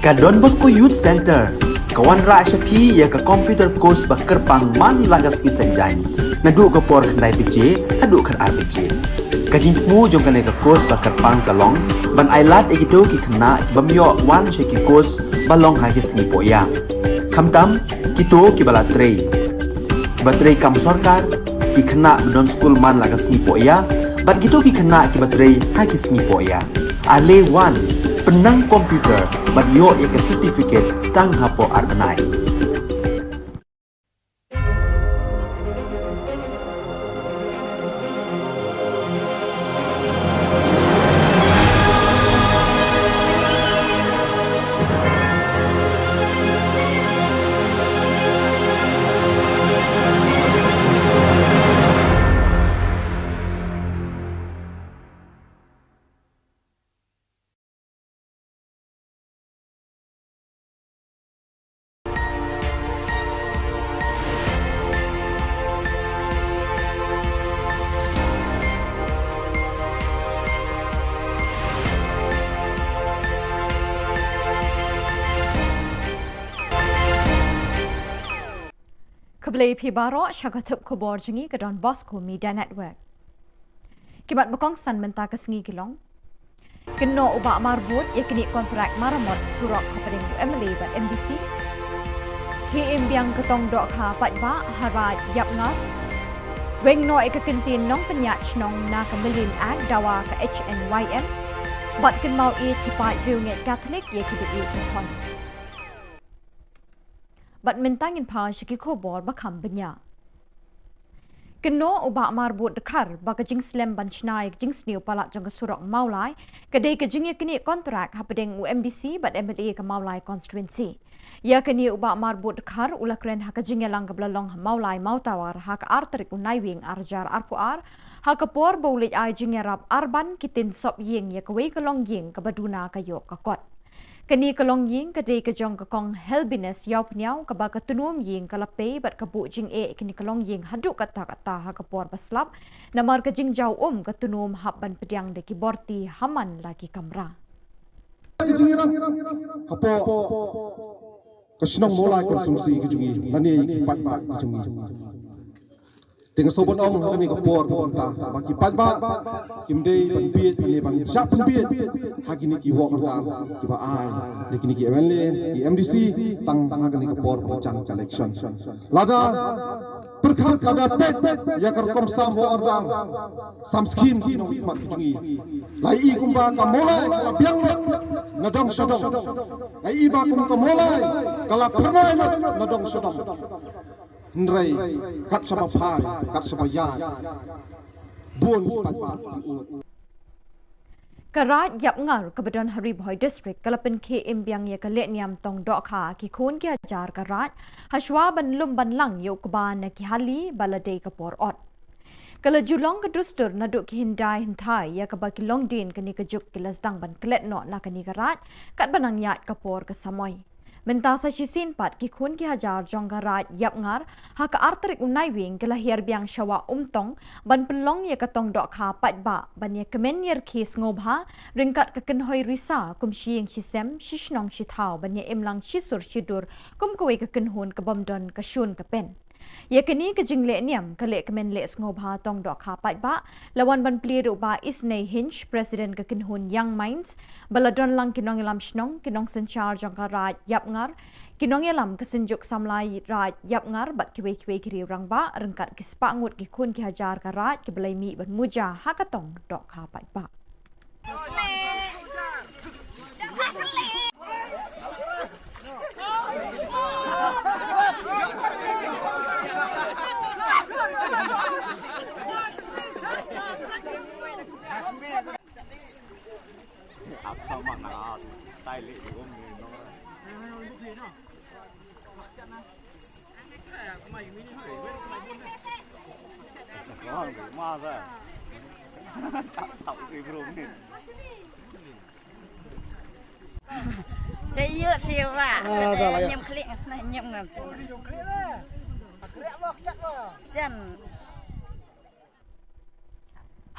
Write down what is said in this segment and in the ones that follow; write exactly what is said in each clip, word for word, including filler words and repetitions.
Ka Don Bosco Youth Centre ka wanrah sha phi ïa ka computer course ba kyrpang man la ka sngi Saitjaiñ, naduh ka por khyndai baje haduh khatar baje. Ka jingthmu jong kane ka course ba kyrpang ka long ban ailad ïa kito ki khynnah ki bym ïoh wan sha ki course ba long ha ki sngi pohïa, khamtam kito kiba la trei, kiba trei kam sorkar, ki khynnah ba don skul man la ka sngi pohïa bad kito ki khynnah kiba trei ha ki sngi pohïa. Ale wan, pynnang computer bad ïoh ïa ka certificate tang hapoh ar bnai. Khublei phi baroh sha ka thup khubor jong ngi ka Don Bosco Media Network. Ki mat ba kongsan mynta ka sngi ki long: Kynnoh u Bah Marbud ïa kine kontrak maramot surok hapdeng u M L A bad M D C. Khie im biang ka tong dohkha paidbah ha Raid Ïapngar. Weng noh ïa ka kyntien nongpynïaid shnong na ka Million Act dawa ka H N Y M. Bad kynmaw ïeit ki paid riewngeit Katholik ïa ki baieit bathon. Bad mynta ngin phai sha ki khubor ba kham bniah. Kynnoh u Bah Marbud Dkhar ba ka jingslem ban shna ïa ka jingsniew palat jong ka surok Mawlai ka dei ka jingïaknieh kontrak hapdeng u M D C bad M L A ka Mawlai constituency. Ïa kane u Bah Marbud Dkhar u la kren ha ka jingïalang kaba la long ha Mawlai Mawtawar ha ka ar tarik u Naiwieng ar hajar arphew ar, ha ka por ba u leit ai jingïarap arban ki tin sop ïing ïa kawei ka longïing kaba duna ka ïoh ka kot. Kane ka longïing ka dei ka jong ka Kong Helbiness Ïawphniaw kaba ka tnum ïing ka la pei bad ka buh jingeh ïa kane ka longïing haduh katta katta ha ka por ba slap, namar ka jingjaw um ka tnum hap ban pdiang da ki borti ha man la ki kamra. Ki jingïarap hapoh ka shnong Mawlai constituency ka jong ngi lane ki paidbah ka jong ngi. Te nga sngewbha ban ong ha kane ka por ba mynta ba ki paidbah kim dei ban bieit, ban, ban shah pynbieit ha kine ki wok ardar kiba ai da kine ki M L A, ki M D C tang ha kane ka por ba jan ka election. Lada pyrkhat, lada peit ïa ka rukom sam wok ardar, sam skhim ki nongmihkhmat ki jong ngi, la ïohi kumba ka Mawlai ka la biang lut na dong sha dong. La ïohi ba kum ka Mawlai ka la phyrnai lut na dong sha dong. Hynrei kat shaba phai, kat shaba ïaid, bun ki paidbah ki ud. Ka Raid Ïapngar kaba don ha Ri Bhoi District ka la pynkhie im biang ïa ka lehniam tong dohkha ki khun ki hajar ka Raid, hashwa ban lum ban lang ïa u kba na ki hali ba la dei ka por ot. Ka la ju long ka dustur naduh ki hyndai hynthai ïa kaba ki longdien kane ka juk ki la sdang ban klet noh na kane ka Raid katba nang ïaid ka por ka samoi. Mynta sa shisien pat ki khun ki hajar jong ka Raid Ïapngar ha ka ar tarik u Naiwieng ki la hiar biang sha Wah Umtong ban pynlong ïa ka tong dohkha paidbah ban ïakmen ïarkhie sngewbha ryngkat ka kynhoi risa kum shi ïing shi sem, shi shnong shi thaw ban ïa im lang shi sur shi dur kum kawei ka kynhun ka bym don ka shun ka pen. Ïa kane ka jinglehniam ka lehkmen leh sngewbha tong dohkha paidbah la wan ban plie da u Bah Isnei Hinge, President ka kynhun Young Minds, ba la don lang ki nongïalam shnong, ki nongsynshar jong ka Raid Ïapngar, ki nongïalam ka Synjuk Samla Raid Ïapngar bad kiwei kiwei ki riew rangbah ryngkat ki spah ngut ki khun ki hajar ka Raid kiba la ïa mih ban muja ha ka tong dohkha paidbah. Chay yu siwa. Ah, dah lah, ya. Nyem klik ngasna nyem ngam. Jan.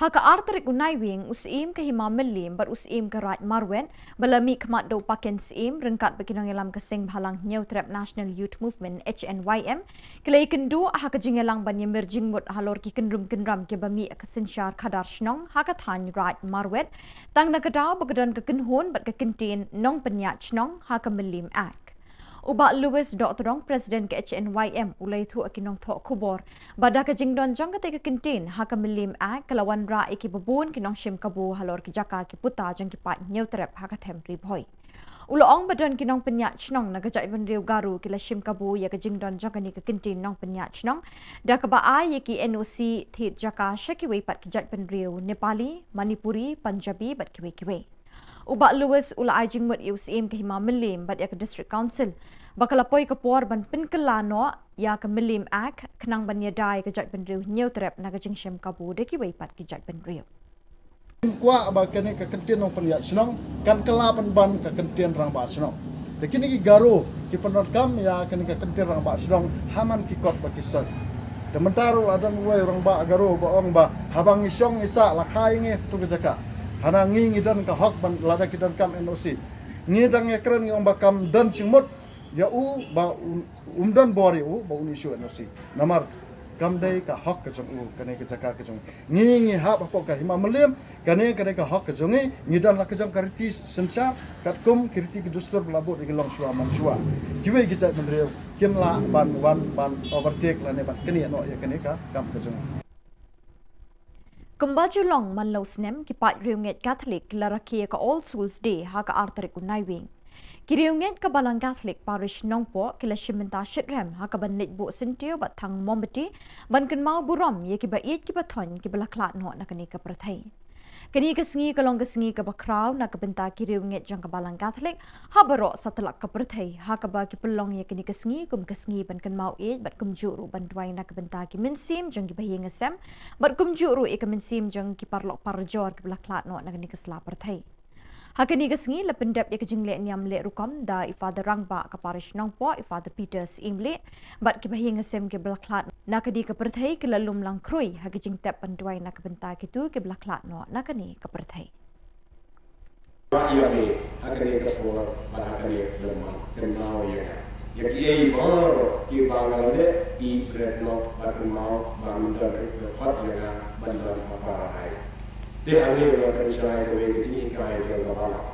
Ha ka ar tarik u Naiwieng, u Syiem ka Hima Mylliem bad u Syiem ka Raid Marwet, ba la mih khmat da u Paken Syiem ryngkat bad ki nongïalam ka Seng Bhalang Hynñiewtrep National Youth Movement, H N Y M, ki la ïakynduh ha ka jingïalang ban ïamir jingmut halor ki kynrum kynram kiba mih ha ka synshar khadar shnong ha ka thaiñ Raid Marwet, tang na ka daw ba ka don ka kynhun bad ka kyntien nongpynïaid shnong ha ka Mylliem Act. U Bah Louis Dohtdong, President ka H N Y M, u la ïathuh ha ki nongthoh khubor ba da ka jingdon jong katei ka kyntien ha ka Mylliem Act, ka la wanrah ïa kiba bun ki nongshim kabu halor ki jaka ki puta jong ki paid Hynñiewtrep ha ka them Ri Bhoi. U la ong ba don ki nongpynïaid shnong na ka jaitbynriew Garo ki la shim kabu ïa ka jingdon jong kane ka kyntien nongpynïaid shnong da kaba ai ïa ki N O C thied jaka sha kiwei pat ki jaitbynriew Nepali, Manipuri, Punjabi bad kiwei kiwei. U Bah Louis u la ai jingmut ïa u Syiem ka Hima Mylliem bad ïa ka District Council ba ka la poi ka por ban pynkylla noh ïa ka Mylliem Act khnang ban ïada ïa ka jaitbynriew Hynñiewtrep na ka jingshim kabu da kiwei pat ki jaitbynriew. Kwah ba kane ka kyntien nongpynïaid shnong kan kylla pynban ka kyntien rangbah shnong. Te kine ki Garo ki pyndonkam ïa kane ka kyntien rangbah shnong ha man ki kot ba ki soi. Te mynta ruh la don uwei u rangbah Garo ba ong ba haba ngi shong ngi sah la kha ïa ngi ha katu ka jaka. Hana ngi ngi don ka hok ban lada ki donkam N O C. Ngi dang ïakren ngi ong ba kam don jingmut ïa u ba un, um don bor ïa u ba un issue N O C. Namar kam dei ka hok ka jong u, kane ka jaka ka jong u. Ngi ngi hap hapoh ka Hima Mylliem, kane ka dei ka hok ka jong ngi, ngi don la ka jong ka riti synshar katkum ki riti ki dustur ba la bud ïa ki longshuwa manshuwa. Kiwei ki jaitbynriew kim lah ban wan ban overtake lane ban knieh noh ïa kane ka kam ka jong ngi. Kumba ju long man la u snem, ki paid riewngeit Katholik ki la rakhe ïa ka All Souls Day ha ka ar tarik u Naiwieng. Ki riewngeit ka Balang Katholik Parish Nongpoh ki la shim bynta shitrhem ha kaban leit buh syntiew bad thang mombati ban kynmaw burom ïa kiba ïeit kiba thoiñ kiba la khlad noh na kane ka pyrthei. Kane ka sngi ka long ka sngi kaba khraw na ka bynta ki riewngeit jong ka Balang Katholik ha baroh satlak ka pyrthei, ha kaba ki pynlong ïa kane ka sngi kum ka sngi ban kynmaw ïeit bad kumjuh ruh ban duwai na ka bynta ki mynsiem jong kiba ïing ïasem bad kumjuh ruh ïa ka mynsiem jong ki paralok parajor kiba la khlad noh na kane ka sla pyrthei. Ha kane ka sngi la pyndep ïa ka jingleh niam leh rukom da i Father Rangbah ka Parish Nongpoh, i Father Peter Syiemlieh, bad kiba ïing ïasem kiba la khlad na kane ka pyrthei ki la lum lang khrui ha ka jingtep ban duwai na ka bynta kito kiba la khlad noh na kane ka pyrthei. Ba ïa me ha kane ka por bad ha kane ka lymman, kynmaw ïa nga ïa kiei baroh kiba nga la leh, ïeit bret noh bad kynmaw ba men don ruh ka khot ïa nga ban don ha Paradise. Te hangne nga pynshai kawei ka jinghikai jong ka Balang,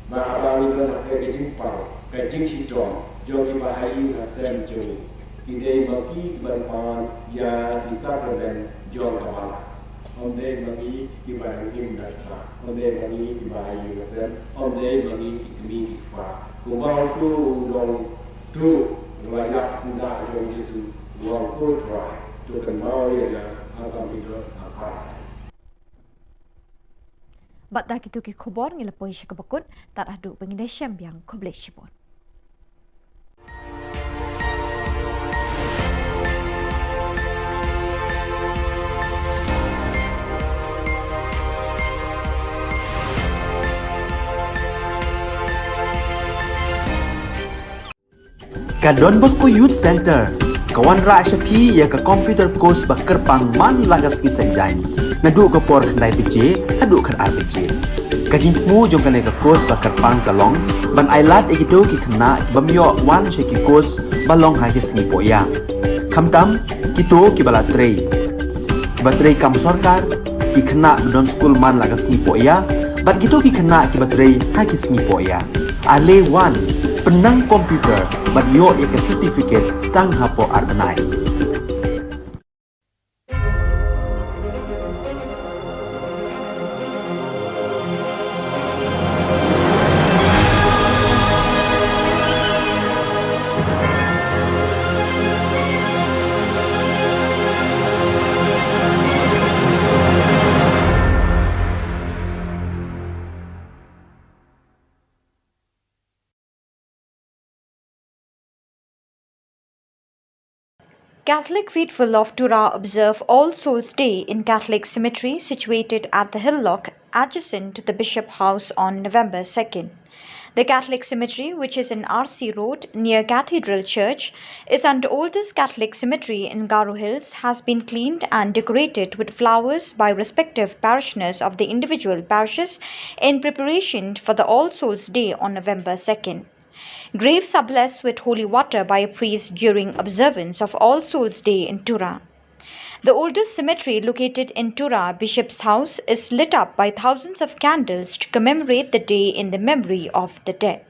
ba haba ngi don ha ka jingpang ka jingshitom jong kiba ha ïing ha sem jong ngi, ki dei ma ngi kiban pan ïa ki sakramen jong ka Balang. Ym dei ma ngi kiba dang im da sah, ym dei ma ngi kiba ha ïing ha sem, ym dei ma ngi ki kmie ki kpa. Kumba uto u nongtuh u la ïap syndah jong u Jisu, u ong, ko Trai, to kynmaw ïa nga ha ka mih jong ka Paradise. Bad da kito ki khubor ngi la poi sha kaba kut, tad haduh ba ngin ïashem biang, khublei shibun. Ka Don Bosco Youth Center ka wanrah sha phi ïa ka computer course ba kyrpang man la ka sngi Saitjaiñ, naduh ka por khyndai baje haduh khatar baje. Ka jingthmu jong kane ka course ba kyrpang ka long ban ailad ïa kito ki khynnah ki bym ïoh wan sha ki course ba long ha ki sngi pohïa, khamtam kito kiba la trei, kiba trei kam sorkar, ki khynnah ba don skul man la ka sngi pohïa, bad kito ki khynnah kiba trei ha ki sngi pohïa. Ale wan, pynnang computer bad ïoh ïa ka certificate tang hapoh ar bnai. Catholic faithful of Tura observe All Souls Day in Catholic cemetery situated at the Hill Lock, adjacent to the Bishop House, on November second. The Catholic cemetery, which is in R C Road near Cathedral Church, is an oldest Catholic cemetery in Garo Hills, has been cleaned and decorated with flowers by respective parishioners of the individual parishes in preparation for the All Souls Day on November second. Graves are blessed with holy water by a priest during observance of All Souls Day in Tura. The oldest cemetery located in Tura, Bishop's House, is lit up by thousands of candles to commemorate the day in the memory of the dead.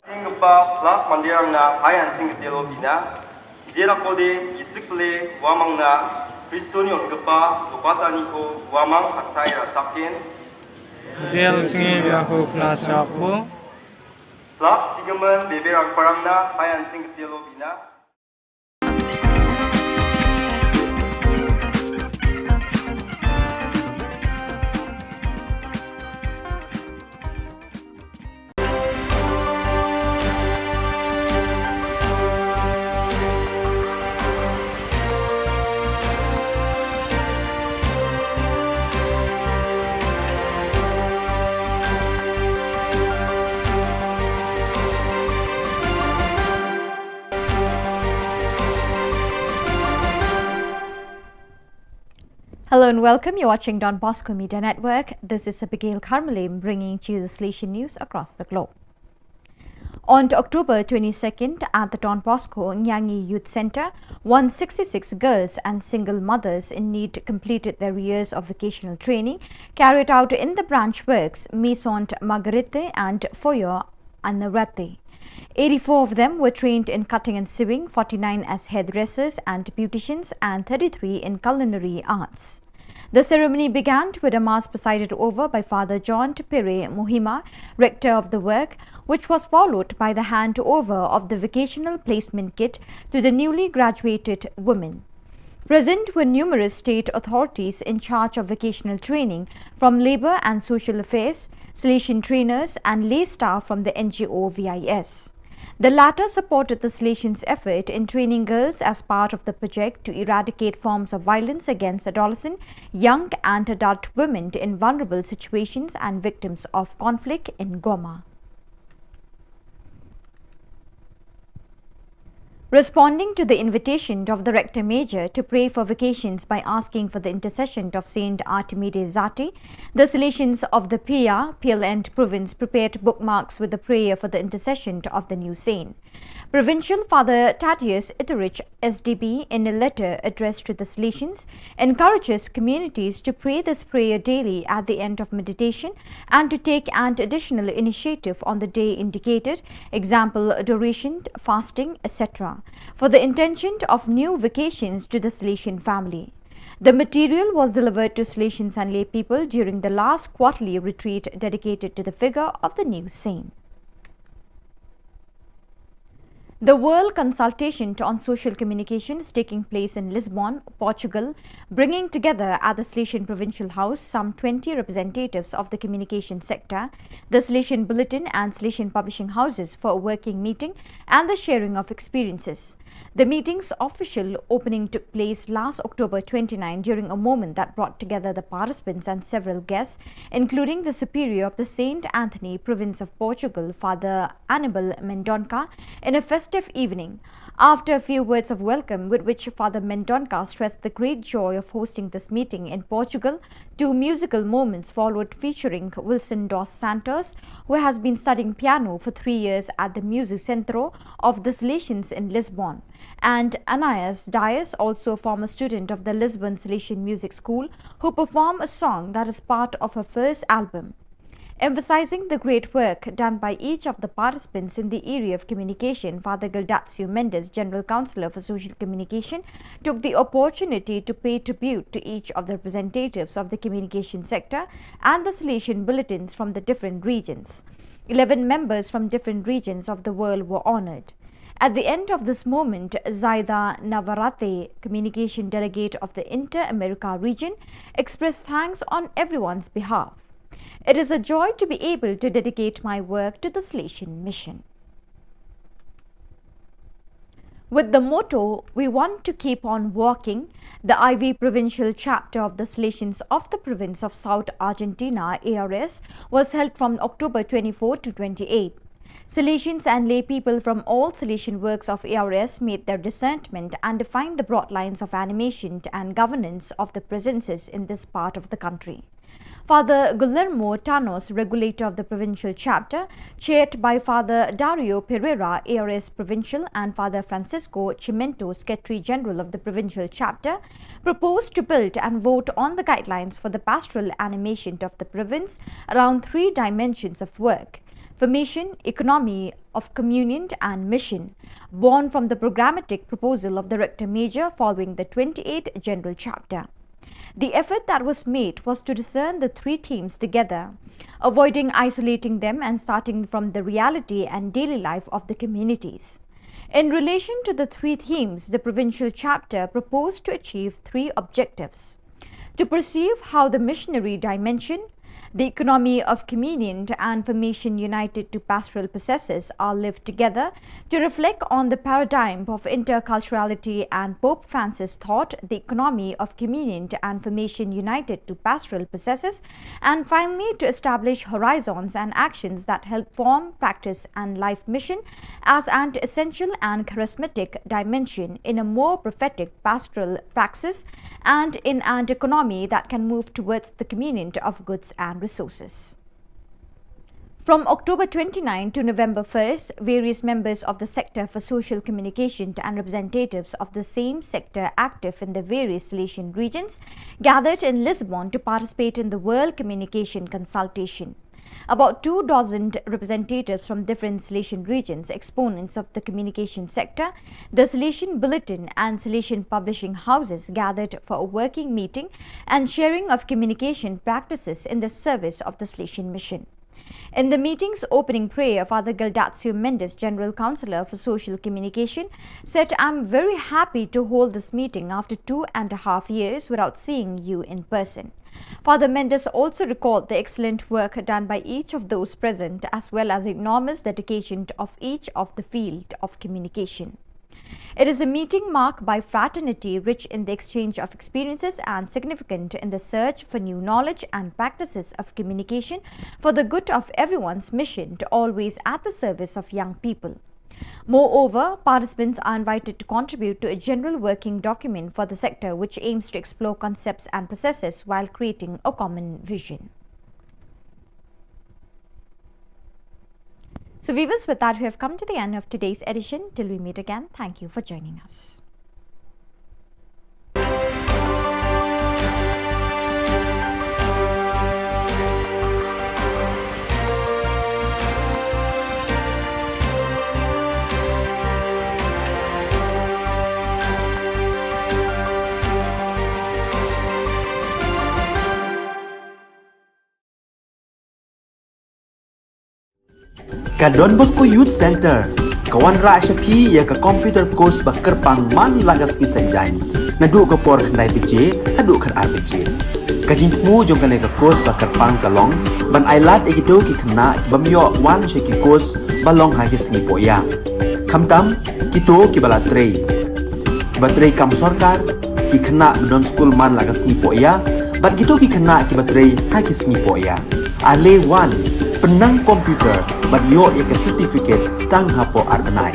Singpa plak mandirang na hayan sing kecil obina. Jera kode isik le wamang na Kristoni on kepa lopata niko wamang hatai rasakin. Del singi biaku kla chapu. Plak sigemen bebe rang parang na hayan sing kecil obina. Hello and welcome. You're watching Don Bosco Media Network. This is Abigail Karmalim bringing to you the Salesian news across the globe. On October twenty-second, at the Don Bosco Nyangi Youth Centre, one sixty-six girls and single mothers in need completed their years of vocational training carried out in the branch works Maison Marguerite and Foyer Anarate. Eighty-four of them were trained in cutting and sewing, forty-nine as hairdressers and beauticians, and thirty-three in culinary arts. The ceremony began with a mass presided over by Father John Tupere Muhima, rector of the work, which was followed by the handover of the vocational placement kit to the newly graduated women. Present were numerous state authorities in charge of vocational training, from Labour and Social Affairs, Salesian trainers, and lay staff from the N G O V I S. The latter supported the Salesians' effort in training girls as part of the project to eradicate forms of violence against adolescent, young, and adult women in vulnerable situations and victims of conflict in Goma. Responding to the invitation of the Rector Major to pray for vocations by asking for the intercession of Saint Artemi de Zati, the Salesians of the Pia, Piel and province prepared bookmarks with the prayer for the intercession of the new saint. Provincial Father Thaddeus Itterich, S D B, in a letter addressed to the Salesians, encourages communities to pray this prayer daily at the end of meditation and to take an additional initiative on the day indicated, example, adoration, fasting, et cetera, for the intention of new vocations to the Salesian family. The material was delivered to Salesians and lay people during the last quarterly retreat dedicated to the figure of the new saint. The World Consultation on Social Communication is taking place in Lisbon, Portugal, bringing together at the Salesian Provincial House some twenty representatives of the communication sector, the Salesian Bulletin and Salesian publishing houses for a working meeting and the sharing of experiences. The meeting's official opening took place last October twenty-nine during a moment that brought together the participants and several guests, including the Superior of the Saint Anthony Province of Portugal, Father Anibal Mendonca, in a festive evening. After a few words of welcome, with which Father Mendonca stressed the great joy of hosting this meeting in Portugal, two musical moments followed, featuring Wilson dos Santos, who has been studying piano for three years at the Music Centro of the Salesians in Lisbon, and Anais Dias, also a former student of the Lisbon Salesian Music School, who performed a song that is part of her first album. Emphasizing the great work done by each of the participants in the area of communication, Father Gildacio Mendes, General Counsellor for Social Communication, took the opportunity to pay tribute to each of the representatives of the communication sector and the Salesian bulletins from the different regions. Eleven members from different regions of the world were honored. At the end of this moment, Zaida Navarrete, communication delegate of the Inter-America region, expressed thanks on everyone's behalf. It is a joy to be able to dedicate my work to the Salesian Mission. With the motto, "We want to keep on walking," the I V provincial chapter of the Salesians of the province of South Argentina, A R S, was held from October twenty-four to twenty-eight. Salesians and lay people from all Salesian works of A R S made their discernment and defined the broad lines of animation and governance of the presences in this part of the country. Father Guillermo Tanos, regulator of the provincial chapter, chaired by Father Dario Pereira, A R S provincial, and Father Francisco Chimento, secretary general of the provincial chapter, proposed to build and vote on the guidelines for the pastoral animation of the province around three dimensions of work: formation, economy of communion, and mission, born from the programmatic proposal of the Rector Major following the twenty-eighth General Chapter. The effort that was made was to discern the three themes together, avoiding isolating them and starting from the reality and daily life of the communities. In relation to the three themes, the provincial chapter proposed to achieve three objectives: to perceive how the missionary dimension, the economy of communion, and formation united to pastoral processes are lived together, to reflect on the paradigm of interculturality and Pope Francis' thought, the economy of communion and formation united to pastoral processes, and finally to establish horizons and actions that help form, practice, and life mission as an essential and charismatic dimension in a more prophetic pastoral praxis and in an economy that can move towards the communion of goods and resources. From October twenty-ninth to November first, various members of the Sector for Social Communication and representatives of the same sector active in the various Salesian regions gathered in Lisbon to participate in the World Communication Consultation. About two dozen representatives from different Salesian regions, exponents of the communication sector, the Salesian Bulletin and Salesian publishing houses gathered for a working meeting and sharing of communication practices in the service of the Salesian Mission. In the meeting's opening prayer, Father Gildatio Mendes, General Councillor for Social Communication, said, "I'm very happy to hold this meeting after two and a half years without seeing you in person." Father Mendes also recalled the excellent work done by each of those present, as well as enormous dedication of each of the field of communication. It is a meeting marked by fraternity, rich in the exchange of experiences and significant in the search for new knowledge and practices of communication for the good of everyone's mission to always at the service of young people. Moreover, participants are invited to contribute to a general working document for the sector, which aims to explore concepts and processes while creating a common vision. So, viewers, with that, we have come to the end of today's edition. Till we meet again, thank you for joining us. Ka Don Bosco Youth Centre ka wanrah sha phi ïa ka computer course ba kyrpang man la ka sngi Saitjaiñ, naduh ka por khyndai baje haduh khatar baje. Ka jingthmu jong kane ka course ba kyrpang ka long ban ailad ïa kito ki khynnah ki bym ïoh wan sha ki course ba long ha ki sngi pohïa. Khamtam kito kiba la trei, kiba trei kam sorkar, ki khynnah ba don skul man la ka sngi pohïa, bad kito ki khynnah kiba trei ha ki sngi pohïa. Ale wan, pynnang computer bad ïoh ïa ka certificate tang hapoh ar bnai.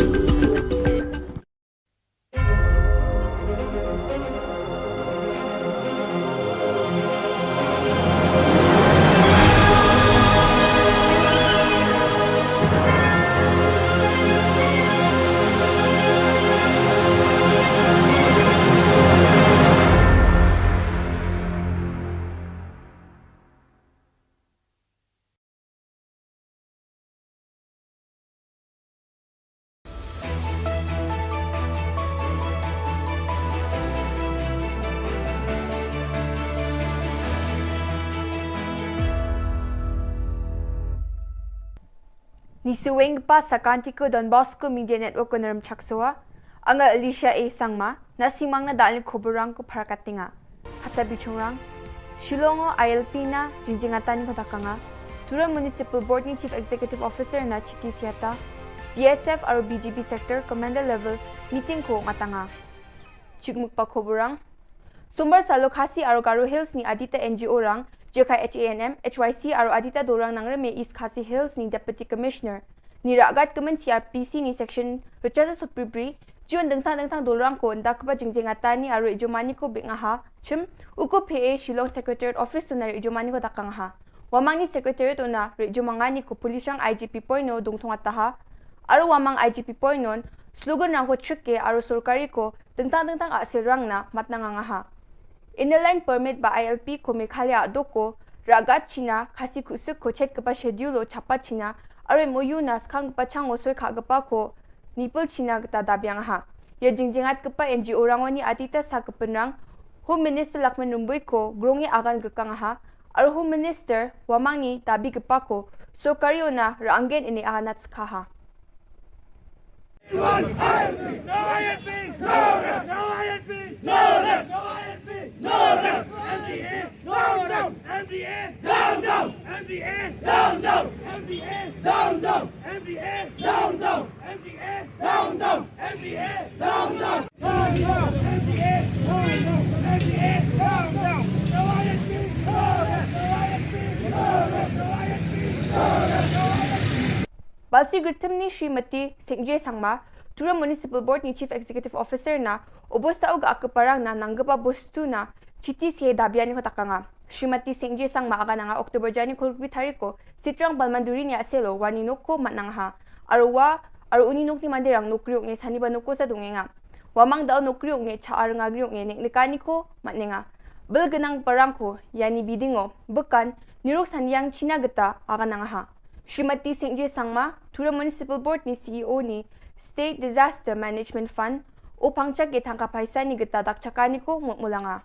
Isuweng pa sakanti ko Don Bosco Media Network ko Naram Chaksoa, anga Alicia A Sangma, na simang na dal ni khubor rang ko Pharakat Tinga. Hata bichungrang, Shillong o I L P na jingjingatan ko takanga, Tura Municipal Board ni Chief Executive Officer na Chiti Siata, B S F aro B G B Sector Commander Level meeting ko ngatanga. Chukmuk pa khubor rang. Sombar salo Khasi aro Garo Hills ni adita N G O rang, Jekai H A N M, H Y C aro adita dorang nang reme East Khasi Hills ni Deputy Commissioner. Ni ragat kemen C R P C ni section rechaza supribri, jion dengtang dengtang dorang ko nda keba jingjing atani aro ijomani ko bik ngaha, chim, uko P A Shillong Secretariat Office to na ijomani ko takang ha. Wamang ni Secretariat ona ijomangani ko Police rang I G P point no dungthong ataha, aro wamang I G P point non, slogan rang ko chike aro sorkari ko dengtang dengtang asil rang na matna ngangaha. Inner Line Permit ba I L P ko Meghalaya doko, ragat China, Khasi kusuk ko chet kepa schedule o chapa China, aro M O U na skang kepa chang o soi kha kepa ko, nipul China keta dabiang ha. Ya jingjingat kepa N G O rangoni atita sa kepenrang, Home Minister Lakman Rumbui ko, grongi agan gerkang ha, aro Home Minister, wamang ni dabi kepa ko, sorkari ona ranggen ini aganat skha ha. Balsi Gritim ni Srimati Singje Sangma, Tura Municipal Board ni Chief Executive Officer na, obo sa uga ake parang na nanggepa bostu na, Chiti sie dabiani ko takanga. Srimati Singje Sangma aga nanga October jani kulbi tariko, Sitrang Balmanduri ni aselo, wani noko matnang ha. Arwa, aru uni nok ni mandirang nokriok nge sani ba noko sa dungenga. Wamang dau nokriok nge cha arnga griok nge nek nekani ko matnenga. Bel genang parang ko, yani bidingo, bekan, nirok saniang China geta, aga nanga ha. Srimati Singje Sangma, Tura Municipal Board ni C E O ni State Disaster Management Fund, o pangchak ye thangka paisa ni geta dakchakani ko mutmulanga.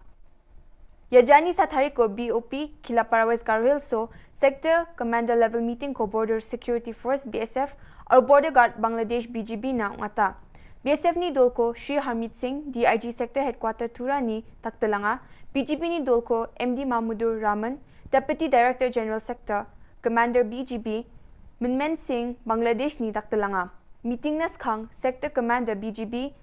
Yajani sa tari ko B O P, Khilapara West Garo Hills so, Sector Commander Level Meeting ko Border Security Force, B S F, aru Border Guard Bangladesh, B G B na ungata. B S F ni dol ko Shri Harmeet Singh, D I G Sector Headquarter Tura ni taktelanga, B G B ni dol ko M D Mahmudur Rahman, Deputy Director General Sector, Commander B G B, Minmen Singh, Bangladesh ni daktelanga. Meeting na skhang, Sector Commander B G B,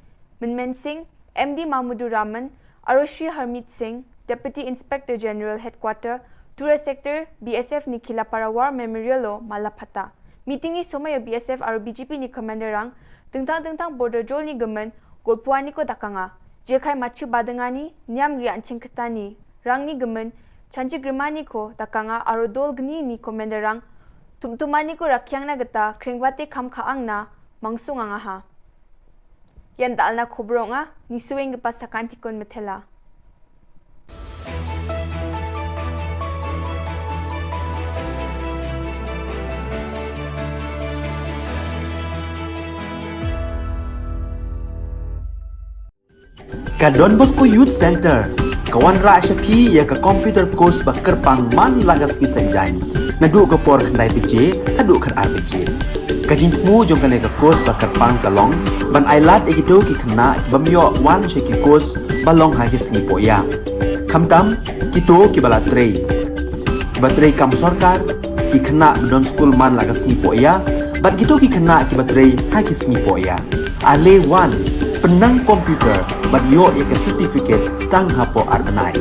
Minmen Singh, M D Mahmudur Rahman, aru Shri Harmeet Singh, Deputy Inspector General Headquarter, Tura Sector, B S F ni Khilapara War Memorial lo mala phata. Meeting ni somai o B S F aru B G B ni Commander rang, tengtang tengtang border jol ni gemen, golpuani ko dakanga. Jekai machu badengani, niam ria anching ketani, rang ni gemen, chanchi grimani ko dakanga aru dol gni ni Commander rang, tumtumani ko rakiang na geta, kringbate kam kaang na, mangsung anga ha. Yan dal na khubor nga, ni suweng ke pasa kanti kon metela. Ka Don Bosco Youth Center ka wanrah sha phi ïa ka computer course ba kyrpang man la ka sngi Saitjaiñ, naduh ka por khyndai baje haduh khatar baje. Ka jingthmu jong kane ka course ba kyrpang ka long ban ailad ïa kito ki khynnah ki bym ïoh wan sha ki course ba long ha ki sngi pohïa, khamtam kito kiba la trei, kiba trei kam sorkar, ki khynnah ba don skul man la ka sngi pohïa, bad kito ki khynnah kiba trei ha ki sngi pohïa. Ale wan, pynnang computer bad ïoh ïa ka certificate tang hapoh ar bnai.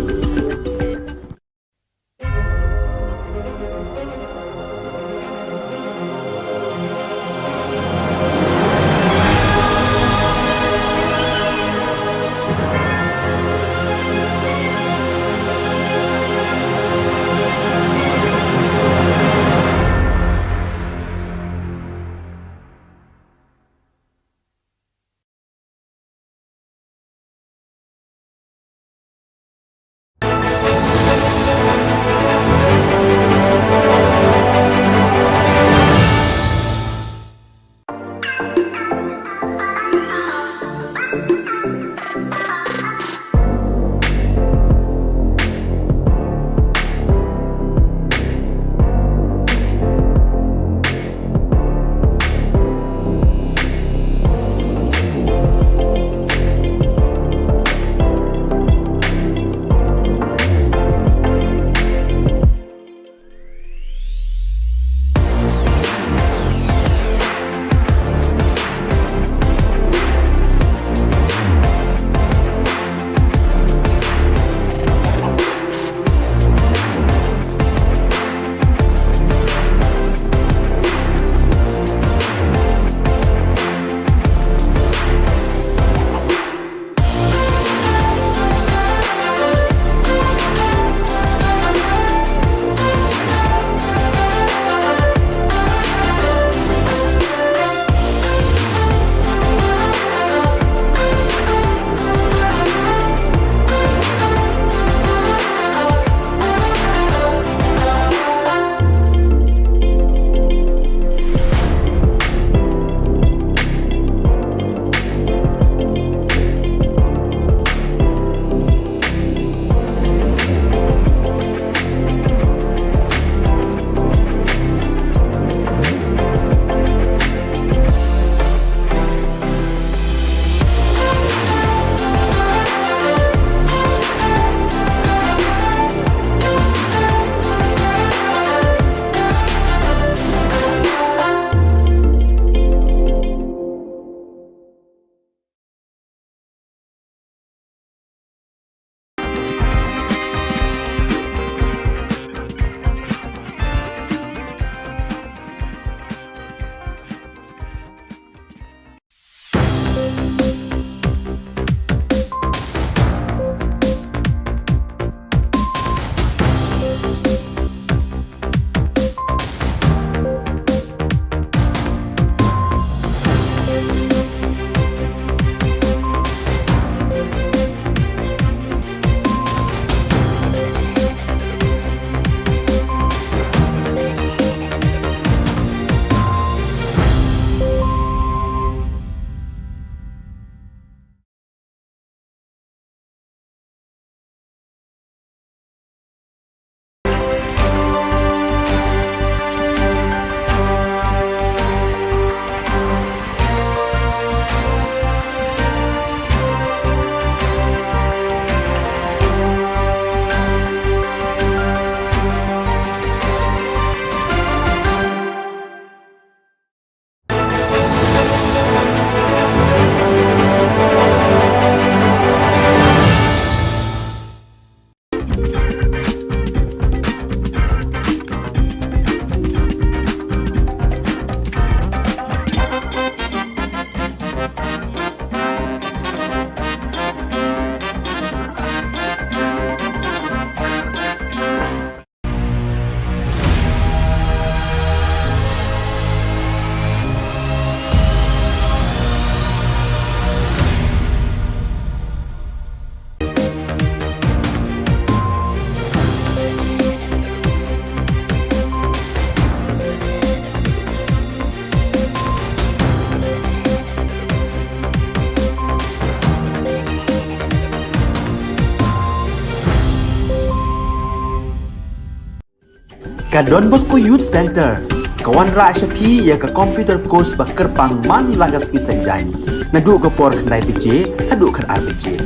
Ka Don Bosco Youth Centre ka wanrah sha phi ïa ka computer course ba kyrpang man la ka sngi Saitjaiñ, naduh ka por khyndai baje haduh khatar baje.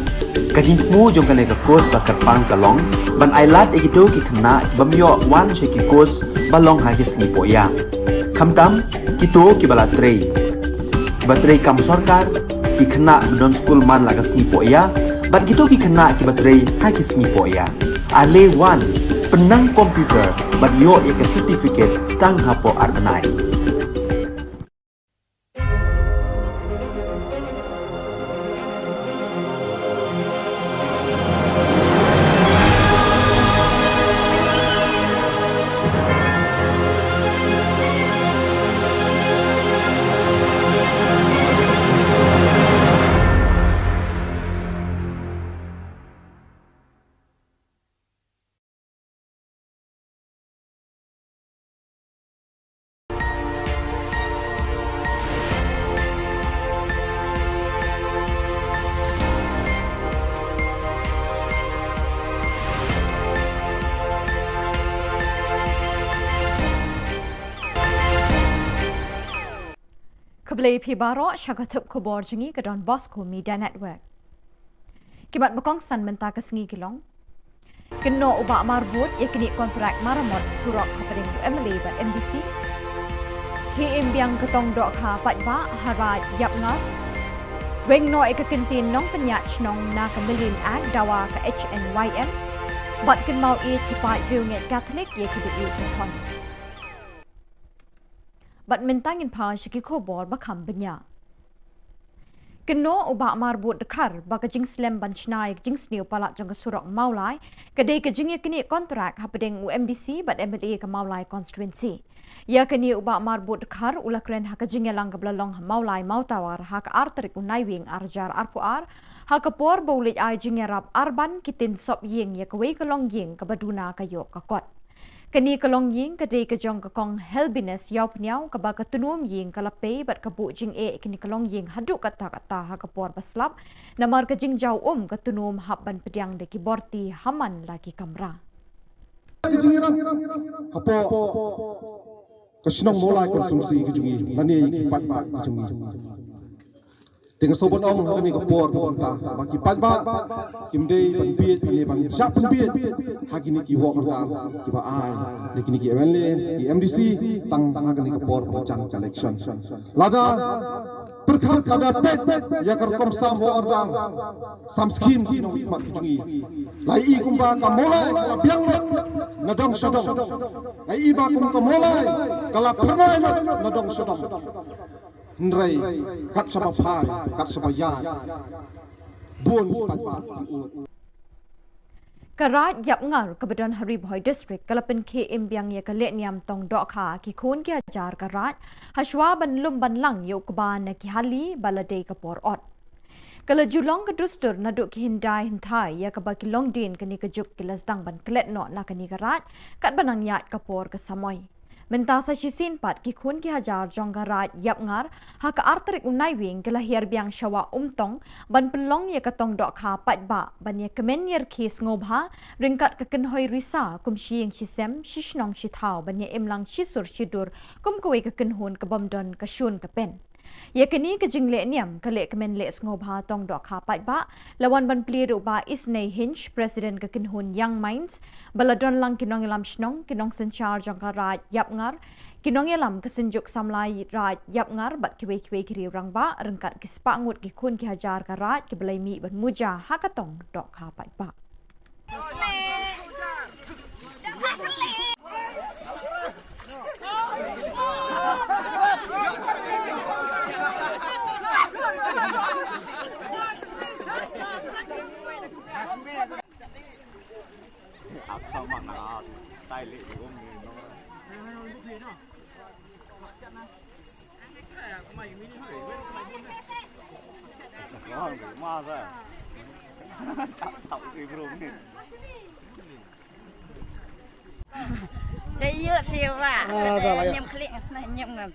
Ka jingthmu jong kane ka course ba kyrpang ka long ban ailad ïa kito ki khynnah ki bym ïoh wan sha ki course ba long ha ki sngi poh ïa. Khamtam kito kiba la trei, kiba trei kam sorkar, ki khynnah ba don skul man la ka sngi poh ïa, bad kito ki khynnah kiba trei ha ki sngi poh ïa. Ale wan, pynnang computer bad ïoh ïa ka certificate tang hapoh ar bnai. Khublei phi baroh sha ka thup khubor jong ngi ka Don Bosco Media Network. Ki mat ba kongsan mynta ka sngi ki long: Kynnoh u Bah Marbud ïa kine kontrak maramot surok hapdeng u M L A bad M D C. Khie im biang ka tong dohkha paidbah ha Raid Ïapngar. Weng noh ïa ka kyntien nongpynïaid shnong na ka Million Act dawa ka H N Y M. Bad kynmaw ïeit ki paid riewngeit Katholik ïa kiba ïeit ki khon. Bad mynta ngin phai sha ki khubor ba kham bniah. Kynnoh u Bah Marbud Dkhar ba ka jingslem ban shna ïa ka jingsniew palat jong ka surok Mawlai ka dei ka jingïaknieh kontrak hapdeng u M D C bad M L A ka Mawlai constituency. Ïa kane u Bah Marbud Dkhar u la kren ha ka jingïalang kaba la long ha Mawlai Mawtawar ha ka ar tarik u Naiwieng ar hajar arphew ar, ha ka por ba u leit ai jingïarap arban ki tin sop ïing ïa kawei ka longïing kaba duna ka ïoh ka kot. Kane ka longïing ka dei ka jong ka Kong Helbinus Ïawphniaw kaba ka tnum ïing ka la pei bad ka buh jingeh kane ka longïing haduh katta katta ha ka por ba slap, namar ka jingjaw um ka tnum hap ban pdiang da ki borti ha man la ki kamra. Ka jingïarap hapoh ka shnong Mawlai constituency ka jong ngi lane ki paidbah ka jong ngi. Te nga sngewbha ban ong ha kane ka por ka bynta ba ki paidbah kim dei ban bieit lane ban shah pynbieit ha kine ki work order kiba ai da kine ki M L A, ki M D C, tang ha kane ka por ba jan ka election. Lada pyrkhat, lada peit ïa ka rukom sam work order, sam scheme ki nongmihkhmat ki jong ngi, la i kumba ka Mawlai ka la biang lut na dong sha dong. La i ba kum ka Mawlai ka la phyrnai lut na dong sha dong. Hynrei kat shaba phai, kat shaba ïaid, bun ki paidbah ki ud. Ka Raid Ïapngar kaba don ha Ri Bhoi District ka la pynkhie im biang ïa ka lehniam tong dohkha ki khun ki hajar ka Raid, ha shuwa ban lum ban lang ïa u kba na ki hali ba la dei ka por ot. Ka la ju long ka dustur naduh ki hyndai hynthai ïa kaba ki longdien kane ka juk ki la sdang ban klet noh na kane ka Raid, katba nang ïaid ka por ka samoi. Mynta sa shisien pat ki khun ki hajar jong ka Raid Ïapngar ha ka ar tarik u Naiwieng ki la hiar biang sha Wah Umtong ban pynlong ïa ka tong dohkha paidbah ban ïa kmen ïa rkhie sngewbha ryngkat ka kynhoi risa kum shi ïing shi sem, shi shnong shi thaw, ban ïa im lang shi sur shi dur kum kawei ka kynhun ka bym don ka shun ka pen. Ïa kane ka jinglehniam ka lehkmen leh sngewbha tong dohkha paidbah la wan ban plie da u Bah Isnei Hinge, President ka kynhun Young Minds, ba la don lang ki nongïalam shnong, ki nongsynshar jong ka Raid Ïapngar, ki nongïalam ka Synjuk Samla Raid Ïapngar bad kiwei kiwei ki riew rangbah ryngkat ki spah ngut ki khun ki hajar ka Raid kiba la mih ban muja ha ka tong dohkha paidbah. Chay yu siwa. Ah, ba, ba, ya. Nyam klik sna nyam ngam.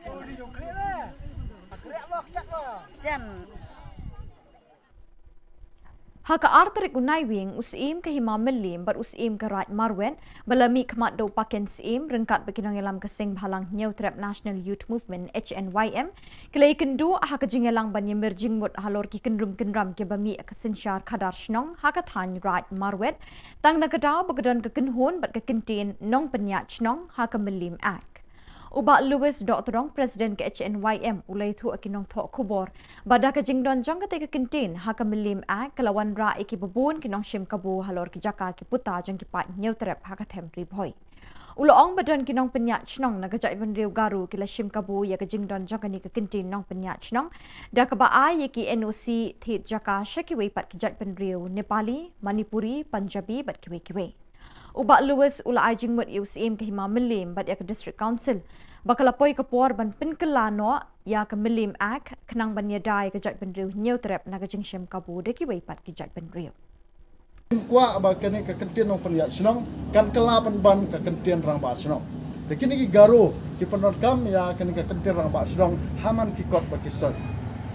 Jan. Ha ka ar tarik u Naiwieng, u Syiem ka Hima Mylliem bad u Syiem ka Raid Marwet, ba la mih khmat da u Paken Syiem, ryngkat bad ki nongïalam ka Seng Bhalang Hynñiewtrep National Youth Movement, H N Y M, ki la ïakynduh ha ka jingïalang ban ïamir jingmut halor ki kynrum kynram kiba mih ka synshar khadar shnong ha ka thaiñ Raid Marwet, tang na ka daw ba ka don ka kynhun bad ka kyntien nongpynïaid shnong ha ka Mylliem Act. U Bah Louis Dohtdong, President ka H N Y M, u la ïathuh ha ki nongthoh khubor ba da ka jingdon jong katei ka kyntien ha ka Mylliem Act, ka la wanrah ïa kiba bun ki nongshim kabu halor ki jaka ki puta jong ki paid Hynñiewtrep ha ka them Ri Bhoi. U la ong ba don ki nongpynïaid shnong na ka jaitbynriew Garo ki la shim kabu ïa ka jingdon jong kane ka kyntien nongpynïaid shnong da kaba ai ïa ki N O C thied jaka sha kiwei pat ki jaitbynriew Nepali, Manipuri, Punjabi bad kiwei kiwei. U Bah Louis u la ai jingmut ïa u Syiem ka Hima Mylliem bad ïa ka District Council ba ka la poi ka por ban pynkylla noh ïa ka Mylliem Act, khnang ban ïada ïa ka jaitbynriew Hynñiewtrep na ka jingshim kabu da kiwei pat ki jaitbynriew. Kwah ba kane ka kyntien nongpynïaid shnong kan kylla pynban ka kyntien rangbah shnong. Te kine ki Garo ki pyndonkam ïa kane ka kyntien rangbah shnong ha man ki kot ba ki soi.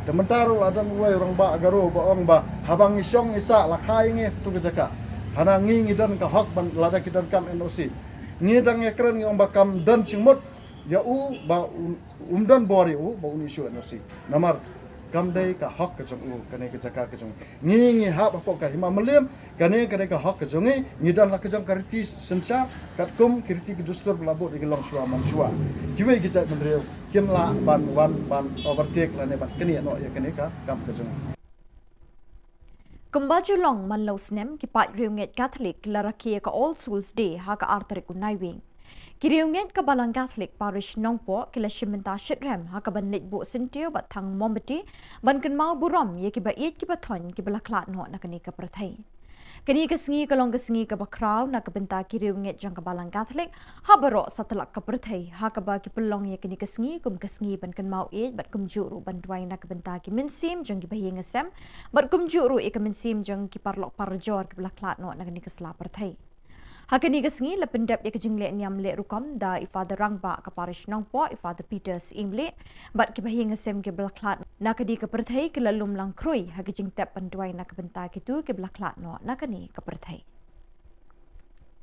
Te mynta ruh la don uwei u rangbah Garo ba ong ba haba ngi shong ngi sah la kha ïa ngi ha tu ka jaka. Hana ngi ngi don ka hok ban lada ki donkam N O C. Ngi dang ïakren ngi ong ba kam don jingmut ïa u ba un, um don bor ïa u ba un issue N O C. Namar kam dei ka hok ka jong u, kane ka jaka ka jong ngi. Ngi hap hapoh ka Hima Mylliem, kane ka dei ka hok ka jong ngi. Ngi don la ka jong ka riti synshar katkum ki riti ki dustur ba la bud ïa ki longshuwa manshuwa. Kiwei ki jaitbynriew kim lah ban wan ban overtake lane ban knieh noh ïa kane ka kam ka jong ngi. Kumba ju long man la u snem, ki paid riewngeit Katholik ki la rakhe ïa ka All Souls Day ha ka ar tarik u Naiwieng. Ki riewngeit ka Balang Katholik Parish Nongpoh ki la shim bynta shitrhem ha kaban leit buh syntiew bad thang mombati ban kynmaw burom ïa kiba ïeit kiba thoiñ kiba la khlad noh na kane ka pyrthei. Kane ka sngi ka long ka sngi kaba khraw na ka bynta ki riewngeit jong ka Balang Katholik ha baroh satlak ka pyrthei, ha kaba ki pynlong ïa kane ka sngi kum ka sngi ban kynmaw ïeit bad kumjuh ruh ban duwai na ka bynta ki mynsiem jong kiba ïing ïasem bad kumjuh ruh ïa ka mynsiem jong ki paralok parajor kiba la khlad noh na kane ka sla pyrthei. Ha kane ka sngi la pyndep ïa ka jingleh niam leh rukom da i Father Rangbah ka Parish Nongpoh, i Father Peter Syiemlieh, bad kiba ïing ïasem kiba la khlad na kane ka pyrthei ki la lum lang khrui ha ka jingtep ban duwai na ka bynta kito kiba la khlad noh na kane ka pyrthei.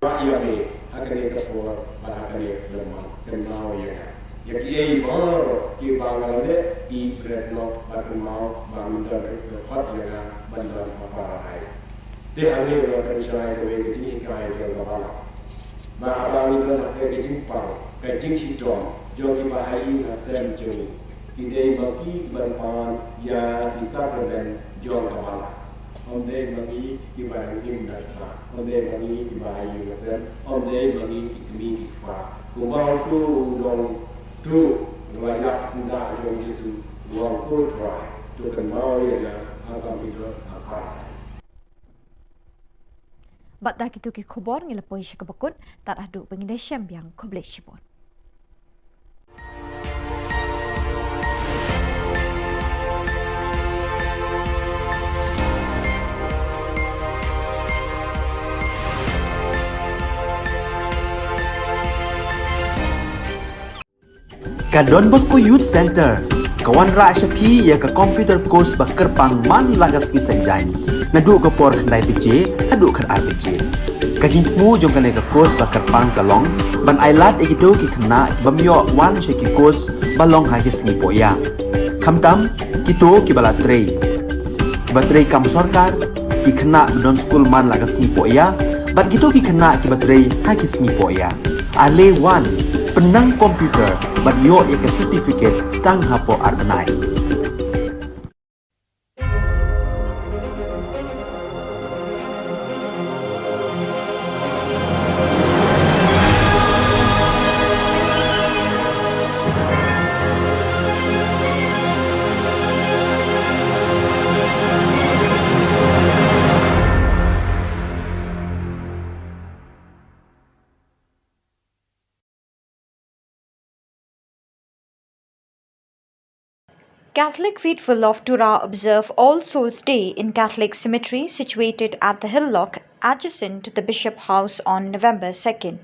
Ïa me ha kane ka por bad ha kane ka por, kynmaw ïa nga. Ïa kiei baroh kiba nga la leh, ïeit bret noh bad kynmaw ba men don ruh ka khot ïa nga ban don ha Paradise. Te hangne nga pynshai kawei ka jinghikai jong ka Balang, ba haba ngi don ha ka jingpang, ka jingshitom jong kiba ha ïing ha sem jong ngi, ki dei ma ki kiban pan ïa ki sakramen jong ka Balang. Ym dei ma ngi kiba dang im da sah, ym dei ma ngi kiba ha ïing ha sem, ym dei ma ngi ki kmie ki kpa. Kumba uto u nongtuh u la ïap syndah jong u Jisu, u ong, Ko Trai, to kynmaw ïa nga haba me don ha Paradise. Bad da kito ki khubor ngi la poi sha kaba kut, tad haduh ba ngin ïashem biang, khublei shibun. Ka Don Bosco Youth Center ka wanrah sha phi ïa ka computer course ba kyrpang man la ka sngi Saitjaiñ, naduh ka por khyndai baje haduh khatar baje. Ka jingthmu jong kane ka course ba kyrpang ka long ban ailad ïa kito ki khynnah ki bym ïoh wan sha ki course ba long ha ki sngi pohïa, khamtam kito kiba la trei, kiba trei kam sorkar, ki khynnah ba don skul man la ka sngi pohïa, bad kito ki khynnah kiba trei ha ki sngi pohïa. Ale wan, pynnang computer bad ïoh ïa ka certificate tang hapoh ar bnai. Catholic faithful of Tura observe All Souls Day in Catholic cemetery situated at the Hill Lock, adjacent to the Bishop House, on November second.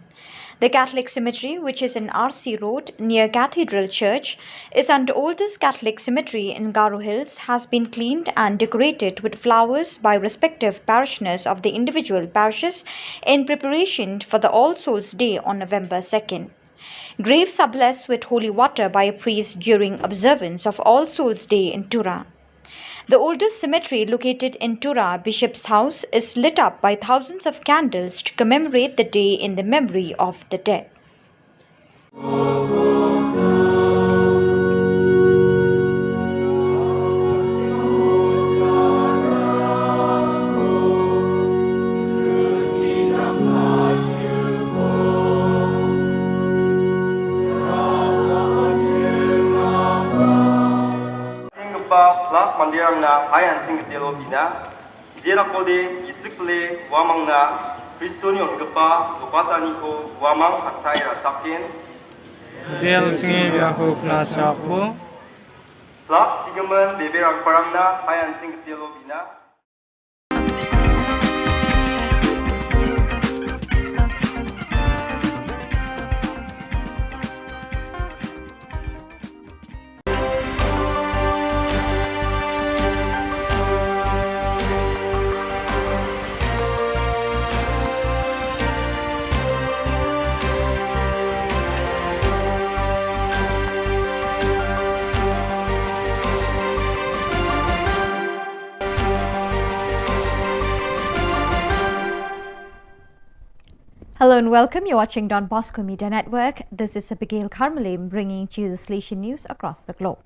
The Catholic cemetery, which is in R C Road near Cathedral Church, is an oldest Catholic cemetery in Garo Hills, has been cleaned and decorated with flowers by respective parishioners of the individual parishes in preparation for the All Souls Day on November second. Graves are blessed with holy water by a priest during observance of All Souls Day in Tura. The oldest cemetery located in Tura, Bishop's House, is lit up by thousands of candles to commemorate the day in the memory of the dead. Hingpa plak mandirang na hayan singkatelo bina. Jera kode isik le wamang na Kristo ni ongkpa lopata ni ko wamang atai ra takin. Del singi bia ko kla chap ko. Plak sigaman bebe rang parang na hayan singkatelo bina. Hello and welcome. You're watching Don Bosco Media Network. This is Abigail Karmalim bringing to you the Salesian news across the globe.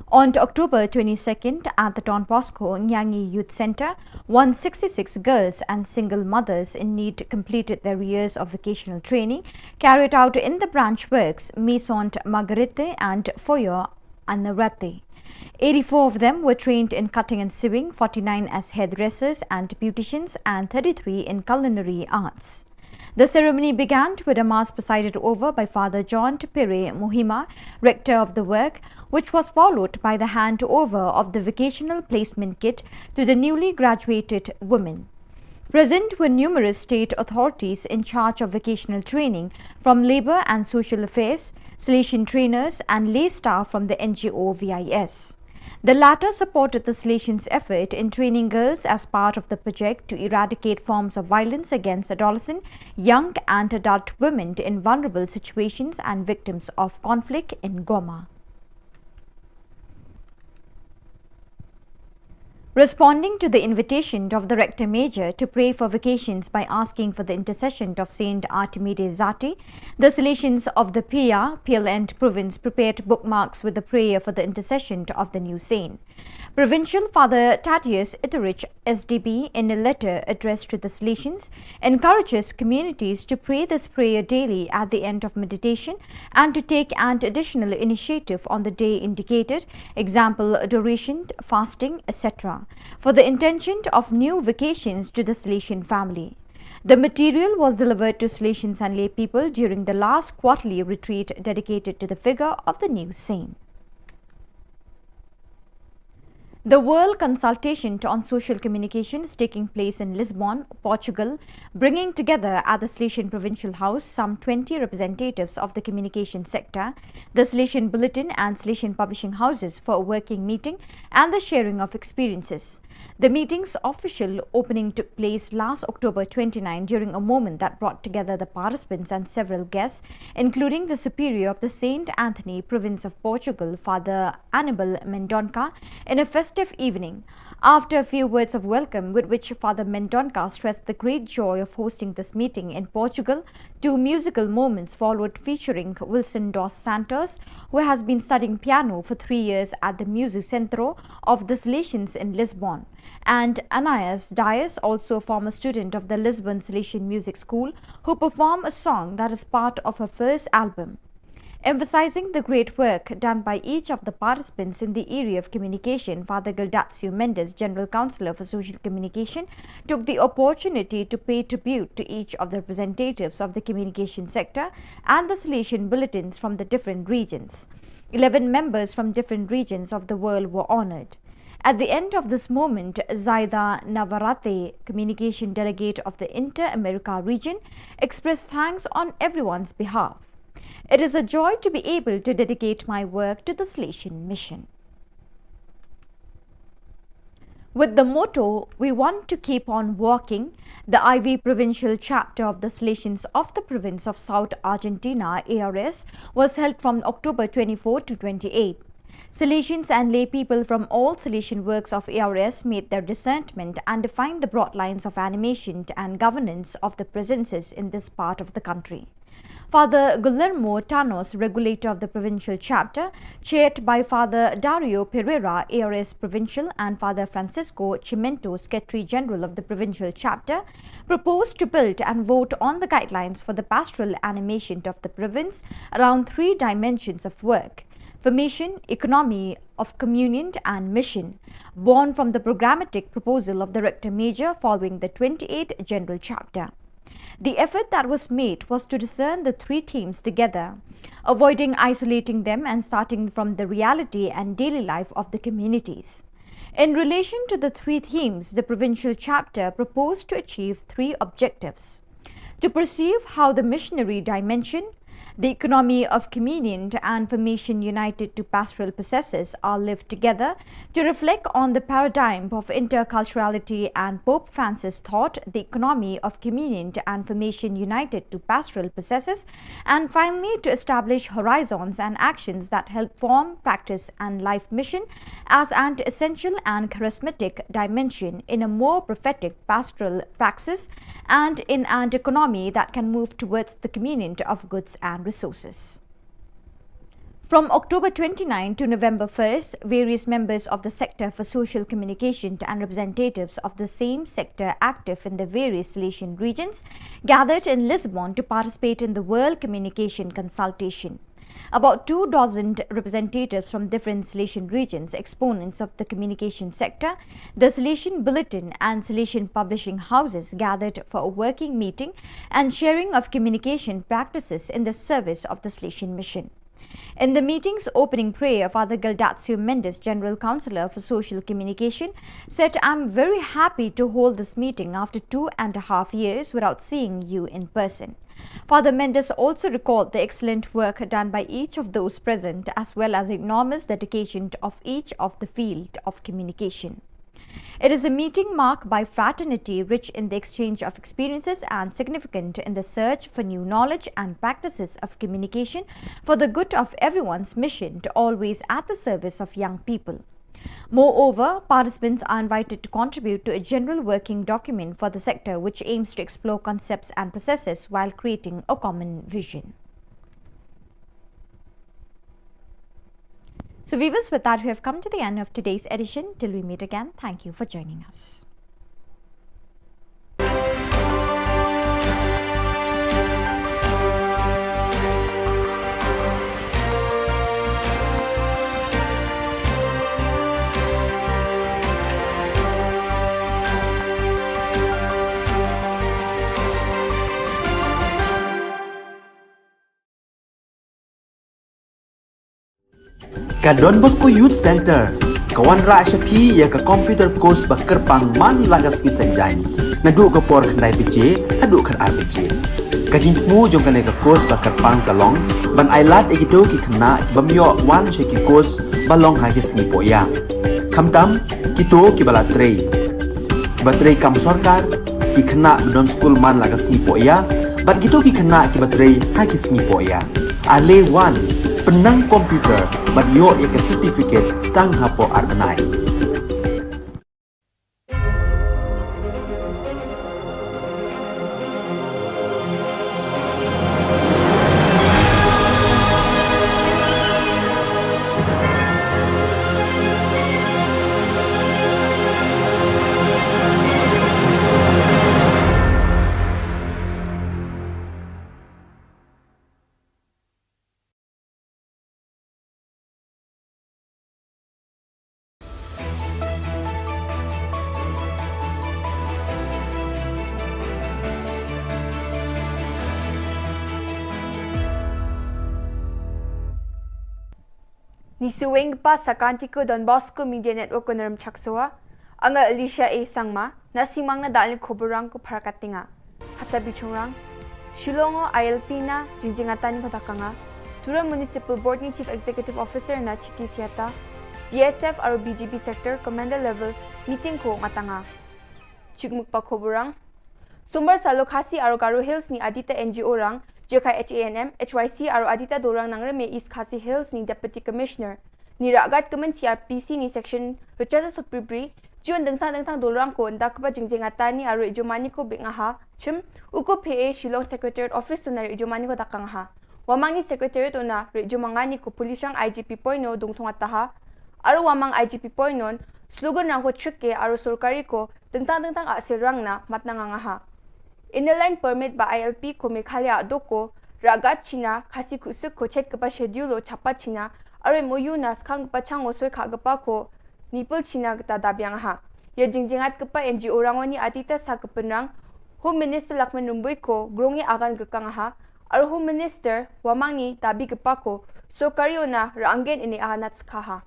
On October twenty-second, at the Don Bosco Nyangi Youth Centre, one sixty-six girls and single mothers in need completed their years of vocational training carried out in the branch works Maison Marguerite and Foyer Anarate. Eighty-four of them were trained in cutting and sewing, forty-nine as hairdressers and beauticians, and thirty-three in culinary arts. The ceremony began with a mass presided over by Father John Tupere Muhima, rector of the work, which was followed by the handover of the vocational placement kit to the newly graduated women. Present were numerous state authorities in charge of vocational training from Labour and Social Affairs, Salesian trainers, and lay staff from the N G O V I S. The latter supported the Salesians' effort in training girls as part of the project to eradicate forms of violence against adolescent, young, and adult women in vulnerable situations and victims of conflict in Goma. Responding to the invitation of the Rector Major to pray for vacations by asking for the intercession of Saint Artemide Zati, the Salesians of the Pia, Piel and province prepared bookmarks with the prayer for the intercession of the new saint. Provincial Father Thaddeus Itterich, S D B, in a letter addressed to the Salesians, encourages communities to pray this prayer daily at the end of meditation and to take an additional initiative on the day indicated, example, adoration, fasting, et cetera, for the intention of new vocations to the Salesian family. The material was delivered to Salesians and lay people during the last quarterly retreat dedicated to the figure of the new saint. The World Consultation on Social Communication is taking place in Lisbon, Portugal, bringing together at the Salesian Provincial House some twenty representatives of the communication sector, the Salesian Bulletin and Salesian publishing houses for a working meeting and the sharing of experiences. The meeting's official opening took place last October twenty-nine during a moment that brought together the participants and several guests, including the Superior of the Saint Anthony Province of Portugal, Father Anibal Mendonca, in a festive evening. After a few words of welcome, with which Father Mendonca stressed the great joy of hosting this meeting in Portugal, two musical moments followed featuring Wilson dos Santos, who has been studying piano for three years at the Music Centro of the Salesians in Lisbon, and Anais Dias, also a former student of the Lisbon Salesian Music School, who performed a song that is part of her first album. Emphasizing the great work done by each of the participants in the area of communication, Father Gildacio Mendes, General Counsellor for Social Communication, took the opportunity to pay tribute to each of the representatives of the communication sector and the Salesian bulletins from the different regions. Eleven members from different regions of the world were honored. At the end of this moment, Zaida Navarrete, communication delegate of the Inter-America region, expressed thanks on everyone's behalf. It is a joy to be able to dedicate my work to the Salesian Mission. With the motto, "We want to keep on walking," the I V provincial chapter of the Salesians of the province of South Argentina, A R S, was held from October twenty-four to twenty-eight. Salesians and lay people from all Salesian works of A R S made their discernment and defined the broad lines of animation and governance of the presences in this part of the country. Father Guillermo Tanos, regulator of the provincial chapter, chaired by Father Dario Pereira, A R S provincial, and Father Francisco Chimento, secretary general of the provincial chapter, proposed to build and vote on the guidelines for the pastoral animation of the province around three dimensions of work: formation, economy of communion, and mission, born from the programmatic proposal of the Rector Major following the twenty-eighth General Chapter. The effort that was made was to discern the three themes together, avoiding isolating them and starting from the reality and daily life of the communities. In relation to the three themes, the provincial chapter proposed to achieve three objectives: to perceive how the missionary dimension, the economy of communion, and formation united to pastoral processes are lived together, to reflect on the paradigm of interculturality and Pope Francis thought, the economy of communion and formation united to pastoral processes, and finally to establish horizons and actions that help form, practice, and life mission as an essential and charismatic dimension in a more prophetic pastoral praxis and in an economy that can move towards the communion of goods and resources. From October twenty-ninth to November first, various members of the sector for social communication and representatives of the same sector active in the various Salesian regions gathered in Lisbon to participate in the World Communication Consultation. About two dozen representatives from different Salesian regions, exponents of the communication sector, the Salesian Bulletin and Salesian publishing houses gathered for a working meeting and sharing of communication practices in the service of the Salesian Mission. In the meeting's opening prayer, Father Gildatio Mendes, General Councillor for Social Communication, said, "I'm very happy to hold this meeting after two and a half years without seeing you in person." Father Mendes also recalled the excellent work done by each of those present, as well as enormous dedication of each of the field of communication. It is a meeting marked by fraternity, rich in the exchange of experiences and significant in the search for new knowledge and practices of communication for the good of everyone's mission to always at the service of young people. Moreover, participants are invited to contribute to a general working document for the sector, which aims to explore concepts and processes while creating a common vision. So, viewers, with that, we have come to the end of today's edition. Till we meet again, thank you for joining us. Ka Don Bosco Youth Centre ka wanrah sha phi ïa ka computer course ba kyrpang man la ka sngi Saitjaiñ, naduh ka por khyndai baje haduh khatar baje. Ka jingthmu jong kane ka course ba kyrpang ka long ban ailad ïa kito ki khynnah ki bym ïoh wan sha ki course ba long ha ki sngi pohïa. Khamtam kito kiba la trei, kiba trei kam sorkar, ki khynnah ba don skul man la ka sngi pohïa, bad kito ki khynnah kiba trei ha ki sngi pohïa. Ale wan, pynnang computer bad ïoh ïa ka certificate tang hapoh ar bnai. Ngi sngewbha sa kan ïa ka Don Bosco Media Network ka Nongrim Chaksoa, nga Alicia A Sangma, na sngewbha na dal ïa ka khubor rang ka para ka tnga. Hata bichungrang, Shillong o I L P na jingjingatan ko takanga, Tura Municipal Board ni Chief Executive Officer na Chiti Siata, B S F aro B G B Sector Commander Level Meeting ko ngatanga. Chikmuk pa khubor rang. Sombar salo Khasi aro Garo Hills ni adita N G O rang, Jekai H A N M, H Y C aro adita dorang nangrim ïa East Khasi Hills ni Deputy Commissioner. Ni ragat kemen C R P C ni section Richard Supribri, jion dengtang dengtang dorang ko nda keba jingjingatan ni aro jumani ko bik ngaha, chim, uko P A Shillong Secretariat Office tuna ri jumani ko takang ha. Wamang ni Secretariat tuna ri jumangani ko Police rang I G P point no dungthung ataha. Aro wamang I G P point non, slogan rang ko chike aro sorkari ko dengtang dengtang a sirang na matna ngangaha. Inner Line Permit ba I L P ko Meghalaya doko, ragat China, Khasi Kusuk ko chet kepa schedule o chapa China, aro M O U na skang kepa chang o soi kha kepa ko, nipel China keta dabiang ha. Ïa jingjingat kepa N G O rangoni atita sa kepenrang, Home Minister Lahkmen Rymbui ko, grong ïa agan gerkang ha, aro Home Minister, wamang ni dabi kepa ko, sorkari ona, ranggen ini agan nat skha ha.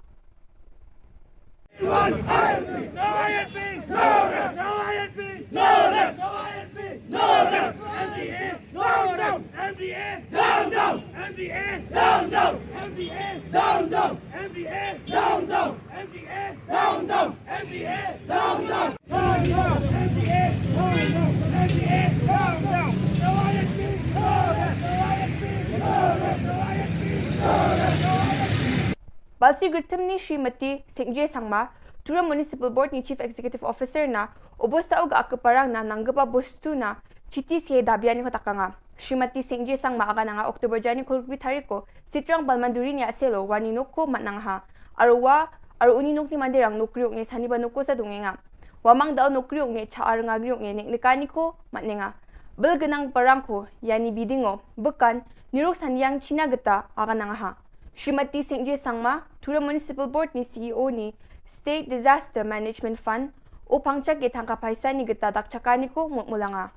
Balsi Gritim ni Srimati Singje Sangma, Tura Municipal Board ni Chief Executive Officer na, obo sa uga ake parang na nanggepa bostu na, Chiti Siata dabian ko takanga. Srimati Singje Sangma aga nanga October jani kolkwi tariko, Sitrang Balmanduri ni aselo, wani noko mat nangha. Arwa, aru uni nok ni mandirang nokriok nge sani ba noko sa dungenga. Wamang dau nokriok nge cha arnga griok nge nek nekani ko mat nenga. Bel genang parang ko, yani bidingo, bekan, nirok saniang China geta, aga nangha. Srimati Singje Sangma, Tura Municipal Board ni C E O ni State Disaster Management Fund, o pangchak ye thangka paisa ni geta dak chakani ko mut mulanga.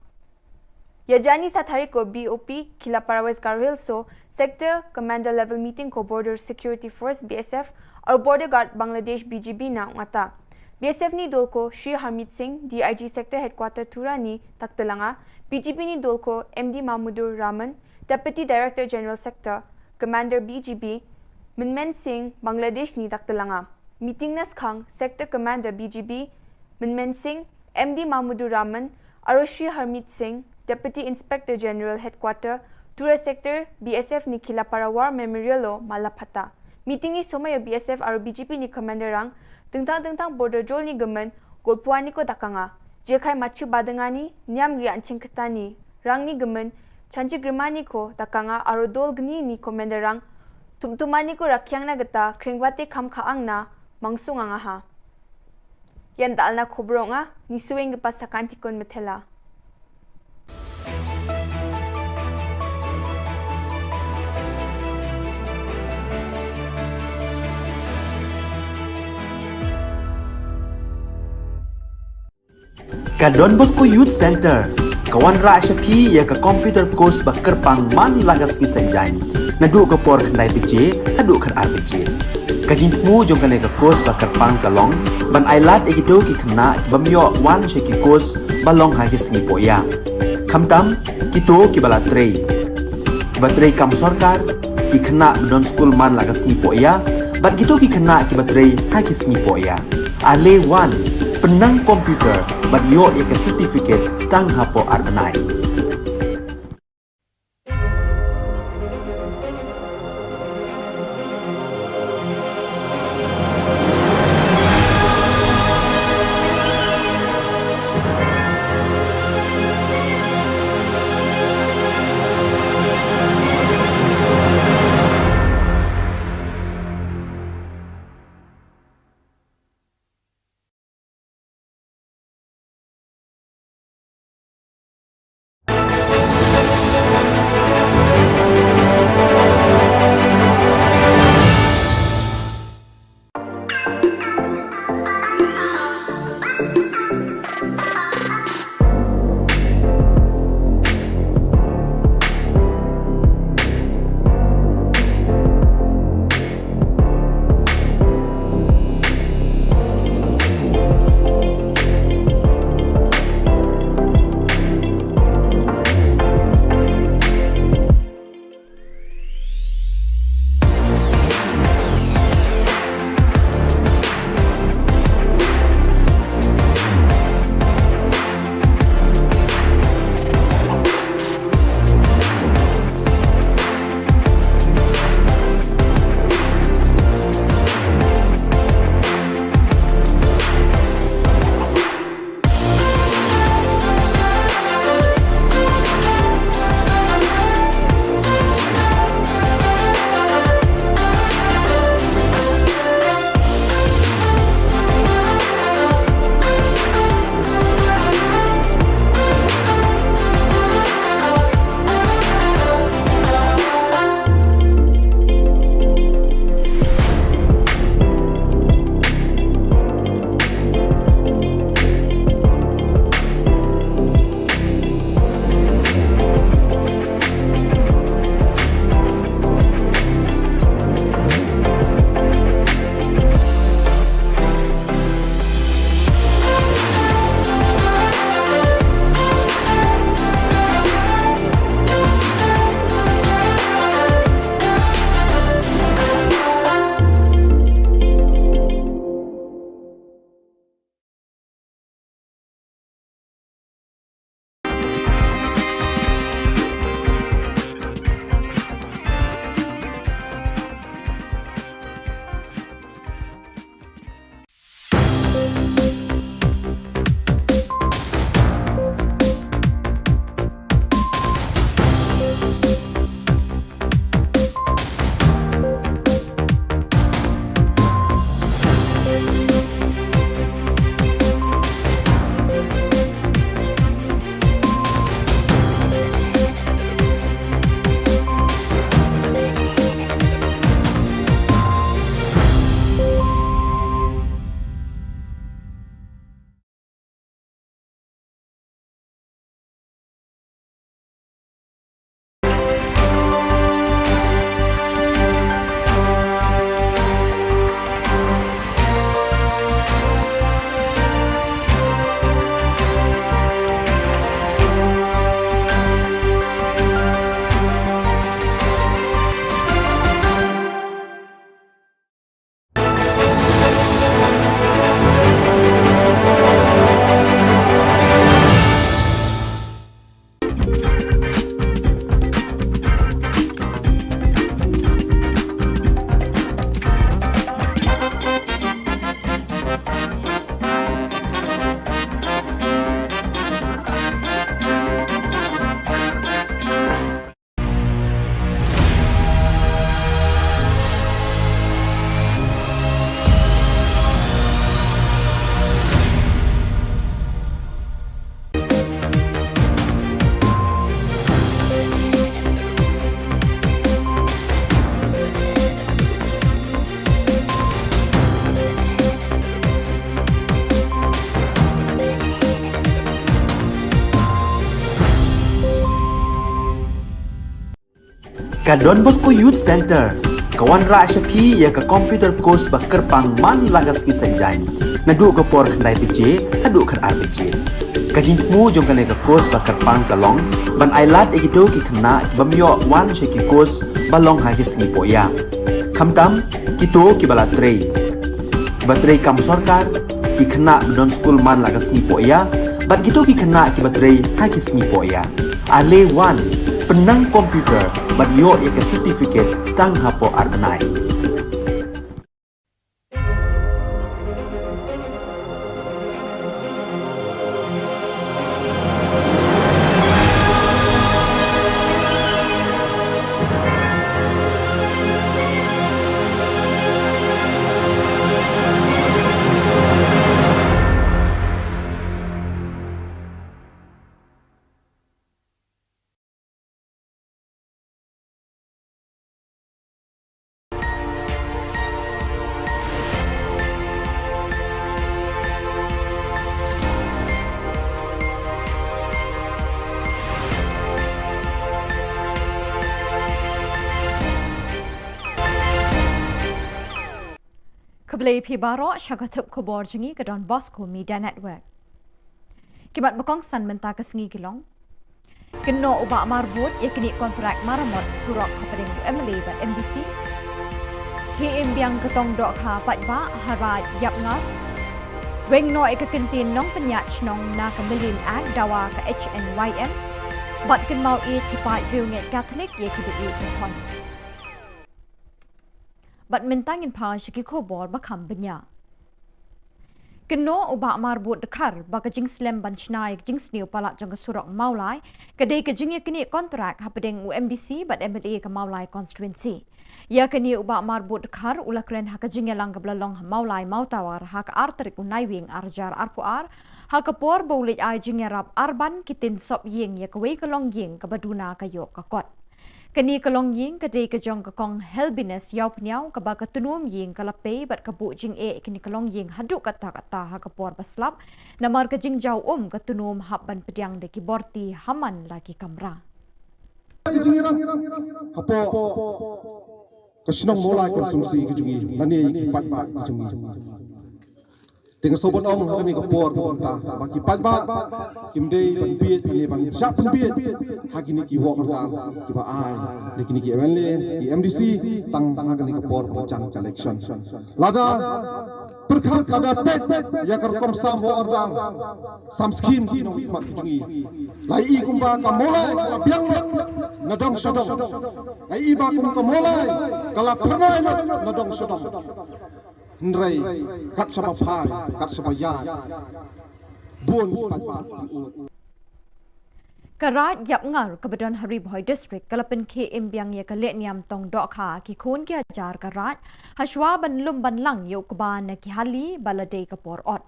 Yajani sa thariko B O P, Khilapara West Garo Hills so, Sector Commander Level Meeting ko Border Security Force B S F, aru Border Guard Bangladesh B G B na ngata. B S F ni dol ko Shri Harmeet Singh, D I G Sector Headquarter Tura ni taktelanga, B G B ni dol ko M D Mahmudur Rahman, Deputy Director General Sector, Commander B G B, Minmen Singh, Bangladesh ni taktelanga. Meeting na skhang, Sector Commander B G B, Minmen Singh, M D Mahmudur Rahman, aru Shri Harmeet Singh, Deputy Inspector General Headquarter, Tura Sector, B S F ni Khilapara War Memorial o mala phata. Meeting ni somai o B S F aru B G B ni Commander rang, tengtang tengtang border jol ni gemen, golpuani ko dakanga. Jekai machu badengani, niam rian chingketani, rang ni gemen, chanchi grimani ko dakanga aru dol gni ni Commander rang, tumtumani ko rakyang na geta, kringbate kam kaang na, mangsung angaha. Yan dal na khubronga, ni sueng gepa sakantikon methela. Ka Don Bosco Youth Center ka wanrah sha phi ïa ka computer course ba kyrpang man la ka sngi Saitjaiñ, naduh ka por khyndai baje haduh khatar baje. Ka jingthmu jong kane ka course ba kyrpang ka long ban ailad ïa kito ki khynnah ki bym ïoh wan sha ki course ba long ha ki sngi pohïa. Khamtam kito kiba la trei, kiba trei kam sorkar, ki khynnah ba don skul man la ka sngi pohïa, bad kito ki khynnah kiba trei ha ki sngi pohïa. Ale wan, pynnang computer bad ïoh ïa ka certificate tang hapoh ar bnai. Ka Don Bosco Youth Centre ka wanrah sha phi ïa ka computer course ba kyrpang man la ka sngi Saitjaiñ, naduh ka por khyndai baje haduh khatar baje. Ka jingthmu jong kane ka course ba kyrpang ka long ban ailad ïa kito ki khynnah ki bym ïoh wan sha ki course ba long ha ki sngi pohïa, khamtam kito kiba la trei, kiba trei kam sorkar, ki khynnah ba don skul man la ka sngi pohïa bad kito ki khynnah kiba trei ha ki sngi pohïa. Ale wan, pynnang computer bad ïoh ïa ka certificate tang hapoh ar bnai. Khublei phi baroh sha ka thup khubor jong ngi ka Don Bosco Media Network. Ki mat ba kongsan mynta ka sngi ki long: Kynnoh u Bah Marbud ïa kine kontrak maramot surok hapdeng u M L A bad M D C. Khie im biang ka tong dohkha paidbah ha Raid Ïapngar. Weng noh ïa ka kyntien nongpynïaid shnong na ka Million Act dawa ka H N Y M. Bad kynmaw ïeit ki paid riewngeit Katholik ïa kiba ïeit ki khon. Bad mynta ngin phai sha ki khubor ba kham bniah. Kynnoh u Bah Marbud Dkhar ba ka jingslem ban shna ïa ka jingsniew palat jong ka surok Mawlai ka dei ka jingïaknieh kontrak hapdeng u M D C bad M L A ka Mawlai constituency. Ïa kane u Bah Marbud Dkhar u la kren ha ka jingïalang kaba la long ha Mawlai Mawtawar ha ka ar tarik u Naiwieng ar hajar arphew ar, ha ka por ba u leit ai jingïarap arban ki tin sop ïing ïa kawei ka longïing kaba duna ka ïoh ka kot. Kane ka longïing ka dei ka jong ka Kong Helbiness Ïawphniaw kaba ka tnum ïing ka la pei bad ka buh jingeh kane ka longïing haduh katta katta ha ka por ba slap, namar ka jingjaw um ka tnum hap ban pdiang da ki borti ha man la ki kamra. Ka jingïarap hapoh ka shnong Mawlai constituency ka jong ngi lane ki paidbah ka jong ngi. Te nga sngewbha ban ong ha kane ka por ba mynta ba ki paidbah kim dei ban bieit ne ban shah pynbieit ha kine ki work order kiba ai da kine ki M L A, ki M D C tang ha kane ka por ba jan ka election. Lada pyrkhat, lada peit ïa ka rukom sam work order, sam scheme ki nongmihkhmat ki jong ngi, la ïohi kumba ka Mawlai ka la biang lut na dong sha dong. La ïohi ba kum ka Mawlai ka la phyrnai lut na dong sha dong. Hynrei kat shaba phai, kat shaba ïaid, bun ki paidbah ki ud. Ka Raid Ïapngar kaba don ha Ri Bhoi District ka la pynkhie im biang ïa ka lehniam tong dohkha ki khun ki hajar ka Raid, hashwa ban lum ban lang ïa u kba na ki hali ba la dei ka por ot.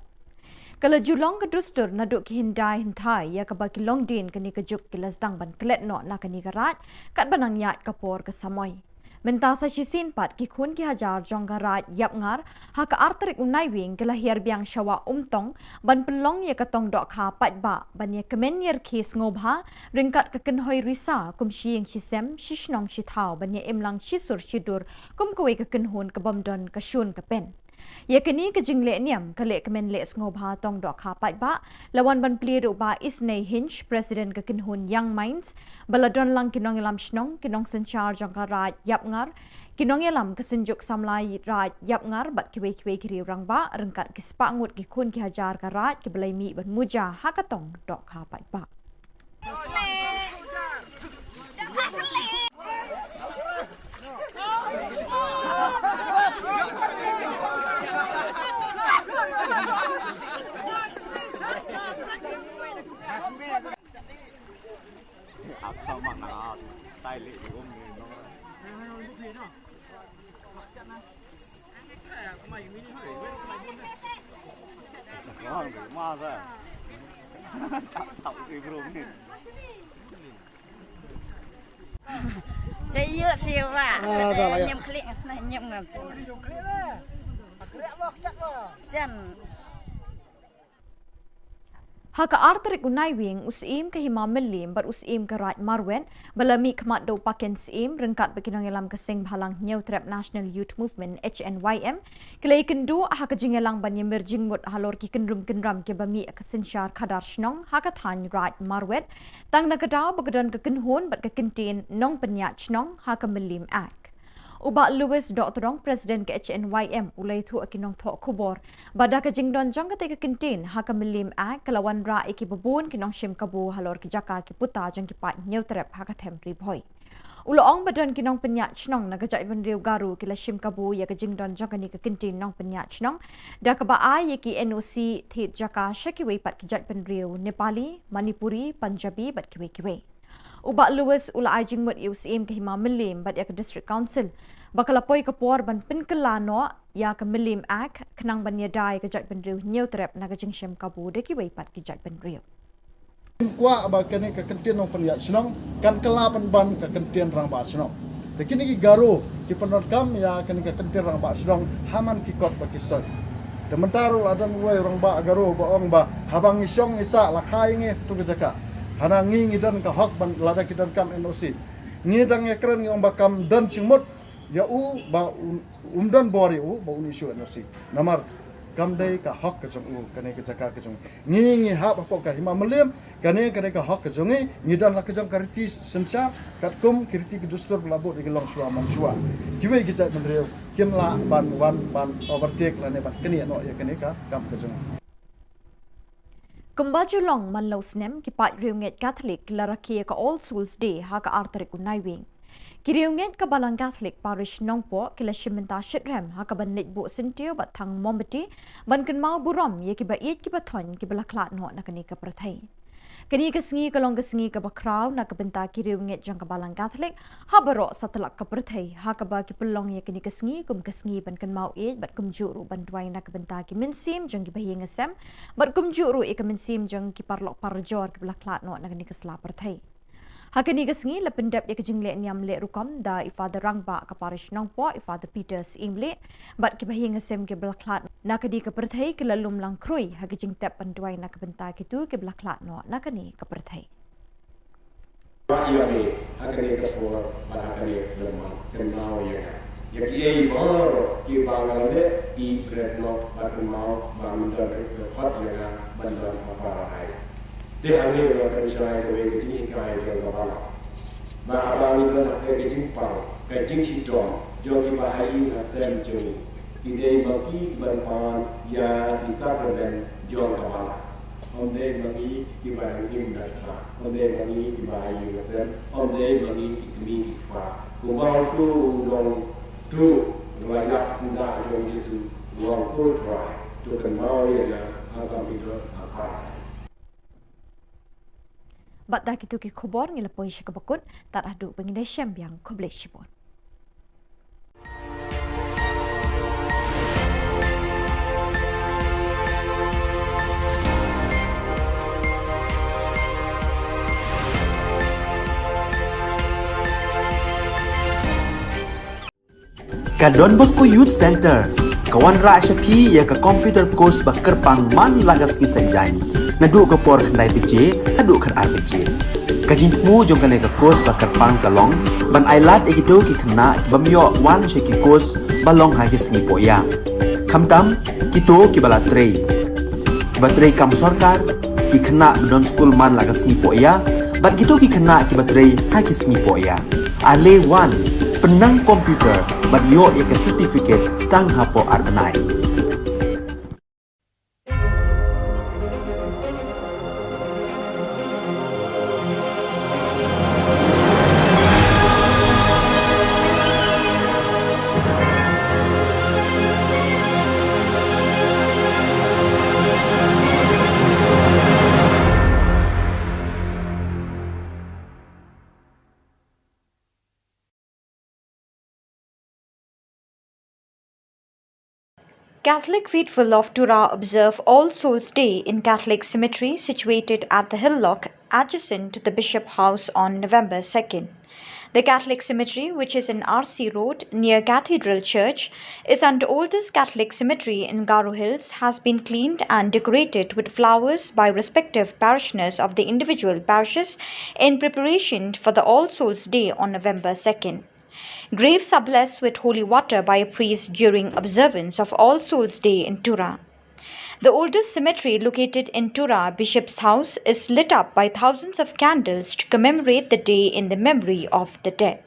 Ka la ju long ka dustur naduh ki hyndai hynthai ïa kaba ki longdien kane ka juk ki la sdang ban klet noh na kane ka Raid katba nang ïaid ka por ka samoi. Mynta sa shisien pat ki khun ki hajar jong ka Raid Ïapngar ha ka ar tarik u Naiwieng ki la hiar biang sha Wah Umtong ban pynlong ïa ka tong dohkha paidbah ban ïa kmen ïa rkhie sngewbha ryngkat ka kynhoi risa kum shi ïing shi sem, shi shnong shi thaw ban ïa im lang shi sur shi dur kum kawei ka kynhun ka bym don ka shun ka pen. Ïa kane ka jinglehniam ka lehkmen leh sngewbha tong dohkha paidbah la wan ban plie da u Bah Isnei Hinge, President ka kynhun Young Minds, ba la don lang ki nongïalam shnong, ki nongsynshar jong ka Raid Ïapngar, ki nongïalam ka Synjuk Samla Raid Ïapngar bad kiwei kiwei ki riew rangbah ryngkat ki spah ngut ki khun ki hajar ka Raid kiba la ïa mih ban muja ha ka tong dohkha paidbah. Cak ïa siwa. Ah, dah lah, ya. Nyem klik ngasnah nyem ngam. Jan. Ha ka ar tarik u Naiwieng, u Syiem ka Hima Mylliem bad u Syiem ka Raid Marwet, ba la mih khmat da u Paken Syiem, ryngkat bad ki nongïalam ka Seng Bhalang Hynñiewtrep National Youth Movement, H N Y M, ki la ïakynduh ha ka jingïalang ban ïamir jingmut halor ki kynrum kynram kiba mih ka synshar khadar shnong ha ka thaiñ Raid Marwet, tang na ka daw ba ka don ka kynhun bad ka kyntien nongpynïaid shnong ha ka Mylliem Act. U Bah Louis Dohtdong, President ka H N Y M, u la ïathuh ha ki nongthoh khubor ba da ka jingdon jong katei ka kyntien ha ka Mylliem Act, ka la wanrah ïa kiba bun ki nongshim kabu halor ki jaka ki puta jong ki paid Hynñiewtrep ha ka them Ri Bhoi. U la ong ba don ki nongpynïaid shnong na ka jaitbynriew Garo ki la shim kabu ïa ka jingdon jong kane ka kyntien nongpynïaid shnong da kaba ai ïa ki N O C thied jaka sha kiwei pat ki jaitbynriew Nepali, Manipuri, Punjabi bad kiwei kiwei. U Bah Louis u la ai jingmut ïa u Syiem ka Hima Mylliem bad ïa ka District Council ba ka la poi ka por ban pynkylla noh ïa ka Mylliem Act, khnang ban ïada ïa ka jaitbynriew Hynñiewtrep na ka jingshim kabu da kiwei pat ki jaitbynriew. Kwah ba kane ka kyntien nongpynïaid shnong kan kylla pynban ka kyntien rangbah shnong. Te kine ki Garo ki pyndonkam ïa kane ka kyntien rangbah shnong ha man ki kot bad ki soi. Te mynta ruh la don uwei u rangbah Garo ba ong ba haba ngi shong ngi sah la kha ïa ngi ha katu ka jaka. Hana ngi ngi don ka hok ban, lada ki donkam N O C. Ngi dang ïakren ngi ong ba kam don jingmut ïa u ba un, um don bor ïa u ba un issue N O C. Namar kam dei ka hok ka jong u, kane ka jaka ka jong ngi. Ngi hap hapoh ka Hima Mylliem, kane ka dei ka hok ka jong ngi. Ngi don la ka jong ka riti synshar katkum ki riti ki dustur ba la bud ïa ki longshuwa mangshuwa. Kiwei ki jaitbynriew kim lah ban wan ban overtake lane ban knieh noh ïa kane ka kam ka jong ngi. Kumba ju long man la u snem, ki paid riewngeit Katholik ki la rakhe ïa ka All Souls Day ha ka ar tarik u Naiwieng. Ki riewngeit ka Balang Katholik Parish Nongpoh ki la shim bynta shitrhem ha kaban leit buh syntiew bad thang mombati ban kynmaw burom ïa kiba ïeit kiba thoiñ kiba la khlad noh na kane ka pyrthei. Kane ka sngi ka long ka sngi kaba khraw na ka bynta ki riewngeit jong ka Balang Katholik ha baroh satlak ka pyrthei, ha kaba ki pynlong ïa kane ka sngi kum ka sngi ban kynmaw ïeit bad kumjuh ruh ban duwai na ka bynta ki mynsiem jong kiba ïing sem bad kumjuh ruh ïa ka mynsiem jong ki paralok parajor kiba la khlad noh na kane ka sla pyrthei. Ha kane ka sngi la pyndep ïa ka jingleh niam leh rukom da i Father Rangbah ka Parish Nongpoh, i Father Peter Syiemlieh, bad kiba ïing sem kiba la khlad na kane ka pyrthei ki la lum lang khrui ha ka jingtep ban duwai na ka bynta kito kiba la khlad noh na kane ka pyrthei. Ba ïa me ha kane ka por bad ha kane ka por, kynmaw ïa nga ïa kiei baroh kiba nga la leh, ïeit bret noh bad kynmaw ba men don ruh ka khot ïa nga ban don ha Paradise. Te hangne nga pynshai kawei ka jinghikai jong ka Balang, ba haba ngi don ha ka jingpang ka jingshitom jong kiba ha ïing ha sem jong ngi, ki dei ma ki kiban pan ïa ki sakramen jong ka Balang. Ym dei ma ngi kiba dang im da sla, ym dei ma ngi kiba ha ïing ha sem, ym dei ma ngi ki kmie ki kpa. Kumba uto u nongtuh u la ïap syndah jong u Jisu, u ong, Ko Trai, to kynmaw ïa nga haba me don ha Paradise. Bad da kito ki khubor ngi la poi sha kaba kut, tad haduh ba ngin ïashem biang, khublei shibun. Ka Don Bosco Youth Center ka wanrah sha phi ïa ka computer course ba kyrpang man la ka sngi Saitjaiñ, naduh ka por khyndai baje haduh khatar baje. Ka jingthmu jong kane ka course ba kyrpang ka long ban ailad ïa kito ki khynnah ki bym ïoh wan sha ki course ba long ha ki sngi pohïa, khamtam kito kiba la trei, kiba trei kam sorkar, ki khynnah ba don skul man la ka sngi pohïa, bad kito ki khynnah kiba trei ha ki sngi pohïa. Ale wan, pynnang computer bad ïoh ïa ka certificate tang hapoh ar bnai. Catholic faithful of Tura observe All Souls Day in Catholic cemetery situated at the Hill Lock, adjacent to the Bishop House, on November second. The Catholic cemetery, which is in R C Road near Cathedral Church, is an oldest Catholic cemetery in Garo Hills, has been cleaned and decorated with flowers by respective parishioners of the individual parishes in preparation for the All Souls Day on November second. Graves are blessed with holy water by a priest during observance of All Souls Day in Tura. The oldest cemetery located in Tura, Bishop's House, is lit up by thousands of candles to commemorate the day in the memory of the dead.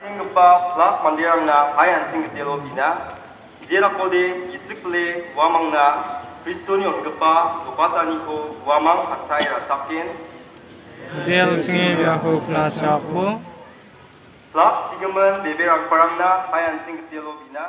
Singkpa plak mandirang na Hayan Singktialo Bina, Jera Kode, Yisik Pele, Wamang na, Kristoni Ongkpa, Lopata Niko, Wamang Hatai Rasakin, Del Singh Yahu Plachapbo, Plak Sigaman, Bebe Rangparang na, Hayan Singktialo Bina.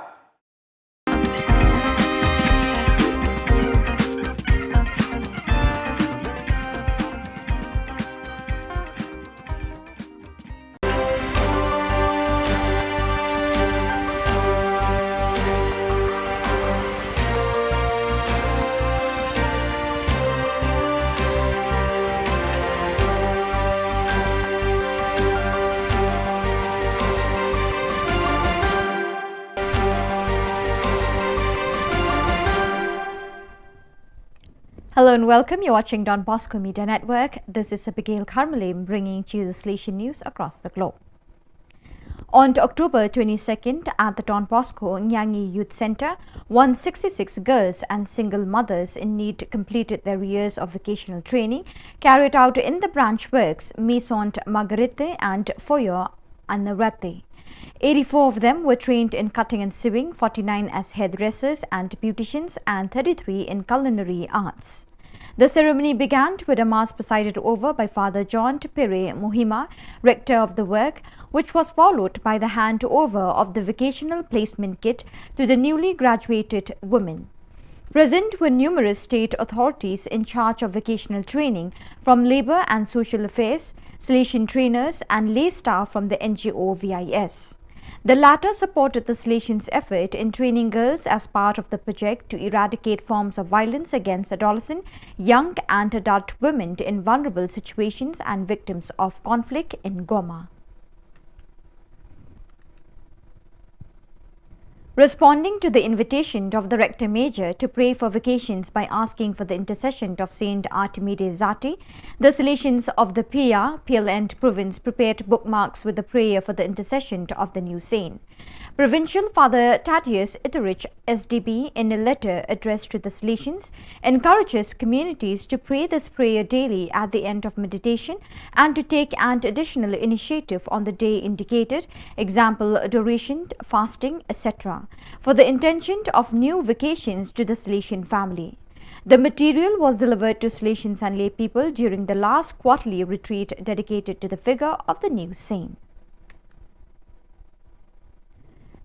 Hello and welcome. You're watching Don Bosco Media Network. This is Abigail Karmalim bringing to you the Salesian news across the globe. On October twenty-second, at the Don Bosco Nyangi Youth Centre, one sixty-six girls and single mothers in need completed their years of vocational training carried out in the branch works Maison Marguerite and Foyer Anarate. Eighty-four of them were trained in cutting and sewing, forty-nine as hairdressers and beauticians, and thirty-three in culinary arts. The ceremony began with a mass presided over by Father John Tupere Muhima, rector of the work, which was followed by the handover of the vocational placement kit to the newly graduated women. Present were numerous state authorities in charge of vocational training, from Labour and Social Affairs, Salesian trainers, and lay staff from the N G O V I S. The latter supported the Salesians' effort in training girls as part of the project to eradicate forms of violence against adolescent, young, and adult women in vulnerable situations and victims of conflict in Goma. Responding to the invitation of the Rector Major to pray for vocations by asking for the intercession of Saint Artemide Zati, the Salesians of the Pia, Piel and Province prepared bookmarks with the prayer for the intercession of the new saint. Provincial Father Thaddeus Itterich, S D B, in a letter addressed to the Salesians, encourages communities to pray this prayer daily at the end of meditation and to take an additional initiative on the day indicated, example, adoration, fasting, et cetera, for the intention of new vocations to the Salesian family. The material was delivered to Salesians and lay people during the last quarterly retreat dedicated to the figure of the new saint.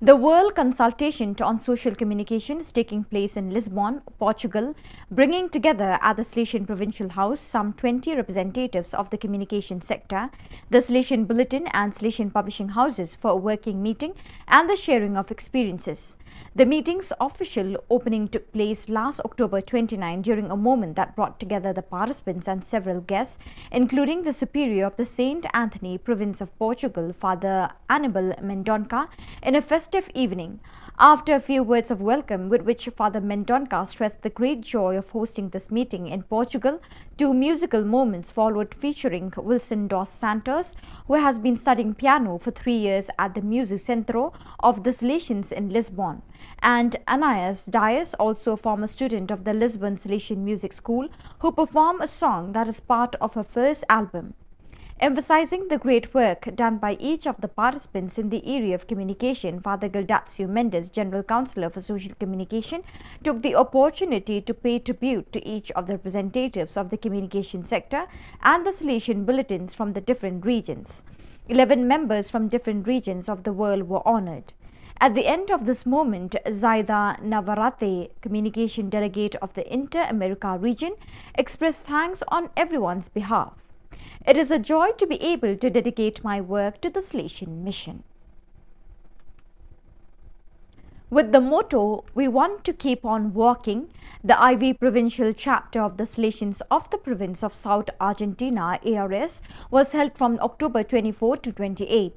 The World Consultation on Social Communication is taking place in Lisbon, Portugal, bringing together at the Salesian Provincial House some twenty representatives of the communication sector, the Salesian Bulletin and Salesian publishing houses for a working meeting and the sharing of experiences. The meeting's official opening took place last October twenty-nine during a moment that brought together the participants and several guests, including the Superior of the Saint Anthony Province of Portugal, Father Anibal Mendonca, in a festive evening. After a few words of welcome, with which Father Mendonca stressed the great joy of hosting this meeting in Portugal, two musical moments followed featuring Wilson dos Santos, who has been studying piano for three years at the Music Centro of the Salesians in Lisbon, and Anais Dias, also a former student of the Lisbon Salesian Music School, who performed a song that is part of her first album. Emphasizing the great work done by each of the participants in the area of communication, Father Gildacio Mendes, General Counsellor for Social Communication, took the opportunity to pay tribute to each of the representatives of the communication sector and the Salesian bulletins from the different regions. Eleven members from different regions of the world were honored. At the end of this moment, Zaida Navarrete, communication delegate of the Inter-America region, expressed thanks on everyone's behalf. It is a joy to be able to dedicate my work to the Salesian Mission. With the motto, "We want to keep on walking," the I V provincial chapter of the Salesians of the province of South Argentina, A R S, was held from October twenty-four to twenty-eight.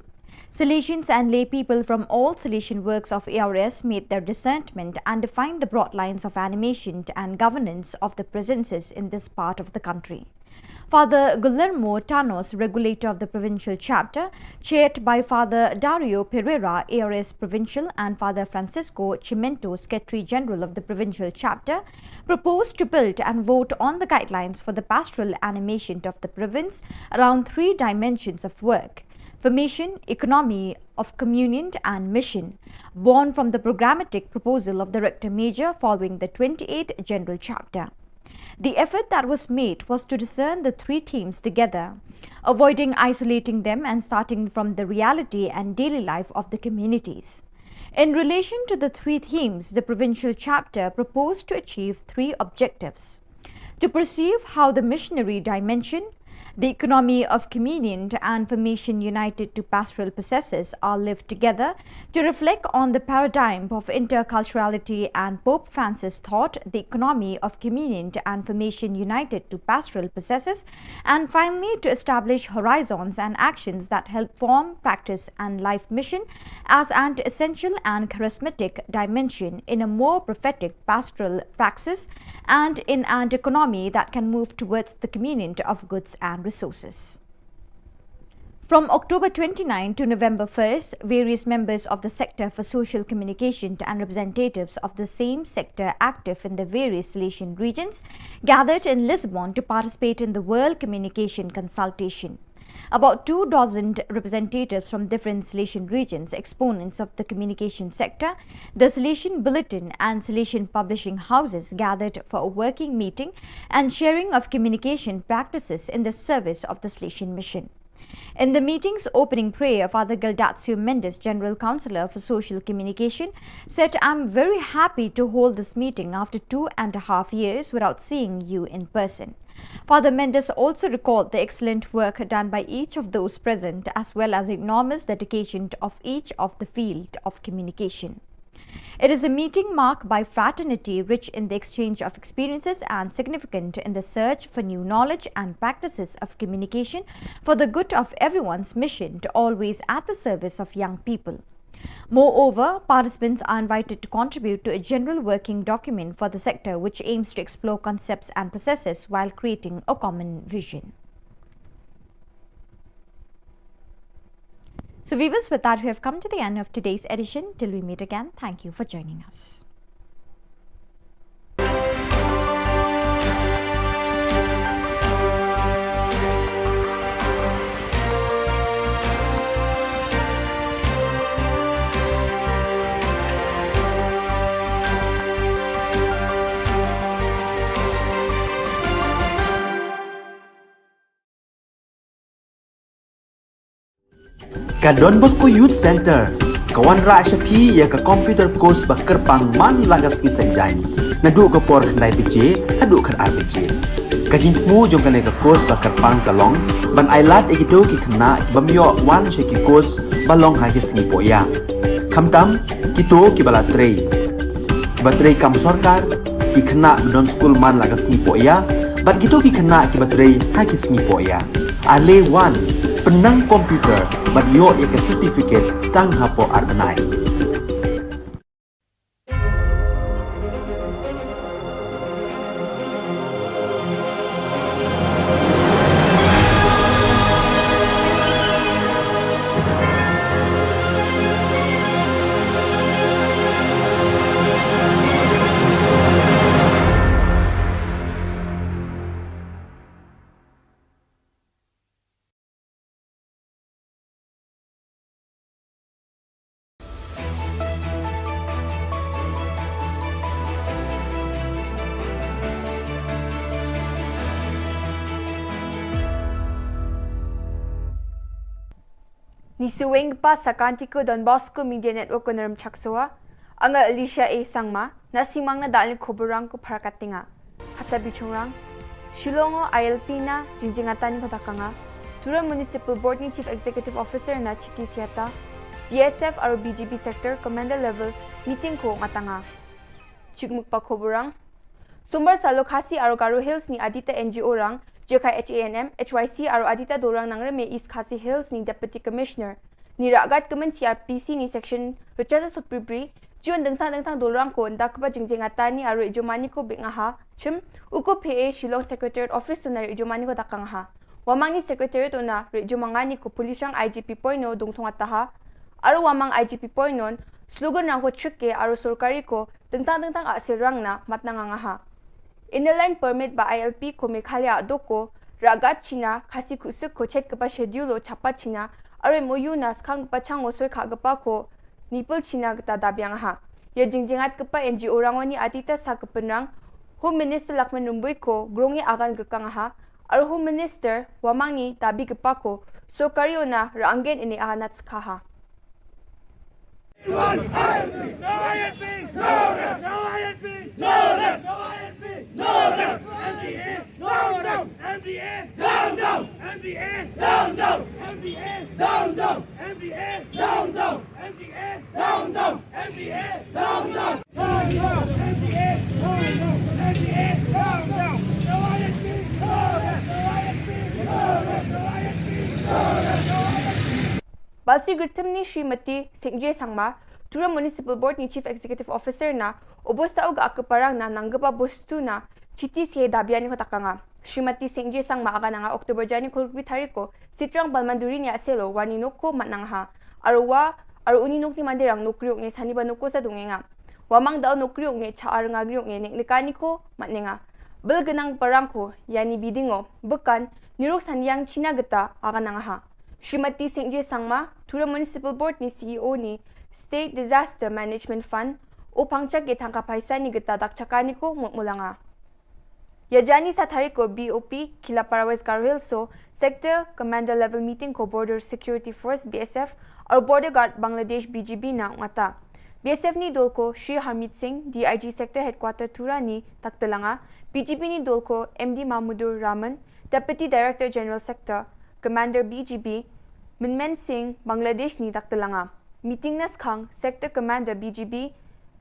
Salesians and lay people from all Salesian works of A R S made their discernment and defined the broad lines of animation and governance of the presences in this part of the country. Father Guillermo Tanos, regulator of the provincial chapter, chaired by Father Dario Pereira, A R S provincial, and Father Francisco Chimento, secretary general of the provincial chapter, proposed to build and vote on the guidelines for the pastoral animation of the province around three dimensions of work: formation, economy of communion, and mission, born from the programmatic proposal of the Rector Major following the twenty-eighth General Chapter. The effort that was made was to discern the three themes together, avoiding isolating them and starting from the reality and daily life of the communities. In relation to the three themes, the provincial chapter proposed to achieve three objectives: to perceive how the missionary dimension, the economy of communion, and formation united to pastoral processes are lived together, to reflect on the paradigm of interculturality and Pope Francis thought, the economy of communion and formation united to pastoral processes, and finally to establish horizons and actions that help form, practice, and life mission as an essential and charismatic dimension in a more prophetic pastoral praxis and in an economy that can move towards the communion of goods and resources. From October twenty-ninth to November first, various members of the sector for social communication and representatives of the same sector active in the various Salesian regions gathered in Lisbon to participate in the World Communication Consultation. About two dozen representatives from different Salesian regions, exponents of the communication sector, the Salesian Bulletin and Salesian publishing houses gathered for a working meeting and sharing of communication practices in the service of the Salesian Mission. In the meeting's opening prayer, Father Gildatio Mendes, General Councillor for Social Communication, said, "I'm very happy to hold this meeting after two and a half years without seeing you in person." Father Mendes also recalled the excellent work done by each of those present, as well as enormous dedication of each of the field of communication. It is a meeting marked by fraternity, rich in the exchange of experiences and significant in the search for new knowledge and practices of communication for the good of everyone's mission to always at the service of young people. Moreover, participants are invited to contribute to a general working document for the sector, which aims to explore concepts and processes while creating a common vision. So, viewers, with that, we have come to the end of today's edition. Till we meet again, thank you for joining us. Ka Don Bosco Youth Centre ka wanrah sha phi ïa ka computer course ba kyrpang man la ka sngi Saitjaiñ, naduh ka por khyndai baje haduh khatar baje. Ka jingthmu jong kane ka course ba kyrpang ka long ban ailad ïa kito ki khynnah ki bym ïoh wan sha ki course ba long ha ki sngi pohïa. Khamtam kito kiba la trei, kiba trei kam sorkar, ki khynnah ba don skul man la ka sngi pohïa, bad kito ki khynnah kiba trei ha ki sngi pohïa. Ale wan, pynnang computer bad ïoh ïa ka certificate tang hapoh ar bnai. Ngi sngewbha sa ka article Don Bosco Media Network ko Naram Chaksoa. Anga Alicia A Sangma, na simang na dal ni khubor rang ko Pharakat Tinga. Kata bichungrang. Shillong o I L P na jingjingatan ni ko takanga. Tura Municipal Board ni Chief Executive Officer na Chiti Siata. B S F aro B G B Sector Commander Level Meeting ko ngatanga. Chikmuk pa khubor rang. Sombar salo Khasi aro Garo Hills ni adita N G O rang, J K H A N M, H Y C aro adita dorang nang rem East Khasi Hills ni Deputy Commissioner. Ni ragat kemen C R P C ni section rechaza supri bri, jion dengtang dengtang dorang ko nda keba jingjing atani aro ijomani ko bik ngaha, chim, uko P A Shillong Secretariat Office tuna ijomani ko takang ha. Wamang ni Secretariat una ijomangani ko Police rang I G P point no dongthong ataha, aro wamang I G P point non, slogan rang ko chike aro sorkari ko dengtang dengtang asil rang na matnang angaha. Inner Line Permit ba I L P ko Meghalaya doko, ragat China, Khasi kusuk ko chet kepa schedule o chapa China, aro M O U na skang kepa chang o soi kha kepa ko, nipel China keta dabiang ha. Ya jingjingat kepa N G O rangoni atita sa kepenrang, Home Minister Lakman Rumbui ko, grongi agan gerkang ha, aro Home Minister, wamang ni dabi kepa ko, sorkari ona ranggen ini aganat skha ha. Balsi Gritim ni Srimati Singje Sangma, Tura Municipal Board ni Chief Executive Officer na, obo sa uga ake parang na nanggepa bostu na, Chiti Siata dabian ni ko takanga. Srimati Singje Sangma aga nanga October jani kolkwi tariko, Sitrang Balmanduri ni aselo, wani noko matnang ha. Arwa, aru uni nok ni mandirang nokriok nge sani ba noko sa dungenga. Wamang dau nokriok nge cha arnga griok nge nek nekani ko matnenga. Bel genang parang ko, yani bidingo, bekan, nirok saniang China geta, aga nanga ha. Srimati Singje Sangma, Tura Municipal Board ni C E O ni State Disaster Management Fund, o pangchak ye thangka paisa ni geta dakchaka ni ko mut mulanga. Ya jani sa tariko B O P, Kilapara West Garo Hills so, Sector Commander Level Meeting ko Border Security Force B S F, or Border Guard Bangladesh B G B na ngata. B S F ni dolko Shri Harmeet Singh, D I G Sector Headquarter Tura ni taktelanga, B G B ni dolko M D Mahmudur Rahman, Deputy Director General Sector, Commander B G B, Minmen Singh, Bangladesh ni taktelanga. Meeting na skhang, Sector Commander B G B,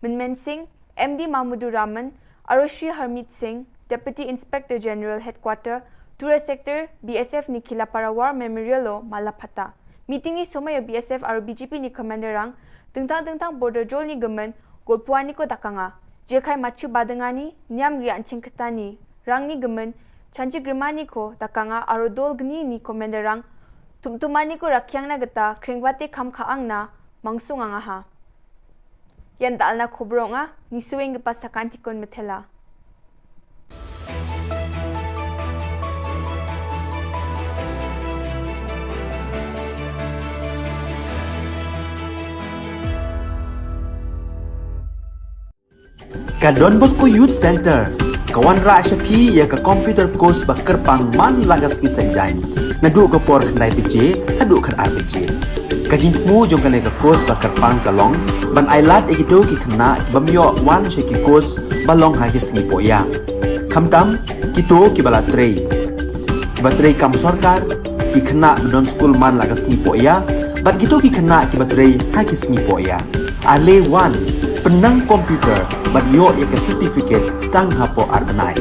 Minmen Singh, M D Mahmudur Rahman, aro Shri Harmeet Singh, Deputy Inspector General Headquarter, Tura Sector, B S F ni Kilapara War Memorial o mala phata. Meeting ni somai o B S F aro B G B ni Commander rang, tengtang tengtang border jol ni gemen, golpuani ko dakanga. Jekai machu badengani, niam rian chingketani, rang ni gemen, chanchi grimani ko dakanga aro dol gni ni Commander rang, tumtumani ko rakyang na geta, kringbate kam kaang na, mangsung angaha. Yan dal na khubronga, ni sueng gepa sakantikon metela. Ka Don Bosco Youth Center ka wanrah sha phi ïa ka computer course ba kyrpang man la ka sngi Saitjaiñ, naduh ka por khyndai baje haduh khatar baje. Ka jingthmu jong kane ka course ba kyrpang ka long ban ailad ïa kito ki khynnah ki bym ïoh wan sha ki course ba long ha ki sngi pohïa. Khamtam kito kiba la trei, kiba trei kam sorkar, ki khynnah ba don skul man la ka sngi pohïa, bad kito ki khynnah kiba trei ha ki sngi pohïa. Ale wan, pynnang computer bad ïoh ïa ka certificate tang hapoh ar bnai.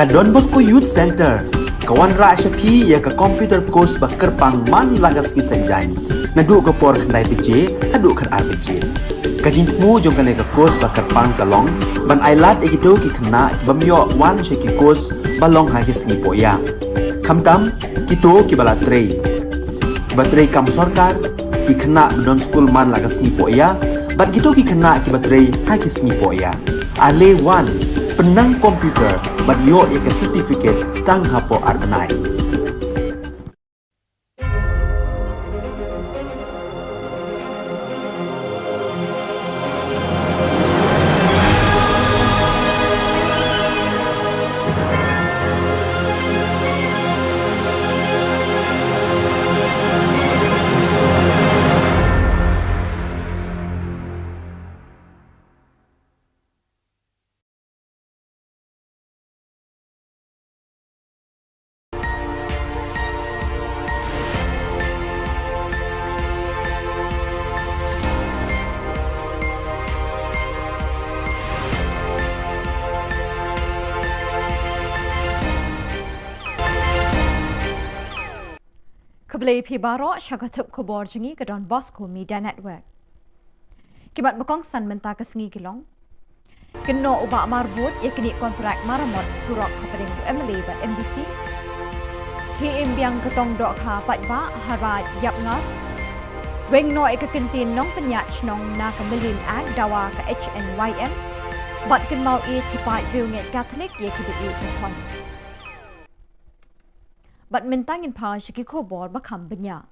Ka Don Bosco Youth Centre ka wanrah sha phi ïa ka computer course ba kyrpang man la ka sngi Saitjaiñ, naduh ka por khyndai baje haduh khatar baje. Ka jingthmu jong kane ka course ba kyrpang ka long ban ailad ïa kito ki khynnah ki bym ïoh wan sha ki course ba long ha ki sngi pohïa, khamtam kito kiba la trei, kiba trei kam sorkar, ki khynnah ba don skul man la ka sngi pohïa, bad kito ki khynnah kiba trei ha ki sngi pohïa. Ale wan, pynnang computer bad ïoh ïa ka certificate tang hapoh ar bnai. Khublei phi baroh sha ka thup khubor jong ngi ka Don Bosco Media Network. Ki mat ba kongsan mynta ka sngi ki long: Kynnoh u Bah Marbud ïa kine kontrak maramot surok hapdeng u M L A bad M D C. Khie im biang ka tong dohkha paidbah ha Raid Ïapngar. Weng noh ïa ka kyntien nongpynïaid shnong na ka Million Act dawa ka H N Y M. Bad kynmaw ïeit ki paid riewngeit Katholik ïa kiba ïeit ki khon. Bad mynta ngin phai sha ki khubor ba kham bniah.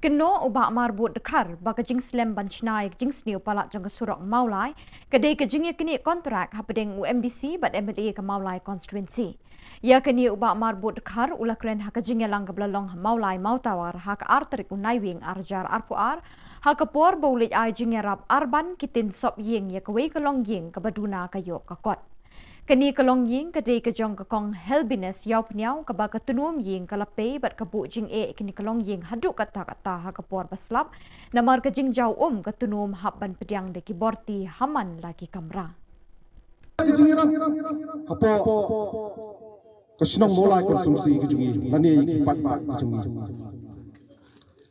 Kynnoh u Bah Marbud Dkhar ba ka jingslem ban shna ïa ka jingsniew palat jong ka surok Mawlai ka dei ka jingïaknieh kontrak hapdeng u M D C bad M L A ka Mawlai constituency. Ïa kane u Bah Marbud Dkhar u la kren ha ka jingïalang kaba la long ha Mawlai Mawtawar ha ka ar tarik u Naiwieng ar hajar arphew ar, ha ka por ba u leit ai jingïarap arban ki tin sop ïing ïa kawei ka longïing kaba duna ka ïoh ka kot. Kane ka longïing ka dei ka jong ka Kong Helbinus Ïawphniaw kaba ka tnum ïing ka la pei bad ka buh jingeh ïa kane ka longïing haduh katta katta ha ka por ba slap, namar ka jingjaw um ka tnum hap ban pdiang da ki borti ha man la ki kamra. Ka jingïarap hapoh ka shnong Mawlai constituency ka jong ngi lane ïa ki paidbah ka jong ngi.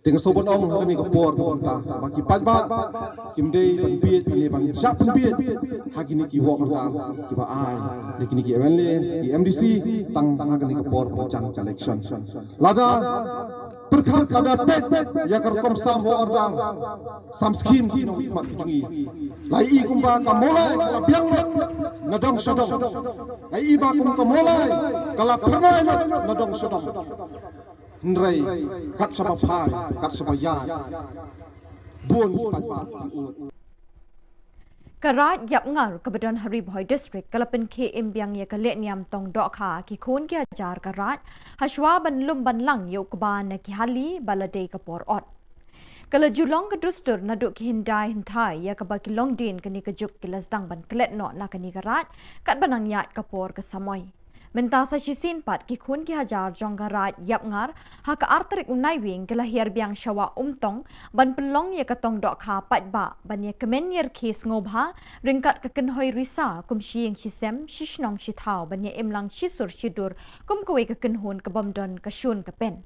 Te nga sngewbha ban ong ha kane ka por kaba mynta ba ki paidbah kim dei ban bieit ne ban shah pynbieit ha kine ki work order kiba ai da kine ki M L A, ki M D C, tang ha kane ka por ba jan ka election. Lada pyrkhat, lada peit ïa ka rukom sam work order, sam scheme ki nongmihkhmat ki jong ngi, la i kumba ka Mawlai ka la biang lut na dong sha dong. La i ba kum ka Mawlai ka la phyrnai lut na dong sha dong. Hynrei kat shaba phai, kat shaba ïaid, bun ki paidbah ki ud. Ka Raid Ïapngar kaba don ha Ri Bhoi District ka la pynkhie im biang ïa ka lehniam tong dohkha ki khun ki hajar ka Raid, hashwa ban lum ban lang ïa u kba na ki hali ba la dei ka por ot. Ka la ju long ka dustur naduh ki hyndai hynthai ïa kaba ki longdien kane ka juk ki la sdang ban klet noh na kane ka Raid katba nang ïaid ka por ka samoi. Mynta sa shisien pat ki khun ki hajar jong ka Raid Ïapngar ha ka ar tarik u Naiwieng ki la hiar biang sha Wah Umtong ban pynlong ïa ka tong dohkha paidbah ban ïa kmen ïa rkhie sngewbha ryngkat ka kynhoi risa kum shi ïing shi sem, shi shnong shi thaw, ban ïa im lang shi sur shi dur kum kawei ka kynhun ka bym don ka shun ka pen.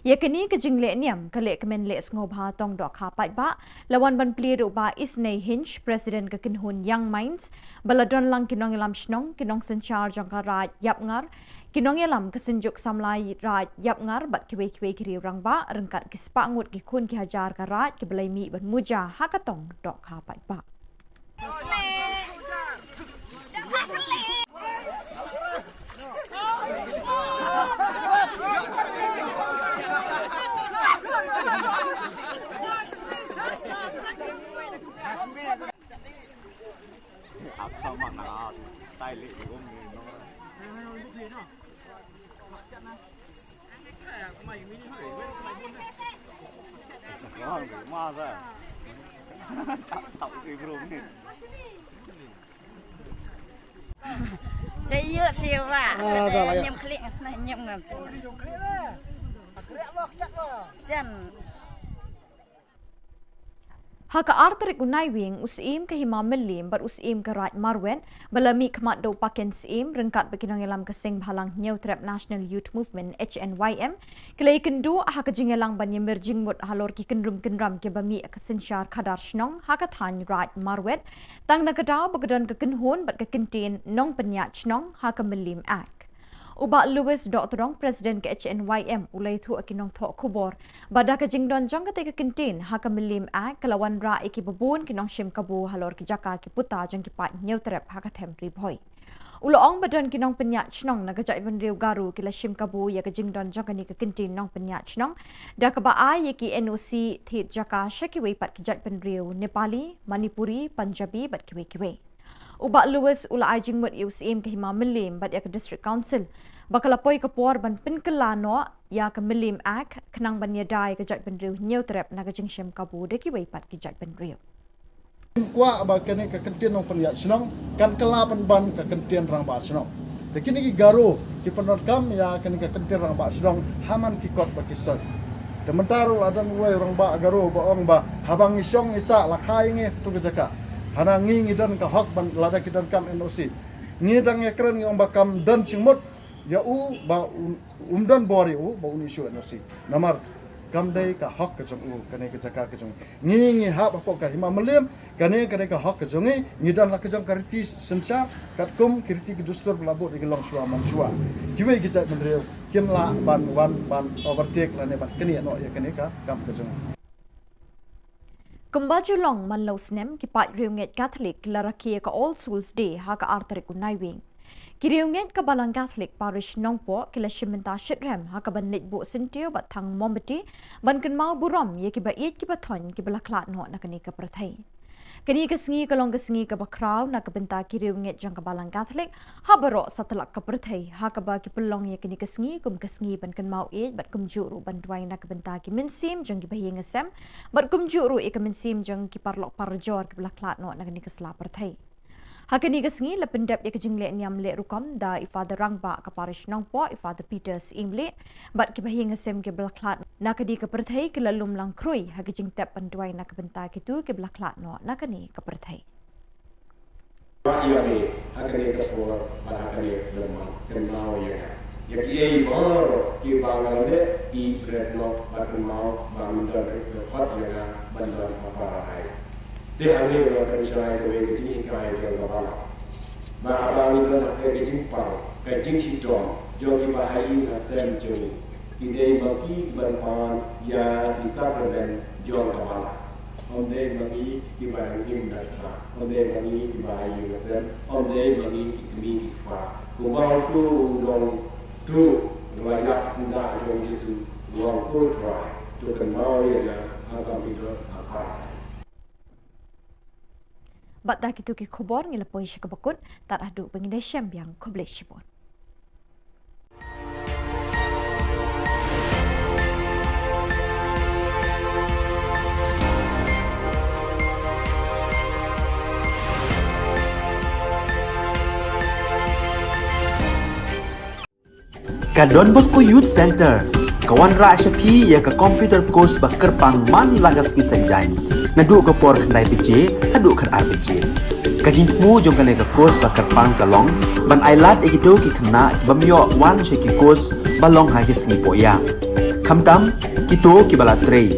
Ïa kane ka jinglehniam ka lehkmen leh sngewbha tong dohkha paidbah la wan ban plie da u Bah Isnei Hinge, President ka kynhun Young Minds, ba la don lang ki nongïalam shnong, ki nongsynshar jong ka Raid Ïapngar, ki nongïalam ka Synjuk Samla Raid Ïapngar bad kiwei kiwei ki riew rangbah ryngkat ki spah ngut ki khun ki hajar ka Raid kiba la ïa mih ban muja ha ka tong dohkha paidbah. Cha ïoh siwa. Ah, da la ïa. Ñiam khlieh sna ñiam ngam. Jan. Ha ka ar tarik u Naiwieng, u Syiem ka Hima Mylliem bad u Syiem ka Raid Marwet, ba la mih khmat da u Paken Syiem, ryngkat bad ki nongïalam ka Seng Bhalang Hynñiewtrep National Youth Movement, H N Y M, ki la ïakynduh ha ka jingïalang ban ïamir jingmut halor ki kynrum kynram kiba mih ka synshar khadar shnong ha ka thaiñ Raid Marwet, tang na ka daw ba ka don ka kynhun bad ka kyntien nongpynïaid shnong ha ka Mylliem Act. U Bah Louis Dohtdong, President ka H N Y M, u la ïathuh ha ki nongthoh khubor ba da ka jingdon jong katei ka kyntien ha ka Mylliem Act, ka la wanrah ïa kiba bun ki nongshim kabu halor ki jaka ki puta jong ki paid Hynñiewtrep ha ka them Ri Bhoi. U la ong ba don ki nongpynïaid shnong na ka jaitbynriew Garo ki la shim kabu ïa ka jingdon jong kane ka kyntien nongpynïaid shnong da kaba ai ïa ki N O C thied jaka sha kiwei pat ki jaitbynriew Nepali, Manipuri, Punjabi bad kiwei kiwei. U Bah Louis u la ai jingmut ïa u Syiem ka Hima Mylliem bad ïa ka District Council ba ka la poi ka por ban pynkylla noh ïa ka Mylliem Act, khnang ban ïada ïa ka jaitbynriew Hynñiewtrep na ka jingshim kabu da kiwei pat ki jaitbynriew. Kwah ba kane ka kyntien nongpynïaid shnong kan kylla pynban ka kyntien rangbah shnong. Te kine ki Garo ki pyndonkam ïa kane ka kyntien rangbah shnong ha man ki kot bad ki soi. Te mynta ruh la don uwei u rangbah Garo ba ong ba haba ngi shong ngi sah la kha ïa ngi ha katu ka jaka. Hana ngi ngi don ka hok ban lada ki donkam N O C. Ngi dang ïakren ngi ong ba kam don jingmut ïa u ba un, um don bor ïa u ba un issue N O C. Namar kam dei ka hok ka jong u, kane ka jaka ka jong ngi. Ngi hap hapoh ka Hima Mylliem, kane ka dei ka hok ka jong ngi. Ngi don la ka jong ka riti synshar katkum ki riti ki dustur ba la bud ïa ki longshuwa mangshuwa. Kiwei ki jaitbynriew kim lah ban wan ban overtake lane ban knieh noh ïa kane ka kam ka jong ngi. Kumba ju long man la u snem, ki paid riewngeit Katholik ki la rakhe ïa ka All Souls Day ha ka ar tarik u Naiwieng. Ki riewngeit ka Balang Katholik Parish Nongpoh ki la shim bynta shitrhem ha kaban leit buh syntiew bad thang mombati ban kynmaw burom ïa kiba ïeit kiba thoiñ kiba la khlad noh na kane ka pyrthei. Kane ka sngi ka long ka sngi kaba khraw na ka bynta ki riewngeit jong ka Balang Katholik ha baroh satlak ka pyrthei, ha kaba ki pynlong ïa kane ka sngi kum ka sngi ban kynmaw ïeit bad kumjuh ruh ban duwai na ka bynta ki mynsiem jong kiba ïing ïasem bad kumjuh ruh ïa ka mynsiem jong ki paralok parajor kiba la khlad noh na kane ka sla pyrthei. Ha kane ka sngi la pyndep ïa ka jingleh niam leh rukom da i Father Rangbah ka Parish Nongpoh, i Father Peter Syiemlieh, bad kiba ïing ïasem kiba la khlad na kane ka pyrthei ki la lum lang khrui ha ka jingtep ban duwai na ka bynta kito kiba la khlad noh na kane ka pyrthei. Ïa me ha kane ka por bad ha kane ka khyllipmat, kynmaw ïa nga. Ïa kiei baroh kiba nga la leh, ïeit bret noh bad kynmaw ba men don ruh ka khot ïa nga ban don ha Paradise. Te hangne nga pynshai kawei ka jinghikai jong ka balang, ba haba ngi don ha ka jingpang, ka jingshitom jong kiba ha ïing ha sem jong ngi, ki dei ma ki kiban pan ïa ki sakramen jong ka balang. Ym dei ma ngi kiba dang im da sah, ym dei ma ngi kiba ha ïing ha sem, ym dei ma ngi ki kmie ki kpa. Kumba uto u nongtuh u la ïap syndah jong u Jisu, u ong, Ko Trai, to kynmaw ïa nga ha ka mih ha Paradise. Bad da kito ki khubor ngi la poi sha kaba kut, tad haduh ba ngin ïashem biang, khublei shibun. Ka Don Bosco Youth Center ka wanrah sha phi ïa ka computer course ba kyrpang man la ka sngi Saitjaiñ, naduh ka por khyndai baje haduh khatar baje. Ka jingthmu jong kane ka course ba kyrpang ka long ban ailad ïa kito ki khynnah ki bym ïoh wan sha ki course ba long ha ki sngi pohïa, khamtam kito kiba la trei,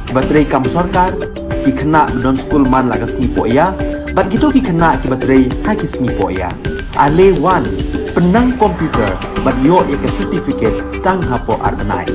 kiba trei kam sorkar, ki khynnah ba don skul man la ka sngi pohïa, bad kito ki khynnah kiba trei ha ki sngi pohïa. Ale wan, pynnang computer bad ïoh ïa ka certificate tang hapoh ar bnai.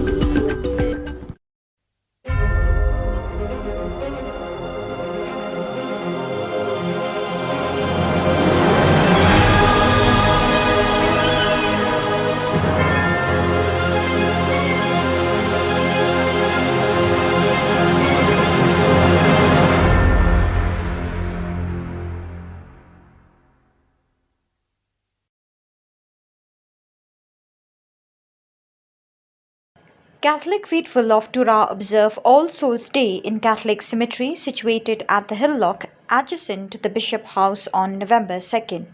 Catholic faithful of Tura observe All Souls Day in Catholic cemetery situated at the Hill Lock, adjacent to the Bishop House, on November second.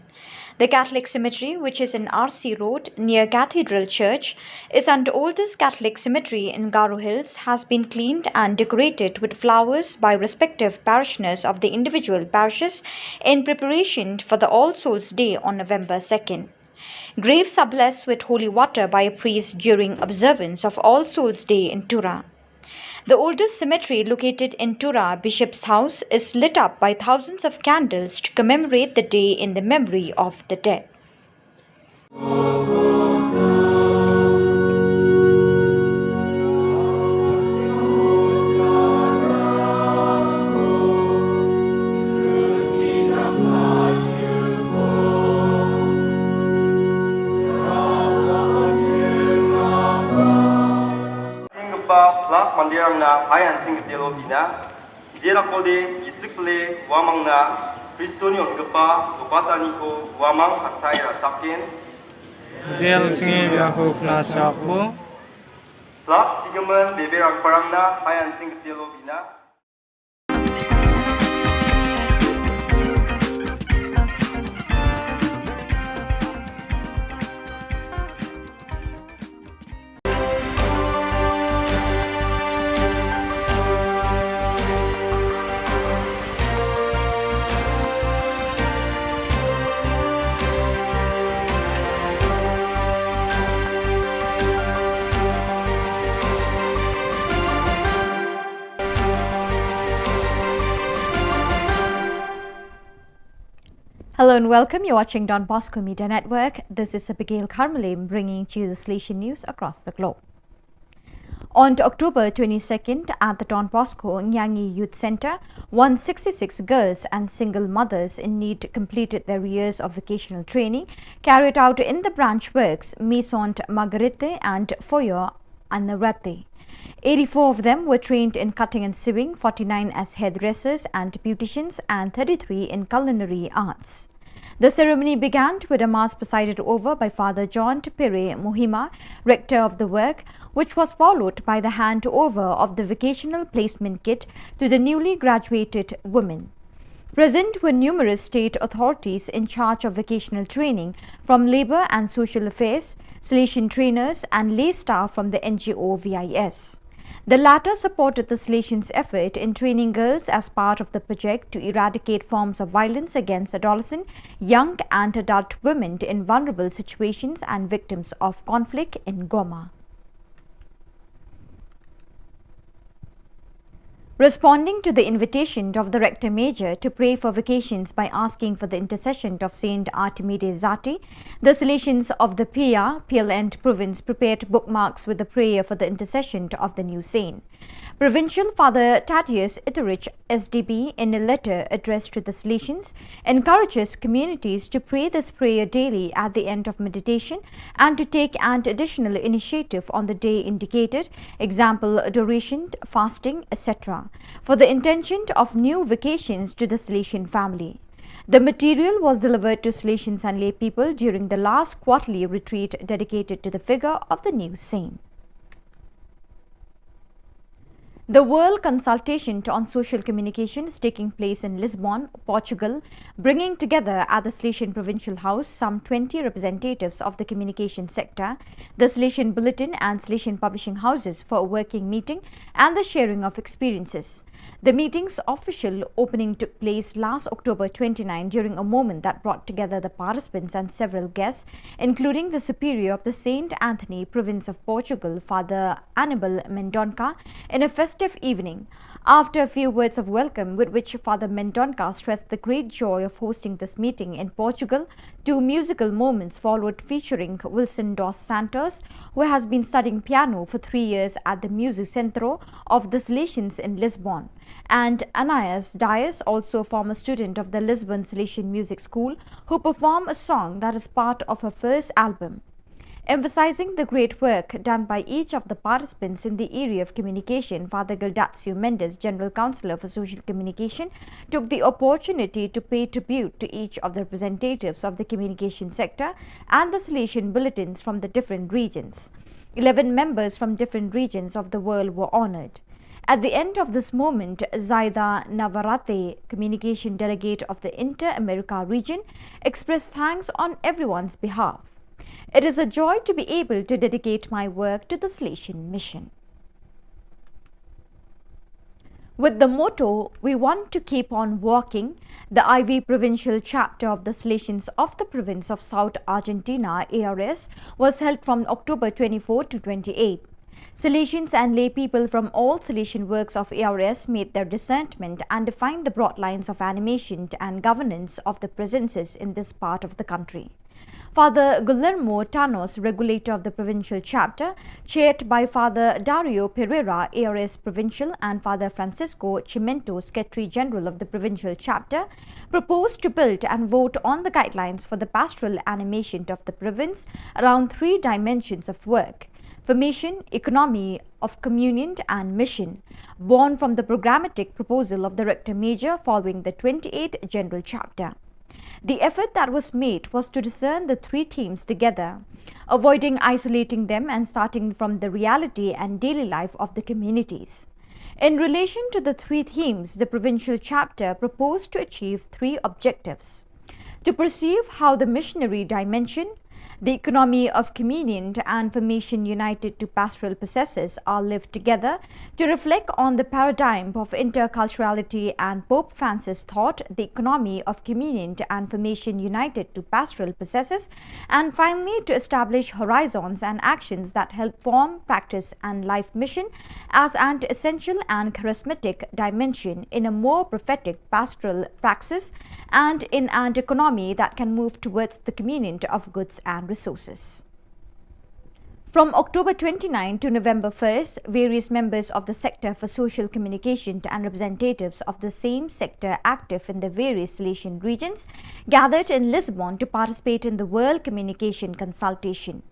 The Catholic cemetery, which is in R C Road near Cathedral Church, is an oldest Catholic cemetery in Garo Hills, has been cleaned and decorated with flowers by respective parishioners of the individual parishes in preparation for the All Souls Day on November second. Graves are blessed with holy water by a priest during observance of All Souls Day in Tura. The oldest cemetery located in Tura, Bishop's House, is lit up by thousands of candles to commemorate the day in the memory of the dead. Singpa plak mandirang na hayan singkatelo bina. Jera kode isik le wamang na Kristoni ongkapa gopata niko wamang hatai rasakin. Del singim ya huk na chakbo. Plak sigaman beberang parang na hayan singkatelo bina. Hello and welcome. You're watching Don Bosco Media Network. This is Abigail Karmalim bringing to you the Salesian news across the globe. On October twenty-second, at the Don Bosco Nyangi Youth Centre, one sixty-six girls and single mothers in need completed their years of vocational training carried out in the branch works Maison Marguerite and Foyer Anarate. Eighty-four of them were trained in cutting and sewing, forty-nine as hairdressers and beauticians, and thirty-three in culinary arts. The ceremony began with a mass presided over by Father John Tupere Muhima, rector of the work, which was followed by the handover of the vocational placement kit to the newly graduated women. Present were numerous state authorities in charge of vocational training from Labour and Social Affairs, Salesian trainers, and lay staff from the N G O V I S. The latter supported the Salesians' effort in training girls as part of the project to eradicate forms of violence against adolescent, young, and adult women in vulnerable situations and victims of conflict in Goma. Responding to the invitation of the Rector Major to pray for vacations by asking for the intercession of Saint Artemide Zati, the Salesians of the Pia, Piel and province prepared bookmarks with the prayer for the intercession of the new saint. Provincial Father Thaddeus Itterich, S D B, in a letter addressed to the Salesians, encourages communities to pray this prayer daily at the end of meditation and to take an additional initiative on the day indicated, example, adoration, fasting, et cetera, for the intention of new vocations to the Salesian family. The material was delivered to Salesians and lay people during the last quarterly retreat dedicated to the figure of the new saint. The World Consultation on Social Communication is taking place in Lisbon, Portugal, bringing together at the Salesian Provincial House some twenty representatives of the communication sector, the Salesian Bulletin and Salesian Publishing Houses for a working meeting and the sharing of experiences. The meeting's official opening took place last October twenty-nine during a moment that brought together the participants and several guests, including the Superior of the Saint Anthony Province of Portugal, Father Anibal Mendonca, in a festive evening. After a few words of welcome, with which Father Mendonca stressed the great joy of hosting this meeting in Portugal, two musical moments followed featuring Wilson dos Santos, who has been studying piano for three years at the Music Centro of the Salesians in Lisbon, and Anais Dias, also a former student of the Lisbon Salesian Music School, who performed a song that is part of her first album. Emphasizing the great work done by each of the participants in the area of communication, Father Gildacio Mendes, General Counsellor for Social Communication, took the opportunity to pay tribute to each of the representatives of the communication sector and the Salesian bulletins from the different regions. Eleven members from different regions of the world were honored. At the end of this moment, Zaida Navarrete, communication delegate of the Inter-America region, expressed thanks on everyone's behalf. It is a joy to be able to dedicate my work to the Salesian Mission. With the motto, "We want to keep on walking," the I V provincial chapter of the Salesians of the province of South Argentina, A R S, was held from October twenty-four to twenty-eight. Salesians and lay people from all Salesian works of A R S made their discernment and defined the broad lines of animation and governance of the presences in this part of the country. Father Guillermo Tanos, regulator of the provincial chapter, chaired by Father Dario Pereira, A R S provincial, and Father Francisco Chimento, secretary general of the provincial chapter, proposed to build and vote on the guidelines for the pastoral animation of the province around three dimensions of work: formation, economy of communion, and mission, born from the programmatic proposal of the Rector Major following the twenty-eighth General Chapter. The effort that was made was to discern the three themes together, avoiding isolating them and starting from the reality and daily life of the communities. In relation to the three themes, the provincial chapter proposed to achieve three objectives: to perceive how the missionary dimension, the economy of communion, and formation united to pastoral processes are lived together, to reflect on the paradigm of interculturality and Pope Francis' thought, the economy of communion and formation united to pastoral processes, and finally to establish horizons and actions that help form, practice, and life mission as an essential and charismatic dimension in a more prophetic pastoral praxis and in an economy that can move towards the communion of goods and resources. From October twenty-ninth to November first, various members of the sector for social communication and representatives of the same sector active in the various Salesian regions gathered in Lisbon to participate in the World Communication Consultation.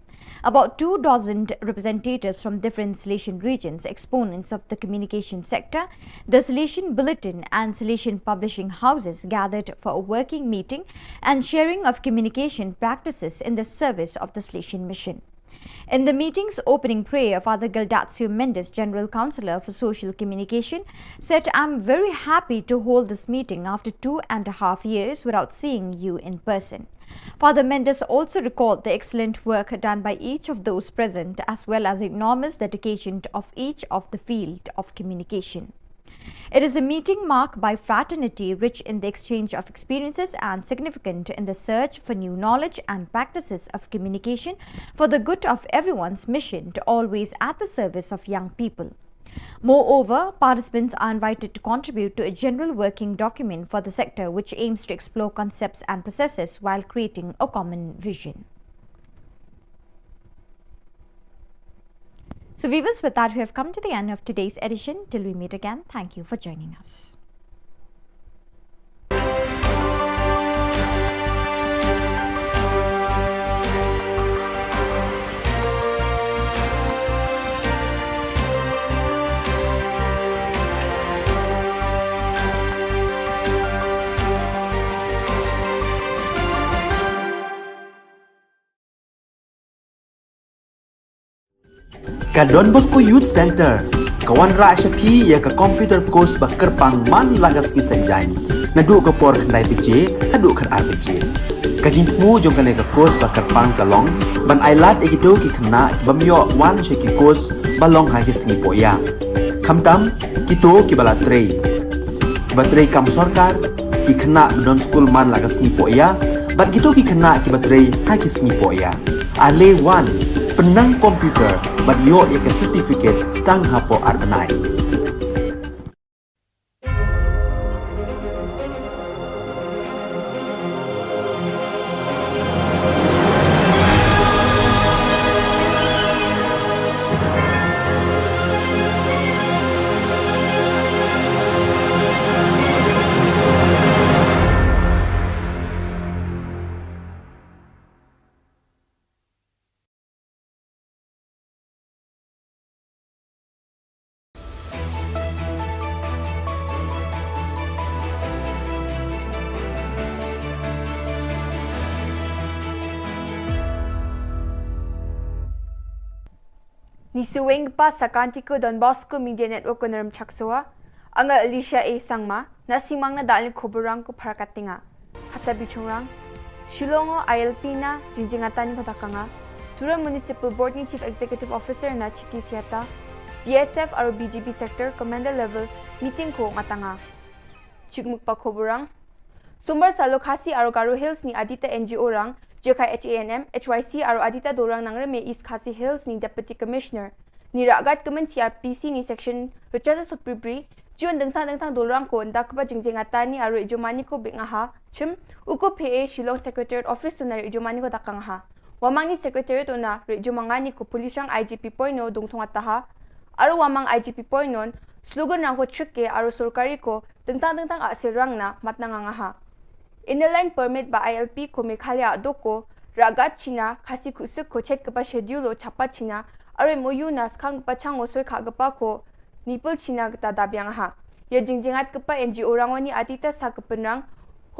About two dozen representatives from different Salesian regions, exponents of the communication sector, the Salesian Bulletin and Salesian publishing houses gathered for a working meeting and sharing of communication practices in the service of the Salesian Mission. In the meeting's opening prayer, Father Gildatio Mendes, General Councillor for Social Communication, said, "I'm very happy to hold this meeting after two and a half years without seeing you in person." Father Mendes also recalled the excellent work done by each of those present, as well as enormous dedication of each of the field of communication. It is a meeting marked by fraternity, rich in the exchange of experiences and significant in the search for new knowledge and practices of communication for the good of everyone's mission to always at the service of young people. Moreover, participants are invited to contribute to a general working document for the sector, which aims to explore concepts and processes while creating a common vision. So, viewers, with that, we have come to the end of today's edition. Till we meet again, thank you for joining us. Ka Don Bosco Youth Centre ka wanrah sha phi ïa ka computer course ba kyrpang man la ka sngi Saitjaiñ, naduh ka por khyndai baje haduh khatar baje. Ka jingthmu jong kane ka course ba kyrpang ka long ban ailad ïa kito ki khynnah ki bym ïoh wan sha ki course ba long ha ki sngi pohïa. Khamtam kito kiba la trei, kiba trei kam sorkar, ki khynnah ba don skul man la ka sngi pohïa, bad kito ki khynnah kiba trei ha ki sngi pohïa. Ale wan, pynnang computer bad ïoh ïa ka certificate tang hapoh ar bnai. Ni suweng pa sakanti ko Don Bosco Media Network ko Naram Chaksoa. Anga Alicia A Sangma, na simang na dalin koborang ko Parakatinga. Hata bichungrang. Shillong o I L P na jingjingatani ko takanga. Tura Municipal Board ni Chief Executive Officer na Chiti Siata. B S F aro B G B Sector Commander Level Meeting ko ngatanga. Chikmuk pa koborang. Sombar salo Khasi aro Garo Hills ni Adita N G O rang, Jekai H A N M, H Y C aro Adita Dorang Nangrem East Khasi Hills ni Deputy Commissioner. Ni ragat kemen C R P C ni section Richard Supribri, jion dengtang dengtang dorang ko nda keba jingjing atani aro ijomani ko bek ngaha, chim, uko P A Shillong Secretariat Office to na ijomani ko takang ha. Wamang ni Secretariat to na ijomangani ko Police rang I G P point no dongthong ataha, aro wamang I G P point non, slogan rang ko chike aro sorkari ko dengtang dengtang asil rang na matna ngangaha. Inner Line Permit ba I L P ko Meghalaya doko, ragat China, Khasi Kusuk ko chet keba schedule o chapa China, aro M O U na skang keba chang o soi kha keba ko, nipul China keta dabiang ha. Ya jingjingat keba N G O rangoni Adita sa kepenrang,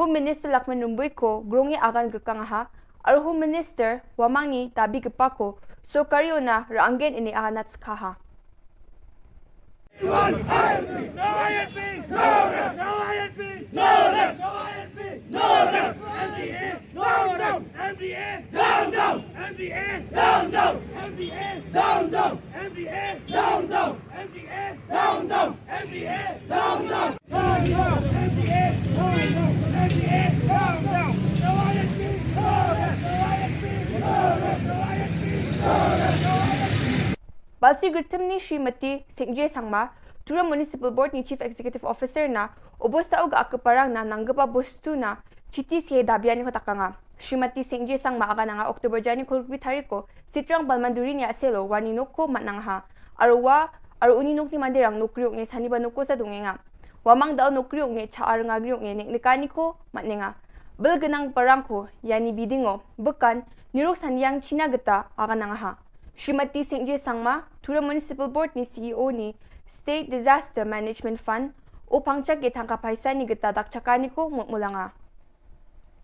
Home Minister Lakman Rumbui ko, grongi agan gerkang ha, aro Home Minister, wamang ni dabi keba ko, sorkari ona ranggen ini aganat skha ha. Balsi Gritim ni Srimati Singje Sangma, Tura Municipal Board ni Chief Executive Officer na, obosa uga ake parang na nanggeba bostu na, Chiti sie dabiani ko takanga. Srimati Singje Sangma aga nanga October jani kolbi tariko, Sitrang Balmanduri ni aselo, wani noko matnang ha. Arwa, aru uni nok ni mandirang nokriok nge sani ba noko sa dungenga. Wamang dau nokriok nge cha arnga griok nge nek nekani ko matnenga. Bel genang parang ko, yani bidingo, bekan, niruk saniang China geta, aga nang ha. Srimati Singje Sangma, Tura Municipal Board ni C E O ni State Disaster Management Fund, o pangchak ye thangka paisa ni geta dak chakani ko mut mulanga.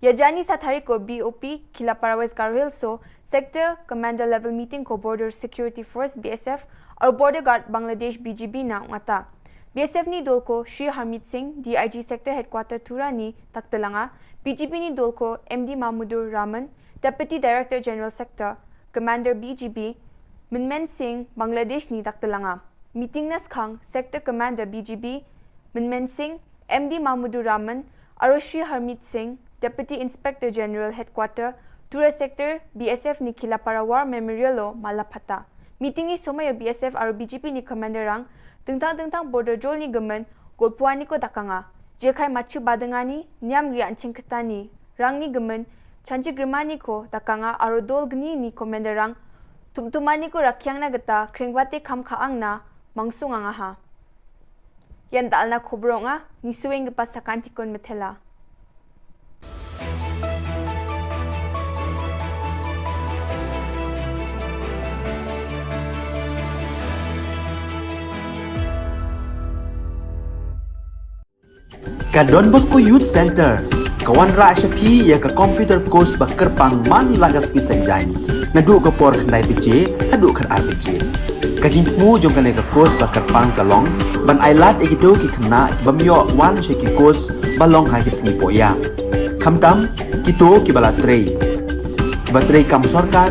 Ya jani sa tari ko B O P, Kilapara West Garo Hills so, Sector Commander Level Meeting ko Border Security Force B S F, aru Border Guard Bangladesh B G B na ngata. B S F ni dol ko Shri Harmeet Singh, D I G Sector Headquarter Tura ni taktelanga, B G B ni dol ko M D Mahmudur Rahman, Deputy Director General Sector, Commander B G B, Minmen Singh, Bangladesh ni taktelanga. Meeting na skhang, Sector Commander B G B, Minmen Singh, M D Mahmudur Rahman, aru Shri Harmeet Singh, Deputy Inspector General Headquarter, Tura Sector, B S F ni Kilapara War Memorial o mala phata. Meeting ni somai o B S F aru B G B ni Commander rang, tengtang tengtang border jol ni gemen, golpuani ko dakanga. Jekai machu badengani, niam ria anching ketani, rang ni gemen, chanchi grimani ko dakanga aru dol gni ni Commander rang, tumtumani ko rakiang na geta, krengbate kam kaang na, mangsung anga ha. Yan dal na khubro nga, ni sueng ke pasa kantikon metela. Ka Don Bosco Youth Center ka wanrah sha phi ïa ka computer course ba kyrpang man la ka sngi Saitjaiñ, naduh ka por khyndai baje haduh khatar baje. Ka jingthmu jong kane ka course ba kyrpang ka long ban ailad ïa kito ki khynnah ki bym ïoh wan sha ki course ba long ha ki sngi pohïa. Khamtam kito kiba la trei, kiba trei kam sorkar,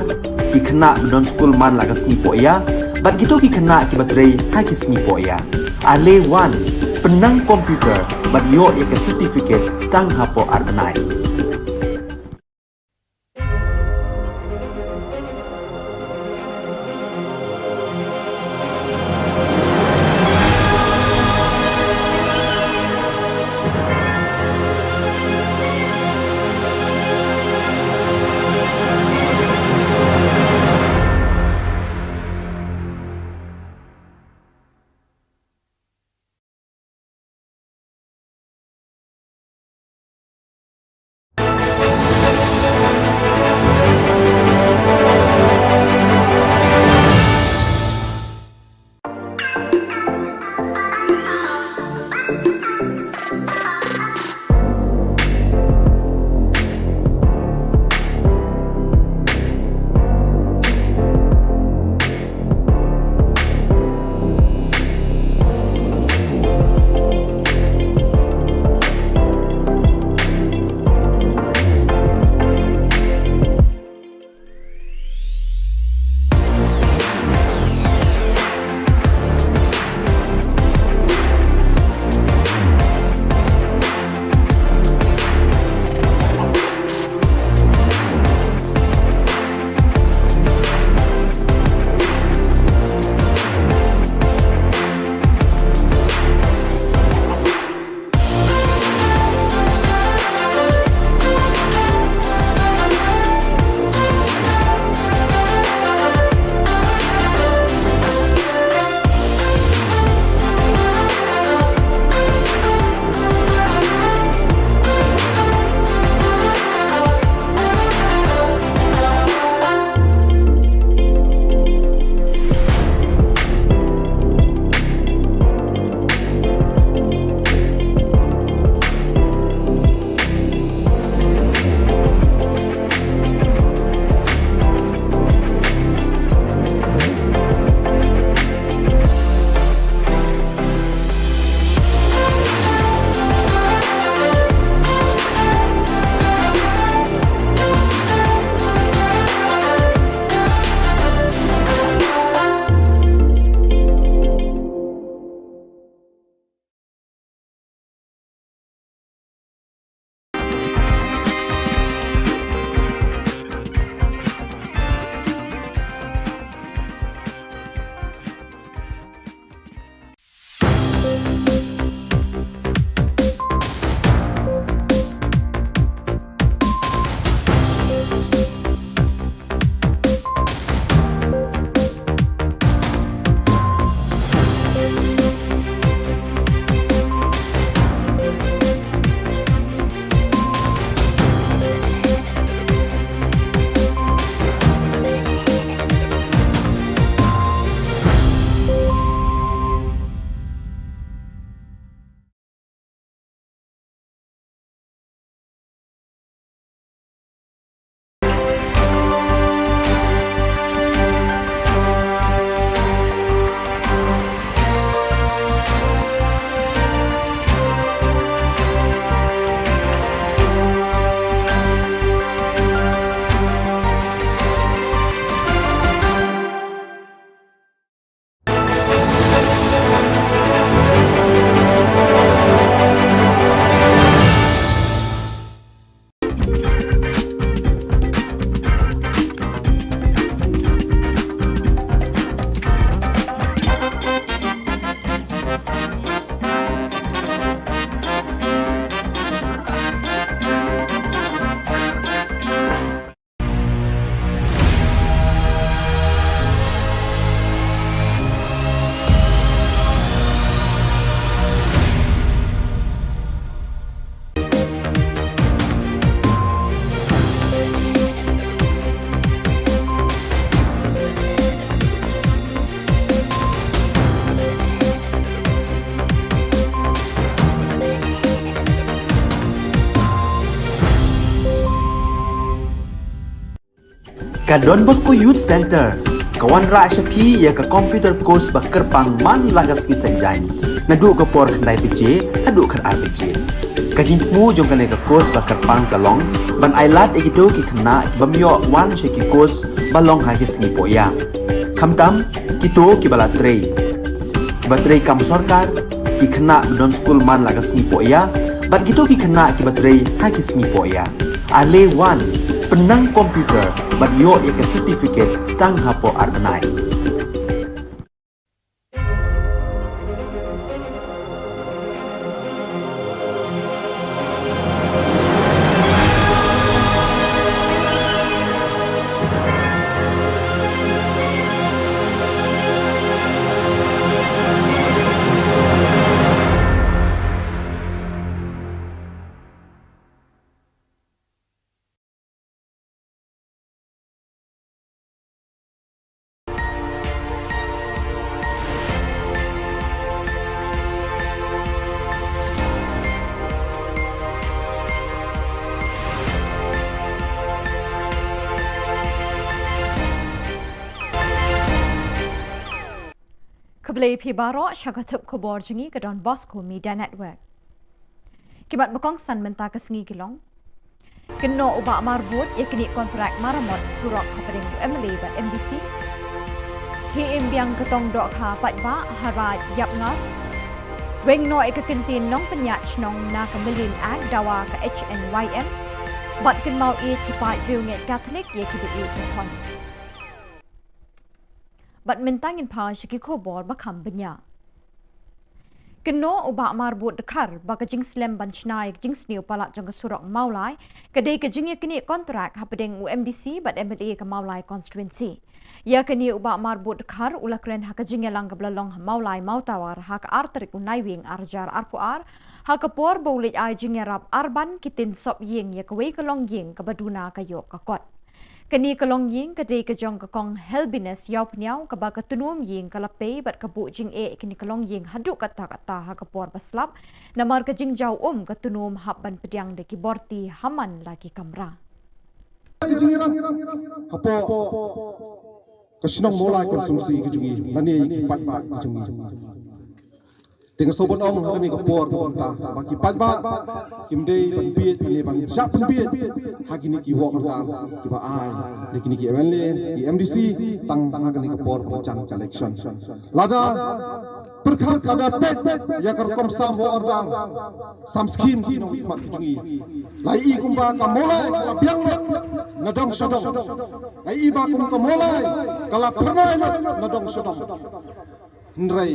ki khynnah ba don skul man la ka sngi pohïa, bad kito ki khynnah kiba trei ha ki sngi pohïa. Ale wan, pynnang computer bad ïoh ïa ka certificate tang hapoh ar bnai. Ka Don Bosco Youth Centre ka wanrah sha phi ïa ka computer course ba kyrpang man la ka sngi Saitjaiñ, naduh ka por khyndai baje haduh khatar baje. Ka jingthmu jong kane ka course ba kyrpang ka long ban ailad ïa kito ki khynnah ki bym ïoh wan sha ki course ba long ha ki sngi pohïa, khamtam kito kiba la trei, kiba trei kam sorkar, ki khynnah ba don skul man la ka sngi pohïa bad kito ki khynnah kiba trei ha ki sngi pohïa. Ale wan, pynnang computer bad ïoh ïa ka certificate tang hapoh ar bnai. Khublei phi baroh sha ka thup khubor jong ngi ka Don Bosco Media Network. Ki mat ba kongsan mynta ka sngi ki long: Kynnoh u Bah Marbud ïa kine kontrak maramot surok hapdeng u M L A bad M D C. Khie im biang ka tong dohkha paidbah ha Raid Ïapngar. Weng noh ïa ka kyntien nongpynïaid shnong na ka Million Act dawa ka H N Y M. Bad kynmaw ïeit ki paid riewngeit Katholik ïa kiba ïeit ki khon. Bad mynta ngin phai sha ki khubor ba kham bniah. Kynnoh u Bah Marbud Dkhar ba ka jingslem ban shna ïa ka jingsniew palat jong ka surok Mawlai ka dei ka jingïaknieh kontrak hapdeng u M D C bad M L A ka Mawlai constituency. Ïa kane u Bah Marbud Dkhar u la kren ha ka jingïalang kaba la long ha Mawlai Mawtawar ha ka ar tarik u Naiwieng ar hajar arphew ar, ha ka por ba u leit ai jingïarap arban ki tin sop ïing ïa kawei ka longïing kaba duna ka ïoh ka kot. Kane ka longïing ka dei ka jong ka Kong Helbinus Ïawphniaw kaba ka tnum ïing ka la pei bad ka buh jingeh ïa kane ka longïing haduh katta katta ha ka por ba slap, namar ka jingjaw um ka tnum hap ban pdiang da ki borti ha man la ki kamra. Ka jingïarap hapoh ka shnong Mawlai constituency ka jong ngi lane ki paidbah ka jong ngi. Te nga sngewbha ban ong ha kane ka por ba mynta ba ki paidbah kim dei ban bieit lane ban shah pynbieit ha kine ki work order kiba ai da kine ki M L A, ki M D C, tang ha kane ka por ba la jan ka election. Lada pyrkhat, lada peit ïa ka rukom sam work order, sam scheme ki nongmihkhmat ki jong ngi, la ïohi kumba ka Mawlai ka la biang lut na dong sha dong. La ïohi ba kum ka Mawlai ka la phyrnai lut na dong sha dong. Hynrei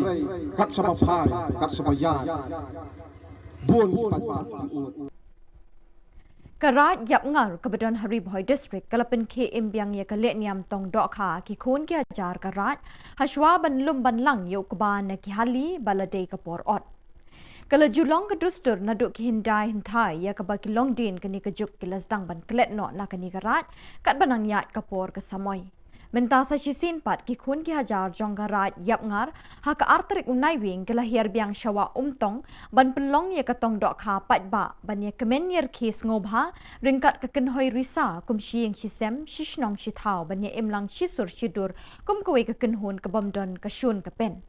kat shaba phai, kat shaba ïaid, bun ki paidbah ki ud. Ka Raid Ïapngar kaba don ha Ri Bhoi District ka la pynkhie im biang ïa ka lehniam tong dohkha ki khun ki hajar ka Raid, hashwa ban lum ban lang ïa u kba na ki hali ba la dei ka por ot. Ka la ju long ka dustur naduh ki hyndai hynthai ïa kaba ki longdien kane ka juk ki la sdang ban klet noh na kane ka Raid, katba nang ïaid ka por ka samoi. Mynta sa shisien pat ki khun ki hajar jong ka Raid Ïapngar ha ka ar tarik u Naiwieng ki la hiar biang sha Wah Umtong ban pynlong ïa ka tong dohkha paidbah ban ïa kmen ïa rkhie sngewbha ryngkat ka kynhoi risa kum shi ïing shi sem, shi shnong shi thaw, ban ïa im lang shi sur shi dur kum kawei ka kynhun ka bym don ka shun ka pen.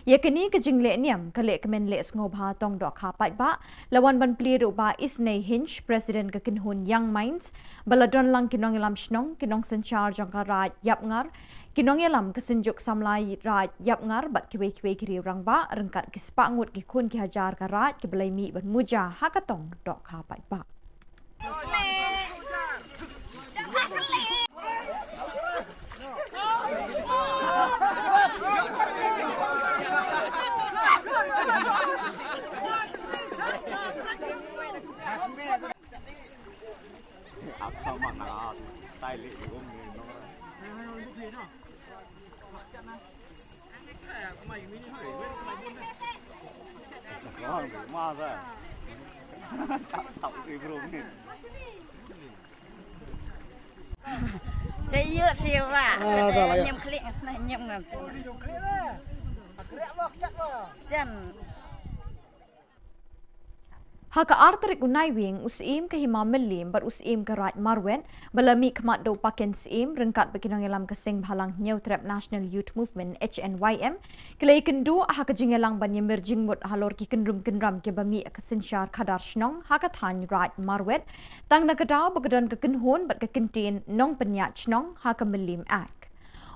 Ïa kane ka jinglehniam ka lehkmen leh sngewbha tong dohkha paidbah la wan ban plie da u Bah Isnei Hinge, President ka kynhun Young Minds, ba la don lang ki nongïalam shnong, ki nongsynshar jong ka Raid Ïapngar, ki nongïalam ka Synjuk Samla Raid Ïapngar bad kiwei kiwei ki riew rangbah ryngkat ki spah ngut ki khun ki hajar ka Raid kiba la ïa mih ban muja ha ka tong dohkha paidbah. Chay yu siwa. Ah, dah lah, ya. Nyem klik ngas na nyem ngam. Jan. Ha ka ar tarik u Naiwieng, u Syiem ka Hima Mylliem bad u Syiem ka Raid Marwet ba la mih khmat da u Paken Syiem ryngkat bad ki nongïalam ka Seng Bhalang Hynñiewtrep National Youth Movement, H N Y M, ki la ïakynduh ha ka jingïalang ban ïamir jingmut halor ki kynrum kynram kiba mih ka synshar khadar shnong ha ka thaiñ Raid Marwet, tang na ka daw ba ka don ka kynhun bad ka kyntien nongpynïaid shnong ha ka Mylliem Act.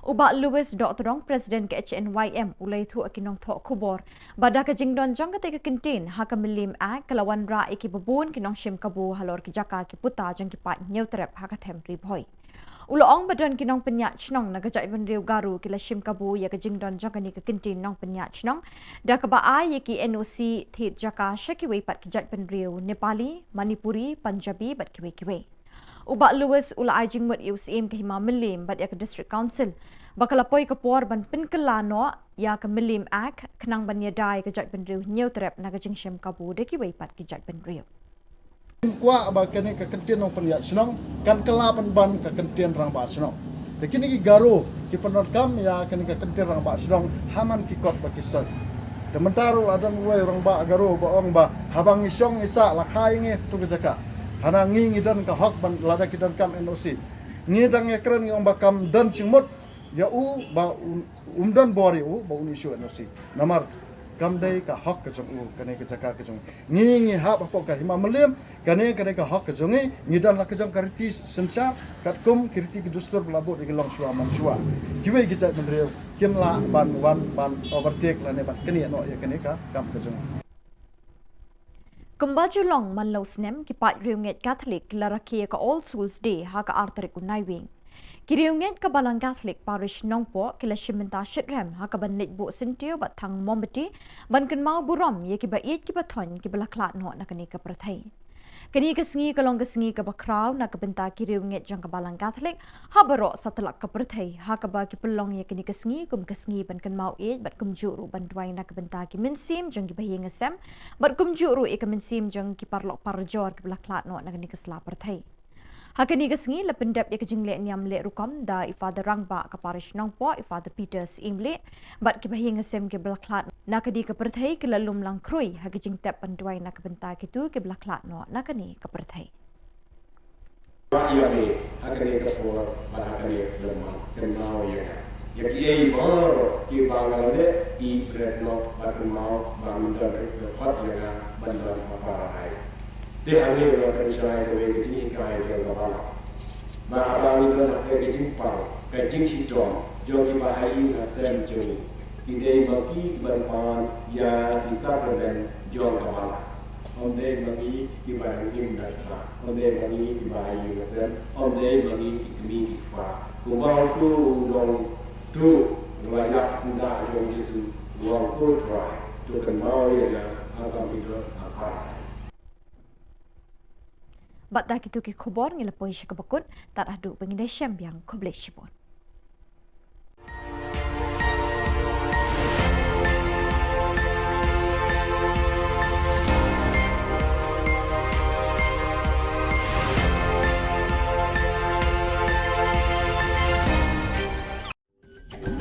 U Bah Louis Dohtdong, President ka H N Y M, u la ïathuh ïa ki nongthoh khubor ba da ka jingdon jong kata ka kyntien ha ka Mylliem Act ka la wanrah ïa kiba bun ki nongshim kabu halor ki jaka ki puta jong ki paid Hynñiewtrep ha ka them Ri Bhoi. U la ong ba don ki nongpynïaid shnong na ka jaitbynriew Garo ki la shim kabu ïa ka jingdon jong kane ka kyntien nongpynïaid shnong da kaba ai ïa ki N O C thied jaka sha kiwei pat ki jaitbynriew Nepali, Manipuri, Punjabi bad kiwei kiwei. U Bah Louis u la ai jingmut ïa u Syiem ka Hima Mylliem bad ïa ka District Council ba ka la poi ka por ban pynkylla noh ïa ka Mylliem Act khnang ban ïada ïa ka jaitbynriew Hynñiewtrep na ka jingshim kabu da kiwei pat ki jaitbynriew. Kwah ba kane ka kyntien nongpynïaid shnong kan kylla pynban ka kyntien rangbah shnong. Te kine ki Garo ki pyndonkam ïa kane ka kyntien rangbah shnong ha man ki kot ba ki soi. Te mynta ruh la don uwei u rangbah Garo ba ong ba haba ngi shong ngi sah la kha ïa ngi ha katu ka jaka. Hana ngi ngi don ka hok ban lada ki donkam N O C. Ngi dang ïakren ngi ong ba kam don jingmut ïa u ba un, um don bor ïa u ba un issue N O C. Namar kam dei ka hok ka jong u, kane ka jaka ka jong u. Ngi ngi hap hapoh ka Hima Mylliem, kane kane ka hok ka jong ngi, ngi don la ka jong ka riti synshar, katkum ki riti ki dustur ba la buh da ki longshuwa manshuwa. Kiwei ki jaitbynriew kim lah ban wan ban overtake lane ban knieh noh ïa kane ka kam ka jong ngi. Kumba ju long man la u snem, ki paid riewngeit Katholik ki la rakhe ïa ka All Souls Day ha ka ar tarik u Naiwieng. Ki riewngeit ka Balang Katholik Parish Nongpoh ki la shim bynta shitrhem ha kaban leit buh syntiew bad thang mombati ban kynmaw burom ïa kiba ïeit kiba thoiñ kiba la khlad noh na kane ka pyrthei. Kane ka sngi ka long ka sngi kaba khraw na ka bynta ki riewngeit jong ka Balang Katholik ha baroh satlak ka pyrthei, ha kaba ki pynlong ïa kane ka sngi kum ka sngi ban kynmaw ïeit bad kumjuh ruh ban duwai na ka bynta ki mynsiem jong kiba ïing sem bad kumjuh ruh ïa ka mynsiem jong ki paralok parajor kiba la khlad noh na kane ka sla pyrthei. Ha kane ka sngi la pyndep ïa ka jingleh niam leh rukom da i Father Rangbah ka Parish Nongpoh, i Father Peter Syiemlieh, bad kiba ïing sem kiba la khlad na kane ka pyrthei ki la lum lang khrui ha ka jingtep ban duwai na ka bynta kito kiba la khlad noh na kane ka pyrthei. Ba ïa me ha kane ka por bad ha kane ka khyllipmat, kynmaw ïa nga ïa kiei baroh kiba nga la leh, ïeit bret noh bad kynmaw ba men don ruh ka khot ïa nga ban don ha Paradais. Te hangne nga pynshai kawei ka jinghikai jong ka Balang, ba haba ngi don ha ka jingpang ka jingshitom jong kiba ha ïing ha sem jong ngi, ki dei ma ki kiban pan ïa ki sakramen jong ka Balang. Ym dei ma ngi kiba dang im da sah, ym dei ma ngi kiba ha ïing ha sem, ym dei ma ngi ki kmie ki kpa. Kumba uto u nongtuh u la ïap syndah jong u Jisu, u ong, O Trai, to kynmaw ïa nga ha ka mih ha Paradais. Bad da kito ki khubor ngi la poi sha kaba kut, tad haduh ba ngin ïashem biang, khublei shibun.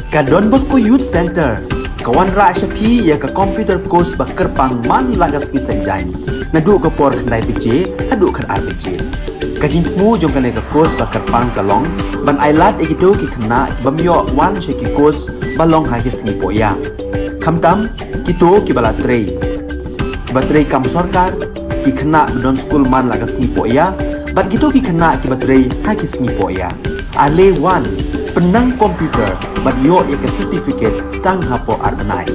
Ka Don Bosco Youth Center ka wanrah sha phi ïa ka computer course ba kyrpang man la ka sngi Saitjaiñ, naduh ka por khyndai baje haduh khatar baje. Ka jingthmu jong kane ka course ba kyrpang ka long ban ailad ïa kito ki khynnah ki bym ïoh wan sha ki course ba long ha ki sngi pohïa, khamtam kito kiba la trei, kiba trei kam sorkar, ki khynnah ba don skul man la ka sngi pohïa, bad kito ki khynnah kiba trei ha ki sngi pohïa. Ale wan, pynnang computer bad ïoh ïa ka certificate tang hapoh ar bnai.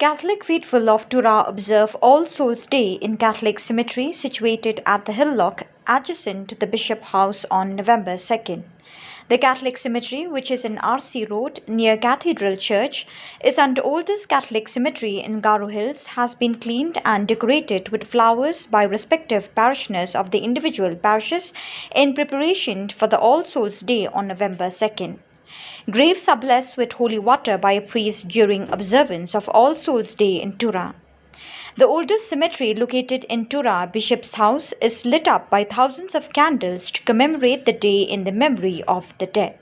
Catholic faithful of Tura observe All Souls Day in Catholic cemetery situated at the Hill Lock, adjacent to the Bishop House, on November second. The Catholic cemetery, which is in R C Road near Cathedral Church, is an oldest Catholic cemetery in Garo Hills, has been cleaned and decorated with flowers by respective parishioners of the individual parishes in preparation for the All Souls Day on November second. Graves are blessed with holy water by a priest during observance of All Souls Day in Tura. The oldest cemetery located in Tura, Bishop's House, is lit up by thousands of candles to commemorate the day in the memory of the dead.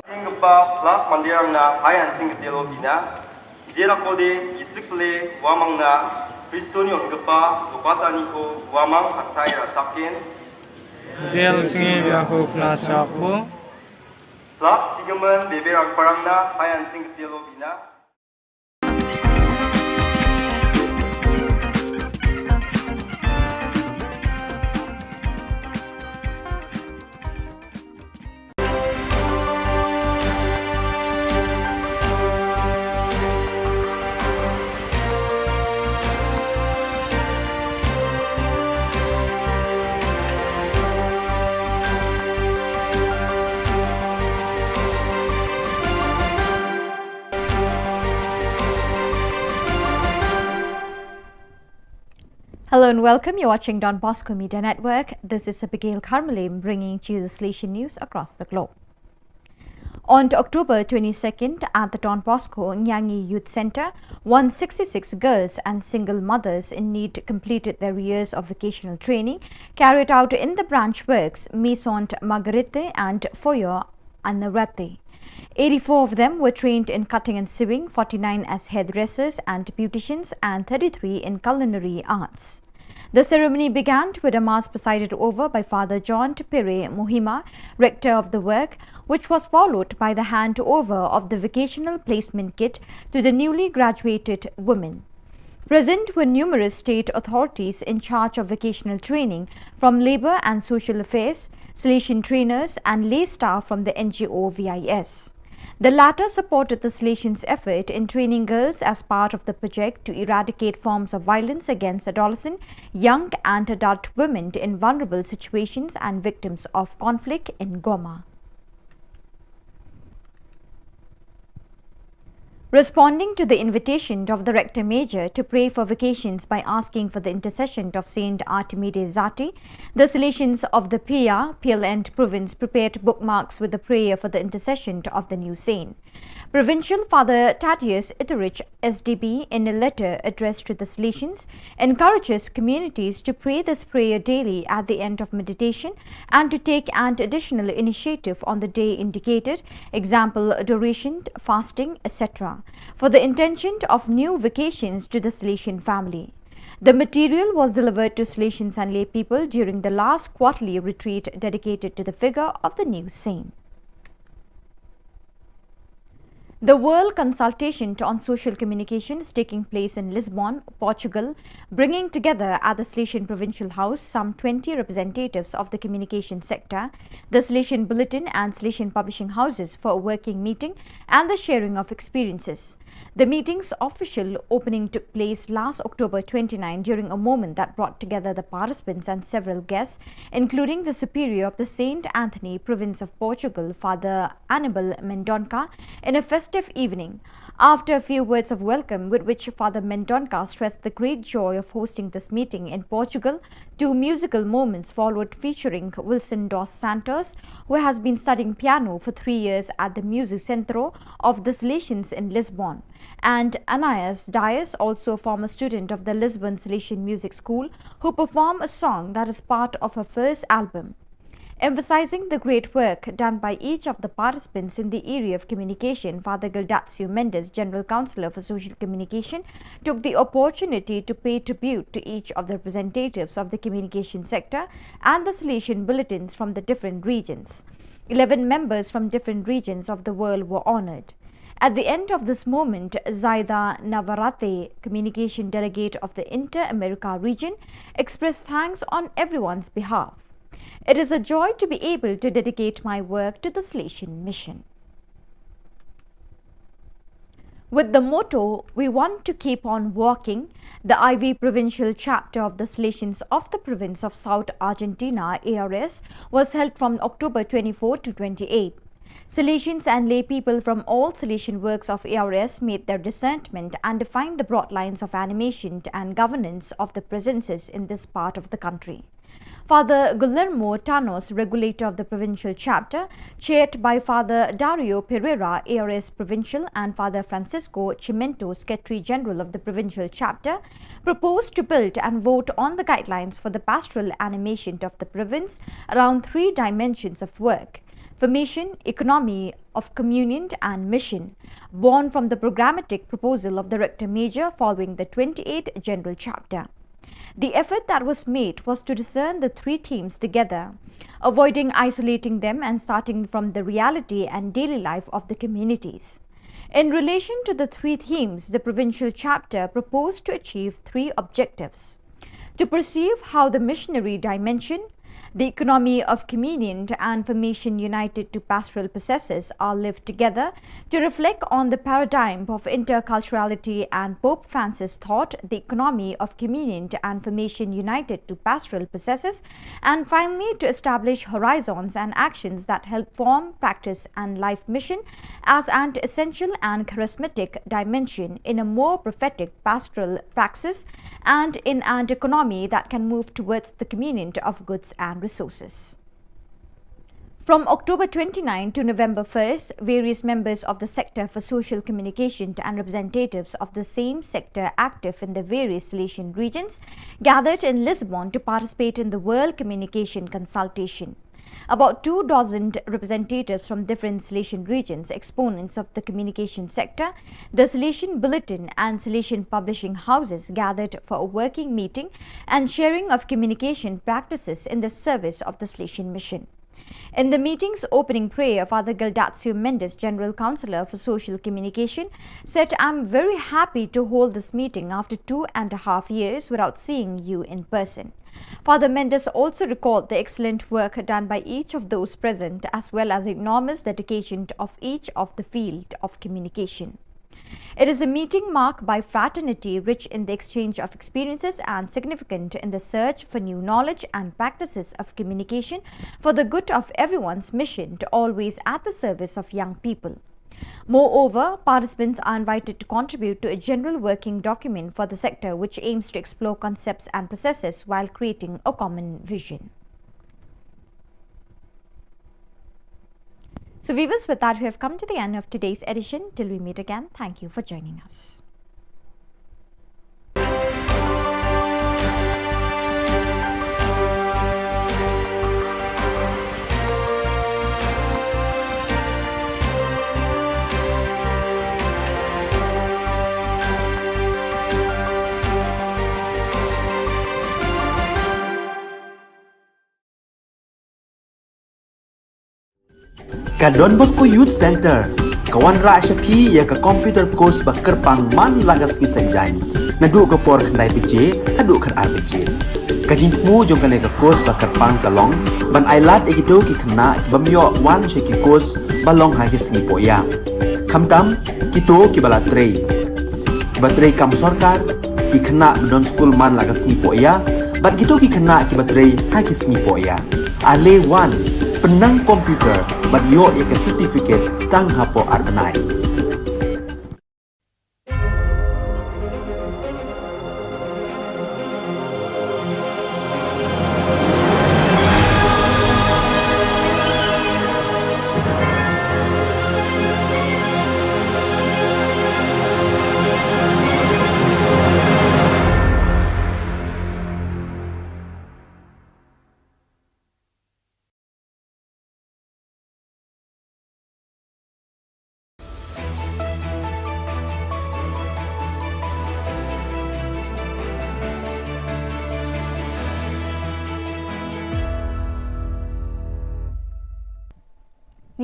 Jingkpa plak mandirang na hai an jingktel o bina. Jera kode isik le wamang na Kristo ni ongkpa lopata ni ko wamang atai ra takin. Del sngi bia ko kla chapo. Plak sigaman bebe rang parang na hai an jingktel o bina. Hello and welcome. You're watching Don Bosco Media Network. This is Abigail Karmalim bringing to you the Salesian news across the globe. On October twenty-second, at the Don Bosco Nyangi Youth Centre, one sixty-six girls and single mothers in need completed their years of vocational training carried out in the branch works Maison Marguerite and Foyer Anarate. Eighty-four of them were trained in cutting and sewing, forty-nine as hairdressers and beauticians, and thirty-three in culinary arts. The ceremony began with a mass presided over by Father John Tupere Muhima, rector of the work, which was followed by the handover of the vocational placement kit to the newly graduated women. Present were numerous state authorities in charge of vocational training, from Labour and Social Affairs, Salesian trainers, and lay staff from the N G O V I S. The latter supported the Salesians' effort in training girls as part of the project to eradicate forms of violence against adolescent, young, and adult women in vulnerable situations and victims of conflict in Goma. Responding to the invitation of the Rector Major to pray for vocations by asking for the intercession of Saint Artemides Zati, the Salesians of the Pia, Piel and province prepared bookmarks with the prayer for the intercession of the new saint. Provincial Father Thaddeus Itterich, S D B, in a letter addressed to the Salesians, encourages communities to pray this prayer daily at the end of meditation and to take an additional initiative on the day indicated, example, adoration, fasting, et cetera, for the intention of new vocations to the Salesian family. The material was delivered to Salesians and lay people during the last quarterly retreat dedicated to the figure of the new saint. The World Consultation on Social Communication is taking place in Lisbon, Portugal, bringing together at the Salesian Provincial House some twenty representatives of the communication sector, the Salesian Bulletin and Salesian publishing houses for a working meeting and the sharing of experiences. The meeting's official opening took place last October twenty-nine during a moment that brought together the participants and several guests, including the Superior of the Saint Anthony Province of Portugal, Father Anibal Mendonca, in a festive evening. After a few words of welcome, with which Father Mendonca stressed the great joy of hosting this meeting in Portugal, two musical moments followed featuring Wilson dos Santos, who has been studying piano for three years at the Music Centro of the Salesians in Lisbon, and Anais Dias, also a former student of the Lisbon Salesian Music School, who performed a song that is part of her first album. Emphasizing the great work done by each of the participants in the area of communication, Father Gildacio Mendes, General Counsellor for Social Communication, took the opportunity to pay tribute to each of the representatives of the communication sector and the Salesian bulletins from the different regions. Eleven members from different regions of the world were honored. At the end of this moment, Zaida Navarrete, communication delegate of the Inter-America region, expressed thanks on everyone's behalf. It is a joy to be able to dedicate my work to the Salesian Mission. With the motto, "We want to keep on walking," the I V provincial chapter of the Salesians of the province of South Argentina, A R S, was held from October twenty-four to twenty-eight. Salesians and lay people from all Salesian works of A R S made their discernment and defined the broad lines of animation and governance of the presences in this part of the country. Father Guillermo Tanos, regulator of the provincial chapter, chaired by Father Dario Pereira, A R S provincial, and Father Francisco Chimento, secretary general of the provincial chapter, proposed to build and vote on the guidelines for the pastoral animation of the province around three dimensions of work: formation, economy of communion, and mission, born from the programmatic proposal of the Rector Major following the twenty-eighth General Chapter. The effort that was made was to discern the three themes together, avoiding isolating them and starting from the reality and daily life of the communities. In relation to the three themes, the provincial chapter proposed to achieve three objectives: to perceive how the missionary dimension, the economy of communion, and formation united to pastoral processes are lived together, to reflect on the paradigm of interculturality and Pope Francis' thought, the economy of communion and formation united to pastoral processes, and finally to establish horizons and actions that help form, practice, and life mission as an essential and charismatic dimension in a more prophetic pastoral praxis and in an economy that can move towards the communion of goods and resources. From October twenty-ninth to November first, various members of the Sector for Social Communication and representatives of the same sector active in the various Salesian regions gathered in Lisbon to participate in the World Communication Consultation. About two dozen representatives from different Salesian regions, exponents of the communication sector, the Salesian Bulletin and Salesian publishing houses gathered for a working meeting and sharing of communication practices in the service of the Salesian Mission. In the meeting's opening prayer, Father Gildatio Mendes, General Councillor for Social Communication, said, "I'm very happy to hold this meeting after two and a half years without seeing you in person." Father Mendes also recalled the excellent work done by each of those present, as well as the enormous dedication of each of the field of communication. It is a meeting marked by fraternity, rich in the exchange of experiences and significant in the search for new knowledge and practices of communication for the good of everyone's mission to always at the service of young people. Moreover, participants are invited to contribute to a general working document for the sector, which aims to explore concepts and processes while creating a common vision. So, viewers, with that, we have come to the end of today's edition. Till we meet again, thank you for joining us. Ka Don Bosco Youth Centre ka wanrah sha phi ïa ka computer course ba kyrpang man la ka sngi Saitjaiñ, naduh ka por khyndai baje haduh khatar baje. Ka jingthmu jong kane ka course ba kyrpang ka long ban ailad ïa kito ki khynnah ki bym ïoh wan sha ki course ba long ha ki sngi pohïa. Khamtam kito kiba la trei, kiba trei kam sorkar, ki khynnah ba don skul man la ka sngi pohïa, bad kito ki khynnah kiba trei ha ki sngi pohïa. Ale wan, pynnang computer bad ïoh ïa ka certificate tang hapoh ar bnai.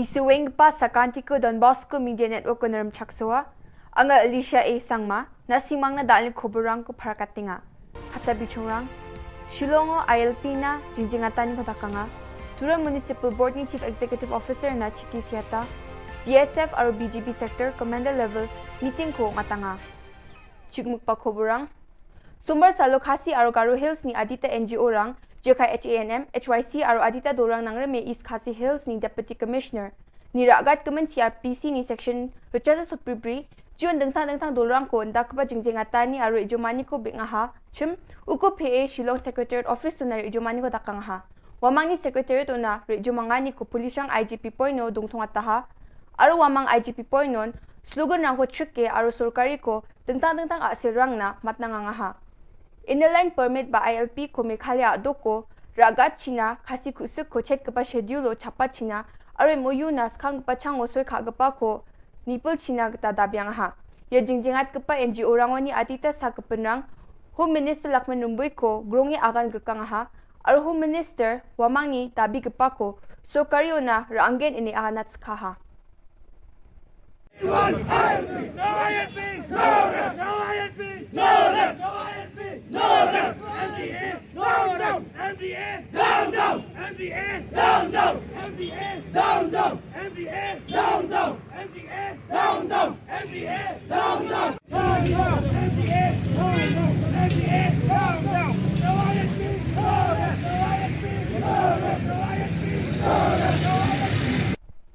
Isuweng pa sakanti ko Don Bosco Media Network ko Naram Chaksoa, anga Alicia A Sangma, na simang na dal ni koborang ko Parakatinga. Kata bichungrang, Shillong o I L P na jingjingatan ko dakanga. Tura Municipal Board ni Chief Executive Officer na Chiti Siata, B S F aro B G B Sector Commander Level meeting ko ngatanga. Chikmuk pa koborang. Sombar salo Khasi aro Garo Hills ni adita N G O rang, J K H A N M, H Y C aro adita dorang nang reme East Khasi Hills ni Deputy Commissioner. Ni ragat kemen C R P C ni section rechaza supribri, jion dengtang dengtang dorang ko nda keba jingjing atani aro ijomani ko bik ngaha, chim, uko P A Shillong Secretariat Office to na ijomani ko dakang ha. Wamang ni Secretariat ona ijomangani ko Polishang I G P point no dungthung ataha, aro wamang I G P point non, slogan rang ko trick ke aro sorkari ko dengtang dengtang asil rang na matna ngangaha. Inner Line Permit ba I L P ko Meghalaya doko, ragat China, Khasi kusuk ko chet kepa schedule o chapa China, aro M O U na skang kepa chang o soi kha kepa ko, nipul China keta dabiang ha. Ya jingjingat kepa N G O rangwani atita sa kepenrang, Home Minister Lakman Rumbui ko, grongi agan gerkang ha, aro Home Minister, wamang ni dabi kepa ko, sorkari ona ranggen ini agan nat skha ha.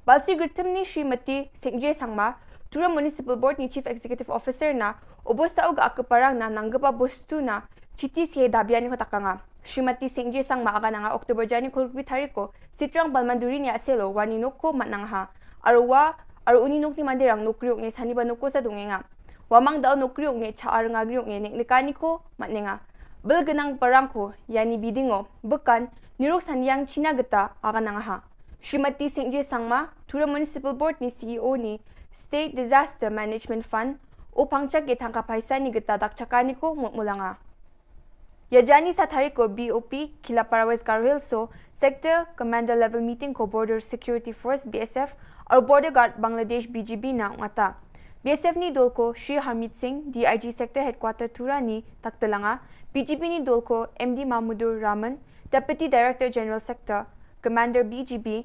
Balsi Gritim ni Srimati Singje Sangma, Tura Municipal Board ni Chief Executive Officer na, obosta uga akeparang na nanggepa bostu na, Chiti sie dabiani ko takanga. Srimati Singje Sangma aga nanga October jani kolbi tariko, Sitrang Balmanduri ni aselo, wani noko matnang ha. Arwa, aru uni nokni mandirang nokriok nge sani ba noko sa dungenga. Wamang dau nokriok nge cha arnga griok nge nek nekani ko matnenga. Bel genang parang ko, yani bidingo, bekan, nirok saniang China geta, aga nanga ha. Srimati Singje Sangma, Tura Municipal Board ni C E O ni State Disaster Management Fund, o pangchak ye thangka paisa ni geta dakchakani ko mutmulanga. Yajani sa tari ko B O P, Khilapara West Garo Hills so, Sector Commander Level Meeting ko Border Security Force B S F, aru Border Guard Bangladesh B G B na ngata. B S F ni dol ko Shri Harmeet Singh, D I G Sector Headquarter Tura ni taktelanga, B G B ni dol ko M D Mahmudur Rahman, Deputy Director General Sector, Commander B G B,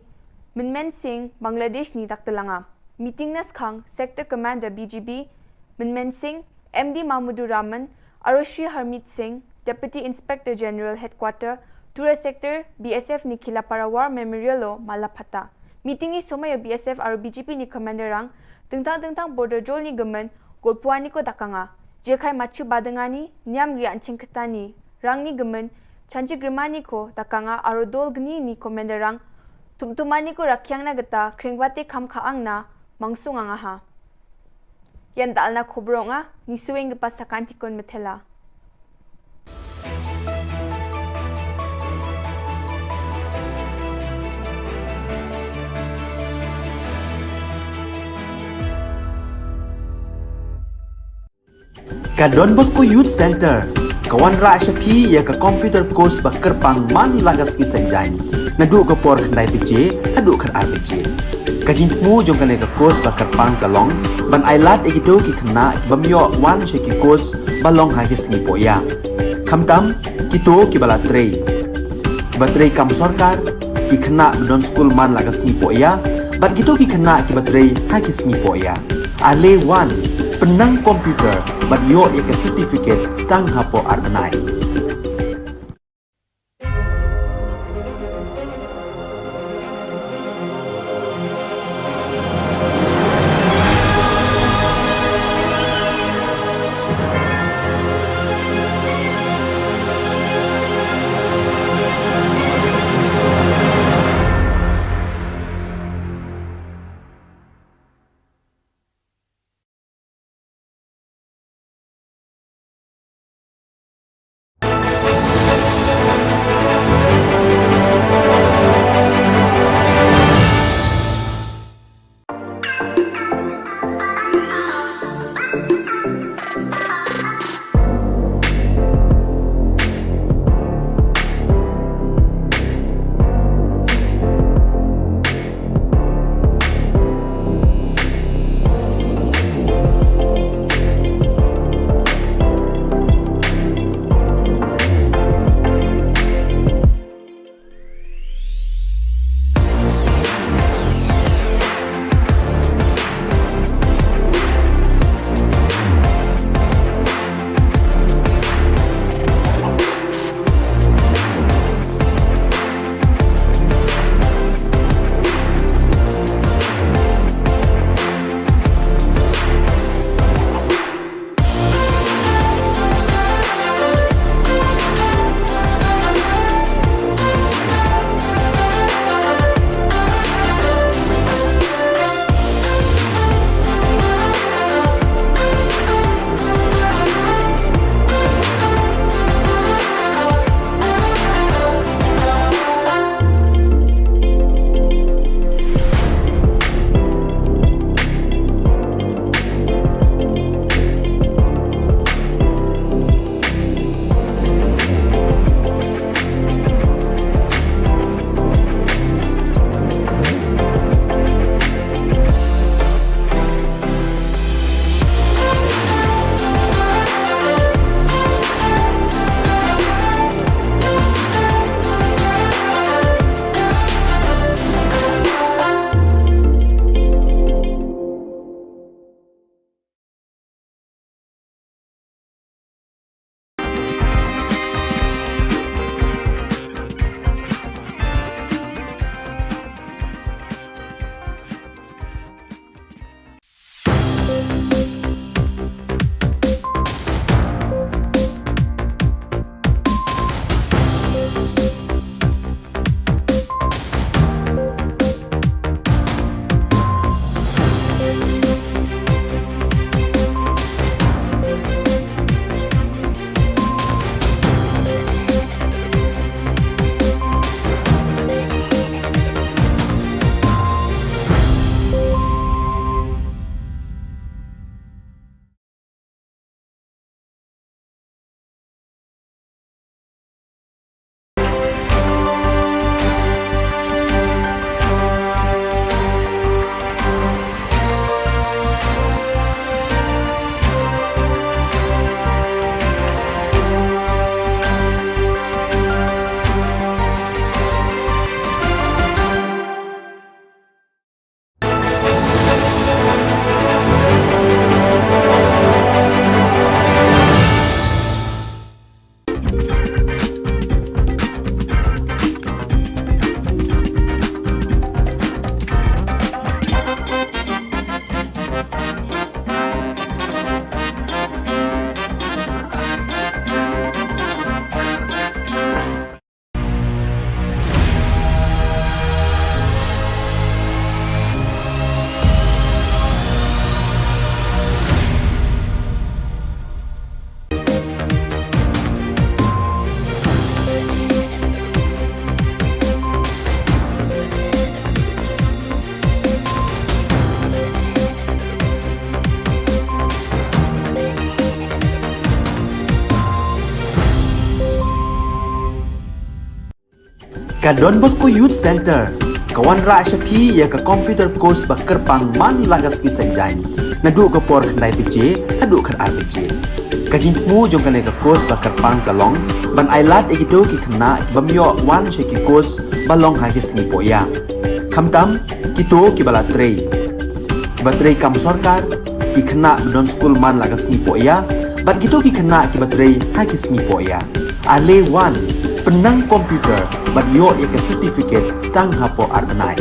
Minmen Singh, Bangladesh ni daktelanga. Meeting na skhang, Sector Commander B G B, Minmen Singh, M D Mahmudur Rahman, aru Shri Harmeet Singh, Deputy Inspector General Headquarter, Tura Sector, B S F ni Khilapara War Memorial lo mala phata. Meeting ni somai o B S F aru B G B ni Commander rang, tengtang tengtang border jol ni gemen, golpuani ko dakanga. Jekai machu badengani, niam ri anching ketani, rang ni gemen, chanchi grimani ko dakanga aru dol gni ni Commander rang, tumtumani ko rakyang na geta, kringwate kam kaang na, mangsung angaha. Yan dalna khobronga, ni sueng gepa sakantikon metela. Ka Don Bosco Youth Center ka wanrah sha phi ïa ka computer course ba kyrpang man la ka sngi Saitjaiñ, naduh ka por khyndai baje haduh khatar baje. Ka jingthmu jong kane ka course ba kyrpang ka long ban ailad ïa kito ki khynnah ki bym ïoh wan sha ki course ba long ha ki sngi pohïa. Khamtam kito kiba la trei, kiba trei kam sorkar, ki khynnah ba don skul man la ka sngi pohïa, bad kito ki khynnah kiba trei ha ki sngi pohïa. Ale wan, pynnang computer bad ïoh ïa ka certificate tang hapoh ar bnai. Ka Don Bosco Youth Centre ka wanrah sha phi ïa ka computer course ba kyrpang man la ka sngi Saitjaiñ, naduh ka por khyndai baje haduh khatar baje. Ka jingthmu jong kane ka course ba kyrpang ka long ban ailad ïa kito ki khynnah ki bym ïoh wan sha ki course ba long ha ki sngi pohïa, khamtam kito kiba la trei, kiba trei kam sorkar, ki khynnah ba don skul man la ka sngi pohïa bad kito ki khynnah kiba trei ha ki sngi pohïa. Ale wan, pynnang computer bad ïoh ïa ka certificate tang hapoh ar bnai.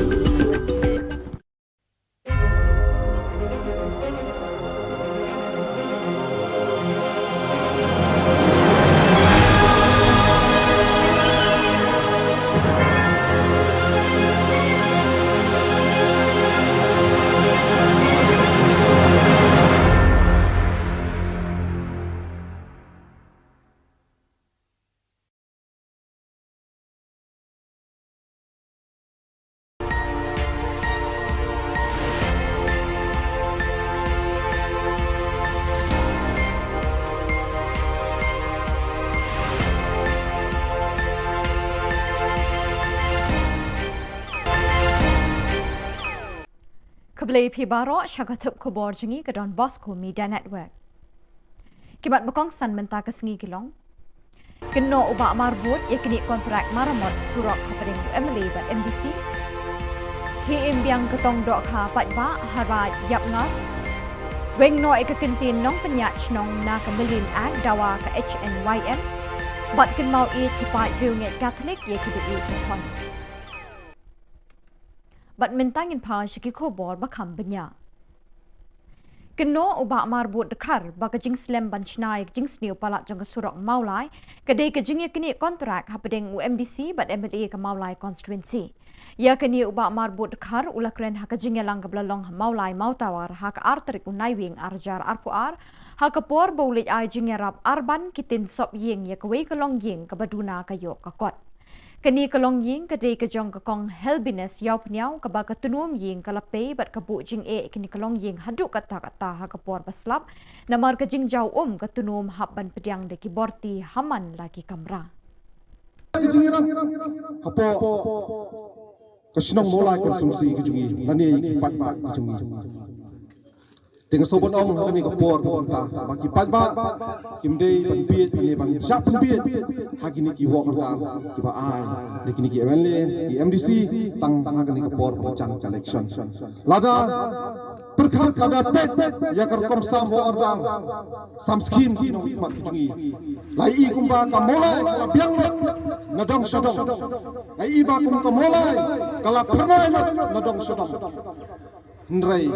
Khublei phi baroh sha ka thup khubor jong ngi ka Don Bosco Media Network. Ki mat ba kongsan mynta ka sngi ki long: Kynnoh u Bah Marbud ïa kine kontrak maramot surok hapdeng u M L A bad M D C. Khie im biang ka tong dohkha paidbah ha Raid Ïapngar. Weng noh ïa ka kyntien nongpynïaid shnong na ka Myllian Act dawa ka H N Y M. Bad kynmaw ïeit ki paid riewngeit Katholik ïa kiba ïeit ki khon. Bad mynta ngin phai sha ki khubor ba kham bniah. Kynnoh u Bah Marbud Dkhar ba ka jingslem ban shna ïa ka jingsniew palat jong ka surok Mawlai ka dei ka jingïaknieh kontrak hapdeng u M D C bad M L A ka Mawlai constituency. Ïa kane u Bah Marbud Dkhar u la kren ha ka jingïalang kaba la long ha Mawlai Mawtawar ha ka ar tarik u Naiwieng ar hajar arphew ar, ha ka por ba u leit ai jingïarap arban ki tin sop ïing ïa kawei ka longïing kaba duna ka ïoh ka kot. Kane ka longïing ka dei ka jong ka Kong Helbiness Ïawphniaw kaba ka tnum ïing ka la pei bad ka buh jingeh kane ka longïing haduh katta katta ha ka por ba slap, namar ka jingjaw um ka tnum hap ban pdiang da ki borti ha man la ki kamra. Ka jingïarap hapoh ka shnong Mawlai constituency ka jong ngi lane ki paidbah ka jong ngi. Te nga sngewbha ban ong ha kane ka por ba mynta ba ki paidbah kim dei ban bieit ne ban shah pynbieit ha kine ki work order kiba ai da kine ki M L A, ki M D C tang ha kane ka por ba jan ka election. Lada pyrkhat, lada peit ïa ka rukom sam work order, sam scheme ki nongmihkhmat ki jong ngi, la ïohi kumba ka Mawlai ka la biang lut na dong sha dong. La ïohi ba kum ka Mawlai ka la phyrnai lut na dong sha dong. Hynrei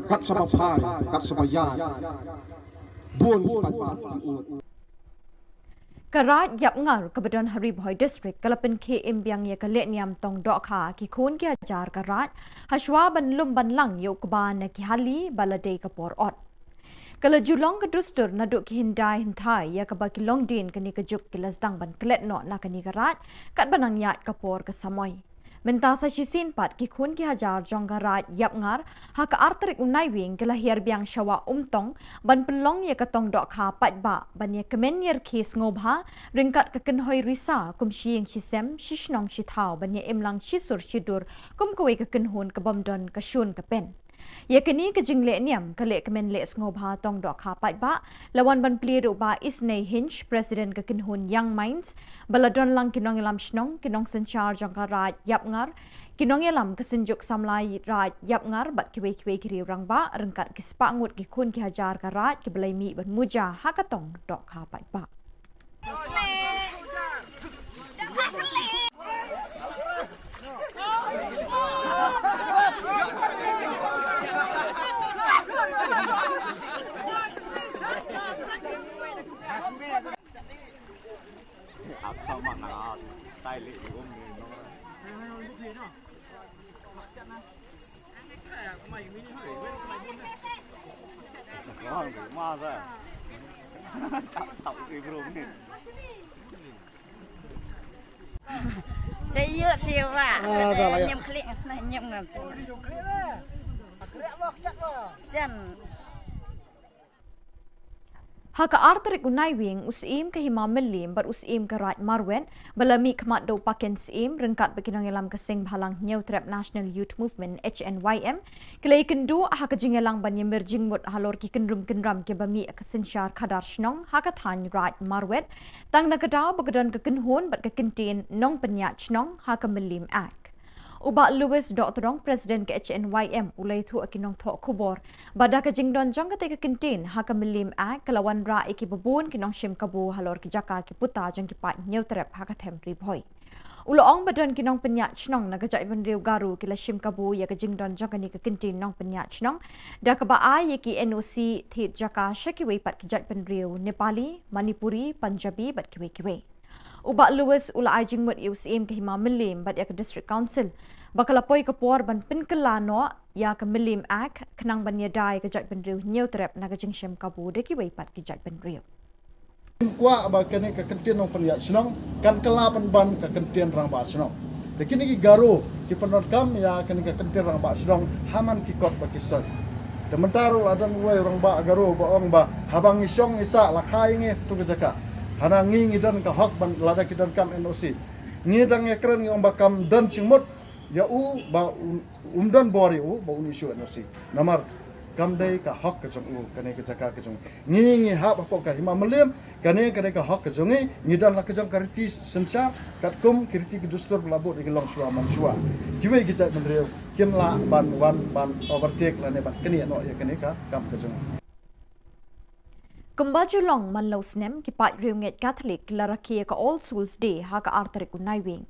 kat shaba phai, kat shaba ïaid, bun ki paidbah ki ud. Ka Raid Ïapngar kaba don ha Ri Bhoi District ka la pynkhie im biang ïa ka lehniam tong dohkha ki khun ki hajar ka Raid, hashwa ban lum ban lang ïa u kba na ki hali ba la dei ka por ot. Ka la ju long ka dustur naduh ki hyndai hynthai ïa kaba ki longdien kane ka juk ki la sdang ban klet noh na kane ka Raid katba nang ïaid ka por ka samoi. Mynta sa shisien pat ki khun ki hajar jong ka Raid Ïapngar ha ka ar tarik u Naiwieng ki la hiar biang sha Wah Umtong ban pynlong ïa ka tong dohkha paidbah ban ïa kmen ïa rkhie sngewbha ryngkat ka kynhoi risa kum shi ïing shi sem, shi shnong shi thaw ban ïa im lang shi sur shi dur kum kawei ka kynhun ka bym don ka shun ka pen. Ïa kane ka jinglehniam ka lehkmen leh sngewbha tong dohkha paidbah la wan ban plie da u Bah Isnei Hinge, President ka kynhun Young Minds, ba la don lang ki nongïalam shnong, ki nongsynshar jong ka Raid Ïapngar, ki nongïalam ka Synjuk Samla Raid Ïapngar bad kiwei kiwei ki riew rangbah ryngkat ki spah ngut ki khun ki hajar ka Raid kiba la ïa mih ban muja ha ka tong dohkha paidbah. Chay yu siwa. Ah, dah lah, ya. Nyem klik ngasnah nyem ngam. Jan. Ha ka ar tarik u Naiwieng, u Syiem ka Hima Mylliem bad u Syiem ka Raid Marwet ba la mih khmat da u Paken Syiem ryngkat bad ki nongïalam ka Seng Bhalang Hynñiewtrep National Youth Movement, H N Y M, ki la ïakynduh ha ka jingïalang ban ïamir jingmut halor ki kynrum kynram kiba mih ka synshar khadar shnong ha ka thaiñ Raid Marwet, tang na ka daw ba ka don ka kynhun bad ka kyntien nongpynïaid shnong ha ka Mylliem Act. U Bah Louis Dohtdong, President ka H N Y M, u la ïathuh ïa ki nongthoh khubor ba da ka jingdon jong katei ka kyntien ha ka Mylliem Act, ka la wanrah ïa kiba bun ki nongshim kabu halor ki jaka ki puta jong ki paid Hynñiewtrep ha ka them Ri Bhoi. U la ong ba don ki nongpynïaid shnong na ka jaitbynriew Garo ki la shim kabu ïa ka jingdon jong kane ka kyntien nongpynïaid shnong da kaba ai ïa ki N O C thied jaka sha kiwei pat ki jaitbynriew Nepali, Manipuri, Punjabi bad kiwei kiwei. U Bah Louis u la ai jingmut ïa u Syiem ka Hima Mylliem bad ïa ka District Council ba ka la poi ka por ban pynkylla noh ïa ka Mylliem Act khnang ban ïada ïa ka jaitbynriew Hynñiewtrep na ka jingshim kabu da kiwei pat ki jaitbynriew. Kwah ba kane ka kyntien nongpynïaid shnong kan kylla pynban ka kyntien rangbah shnong. Te kine ki Garo ki pyndonkam ïa kane ka kyntien rangbah shnong ha man ki kot ba ki soi. Te mynta ruh la don uwei u rangbah Garo ba ong ba haba ngi shong ngi sah la kha ïa ngi ha katu ka jaka. Hana ngi ngi don ka hok ban lada ki donkam N O C. Ngi dang ïakren ngi ong ba kam don jingmut ïa u ba un, um don bor ïa u ba un issue N O C. Namar kam dei ka hok ka jong u, kane ka jaka ka jong u. Ngi ngi hap hapoh ka Hima Mylliem, kane kane ka hok ka jong ngi, ngi don la ka jong ka riti synshar katkum ki riti ki dustur ba la bud ïa ki longshuwa manshuwa. Kiwei ki jaitbynriew kim lah ban wan ban overtake lane ban knieh noh ïa kane ka kam ka jong ngi. Kumba ju long man la u snem, ki paid riewngeit Katholik ki la rakhe ïa ka All Souls Day ha ka ar tarik u Naiwieng.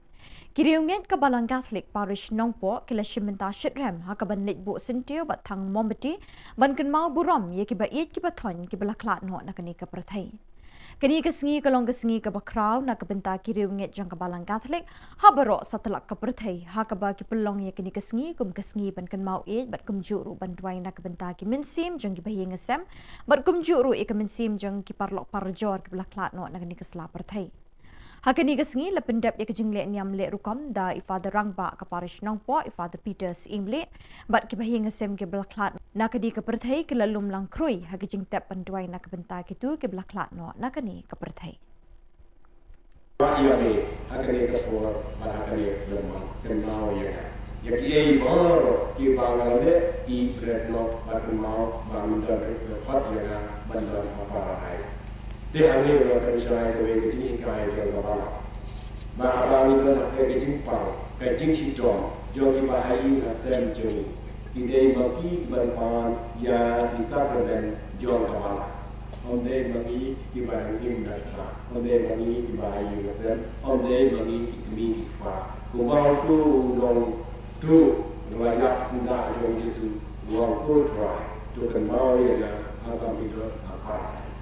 Ki riewngeit ka Balang Katholik Parish Nongpoh ki la shim bynta shitrhem ha kaban leit buh syntiew bad thang mombati ban kynmaw burom ïa kiba ïeit kiba thoiñ kiba la khlad noh na kane ka pyrthei. Kane ka sngi ka long ka sngi kaba khraw na ka bynta ki riewngeit jong ka Balang Katholik ha baroh satlak ka pyrthei, ha kaba ki pynlong ïa kane ka sngi kum ka sngi ban kynmaw ïeit bad kumjuh ruh ban duwai na ka bynta ki mynsiem jong kiba ïing ïasem bad kumjuh ruh ïa ka mynsiem jong ki paralok parajor kiba la khlad noh na kane ka sla pyrthei. Ha kane ka sngi la pyndep ïa ka jingleh niam leh rukom da i Father Rangbah ka Parish Nongpoh, i Father Peter Syiemlieh, bad kiba ïing ïasem kiba la khlad na kane ka pyrthei ki la lum lang khrui ha ka jingtep ban duwai na ka bynta kito kiba la khlad noh na kane ka pyrthei. Ba ïa me ha kane ka por bad ha kane ka por kynmaw ïa nga ïa kiei baroh kiba nga la leh, ïeit bret noh bad kynmaw ba men don ruh ka khot ïa nga ban don ha Paradise. Te hangne nga kynshai kawei ka jinghikai jong ka Balang ba haba ngi don ha ka jingpang ka jingshitom jong kiba ha ïing ha sem jong ngi, ki dei ma ki kiban pan ïa ki sakramen jong ka Balang. Ym dei ma ngi kiba dang im da sah, ym dei ma ngi kiba ha ïing ha sem, ym dei ma ngi ki kmie ki kpa. Kumba uto u nongtuh ba la ïap syndah jong u Jisu u ong, ko Trai, to kynmaw ïa nga haba me don ha Paradise.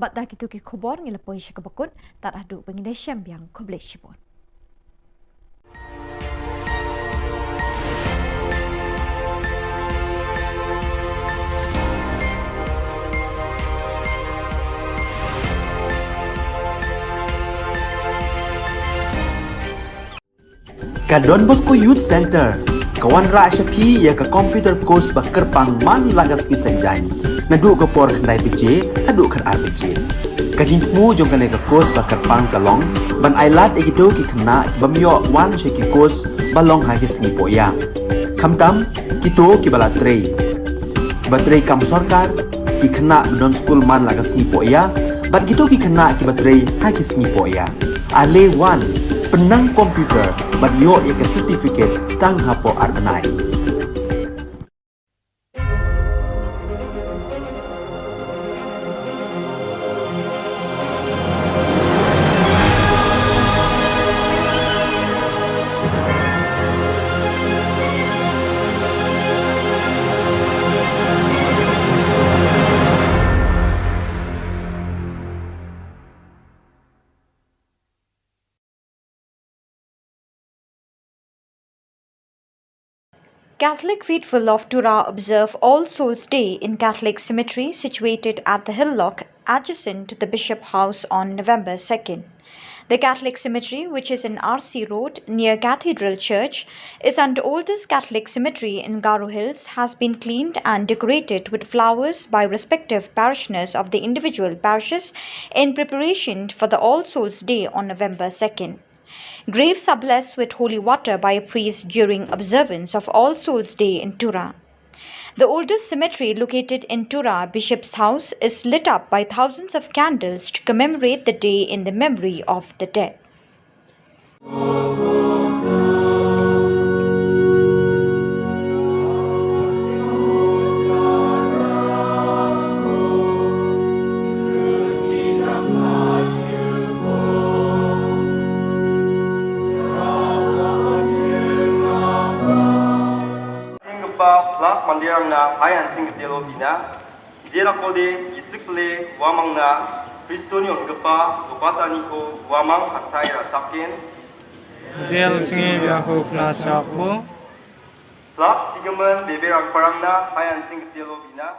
Bad da kito ki khubor ngi la poi sha kaba kut, tad haduh ba ngin ïashem biang, khublei shibun. Ka Don Bosco Youth Center ka wanrah sha phi ïa ka computer course ba kyrpang man la ka sngi Saitjaiñ, naduh ka por khyndai baje haduh khatar baje. Ka jingthmu jong kane ka course ba kyrpang ka long ban ailad ïa kito ki khynnah ki bym ïoh wan sha ki course ba long ha ki sngi pohïa, khamtam kito kiba la trei, kiba trei kam sorkar, ki khynnah ba don skul man la ka sngi pohïa bad kito ki khynnah kiba trei ha ki sngi pohïa. Ale wan, pynnang computer bad ïoh ïa ka certificate tang hapoh ar bnai. Catholic faithful of Tura observe All Souls Day in Catholic cemetery situated at the Hill Lock, adjacent to the Bishop House, on November second. The Catholic cemetery, which is in R C Road near Cathedral Church, is an oldest Catholic cemetery in Garo Hills, has been cleaned and decorated with flowers by respective parishioners of the individual parishes in preparation for the All Souls Day on November second. Graves are blessed with holy water by a priest during observance of All Souls Day in Tura. The oldest cemetery located in Tura, Bishop's House, is lit up by thousands of candles to commemorate the day in the memory of the dead. Singkpa plak mandirang na hayan singkatelo bina. Jera kode isik le wamang na Kristo ni ongkpa gopata ni ko wamang hatai ra sakin. Del singi biaku kena chakbu. Plak sigemen bebe rang parang na hayan singkatelo bina.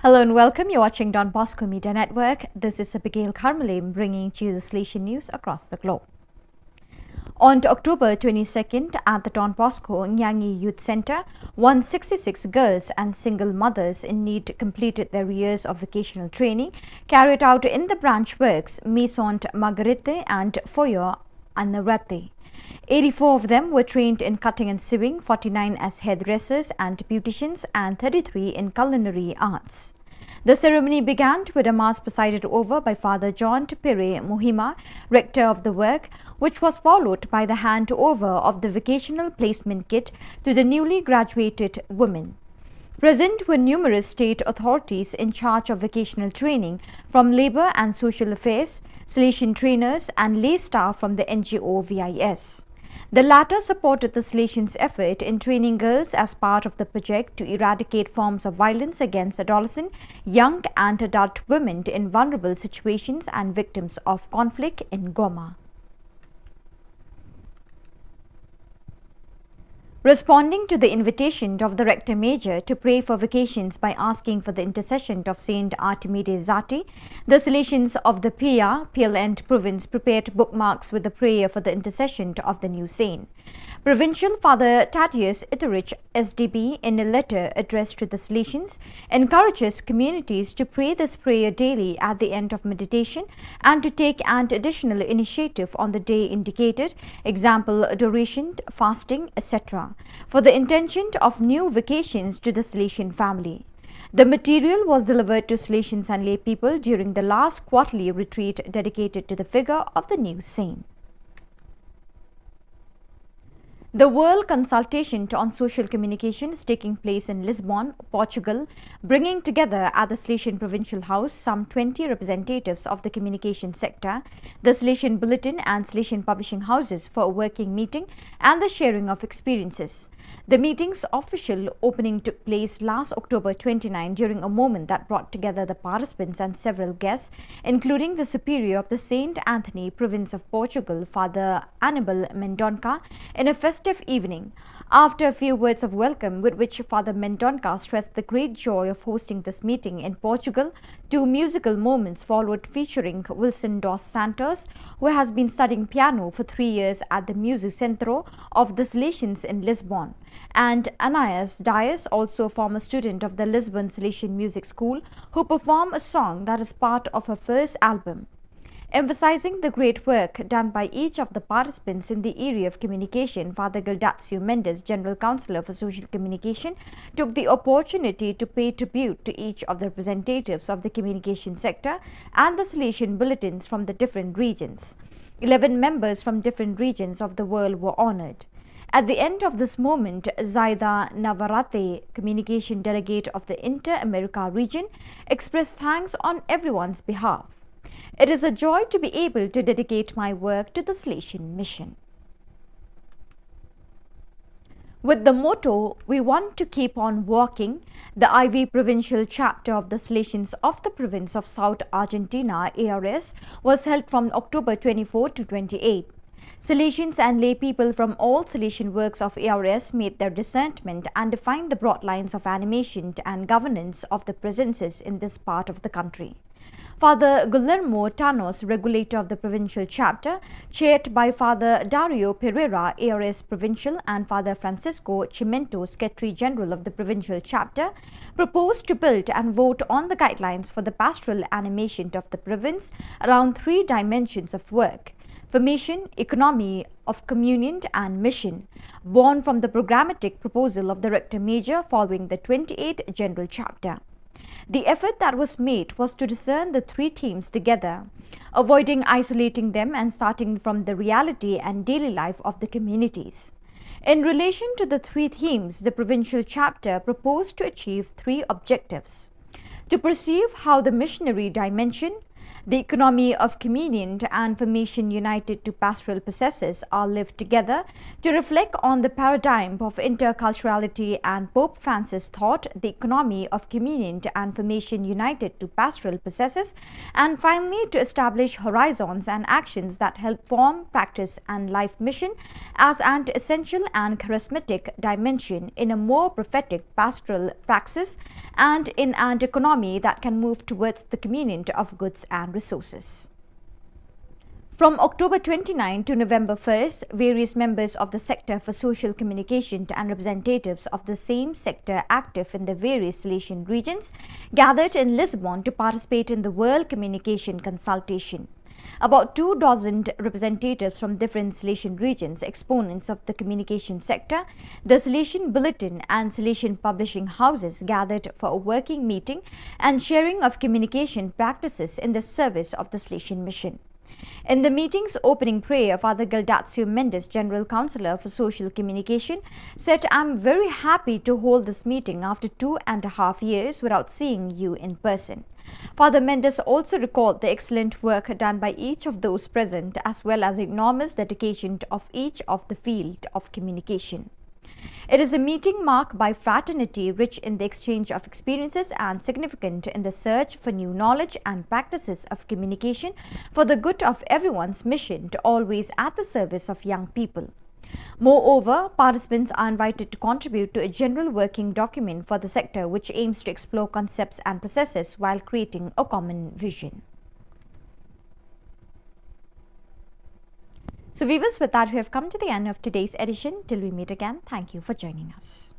Hello and welcome. You're watching Don Bosco Media Network. This is Abigail Karmalim bringing to you the Salesian news across the globe. On October twenty-second, at the Don Bosco Nyangi Youth Centre, one sixty-six girls and single mothers in need completed their years of vocational training carried out in the branch works Maison Marguerite and Foyer Anarate. Eighty-four of them were trained in cutting and sewing, forty-nine as hairdressers and beauticians, and thirty-three in culinary arts. The ceremony began with a mass presided over by Father John Tupere Muhima, rector of the work, which was followed by the handover of the vocational placement kit to the newly graduated women. Present were numerous state authorities in charge of vocational training, from Labour and Social Affairs, Salesian trainers, and lay staff from the N G O V I S. The latter supported the Salesians' effort in training girls as part of the project to eradicate forms of violence against adolescent, young, and adult women in vulnerable situations and victims of conflict in Goma. Responding to the invitation of the Rector Major to pray for vocations by asking for the intercession of Saint Artemide Zati, the Salesians of the Pia, Piel and province prepared bookmarks with the prayer for the intercession of the new saint. Provincial Father Thaddeus Itterich, S D B, in a letter addressed to the Salesians, encourages communities to pray this prayer daily at the end of meditation and to take an additional initiative on the day indicated, example, adoration, fasting, et cetera, for the intention of new vocations to the Salesian family. The material was delivered to Salesians and lay people during the last quarterly retreat dedicated to the figure of the new saint. The World Consultation on Social Communication is taking place in Lisbon, Portugal, bringing together at the Salesian Provincial House some twenty representatives of the communication sector, the Salesian Bulletin and Salesian publishing houses for a working meeting and the sharing of experiences. The meeting's official opening took place last October twenty-nine during a moment that brought together the participants and several guests, including the Superior of the Saint Anthony Province of Portugal, Father Anibal Mendonca, in a festive evening. After a few words of welcome, with which Father Mendonca stressed the great joy of hosting this meeting in Portugal, two musical moments followed, featuring Wilson dos Santos, who has been studying piano for three years at the Music Centro of the Salesians in Lisbon, and Anais Dias, also a former student of the Lisbon Salesian Music School, who performed a song that is part of her first album. Emphasizing the great work done by each of the participants in the area of communication, Father Gildacio Mendes, General Counsellor for Social Communication, took the opportunity to pay tribute to each of the representatives of the communication sector and the Salesian bulletins from the different regions. Eleven members from different regions of the world were honored. At the end of this moment, Zaida Navarrete, communication delegate of the Inter-America region, expressed thanks on everyone's behalf. It is a joy to be able to dedicate my work to the Salesian Mission. With the motto, "We want to keep on walking," the I V provincial chapter of the Salesians of the province of South Argentina, A R S, was held from October twenty-four to twenty-eight. Salesians and lay people from all Salesian works of A R S made their discernment and defined the broad lines of animation and governance of the presences in this part of the country. Father Guillermo Tanos, regulator of the provincial chapter, chaired by Father Dario Pereira, A R S provincial, and Father Francisco Chimento, secretary general of the provincial chapter, proposed to build and vote on the guidelines for the pastoral animation of the province around three dimensions of work: formation, economy of communion, and mission, born from the programmatic proposal of the Rector Major following the twenty-eighth General Chapter. The effort that was made was to discern the three themes together, avoiding isolating them and starting from the reality and daily life of the communities. In relation to the three themes, the provincial chapter proposed to achieve three objectives: to perceive how the missionary dimension, the economy of communion, and formation united to pastoral processes are lived together, to reflect on the paradigm of interculturality and Pope Francis' thought, the economy of communion and formation united to pastoral processes, and finally to establish horizons and actions that help form, practice, and life mission as an essential and charismatic dimension in a more prophetic pastoral praxis and in an economy that can move towards the communion of goods and resources. From October twenty-ninth to November first, various members of the Sector for Social Communication and representatives of the same sector active in the various Salesian regions gathered in Lisbon to participate in the World Communication Consultation. About two dozen representatives from different Salesian regions, exponents of the communication sector, the Salesian Bulletin and Salesian publishing houses gathered for a working meeting and sharing of communication practices in the service of the Salesian Mission. In the meeting's opening prayer, Father Gildatio Mendes, General Counsellor for Social Communication, said, "I'm very happy to hold this meeting after two and a half years without seeing you in person." Father Mendes also recalled the excellent work done by each of those present, as well as the enormous dedication of each of the field of communication. It is a meeting marked by fraternity, rich in the exchange of experiences and significant in the search for new knowledge and practices of communication for the good of everyone's mission to always at the service of young people. Moreover, participants are invited to contribute to a general working document for the sector, which aims to explore concepts and processes while creating a common vision. So, viewers, with that, we have come to the end of today's edition. Till we meet again, thank you for joining us.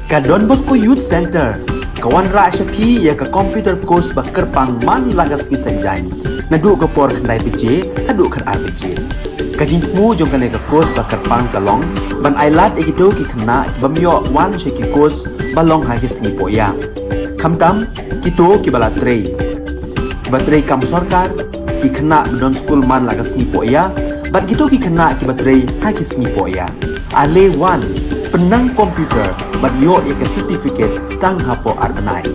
Ka Don Bosco Youth Centre ka wanrah sha phi ïa ka computer course ba kyrpang man la ka sngi Saitjaiñ, naduh ka por khyndai baje haduh khatar baje. Ka jingthmu jong kane ka course ba kyrpang ka long ban ailad ïa kito ki khynnah ki bym ïoh wan sha ki course ba long ha ki sngi pohïa, khamtam kito kiba la trei, kiba trei kam sorkar, ki khynnah ba don skul man la ka sngi pohïa, bad kito ki khynnah kiba trei ha ki sngi pohïa. Ale wan, pynnang computer bad ïoh ïa ka certificate tang hapoh ar bnai.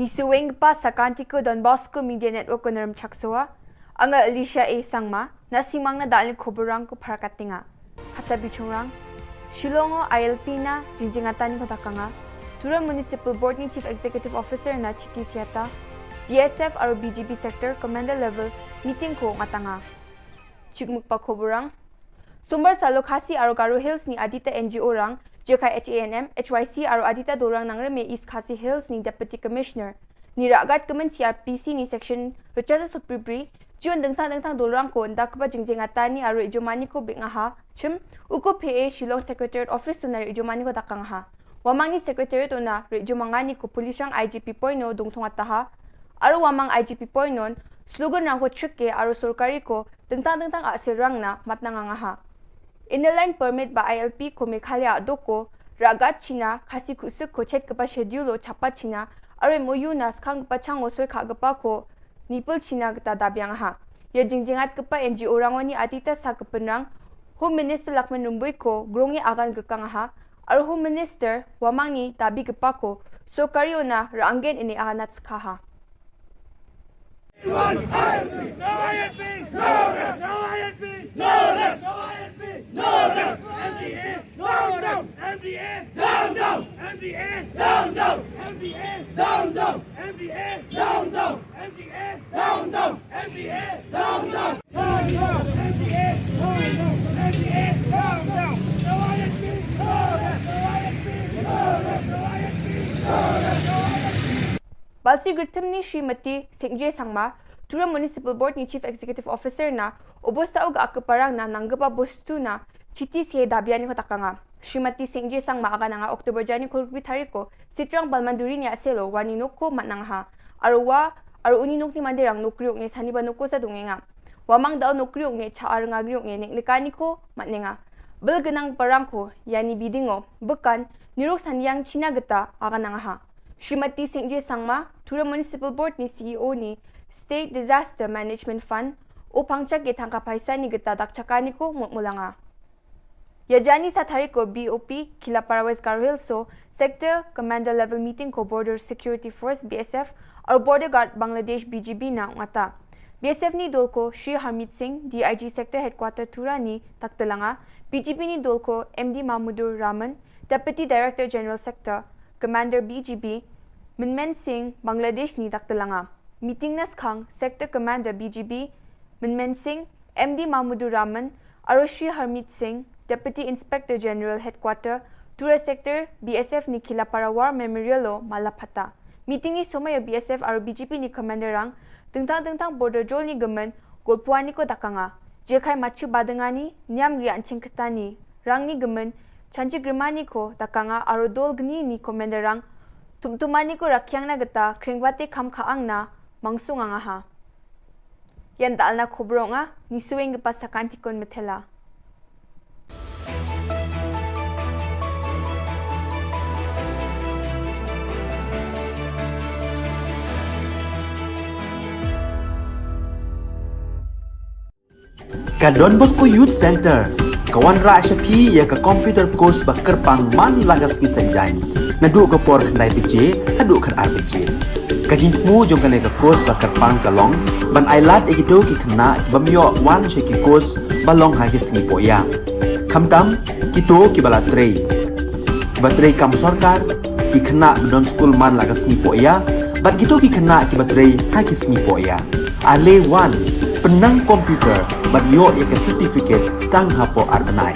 Isuweng pa sakanti ko Don Bosco Media Network ko Naram Chaksoa, anga Alicia A Sangma, na simang na dal ni koborang ko Pharakat Tinga. Hata bichungrang, Shillong o I L P na jingjingatan ko dakanga, Tura Municipal Board ni Chief Executive Officer na Chiti Siata, B S F aro B G B Sector Commander Level meeting ko ngatanga. Chikmuk pa koborang. Sombar salo Khasi aro Garo Hills ni adita N G O rang, J K H A N M, H Y C aro adita dorang nangrem East Khasi Hills ni Deputy Commissioner. Ni ragat kemen C R P C ni section rechaza supribri, jion dengtang dengtang dorang ko nda keba jingjing atani aro ijomani ko bik ngaha, chim, uko P A Shillong Secretariat Office tuna ijomani ko dakang ha. Wamang ni Secretariat una ijomangani ko Police rang I G P poino dongthong ataha, aro wamang I G P poinon, slogan rang ko trick ke aro sorkari ko dengtang dengtang asil rang na matna ngangaha. Inner Line Permit ba I L P ko Meghalaya doko, ragat China, Khasi kusuk ko chet kepa schedule o chapa China, aro M O U na skang kepa chang o soi kha kepa ko, nipul China keta dabiang ha. Ya jingjingat kepa N G O rangoni atita sa kepenrang, Home Minister Lakman Rumbui ko, grongi agan gerkang ha, aro Home Minister, wamang ni dabi kepa ko, sorkari ona ranggen ini aganat skha ha. Balsi Gritim ni Srimati Singje Sangma, Tura Municipal Board ni Chief Executive Officer na, obosta uga akeparang na nanggepa bostu na, Chiti Sihe dabiani ko takanga. Srimati Singje Sangma aga nanga October jani kolbi tariko, Sitrang Balmanduri ni aselo, wani noko matnang ha. Arwa, aru uni nokni mandirang nokriok nge sani ba noko sa dongenga. Wamang dau nokriok nge cha arnga griok nge nek nekani ko matnenga. Bel genang parang ko, yani bidingo, bekan, nirok saniang China geta, aga nanga ha. Srimati Singje Sangma, Tura Municipal Board ni C E O ni State Disaster Management Fund, o pangchak ye thangka paisa ni geta dakchakani ko mutmulanga. Yajani sa tari ko B O P, Khilapara West Garo Hills so, Sector Commander Level Meeting ko Border Security Force B S F, aru Border Guard Bangladesh B G B na ngata. B S F ni dol ko Shri Harmeet Singh, D I G Sector Headquarter Tura ni taktelanga, B G B ni dol ko M D Mahmudur Rahman, Deputy Director General Sector, Commander B G B, Minmen Singh, Bangladesh ni daktelanga. Meeting na skhang, Sector Commander B G B, Minmen Singh, M D Mahmudur Rahman, aru Shri Harmeet Singh, Deputy Inspector General Headquarter, Tura Sector, B S F ni Khilapara War Memorial lo mala phata. Meeting ni somai B S F aru B G B ni Commander rang, tengtang tengtang border jol ni gemen, golpuani ko dakanga. Jekai machu badengani, niam ri anching ketani, rang ni gemen, chanchi grimani ko dakanga aru dol gni ni Commander rang, tumtumani ko rakyang na geta, kringbate kam kaang na, mangsung angaha. Yan dal na khobronga, ni sueng ke pasa kantikon metela. Ka Don Bosco Youth Center ka wanrah sha phi ïa ka computer course ba kyrpang man la ka sngi Saitjaiñ, naduh ka por khyndai baje haduh khatar baje. Ka jingthmu jong kane ka course ba kyrpang ka long ban ailad ïa kito ki khynnah ki bym ïoh wan sha ki course ba long ha ki sngi pohïa. Khamtam kito kiba la trei, kiba trei kam sorkar, ki khynnah ba don skul man la ka sngi pohïa, bad kito ki khynnah kiba trei ha ki sngi pohïa. Ale wan, pynnang computer bad ïoh ïa ka certificate tang hapoh ar bnai.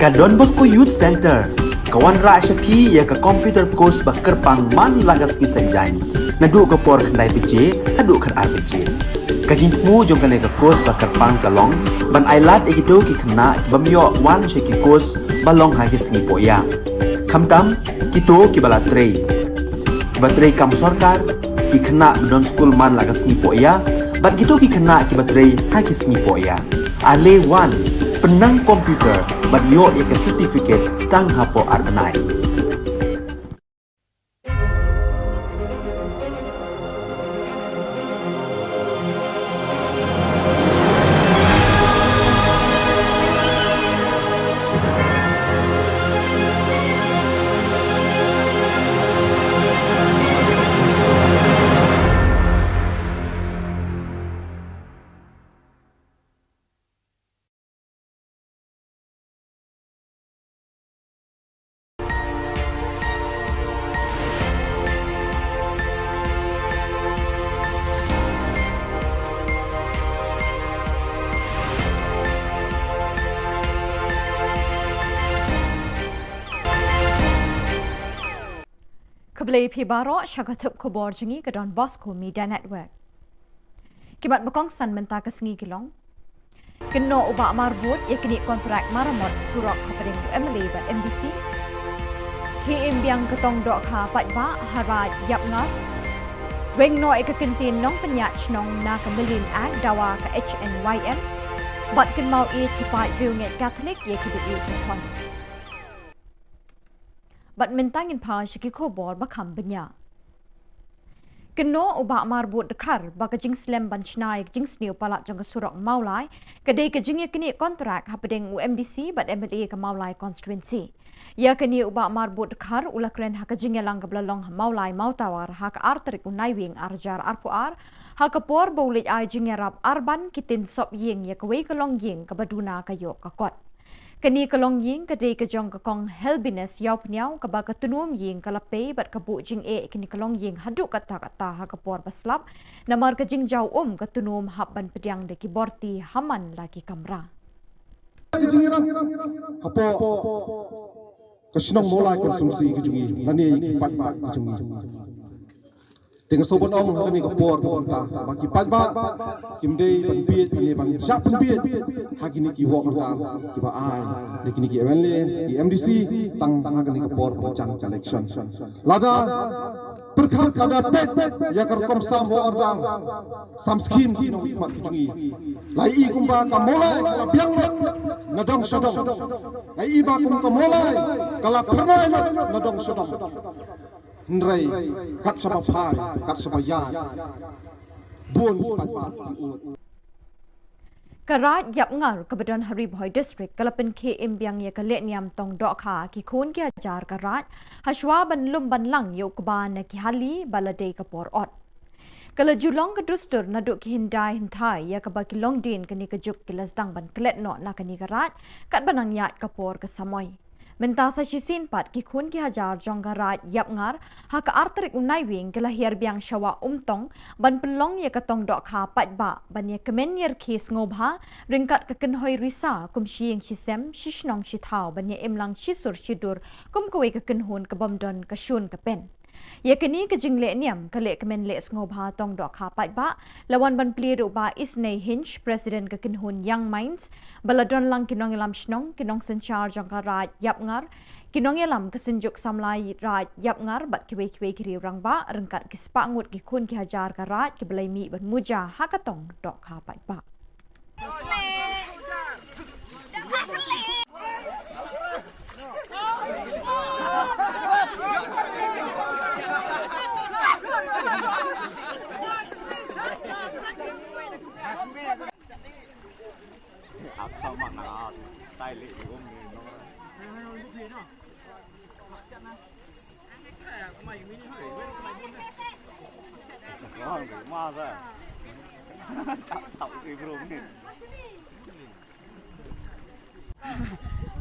Ka Don Bosco Youth Centre ka wanrah sha phi ïa ka computer course ba kyrpang man la ka sngi Saitjaiñ, naduh ka por khyndai baje haduh khatar baje. Ka jingthmu jong kane ka course ba kyrpang ka long ban ailad ïa kito ki khynnah ki bym ïoh wan sha ki course ba long ha ki sngi pohïa, khamtam kito kiba la trei, kiba trei kam sorkar, ki khynnah ba don skul man la ka sngi pohïa, bad kito ki khynnah kiba trei ha ki sngi pohïa. Ale wan, pynnang computer bad ïoh ïa ka certificate tang hapoh ar bnai. Khublei phi baroh sha ka thup khubor jong ngi ka Don Bosco Media Network. Ki mat ba kongsan mynta ka sngi ki long: Kynnoh u Bah Marbud ïa kine kontrak maramot surok hapdeng u M L A bad M D C. Khie im biang ka tong dohkha paidbah ha Raid Ïapngar. Weng noh ïa ka kyntien nongpynïaid shnong na ka Mylliem Act dawa ka H N Y M. Bad kynmaw ïeit ki paid riewngeit Katholik ïa kiba ïeit ba khon. Bad mynta ngin phai sha ki khubor ba kham bniah. Kynnoh u Bah Marbud Dkhar ba ka jingslem ban shna ïa ka jingsniew palat jong ka surok Mawlai ka dei ka jingïaknieh kontrak hapdeng u M D C bad M L A ka Mawlai constituency. Ïa kane u Bah Marbud Dkhar u la kren ha ka jingïalang kaba la long ha Mawlai Mawtawar ha ka ar tarik u Naiwieng ar hajar arphew ar, ha ka por ba u leit ai jingïarap arban ki tin sop ïing ïa kawei ka longïing kaba duna ka ïoh ka kot. Kane ka longïing ka dei ka jong ka Kong Helbinus Ïawphniaw kaba ka tnum ïing ka la pei bad ka buh jingeh ïa kane ka longïing haduh katta katta ha ka por ba slap, namar ka jingjaw um ka tnum hap ban pdiang da ki borti ha man la ki kamra. Ka jingïarap hapoh ka shnong Mawlai constituency ka jong ngi lane ïa ki paidbah ka jong ngi. Te nga sngewbha ban ong ha kane ka por ba mynta ba ki paidbah kim dei ban bieit lane ban shah pynbieit ha kine ki wahkdar kiba ai da kine ki M L A, ki M D C, tang ha kane ka por ba jan ka election. Lada pyrkhat, lada peit ïa ka rukom sam wahkdar, sam skhim ki nongmihkhmat ki jong ngi, la ïohi kumba ka Mawlai ka la biang noh na dong sha dong. La ïohi ba kum ka Mawlai ka la phyrnai noh na dong sha dong. Hynrei kat shaba phai, kat shaba ïaid, bun ki paidbah ki ud. Ka Raid Ïapngar kaba don ha Ri Bhoi District ka la pynkhie im biang ïa ka lehniam tong dohkha ki khun ki hajar ka Raid, hashwa ban lum ban lang ïa u kba na ki hali ba la dei ka por ot. Ka la ju long ka dustur naduh ki hyndai hynthai ïa kaba ki longdien kane ka juk ki la sdang ban klet noh na kane ka Raid, katba nang ïaid ka por ka samoi. Mynta sa shisien pat ki khun ki hajar jong ka Raid Ïapngar ha ka ar tarik u Naiwieng ki la hiar biang sha Wah Umtong ban pynlong ïa ka tong dohkha paidbah ban ïakmen ïarkhie sngewbha ryngkat ka kynhoi risa kum shi ïing shi sem, shi shnong shi thaw, ban ïa im lang shi sur shi dur kum kawei ka kynhun ka bym don ka shun ka pen. Ïa kane ka jinglehniam ka lehkmen leh sngewbha tong dohkha paidbah la wan ban plie da u Bah Isnei Hinge, President ka kynhun Young Minds, ba la don lang ki nongïalam shnong, ki nongsynshar jong ka Raid Ïapngar, ki nongïalam ka Synjuk Samla Raid Ïapngar bad kiwei kiwei ki riew rangbah ryngkat ki spah ngut ki khun ki hajar ka Raid kiba la mih ban muja ha ka tong dohkha paidbah.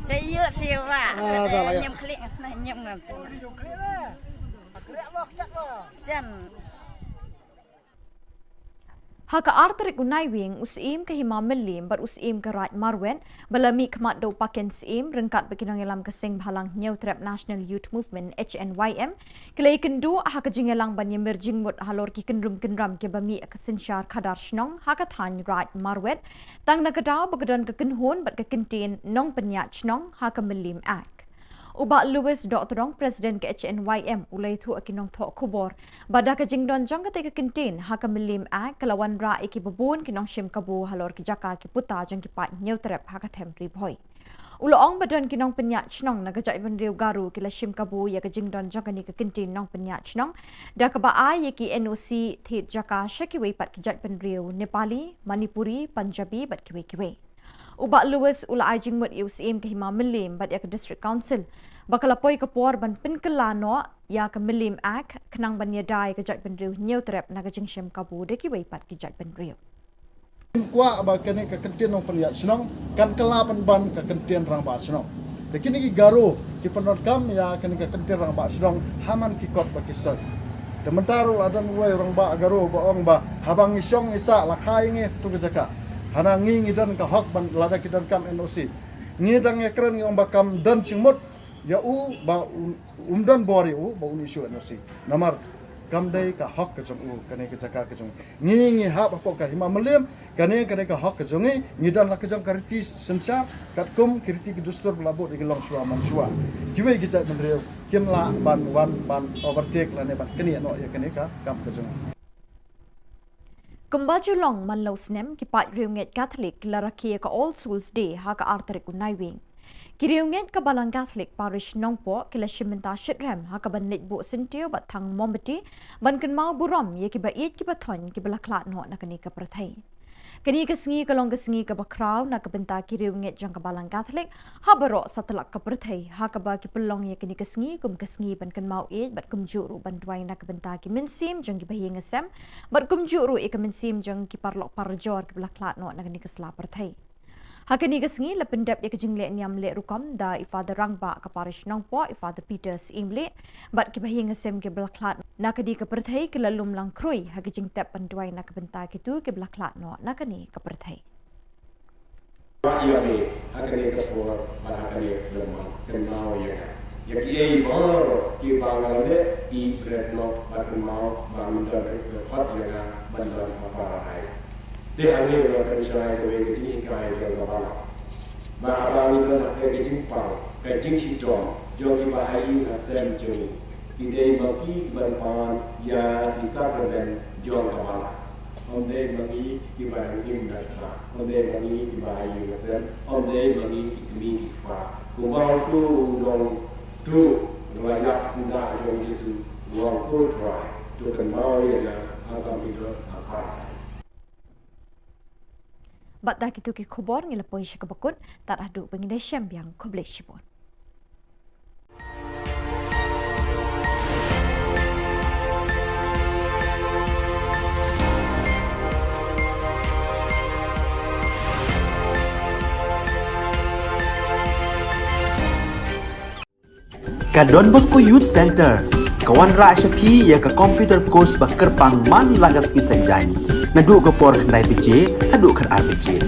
Saya iya sih, Pak. Ah, dah lah, ya. Nyem klik, ngasnah nyem ngam tu. Jan. Ha ka ar tarik u Naiwieng, u Syiem ka Hima Mylliem bad u Syiem ka Raid Marwet, ba la mih khmat da u Paken Syiem ryngkat bad ki nongïalam ka Seng Bhalang Hynñiewtrep National Youth Movement, H N Y M, ki la ïakynduh ha ka jingïalang ban ïamir jingmut halor ki kynrum kynram kiba mih ha ka synshar khadar shnong ha ka thaiñ Raid Marwet, tang na ka daw ba ka don ka kynhun bad ka kyntien nongpynïaid shnong ha ka Mylliem Act. U Bah Louis Dohtdong, President ka H N Y M, u la ïathuh ha ki nongthoh khubor ba da ka jingdon jong katei ka kyntien ha ka Mylliem Act, ka la wanrah ïa kiba bun ki nongshim kabu halor ki jaka ki puta jong ki paid Hynñiewtrep ha ka them Ri Bhoi. U la ong ba don ki nongpynïaid shnong na ka jaitbynriew Garo ki la shim kabu ïa ka jingdon jong kane ka kyntien nongpynïaid shnong da kaba ai ïa ki N O C thied jaka sha kiwei pat ki jaitbynriew Nepali, Manipuri, Punjabi bad kiwei kiwei. U Bah Louis u la ai jingmut ïa u Syiem ka Hima Mylliem bad ïa ka District Council ba ka la poi ka por ban pynkylla noh ïa ka Mylliem Act khnang ban ïada ïa ka jaitbynriew Hynñiewtrep na ka jingshim kabu da kiwei pat ki jaitbynriew. Kwah ba kane ka kyntien nongpynïaid shnong kan kylla pynban ka kyntien rangbah shnong. Te kine ki Garo ki pyndonkam ïa kane ka kyntien rangbah shnong ha man ki kot ba ki soi. Te mynta ruh la don uwei u rangbah Garo ba ong ba haba ngi shong ngi sah la kha ïa ngi ha katu ka jaka. Hana ngi ngi don ka hok ban lada ki donkam N O C. Ngi dang ïakren ngi ong ba kam don jingmut ïa u ba un, um don bor ïa u ba un issue N O C. Namar kam dei ka hok ka jong u, kane ka jaka ka jong u. Ngi ngi hap hapoh ka Hima Mylliem, kane kane ka hok ka jong ngi, ngi don la ka jong ka riti synshar katkum ki riti ki dustur ba la bud ïa ki longshuwa manshuwa. Kiwei ki jaitbynriew kim lah ban wan ban overtake lane ban knieh noh ïa kane ka kam ka jong ngi. Kumba ju long man la u snem, ki paid riewngeit Katholik ki la rakhe ïa ka All Souls Day ha ka ar tarik u Naiwieng. Ki riewngeit ka Balang Katholik Parish Nongpoh ki la shim bynta shitrhem ha kaban leit buh syntiew bad thang mombati ban kynmaw burom ïa kiba ïeit kiba thoiñ kiba la khlad noh na kane ka pyrthei. Kane ka sngi ka long ka sngi kaba khraw na ka bynta ki riewngeit jong ka Balang Katholik ha baroh satlak ka pyrthei, ha kaba ki pynlong ïa kane ka sngi kum ka sngi ban kynmaw ïeit bad kumjuh ruh ban duwai na ka bynta ki mynsiem jong kiba ïing ïasem bad kumjuh ruh ïa ka mynsiem jong ki paralok parajor kiba la khlad noh na kane ka sla pyrthei. Ha kane ka sngi la pyndep ïa ka jingleh niam leh rukom da i Father Rangbah ka Parish Nongpoh, i Father Peter Syiemlieh, bad kiba ïing ïasem kiba la khlad na kane ka pyrthei ki la lum lang khrui ha ka jingtep ban duwai na ka bynta kito kiba la khlad noh na kane ka pyrthei. Ïa me ha kane ka por bad ha kane ka por, kynmaw ïa nga ïa kiei baroh kiba nga la leh, ïeit bret noh bad kynmaw ba men don ka khot ïa nga ban don ha Paradise. Te hangne nga kynshai kawei ka jinghikai jong ka Balang. Ba haba ngi don ha ka jingpang ka jingshitom jong kiba ha ïing ha sem jong ngi, ki dei ma ki kiban pan ïa ki sakramen jong ka Balang. Ym dei ma ngi kiba dang im da sah, ym dei ma ngi kiba ha ïing ha sem, ym dei ma ngi ki kmie ki kpa. Kumba uto u nongtuh la ïap syndah jong u Jisu, u ong, Ko Trai, to kynmaw ïa nga ha ka mih dot ha Paradise. Bad da kito ki khubor ngi la poi sha kaba kut, tad haduh ba ngin ïa shem biang, khublei shibun. Ka Don Bosco Youth Center ka wanrah sha phi ïa ka computer course ba kyrpang man la ka sngi Saitjaiñ, naduh ka por khyndai baje haduh khatar baje.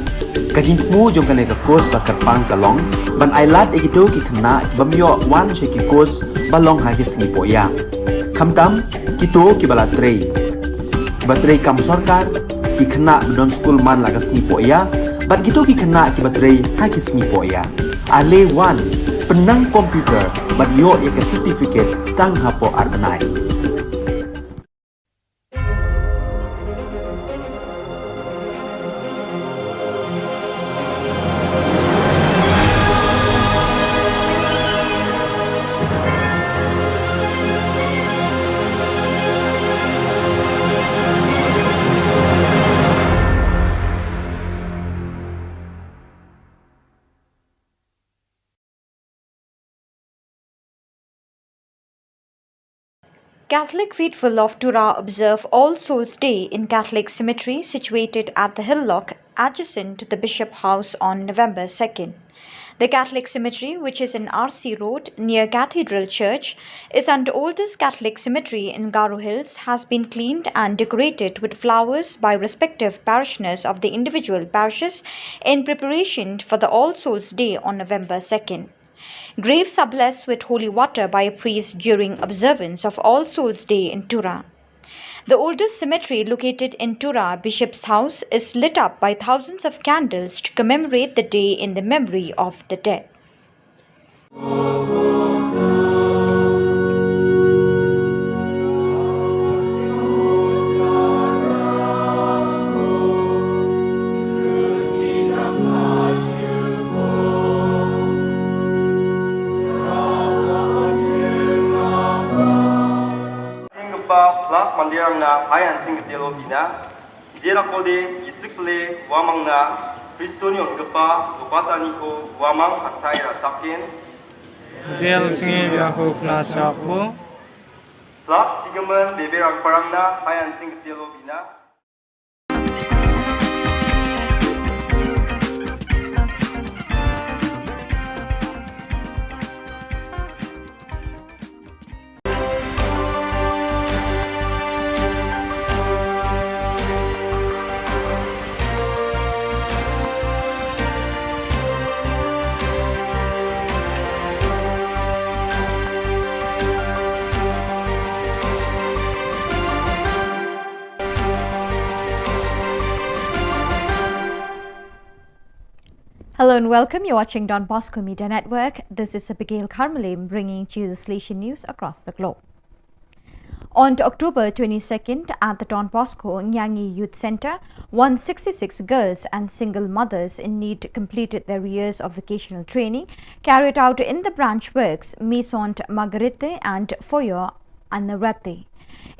Ka jingthmu jong kane ka course ba kyrpang ka long ban ailad ïa kito ki khynnah ki bym ïoh wan sha ki course ba long ha ki sngi pohïap, khamtam kito kiba la trei, kiba trei kam sorkar, ki khynnah ba don skul man la ka sngi pohïap, bad kito ki khynnah kiba trei ha ki sngi pohïap. Ale wan, pynnang computer bad ïoh ïa ka certificate tang hapoh ar bnai. Catholic faithful of Tura observe All Souls Day in Catholic cemetery situated at the Hill Lock, adjacent to the Bishop House, on November second. The Catholic cemetery, which is in R C Road near Cathedral Church, is an oldest Catholic cemetery in Garo Hills, has been cleaned and decorated with flowers by respective parishioners of the individual parishes in preparation for the All Souls Day on November second. Graves are blessed with holy water by a priest during observance of All Souls Day in Tura. The oldest cemetery located in Tura, Bishop's House, is lit up by thousands of candles to commemorate the day in the memory of the dead. Jingkpa Phlak Mandirang na Hayan Singh Telo Bina, Jera Kode Yisik Pele Wamang na Pristoni Ongkpa Lupata Niko Wamang Atai Rasakin, Del Singi Biahu Pla Chapu, Phlak Sigaman Bebe Rangparang na Hayan Singh Telo Bina. Hello and welcome. You're watching Don Bosco Media Network. This is Abigail Karmalim bringing to you the Salesian news across the globe. On October twenty-second, at the Don Bosco Nyangi Youth Centre, one sixty-six girls and single mothers in need completed their years of vocational training carried out in the branch works Maison Marguerite and Foyer Anarate.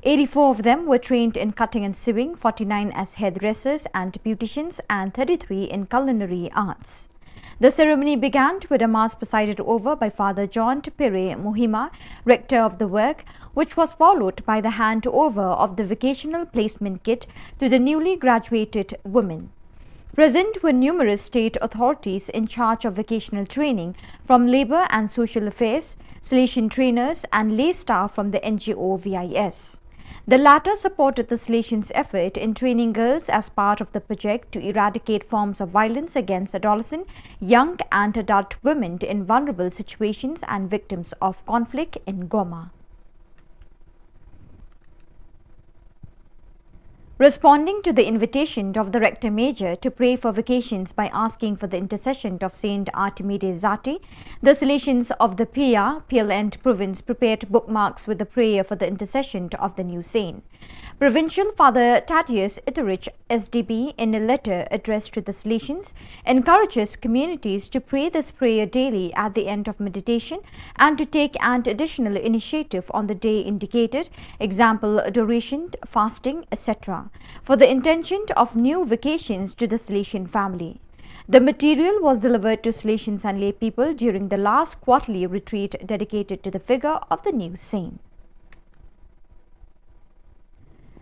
Eighty-four of them were trained in cutting and sewing, forty-nine as hairdressers and beauticians, and thirty-three in culinary arts. The ceremony began with a mass presided over by Father John Tupere Muhima, rector of the work, which was followed by the handover of the vocational placement kit to the newly graduated women. Present were numerous state authorities in charge of vocational training, from Labour and Social Affairs, Salesian trainers, and lay staff from the N G O V I S. The latter supported the Salesians' effort in training girls as part of the project to eradicate forms of violence against adolescent, young, and adult women in vulnerable situations and victims of conflict in Goma. Responding to the invitation of the Rector Major to pray for vocations by asking for the intercession of Saint Artemide Zati, the Salesians of the Pia, Piel End Province prepared bookmarks with the prayer for the intercession of the new saint. Provincial Father Thaddeus Itterich, S D B, in a letter addressed to the Salesians, encourages communities to pray this prayer daily at the end of meditation and to take an additional initiative on the day indicated, example, adoration, fasting, et cetera, for the intention of new vocations to the Salesian family. The material was delivered to Salesians and lay people during the last quarterly retreat dedicated to the figure of the new saint.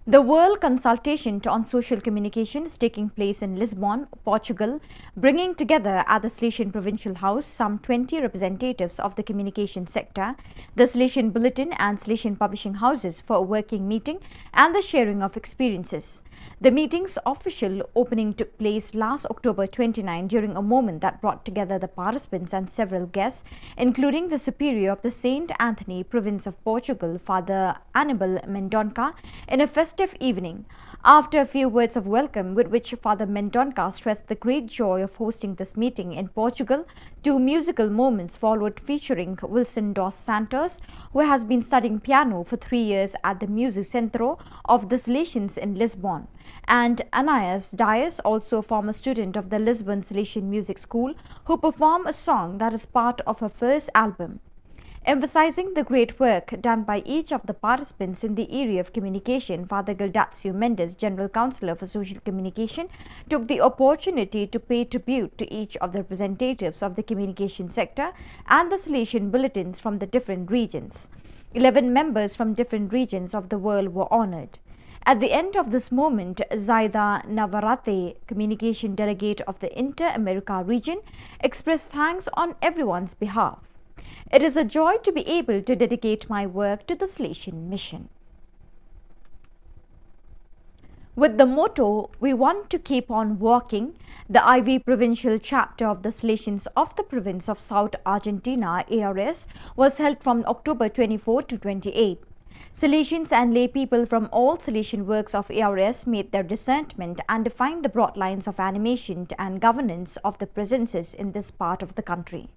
The World Consultation on Social Communication is taking place in Lisbon, Portugal, bringing together at the Salesian Provincial House some twenty representatives of the communication sector, the Salesian Bulletin and Salesian Publishing Houses for a working meeting and the sharing of experiences. The meeting's official opening took place last October twenty-nine during a moment that brought together the participants and several guests, including the Superior of the Saint Anthony Province of Portugal, Father Anibal Mendonca, in a festive evening. After a few words of welcome, with which Father Mendonca stressed the great joy of hosting this meeting in Portugal, two musical moments followed, featuring Wilson dos Santos, who has been studying piano for three years at the Music Centro of the Salesians in Lisbon, and Anais Dias, also a former student of the Lisbon Salesian Music School, who performed a song that is part of her first album. Emphasizing the great work done by each of the participants in the area of communication, Father Gildacio Mendes, General Counsellor for Social Communication, took the opportunity to pay tribute to each of the representatives of the communication sector and the Salesian bulletins from the different regions. Eleven members from different regions of the world were honored. At the end of this moment, Zaida Navarrete, communication delegate of the Inter-America region, expressed thanks on everyone's behalf. It is a joy to be able to dedicate my work to the Salesian Mission. With the motto, "We want to keep on walking," the I V provincial chapter of the Salesians of the province of South Argentina, A R S, was held from October twenty-four to twenty-eight. Salesians and lay people from all Salesian works of A R S made their discernment and defined the broad lines of animation and governance of the presences in this part of the country.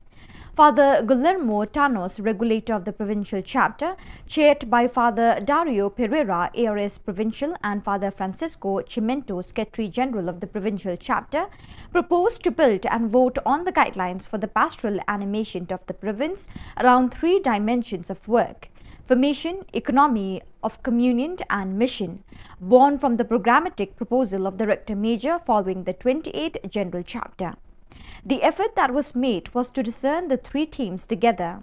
Father Guillermo Tanos, regulator of the provincial chapter, chaired by Father Dario Pereira, A R S provincial, and Father Francisco Chimento, secretary general of the provincial chapter, proposed to build and vote on the guidelines for the pastoral animation of the province around three dimensions of work: formation, economy of communion, and mission, born from the programmatic proposal of the Rector Major following the twenty-eighth General Chapter. The effort that was made was to discern the three themes together,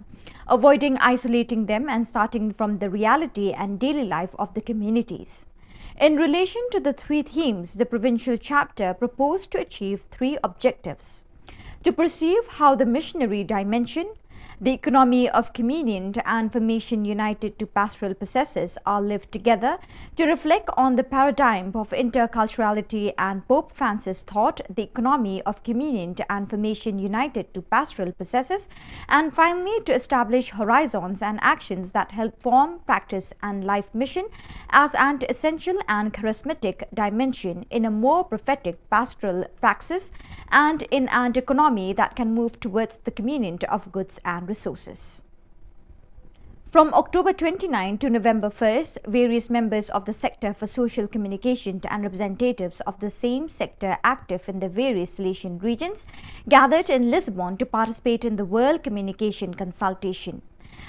avoiding isolating them and starting from the reality and daily life of the communities. In relation to the three themes, the provincial chapter proposed to achieve three objectives: to perceive how the missionary dimension, the economy of communion, and formation united to pastoral processes are lived together, to reflect on the paradigm of interculturality and Pope Francis' thought, the economy of communion and formation united to pastoral processes, and finally to establish horizons and actions that help form, practice, and life mission as an essential and charismatic dimension in a more prophetic pastoral praxis and in an economy that can move towards the communion of goods and resources. From October twenty-ninth to November first, various members of the Sector for Social Communication and representatives of the same sector active in the various Salesian regions gathered in Lisbon to participate in the World Communication Consultation.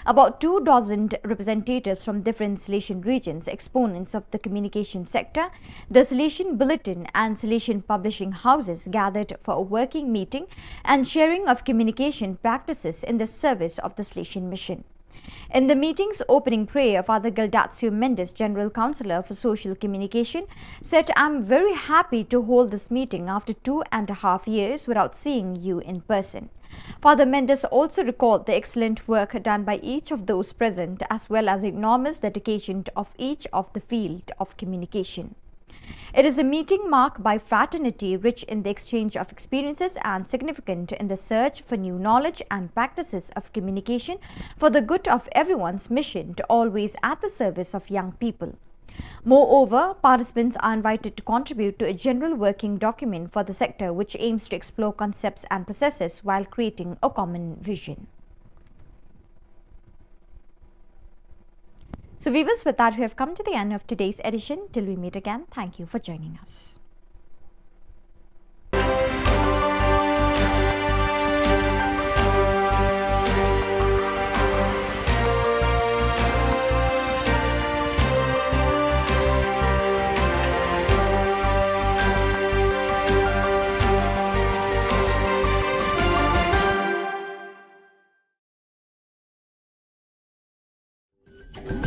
About two dozen representatives from different Salesian regions, exponents of the communication sector, the Salesian Bulletin and Salesian publishing houses gathered for a working meeting and sharing of communication practices in the service of the Salesian Mission. In the meeting's opening prayer, Father Gildacio Mendes, General Councillor for Social Communication, said, "I'm very happy to hold this meeting after two and a half years without seeing you in person." Father Mendes also recalled the excellent work done by each of those present, as well as enormous dedication of each of the field of communication. It is a meeting marked by fraternity, rich in the exchange of experiences and significant in the search for new knowledge and practices of communication for the good of everyone's mission to always at the service of young people. Moreover, participants are invited to contribute to a general working document for the sector, which aims to explore concepts and processes while creating a common vision. So, viewers, with that, we have come to the end of today's edition. Till we meet again, thank you for joining us.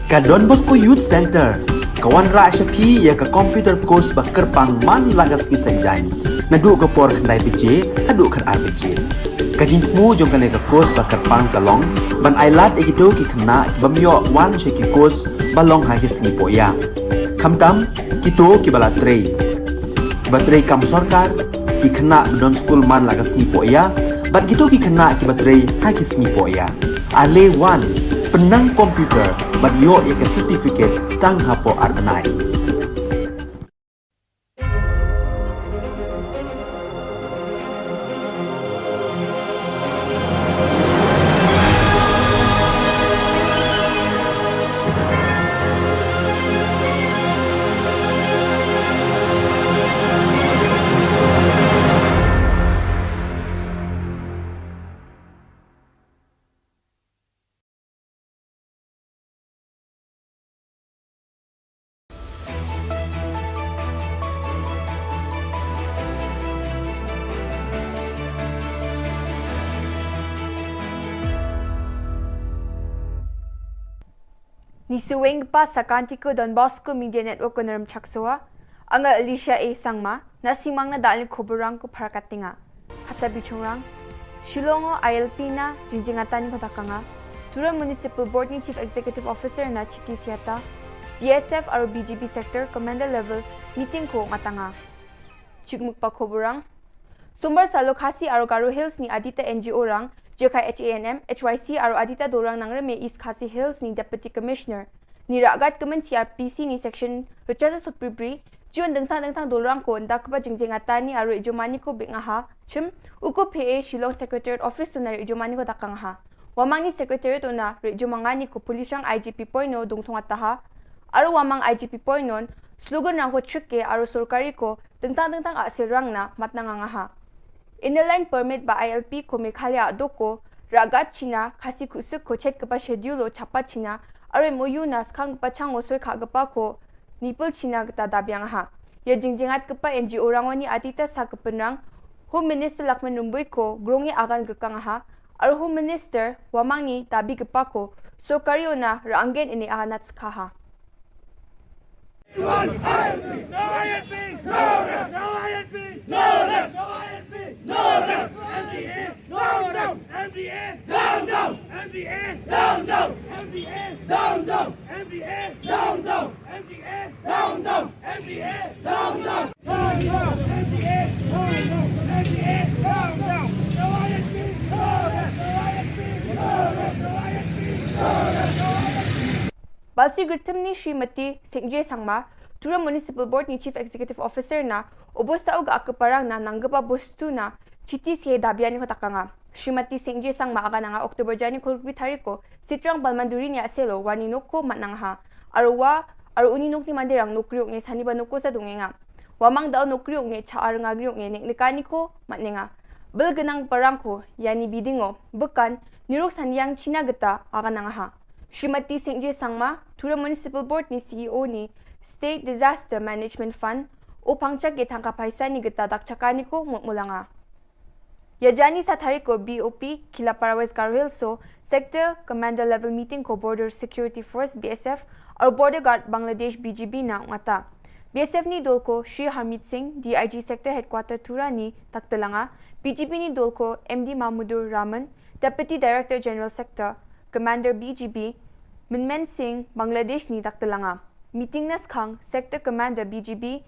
Ka Don Bosco Youth Centre ka wanrah sha phi ïa ka computer course ba kyrpang man la ka sngi Saitjaiñ, naduh ka por khyndai baje haduh khatar baje. Ka jingthmu jong kane ka course ba kyrpang ka long ban ailad ïa kito ki khynnah ki bym ïoh wan sha ki course ba long ha ki sngi pohïa. Khamtam kito kiba la trei, kiba trei kam sorkar, ki khynnah ba don skul man la ka sngi pohïa, bad kito ki khynnah kiba trei ha ki sngi pohïa. Ale wan, pynnang computer bad ïoh ïa ka certificate tang hapoh ar bnai. Ni suweng pa sakanti ko Don Bosco Media Network ko Naram Chaksoa. Anga Alicia A Sangma, na simang na dal ni khubor rang ko Pharakat Tinga. Kata bichungrang. Shillong o I L P na jingjingatan ko takanga. Tura Municipal Board ni Chief Executive Officer na Chiti Siata. B S F aro B G B Sector Commander Level Meeting ko ngatanga. Chikmuk pa khubor rang. Sombar salo Khasi aro Garo Hills ni Adita N G O rang, Jekai H A N M, H Y C aro Adita Dorang Nangrem East Khasi Hills ni Deputy Commissioner. Ni ragat kemen C R P C ni section Richard Supribri, jion dengtang dengtang dorang ko nda keba jingjing atani aro ijomani ko bik ngaha, chim, uko P A Shillong Secretariat Office to na ijomani ko takang ha. Wamang ni Secretariat to na ijomangani ko Police rang I G P point no dongthong ataha, aro wamang I G P point non, slogan rang ko chike aro sorkari ko dengtang dengtang a sel rang na matna nga ngaha. Inner Line Permit ba I L P ko Meghalaya doko, ragat China, Khasi kusuk ko chet kepa schedule o chapa China, aro M O U na skang kepa chang o soi kha kepa ko, nipul China keta dabiang ha. Ya jingjingat kepa N G O rangoni Adita sa kepenrang, Home Minister Lakman Rumbui ko, grongi agan gerkang ha, aro Home Minister, wamang ni dabi kepa ko, sorkari ona ranggen ini aganat skha ha. Balsi Gritim ni Srimati Singje Sangma, Tura Municipal Board ni Chief Executive Officer na, obosta uga ake parang na nanggeba bostu na, Chiti sie dabiani ko takanga. Srimati Singje Sangma aga nanga October jani kolbi tariko, Sitrang Balmanduri ni aselo, wani noko matnang ha. Arwa, aru uni nokni mandirang nokriok nge sani ba noko sa dungenga. Wamang dau nokriok nge cha arnga griok nge nek nekani ko matnenga. Bel genang parang ko, yani bidingo, bekan, nirok saniang China geta, aga nanga ha. Srimati Singje Sangma, Tura Municipal Board ni C E O ni State Disaster Management Fund, o pangchak ye thangka paisa ni geta dak chakani ko mut mulanga. Ya jani sa tari ko B O P, Kilapara West Garo Hills so, Sector Commander Level Meeting ko Border Security Force B S F, aru Border Guard Bangladesh B G B na ungata. B S F ni dol ko Shri Harmeet Singh, D I G Sector Headquarter Tura ni taktelanga, B G B ni dol ko M D Mahmudur Rahman, Deputy Director General Sector, Commander B G B, Minmen Singh, Bangladesh ni taktelanga. Meeting na skhang, Sector Commander B G B,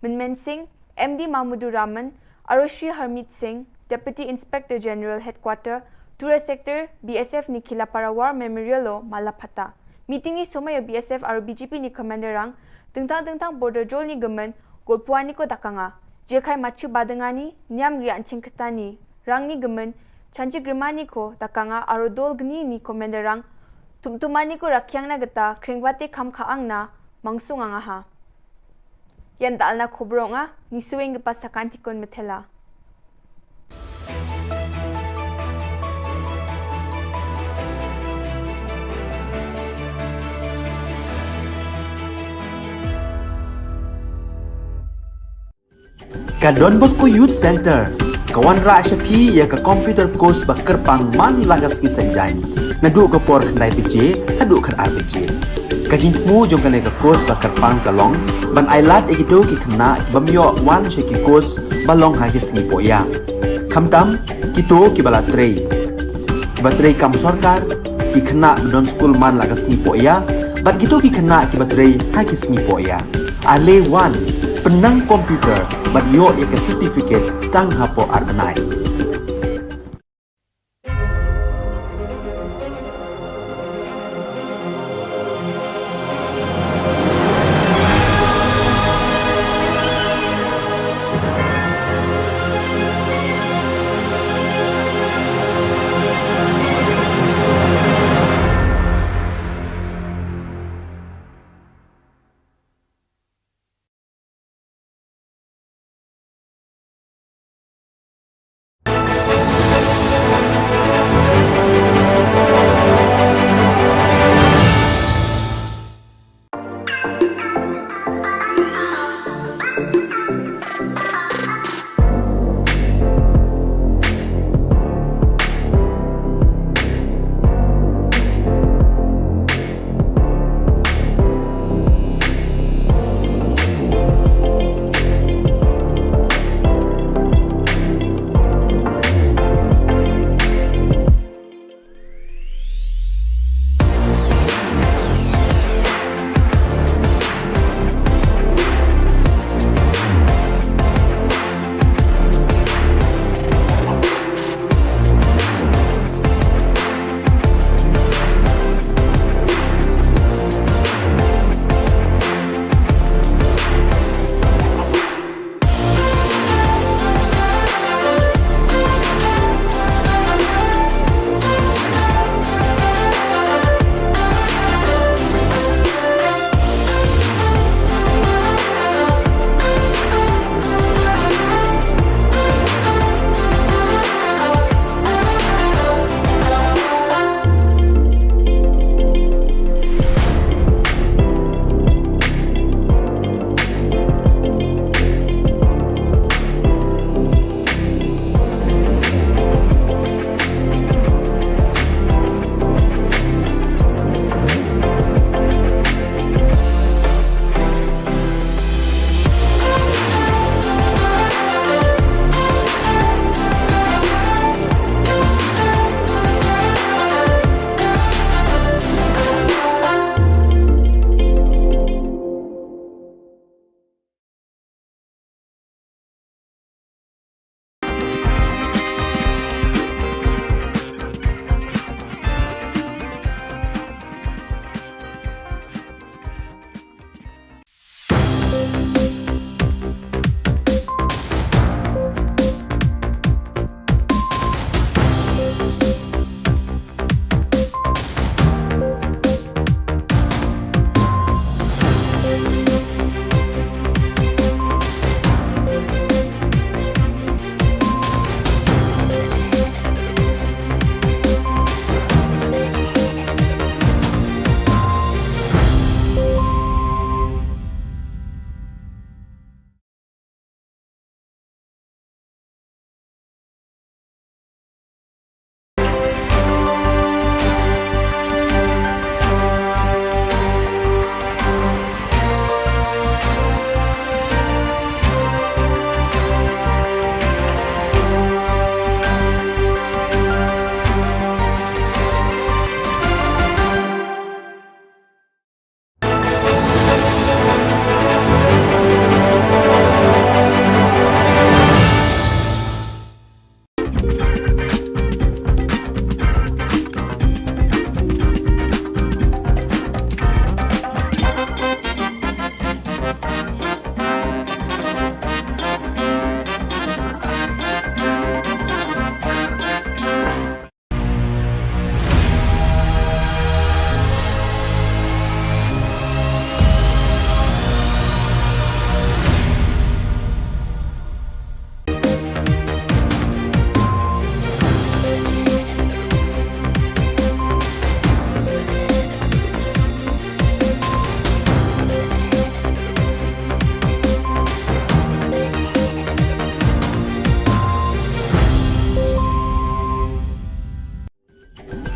Minmen Singh, M D Mahmudur Rahman, aru Shri Harmeet Singh, Deputy Inspector General Headquarter, Tura Sector, B S F ni Kilapara War Memorial o malaphata. Meeting ni somai o B S F aru B G B ni commander rang, tengtang tengtang border jol ni gemen, golpuani ko dakanga. Jekai machu badengani, niam ria anching ketani, rang ni gemen, chanchi grimani ko dakanga aru dol gni ni commander rang, tumtumani ko rakyang na geta, kringbate kam kaang na, mangsung anga ha. Yan dal na khubor nga, ni sueng gepa sakantikon metela. Ka Don Bosco Youth Center ka wanrah sha phi ïa ka computer course ba kyrpang man la ka sngi Saitjaiñ, naduh ka por khyndai baje haduh khatar baje. Ka jingthmu jong kane ka course ba kyrpang ka long ban ailad ïa kito ki khynnah ki bym ïoh wan sha ki course ba long ha ki sngi pohïa. Khamtam kito kiba la trei, kiba trei kam sorkar, ki khynnah ba don skul man la ka sngi pohïa, bad kito ki khynnah kiba trei ha ki sngi pohïa. Ale wan, pynnang computer bad ïoh ïa ka certificate tang hapoh ar bnai.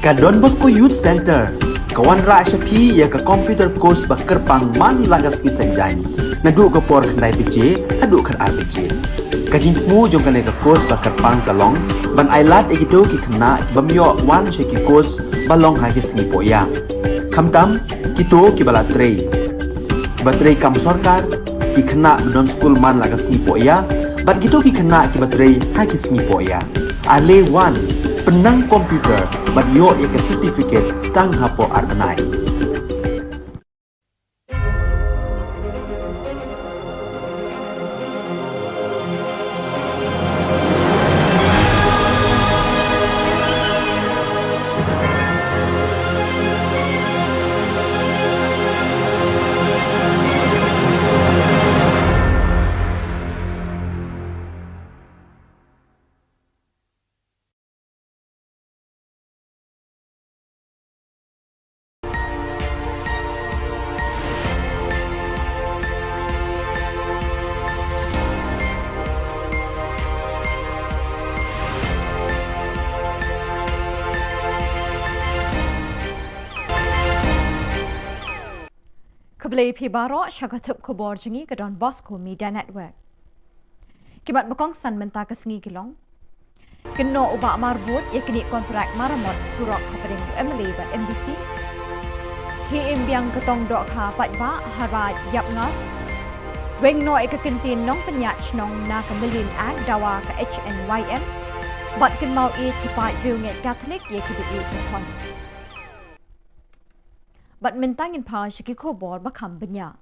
Ka Don Bosco Youth Centre ka wanrah sha phi ïa ka computer course ba kyrpang man la ka sngi Saitjaiñ, naduh ka por khyndai baje haduh khatar baje. Ka jingthmu jong kane ka course ba kyrpang ka long ban ailad ïa kito ki khynnah ki bym ïoh wan sha ki course ba long ha ki sngi pohïa, khamtam kito kiba la trei, kiba trei kam sorkar, ki khynnah ba don skul man la ka sngi pohïa, bad kito ki khynnah kiba trei ha ki sngi pohïa. Ale wan, pynnang computer bad ïoh ïa ka certificate tang hapoh ar bnai. Khublei phi baroh sha ka thup khubor jong ngi ka Don Bosco Media Network. Ki mat ba kongsan mynta ka sngi ki long: Kynnoh u Bah Marbud ïa kine kontrak maramot surok hapdeng u M L A bad M D C. Khie im biang ka tong dohkha paidbah ha Raid Ïapngar. Weng noh ïa ka kyntien nongpynïaid shnong na ka Million Act dawa ka H N Y M. Bad kynmaw ïeit ki paid riewngeit Katholik ïa kiba ïeit ki khon. Bad mynta ngin phai sha ki khubor ba kham bniah.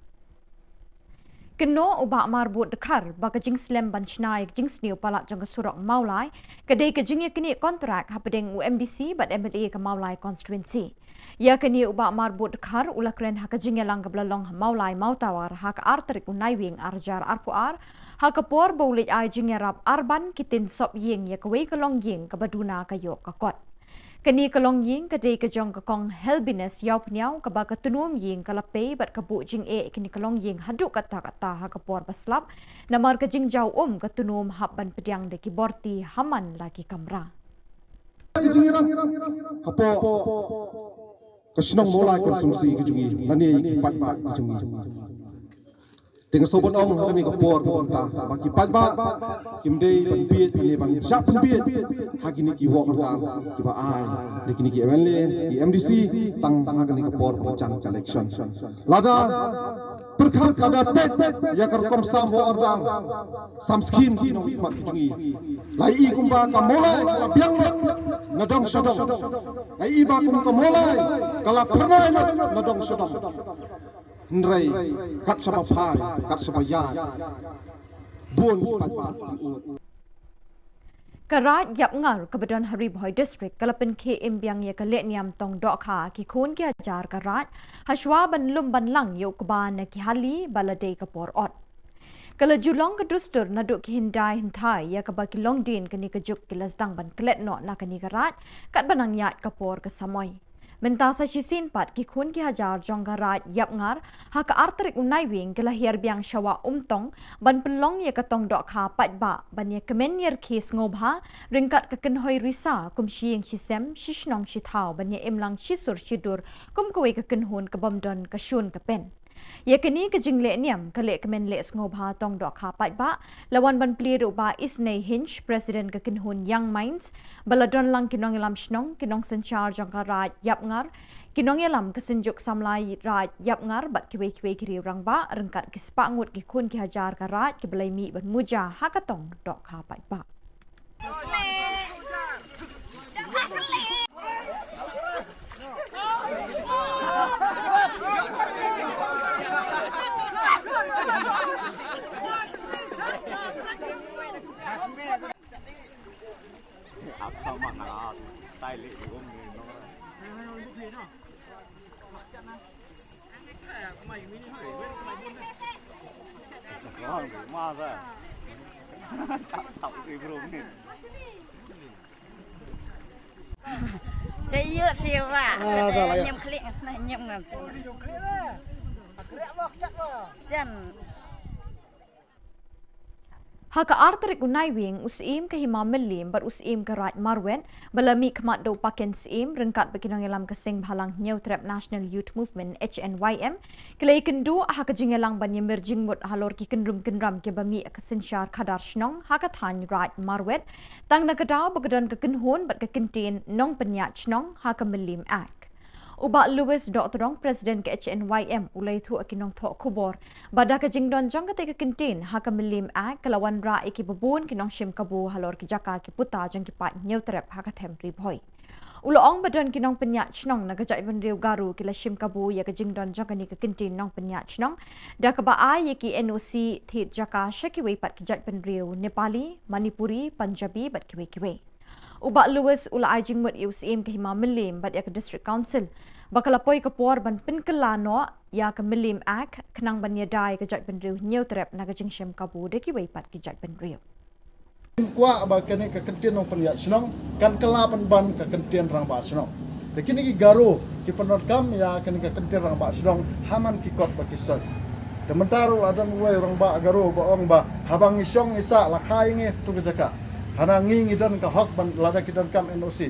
Kynnoh u Bah Marbud Dkhar ba ka jingslem ban shna ïa ka jingsniew palat jong ka surok Mawlai ka dei ka jingïaknieh kontrak hapdeng u M D C bad M L A ka Mawlai constituency. Ïa kane u Bah Marbud Dkhar u la kren ha ka jingïalang kaba la long ha Mawlai Mawtawar ha ka ar tarik u Naiwieng ar hajar arphew ar, ha ka por ba u leit ai jingïarap arban ki tin sop ïing ïa kawei ka longïing kaba duna ka ïoh ka kot. Kane ka longïing ka dei ka jong ka Kong Helbinus Ïawphniaw kaba ka tnum ïing ka la pei bad ka buh jingeh kane ka longïing haduh katta katta ha ka por ba slap, namar ka jingjaw um ka tnum hap ban pdiang da ki borti ha man la ki kamra. Ka jingïarap hapoh ka shnong Mawlai constituency ka jong ngi lane ki paidbah ka jong ngi. Te nga sngewbha ban ong ha kane ka por ba mynta ba ki paidbah kim dei ban bieit ne ban shah pynbieit ha kine ki work order kiba ai da kine ki M L A, ki M D C, tang ha kane ka por ba jan ka election. Lada pyrkhat, lada peit ïa ka rukom sam work order, sam scheme ki nongmihkhmat ki jong ngi, la i kumba ka Mawlai ka la biang lut na dong sha dong. La i ba kum ka Mawlai ka la phyrnai lut na dong sha dong. Hynrei kat shaba phai, kat shaba ïaid, bun ki paidbah ki ud. Ka Raid Ïapngar kaba don ha Ri Bhoi District ka la pynkhie im biang ïa ka lehniam tong dohkha ki khun ki hajar ka Raid, hashwa ban lum ban lang ïa u kba na ki hali ba la dei ka por ot. Ka la ju long ka dustur naduh ki hyndai hynthai ïa kaba ki longdien kane ka juk ki la sdang ban klet noh na kane ka Raid katba nang ïaid ka por ka samoi. Mynta sa shisien pat ki khun ki hajar jong ka Raid Ïapngar ha ka ar tarik u Naiwieng ki la hiar biang sha Wah Umtong ban pynlong ïa ka tong dohkha paidbah ban ïa kmen ïa rkhie sngewbha ryngkat ka kynhoi risa kum shi ïing shi sem, shi shnong shi thaw, ban ïa im lang shi sur shi dur kum kawei ka kynhun ka bym don ka shun ka pen. Ïa kane ka jinglehniam ka lehkmen leh sngewbha tong dohkha paidbah la wan ban plie da u Bah Isnei Hinge, President ka kynhun Young Minds, ba la don lang ki nongïalam shnong, ki nongsynshar jong ka Raid Ïapngar, ki nongïalam ka Synjuk Samla Raid Ïapngar bad kiwei kiwei ki riew rangbah ryngkat ki spah ngut ki khun ki hajar ka Raid kiba la ïa mih ban muja ha ka tong dohkha paidbah. Chay yu siwa. Ah, dah lah, ya. Nyem klik ngasna nyem ngam. Jan. Ha ka ar tarik u Naiwieng, u Syiem ka Hima Mylliem bad u Syiem ka Raid Marwet ba la mih khmat da u Paken Syiem ryngkat bad ki nongïalam ka Seng Bhalang Hynñiewtrep National Youth Movement, H N Y M, ki la ïakynduh ha ka jingïalang ban ïamir jingmut halor ki kynrum kynram kiba mih ka synshar khadar shnong ha ka thaiñ Raid Marwet, tang na ka daw ba ka don ka kynhun bad ka kyntien nongpynïaid shnong ha ka Mylliem Act. U Bah Louis Dohtdong, President ka H N Y M, u la ïathuh ha ki nongthoh khubor ba da ka jingdon jong katei ka kyntien ha ka Mylliem Act ka la wanrah ïa kiba bun ki nongshim kabu halor ki jaka ki puta jong ki paid Hynñiewtrep ha ka them Ri Bhoi. U la ong ba don ki nongpynïaid shnong na ka jaitbynriew Garo ki la shim kabu ïa ka jingdon jong kane ka kyntien nongpynïaid shnong da kaba ai ïa ki N O C thied jaka sha kiwei pat ki jaitbynriew Nepali, Manipuri, Punjabi bad kiwei kiwei. U Bah Louis u la ai jingmut ïa u Syiem ka Hima Mylliem bad ïa ka District Council ba ka la poi ka por ban pynkylla noh ïa ka Mylliem Act khnang ban ïada ïa ka jaitbynriew Hynñiewtrep na ka jingshim kabu da kiwei pat ki jaitbynriew. Kwah ba kane ka kyntien nongpynïaid shnong kan kylla pynban ka kyntien rangbah shnong. Te kine ki Garo ki pyndonkam ïa kane ka kyntien rangbah shnong ha man ki kot bad ki soit. Te mynta ruh la don uwei u rangbah Garo ba ong ba haba ngi shong ngi sah la kha ïa ngi ha tu ka jaka. Hana ngi ngi don ka hok ban lada ki donkam N O C.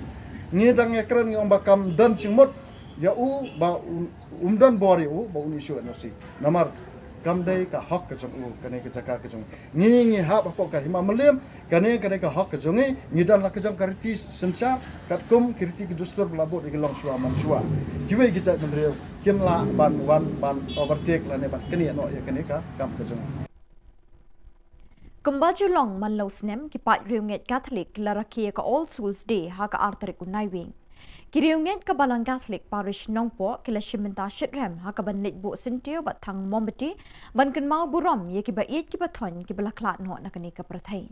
Ngi dang ïakren ngi ong ba kam don jingmut ïa u ba un, um don bor ïa u ba un issue N O C. Namar kam dei ka hok ka jong u, kane ka jaka ka jong u. Ngi ngi hap hapoh ka Hima Mylliem, kane kane ka hok ka jong ngi, ngi don la ka jong ka riti synshar katkum ki riti ki dustur ba la bud ïa ki longshuwa manshuwa. Kiwei ki jaitbynriew kim lah ban wan ban overtake lane ban knieh noh ïa kane ka kam ka jong ngi. Kumba ju long man la u snem, ki paid riewngeit Katholik ki la rakhe ïa ka All Souls Day ha ka ar tarik u Naiwieng. Ki riewngeit ka Balang Katholik Parish Nongpoh ki la shim bynta shitrhem ha kaban leit buh syntiew bad thang mombati ban kynmaw burom ïa kiba ïeit kiba thoiñ kiba la khlad noh na kane ka pyrthei.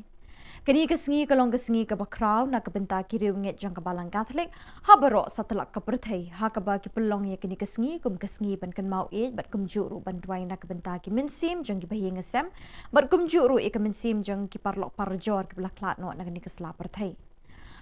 Kane ka sngi ka long ka sngi kaba khraw na ka bynta ki riewngeit jong ka Balang Katholik ha baroh satlak ka pyrthei, ha kaba ki pynlong ïa kane ka sngi kum ka sngi ban kynmaw ïeit bad kumjuh ruh ban duwai na ka bynta ki mynsiem jong kiba ïing sem bad kumjuh ruh ïa ka mynsiem jong ki paralok parajor kiba la khlad noh na kane ka sla pyrthei.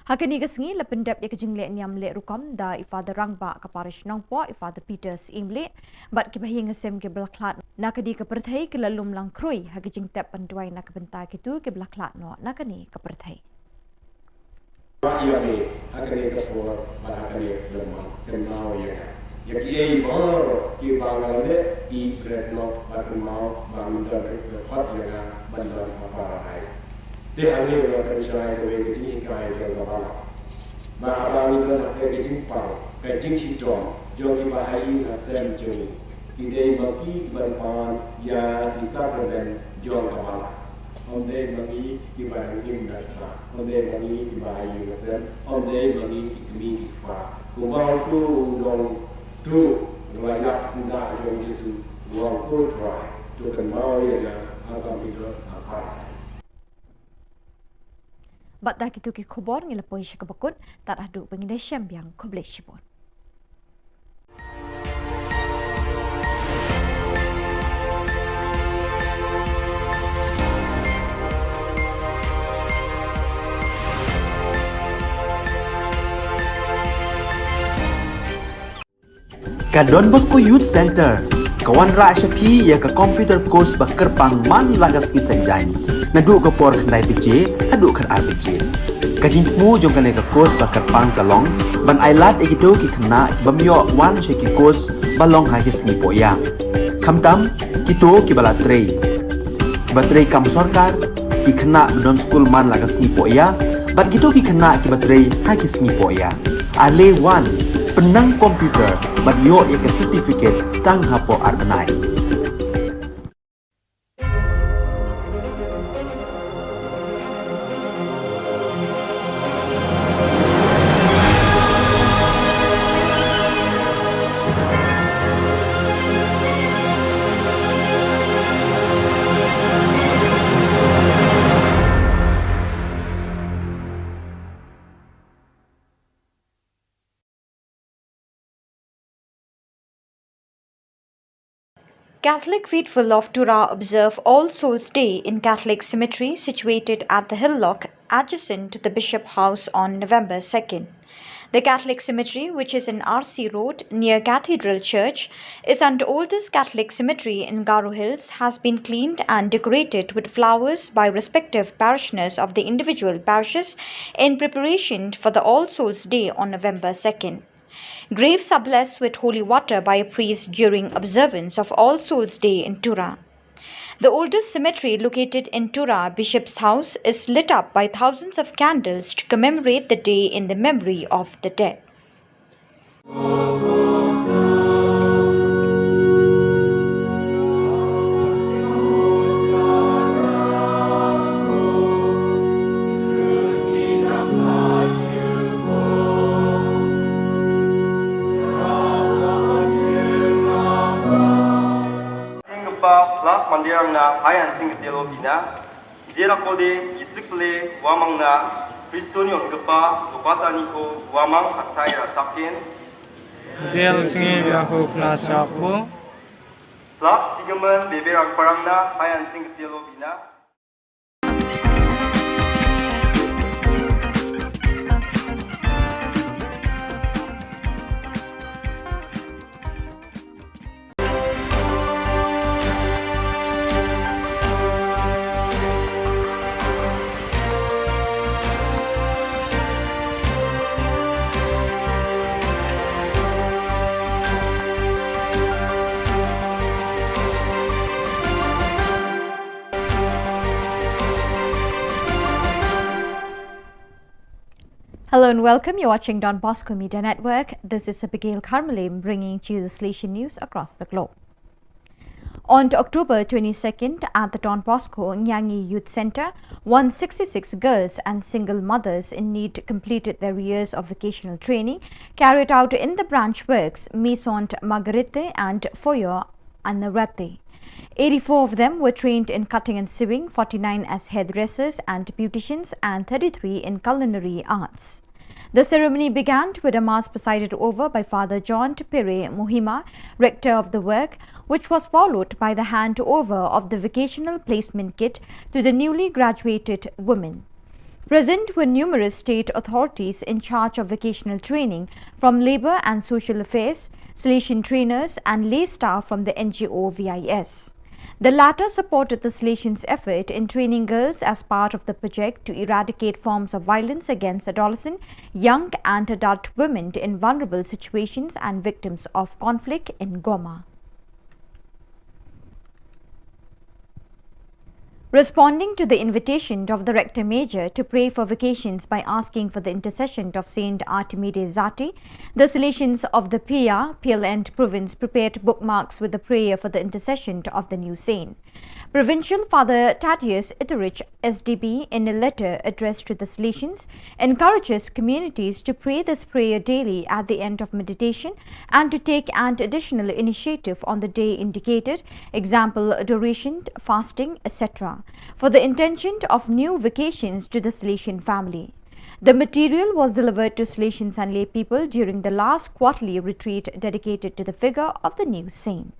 Ha kane ka sngi la pyndep ïa ka jingleh niam leh rukom da i Father Rangbah ka Parish Nongpoh, i Father Peter Syiemlieh, bad kiba ïing sem kiba la khlad na kane ka pyrthei ki la lum lang khrui ha ka jingtep ban duwai na ka bynta kito kiba la khlad noh na kane ka pyrthei. Ïa me ha kane ka por bad ha kane ka por, kynmaw ïa nga ïa kiei baroh kiba nga la leh, ïeit bret noh bad kynmaw ba ngim don ruh ka khot ïa nga ban don ha Paradise. Te hangne nga pynshai kawei ka jinghikai jong ka Balang, ba haba ngi don ha ka jingpang ka jingshitom jong kiba ha ïing ha sem jong ngi, ki dei ma ki kiban pan ïa ki sakramen jong ka Balang. Ym dei ma ngi kiba dang im da sla, ym dei ma ngi kiba ha ïing ha sem, ym dei ma ngi ki kmie ki kpa. Kumba uto u nongtuh u la ïap syndah jong u Jisu, u ong, Ko Trai, to kynmaw ïa nga haba me don ha Paradise. Bad da kito ki khubor ngi la poi sha kaba kut, tad haduh ba ngin ïashem biang, khublei shibun. Ka Don Bosco Youth Center ka wanrah sha phi ïa ka computer course ba kyrpang man la ka sngi Saitjaiñ, naduh ka por khyndai baje haduh khatar baje. Ka jingthmu jong kane ka course ba kyrpang ka long ban ailad ïa kito ki khynnah ki bym ïoh wan sha ki course ba long ha ki sngi pohïa, khamtam kito kiba la trei, kiba trei kam sorkar, ki khynnah ba don skul man la ka sngi pohïa, bad kito ki khynnah kiba trei ha ki sngi pohïa. Ale wan, pynnang computer bad ïoh ïa ka certificate tang hapoh ar bnai. Catholic faithful of Tura observe All Souls Day in Catholic cemetery situated at the Hill Lock, adjacent to the Bishop House, on November second. The Catholic cemetery, which is in R C Road near Cathedral Church, is an oldest Catholic cemetery in Garo Hills, has been cleaned and decorated with flowers by respective parishioners of the individual parishes in preparation for the All Souls Day on November second. Graves are blessed with holy water by a priest during observance of All Souls Day in Tura. The oldest cemetery located in Tura, Bishop's House, is lit up by thousands of candles to commemorate the day in the memory of the dead. Tenggipa plak mandirang na hayan singkatelo bina. Jera kode isik le wamang na Kristo ni onggipa lopata ni ko wamang hatai ra takin. Del singi biaku kena chapu. Plak sigaman bebe rang parang na hayan singkatelo bina. Hello and welcome. You're watching Don Bosco Media Network. This is Abigail Karmalim bringing to you the Salesian news across the globe. On October twenty-second, at the Don Bosco Nyangi Youth Centre, one sixty-six girls and single mothers in need completed their years of vocational training carried out in the branch works Maison Marguerite and Foyer Anarate. Eighty-four of them were trained in cutting and sewing, forty-nine as hairdressers and beauticians, and thirty-three in culinary arts. The ceremony began with a mass presided over by Father John Tupere Muhima, rector of the work, which was followed by the handover of the vocational placement kit to the newly graduated women. Present were numerous state authorities in charge of vocational training, from Labour and Social Affairs, Salesian trainers, and lay staff from the N G O V I S. The latter supported the Salesians' effort in training girls as part of the project to eradicate forms of violence against adolescent, young, and adult women in vulnerable situations and victims of conflict in Goma. Responding to the invitation of the Rector Major to pray for vocations by asking for the intercession of Saint Artemide Zati, the Salesians of the Pia, Pialent province prepared bookmarks with the prayer for the intercession of the new saint. Provincial Father Thaddeus Itterich, S D B, in a letter addressed to the Salesians, encourages communities to pray this prayer daily at the end of meditation and to take an additional initiative on the day indicated, example, adoration, fasting, et cetera, for the intention of new vocations to the Salesian family. The material was delivered to Salesians and lay people during the last quarterly retreat dedicated to the figure of the new saint.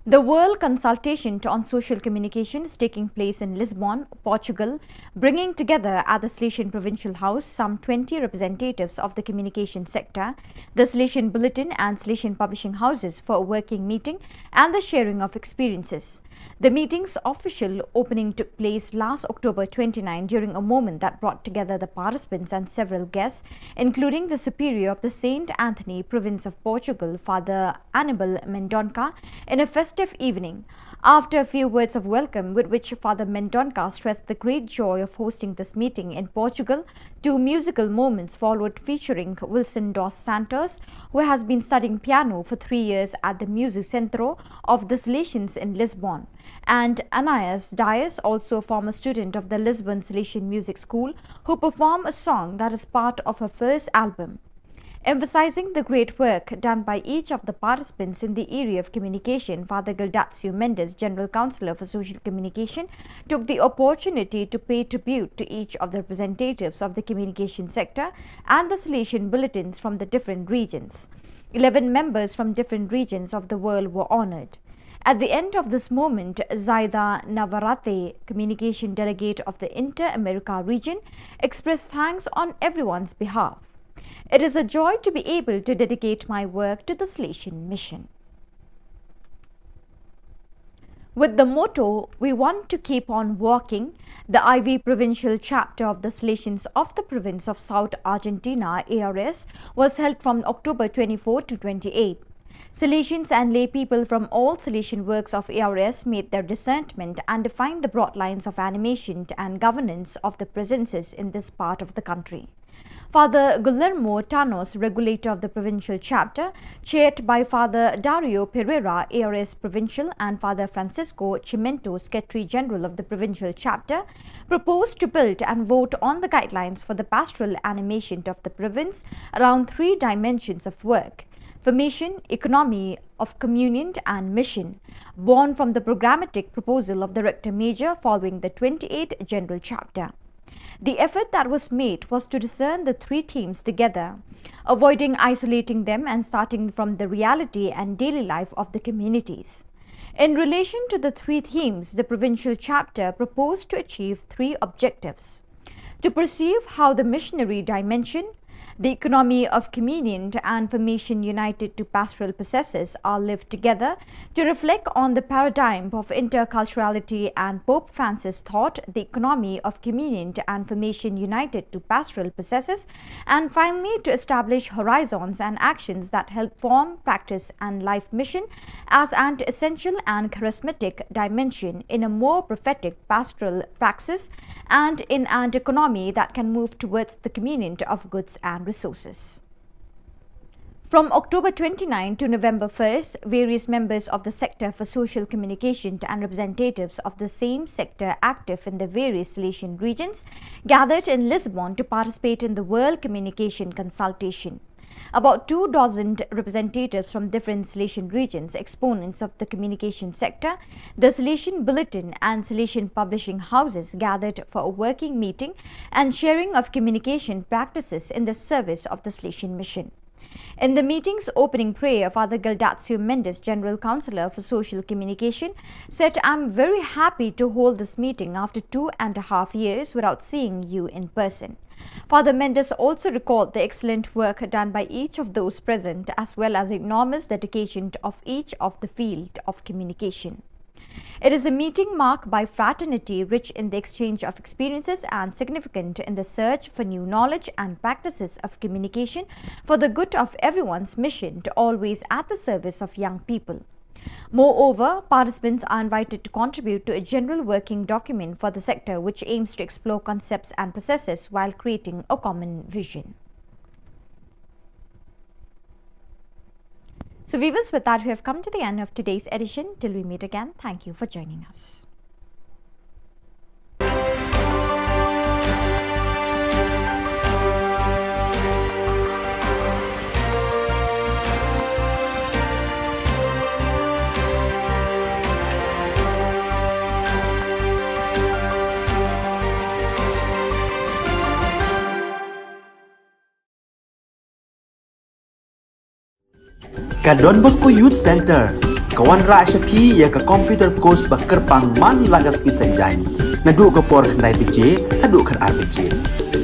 The World Consultation on Social Communication is taking place in Lisbon, Portugal, bringing together at the Salesian Provincial House some twenty representatives of the communication sector, the Salesian Bulletin and Salesian publishing houses for a working meeting and the sharing of experiences. The meeting's official opening took place last October twenty-nine during a moment that brought together the participants and several guests, including the Superior of the Saint Anthony Province of Portugal, Father Anibal Mendonca, in a festive evening. After a few words of welcome, with which Father Mendonca stressed the great joy of hosting this meeting in Portugal, two musical moments followed featuring Wilson dos Santos, who has been studying piano for three years at the Music Centro of the Salesians in Lisbon, and Anais Dias, also a former student of the Lisbon Salesian Music School, who performed a song that is part of her first album. Emphasizing the great work done by each of the participants in the area of communication, Father Gildacio Mendes, General Counsellor for Social Communication, took the opportunity to pay tribute to each of the representatives of the communication sector and the Salesian bulletins from the different regions. Eleven members from different regions of the world were honored. At the end of this moment, Zaida Navarrete, communication delegate of the Inter-America region, expressed thanks on everyone's behalf. It is a joy to be able to dedicate my work to the Salesian Mission. With the motto, "We want to keep on walking," the I V provincial chapter of the Salesians of the province of South Argentina, A R S, was held from October twenty-four to twenty-eight. Salesians and lay people from all Salesian works of A R S made their discernment and defined the broad lines of animation and governance of the presences in this part of the country. Father Guillermo Tanos, regulator of the provincial chapter, chaired by Father Dario Pereira, A R S provincial, and Father Francisco Chimento, secretary general of the provincial chapter, proposed to build and vote on the guidelines for the pastoral animation of the province around three dimensions of work: formation, economy of communion, and mission, born from the programmatic proposal of the Rector Major following the twenty-eighth General Chapter. The effort that was made was to discern the three themes together, avoiding isolating them and starting from the reality and daily life of the communities. In relation to the three themes, the provincial chapter proposed to achieve three objectives: to perceive how the missionary dimension, the economy of communion, and formation united to pastoral processes are lived together, to reflect on the paradigm of interculturality and Pope Francis' thought, the economy of communion and formation united to pastoral processes, and finally to establish horizons and actions that help form, practice, and life mission as an essential and charismatic dimension in a more prophetic pastoral praxis and in an economy that can move towards the communion of goods and resources. From October twenty-ninth to November first, various members of the Sector for Social Communication and representatives of the same sector active in the various Salesian regions gathered in Lisbon to participate in the World Communication Consultation. About two dozen representatives from different Salesian regions, exponents of the communication sector, the Salesian Bulletin and Salesian publishing houses gathered for a working meeting and sharing of communication practices in the service of the Salesian Mission. In the meeting's opening prayer, Father Gildatio Mendes, General Councillor for Social Communication, said, "I'm very happy to hold this meeting after two and a half years without seeing you in person." Father Mendes also recalled the excellent work done by each of those present, as well as the enormous dedication of each of the field of communication. It is a meeting marked by fraternity, rich in the exchange of experiences and significant in the search for new knowledge and practices of communication for the good of everyone's mission to always at the service of young people. Moreover, participants are invited to contribute to a general working document for the sector, which aims to explore concepts and processes while creating a common vision. So, viewers, with that, we have come to the end of today's edition. Till we meet again, thank you for joining us. Ka Don Bosco Youth Centre ka wanrah sha phi ïa ka computer course ba kyrpang man la ka sngi Saitjaiñ, naduh ka por khyndai baje haduh khatar baje.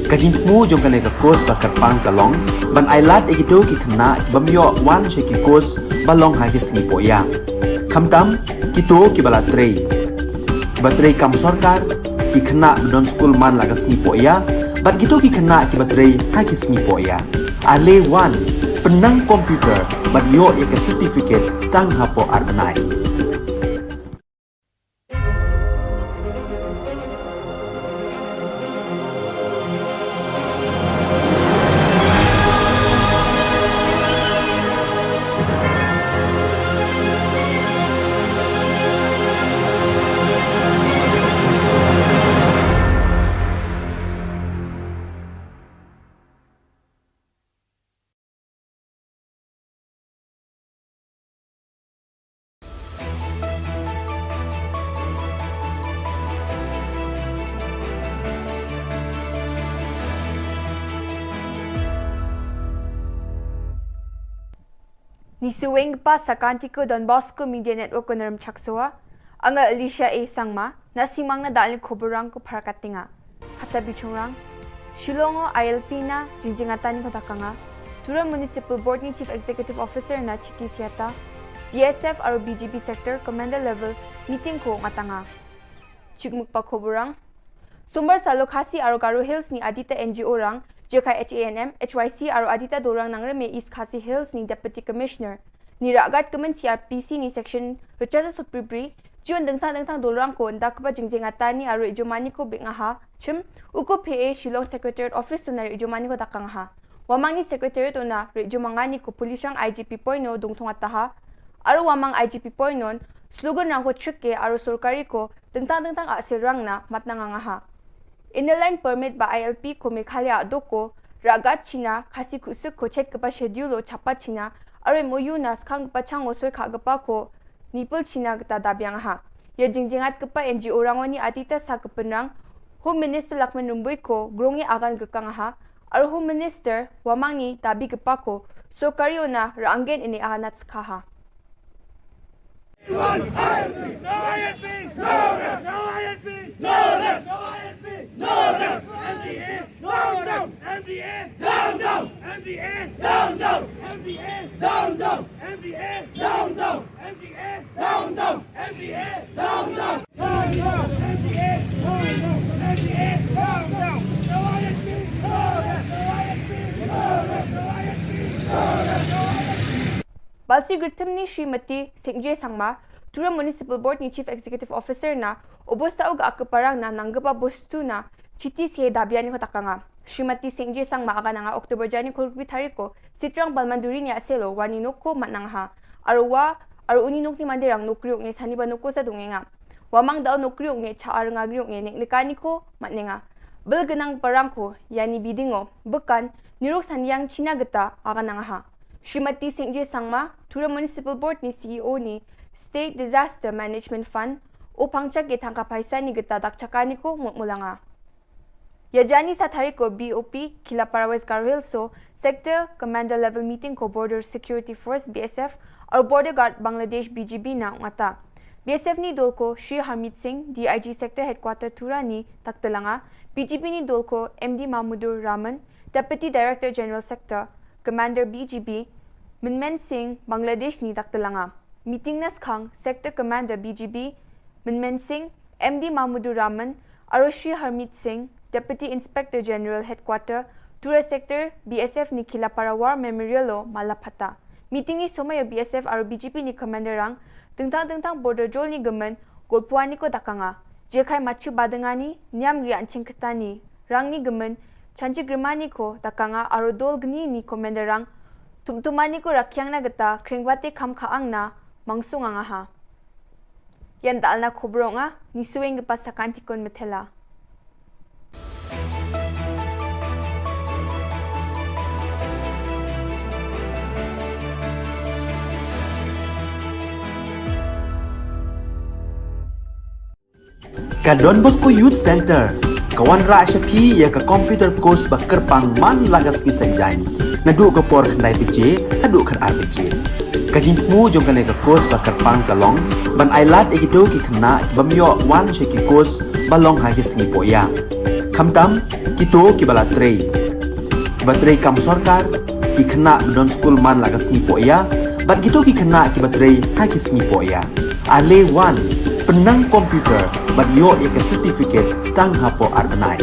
Ka jingthmu jong kane ka course ba kyrpang ka long ban ailad ïa kito ki khynnah ki bym ïoh wan sha ki course ba long ha ki sngi pohïa, khamtam kito kiba la trei, kiba trei kam sorkar, ki khynnah ba don skul man la ka sngi pohïa, bad kito ki khynnah kiba trei ha ki sngi pohïa. Ale wan, pynnang computer bad ïoh ïa ka certificate tang hapoh ar bnai. Isuweng pa sakanti ko Don Bosco Media Network ko Naram Chaksoa, anga Alicia A Sangma, na simang na dal ni koborang ko Parakatinga. Hata bichungrang, Shillong o I L P na jingjingatan ni ko dakanga. Tura Municipal Board ni Chief Executive Officer na Chiti Siata, B S F aro B G B Sector Commander Level meeting ko ngatanga. Chukmuk pa koborang. Sombar salo Khasi aro Garo Hills ni adita N G O rang, J K H A N M, H Y C aro adita dorang nangrem e East Khasi Hills ni Deputy Commissioner. Ni ragat kemen C R P C ni section rechaza supribri, jion dengtang dengtang dorang ko nda keba jingjing atani aro ijomani ko bik ngaha, chim, uko P A Shillong Secretariat Office tuna ijomani ko dakang ha. Wamang ni Secretariat una ijomangani ko Polishang I G P point no dungthung ataha, aro wamang I G P point non, slogan rang ko chuk ke aro sorkari ko dengtang dengtang asil rang na matna ngangaha. Inner Line Permit ba I L P ko Meghalaya doko, ragat China, Khasi kusuk ko chet kepa schedule o chapa China, aro M O U na skang kepa chang o soi kha kepa ko, nipul China keta dabiang ha. Ya jingjingat kepa N G O rangwani atita sa kepenrang, Home Minister Lakman Rumbui ko, grong ya agan gerkang ha, aro Home Minister, wamang ni dabi kepa ko, sorkari ona ranggen ini agan nat skha ha. Balsi Gritim ni Srimati Singje Sangma, Tura Municipal Board ni Chief Executive Officer na, obosta uga akeparang na nanggepa bostu na, Chiti sie dabian ni ko takanga. Srimati Singje Sangma aga nanga October jani kolbi tariko, Sitrang Balmanduri ni aselo, wani noko matnang ha. Arwa, aru uni nok ni mandirang nokriok nge sani ba noko sa dungenga. Wamang dau nokriok nge cha arnga griok nge nek nekani ko matnenga. Bel genang parang ko, yani bidingo, bekan, nirok saniang China geta, aga nanga ha. Srimati Singje Sangma, Tura Municipal Board ni C E O ni State Disaster Management Fund, o pangchak ye thangka paisa ni geta dakchaka ni ko mut mulanga. Ya jani sa tari ko B O P, Kilapara West Garo Hills so, Sector Commander Level Meeting ko Border Security Force B S F, aru Border Guard Bangladesh B G B na ngata. B S F ni dol ko Shri Harmeet Singh, D I G Sector Headquarter Tura ni taktelanga, B G B ni dol ko M D Mahmudur Rahman, Deputy Director General Sector, Commander B G B, Minmen Singh, Bangladesh ni daktelanga. Meeting na skhang, Sector Commander B G B, Minmen Singh, M D Mahmudur Rahman, aru Shri Harmeet Singh, Deputy Inspector General Headquarter, Tura Sector, B S F ni Kilapara War Memorial lo mala phata. Meeting ni somai B S F aru B G B ni commander rang, tengtang tengtang border jol ni gemen, golpuani ko dakanga. Jekai machu badengani, niam rian chingketani, rang ni gemen, chanchi grimani ko dakanga aru dol gni ni commander rang, tumtumani ko rakyang na geta, kringbate kam kaang na, mangsung anga ha. Yan dal na khobronga, ni sueng gepa sakantikon methela. Ka Don Bosco Youth Center, ka wanrah sha phi ïa ka computer course ba kyrpang man la ka sngi Saitjaiñ, naduh ka por khyndai baje haduh khatar baje. Ka jingthmu jong kane ka course ba kyrpang ka long ban ailad ïa kito ki khynnah ki bym ïoh wan sha ki course ba long ha ki sngi pohïa. Khamtam, kito kiba la trei, kiba trei kam sorkar, ki khynnah ba don skul man la ka sngi pohïa, bad kito ki khynnah kiba trei ha ki sngi pohïa. Ale wan, pynnang computer bad ïoh ïa ka certificate tang hapoh ar bnai.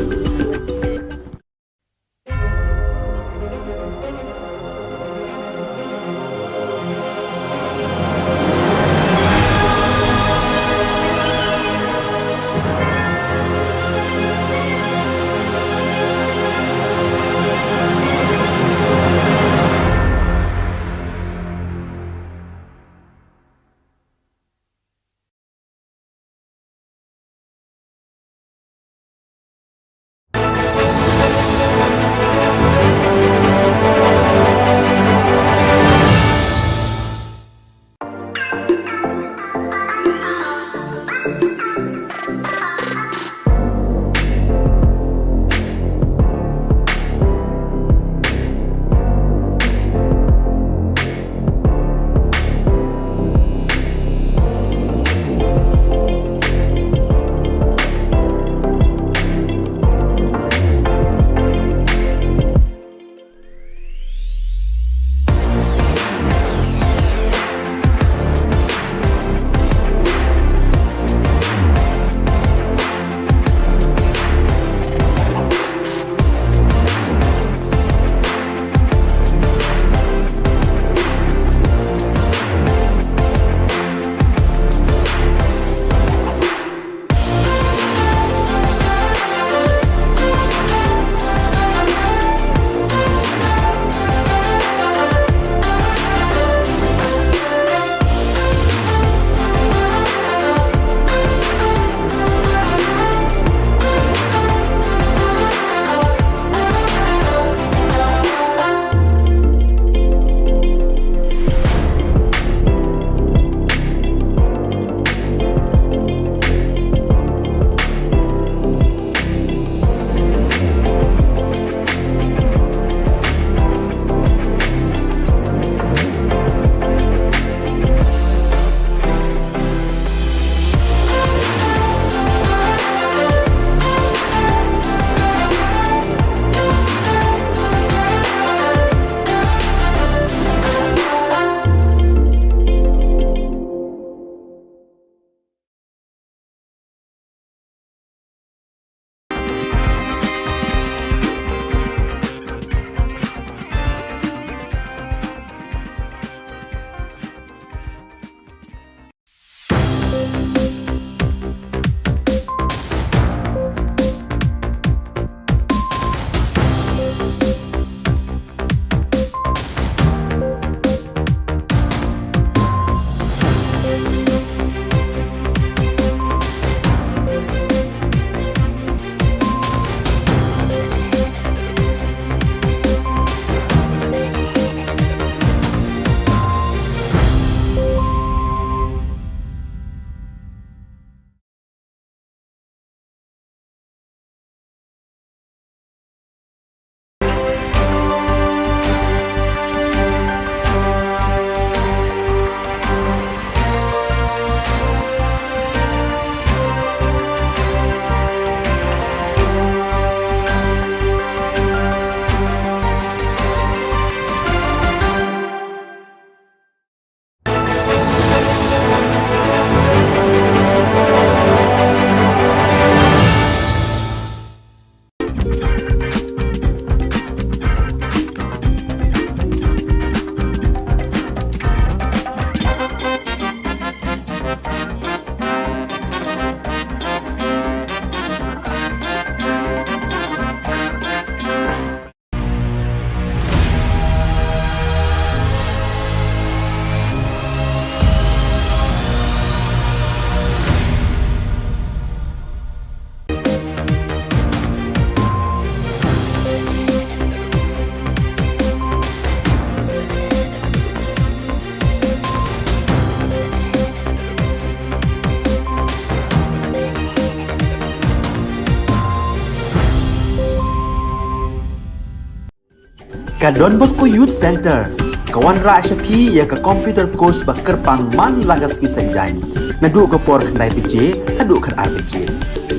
Ka Don Bosco Youth Centre ka wanrah sha phi ïa ka computer course ba kyrpang man la ka sngi Saitjaiñ, naduh ka por khyndai baje haduh khatar baje.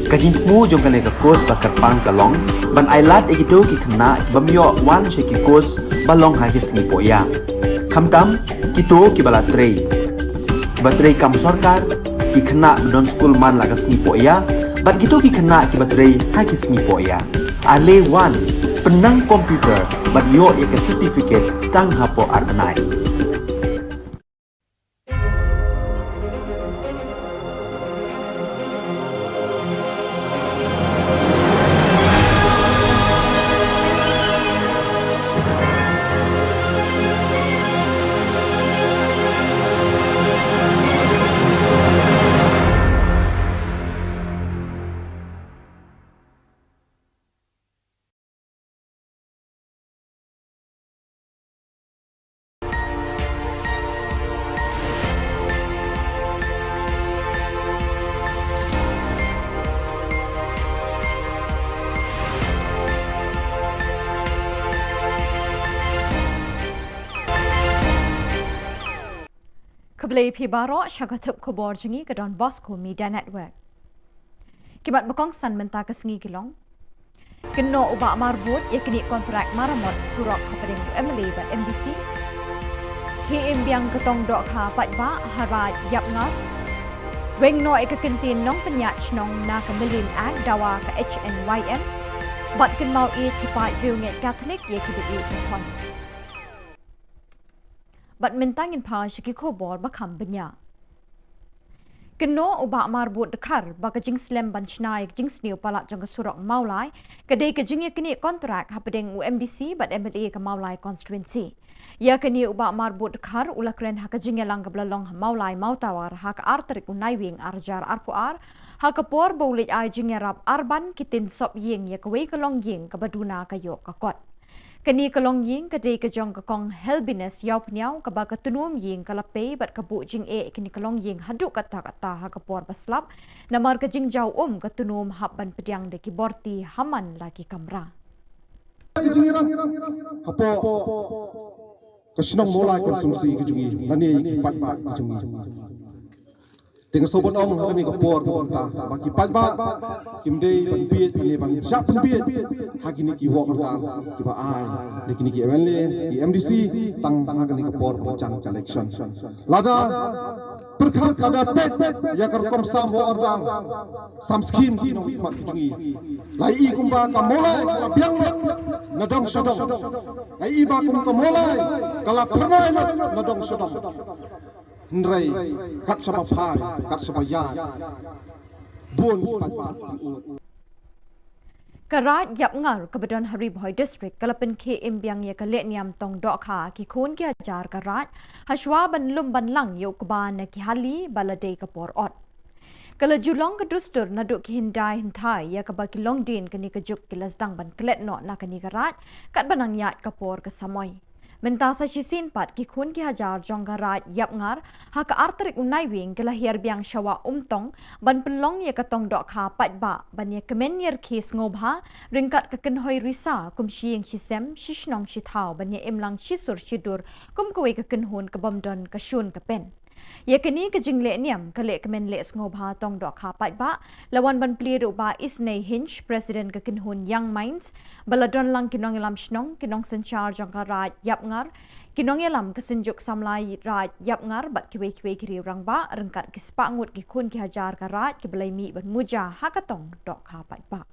Ka jingthmu jong kane ka course ba kyrpang ka long ban ailad ïa kito ki khynnah ki bym ïoh wan sha ki course ba long ha ki sngi pohïa, khamtam kito kiba la trei, kiba trei kam sorkar, ki khynnah ba don skul man la ka sngi pohïa, bad kito ki khynnah kiba trei ha ki sngi pohïa. Ale wan, pynnang computer bad ïoh ïa ka certificate tang hapoh ar bnai. Khublei phi baroh sha ka thup khubor jong ngi ka Don Bosco Media Network. Ki mat ba kongsan mynta ka sngi ki long: Kynnoh u Bah Marbud ïa kine kontrak maramot surok hapdeng u M L A bad M D C. Khie im biang ka tong dohkha paidbah ha Raid Ïapngar. Weng noh ïa ka kyntien nongpynïaid shnong na ka Million Act dawa ka H N Y M. Bad kynmaw ïeit ki paid riewngeit Katholik ïa kiba ïeit ki khon. Bad mynta ngin phai sha ki khubor ba kham bniah. Kynnoh u Bah Marbud Dkhar ba ka jingslem ban shna ïa ka jingsniew palat jong ka surok Mawlai ka dei ka jingïaknieh kontrak hapdeng u M D C bad M L A ka Mawlai constituency. Ïa kane u Bah Marbud Dkhar u la kren ha ka jingïalang kaba la long ha Mawlai Mawtawar ha ka ar tarik u Naiwieng ar hajar arphew ar, ha ka por ba u leit ai jingïarap arban ki tin sop ïing ïa kawei ka longïing kaba duna ka ïoh ka kot. Kane ka longïing ka dei ka jong ka Kong Helbinus Ïawphniaw kaba ka tnum ïing ka la pei bad ka buh jingeh ïa kane ka longïing haduh katta katta ha ka por ba slap, namar ka jingjaw um ka tnum hap ban pdiang da ki borti ha man la ki kamra. Ki jingïarap hapoh ka shnong Mawlai constituency ka jong ngi lane ki paidbah ka jong ngi. Te nga sngewbha ban ong ha kane ka por ba mynta ba ki paidbah kim dei ban bieit lane ban shah pynbieit ha kine ki work order kiba ai da kine ki M L A, ki M D C, tang ha kane ka por ba jan ka election. Lada pyrkhat, lada peit ïa ka rukom sam work order, sam scheme ki nongmihkhmat ki jong ngi, la ïohi kumba ka Mawlai ka la biang lut na dong sha dong. La ïohi ba kum ka Mawlai ka la phyrnai lut na dong sha dong. Hynrei kat shaba phai, kat shaba ïaid, bun ki paidbah ki ud. Ka Raid Ïapngar kaba don ha Ri Bhoi District ka la pynkhie im biang ïa ka lehniam tong dohkha ki khun ki hajar ka Raid, hashwa ban lum ban lang ïa u kba na ki hali ba la dei ka por ot. Ka la ju long ka dustur naduh ki hyndai hynthai ïa kaba ki longdien kane ka juk ki la sdang ban klet noh na kane ka Raid, katba nang ïaid ka por ka samoi. Mynta sa shisien pat ki khun ki hajar jong ka Raid Ïapngar ha ka ar tarik u Naiwieng ki la hiar biang sha Wah Umtong ban pynlong ïa ka tong dohkha paidbah ban ïa kmen ïa rkhie sngewbha ryngkat ka kynhoi risa kum shi ïing shi sem, shi shnong shi thaw, ban ïa im lang shi sur shi dur kum kawei ka kynhun ka bym don ka shun ka pen. Ïa kane ka jinglehniam ka lehkmen leh sngewbha tong dohkha paidbah la wan ban plie da u Bah Isnei Hinge, President ka kynhun Young Minds, ba la don lang ki nongïalam shnong, ki nongsynshar jong ka Raid Ïapngar, ki nongïalam ka Synjuk Samla Raid Ïapngar bad kiwei kiwei ki riew rangbah ryngkat ki spah ngut ki khun ki hajar ka Raid kiba la ïa mih ban muja ha ka tong dohkha paidbah.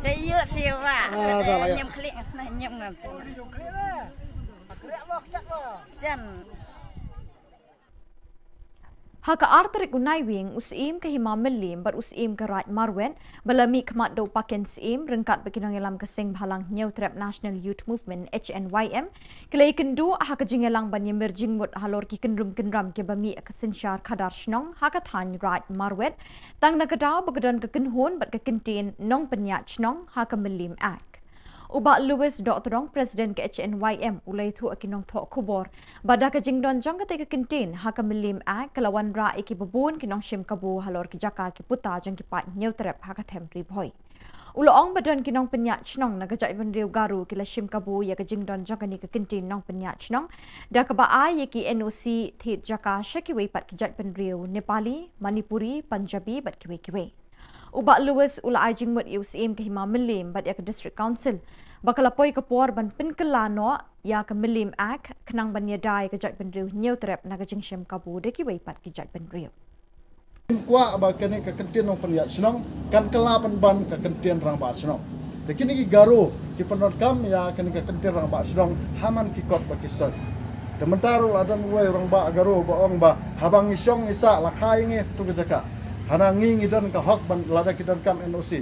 Chay yu siwa. Ah, dah lah, ya. Nyem klik ngasna nyem ngam. Jan. Ha ka ar tarik u Naiwieng, u Syiem ka Hima Mylliem bad u Syiem ka Raid Marwet ba la mih khmat da u Paken Syiem ryngkat bad ki nongïalam ka Seng Bhalang Hynñiewtrep National Youth Movement, H N Y M, ki la ïakynduh ha ka jingïalang ban ïamir jingmut halor ki kynrum kynram kiba mih ka synshar khadar shnong ha ka thaiñ Raid Marwet, tang na ka daw ba ka don ka kynhun bad ka kyntien nongpynïaid shnong ha ka Mylliem Act. U Bah Louis Dohtdong, President ka H N Y M, u la ïathuh ïa ki nongthoh khubor ba da ka jingdon jong katei ka kyntien ha ka Mylliem Act ka la wanrah ïa kiba bun ki nongshim kabu halor ki jaka ki puta jong ki paid Hynñiewtrep ha ka them Ri Bhoi. U la ong ba don ki nongpynïaid shnong na ka jaitbynriew Garo ki la shim kabu ïa ka jingdon jong kane ka kyntien nongpynïaid shnong da kaba ai ïa ki N O C thied jaka sha kiwei pat ki jaitbynriew Nepali, Manipuri, Punjabi bad kiwei kiwei. U Bah Louis u la ai jingmut ïa u Syiem ka Hima Mylliem bad ïa ka District Council ba ka la poi ka por ban pynkylla noh ïa ka Mylliem Act khnang ban ïada ïa ka jaitbynriew Hynñiewtrep na ka jingshim kabu da kiwei pat ki jaitbynriew. Kwah ba kane ka kyntien nongpynïaid shnong kan kylla pynban ka kyntien rangbah shnong. Te kine ki Garo ki pyndonkam ïa kane ka kyntien rangbah shnong ha man ki kot ba ki soi. Te mynta ruh la don uwei u rangbah Garo ba ong ba haba ngi shong ngi sah la kha ïa ngi ha katu ka jaka. Hana ngi ngi don ka hok ban lada ki donkam N O C.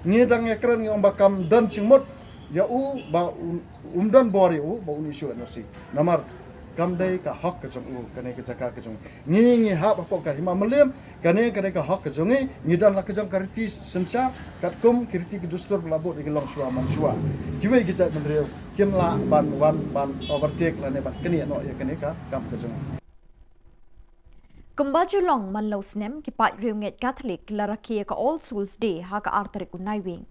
Ngi dang ïakren ngi ong ba kam don jingmut ïa u ba un, um don bor ïa u ba un issue N O C. Namar kam dei ka hok ka jong u, kane ka jaka ka jong u. Ngi ngi hap hapoh ka Hima Mylliem, kane kane ka hok ka jong ngi, ngi don la ka jong ka riti synshar katkum ki riti ki dustur ba la bud ïa ki longshuwa manshuwa. Kiwei ki jaitbynriew kim lah ban wan ban overtake lane ban knieh noh ïa kane ka kam ka jong ngi. Kumba ju long man la u snem, ki paid riewngeit Katholik ki la rakhe ïa ka All Souls Day ha ka ar tarik u Naiwieng.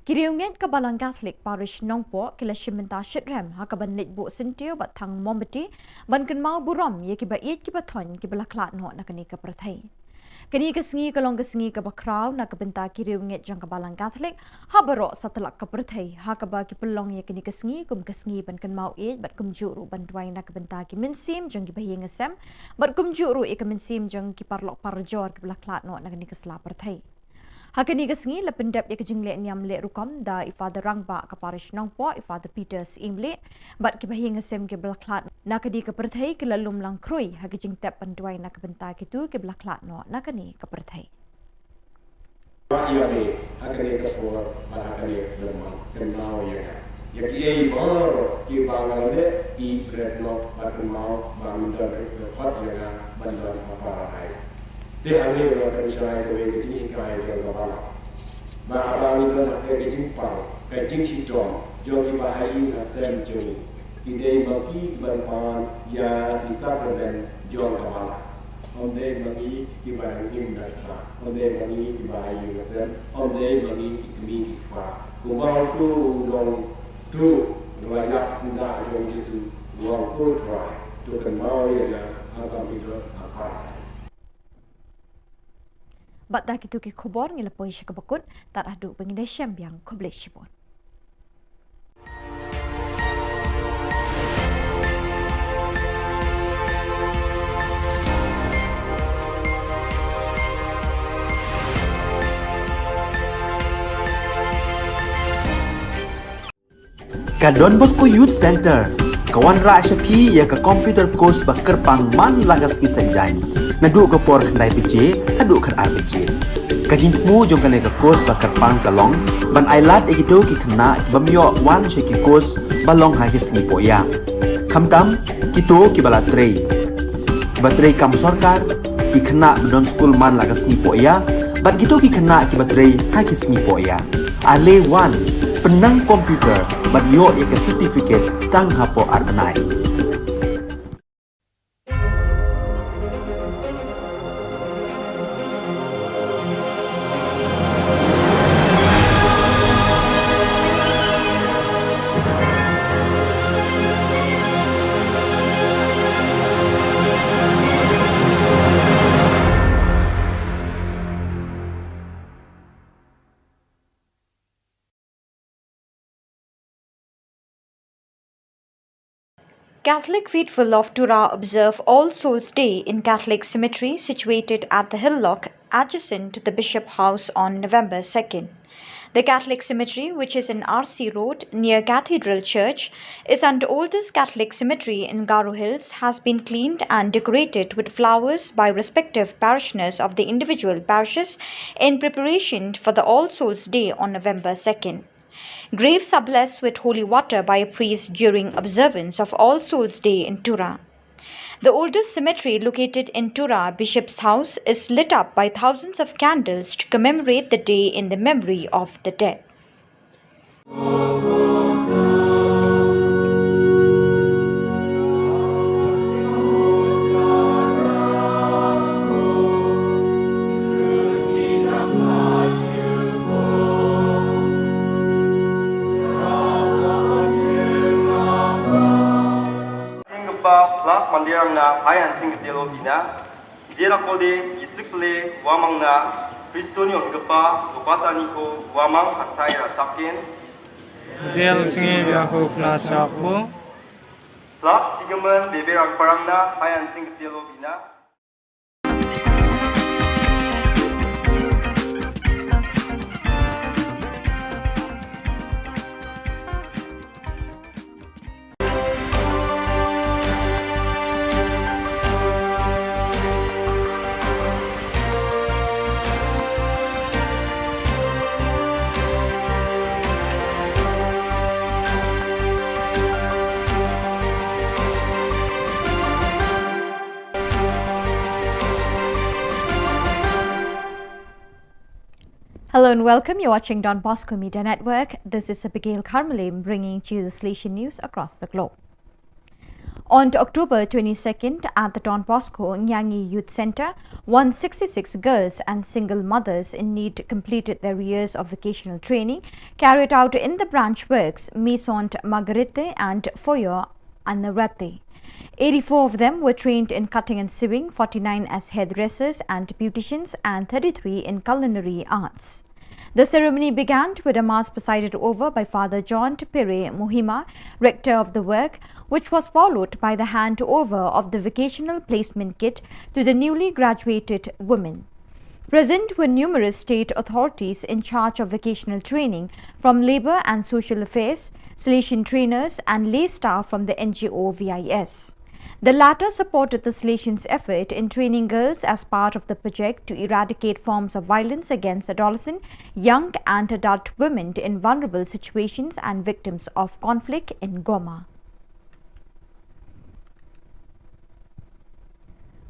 Ki riewngeit ka Balang Katholik Parish Nongpoh ki la shim bynta shitrhem ha kaban leit buh syntiew bad thang mombati ban kynmaw burom ïa kiba ïeit kiba thoiñ kiba la khlad noh na kane ka pyrthei. Kane ka sngi ka long ka sngi kaba khraw na ka bynta ki riewngeit jong ka Balang Katholik ha baroh satlak ka pyrthei, ha kaba ki pynlong ïa kane ka sngi kum ka sngi ban kynmaw ïeit bad kumjuh ruh ban duwai na ka bynta ki mynsiem jong kiba ïing sem bad kumjuh ruh ïa ka mynsiem jong ki paralok parajor kiba la khlad noh na kane ka sla pyrthei. Ha kane ka sngi la pyndep ïa ka jingleh niam leh rukom da i Father Rangbah ka Parish Nongpoh, i Father Peter Syiemlieh, bad kiba ïing sem kiba la khlad na kane ka pyrthei ki la lum lang khrui ha ka jingtep ban duwai na ka bynta kito kiba la khlad noh na kane ka pyrthei. Ba ïa me ha kane ka por bad ha kane ka por, kynmaw ïa nga ïa kiei baroh kiba nga la leh, ïeit bret noh bad kynmaw ba men don ruh ka khot ïa nga ban don ha Paradise. Te hangne nga pynshai kawei ka jinghikai jong ka Balang ba haba ngi don ha ka jingpang ka jingshitom jong kiba ha ïing ha sem jong ngi, ki dei ma ki kiban pan ïa ki sakramen jong ka Balang. Ym dei ma ngi kiba dang im da sah, ym dei ma ngi kiba ha ïing ha sem, ym dei ma ngi ki kmie ki kpa. Kumba uto u nongtuh ba la ïap syndah jong u Jisu, u ong, Ko Trai, to kynmaw ïa nga ha ka mih ha Paradise. Bad da kito ki khubor ngi la poi sha kaba kut, tad haduh ba ngin ïashem biang, khublei shibun. Ka Don Bosco Youth Center ka wanrah sha phi ïa ka computer course ba kyrpang man la ka sngi Saitjaiñ, naduh ka por khyndai baje haduh khatar baje. Ka jingthmu jong kane ka course ba kyrpang ka long ban ailad ïa kito ki khynnah ki bym ïoh wan sha ki course ba long ha ki sngi pohïa, khamtam kito kiba la trei, kiba trei kam sorkar, ki khynnah ba don skul man la ka sngi pohïa bad kito ki khynnah kiba trei ha ki sngi pohïa. Ale wan, pynnang computer bad ïoh ïa ka certificate tang hapoh ar bnai. Catholic faithful of Tura observe All Souls Day in Catholic cemetery situated at the Hill Lock, adjacent to the Bishop House, on November second. The Catholic cemetery, which is in R C Road near Cathedral Church, is an oldest Catholic cemetery in Garo Hills, has been cleaned and decorated with flowers by respective parishioners of the individual parishes in preparation for the All Souls Day on November second. Graves are blessed with holy water by a priest during observance of All Souls Day in Tura. The oldest cemetery located in Tura, Bishop's House, is lit up by thousands of candles to commemorate the day in the memory of the dead. Jingkpa plak mandirang na hayan singkatelo bina. Jera kode isik le wamang na Kristoni ongkpa lopata niko wamang atai rasakin. Del singi biaku pla chakbu. Plak sigaman bebe rang parang na hayan singkatelo bina. Hello and welcome. You're watching Don Bosco Media Network. This is Abigail Karmalim bringing to you the Salesian news across the globe. On October twenty-second, at the Don Bosco Nyangi Youth Centre, one sixty-six girls and single mothers in need completed their years of vocational training carried out in the branch works Maison Marguerite and Foyer Anarate. Eighty-four of them were trained in cutting and sewing, forty-nine as hairdressers and beauticians, and thirty-three in culinary arts. The ceremony began with a mass presided over by Father John Tupere Muhima, rector of the work, which was followed by the handover of the vocational placement kit to the newly graduated women. Present were numerous state authorities in charge of vocational training, from Labour and Social Affairs, Salesian trainers, and lay staff from the N G O V I S. The latter supported the Salesians' effort in training girls as part of the project to eradicate forms of violence against adolescent, young, and adult women in vulnerable situations and victims of conflict in Goma.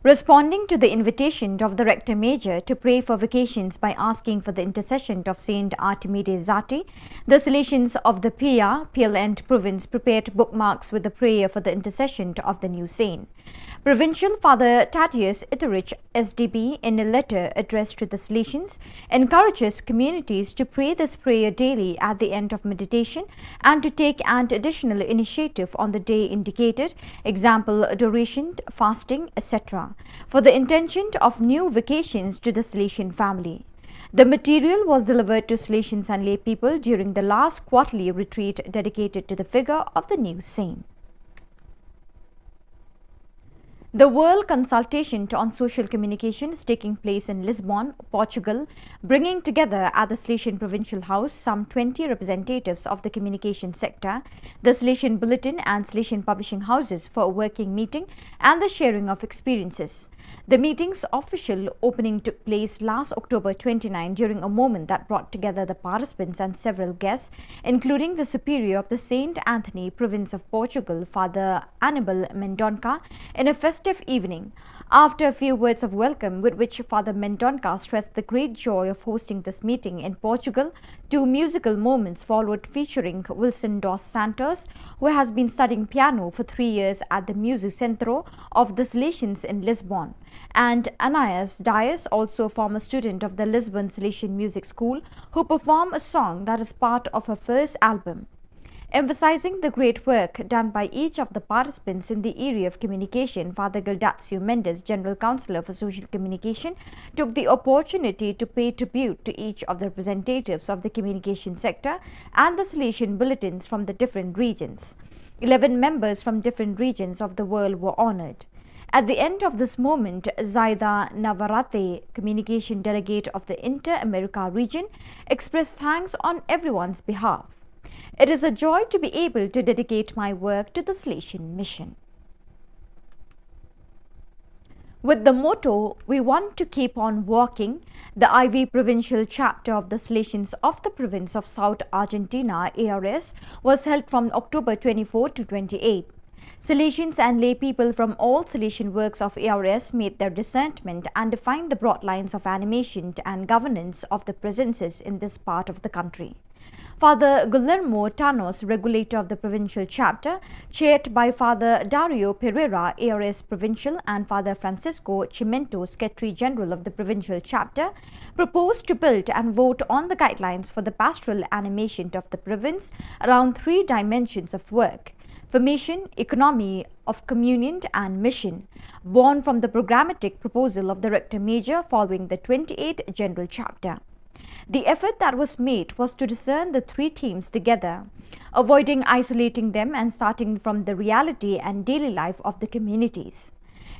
Responding to the invitation of the Rector Major to pray for vocations by asking for the intercession of Saint Artemide Zati, the Salesians of the Pia, Pialent province prepared bookmarks with the prayer for the intercession of the new saint. Provincial Father Thaddeus Itterich, S D B, in a letter addressed to the Salesians, encourages communities to pray this prayer daily at the end of meditation and to take an additional initiative on the day indicated, example, adoration, fasting, et cetera, for the intention of new vocations to the Salesian family. The material was delivered to Salesians and lay people during the last quarterly retreat dedicated to the figure of the new saint. The World Consultation on Social Communication is taking place in Lisbon, Portugal, bringing together at the Salesian Provincial House some twenty representatives of the communication sector, the Salesian Bulletin and Salesian publishing houses for a working meeting and the sharing of experiences. The meeting's official opening took place last October twenty-nine during a moment that brought together the participants and several guests, including the Superior of the Saint Anthony Province of Portugal, Father Anibal Mendonca, in a festive evening. After a few words of welcome, with which Father Mendonca stressed the great joy of hosting this meeting in Portugal, two musical moments followed featuring Wilson dos Santos, who has been studying piano for three years at the Music Centro of the Salesians in Lisbon, and Anais Dias, also a former student of the Lisbon Salesian Music School, who performed a song that is part of her first album. Emphasizing the great work done by each of the participants in the area of communication, Father Gildacio Mendes, General Counsellor for Social Communication, took the opportunity to pay tribute to each of the representatives of the communication sector and the Salesian bulletins from the different regions. Eleven members from different regions of the world were honored. At the end of this moment, Zaida Navarrete, communication delegate of the Inter-America region, expressed thanks on everyone's behalf. It is a joy to be able to dedicate my work to the Salesian Mission. With the motto, "We want to keep on walking," the I V provincial chapter of the Salesians of the province of South Argentina, A R S, was held from October twenty-four to twenty-eight. Salesians and lay people from all Salesian works of A R S made their discernment and defined the broad lines of animation and governance of the presences in this part of the country. Father Guillermo Tanos, regulator of the provincial chapter, chaired by Father Dario Pereira, A R S provincial, and Father Francisco Chimento, secretary general of the provincial chapter, proposed to build and vote on the guidelines for the pastoral animation of the province around three dimensions of work: formation, economy of communion, and mission, born from the programmatic proposal of the Rector Major following the twenty-eighth General Chapter. The effort that was made was to discern the three themes together, avoiding isolating them and starting from the reality and daily life of the communities.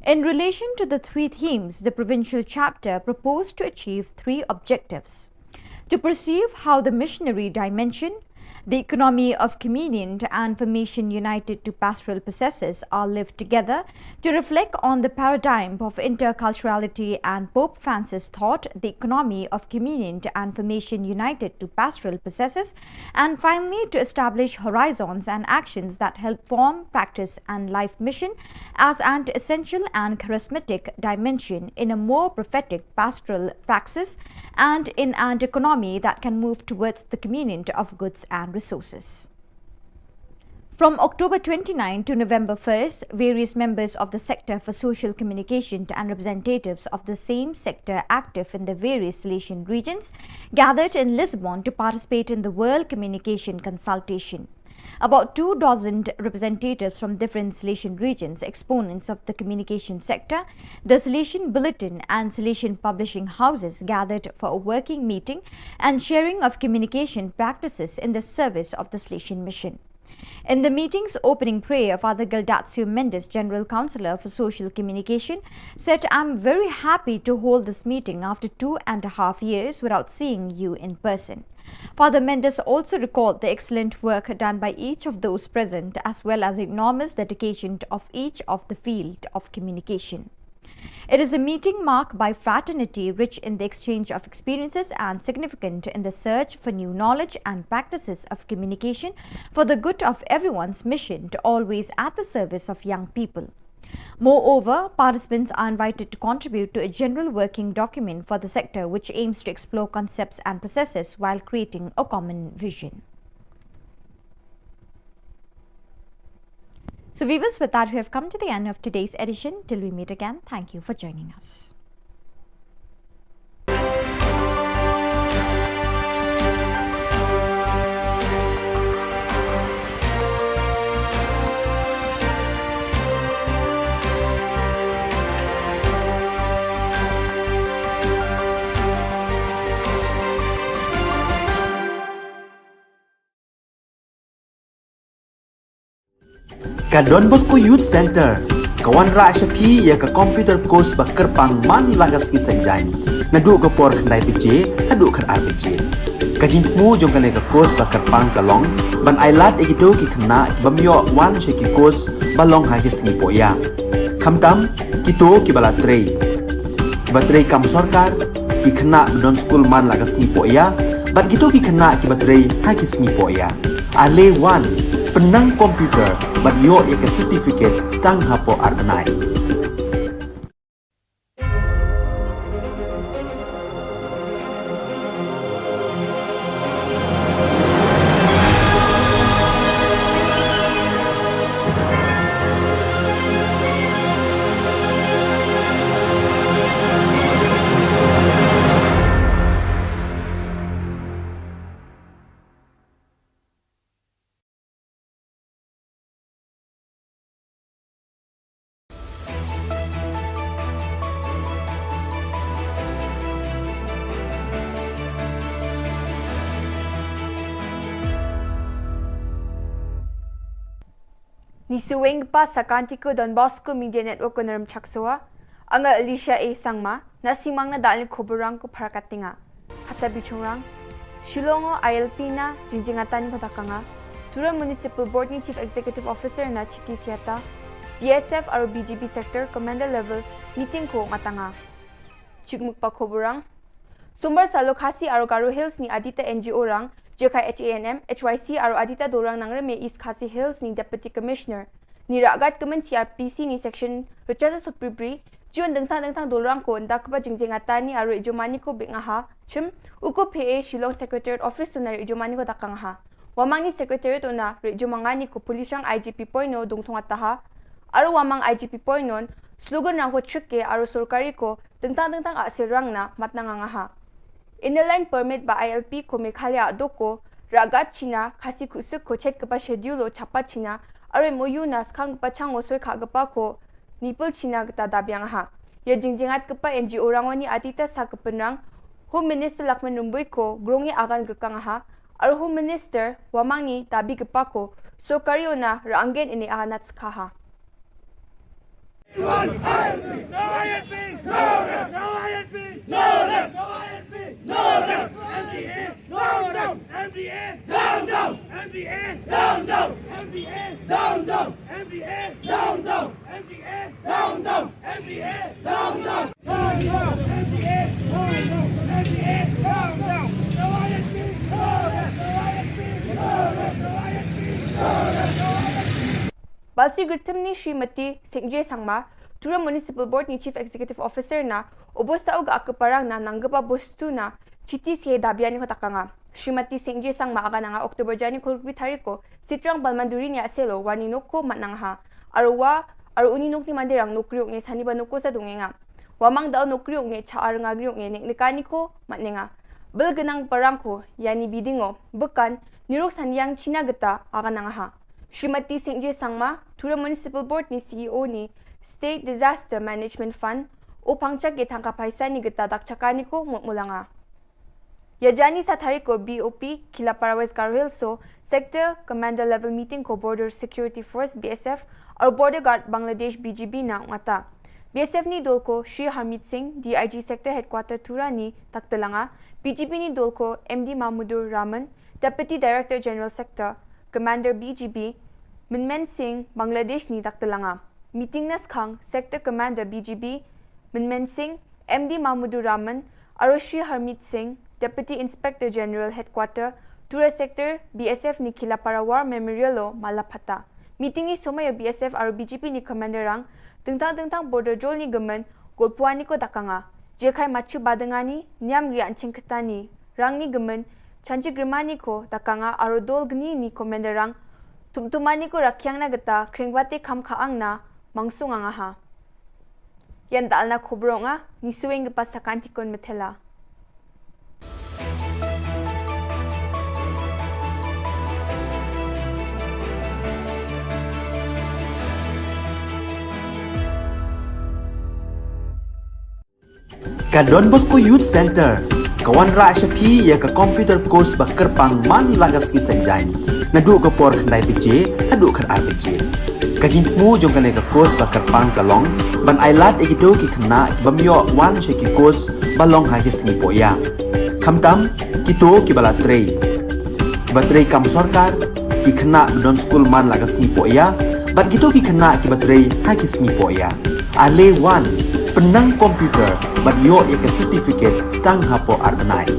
In relation to the three themes, the provincial chapter proposed to achieve three objectives: to perceive how the missionary dimension, the economy of communion, and formation united to pastoral processes are lived together, to reflect on the paradigm of interculturality and Pope Francis' thought, the economy of communion and formation united to pastoral processes, and finally to establish horizons and actions that help form, practice, and life mission as an essential and charismatic dimension in a more prophetic pastoral praxis and in an economy that can move towards the communion of goods and resources. From October twenty-ninth to November first, various members of the Sector for Social Communication and representatives of the same sector active in the various Salesian regions gathered in Lisbon to participate in the World Communication Consultation. About two dozen representatives from different Salesian regions, exponents of the communication sector, the Salesian Bulletin and Salesian publishing houses gathered for a working meeting and sharing of communication practices in the service of the Salesian Mission. In the meeting's opening prayer, Father Gildatio Mendes, General Councillor for Social Communication, said, "I'm very happy to hold this meeting after two and a half years without seeing you in person." Father Mendes also recalled the excellent work done by each of those present, as well as the enormous dedication of each of the field of communication. It is a meeting marked by fraternity, rich in the exchange of experiences and significant in the search for new knowledge and practices of communication for the good of everyone's mission to always at the service of young people. Moreover, participants are invited to contribute to a general working document for the sector, which aims to explore concepts and processes while creating a common vision. So, viewers, with that, we have come to the end of today's edition. Till we meet again, thank you for joining us. Ka Don Bosco Youth Centre ka wanrah sha phi ïa ka computer course ba kyrpang man la ka sngi Saitjaiñ, naduh ka por khyndai baje haduh khatar baje. Ka jingthmu jong kane ka course ba kyrpang ka long ban ailad ïa kito ki khynnah ki bym ïoh wan sha ki course ba long ha ki sngi pohïa, khamtam kito kiba la trei, kiba trei kam sorkar, ki khynnah ba don skul man la ka sngi pohïa, bad kito ki khynnah kiba trei ha ki sngi pohïa. Ale wan, pynnang computer bad ïoh ïa ka certificate tang hapoh ar bnai. Ni suweng pa sakanti ko Don Bosco Media Network ko Naram Chaksoa. Anga Alicia A Sangma, na simang na dal ni koborang ko Pharakat Tinga. Hata bichungrang. Shillong o I L P na jingjingatan ko takanga. Tura Municipal Board ni Chief Executive Officer na Chiti Siata. B S F aro B G B Sector Commander Level meeting ko ngatanga. Chikmuk pa koborang. Sombar salo Khasi aro Garo Hills ni Adita N G O rang, Jekai H A N M, H Y C aro Adita Dorang Nangrem East Khasi Hills ni Deputy Commissioner. Ni ragat kemen C R P C ni section Richard Supribri, Jun dengtang dengtang dorang ko nda kepa jingjing atani aro ijumani ko bik ngaha, chim, uko P A Shillong Secretariat Office to na ijumani ko takang ha. Wamang ni Secretariat to na ijumangani ko Police rang I G P point no dungthong ataha, aro wamang I G P point non, slogan rang ko chike aro sorkari ko dengtang dengtang asil rang na matnang ngaha. Inner Line Permit ba I L P ko Meghalaya doko, ragat China, Khasi kusuk ko chet kepa schedule o chapa China, aro M O U na skang kepa chang o soi kha kepa ko, nipul China keta dabiang ha. Ya jingjingat kepa N G O rangoni Adita sa kepenrang, Home Minister Lakman Rumbui ko, grongi agan gerkang ha, aro Home Minister, wamang ni dabi kepa ko, sorkari ona ranggen ini aganat skha ha. Balsi Gritim ni Srimati Singje Sangma, Tura Municipal Board ni Chief Executive Officer na, obo sa uga ake parang na nanggepa bostu na, Chiti sie dabiani ko takanga. Srimati Singje Sangma aga nanga October jani kolbi tariko, Sitrang Balmanduri ni aselo, wani noko matnang ha. Arwa, aru uni nok ni mandirang nokriok nge sani ba noko sa dungenga. Wamang dau nokriok nge cha arnga griok nge nek nekani ko matnenga. Bel genang parang ko, yani bidingo, bekan, nirok saniang China geta, aga nanga ha. Srimati Singje Sangma, Tura Municipal Board ni C E O ni State Disaster Management Fund, o pangchak ge thangka paisa ni geta dak chakani ko mut mulanga. Ya jani sa tari ko B O P, Kilapara West Garo Hills so, Sector Commander Level Meeting ko Border Security Force B S F, aru Border Guard Bangladesh B G B na ngata. B S F ni dol ko Shri Harmeet Singh, D I G Sector Headquarter Tura ni taktelanga, B G B ni dol ko M D Mahmudur Rahman, Deputy Director General Sector, Commander B G B, Minmen Singh, Bangladesh ni taktelanga. Meeting na skhang, Sector Commander B G B, Minmen Singh, M D Mahmudur Rahman, aru Shri Harmeet Singh, Deputy Inspector General Headquarter, Tura Sector, B S F ni Kilapara War Memorial lo mala phata. Meeting ni somai ya B S F aru B G B ni Commander rang, tengtang tengtang border jol ni gemen, golpuani ko dakanga. Jekai machu badengani, niam ria anching ketani, rang ni gemen, chanchi grimani ko dakanga aru dol gni ni Commander rang, tumtumani ko rakyang na geta, kringbate kam kaang na, mangsung anga ha. Yan dal na khubro nga, ni suweng gepa sakanti kon methela. Ka Don Bosco Youth Center, ka wanrah sha phi ya ka computer course ba kyrpang man la ka sngi Saitjaiñ. Naduh ka por khyndai baje, haduh khatar baje. Ka jingthmu jong kane ka course ba kyrpang ka long, ban ai lad ïa kito ki khynnah ki bym ïoh wan sha ki course ba long ha ki sngi pohïa. Khamtam, kito ki ba la trei. Ki ba trei kam sorkar, ki khynnah ba don skul man la ka sngi pohïa, bad kito ki khynnah ki ba trei ha ki sngi pohïa. Ale wan, pynnang computer, bad ïoh ïa ka certificate tang hapoh ar bnai.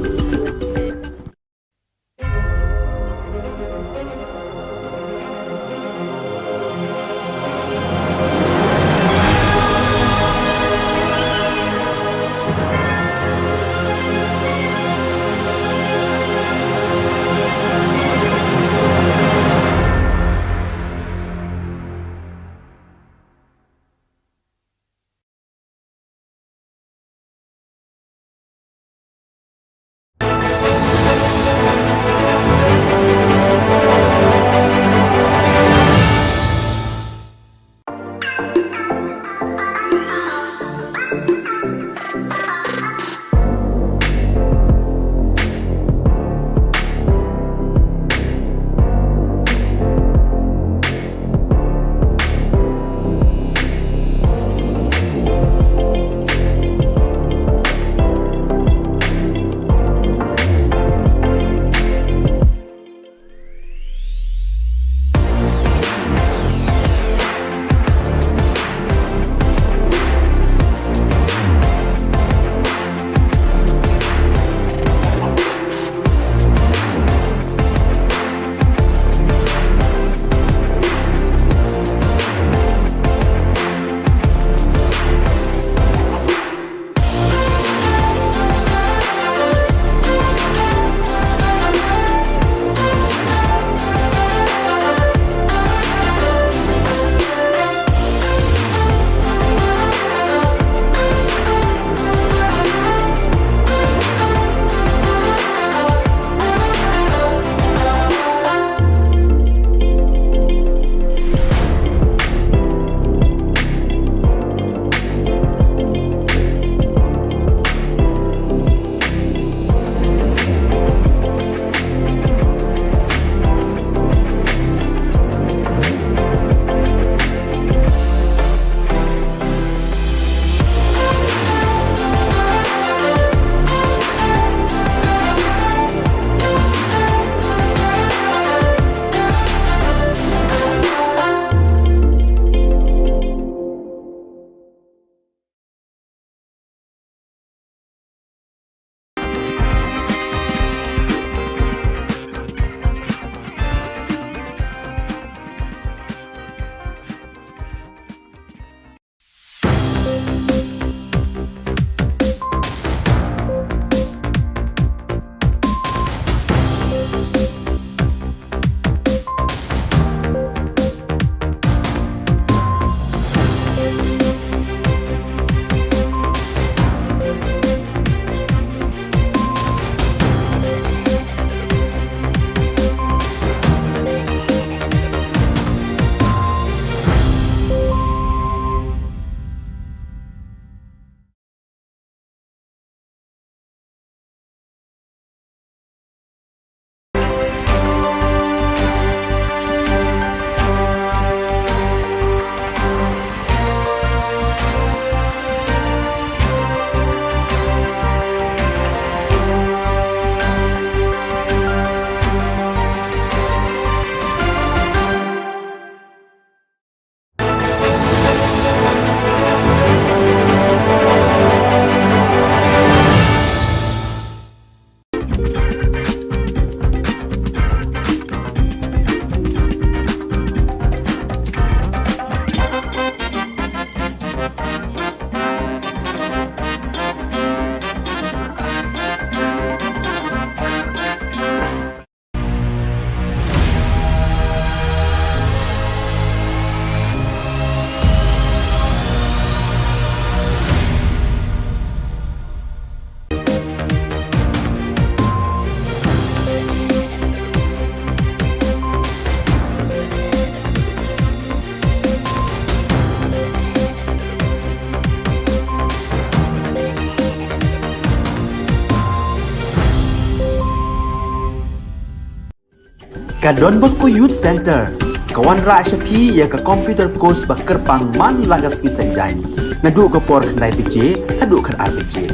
Ka Don Bosco Youth Centre ka wanrah sha phi ïa ka computer course ba kyrpang man la ka sngi Saitjaiñ, naduh ka por khyndai baje haduh khatar baje.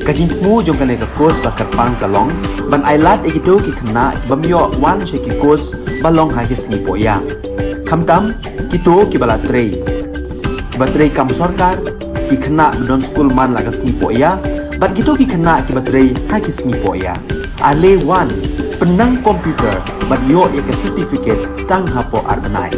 Ka jingthmu jong kane ka course ba kyrpang ka long ban ailad ïa kito ki khynnah ki bym ïoh wan sha ki course ba long ha ki sngi pohïa, khamtam kito kiba la trei, kiba trei kam sorkar, ki khynnah ba don skul man la ka sngi pohïa, bad kito ki khynnah kiba trei ha ki sngi pohïa. Ale wan, pynnang computer bad ïoh ïa ka certificate tang hapoh ar bnai.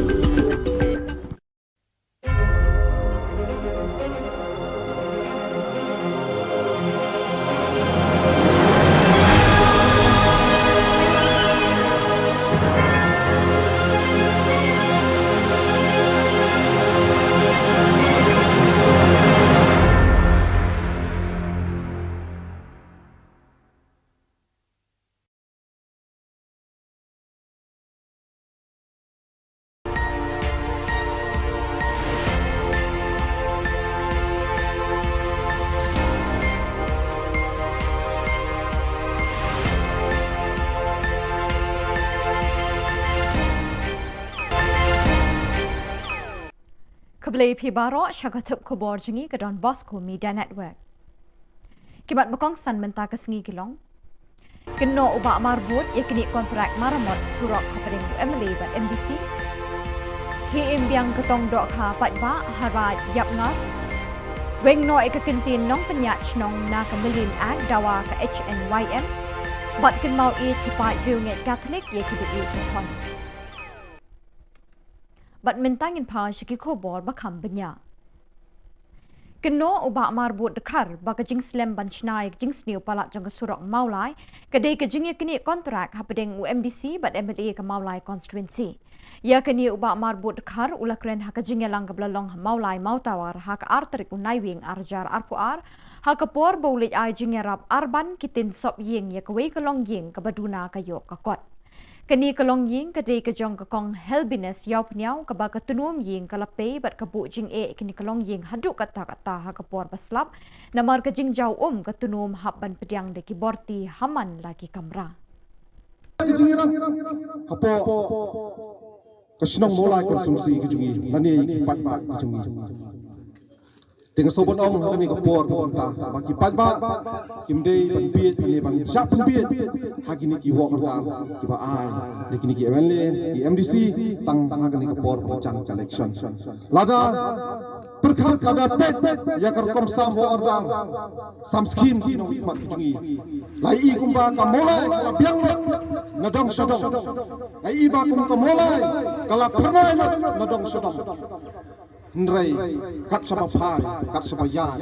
Khublei phi baroh sha ka thup khubor jong ngi ka Don Bosco Media Network. Ki mat ba kongsan mynta ka sngi ki long: Kynnoh u Bah Marbud ïa kine ki kontrak maramot surok hapdeng u M L A bad M D C. Khie im biang ka tong dohkha paidbah ha Raid Ïapngar. Weng noh ïa ka kyntien nongpynïaid shnong na ka Mylin Act dawa ka H N Y M. Bad kynmaw ïeit ki paid riewngeit Katholik ïa kiba ïeit ka thong. Bad mynta ngin phai sha ki khubor ba kham bniah. Kynnoh u Bah Marbud Dkhar ba ka jingslem ban shna ïa ka jingsniew palat jong ka surok Mawlai ka dei ka jingïaknieh kontrak hapdeng u M D C bad M L A ka Mawlai constituency. Ïa kane u Bah Marbud Dkhar u la kren ha ka jingïalang kaba la long ha Mawlai Mawtawar ha ka ar tarik u Naiwieng ar hajar arphew ar, ha ka por ba u leit ai jingïarap arban ki tin sop ïing ïa kawei ka longïing kaba duna ka ïoh ka kot. Kane ka longïing ka dei ka jong ka Kong Helbinus Ïawphniaw kaba ka tnum ïing ka la pei bad ka buh jingeh ïa kane ka longïing haduh katta katta ha ka por ba slap, namar ka jingjaw um ka tnum hap ban pdiang da ki borti ha man la ki kamra. Ka jingïarap hapoh ka shnong Mawlai constituency ka jong ngi lane ki paidbah ka jong ngi. Te nga sngewbha ban ong ha kane ka por ba mynta ba ki paidbah kim dei ban bieit lane ban shah pynbieit ha kine ki work order kiba ai da kine ki M L A, ki M D C, tang ha kane ka por ba jan ka election. Lada pyrkhat, lada peit ïa ka rukom sam work order, sam scheme ki nongmihkhmat ki jong ngi, la ïohi kumba ka Mawlai ka la biang lut na dong sha dong. La ïohi ba kum ka Mawlai ka la phyrnai lut na dong sha dong. Hynrei kat shaba phai, kat shaba ïaid,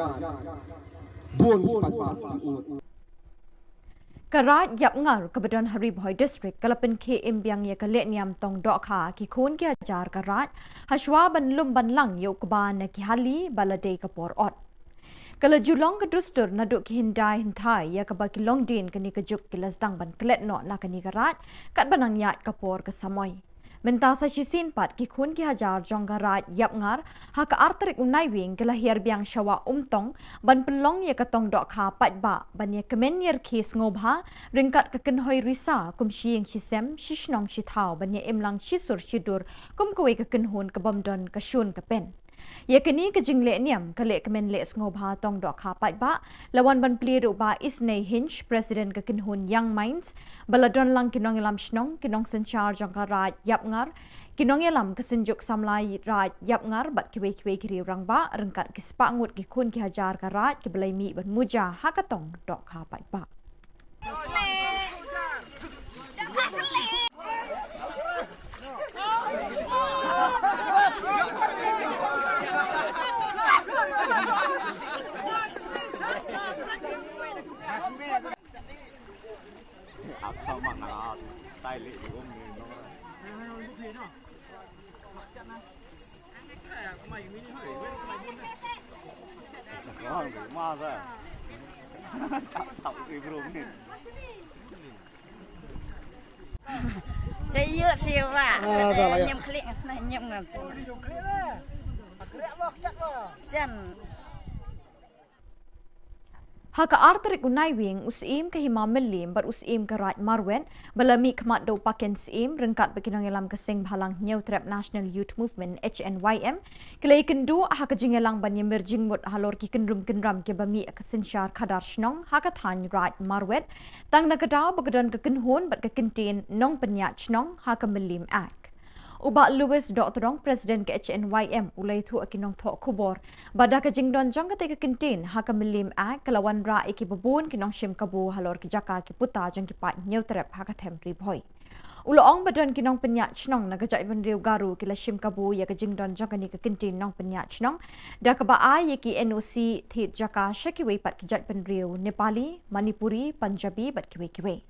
bun ki paidbah ki ud. Ka Raid Ïapngar kaba don ha Ri Bhoi District ka la pynkhie im biang ïa ka lehniam tong dohkha ki khun ki hajar ka Raid, hashwa ban lum ban lang ïa u kba na ki hali ba la dei ka por ot. Ka la ju long ka dustur naduh ki hyndai hynthai ïa kaba ki longdien kane ka juk ki la sdang ban klet noh na kane ka Raid katba nang ïaid ka por ka samoi. Mynta sa shisien pat ki khun ki hajar jong ka Raid Ïapngar ha ka ar tarik u Naiwieng ki la hiar biang sha Wah Umtong ban pynlong ïa ka tong dohkha paidbah ban ïa kmen ïa rkhie sngewbha ryngkat ka kynhoi risa kum shi ïing shi sem, shi shnong shi thaw ban ïa im lang shi sur shi dur kum kawei ka kynhun ka bym don ka shun ka pen. Ïa kane ka jinglehniam ka lehkmen leh sngewbha tong dohkha paidbah la wan ban plie da u Bah Isnei Hinge, President ka kynhun Young Minds, ba la don lang ki nongïalam shnong, ki nongsynshar jong ka Raid Ïapngar, ki nongïalam ka Synjuk Samla Raid Ïapngar bad kiwei kiwei ki riew rangbah ryngkat ki spah ngut ki khun ki hajar ka Raid kiba la ïa mih ban muja ha ka tong dohkha paidbah. Cayut siwa. Ah, dah lah, ya. Nyem klik ngasna nyem ngam. Jan. Ha ka ar tarik u Naiwieng, u Syiem ka Hima Mylliem bad u Syiem ka Raid Marwet ba la mih khmat da u Paken Syiem ryngkat bad ki nongïalam ka Seng Bhalang Hynñiewtrep National Youth Movement, H N Y M, ki la ïakynduh ha ka jingïalang ban ïamir jingmut halor ki kynrum kynram kiba mih ka synshar khadar shnong ha ka thaiñ Raid Marwet, tang na ka daw ba ka don ka kynhun bad ka kyntien nongpynïaid shnong ha ka Mylliem Act. U Bah Louis Dohtdong, President ka H N Y M, u la ïathuh ïa ki nongthoh khubor ba da ka jingdon jong kata ka kyntien ha ka Mylliem Act, ka la wanrah ïa kiba bun ki nongshim kabu halor ki jaka ki puta jong ki paid Hynñiewtrep ha ka them Ri Bhoi. U la ong ba don ki nongpynïaid shnong na ka jaitbynriew Garo ki la shim kabu ïa ka jingdon jong kane ka kyntien nongpynïaid shnong da kaba ai ïa ki N O C thied jaka sha kiwei pat ki jaitbynriew Nepali, Manipuri, Punjabi bad kiwei kiwei.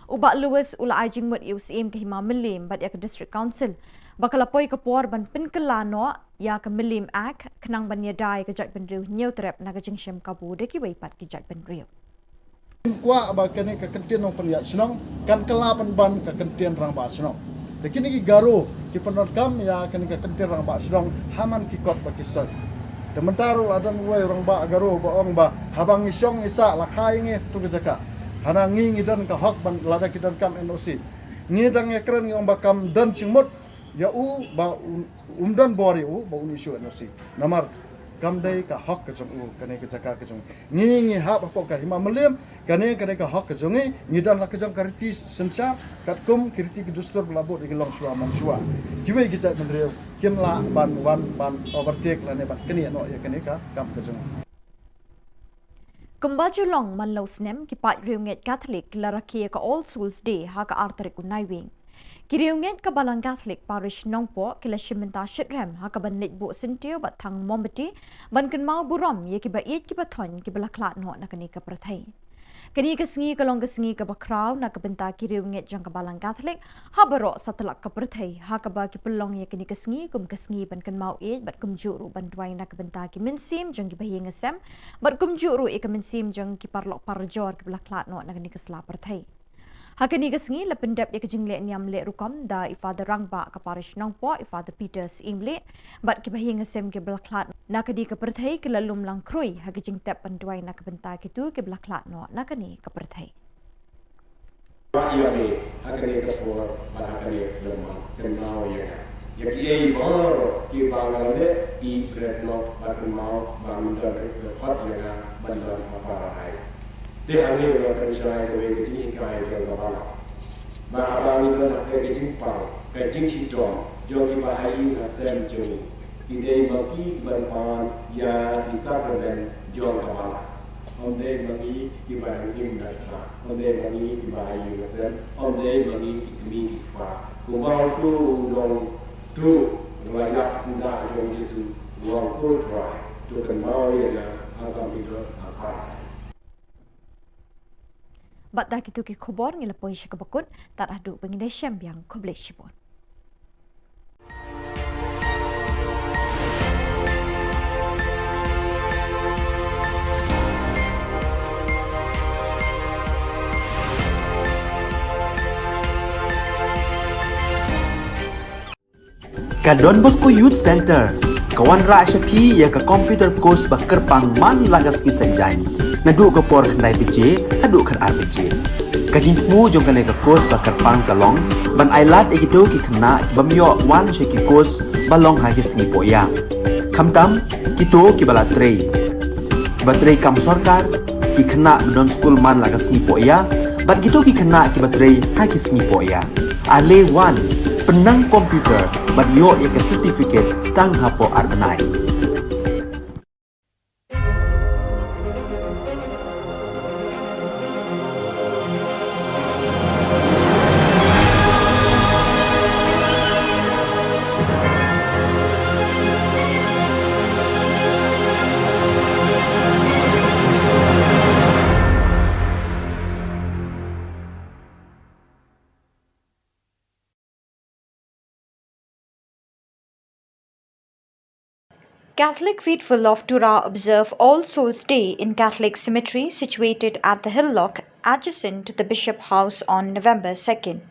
U Bah Louis u la ai jingmut ïa u Syiem ka Hima Mylliem bad ïa ka District Council ba ka la poi ka por ban pynkylla noh ïa ka Mylliem Act khnang ban ïada ïa ka jaitbynriew Hynñiewtrep na ka jingshim kabu da kiwei pat ki jaitbynriew. Kwah ba kane ka kyntien nongpynïaid shnong kan kylla pynban ka kyntien rangbah shnong. Te kine ki Garo ki pyndonkam ïa kane ka kyntien rangbah shnong ha man ki kot ba ki soi. Te mynta ruh la don uwei u rangbah Garo ba ong ba haba ngi shong ngi sah la kha ïa ngi ha katu ka jaka. Hana ngi ngi don ka hok ban lada ki donkam N O C. Ngi dang ïakren ngi ong ba kam don jingmut ïa u ba un, um don bor ïa u ba un issue N O C. Namar kam dei ka hok ka jong u, kane ka jaka ka jong u. Ngi ngi hap hapoh ka Hima Mylliem, kane kane ka hok ka jong ngi, ngi don la ka jong ka riti synshar katkum ki riti ki dustur ba la bud ïa ki longshuwa manshuwa. Kiwei ki jaitbynriew kim lah ban wan ban overtake lane ban knieh noh ïa kane ka kam ka jong ngi. Kumba ju long man la u snem, ki paid riewngeit Katholik la rakhe ïa ka All Souls Day ha ka ar tarik u Naiwieng. Ki riewngeit ka Balang Katholik Parish Nongpoh ki la shim bynta shitrhem ha kaban leit buh syntiew bad thang mombati ban kynmaw burom ïa kiba ïeit kiba thoiñ kiba la khlad noh na kane ka pyrthei. Kane ka sngi ka long ka sngi kaba khraw na ka bynta ki riewngeit jong ka Balang Katholik ha baroh satlak ka pyrthei, ha kaba ki pynlong ïa kane ka sngi kum ka sngi ban kynmaw ïeit bad kumjuh ruh ban duwai na ka bynta ki mynsiem jong kiba ïing sem bad kumjuh ruh ïa ka mynsiem jong ki paralok parajor kiba la khlad noh na kane ka sla pyrthei. Ha kane ka sngi la pyndep ïa ka jingleh niam leh rukom da i Father Rangbah ka Parish Nongpoh, i Father Peter Syiemlieh, bad kiba ïing sem kiba la khlad na kane ka pyrthei ki la lum lang khrui ha ka jingtep ban duwai na ka bynta kito kiba la khlad noh na kane ka pyrthei. Ba ïa me ha kane ka por bad ha kane ka por kynmaw ïa nga ïa kiei baroh kiba nga la leh, ïeit bret noh bad kynmaw ba men don rit dkhot ïa nga ban don ha Paradais. Te hangne nga kynshai kawei ka jinghikai jong ka Balang. Ba haba ngi don ha ka jingpang ka jingshitom jong kiba ha ïing ha sem jong ngi, ki dei ma ngi kiban pan ïa ki sakramen jong ka Balang. Ym dei ma ngi kiba dang im da sah, ym dei ma ngi kiba ha ïing ha sem, ym dei ma ngi ki kmie ki kpa. Kumba uto u nongtuh u la ïap syndah jong u Jisu, u ong, O Trai, to kynmaw ïa nga ha ka mih lut ha Paradais. Bad da kito ki khubor ngi la poi sha kaba kut, tad haduh ba ngin ïashem biang, khublei shibun. Ka Don Bosco Youth Center ka wanrah sha phi ïa ka computer course ba kyrpang man la ka sngi Saitjaiñ, naduh ka por khyndai baje haduh khatar baje. Ka jingthmu jong kane ka course ba kyrpang ka long ban ailad ïa kito ki khynnah ki bym ïoh wan sha ki course ba long ha ki sngi pohïa, khamtam kito kiba la trei, kiba trei kam sorkar, ki khynnah ba don skul man la ka sngi pohïa bad kito ki khynnah kiba trei ha ki sngi pohïa. Ale wan, pynnang computer bad ïoh ïa ka certificate tang hapoh ar bnai. Catholic faithful of Tura observe All Souls Day in Catholic cemetery situated at the Hill Lock, adjacent to the Bishop House, on November second.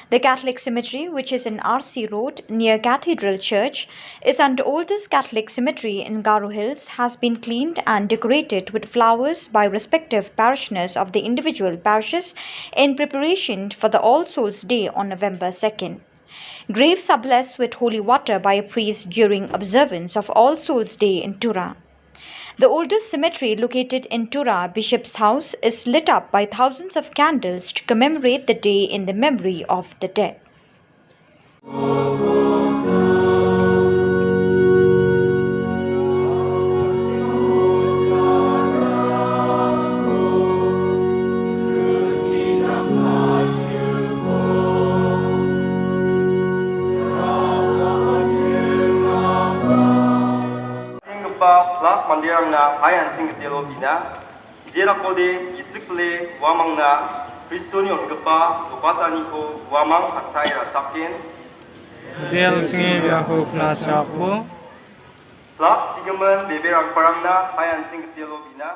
The Catholic cemetery, which is in R C Road near Cathedral Church, is an oldest Catholic cemetery in Garo Hills, has been cleaned and decorated with flowers by respective parishioners of the individual parishes in preparation for the All Souls Day on November second. Graves are blessed with holy water by a priest during observance of All Souls Day in Tura. The oldest cemetery located in Tura, Bishop's House, is lit up by thousands of candles to commemorate the day in the memory of the dead. Singkpa plak mandirang na hayan singkatelo bina. Jera kode isik le wamang na Kristo ni ongkpa lopata ni ko wamang atai ra takin. Del sngi bia ko kna chapo. Plak sigaman bebe rang parang na hayan singkatelo bina.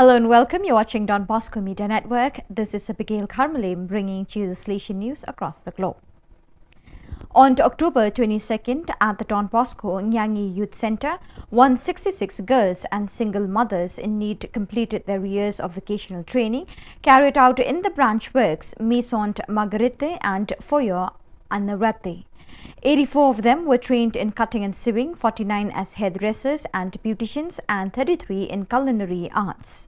Hello and welcome. You're watching Don Bosco Media Network. This is Abigail Karmalim bringing to you the Salesian news across the globe. On October twenty-second, at the Don Bosco Nyangi Youth Centre, one sixty-six girls and single mothers in need completed their years of vocational training carried out in the branch works Maison Marguerite and Foyer Anarate. Eighty-four of them were trained in cutting and sewing, forty-nine as hairdressers and beauticians, and thirty-three in culinary arts.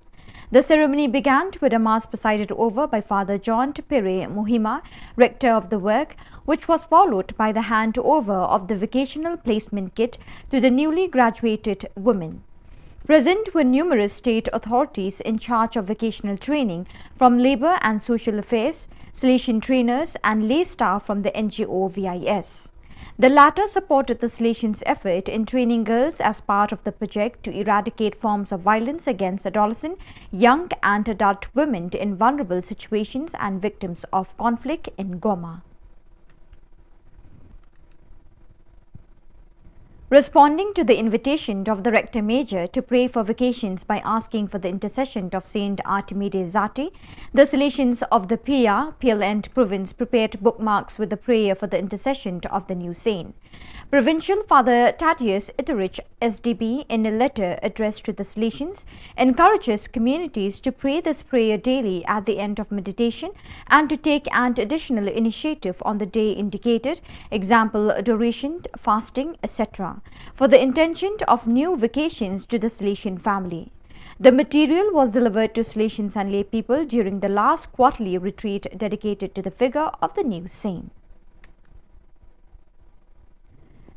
The ceremony began with a mass presided over by Father John Tupere Muhima, rector of the work, which was followed by the handover of the vocational placement kit to the newly graduated women. Present were numerous state authorities in charge of vocational training, from Labour and Social Affairs, Salesian trainers, and lay staff from the N G O V I S. The latter supported the Salesians' effort in training girls as part of the project to eradicate forms of violence against adolescent, young, and adult women in vulnerable situations and victims of conflict in Goma. Responding to the invitation of the Rector Major to pray for vocations by asking for the intercession of Saint Artemide Zati, the Salesians of the Pia, Piel and Province prepared bookmarks with the prayer for the intercession of the new saint. Provincial Father Thaddeus Itterich, S D B, in a letter addressed to the Salesians, encourages communities to pray this prayer daily at the end of meditation and to take an additional initiative on the day indicated, example, adoration, fasting, et cetera, for the intention of new vocations to the Salesian family. The material was delivered to Salesians and lay people during the last quarterly retreat dedicated to the figure of the new saint.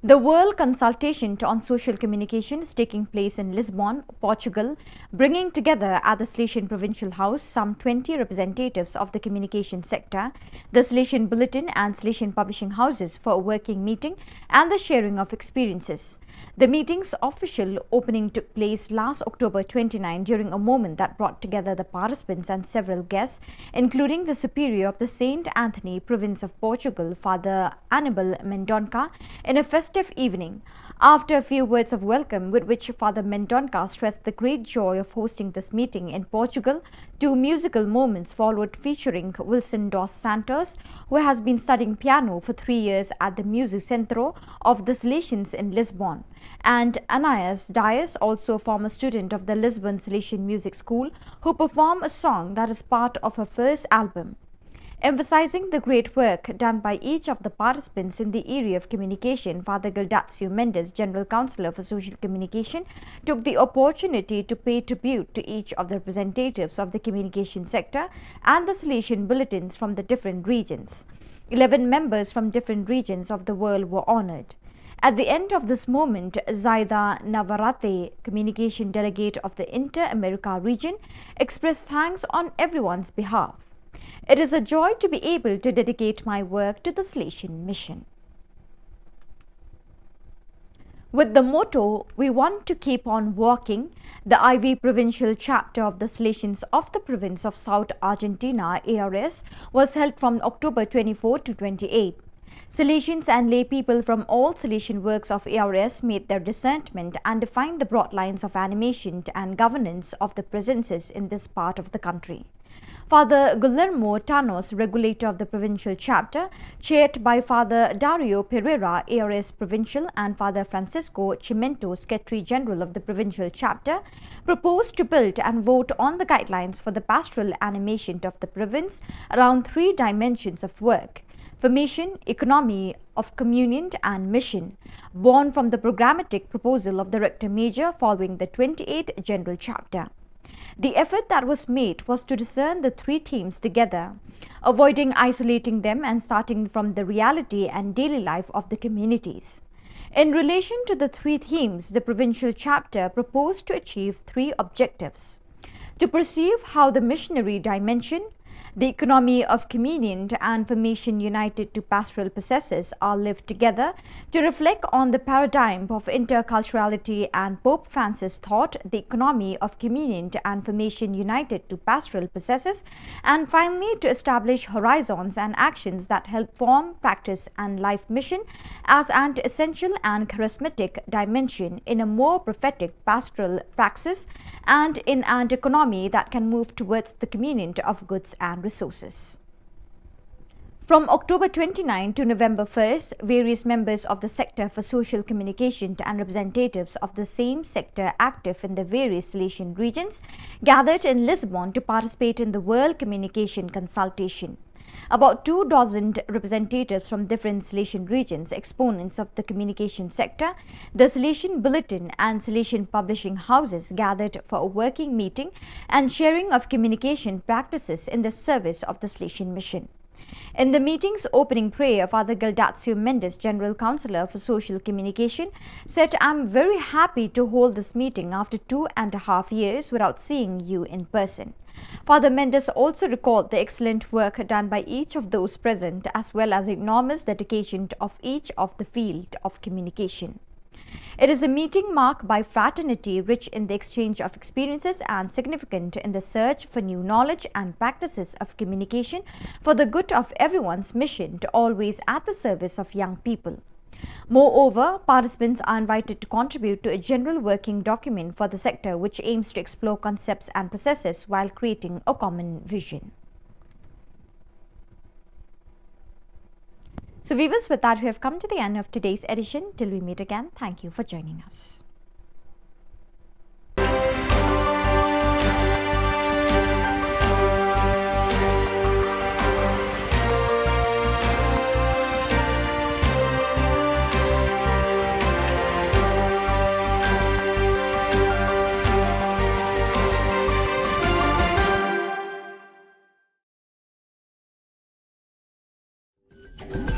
The World Consultation on Social Communication is taking place in Lisbon, Portugal, bringing together at the Salesian Provincial House some twenty representatives of the communication sector, the Salesian Bulletin and Salesian publishing houses for a working meeting and the sharing of experiences. The meeting's official opening took place last October twenty-nine during a moment that brought together the participants and several guests, including the Superior of the Saint Anthony Province of Portugal, Father Anibal Mendonca, in a festive evening. After a few words of welcome, with which Father Mendonca stressed the great joy of hosting this meeting in Portugal, two musical moments followed featuring Wilson dos Santos, who has been studying piano for three years at the Music Centro of the Salesians in Lisbon, and Anais Dias, also a former student of the Lisbon Salesian Music School, who performed a song that is part of her first album. Emphasizing the great work done by each of the participants in the area of communication, Father Gildacio Mendes, General Counsellor for Social Communication, took the opportunity to pay tribute to each of the representatives of the communication sector and the Salesian bulletins from the different regions. Eleven members from different regions of the world were honored. At the end of this moment, Zaida Navarrete, communication delegate of the Inter-America region, expressed thanks on everyone's behalf. It is a joy to be able to dedicate my work to the Salesian Mission. With the motto, "We want to keep on walking," the I V provincial chapter of the Salesians of the province of South Argentina, A R S, was held from October twenty-four to twenty-eight. Salesians and lay people from all Salesian works of A R S made their discernment and defined the broad lines of animation and governance of the presences in this part of the country. Father Guillermo Tanos, regulator of the provincial chapter, chaired by Father Dario Pereira, A R S provincial, and Father Francisco Chimento, secretary general of the provincial chapter, proposed to build and vote on the guidelines for the pastoral animation of the province around three dimensions of work: formation, economy of communion, and mission, born from the programmatic proposal of the Rector Major following the twenty-eighth General Chapter. The effort that was made was to discern the three themes together, avoiding isolating them and starting from the reality and daily life of the communities. In relation to the three themes, the provincial chapter proposed to achieve three objectives: to perceive how the missionary dimension, the economy of communion, and formation united to pastoral processes are lived together, to reflect on the paradigm of interculturality and Pope Francis' thought, the economy of communion and formation united to pastoral processes, and finally to establish horizons and actions that help form, practice, and life mission as an essential and charismatic dimension in a more prophetic pastoral praxis and in an economy that can move towards the communion of goods and resources. From October twenty-ninth to November first, various members of the Sector for Social Communication and representatives of the same sector active in the various Salesian regions gathered in Lisbon to participate in the World Communication Consultation. About two dozen representatives from different Salesian regions, exponents of the communication sector, the Salesian Bulletin and Salesian publishing houses gathered for a working meeting and sharing of communication practices in the service of the Salesian Mission. In the meeting's opening prayer, Father Gildatio Mendes, General Counsellor for Social Communication, said, "I'm very happy to hold this meeting after two and a half years without seeing you in person." Father Mendes also recalled the excellent work done by each of those present, as well as the enormous dedication of each of the field of communication. It is a meeting marked by fraternity, rich in the exchange of experiences and significant in the search for new knowledge and practices of communication for the good of everyone's mission to always at the service of young people. Moreover, participants are invited to contribute to a general working document for the sector, which aims to explore concepts and processes while creating a common vision. So, viewers, with that, we have come to the end of today's edition. Till we meet again, thank you for joining us.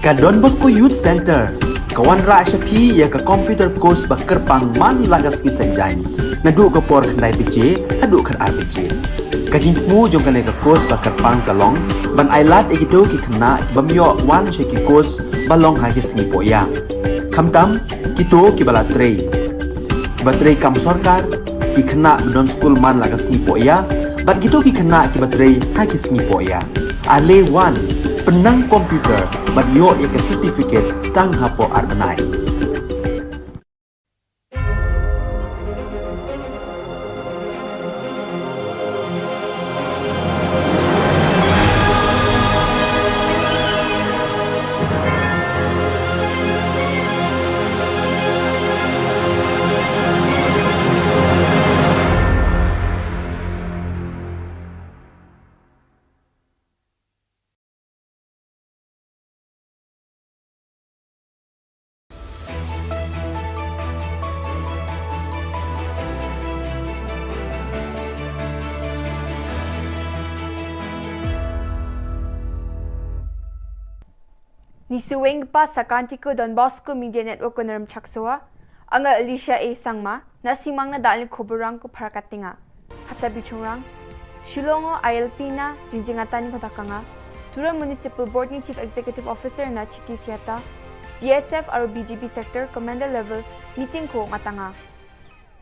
Ka Don Bosco Youth Centre ka wanrah sha phi ïa ka computer course ba kyrpang man la ka sngi Saitjaiñ, naduh ka por khyndai baje haduh khatar baje. Ka jingthmu jong kane ka course ba kyrpang ka long ban ailad ïa kito ki khynnah ki bym ïoh wan sha ki course ba long ha ki sngi pohïa, khamtam kito kiba la trei, kiba trei kam sorkar, ki khynnah ba don skul man la ka sngi pohïa, bad kito ki khynnah kiba trei ha ki sngi pohïa. Ale wan, pynnang computer bad ïoh ïa ka certificate tang hapoh ar bnai. Ni suweng pa sakanti ko Don Bosco Media Network ko Naram Chaksoa. Anga Alicia A Sangma, na simang na dal ni khubor rang ko Pharakat Tinga. Hata bichungrang. Shillong o I L P na jingjingatan ni ko takanga. Tura Municipal Board ni Chief Executive Officer na Chiti Siata. B S F aro B G B Sector Commander Level Meeting ko ngatanga.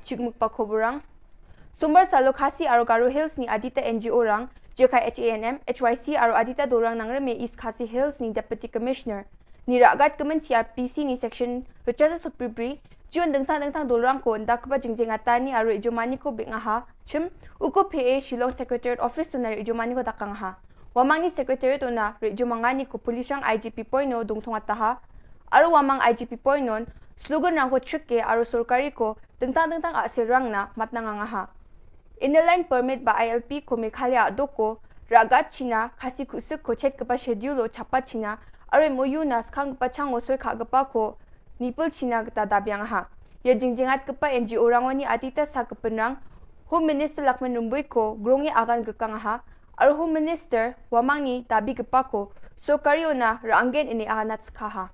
Chikmuk pa khubor rang. Sombar salo Khasi aro Garo Hills ni Adita N G O rang, Jekai H A N M, H Y C aro Adita Dorang Nangrem East Khasi Hills ni Deputy Commissioner. Ni ragat kemen C R P C ni section Richard Supribri, jion dengtang dengtang dorang ko nda keba jingjing atani aro ijomani ko bek ngaha, chim, uko P A Shillong Secretariat Office to na ijomani ko takang ha. Wamang ni Secretariat to na ijomangani ko Police rang I G P point no dongthong ataha, aro wamang I G P point non, slogan rang ko chike aro sorkari ko dengtang dengtang a serang na matnang angaha. Inner Line Permit ba I L P ko Meghalaya doko, ragat China, Khasi kusuk ko chet kepa schedule o chapa China, aro M O U na skang kepa chang o soi kha kepa ko, nipul China keta dabiang ha. Ya jingjingat kepa N G O rangoni Adita sa kepenrang, Home Minister Lakman Rumbui ko, grongi agan gerkang ha, aro Home Minister, wamang ni dabi kepa ko, sorkari ona ranggen ini aganat skha ha.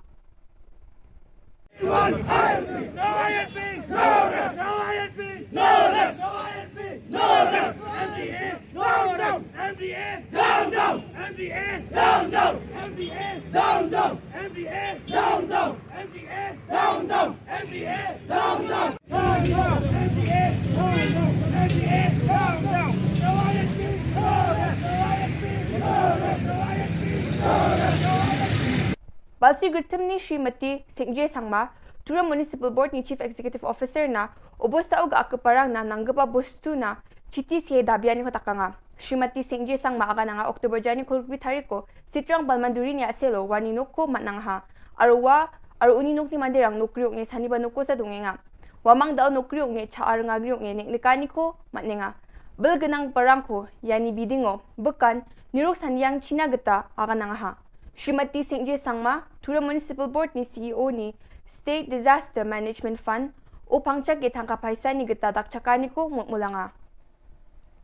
Balsi Gritim ni Srimati Singje Sangma, Tura Municipal Board ni Chief Executive Officer na, obosta o ga keparang na nanggepa bostu na, Chiti sie dabiani ko takanga. Srimati Singje Sangma aga nanga October jani kolbi tariko, Sitrang Balmanduri ni aselo, wani noko matnang ha. Arwa, aru uni nok ni mandirang nokriok nge sani ba noko sa dungenga. Wamang dau nokriok nge cha arnga griok nge nek nekani ko matnenga. Bel genang parang ko, yani bidingo, bekan, nirok saniang China geta, aga nanga ha. Srimati Singje Sangma, Tura Municipal Board ni C E O ni State Disaster Management Fund, o pangchak ge thangka paisa ni geta dak chakani ko mut mulanga.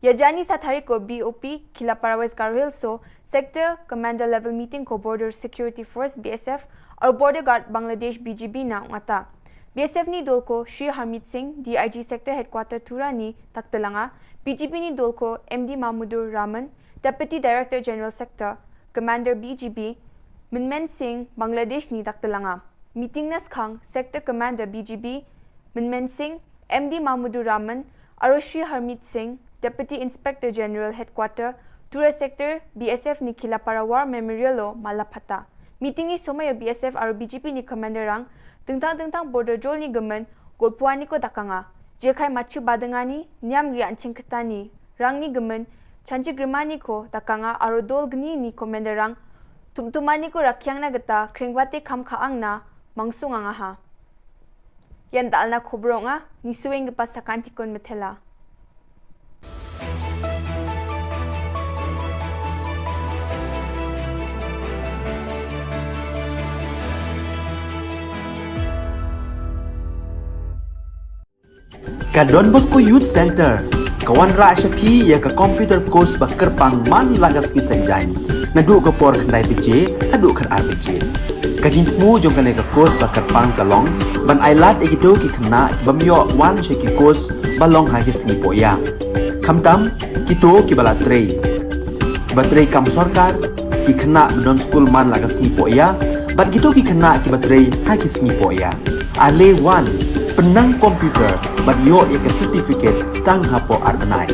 Ya jani sa tari ko B O P, Kilapara West Garo Hills so, Sector Commander Level Meeting ko Border Security Force B S F, aru Border Guard Bangladesh B G B na ngata. B S F ni dol ko Shri Harmeet Singh, D I G Sector Headquarter Tura ni taktelanga, B G B ni dol ko M D Mahmudur Rahman, Deputy Director General Sector, Commander B G B, Minmen Singh, Bangladesh ni taktelanga. Meeting na skhang, Sector Commander B G B, Minmen Singh, M D Mahmudur Rahman, aru Shri Harmeet Singh, Deputy Inspector General Headquarter, Tura Sector, B S F ni Kilapara War Memorial lo malaphata. Meeting ni somaya B S F aru B G B ni Commander rang, tengtang tengtang border jol ni gemen, golpuani ko dakanga. Jekai machu badengani, niam ria anching ketani, rang ni gemen, chanchi grimani ko dakanga aru dol gni ni Commander rang, tumtumani ko rakyang na geta, kringbate kam kaang na, mangsung anga ha. Yan dal na khubor nga, ni sueng gepa sakanti kon metela. Ka Don Bosco Youth Center, ka wanrah sha phi ya ka computer course ba kyrpang man la ka sngi Saitjaiñ. Naduh ka por khyndai baje, haduh khatar baje. Ka jingthmu jong kane ka course ba kyrpang ka long, ban ai lad ïa kito ki khynnah ki bym ïoh wan sha ki course ba long ha ki sngi pohïa. Khamtam, kito ki ba la trei. Ki ba trei kam sorkar, ki khynnah ba don skul man la ka sngi pohïa, bad kito ki khynnah ki ba trei ha ki sngi pohïa. Ale wan, pynnang computer, bad ïoh ïa ka certificate tang hapoh ar bnai.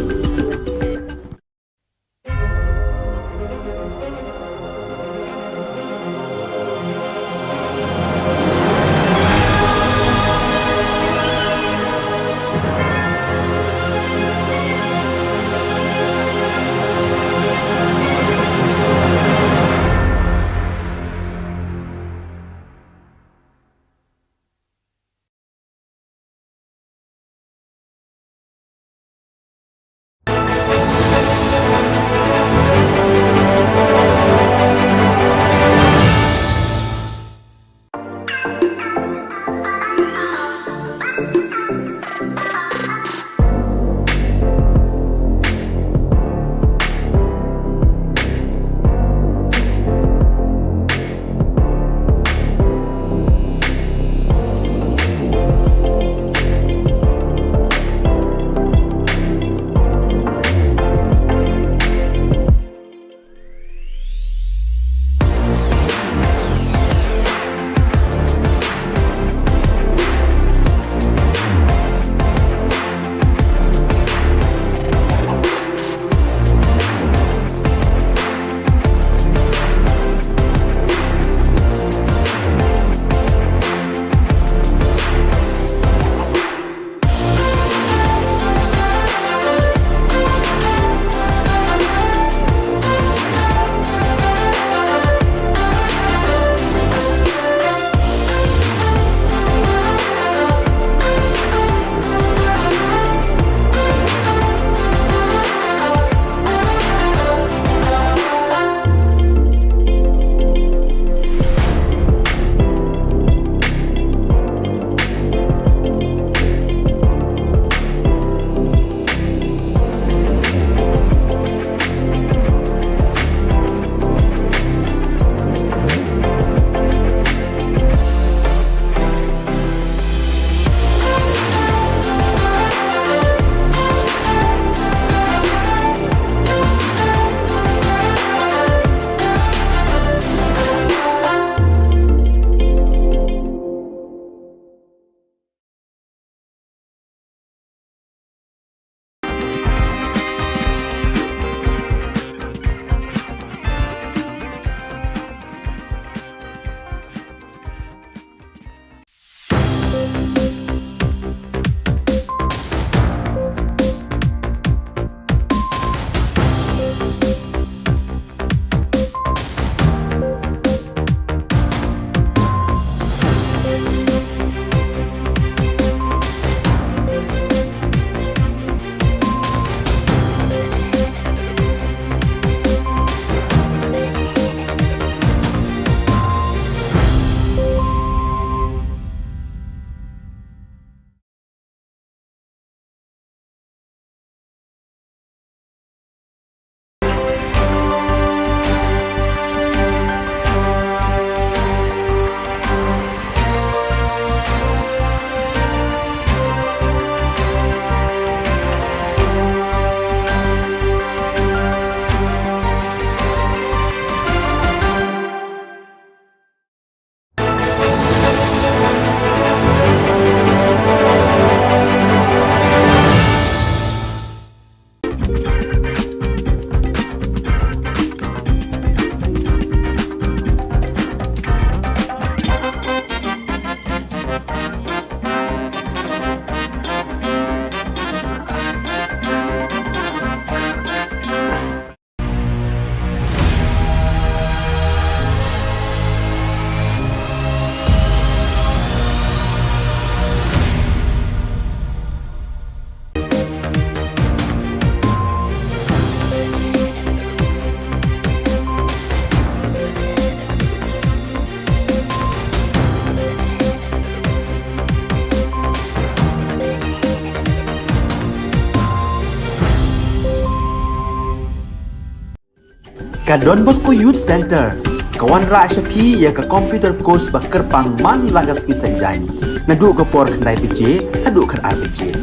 Ka Don Bosco Youth Centre ka wanrah sha phi ïa ka computer course ba kyrpang man la ka sngi Saitjaiñ, naduh ka por khyndai baje haduh khatar baje.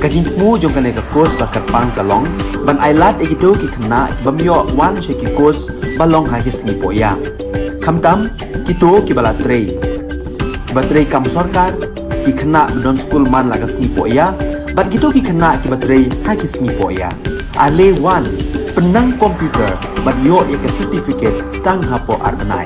Ka jingthmu jong kane ka course ba kyrpang ka long ban ailad ïa kito ki khynnah ki bym ïoh wan sha ki course ba long ha ki sngi poh ïa. Khamtam kito kiba la trei, kiba trei kam sorkar, ki khynnah ba don skul man la ka sngi poh ïa, bad kito ki khynnah kiba trei ha ki sngi poh ïa. Ale wan, pynnang computer bad ïoh ïa ka certificate tang hapoh ar bnai.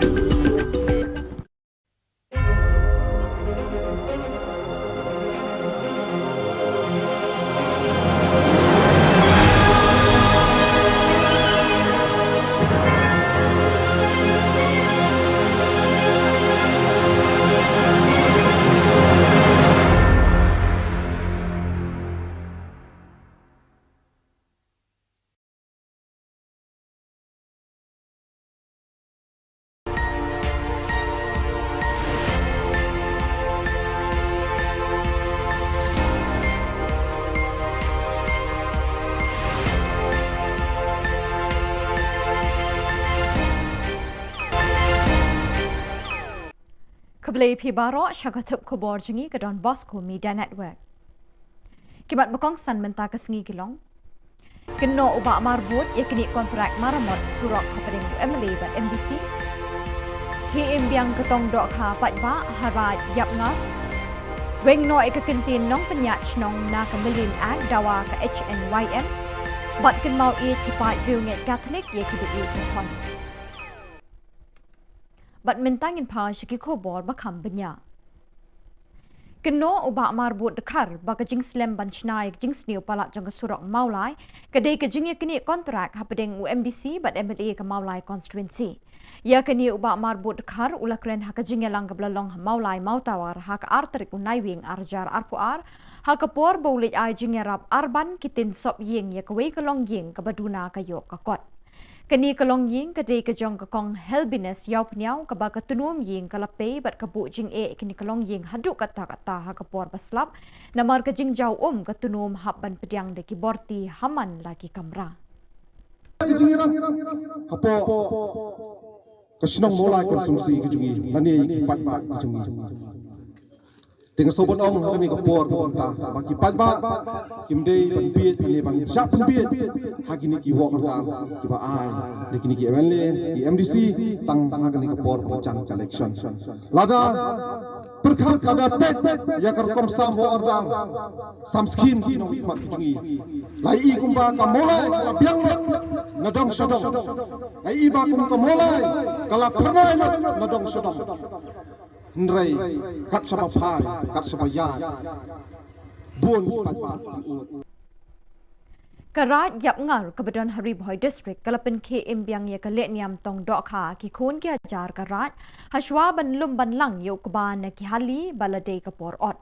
Khublei phi baroh sha ka thup khubor jong ngi ka Don Bosco Media Network. Ki mat ba kongsan mynta ka sngi ki long: Kynnoh u Bah Marbud ïa kine kontrak maramot surok hapdeng u M L A bad M D C. Khie im biang ka tong dohkha paidbah ha Raid Ïapngar. Weng noh ïa ka kyntien nongpynïaid shnong na ka Million Act dawa ka H N Y M. Bad kynmaw ïeit ki paid riewngeit Katholik ïa kiba ïeit ki khon. Bad mynta ngin phai sha ki khubor ba kham bniah. Kynnoh u Bah Marbud Dkhar ba ka jingslem ban shna ïa ka jingsniew palat jong ka surok Mawlai ka dei ka jingïaknieh kontrak hapdeng u M D C bad M L A ka Mawlai constituency. Ïa kane u Bah Marbud Dkhar u la kren ha ka jingïalang kaba la long ha Mawlai Mawtawar ha ka ar tarik u Naiwieng ar hajar arphew ar, ha ka por ba u leit ai jingïarap arban ki tin sop ïing ïa kawei ka longïing kaba duna ka ïoh ka kot. Kane ka longïing ka dei ka jong ka Kong Helbiness Ïawphniaw kaba ka tnum ïing ka la pei bad ka buh jingeh kane ka longïing haduh katta katta ha ka por ba slap, namar ka jingjaw um ka tnum hap ban pdiang da ki borti ha man la ki kamra. Ka jingïarap hapoh ka shnong Mawlai constituency ka jong ngi lane ki paidbah ka jong ngi. Te nga sngewbha ban ong ha kane ka por ba mynta ba ki paidbah kim dei ban bieit ne ban shah pynbieit ha kine ki work order kiba ai da kine ki M L A, ki M D C, tang ha kane ka por ba jan ka election. Lada pyrkhat, lada peit ïa ka rukom sam work order, sam scheme ki nongmihkhmat ki jong ngi, la ïohi kumba ka Mawlai ka la biang lut na dong sha dong. La ïohi ba kum ka Mawlai ka la phyrnai lut na dong sha dong. Hynrei kat shaba phai, kat shaba ïaid, bun ki paidbah ki ud. Ka Raid Ïapngar kaba don ha Ri Bhoi District ka la pynkhie im biang ïa ka lehniam tong dohkha ki khun ki hajar ka raid, hashwa ban lum ban lang ïa u kba na ki hali ba la dei ka por ot.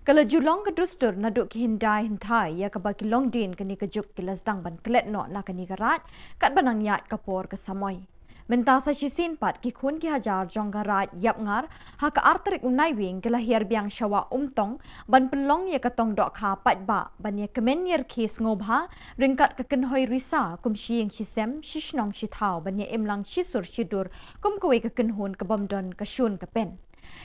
Ka la ju long ka dustur naduh ki hyndai hynthai ïa kaba ki longdien kane ka juk ki la sdang ban klet noh na kane ka raid, katba nang ïaid ka por ka samoi. Mynta sa shisien pat ki khun ki hajar jong ka Raid Ïapngar ha ka ar tarik u Naiwieng ki la hiar biang sha Wah Umtong ban pynlong ïa ka tong dohkha paidbah ban ïa kmen ïa rkhie sngewbha ryngkat ka kynhoi risa kum shi ïing shi sem, shi shnong shi thaw ban ïa im lang shi sur shi dur kum kawei ka kynhun ka bym don ka shun ka pen.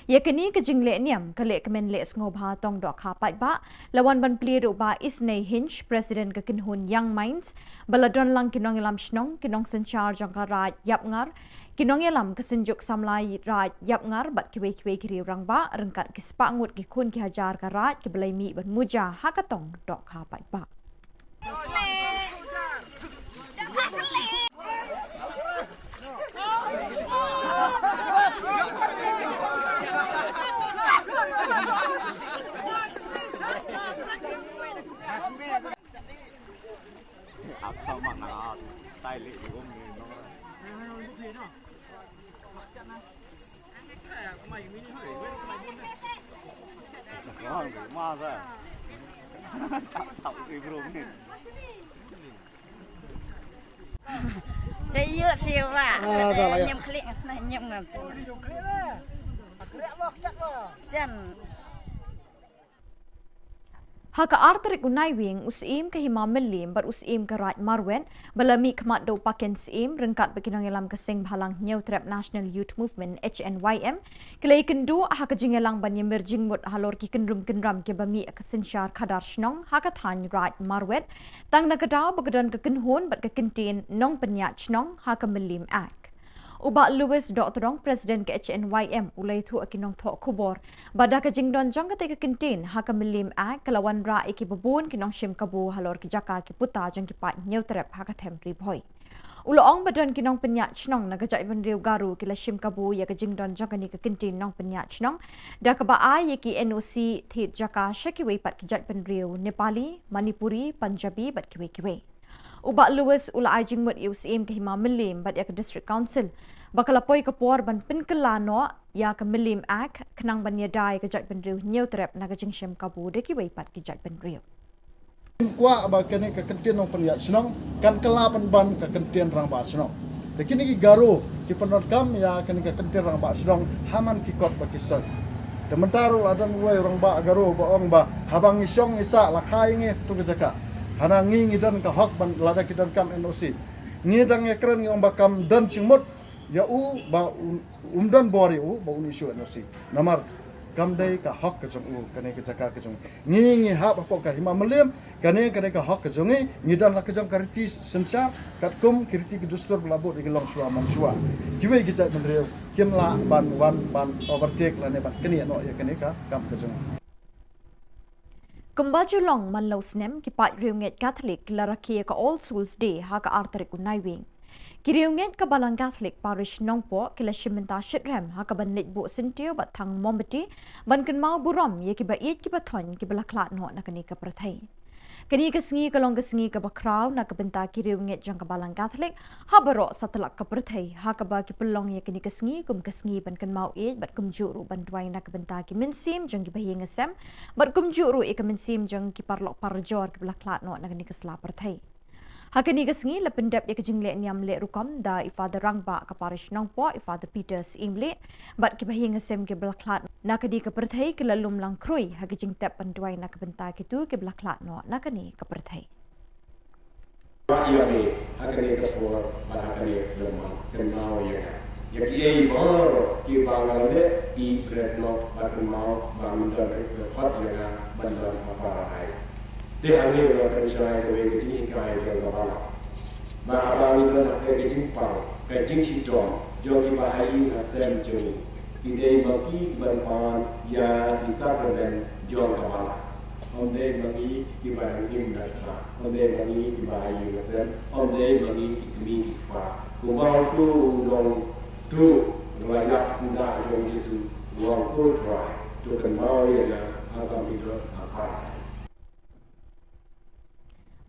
Ïa kane ka jingleh niam ka leh kmen leh sngewbha tong dohkha paidbah la wan ban plie da u Bah Isnei Hinge, President ka kynhun Young Minds, ba la don lang ki nongïalam shnong, ki nongsynshar jong ka Raid Ïapngar, ki nongïalam ka Synjuk Samla Raid Ïapngar bad kiwei kiwei ki riew rangbah ryngkat ki spah ngut ki khun ki hajar ka raid kiba la mih ban muja ha ka tong dohkha paidbah. Saya iya siwa. Ah, dah lah, ya. Nyem klik ngasnah nyem ngam. Jan. Ha ka ar tarik u Naiwieng, u Syiem ka Hima Mylliem bad u Syiem ka Raid Marwet ba la mih khmat da u Paken Syiem ryngkat bad ki nongïalam ka Seng Bhalang Hynñiewtrep National Youth Movement, H N Y M, ki la ïakynduh ha ka jingïalang ban ïamir jingmut halor ki kynrum kynram kiba mih ka synshar khadar shnong ha ka thaiñ Raid Marwet, tang na ka daw ba ka don ka kynhun bad ka kyntien nongpynïaid shnong ha ka Mylliem Act. U Bah Louis Dohtdong, President ka H N Y M, u la ïathuh ïa ki nongthoh khubor ba da ka jingdon jong kata ka kyntien ha ka Mylliem Act ka la wanrah ïa kiba bun ki nongshim kabu halor ki jaka ki puta jong ki paid Hynñiewtrep ha ka them Ri Bhoi. U la ong ba don ki nongpynïaid shnong na ka jaitbynriew Garo ki la shim kabu ïa ka jingdon jong kane ka kyntien nongpynïaid shnong da kaba ai ïa ki N O C thied jaka sha kiwei pat ki jaitbynriew Nepali, Manipuri, Punjabi bad kiwei kiwei. U Bah Louis u la ai jingmut ïa u Syiem ka Hima Mylliem bad ïa ka District Council ba ka la poi ka por ban pynkylla noh ïa ka Mylliem Act khnang ban ïada ïa ka jaitbynriew Hynñiewtrep na ka jingshim kabu da kiwei pat ki jaitbynriew. Kwah ba kane ka kyntien nongpynïaid shnong kan kylla pynban ka kyntien rangbah shnong. Te kine ki Garo ki pyndonkam ïa kane ka kyntien rangbah shnong ha man ki kot ba ki soi. Te mynta ruh la don uwei u rangbah Garo ba ong ba haba ngi shong ngi sah la kha ïa ngi ha katu ka jaka. Hana ngi ngi don ka hok ban lada ki donkam N O C. Ngi dang ïakren ngi ong ba kam don jingmut ïa u ba un, um don bor ïa u ba un issue N O C. Namar kam dei ka hok ka jong u, kane ka jaka ka jong u. Ngi ngi hap hapoh ka Hima Mylliem, kane kane ka hok ka jong ngi, ngi don la ka jong ka riti synshar katkum ki riti ki dustur ba la bud ïa ki longshuwa manshuwa. Kiwei ki jaitbynriew kim lah ban wan ban overtake lane ban knieh noh ïa kane ka kam ka jong ngi. Kumba ju long man la u snem, ki paid riewngeit Katholik ki la rakhe ïa ka All Souls Day ha ka ar tarik u Naiwieng. Ki riewngeit ka Balang Katholik Parish Nongpoh ki la shim bynta shitrhem ha kaban leit buh syntiew bad thang mombati ban kynmaw burom ïa kiba ïeit kiba thoiñ kiba la khlad noh na kane ka pyrthei. Kane ka sngi ka long ka sngi kaba khraw na ka bynta ki riewngeit jong ka Balang Katholik ha baroh satlak ka pyrthei, ha kaba ki pynlong ïa kane ka sngi kum ka sngi ban kynmaw ïeit bad kumjuh ruh ban duwai na ka bynta ki mynsiem jong kiba ïing ïasem bad kumjuh ruh ïa ka mynsiem jong ki paralok parajor kiba la khlad noh na kane ka sla pyrthei. Ha kane ka sngi la pyndep ïa ka jingleh niam leh rukom da i Father Rangbah ka Parish Nongpoh, i Father Peter Syiemlieh, bad kiba ïing ïasem kiba la khlad na kane ka pyrthei ki la lum lang khrui ha ka jingtep ban duwai na ka bynta kito kiba la khlad noh na kane ka pyrthei. Ba ïa me ha kane ka por bad ha kane ka por kynmaw ïa nga. Ïa kiei baroh kiba nga la leh, ïeit bret noh bad kynmaw ba men don ruh ka khot ïa nga ban don ha Paradise. Te hangne nga kynshai kawei ka jinghikai jong ka balang. Ba haba ngi don ha ka jingpang ka jingshitom jong kiba ha ïing ha sem jong ngi, ki dei ma ki kiban pan ïa ki sakramen jong ka balang. Ym dei ma ngi kiba dang im da sla, ym dei ma ngi kiba ha ïing ha sem, ym dei ma ngi ki kmie ki kpa. Kumba uto u nongtuh ba la ïap syndah jong u Jisu u ong, Ko Trai, to kynmaw ïa nga haba me don ha Paradise.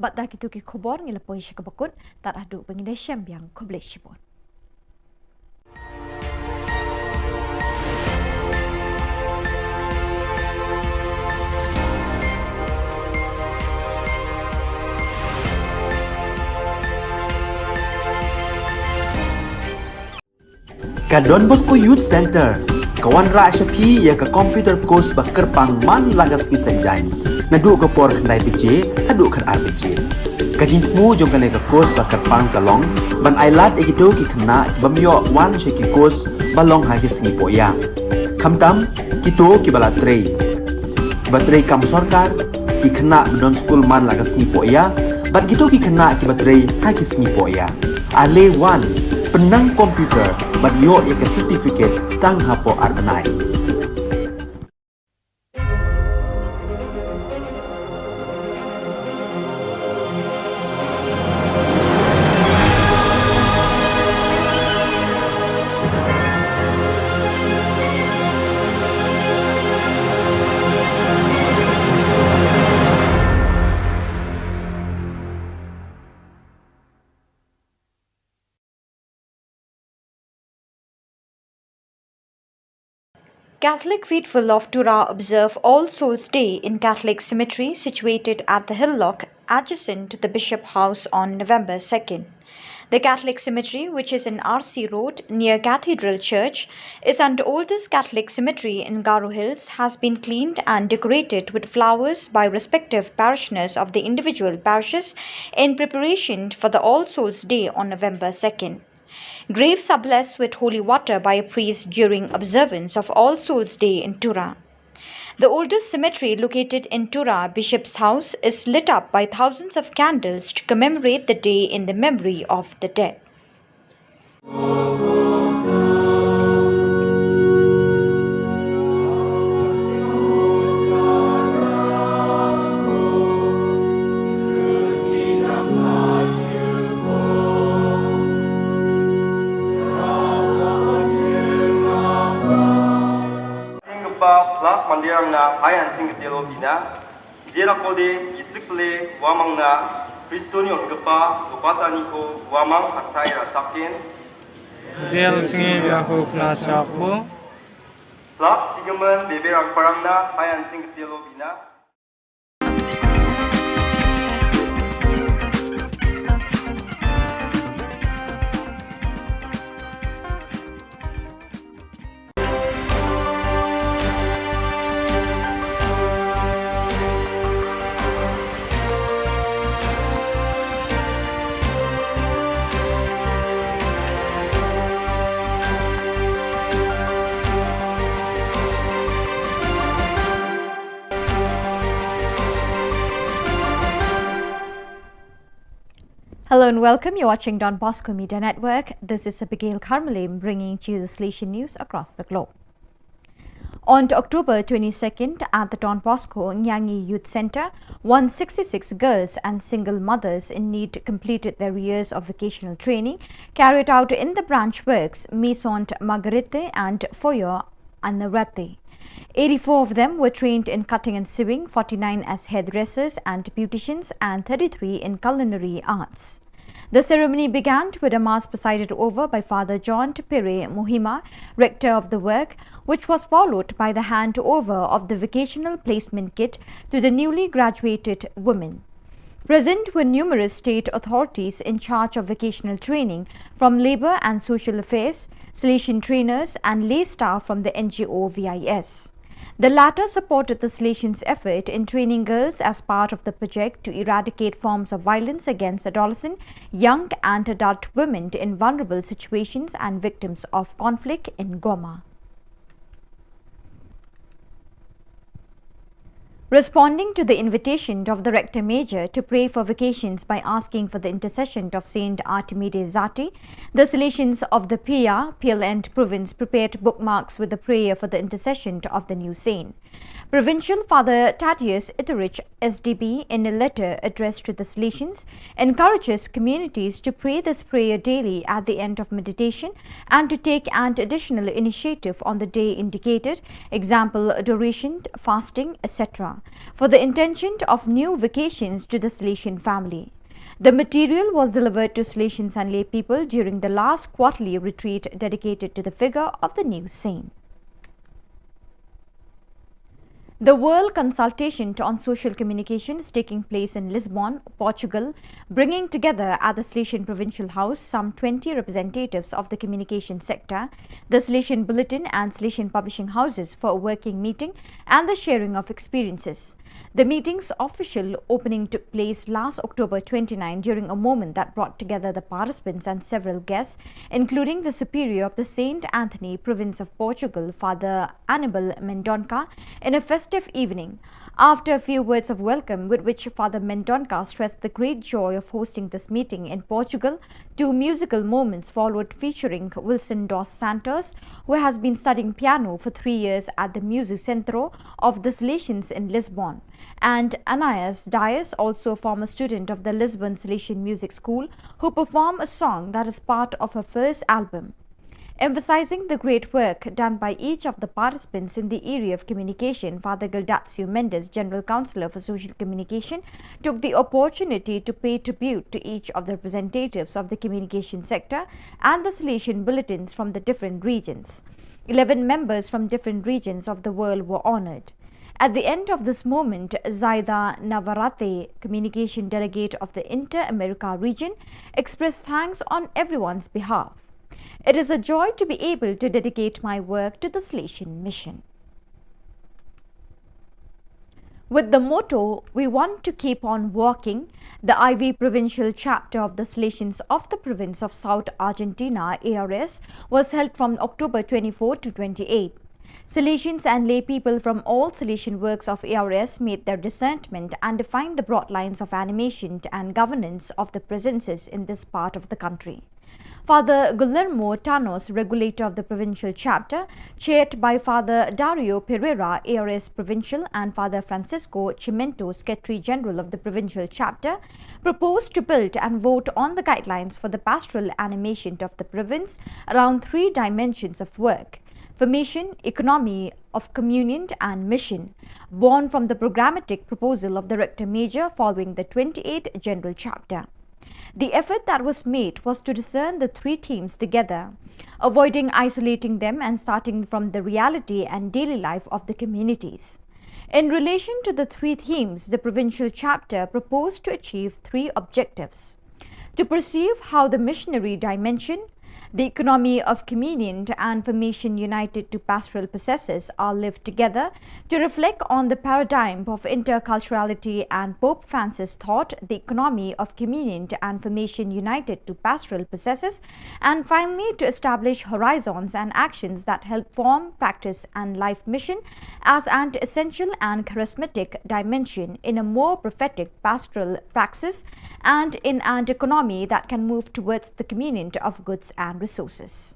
Bad da kito ki khubor ngi la poi sha kaba kut, tad haduh ba ngin ïashem biang, khublei shibun. Ka Don Bosco Youth Center ka wanrah sha phi ïa ka computer course ba kyrpang man la ka sngi Saitjaiñ, naduh ka por khyndai baje haduh khatar baje. Ka jingthmu jong kane ka course ba kyrpang ka long ban ailad ïa kito ki khynnah ki bym ïoh wan sha ki course ba long ha ki sngi pohïa, khamtam kito kiba la trei, kiba trei kam sorkar, ki khynnah ba don skul man la ka sngi pohïa, bad kito ki khynnah kiba trei ha ki sngi pohïa. Ale wan, pynnang computer bad ïoh ïa ka certificate tang hapoh ar bnai. Catholic faithful of Tura observe All Souls Day in Catholic cemetery situated at the Hill Lock, adjacent to the Bishop House, on November second. The Catholic cemetery, which is in R C Road near Cathedral Church, is an oldest Catholic cemetery in Garo Hills, has been cleaned and decorated with flowers by respective parishioners of the individual parishes in preparation for the All Souls Day on November second. Graves are blessed with holy water by a priest during observance of All Souls Day in Tura. The oldest cemetery located in Tura, Bishop's House, is lit up by thousands of candles to commemorate the day in the memory of the dead. Jingkpa plak mandirang na hayan singkatelo bina. Jera kode isik ple wamang na Kristo ni ongkpa upata ni ko wamang hatai ra takin. Del sngi bia ko kla chak bo. Plak sigaman bebe rang parang na hayan singkatelo bina. Hello and welcome. You're watching Don Bosco Media Network. This is Abigail Karmalim bringing to you the Salesian news across the globe. On October twenty-second, at the Don Bosco Nyangi Youth Centre, one sixty-six girls and single mothers in need completed their years of vocational training carried out in the branch works Maison Marguerite and Foyer Anarate. Eighty-four of them were trained in cutting and sewing, forty-nine as hairdressers and beauticians, and thirty-three in culinary arts. The ceremony began with a mass presided over by Father John Tupere Muhima, rector of the work, which was followed by the handover of the vocational placement kit to the newly graduated women. Present were numerous state authorities in charge of vocational training, from Labour and Social Affairs, Salesian trainers, and lay staff from the N G O V I S. The latter supported the Salesians' effort in training girls as part of the project to eradicate forms of violence against adolescent, young, and adult women in vulnerable situations and victims of conflict in Goma. Responding to the invitation of the Rector Major to pray for vocations by asking for the intercession of Saint Artemides Zati, the Salesians of the Pia, Piel and province prepared bookmarks with the prayer for the intercession of the new saint. Provincial Father Thaddeus Itterich, S D B, in a letter addressed to the Salesians, encourages communities to pray this prayer daily at the end of meditation and to take an additional initiative on the day indicated, example, adoration, fasting, et cetera, for the intention of new vocations to the Salesian family. The material was delivered to Salesians and lay people during the last quarterly retreat dedicated to the figure of the new saint. The World Consultation on Social Communication is taking place in Lisbon, Portugal, bringing together at the Salesian Provincial House some twenty representatives of the communication sector, the Salesian Bulletin and Salesian publishing houses for a working meeting and the sharing of experiences. The meeting's official opening took place last October twenty-nine during a moment that brought together the participants and several guests, including the Superior of the Saint Anthony Province of Portugal, Father Anibal Mendonca, in a festive evening. After a few words of welcome, with which Father Mendonca stressed the great joy of hosting this meeting in Portugal, two musical moments followed featuring Wilson dos Santos, who has been studying piano for three years at the Music Centro of the Salesians in Lisbon, and Anais Dias, also a former student of the Lisbon Salesian Music School, who performed a song that is part of her first album. Emphasizing the great work done by each of the participants in the area of communication, Father Gildacio Mendes, General Counsellor for Social Communication, took the opportunity to pay tribute to each of the representatives of the communication sector and the Salesian bulletins from the different regions. Eleven members from different regions of the world were honored. At the end of this moment, Zaida Navarrete, communication delegate of the Inter-America region, expressed thanks on everyone's behalf. It is a joy to be able to dedicate my work to the Salesian Mission. With the motto, "We want to keep on walking," the I V provincial chapter of the Salesians of the province of South Argentina, A R S, was held from October twenty-four to twenty-eight. Salesians and lay people from all Salesian works of A R S made their discernment and defined the broad lines of animation and governance of the presences in this part of the country. Father Guillermo Tanos, regulator of the provincial chapter, chaired by Father Dario Pereira, A R S provincial, and Father Francisco Chimento, secretary general of the provincial chapter, proposed to build and vote on the guidelines for the pastoral animation of the province around three dimensions of work: formation, economy of communion, and mission, born from the programmatic proposal of the Rector Major following the twenty-eighth General Chapter. The effort that was made was to discern the three themes together, avoiding isolating them and starting from the reality and daily life of the communities. In relation to the three themes, the provincial chapter proposed to achieve three objectives: to perceive how the missionary dimension, the economy of communion, and formation united to pastoral processes are lived together, to reflect on the paradigm of interculturality and Pope Francis' thought, the economy of communion and formation united to pastoral processes, and finally to establish horizons and actions that help form, practice, and life mission as an essential and charismatic dimension in a more prophetic pastoral praxis and in an economy that can move towards the communion of goods and resources.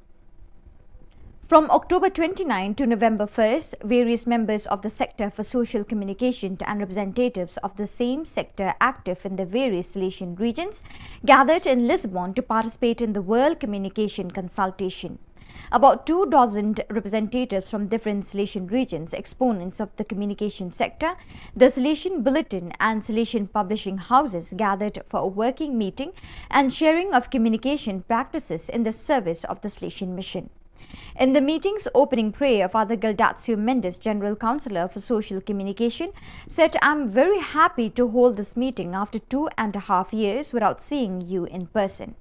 From October twenty-ninth to November first, various members of the Sector for Social Communication and representatives of the same sector active in the various Salesian regions gathered in Lisbon to participate in the World Communication Consultation. About two dozen representatives from different Salesian regions, exponents of the communication sector, the Salesian Bulletin, and Salesian publishing houses gathered for a working meeting and sharing of communication practices in the service of the Salesian Mission. In the meeting's opening prayer, Father Gildatio Mendes, General Counsellor for Social Communication, said, "I'm very happy to hold this meeting after two and a half years without seeing you in person."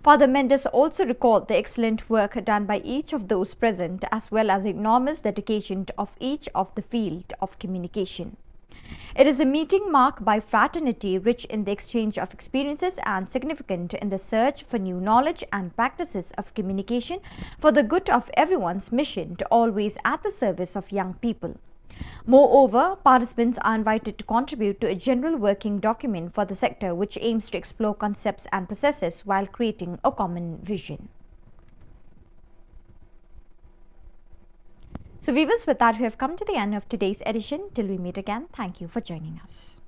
Father Mendes also recalled the excellent work done by each of those present, as well as the enormous dedication of each of the field of communication. It is a meeting marked by fraternity, rich in the exchange of experiences and significant in the search for new knowledge and practices of communication for the good of everyone's mission to always at the service of young people. Moreover, participants are invited to contribute to a general working document for the sector, which aims to explore concepts and processes while creating a common vision. So, viewers, with that, we have come to the end of today's edition. Till we meet again, thank you for joining us.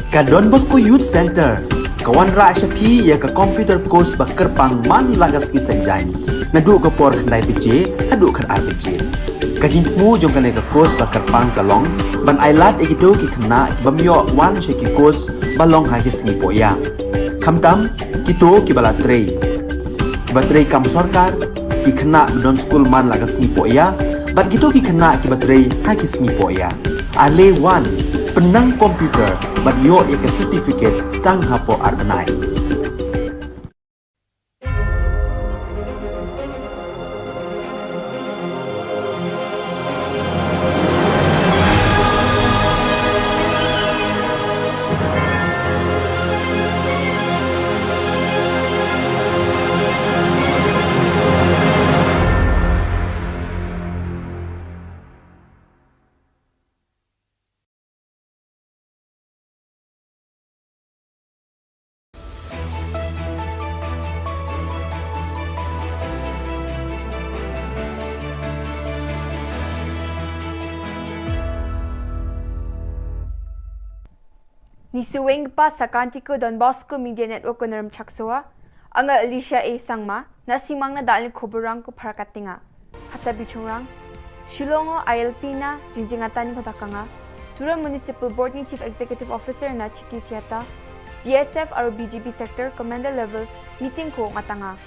Ka Don Bosco Youth Centre ka wanrah sha phi ïa ka computer course ba kyrpang man la ka sngi Saitjaiñ, naduh ka por khyndai baje haduh khatar baje. Ka jingthmu jong kane ka course ba kyrpang ka long ban ailad ïa kito ki khynnah ki bym ïoh wan sha ki course ba long ha ki sngi pohïa. Khamtam kito kiba la trei, kiba trei kam sorkar, ki khynnah ba don skul man la ka sngi pohïa, bad kito ki khynnah kiba trei ha ki sngi pohïa. Ale wan, pynnang computer bad ïoh ïa ka certificate tang hapoh ar bnai. Ni suweng pa sakanti ko Don Bosco Media Network ko Naram Chaksoa, anga Alicia A Sangma, na simang na dal ni koborang ko Parakatinga. Kata bichungrang, Shillong o I L P na jingjingatan ni ko dakanga, Tura Municipal Board ni Chief Executive Officer na Chiti Siata, B S F aro B G B Sector Commander Level Meeting ko ngatanga.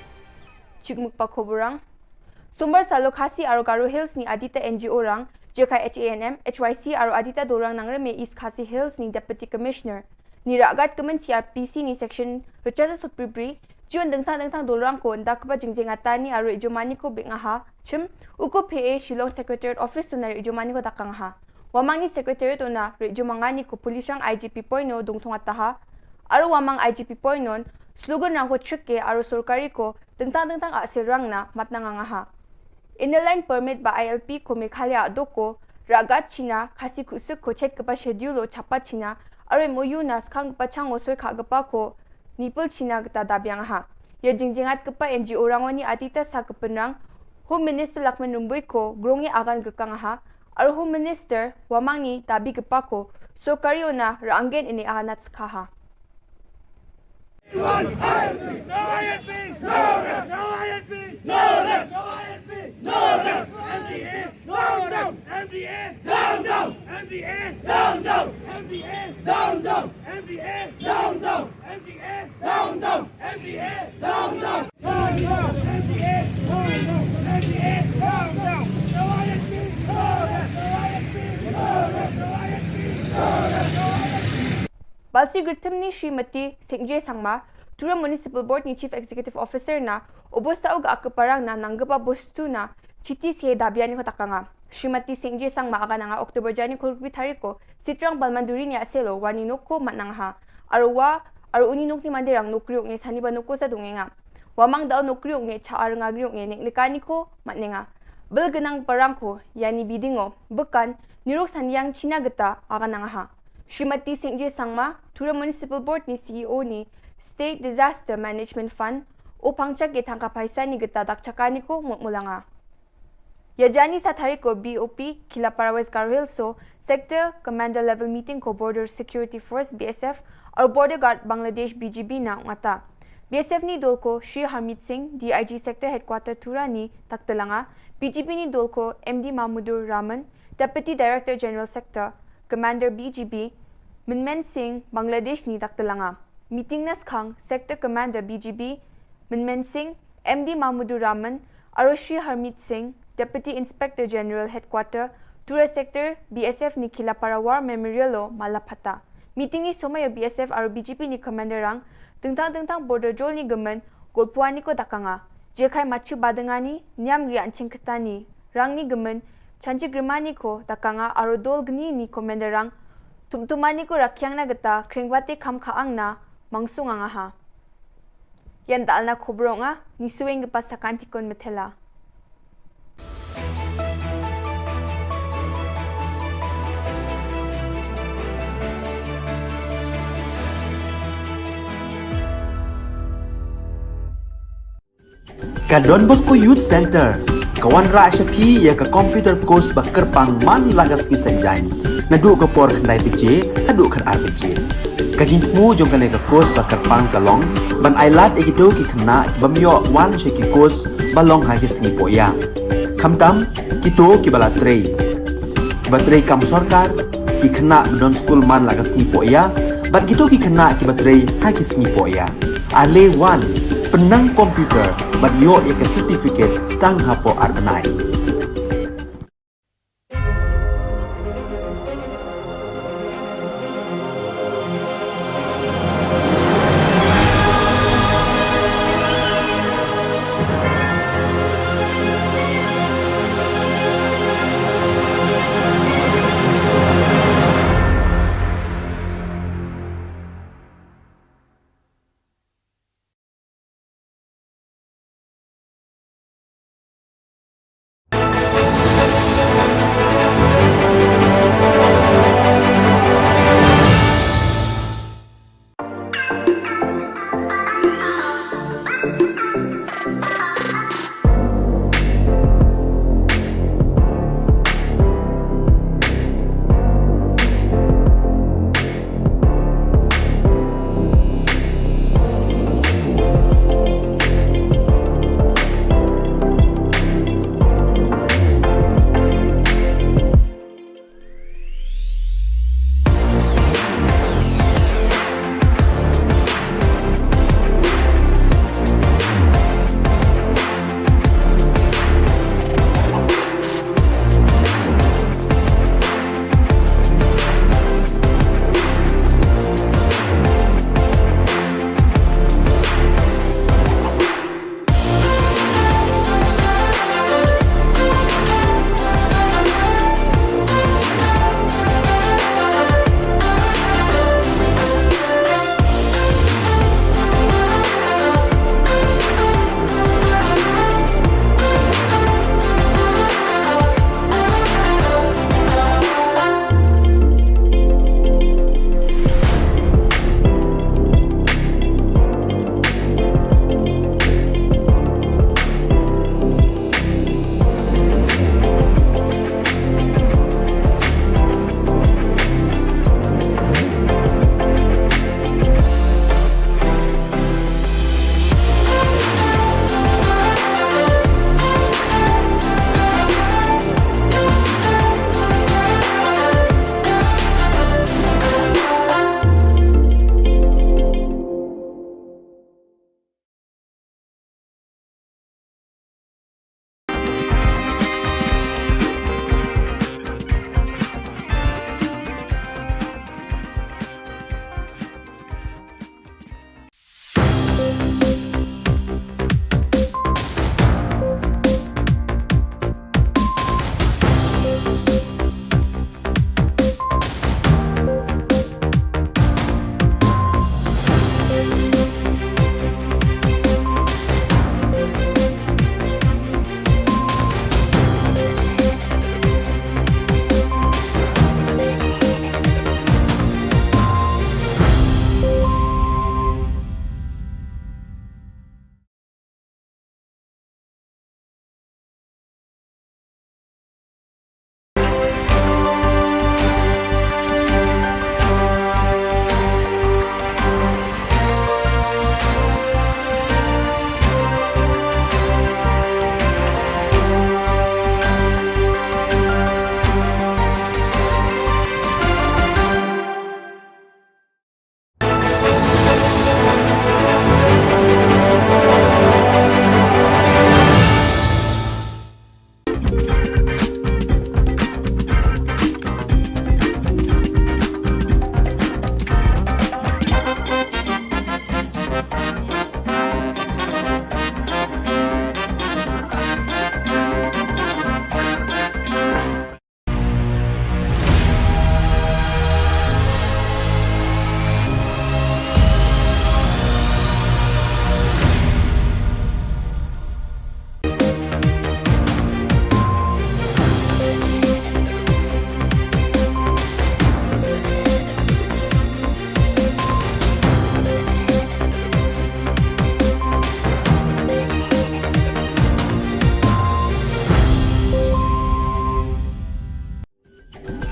Chukmuk pa koborang. Sombar salo Khasi aro Garo Hills ni adita N G O rang, J K H A N M, H Y C aro adita dorang nangrem e East Khasi Hills ni Deputy Commissioner. Ni ragat kemen C R P C ni section rechaza supribri, jion dengtang dengtang dorang ko nda keba jingjing atani aro ijomani ko bik ngaha, chim, uko P A Shillong Secretariat Office tuna ijomani ko dakang ha. Wamang ni Secretariat una ijomangani ko police rang I G P point no dongthong ataha, aro wamang I G P point non, slogan rang ko trick ke aro sorkari ko dengtang dengtang asil rang na matna ngangaha. Inner Line Permit ba I L P ko Meghalaya doko, ragat China, Khasi Kusuk ko chet kepa schedule o chapa China, aro M O U na skang kepa chang o soi kha kepa ko, nipel China keta dabiang ha. Ya jingjingat kepa N G O rangwani atita sa kepenrang, Home Minister Lakman Rumbui ko, grong ya agan gerkang ha, aro Home Minister, wamang ni dabi kepa ko, sorkari ona ranggen ini aganat skha ha. Balsi Gritim ni Srimati Singje Sangma, Tura Municipal Board ni Chief Executive Officer na, obo sa uga ake parang na nanggepa bostu na, Chiti sie dabian ni ko takanga. Srimati Singje Sangma aga nanga October jani kolkwi tariko, Sitrang Balmanduri ni aselo, wani noko mat nangha. Arwa, aru uni nok ni mandirang nokriok nge sani ba noko sa dungenga. Wamang dau nokriok nge cha arnga griok nge nek nekani ko mat nenga. Bel genang parang ko, yani bidingo, bekan, nirok saniang China geta aga nangha. Srimati Singje Sangma, Tura Municipal Board ni C E O ni State Disaster Management Fund, o pangchak ye thangka paisa ni geta dak chakani ko mut mulanga. Ya jani sa tariko B O P, Kilapara West Garo Hills so, Sector Commander Level Meeting ko Border Security Force B S F, aru Border Guard Bangladesh B G B na ngata. B S F ni dolko Shri Harmeet Singh, D I G Sector Headquarter Tura ni taktelanga, B G B ni dolko M D Mahmudur Rahman, Deputy Director General Sector, Commander B G B, Minmen Singh, Bangladesh ni daktelanga. Meeting na skhang, Sector Commander B G B, Minmen Singh, M D Mahmudur Rahman, aru Shri Harmeet Singh, Deputy Inspector General Headquarter, Tura Sector, B S F ni Kilapara War Memorial lo mala phata. Meeting ni somai B S F aru B G B ni Commander rang, tengtang tengtang border jol ni gemen, golpuani ko dakanga. Jekai machu badengani, niam rian chingketani, rang ni gemen, chanchi grimani ko dakanga aru dol gni ni Commander rang, tumtumani ko rakyang na geta, kringbate kam kaang na, mangsung angaha. Yan dal na khobronga, ni sueng gepa sakantikon metela. Ka Don Bosco Youth Center ka wanrah sha phi ïa ka computer course ba kyrpang man la ka sngi Saitjaiñ, naduh ka por khyndai baje haduh khatar baje. Ka jingthmu jong kane ka course ba kyrpang ka long ban ailad ïa kito ki khynnah ki bym ïoh wan sha ki course ba long ha ki sngi pohïa. Khamtam kito kiba la trei, kiba trei kam sorkar, ki khynnah ba don skul man la ka sngi pohïa, bad kito ki khynnah kiba trei ha ki sngi pohïa. Ale wan, pynnang computer bad ïoh ïa ka certificate tang hapoh ar bnai.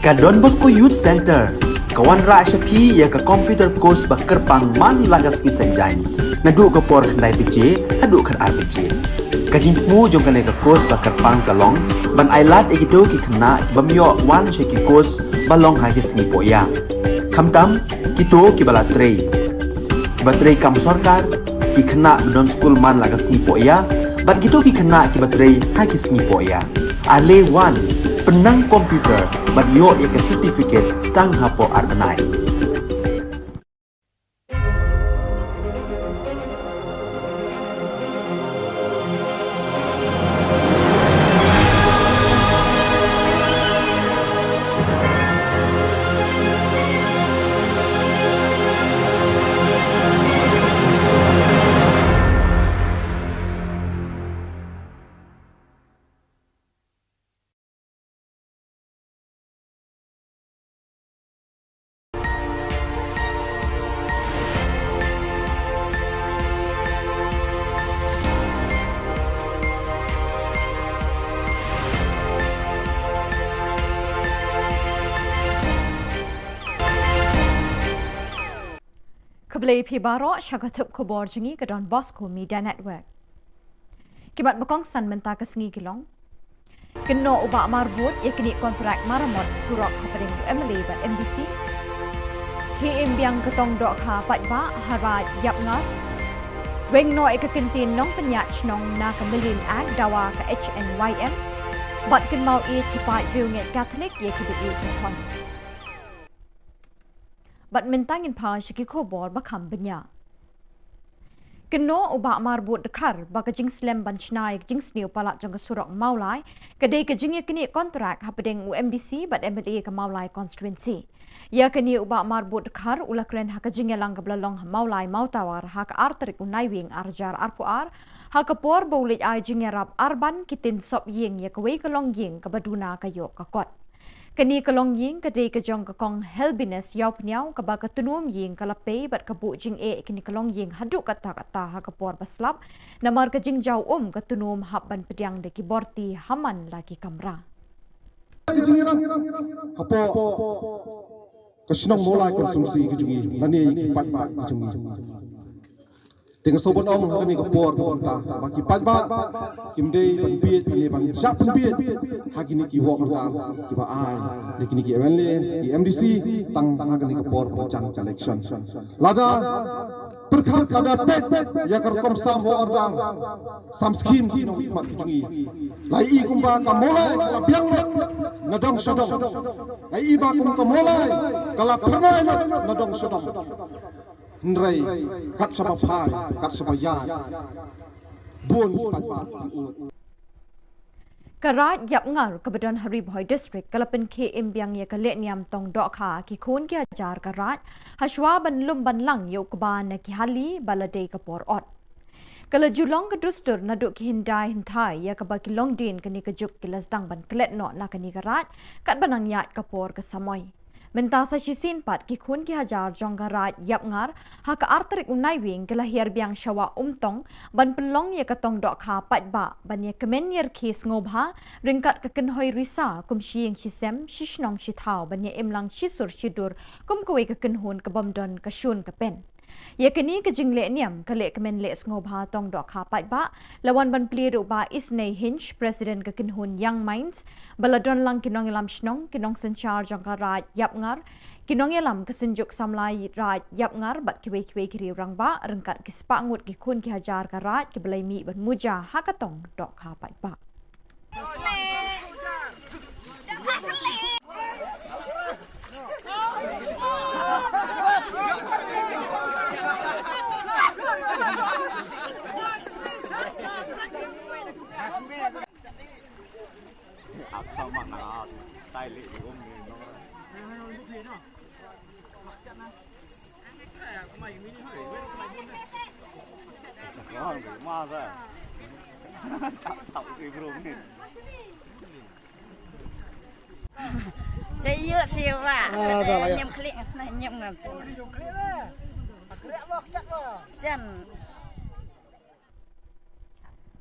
Ka Don Bosco Youth Centre ka wanrah sha phi ïa ka computer course ba kyrpang man la ka sngi Saitjaiñ, naduh ka por khyndai baje haduh khatar baje. Ka jingthmu jong kane ka course ba kyrpang ka long ban ailad ïa kito ki khynnah ki bym ïoh wan sha ki course ba long ha ki sngi pohïa, khamtam kito kiba la trei, kiba trei kam sorkar, ki khynnah ba don skul man la ka sngi pohïa bad kito ki khynnah kiba trei ha ki sngi pohïa. Ale wan, pynnang computer bad ïoh ïa ka certificate tang hapoh ar bnai. Khublei phi baroh sha ka thup khubor jong ngi ka Don Bosco Media Network. Ki mat ba kongsan mynta ka sngi ki long: Kynnoh u Bah Marbud ïa kine kontrak maramot surok hapdeng u M L A bad M D C. Khie im biang ka tong dohkha paidbah ha Raid Ïapngar. Weng noh ïa ka kyntien nongpynïaid shnong na ka Million Act dawa ka H N Y M. Bad kynmaw ïeit ki paid riewngeit Katholik ïa kiba ïeit ka thong. Bad mynta ngin phai sha ki khubor ba kham bniah. Kynnoh u Bah Marbud Dkhar ba ka jingslem ban shna ïa ka jingsniew palat jong ka surok Mawlai ka dei ka jingïaknieh kontrak hapdeng u M D C bad M L A ka Mawlai constituency. Ïa kane u Bah Marbud Dkhar u la kren ha ka jingïalang kaba la long ha Mawlai Mawtawar ha ka ar tarik u Naiwieng ar hajar arphew ar, ha ka por ba u leit ai jingïarap arban ki tin sop ïing ïa kawei ka longïing kaba duna ka ïoh ka kot. Kane ka longïing ka dei ka jong ka Kong Helbinus Ïawphniaw kaba ka tnum ïing ka la pei bad ka buh jingeh kane ka longïing haduh katta katta ha ka por ba slap, namar ka jingjaw um ka tnum hap ban pdiang da ki borti ha man la ki kamra. Ka jingïarap hapoh ka shnong Mawlai constituency ka jong ngi lane ki paidbah ka jong ngi. Te nga sngewbha ban ong ha kane ka por ba mynta ba ki paidbah kim dei ban bieit lane ban shah pynbieit ha kine ki wahkdar kiba ai da kine ki M L A, ki M D C tang ha kane ka por ba jan ka election. Lada pyrkhat, lada peit ïa ka rukom sam wahkdar, sam skim ki nongmihkhmat ki jong ngi, la ïohi kumba ka Mawlai ka la biang lut na dong sha dong. La ïohi ba kum ka Mawlai ka la phyrnai lut na dong sha dong. Hynrei kat shaba phai, kat shaba ïaid, bun ki paidbah ki ud. Ka Raid Ïapngar kaba don ha Ri Bhoi District ka la pynkhie im biang ïa ka lehniam tong dohkha ki khun ki hajar ka Raid, hashwa ban lum ban lang ïa u kba na ki hali ba la dei ka por ot. Ka la ju long ka dustur naduh ki hyndai hynthai ïa kaba ki longdien kane ka juk ki la sdang ban klet noh na kane ka Raid katba nang ïaid ka por ka samoi. Mynta sa shisien pat ki khun ki hajar jong ka Raid Ïapngar ha ka ar tarik u Naiwieng ki la hiar biang sha Wah Umtong ban pynlong ïa ka tong dohkha paidbah ban ïakmen ïarkhie sngewbha ryngkat ka kynhoi risa kum shi ïing shi sem, shi shnong shi thaw ban ïa im lang shi sur shi dur kum kawei ka kynhun ka bym don ka shun ka pen. Ïa kane ka jinglehniam ka lehkmen leh sngewbha tong dohkha paidbah la wan ban plie da u Bah Isnei Hinge, President ka kynhun Young Minds, ba la don lang ki nongïalam shnong, ki nongsynshar jong ka Raid Ïapngar, ki nongïalam ka Synjuk Samla Raid Ïapngar bad kiwei kiwei ki riew rangbah ryngkat ki spah ngut ki khun ki hajar ka Raid kiba la ïa mih ban muja ha ka tong dohkha paidbah. Cai yuk siwa. Ah, dah lah, ya. Nyem klik ngasna nyem ngam. Jan.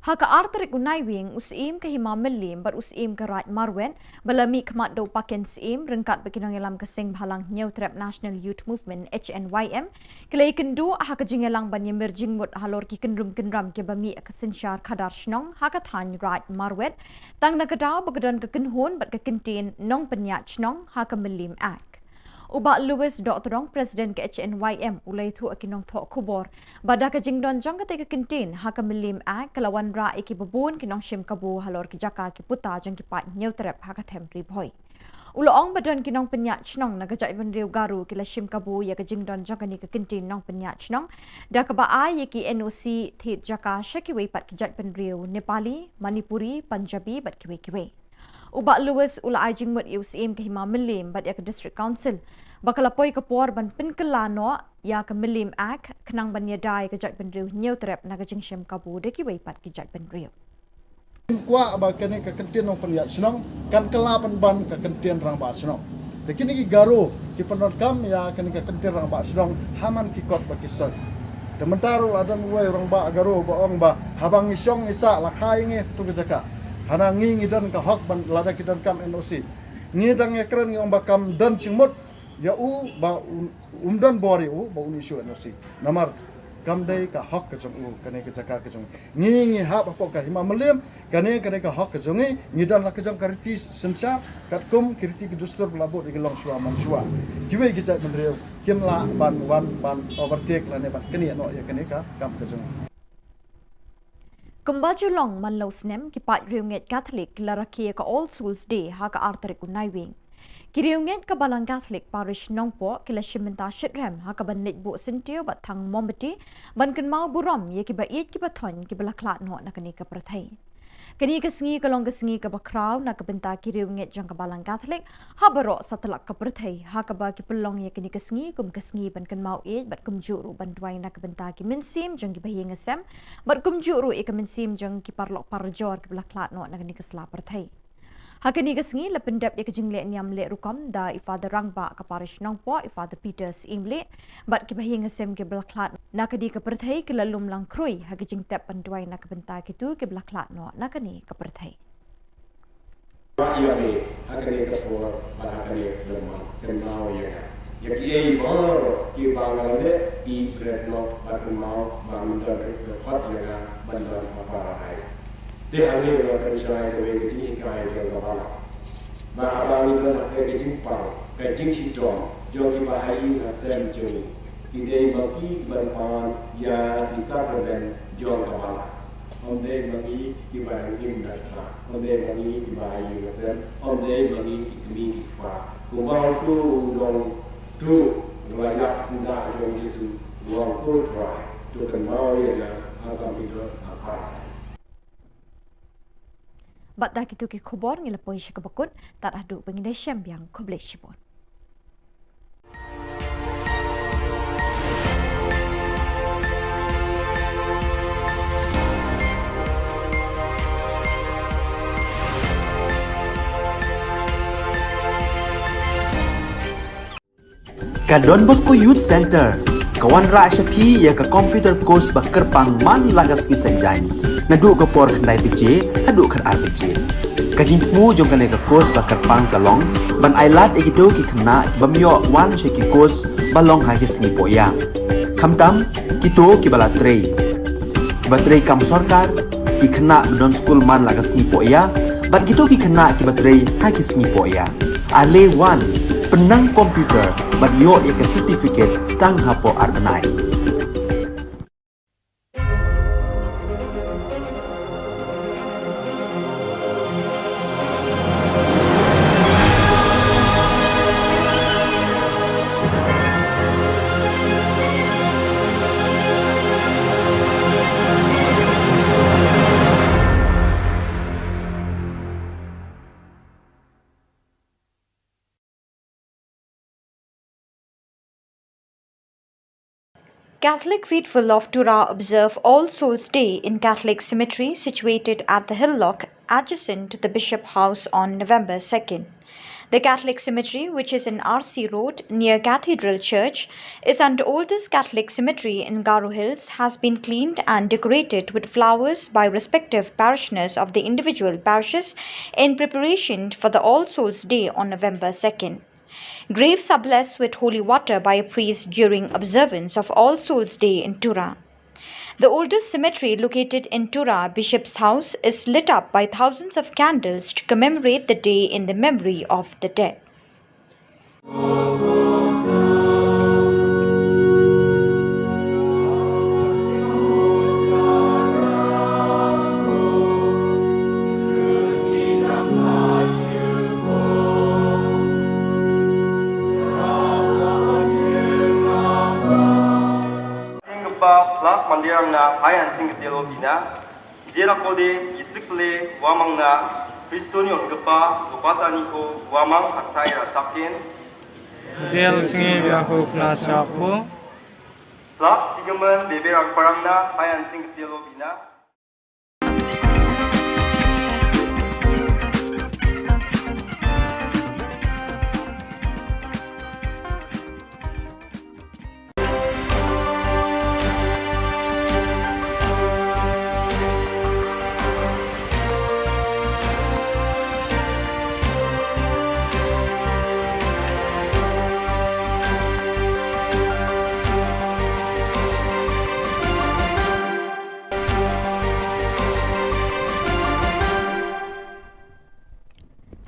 Ha ka ar tarik u Naiwieng, u Syiem ka Hima Mylliem bad u Syiem ka Raid Marwet, ba la mih khmat da u Paken Syiem ryngkat bad ki nongïalam ka Seng Bhalang Hynñiewtrep National Youth Movement, H N Y M, ki la ïakynduh ha ka jingïalang ban ïamir jingmut halor ki kynrum kynram kiba mih ha ka synshar khadar shnong ha ka thaiñ Raid Marwet, tang na ka daw ba ka don ka kynhun bad ka kyntien nongpynïaid shnong ha ka Mylliem Act. U Bah Louis Dohtdong, President ka H N Y M, u la ïathuh ha ki nongthoh khubor ba da ka jingdon jong katei ka kyntien ha ka Mylliem Act, ka la wanrah ïa kiba bun ki nongshim kabu halor ki jaka ki puta jong ki paid Hynñiewtrep ha ka them Ri Bhoi. U la ong ba don ki nongpynïaid shnong na ka jaitbynriew Garo ki la shim kabu ïa ka jingdon jong kane ka kyntien nongpynïaid shnong da kaba ai ïa ki N O C thied jaka sha kiwei pat ki jaitbynriew Nepali, Manipuri, Punjabi bad kiwei kiwei. U Bah Louis u la ai jingmut ïa u Syiem ka Hima Mylliem bad ïa ka District Council ba ka la poi ka por ban pynkylla noh ïa ka Mylliem Act khnang ban ïada ïa ka jaitbynriew Hynñiewtrep na ka jingshim kabu da kiwei pat ki jaitbynriew. Kwah ba kane ka kyntien nongpynïaid shnong kan kylla pynban ka kyntien rangbah shnong. Te kine ki Garo ki pyndonkam ïa kane ka kyntien rangbah shnong ha man ki kot ba ki soi. Te mynta ruh la don uwei u rangbah Garo ba ong ba haba ngi shong ngi sah la kha ïa ngi ha katu ka jaka. Hana ngi ngi don ka hok ban lada ki donkam N O C. Ngi dang ïakren ngi ong ba kam don jingmut ïa u ba un, um don bor ïa u ba un issue N O C. Namar kam dei ka hok ka jong u, kane ka jaka ka jong u. Ngi ngi hap hapoh ka Hima Mylliem, kane ka dei ka hok ka jong ngi, ngi don la ka jong ka riti synshar katkum ki riti ki dustur ba la bud ïa ki longshuwa manshuwa. Kiwei ki jaitbynriew kim lah ban wan ban overtake lane ban knieh noh ïa kane ka kam ka jong ngi. Kumba ju long man la u snem, ki paid riewngeit Katholik ki la rakhe ïa ka All Souls Day ha ka ar tarik u Naiwieng. Ki riewngeit ka Balang Katholik Parish Nongpoh ki la shim bynta shitrhem ha kaban leit buh syntiew bad thang mombati ban kynmaw burom ïa kiba ïeit kiba thoiñ kiba la khlad noh na kane ka pyrthei. Kane ka sngi ka long ka sngi kaba khraw na ka bynta ki riewngeit jong ka Balang Katholik ha baroh satlak ka pyrthei, ha kaba ki pynlong ïa kane ka sngi kum ka sngi ban kynmaw ïeit bad kumjuh ruh ban duwai na ka bynta ki mynsiem jong kiba ïing ïasem bad kumjuh ruh ïa ka mynsiem jong ki paralok parajor kiba la khlad noh na kane ka sla pyrthei. Ha kane ka sngi la pyndep ïa ka jingleh niam leh rukom da i Father Rangbah ka Parish Nongpoh, i Father Peter Syiemlieh, bad kiba ïing ïasem kiba la khlad na kane ka pyrthei ki la lum lang khrui ha ka jingtep ban duwai na ka bynta kito kiba la khlad noh na kane ka pyrthei. Ïa me ha kane ka por bad ha kane ka por, kynmaw ïa nga. Ïa kiei baroh kiba nga la leh, ïeit bret noh bad kynmaw ba men don ruh ka khot ïa nga ban don ha Paradise. Te hangne nga pynshai kawei ka jinghikai jong ka Balang. Ba haba ngi don ha ka jingpang, ka jingshitom jong kiba ha ïing ha sem jong ngi, ki dei ma ngi kiban pan ïa ki sakramen jong ka Balang. Ym dei ma ngi kiba dang im da sah, ym dei ma ngi kiba ha ïing ha sem, ym dei ma ngi ki kmie ki kpa. Kumba uto u nongtuh u la ïap syndah jong u Jisu, u ong, Ko Trai, to kynmaw ïa nga ha ka mih dor ha Paradise. Bad da kito ki khubor ngi la poi sha kaba kut, tad haduh ba ngin ïashem biang, khublei shibun. Ka Don Bosco Youth Center ka wanrah sha phi ïa ka computer course ba kyrpang man la ka sngi Saitjaiñ, naduh ka por khyndai baje haduh khatar baje. Ka jingthmu jong kane ka course ba kyrpang ka long ban ailad ïa kito ki khynnah ki bym ïoh wan sha ki course ba long ha ki sngi pohïa, khamtam kito kiba la trei, kiba trei kam sorkar, ki khynnah ba don skul man la ka sngi pohïa, bad kito ki khynnah kiba trei ha ki sngi pohïa. Ale wan, pynnang computer bad ïoh ïa ka certificate tang hapoh ar bnai. Catholic faithful of Tura observe All Souls Day in Catholic cemetery situated at the Hill Lock, adjacent to the Bishop House, on November second. The Catholic cemetery, which is in R C Road near Cathedral Church, is an oldest Catholic cemetery in Garo Hills, has been cleaned and decorated with flowers by respective parishioners of the individual parishes in preparation for the All Souls Day on November second. Graves are blessed with holy water by a priest during observance of All Souls Day in Tura. The oldest cemetery located in Tura, Bishop's House, is lit up by thousands of candles to commemorate the day in the memory of the dead. Jingkpa Phlak Mandirang na Hayan Singktialo Bina, Jera Kode Yisik Pele Wamang na Kristoni Ongkpa Lopata Niko Wamang Hatai Rasakin, Del Singi Biahu Pla Chapo, Phlak Sigaman Bebe Rangparang na Hayan Singktialo Bina.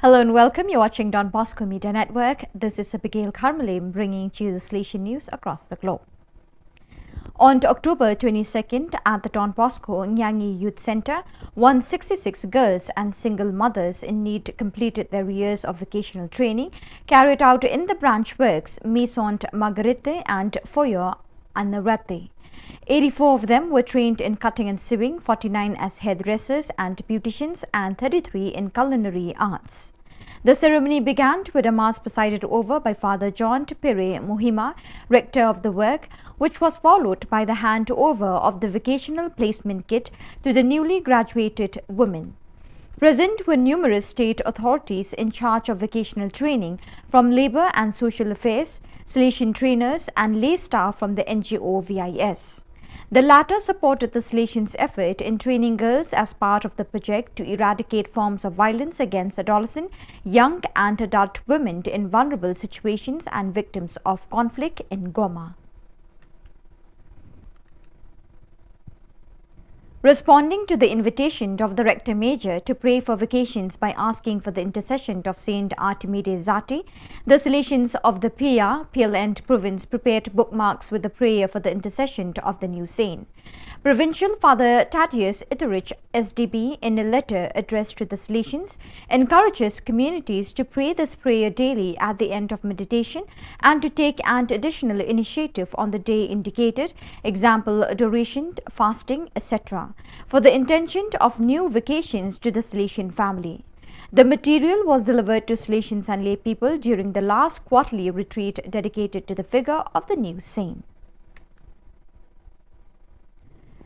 Hello and welcome. You're watching Don Bosco Media Network. This is Abigail Karmalim bringing to you the Salesian news across the globe. On October twenty-second, at the Don Bosco Nyangi Youth Centre, one sixty-six girls and single mothers in need completed their years of vocational training carried out in the branch works Maison Marguerite and Foyer Anarate. Eighty-four of them were trained in cutting and sewing, forty-nine as hairdressers and beauticians, and thirty-three in culinary arts. The ceremony began with a mass presided over by Father John Tupere Muhima, rector of the work, which was followed by the handover of the vocational placement kit to the newly graduated women. Present were numerous state authorities in charge of vocational training, from Labour and Social Affairs, Salesian trainers, and lay staff from the N G O V I S. The latter supported the Salesians' effort in training girls as part of the project to eradicate forms of violence against adolescent, young, and adult women in vulnerable situations and victims of conflict in Goma. Responding to the invitation of the Rector Major to pray for vocations by asking for the intercession of Saint Artemide Zati, the Salesians of the Pia, Piel and Province prepared bookmarks with the prayer for the intercession of the new saint. Provincial Father Thaddeus Itterich, S D B, in a letter addressed to the Salesians, encourages communities to pray this prayer daily at the end of meditation and to take an additional initiative on the day indicated, example, adoration, fasting, et cetera, for the intention of new vocations to the Salesian family. The material was delivered to Salesians and lay people during the last quarterly retreat dedicated to the figure of the new saint.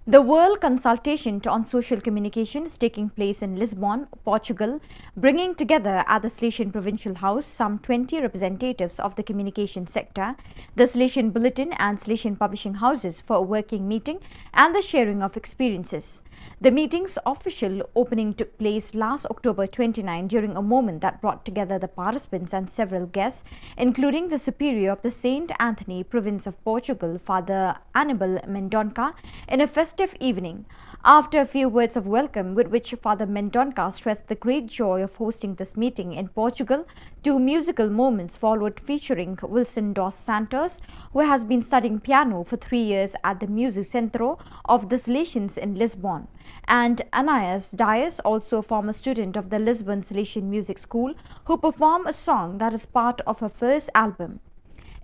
The World Consultation on Social Communication is taking place in Lisbon, Portugal, bringing together at the Salesian Provincial House some twenty representatives of the communication sector, the Salesian Bulletin and Salesian Publishing Houses for a working meeting and the sharing of experiences. The meeting's official opening took place last October twenty-nine during a moment that brought together the participants and several guests, including the Superior of the Saint Anthony Province of Portugal, Father Anibal Mendonca, in a festive evening. After a few words of welcome, with which Father Mendonca stressed the great joy of hosting this meeting in Portugal, two musical moments followed, featuring Wilson dos Santos, who has been studying piano for three years at the Music Centro of the Salesians in Lisbon, and Anais Dias, also a former student of the Lisbon Salesian Music School, who performed a song that is part of her first album.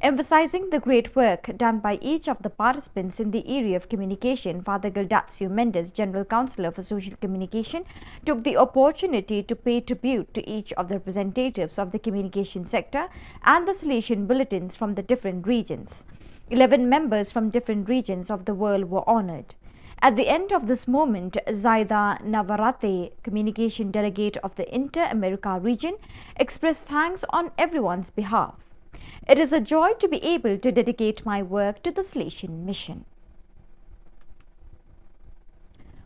Emphasizing the great work done by each of the participants in the area of communication, Father Gildacio Mendes, General Counsellor for Social Communication, took the opportunity to pay tribute to each of the representatives of the communication sector and the Salesian bulletins from the different regions. Eleven members from different regions of the world were honored. At the end of this moment, Zaida Navarrete, communication delegate of the Inter-America region, expressed thanks on everyone's behalf. It is a joy to be able to dedicate my work to the Salesian Mission.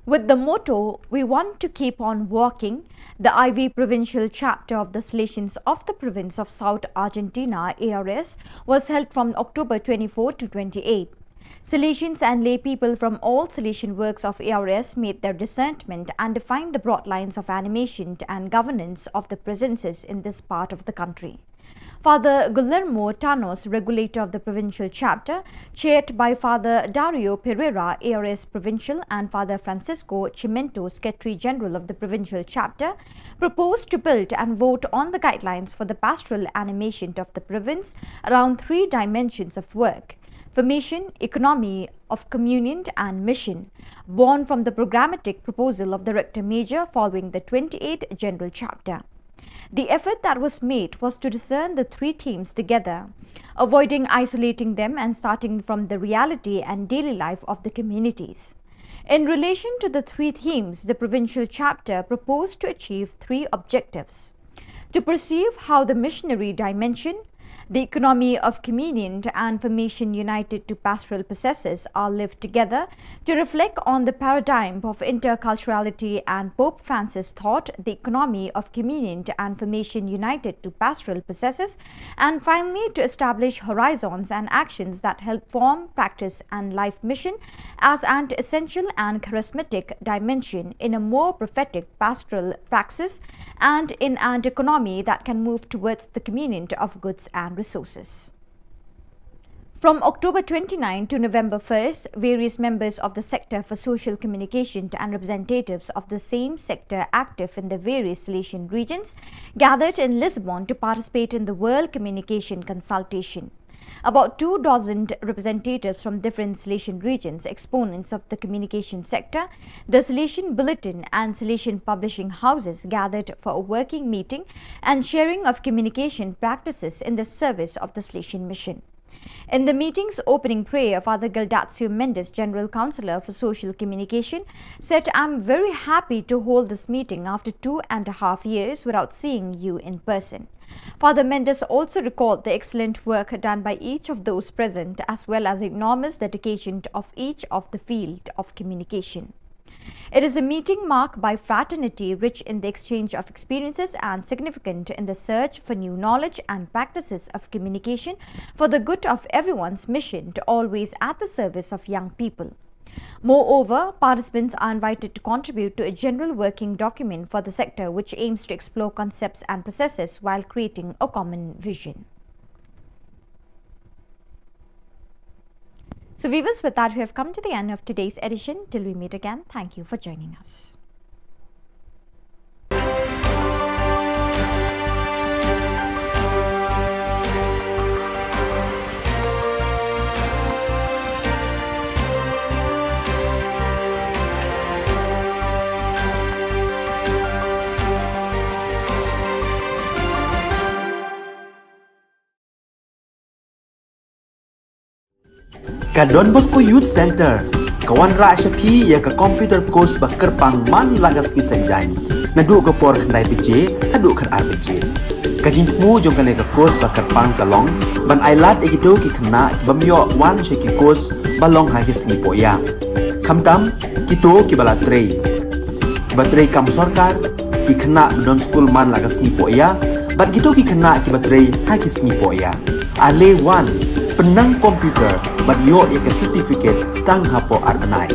With the motto, "We want to keep on walking," the I V provincial chapter of the Salesians of the province of South Argentina, A R S, was held from October twenty-four to twenty-eight. Salesians and lay people from all Salesian works of A R S made their discernment and defined the broad lines of animation and governance of the presences in this part of the country. Father Guillermo Tanos, regulator of the provincial chapter, chaired by Father Dario Pereira, A R S provincial, and Father Francisco Chimento, secretary general of the provincial chapter, proposed to build and vote on the guidelines for the pastoral animation of the province around three dimensions of work: formation, economy of communion, and mission, born from the programmatic proposal of the Rector Major following the twenty-eighth General Chapter. The effort that was made was to discern the three themes together, avoiding isolating them and starting from the reality and daily life of the communities. In relation to the three themes, the provincial chapter proposed to achieve three objectives: to perceive how the missionary dimension, the economy of communion, and formation united to pastoral processes are lived together, to reflect on the paradigm of interculturality and Pope Francis' thought, the economy of communion and formation united to pastoral processes, and finally to establish horizons and actions that help form, practice, and life mission as an essential and charismatic dimension in a more prophetic pastoral praxis and in an economy that can move towards the communion of goods and resources. From October twenty-ninth to November first, various members of the Sector for Social Communication and representatives of the same sector active in the various Salesian regions gathered in Lisbon to participate in the World Communication Consultation. About two dozen representatives from different Salesian regions, exponents of the communication sector, the Salesian Bulletin and Salesian publishing houses gathered for a working meeting and sharing of communication practices in the service of the Salesian Mission. In the meeting's opening prayer, Father Gildacio Mendes, General Councillor for Social Communication, said, "I'm very happy to hold this meeting after two and a half years without seeing you in person." Father Mendes also recalled the excellent work done by each of those present, as well as enormous dedication of each of the field of communication. It is a meeting marked by fraternity, rich in the exchange of experiences and significant in the search for new knowledge and practices of communication for the good of everyone's mission to always at the service of young people. Moreover, participants are invited to contribute to a general working document for the sector, which aims to explore concepts and processes while creating a common vision. So, viewers, with that, we have come to the end of today's edition. Till we meet again, thank you for joining us. Ka Don Bosco Youth Centre ka wanrah sha phi ïa ka computer course ba kyrpang man la ka sngi Saitjaiñ, naduh ka por khyndai baje haduh khatar baje. Ka jingthmu jong kane ka course ba kyrpang ka long ban ailad ïa kito ki khynnah ki bym ïoh wan sha ki course ba long ha ki sngi pohïap. Khamtam kito kiba la trei, kiba trei kam sorkar, ki khynnah ba don skul man la ka sngi pohïap, bad kito ki khynnah kiba trei ha ki sngi pohïap. Ale wan, pynnang computer bad ïoh ïa ka certificate tang hapoh ar bnai.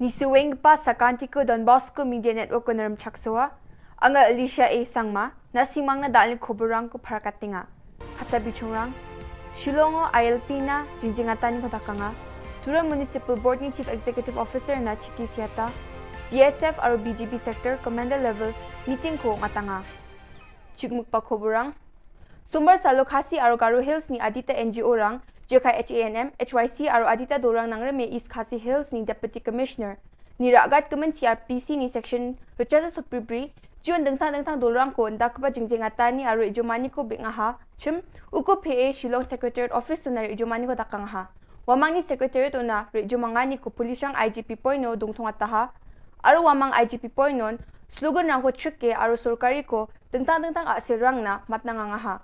Ni suweng pa sakanti ko Don Bosco Media Network ko Naram Chaksoa, anga Alicia A Sangma, na simang na dal ni khoborang ko Pharakat Tinga. Hata bichungrang, Shillong o I L P na jingjingatan ko takanga, Tura Municipal Board ni Chief Executive Officer na Chiti Siata, B S F aro B G B Sector Commander Level meeting ko ngatanga. Chukmuk pa khoborang. Sombar salo Khasi aro Garo Hills ni Adita N G O rang, Jekai H A N M, H Y C aro Adita Dorang Nangrem East Khasi Hills ni Deputy Commissioner ni Ragat Kemen C R P C ni Section Richard Supribri, Jun dengtang dengtang dorang ko nda keba jingjing atani aro ijomani ko bik ngaha, chim, uko P A Shillong Secretariat Office tuna ijomani ko takang ha. Wamang ni Secretariat una ijomangani ko Police rang I G P point no dungthong ataha, aro wamang I G P point non, slogan rang ko trick ke aro sorkari ko dengtang dengtang asil rang na matna ngangaha.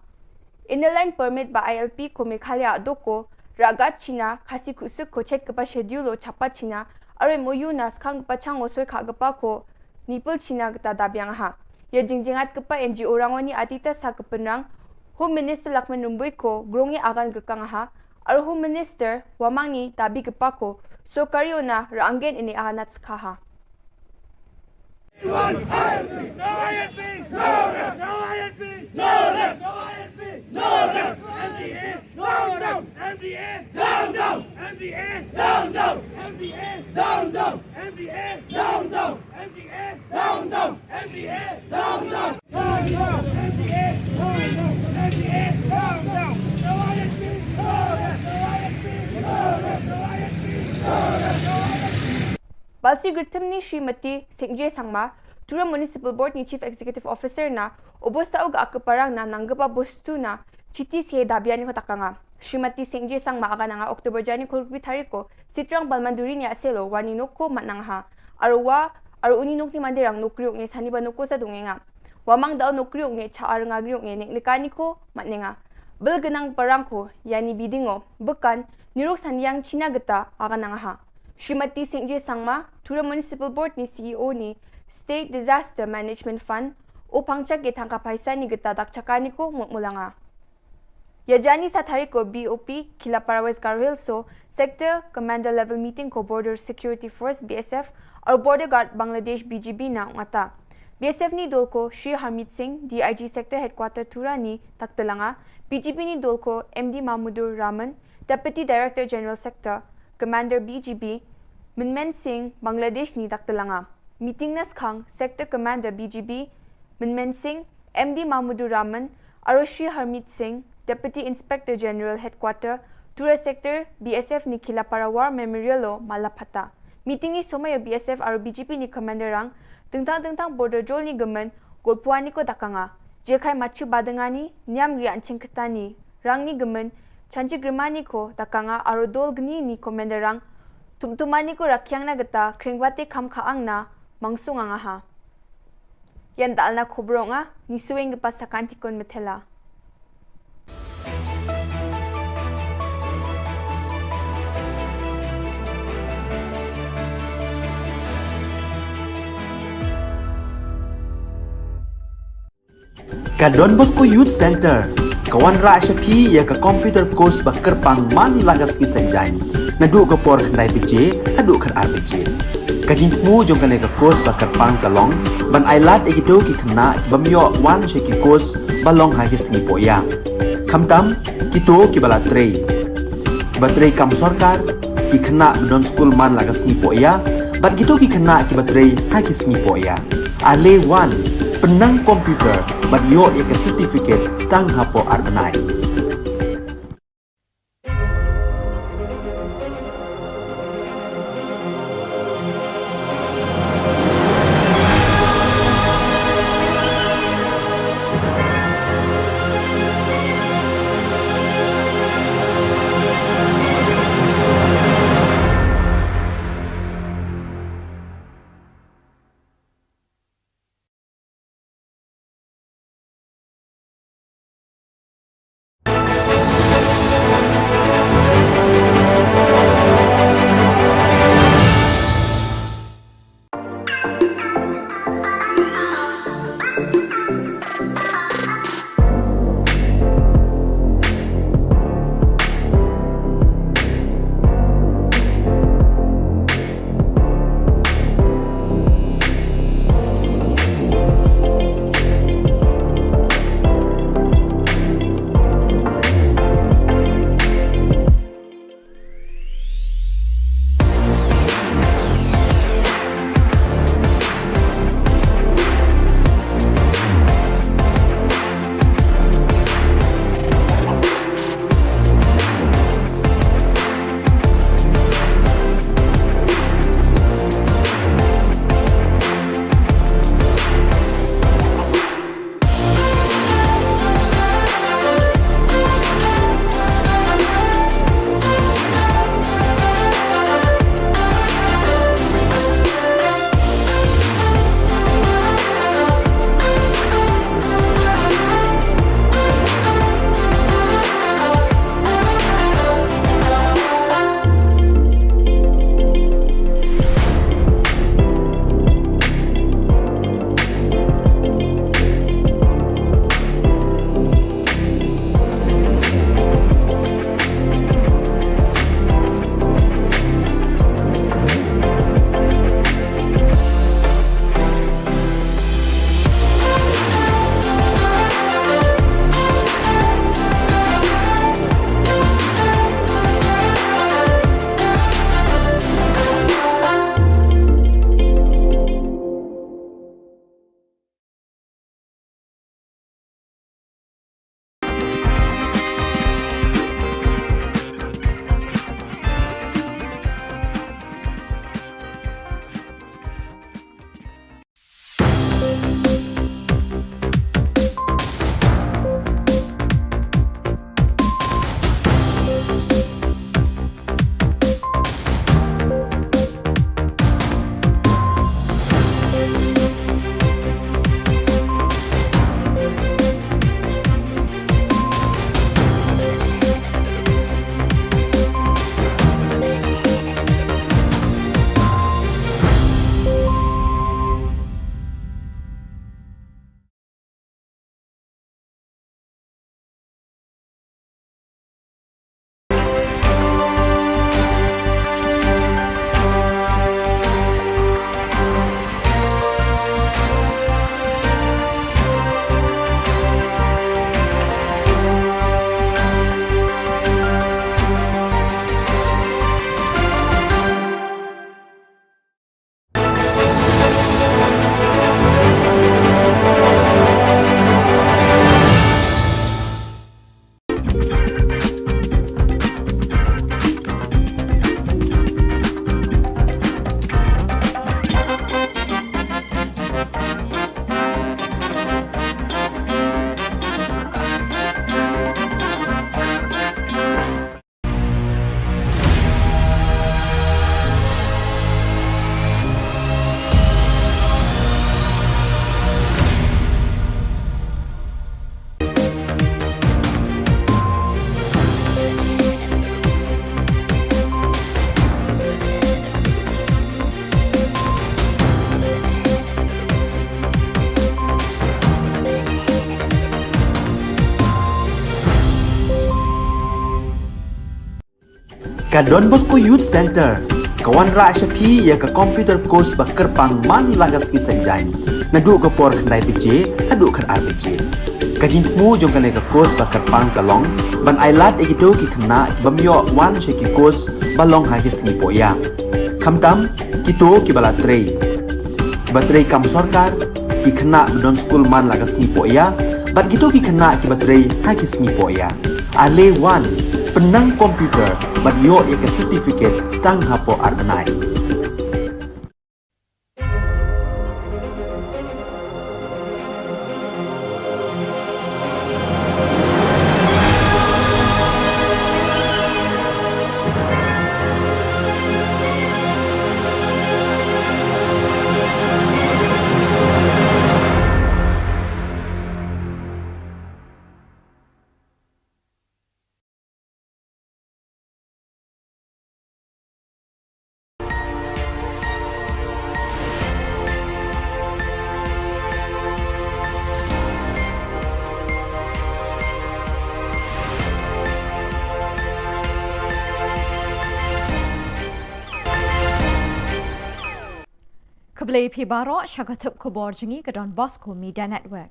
Inner Line Permit ba I L P ko Meghalaya doko, Ragat China, Khasi Kusuk ko chet kepa schedule o chapa China, aro M O U na skang kepa chang o soi kha kepa ko, Nipul China keta dabiang ha. Ya jingjingat kepa N G O rangoni atita sa kepenrang, Home Minister Lakman Rumbui ko, grong i agan gerkang ha, aro Home Minister, wamang ni dabi kepa ko, sorkari ona ranggen ini aganat skha ha. Balsi Gritim ni Srimati Singje Sangma, Tura Municipal Board ni Chief Executive Officer na, obosa uga ake parang na nanggepa bostu na, chiti sie dabiani ko takanga. Srimati Singje Sangma aga nanga October jani kolkwi tariko, Sitrang Balmanduri ni aselo, wani noko matnang ha. Arwa, aru uni nokni mandirang nokriok nge sani ba noko sa dungenga. Wamang dau nokriok nge cha arnga griok nge nek nekani ko matnenga. Bel genang parang ko, yani bidingo, bekan, nirok saniang China geta, aga nanga ha. Srimati Singje Sangma, Tura Municipal Board ni C E O ni State Disaster Management Fund, o pangchak ye thangka paisa ni geta dak chakani ko mut mulanga. Ya jani sa tariko B O P, Khilapara West Garo Hills so, Sector Commander Level Meeting ko Border Security Force B S F, aru Border Guard Bangladesh B G B na ungata. B S F ni dol ko Shri Harmeet Singh, D I G Sector Headquarter Tura ni taktelanga, B G B ni dol ko M D Mahmudur Rahman, Deputy Director General Sector, Commander B G B, Minmen Singh, Bangladesh ni taktelanga. Meeting na skhang, Sector Commander B G B, Minmen Singh, M D Mahmudur Rahman, aru Shri Harmeet Singh, Deputy Inspector General Headquarter, Tura Sector, B S F ni Khilapara War Memorial o mala phata. Meeting ni somai o B S F aru B G B ni Commander rang, tengtang tengtang border jol ni gemen, golpuani ko dakanga. Jekai machu badengani, niam ria anching ketani, rang ni gemen, chanchi grimani ko dakanga aru dol gni ni Commander rang, tumtumani ko rakiang na geta, kringbate kam kaang na, mangsung anga ha. Yan dal na khobrong a, ni sueng gepa sakanti kon methela. Ka Don Bosco Youth Center, ka wanrah sha phi ïa ka computer course ba kyrpang man la ka sngi Saitjaiñ. Naduh ka por khyndai baje, haduh khatar baje. Ka jingthmu jong kane ka course ba kyrpang ka long, ban ailad ïa kito ki khynnah ki bym ïoh wan sha ki course ba long ha ki sngi pohïa. Khamtam, kito kiba la trei. Kiba trei kam sorkar, ki khynnah ba don skul man la ka sngi pohïa, bad kito ki khynnah kiba trei ha ki sngi pohïa. Ale wan, pynnang computer, bad ïoh ïa ka certificate tang hapoh ar bnai. Ka Don Bosco Youth Centre ka wanrah sha phi ïa ka computer course ba kyrpang man la ka sngi Saitjaiñ, naduh ka por khyndai baje haduh khatar baje. Ka jingthmu jong kane ka course ba kyrpang ka long ban ailad ïa kito ki khynnah ki bym ïoh wan sha ki course ba long ha ki sngi pohïa, khamtam kito kiba la trei, kiba trei kam sorkar, ki khynnah ba don skul man la ka sngi pohïa bad kito ki khynnah kiba trei ha ki sngi pohïa. Ale wan, pynnang computer bad ïoh ïa ka certificate tang hapoh ar bnai. Khublei phi baroh sha ka thup khubor jong ngi ka Don Bosco Media Network.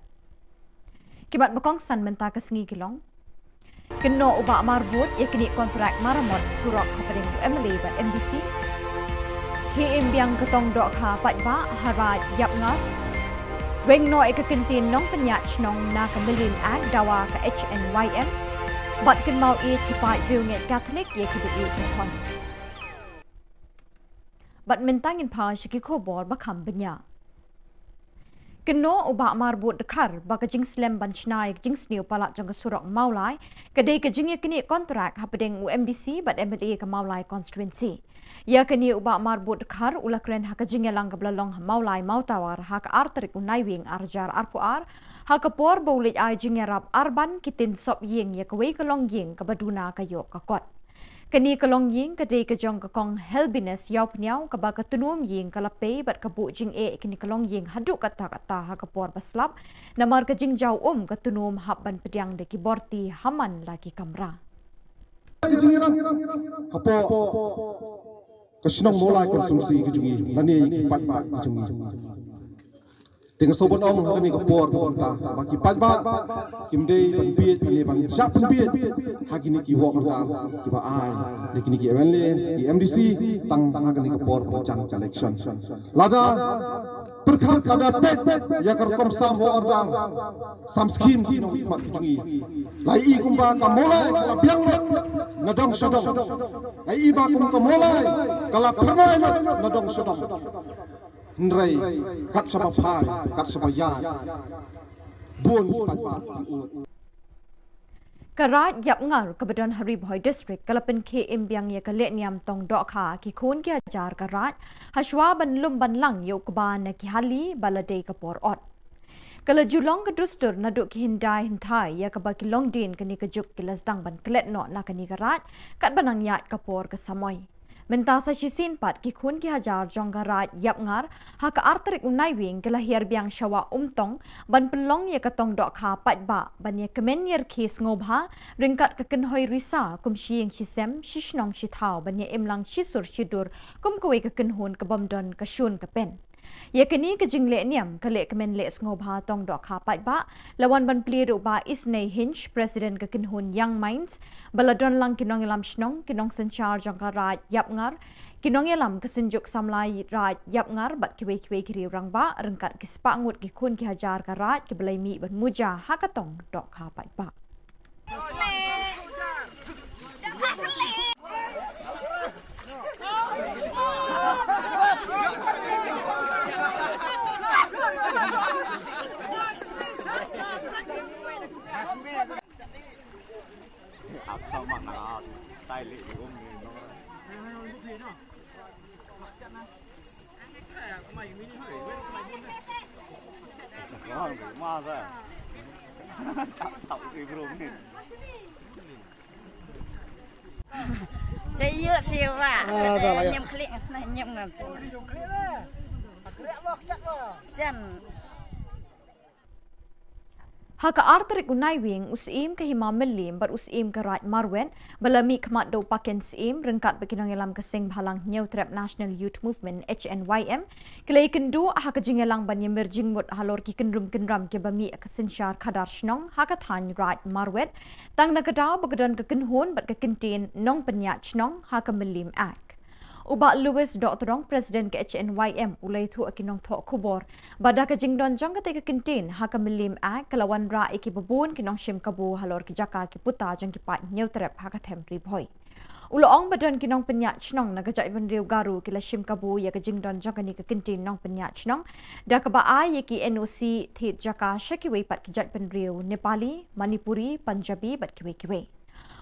Ki mat ba kongsan mynta ka sngi ki long: Kynnoh u Bah Marbud ïa kine kontrak maramot surok hapdeng u M L A bad M D C. Khie im biang ka tong dohkha paidbah ha Raid Yapngar. Weng noh ïa ka kyntien nongpynïaid shnong na ka Million Act dawa ka H N Y M. Bad kynmaw ïeit ki paid riewngeit Katholik ïa kiba ïeit ki khon. Bad mynta ngin phai sha ki khubor ba kham bniah. Kynnoh u Bah Marbud Dkhar ba ka jingslem ban shna ïa ka jingsniew palat jong ka surok Mawlai ka dei ka jingïaknieh kontrak hapdeng u M D C bad M L A ka Mawlai constituency. Ïa kane u Bah Marbud Dkhar u la kren ha ka jingïalang kaba la long ha Mawlai Mawtawar ha ka ar tarik u Naiwieng ar hajar arphew ar, ha ka por ba u leit ai jingïarap arban ki tin sop ïing ïa kawei ka longïing kaba duna ka ïoh ka kot. Kane ka longïing ka dei ka jong ka Kong Helbinus Ïawphniaw kaba ka tnum ïing ka la pei bad ka buh jingeh kane ka longïing haduh katta katta ha ka por ba slap, namar ka jingjaw um ka tnum hap ban pdiang da ki borti ha man la ki kamra. Ka jingïarap hapoh ka shnong Mawlai constituency ka jong ngi lane ki paidbah ka jong ngi. Te nga sngewbha ban ong ha kane ka por ba mynta ba ki paidbah kim dei ban bieit ne ban shah pynbieit ha kine ki work order kiba ai da kine ki M L A, ki M D C, tang ha kane ka por ba jan ka election. Lada pyrkhat, lada peit ïa ka rukom sam work order, sam scheme ki nongmihkhmat ki jong ngi, la i kumba ka Mawlai ka la biang lut na dong sha dong. La i ba kum ka Mawlai ka la phyrnai lut na dong sha dong. Hynrei kat shaba phai, kat shaba ïaid, bun ki paidbah ki ud. Ka Raid Yapngar kaba don ha Ri Bhoi District ka la pynkhie im biang ïa ka lehniam tong dohkha ki khun ki hajar ka Raid, hashwa ban lum ban lang ïa u kba na ki hali ba la dei ka por ot. Ka la ju long ka dustur naduh ki hyndai hynthai ïa kaba ki longdien kane ka juk ki la sdang ban klet noh na kane ka Raid katba nang ïaid ka por ka samoi. Mynta sa shisien pat ki khun ki hajar jong ka Raid Yapngar ha ka ar tarik u Naiwieng ki la hiar biang sha Wah Umtong ban pynlong ïa ka tong dohkha paidbah ban ïa kmen ïa rkhie sngewbha ryngkat ka kynhoi risa kum shi ïing shi sem, shi shnong shi thaw, ban ïa im lang shi sur shi dur kum kawei ka kynhun ka bym don ka shun ka pen. Ïa kane ka jinglehniam ka lehkmen leh sngewbha tong dohkha paidbah la wan ban plie da u Bah Isnei Hinge, President ka kynhun Young Minds, ba la don lang ki nongïalam shnong, ki nongsynshar jong ka Raid Yapngar, ki nongïalam ka Synjuk Samla Raid Yapngar bad kiwei kiwei ki riew rangbah ryngkat ki spah ngut ki khun ki hajar ka Raid kiba la ïa mih ban muja ha ka tong dohkha paidbah. Chay yu siwa. Ah, dah lah, ya. Nyem klik, sna nyem ngam tu. Jan. Ha ka ar tarik u Naiwieng, u Syiem ka Hima Mylliem bad u Syiem ka Raid Marwet, ba la mih khmat da u Paken Syiem ryngkat bad ki nongïalam ka Seng Bhalang Hynñiewtrep National Youth Movement, H N Y M, ki la ïakynduh ha ka jingïalang ban ïamir jingmut halor ki kynrum kynram kiba mih ka synshar khadar shnong ha ka thaiñ Raid Marwet, tang na ka daw ba ka don ka kynhun bad ka kyntien nongpynïaid shnong ha ka Mylliem Act. U Bah Louis Dohtdong, President ka H N Y M, u la ïathuh ha ki nongthoh khubor ba da ka jingdon jong katei ka kyntien ha ka Mylliem Act ka la wanrah ïa kiba bun ki nongshim kabu halor ki jaka ki puta jong ki paid Hynñiewtrep ha ka them Ri Bhoi. U la ong ba don ki nongpynïaid shnong na ka jaitbynriew Garo ki la shim kabu ïa ka jingdon jong kane ka kyntien nongpynïaid shnong da kaba ai ïa ki N O C thied jaka sha kiwei pat ki jaitbynriew Nepali, Manipuri, Punjabi bad kiwei kiwei.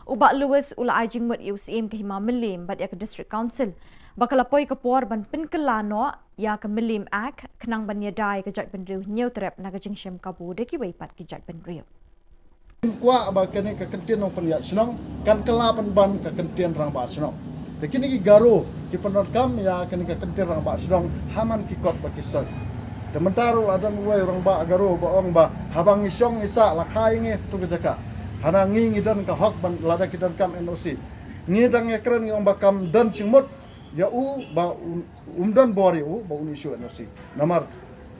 U Bah Louis u la ai jingmut ïa u Syiem ka Hima Mylliem bad ïa ka District Council ba ka la poi ka por ban pynkylla noh ïa ka Mylliem Act khnang ban ïada ïa ka jaitbynriew Hynñiewtrep na ka jingshim kabu da kiwei pat ki jaitbynriew. Kwah ba kane ka kyntien nongpynïaid shnong kan kylla pynban ka kyntien rangbah shnong. Te kine ki Garo ki pyndonkam ïa kane ka kyntien rangbah shnong ha man ki kot bad ki soit. Te mynta ruh la don uwei u rangbah Garo ba ong ba haba ngi shong ngi sah la kha ïa ngi ha tu ka jaka. Hana ngi ngi don ka hok ban lada ki donkam N O C. Ngi dang ïakren ngi ong ba kam don jingmut ïa u ba un, um don bor ïa u ba un issue N O C. Namar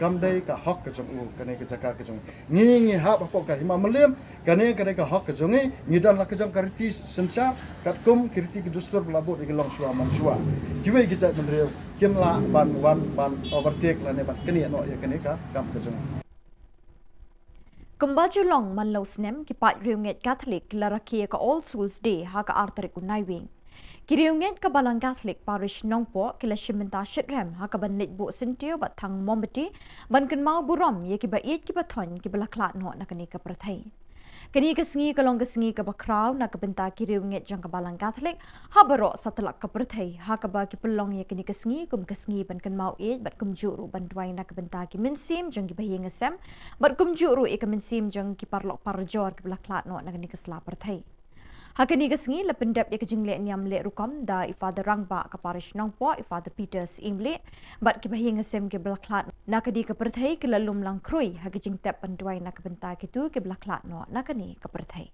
kam dei ka hok ka jong u, kane ka jaka ka jong ngi. Ngi hap hapoh ka Hima Mylliem, kane ka dei ka hok ka jong ngi. Ngi don la ka jong ka riti synshar katkum ki riti ki dustur ba la bud ïa ki longshuwa manshuwa. Kiwei ki jaitbynriew kim lah ban wan ban overtake lane ban knieh noh ïa kane ka kam ka jong ngi. Kumba ju long man la u snem, ki paid riewngeit Katholik ki la rakhe ïa ka All Souls Day ha ka ar tarik u Naiwieng. Ki riewngeit ka Balang Katholik Parish Nongpoh ki la shim bynta shitrhem ha kaban leit buh syntiew bad thang mombati ban kynmaw burom ïa kiba ïeit kiba thoiñ kiba la khlad noh na kane ka pyrthei. Kane ka sngi ka long ka sngi kaba khraw na ka bynta ki riewngeit jong ka Balang Katholik ha baroh satlak ka pyrthei, ha kaba ki pynlong ïa kane ka sngi kum ka sngi ban kynmaw ïeit bad kumjuh ruh ban duwai na ka bynta ki mynsiem jong kiba ïing sem bad kumjuh ruh ïa ka mynsiem jong ki paralok parajor kiba la khlad noh na kane ka sla pyrthei. Ha kane ka sngi la pyndep ïa ka jingleh niam leh rukom da i Father Rangbah ka Parish Nongpoh, i Father Peter Syiemlieh, bad kiba ïing sem kiba la khlad na kane ka pyrthei ki la lum lang khrui ha ka jingtep ban duwai na ka bynta kito kiba la khlad noh na kane ka pyrthei.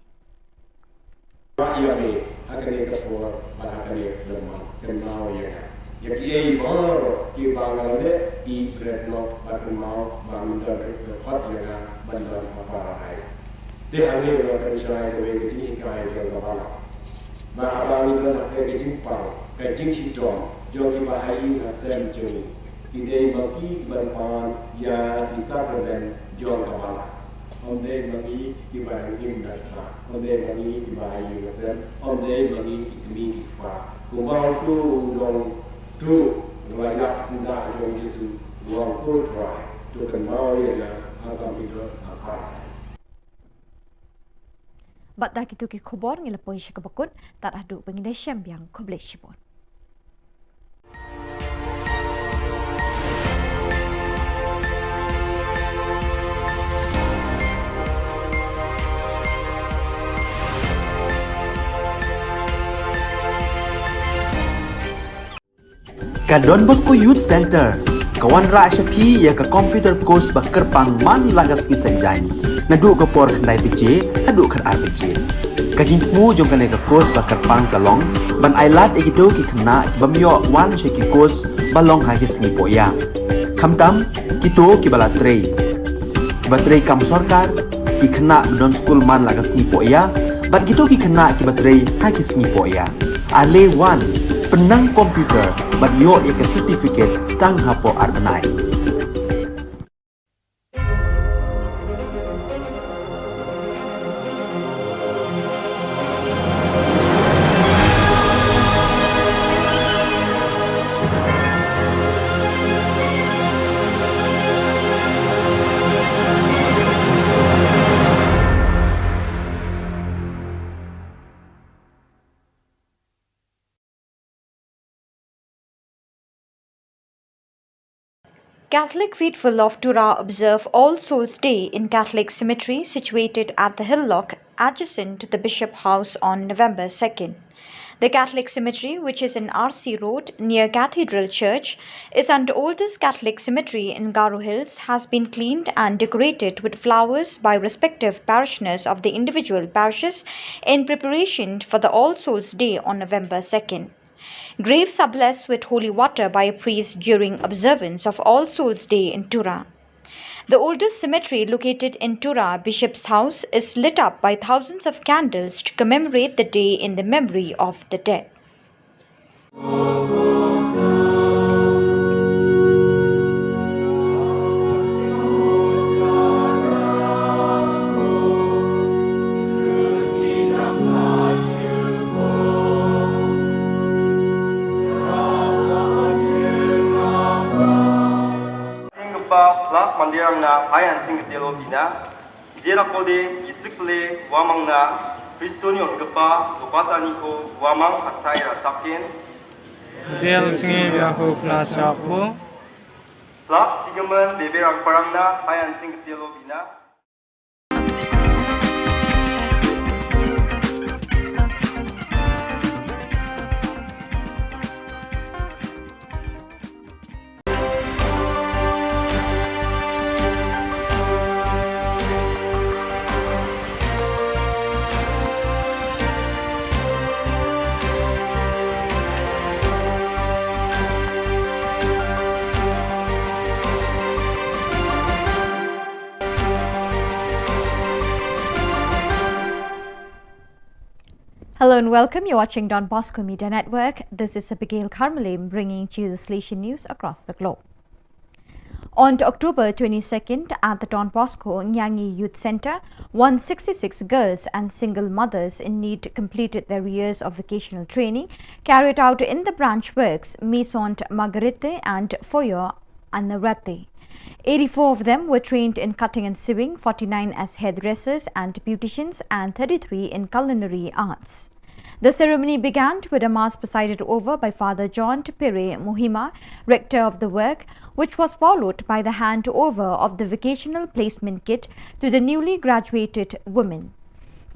Ïa me ha kane ka por bad ha kane ka khyllipmat, kynmaw ïa nga. Ïa kiei baroh kiba nga la leh, ïeit bret noh bad kynmaw ba men don ruh ka khot ïa nga ban don ha Paradise. Te hangne nga pynshai kawei ka jinghikai jong ka balang, ba haba ngi don ha ka jingpang, ka jingshitom jong kiba ha ïing ha sem jong ngi, ki dei ma ki kiban pan ïa ki sakramen jong ka balang. Ym dei ma ngi kiba dang im da sah, ym dei ma ngi kiba ha ïing ha sem, ym dei ma ngi ki kmie ki kpa. Kumba uto u long, uto u la ïap syndah jong u Jisu, u ong, Ko Trai, to kynmaw ïa nga ha ka mih ha Paradise. Bad da kito ki khubor ngi la poi sha kaba kut, tad haduh ba ngin ïashem biang, khublei shibun. Ka Don Bosco Youth Center ka wanrah sha phi ïa ka computer course ba kyrpang man la ka sngi Saitjaiñ, naduh ka por khyndai baje haduh khatar baje. Ka jingthmu jong kane ka course ba kyrpang ka long ban ailad ïa kito ki khynnah ki bym ïoh wan sha ki course ba long ha ki sngi pohïa, khamtam kito kiba la trei, kiba trei kam sorkar, ki khynnah ba don skul man la ka sngi pohïa, bad kito ki khynnah kiba trei ha ki sngi pohïa. Ale wan, pynnang computer bad ïoh ïa ka certificate tang hapoh ar bnai. Catholic faithful of Tura observe All Souls Day in Catholic cemetery situated at the Hill Lock, adjacent to the Bishop House, on November second. The Catholic cemetery, which is in R C Road near Cathedral Church, is an oldest Catholic cemetery in Garo Hills, has been cleaned and decorated with flowers by respective parishioners of the individual parishes in preparation for the All Souls Day on November second. Graves are blessed with holy water by a priest during observance of All Souls Day in Tura. The oldest cemetery located in Tura, Bishop's House, is lit up by thousands of candles to commemorate the day in the memory of the dead. Jingkpa plak mandirang na hayan singkatelo bina. Jera kode isik le wamang na Kristo ni otkepa lopata ni ko wamang atai ra takin. Del sngi bia hu pla chapo. Plak sigaman beberang parang na hayan singkatelo bina. Hello and welcome. You're watching Don Bosco Media Network. This is Abigail Karmalim bringing to you the Salesian news across the globe. On October twenty-second, at the Don Bosco Nyangi Youth Centre, one sixty-six girls and single mothers in need completed their years of vocational training carried out in the branch works Maison Marguerite and Foyer Anarate. Eighty-four of them were trained in cutting and sewing, forty-nine as hairdressers and beauticians, and thirty-three in culinary arts. The ceremony began with a mass presided over by Father John Tupere Muhima, rector of the work, which was followed by the handover of the vocational placement kit to the newly graduated women.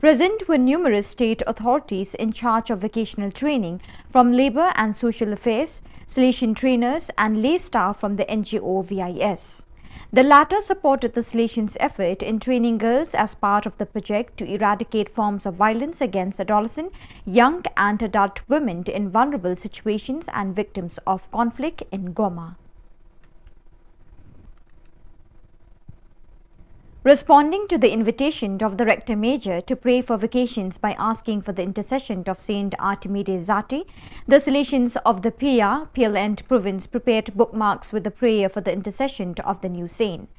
Present were numerous state authorities in charge of vocational training, from Labour and Social Affairs, Salesian trainers, and lay staff from the N G O V I S. The latter supported the Salesians' effort in training girls as part of the project to eradicate forms of violence against adolescent, young, and adult women in vulnerable situations and victims of conflict in Goma. Responding to the invitation of the Rector Major to pray for vocations by asking for the intercession of Saint Artemide Zati, the Salesians of the Pia, Piel and province prepared bookmarks with the prayer for the intercession of the new saint.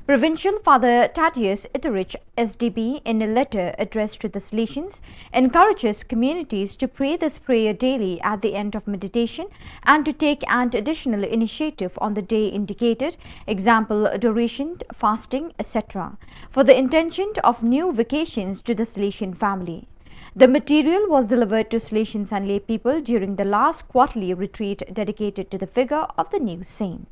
Provincial Father Thaddeus Itterich, S D B, in a letter addressed to the Salesians, encourages communities to pray this prayer daily at the end of meditation and to take an additional initiative on the day indicated, example, adoration, fasting, et cetera, for the intention of new vocations to the Salesian family. The material was delivered to Salesians and lay people during the last quarterly retreat dedicated to the figure of the new saint.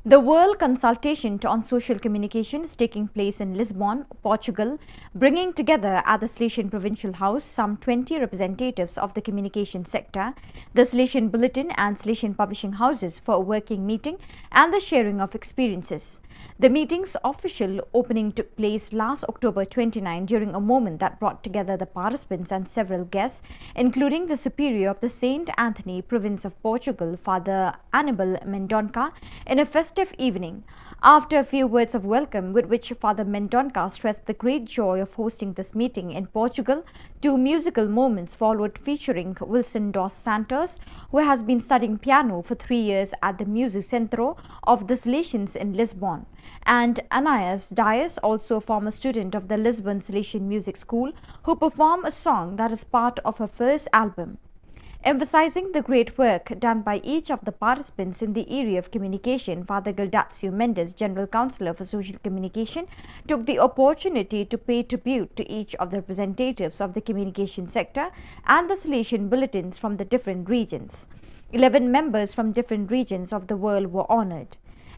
The World Consultation on Social Communication is taking place in Lisbon, Portugal, bringing together at the Salesian Provincial House some twenty representatives of the communication sector, the Salesian Bulletin and Salesian publishing houses for a working meeting and the sharing of experiences. The meeting's official opening took place last October twenty-nine during a moment that brought together the participants and several guests, including the Superior of the Saint Anthony Province of Portugal, Father Anibal Mendonca, in a festive evening. After a few words of welcome, with which Father Mendonca stressed the great joy of hosting this meeting in Portugal, two musical moments followed featuring Wilson dos Santos, who has been studying piano for three years at the Music Centro of the Salesians in Lisbon, and Anais Dias, also a former student of the Lisbon Salesian Music School, who performed a song that is part of her first album. Emphasizing the great work done by each of the participants in the area of communication, Father Gildacio Mendes, General Counsellor for Social Communication, took the opportunity to pay tribute to each of the representatives of the communication sector and the Salesian bulletins from the different regions. Eleven members from different regions of the world were honored.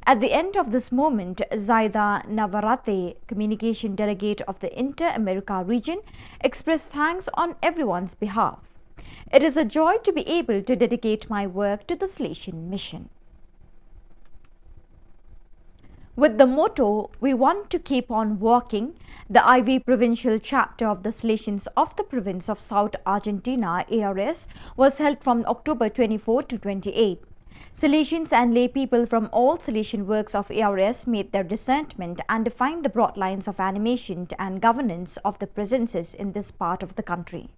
At the end of this moment, Zaida Navarrete, communication delegate of the Inter-America region, expressed thanks on everyone's behalf. It is a joy to be able to dedicate my work to the Salesian Mission. With the motto, "We want to keep on walking," the I V provincial chapter of the Salesians of the province of South Argentina, A R S, was held from October twenty-four to twenty-eight. Salesians and lay people from all Salesian works of A R S made their discernment and defined the broad lines of animation and governance of the presences in this part of the country.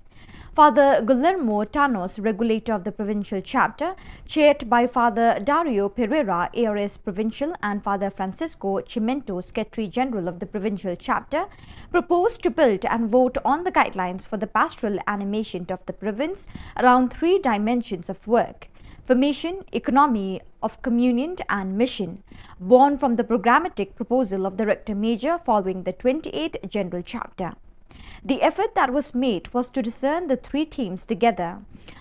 Father Guillermo Tanos, regulator of the provincial chapter, chaired by Father Dario Pereira, A R S provincial, and Father Francisco Chimento, secretary general of the provincial chapter, proposed to build and vote on the guidelines for the pastoral animation of the province around three dimensions of work: formation, economy of communion, and mission, born from the programmatic proposal of the Rector Major following the twenty-eighth General Chapter. The effort that was made was to discern the three themes together,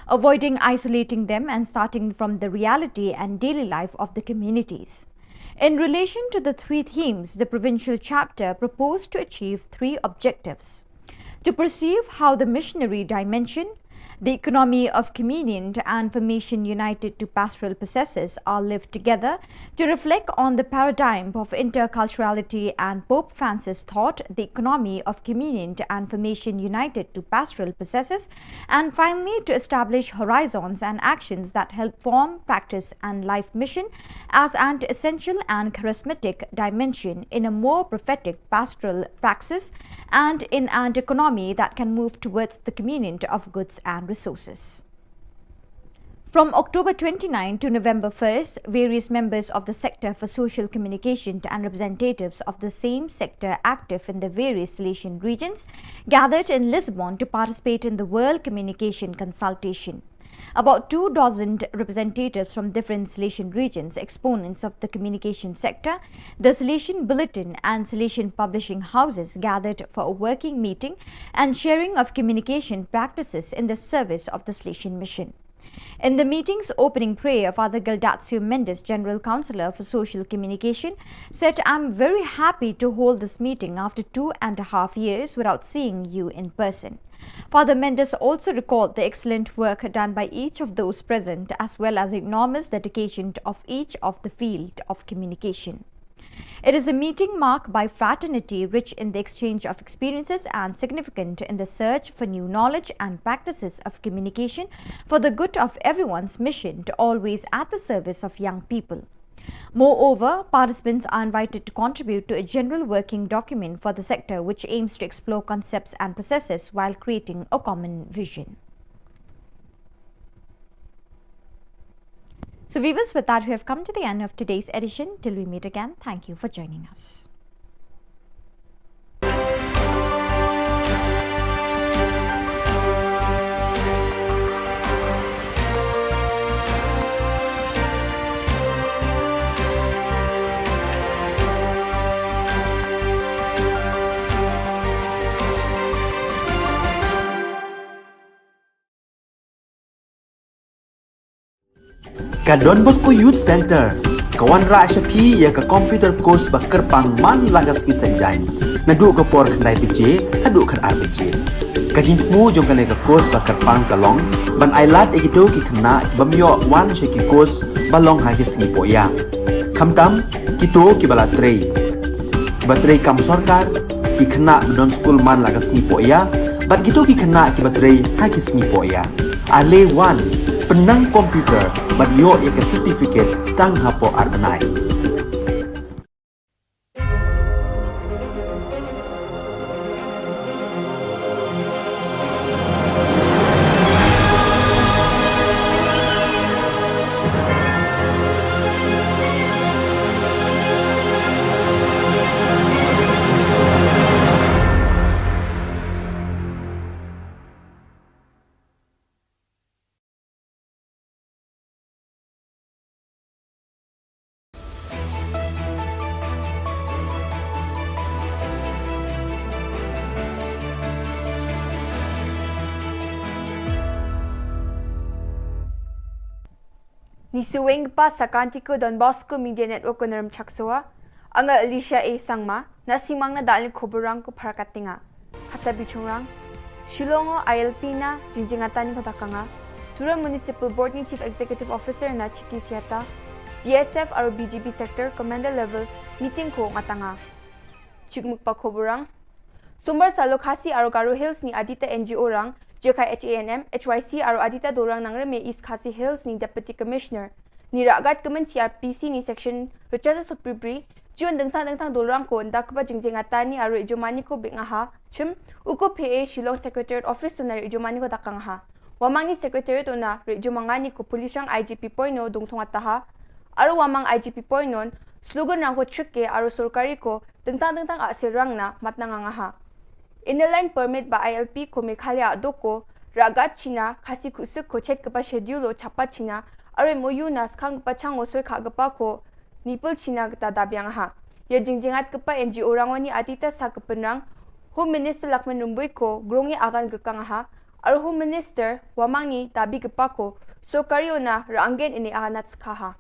avoiding isolating them and starting from the reality and daily life of the communities. In relation to the three themes, the provincial chapter proposed to achieve three objectives: to perceive how the missionary dimension, the economy of communion, and formation united to pastoral processes are lived together, to reflect on the paradigm of interculturality and Pope Francis thought, the economy of communion and formation united to pastoral processes, and finally to establish horizons and actions that help form, practice, and life mission as an essential and charismatic dimension in a more prophetic pastoral praxis and in an economy that can move towards the communion of goods and resources. From October twenty-ninth to November first, various members of the Sector for Social Communication and representatives of the same sector active in the various Salesian regions gathered in Lisbon to participate in the World Communication Consultation. About two dozen representatives from different Salesian regions, exponents of the communication sector, the Salesian Bulletin and Salesian publishing houses gathered for a working meeting and sharing of communication practices in the service of the Salesian Mission. In the meeting's opening prayer, Father Gildatio Mendes, General Counsellor for Social Communication, said, "I'm very happy to hold this meeting after two and a half years without seeing you in person." Father Mendes also recalled the excellent work done by each of those present, as well as enormous dedication of each of the field of communication. It is a meeting marked by fraternity, rich in the exchange of experiences and significant in the search for new knowledge and practices of communication for the good of everyone's mission to always at the service of young people. Moreover, participants are invited to contribute to a general working document for the sector, which aims to explore concepts and processes while creating a common vision. So, viewers, with that, we have come to the end of today's edition. Till we meet again, thank you for joining us. Ka Don Bosco Youth Centre ka wanrah sha phi ïa ka computer course ba kyrpang man la ka sngi Saitjaiñ, naduh ka por khyndai baje haduh khatar baje. Ka jingthmu jong kane ka course ba kyrpang ka long ban ailad ïa kito ki khynnah ki bym ïoh wan sha ki course ba long ha ki sngi pohïa. Khamtam, kito kiba la trei, kiba trei kam sorkar, ki khynnah ba don skul man la ka sngi pohïa, bad kito ki khynnah kiba trei ha ki sngi pohïa. Ale wan, pynnang computer bad ïoh ïa ka certificate tang hapoh ar bnai. Ni suweng pa sakanti ko Don Bosco Media Network ko Naram Chaksoa. Anga Alicia A Sangma, na simang na dal ni koborang ko Pharakat Tinga. Kata bichungrang. Shillong o I L P na jingjingatan ni ko takanga. Tura Municipal Board ni Chief Executive Officer na Chiti Siata. B S F aro B G B Sector Commander Level Meeting ko ngatanga. Chikmuk pa koborang. Sombar salo Khasi aro Garo Hills ni adita N G O rang, Jekai H A N M, H Y C aro adita dorang nangrem e East Khasi Hills ni Deputy Commissioner. Ni ragat kemen C R P C ni section rechaza supribri, jion dengtang dengtang dorang ko nda keba jingjing atani aro ijomani ko bik ngaha, chim, uko P A Shillong Secretariat Office tuna ijomani ko takang ha. Wamang ni Secretariat una ijomangani ko Polishang I G P poino dungtung ataha, aro wamang I G P poinon, slogan rang ko chike aro sorkari ko dengtang dengtang asil rang na matna ngangaha. Inner Line Permit ba I L P ko Meghalaya doko, ragat China, Khasi kusuk ko chet kepa schedule o chapa China, aro M O U na skang kepa chang o soi kha kepa ko, nipul China keta dabiang ha. Ya jingjingat kepa N G O rangwani atita sa kepenrang, Home Minister Lakman Rumbui ko, grongi agan gerkang ha, aro Home Minister, wamang ni dabi kepa ko, sorkari ona ranggen ini agan nat skha ha.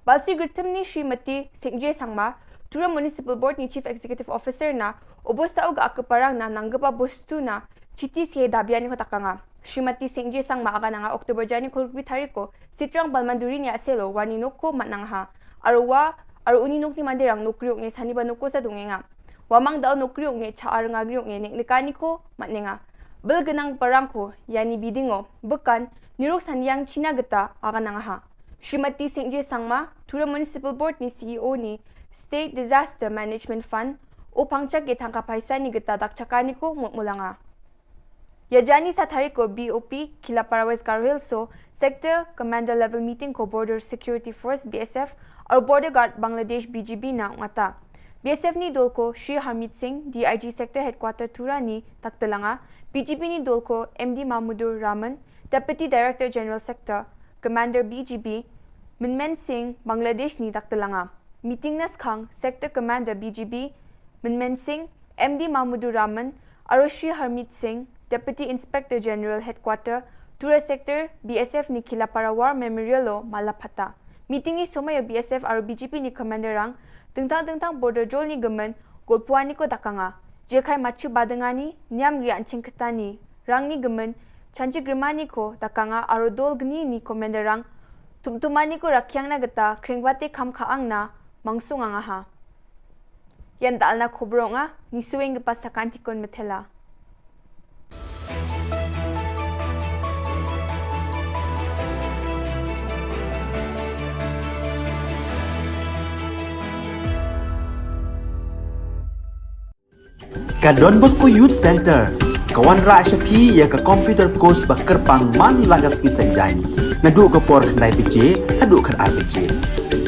Balsi Gritim ni Srimati Singje Sangma, Tura Municipal Board ni Chief Executive Officer na, obosta uga akeparang na nanggepa bostu na, Chiti Sihe dabian ni ko takanga. Srimati Singje Sangma aga nanga October jani kolbi tariko, Sitrang Balmanduri ni aselo, wani noko mat nangha. Arwa, aru uni nok ni mandirang nokriok nge sani ba noko sa dungenga. Wamang dau nokriok nge cha arnga griok nge nek nekani ko mat nenga. Bel genang parang ko, yani bidingo, bekan, nirok saniang China geta, aga nangha. Srimati Singje Sangma, Tura Municipal Board ni C E O ni State Disaster Management Fund, o pangchak ye thangka paisa ni geta dakchakani ko mut mulanga. Ya jani sa tari ko B O P, Khilapara West Garo Hills so, Sector Commander Level Meeting ko Border Security Force B S F, aru Border Guard Bangladesh B G B na ngata. B S F ni dol ko Shri Harmeet Singh, D I G Sector Headquarter Tura ni taktelanga, B G B ni dol ko M D Mahmudur Rahman, Deputy Director General Sector, Commander B G B, Minmen Singh, Bangladesh ni daktelanga. Meeting na skhang, Sector Commander B G B, Minmen Singh, M D Mahmudur Rahman, aru Shri Harmeet Singh, Deputy Inspector General Headquarter, Tura Sector, B S F ni Khilapara War Memorial lo mala phata. Meeting ni somai o B S F aru B G B ni Commander rang, tengtang tengtang border jol ni gemen, golpuani ko dakanga. Jekai machu badengani, niam ri anching ketani, rang ni gemen, chanchi grimani ko dakanga aru dol gni ni Commander rang, tumtumani ko rakyang na geta, kringbate kam kaang na, mangsung angaha. Yan dal na khobro nga, ni sueng gepa sakanti kon methela. Ka Don Bosco Youth Center, ka wanrah sha phi ïa ka computer course ba kyrpang man la ka sngi Saitjaiñ, naduh ka por khyndai baje haduh khatar baje.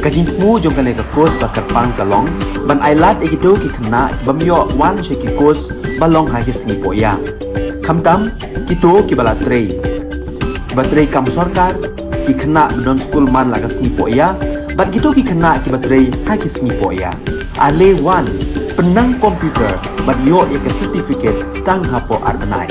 Ka jingthmu jong kane ka course ba kyrpang ka long ban ailad ïa kito ki khynnah ki bym ïoh wan sha ki course ba long ha ki sngi pohïa. Khamtam kito kiba la trei, kiba trei kam sorkar, ki khynnah ba don skul man la ka sngi pohïa, bad kito ki khynnah kiba trei ha ki sngi pohïa. Ale wan, pynnang computer bad ïoh ïa ka certificate tang hapoh ar bnai.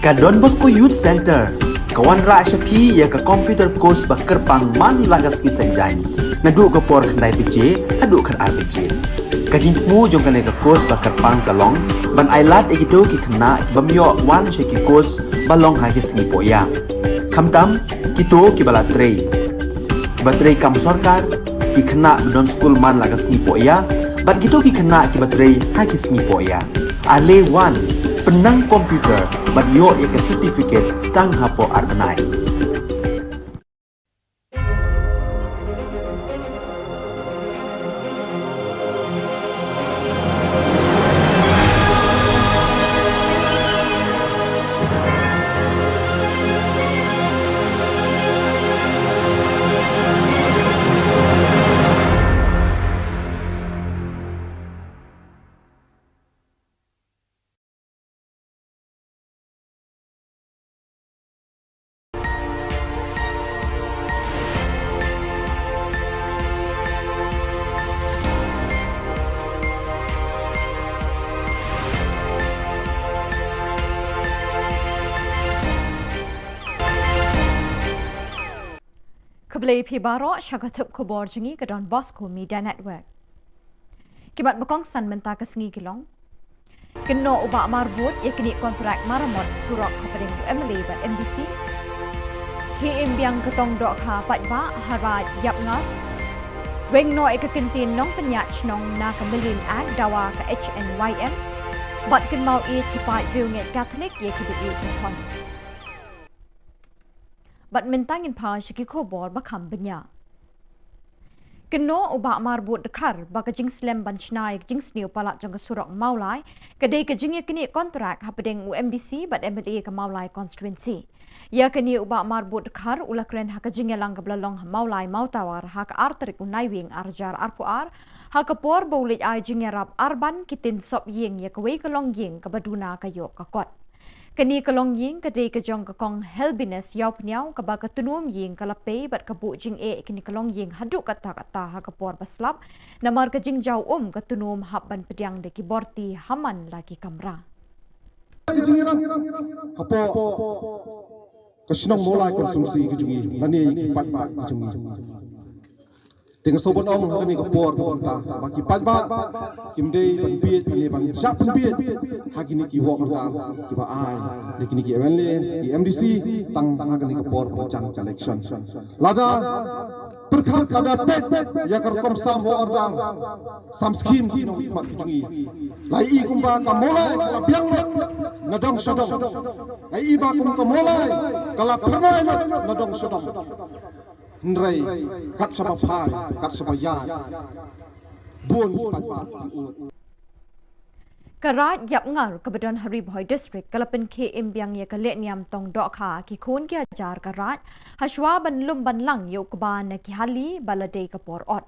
Ka Don Bosco Youth Centre ka wanrah sha phi ïa ka computer course ba kyrpang man la ka sngi Saitjaiñ, naduh ka por khyndai baje haduh khatar baje. Ka jingthmu jong kane ka course ba kyrpang ka long ban ailad ïa kito ki khynnah ki bym ïoh wan sha ki course ba long ha ki sngi pohïa, khamtam kito kiba la trei, kiba trei kam sorkar, ki khynnah ba don skul man la ka sngi pohïa, bad kito ki khynnah kiba trei ha ki sngi pohïa. Ale wan, pynnang computer bad ïoh ïa ka certificate tang hapoh ar bnai. Khublei phi baroh sha ka thup khubor jong ngi ka Don Bosco Media Network. Ki mat ba kongsan mynta ka sngi ki long: Kynnoh u Bah Marbud ïa kine kontrak maramot surok hapdeng u M L A bad M D C. Khie im biang ka tong dohkha paidbah ha Raid Yapngar. Weng noh ïa ka kyntien nongpynïaid shnong na ka Mylliem Act dawa ka H N Y M. Bad kynmaw ïeit ki paid riewngeit Katholik ïa kiba ïeit ki khon. Bad mynta ngin phai sha ki khubor ba kham bniah. Kynnoh u Bah Marbud Dkhar ba ka jingslem ban shna ïa ka jingsniew palat jong ka surok Mawlai ka dei ka jingïaknieh kontrak hapdeng u M D C bad M L A ka Mawlai constituency. Ïa kane u Bah Marbud Dkhar u la kren ha ka jingïalang kaba la long ha Mawlai Mawtawar ha ka ar tarik u Naiwieng ar hajar arphew ar, ha ka por ba u leit ai jingïarap arban ki tin sop ïing ïa kawei ka longïing kaba duna ka ïoh ka kot. Kane ka longïing ka dei ka jong ka Kong Helbinus Ïawphniaw kaba ka tnum ïing ka la pei bad ka buh jingeh ïa kane ka longïing haduh katta katta ha ka por ba slap, namar ka jingjaw um ka tnum hap ban pdiang da ki borti ha man la ki kamra. Ka jingïarap hapoh ka shnong Mawlai constituency ka jong ngi lane ki paidbah ka jong ngi. Te nga sngewbha ban ong ha kane ka por kaba mynta ba ki paidbah kim dei ban bieit lane ban shah pynbieit ha kine ki work order kiba ai da kine ki M L A, ki M D C, tang ha kane ka por ba jan ka election. Lada pyrkhat, lada peit ïa ka rukom sam work order, sam scheme ki nongmihkhmat ki jong ngi, la i kumba ka Mawlai ka la biang lut na dong sha dong. La i ba kum ka Mawlai ka la phyrnai lut na dong sha dong. Hynrei kat shaba phai, kat shaba ïaid, bun ki paidbah ki ud. Ka Raid Yapngar kaba don ha Ri Bhoi District ka la pynkhie im biang ïa ka lehniam tong dohkha ki khun ki hajar ka Raid, hashwa ban lum ban lang ïa u kba na ki hali ba la dei ka por ot.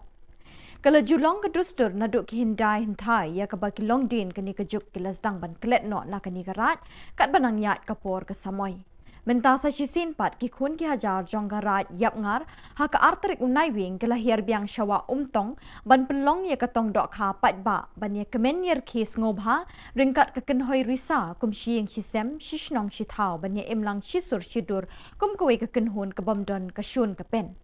Ka la ju long ka dustur naduh ki hyndai hynthai ïa kaba ki longdien kane ka juk ki la sdang ban klet noh na kane ka Raid katba nang ïaid ka por ka samoi. Mynta sa shisien pat ki khun ki hajar jong ka Raid Yapngar ha ka ar tarik u Naiwieng ki la hiar biang sha Wah Umtong ban pynlong ïa ka tong dohkha paidbah ban ïa kmen ïa rkhie sngewbha ryngkat ka kynhoi risa kum shi ïing shi sem, shi shnong shi thaw, ban ïa im lang shi sur shi dur kum kawei ka kynhun ka bym don ka shun ka pen.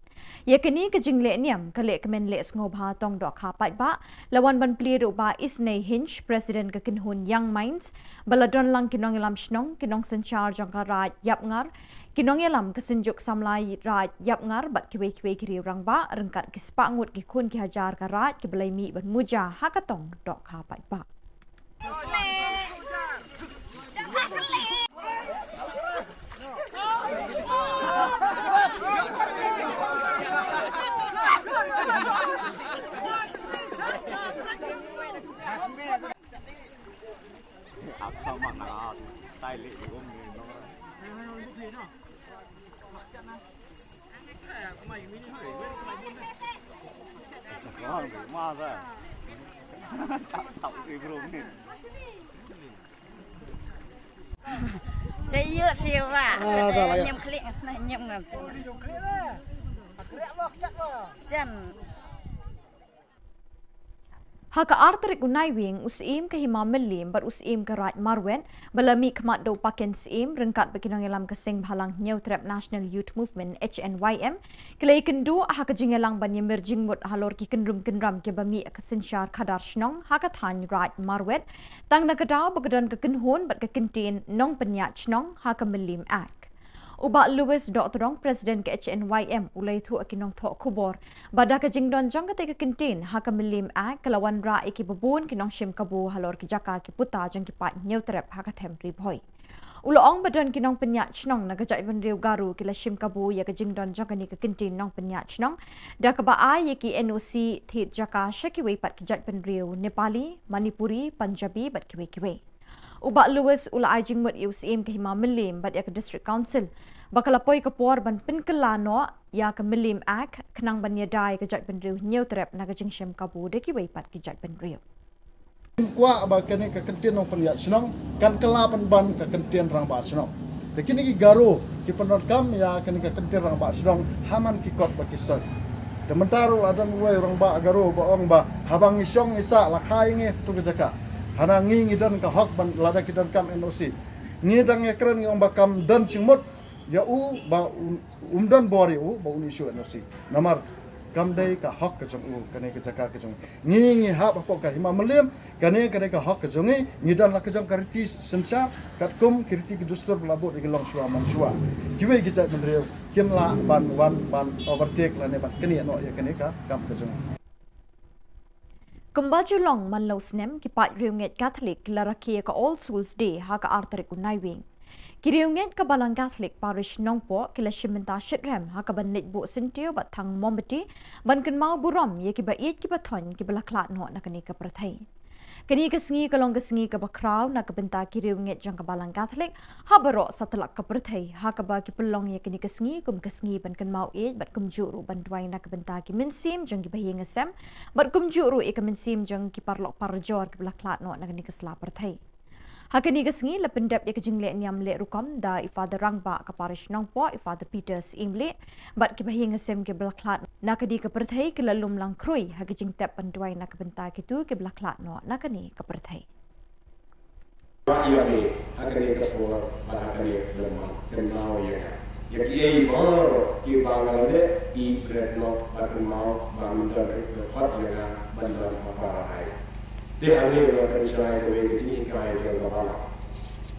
Ïa kane ka jinglehniam ka lehkmen leh sngewbha tong dohkha paidbah la wan ban plie da u Bah Isnei Hinge, President ka kynhun Young Minds, ba la don lang ki nongïalam shnong, ki nongsynshar jong ka Raid Yapngar, ki nongïalam ka Synjuk Samla Raid Yapngar bad kiwei kiwei ki riew rangbah ryngkat ki spah ngut ki khun ki hajar ka Raid kiba la ïa mih ban muja ha ka tong dohkha paidbah. Cha ïoh siwa. Ah, da la ïa. Ñiam khlieh sna ñiam ngam. Jan. Ha ka ar tarik u Naiwieng, u Syiem ka Hima Mylliem bad u Syiem ka Raid Marwet ba la mih khmat da u Paken Syiem ryngkat bad ki nongïalam ka Seng Bhalang Hynñiewtrep National Youth Movement, H N Y M, ki la ïakynduh ha ka jingïalang ban ïamir jingmut halor ki kynrum kynram kiba mih ka synshar khadar shnong ha ka thaiñ Raid Marwet, tang na ka daw ba ka don ka kynhun bad ka kyntien nongpynïaid shnong ha ka Mylliem Act. U Bah Louis Dohtdong, President ka H N Y M, u la ïathuh ha ki nongthoh khubor ba da ka jingdon jong katei ka kyntien ha ka Mylliem Act ka la wanrah ïa kiba bun ki nongshim kabu halor ki jaka ki puta jong ki paid Hynñiewtrep ha ka them Ri Bhoi. U la ong ba don ki nongpynïaid shnong na ka jaitbynriew Garo ki la shim kabu ïa ka jingdon jong kane ka kyntien nongpynïaid shnong da kaba ai ïa ki N O C thied jaka sha kiwei pat ki jaitbynriew Nepali, Manipuri, Punjabi bad kiwei kiwei. U Bah Louis u la ai jingmut ïa u Syiem ka Hima Mylliem bad ïa ka District Council ba ka la poi ka por ban pynkylla noh ïa ka Mylliem Act khnang ban ïada ïa ka jaitbynriew Hynñiewtrep na ka jingshim kabu da kiwei pat ki jaitbynriew. Kwah ba kane ka kyntien nongpynïaid shnong kan kylla pynban ka kyntien rangbah shnong. Te kine ki Garo ki pyndonkam ïa kane ka kyntien rangbah shnong ha man ki kot bad ki soi. Te mynta ruh la don uwei u rangbah Garo ba ong ba haba ngi shong ngi sah la kha ïa ngi ha tu ka jaka. Hana ngi ngi don ka hok ban lada ki donkam N O C. Ngi dang ïakren ngi ong ba kam don jingmut ïa u ba un, um don bor ïa u ba un issue N O C. Namar kam dei ka hok ka jong u, kane ka jaka ka jong ngi. Ngi hap hapoh ka Hima Mylliem, kane ka dei ka hok ka jong ngi. Ngi don la ka jong ka riti synshar katkum ki riti ki dustur ba la bud ïa ki longshuwa mangshuwa. Kiwei ki jaitbynriew kim lah ban wan ban overtake lane ban knieh noh ïa kane ka kam ka jong ngi. Kumba ju long man la u snem, ki paid riewngeit Katholik ki la rakhe ïa ka All Souls Day ha ka ar tarik u Naiwieng. Ki riewngeit ka Balang Katholik Parish Nongpoh ki la shim bynta shitrhem ha kaban leit buh syntiew bad thang mombati ban kynmaw burom ïa kiba ïeit kiba thoiñ kiba la khlad noh na kane ka pyrthei. Kane ka sngi ka long ka sngi kaba khraw na ka bynta ki riewngeit jong ka Balang Katholik ha baroh satlak ka pyrthei, ha kaba ki pynlong ïa kane ka sngi kum ka sngi ban kynmaw ïeit bad kumjuh ruh ban duwai na ka bynta ki mynsiem jong kiba ïing sem bad kumjuh ruh ïa ka mynsiem jong ki paralok parajor kiba la khlad noh na kane ka sla pyrthei. Ha kane ka sngi la pyndep ïa ka jingleh niam leh rukom da i Father Rangbah ka Parish Nongpoh, i Father Peter Syiemlieh, bad kiba ïing sem kiba la khlad na kane ka pyrthei ki la lum lang khrui ha ka jingtep ban duwai na ka bynta kito kiba la khlad noh na kane ka pyrthei. Ïa me ha kane ka por bad ha kane ka khyllipmat, kynmaw ïa nga. Ïa kiei baroh kiba nga la leh, ïeit bret noh bad kynmaw ba men don ruh ka khot ïa nga ban don ha Paradise. Te hangne nga pynshai kawei ka jinghikai jong ka Balang,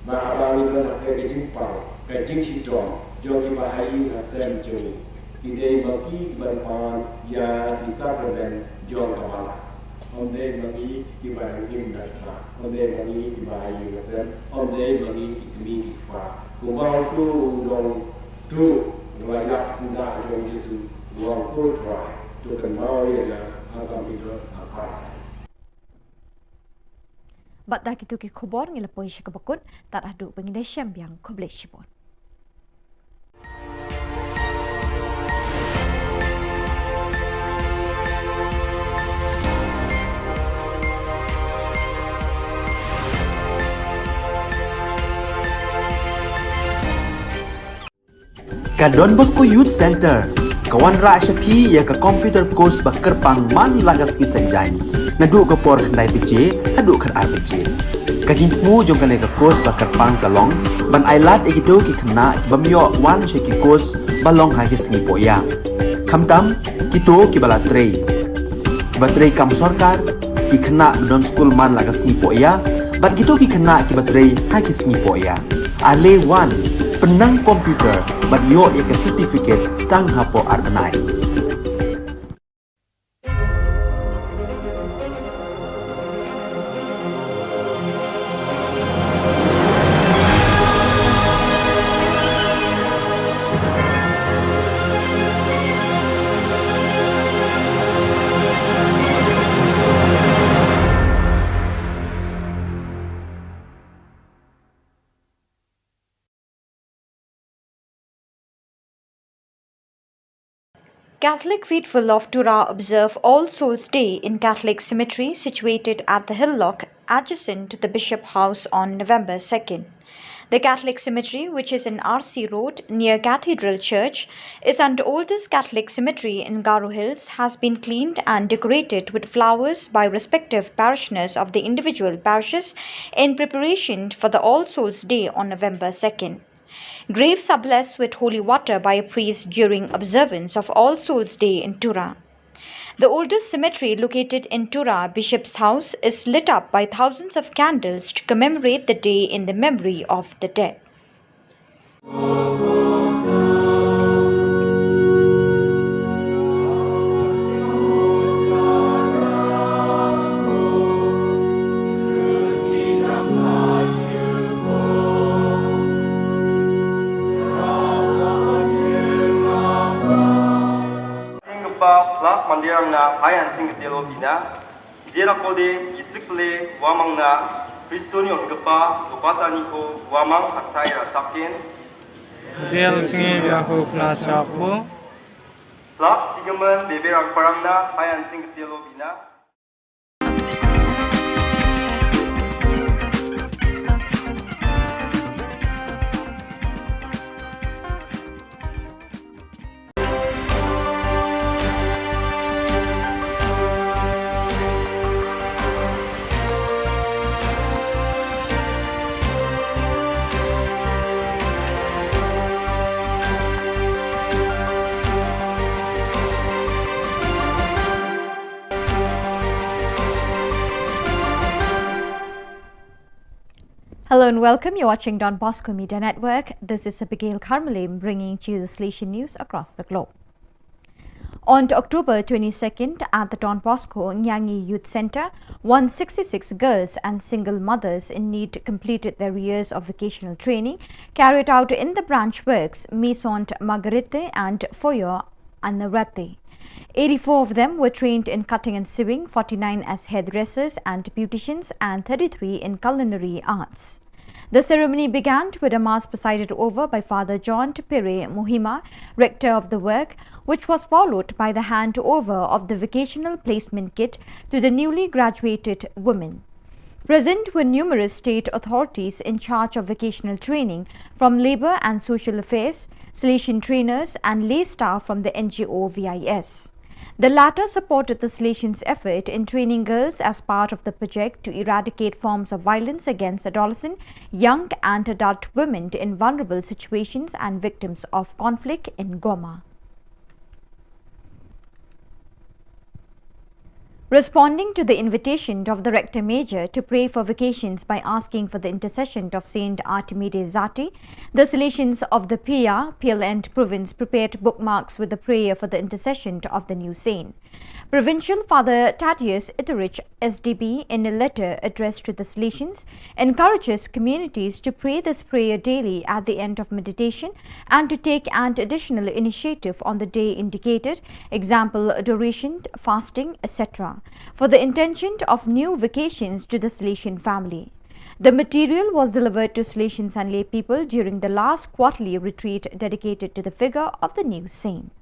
ba haba ngi don ha ka jingpang, ka jingshitom jong kiba ha ïing ha sem jong ngi, ki dei ma ki kiban pan ïa ki sakramen jong ka Balang. Ym dei ma ngi kiba dang im da sah, ym dei ma ngi kiba ha ïing ha sem, ym dei ma ngi ki kmie ki kpa. Kumba uto u nongtuh u la ïap syndah jong u Jisu, u ong, Ko Trai, to kynmaw ïa nga haba me don ha Paradise. Bad da kito ki khubor ngi la poi sha kaba kut, tad haduh ba ngin ïashem biang, khublei shibun. Ka Don Bosco Youth Center ka wanrah sha phi ïa ka computer course ba kyrpang man la ka sngi Saitjaiñ, naduh ka por khyndai baje haduh khatar baje. Ka jingthmu jong kane ka course ba kyrpang ka long ban ailad ïa kito ki khynnah ki bym ïoh wan sha ki course ba long ha ki sngi pohïa, khamtam kito kiba la trei, kiba trei kam sorkar, ki khynnah ba don skul man la ka sngi pohïa, bad kito ki khynnah kiba trei ha ki sngi pohïa. Ale wan, pynnang computer bad ïoh ïa ka certificate tang hapoh ar bnai. Catholic faithful of Tura observe All Souls Day in Catholic cemetery situated at the Hill Lock, adjacent to the Bishop House, on November second. The Catholic cemetery, which is in R C Road near Cathedral Church, is an oldest Catholic cemetery in Garo Hills, has been cleaned and decorated with flowers by respective parishioners of the individual parishes in preparation for the All Souls Day on November second. Graves are blessed with holy water by a priest during observance of All Souls Day in Tura. The oldest cemetery located in Tura, Bishop's House, is lit up by thousands of candles to commemorate the day in the memory of the dead. Singpa plak mandirang na ayan singkatelo bina. Jera kode isik le wamang na Kristo ni ongkapa lupata ni ko wamang aksai ra sakin. Del singi biahu pla chapu. Plak sigaman beberang parang na ayan singkatelo bina. Hello and welcome. You're watching Don Bosco Media Network. This is Abigail Karmalim bringing to you the Salesian news across the globe. On October twenty-second, at the Don Bosco Nyangi Youth Centre, one sixty-six girls and single mothers in need completed their years of vocational training carried out in the branch works Maison Marguerite and Foyer Anarate. Eighty-four of them were trained in cutting and sewing, forty-nine as hairdressers and beauticians, and thirty-three in culinary arts. The ceremony began with a mass presided over by Father John Tupere Muhima, rector of the work, which was followed by the handover of the vocational placement kit to the newly graduated women. Present were numerous state authorities in charge of vocational training from Labour and Social Affairs, Salesian trainers, and lay staff from the N G O V I S. The latter supported the Salesians' effort in training girls as part of the project to eradicate forms of violence against adolescent, young, and adult women in vulnerable situations and victims of conflict in Goma. Responding to the invitation of the Rector Major to pray for vocations by asking for the intercession of Saint Artemides Zati, the Salesians of the Pia, Piel and province prepared bookmarks with the prayer for the intercession of the new saint. Provincial Father Thaddeus Itterich, S D B, in a letter addressed to the Salesians, encourages communities to pray this prayer daily at the end of meditation and to take an additional initiative on the day indicated, example, adoration, fasting, et cetera, for the intention of new vocations to the Salesian family. The material was delivered to Salesians and lay people during the last quarterly retreat dedicated to the figure of the new saint.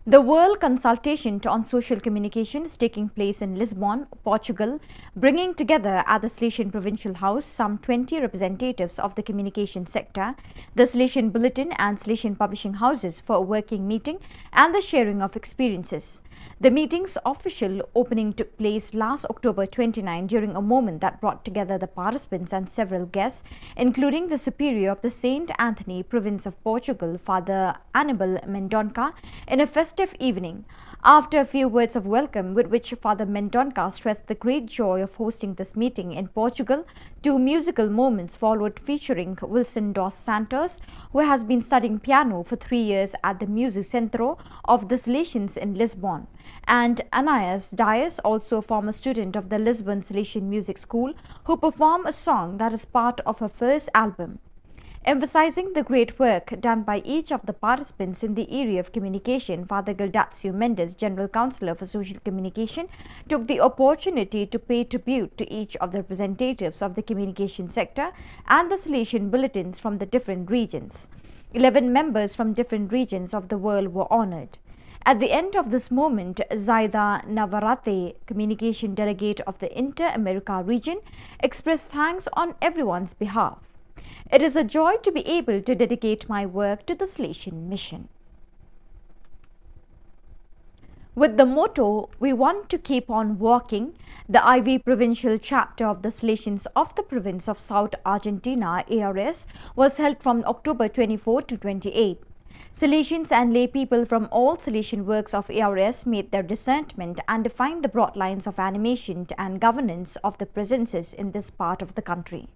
The World Consultation on Social Communication is taking place in Lisbon, Portugal, bringing together at the Salesian Provincial House some twenty representatives of the communication sector, the Salesian Bulletin and Salesian publishing houses for a working meeting and the sharing of experiences. The meeting's official opening took place last October twenty-nine during a moment that brought together the participants and several guests, including the Superior of the Saint Anthony Province of Portugal, Father Anibal Mendonca, in a festive evening. After a few words of welcome, with which Father Mendonca stressed the great joy of hosting this meeting in Portugal, two musical moments followed featuring Wilson dos Santos, who has been studying piano for three years at the Music Centro of the Salesians in Lisbon, and Anais Dias, also a former student of the Lisbon Salesian Music School, who performed a song that is part of her first album. Emphasizing the great work done by each of the participants in the area of communication, Father Gildacio Mendes, General Counsellor for Social Communication, took the opportunity to pay tribute to each of the representatives of the communication sector and the Salesian bulletins from the different regions. Eleven members from different regions of the world were honored. At the end of this moment, Zaida Navarrete, communication delegate of the Inter-America region, expressed thanks on everyone's behalf. It is a joy to be able to dedicate my work to the Salesian Mission. With the motto, "We want to keep on walking," the I V provincial chapter of the Salesians of the province of South Argentina, A R S, was held from October twenty-four to twenty-eight. Salesians and lay people from all Salesian works of A R S made their discernment and defined the broad lines of animation and governance of the presences in this part of the country.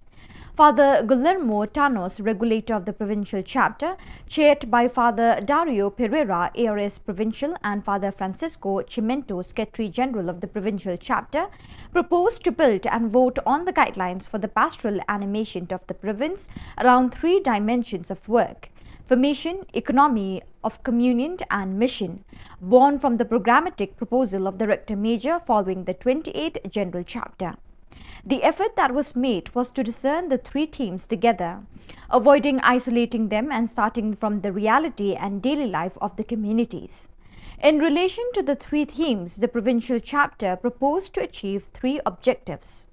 Father Guillermo Tanos, regulator of the provincial chapter, chaired by Father Dario Pereira, A R S provincial, and Father Francisco Chimento, secretary general of the provincial chapter, proposed to build and vote on the guidelines for the pastoral animation of the province around three dimensions of work: formation, economy of communion, and mission, born from the programmatic proposal of the Rector Major following the twenty-eighth General Chapter. The effort that was made was to discern the three themes together, avoiding isolating them and starting from the reality and daily life of the communities. In relation to the three themes, the provincial chapter proposed to achieve three objectives: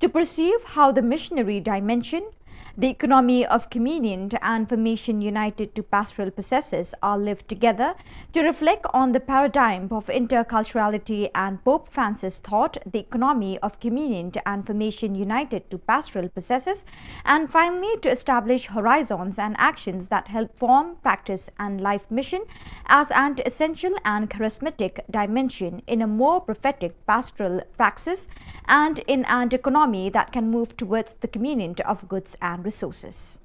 to perceive how the missionary dimension, the economy of communion, and formation united to pastoral processes are lived together, to reflect on the paradigm of interculturality and Pope Francis thought, the economy of communion and formation united to pastoral processes, and finally to establish horizons and actions that help form, practice, and life mission as an essential and charismatic dimension in a more prophetic pastoral praxis and in an economy that can move towards the communion of goods and resources.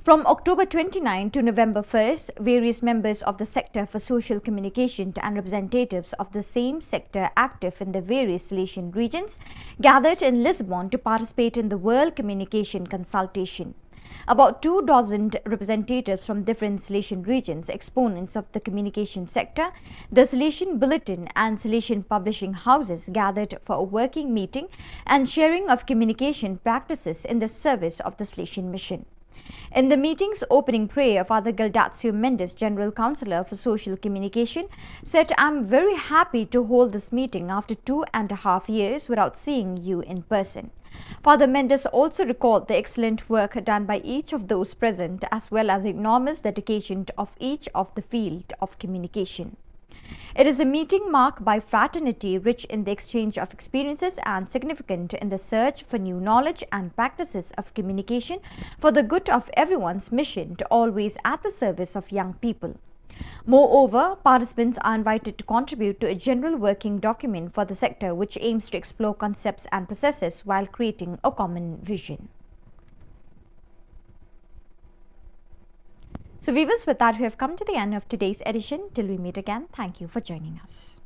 From October twenty-ninth to November first, various members of the sector for social communication and representatives of the same sector active in the various Salesian regions gathered in Lisbon to participate in the World Communication Consultation. About two dozen representatives from different Salesian regions, exponents of the communication sector, the Salesian Bulletin and Salesian publishing houses gathered for a working meeting and sharing of communication practices in the service of the Salesian Mission. In the meeting's opening prayer, Father Gildatio Mendes, General Counsellor for Social Communication, said, "I'm very happy to hold this meeting after two and a half years without seeing you in person." Father Mendes also recalled the excellent work done by each of those present, as well as enormous dedication of each of the field of communication. It is a meeting marked by fraternity, rich in the exchange of experiences and significant in the search for new knowledge and practices of communication for the good of everyone's mission to always at the service of young people. Moreover, participants are invited to contribute to a general working document for the sector, which aims to explore concepts and processes while creating a common vision. So, viewers, with that, we have come to the end of today's edition. Till we meet again, thank you for joining us.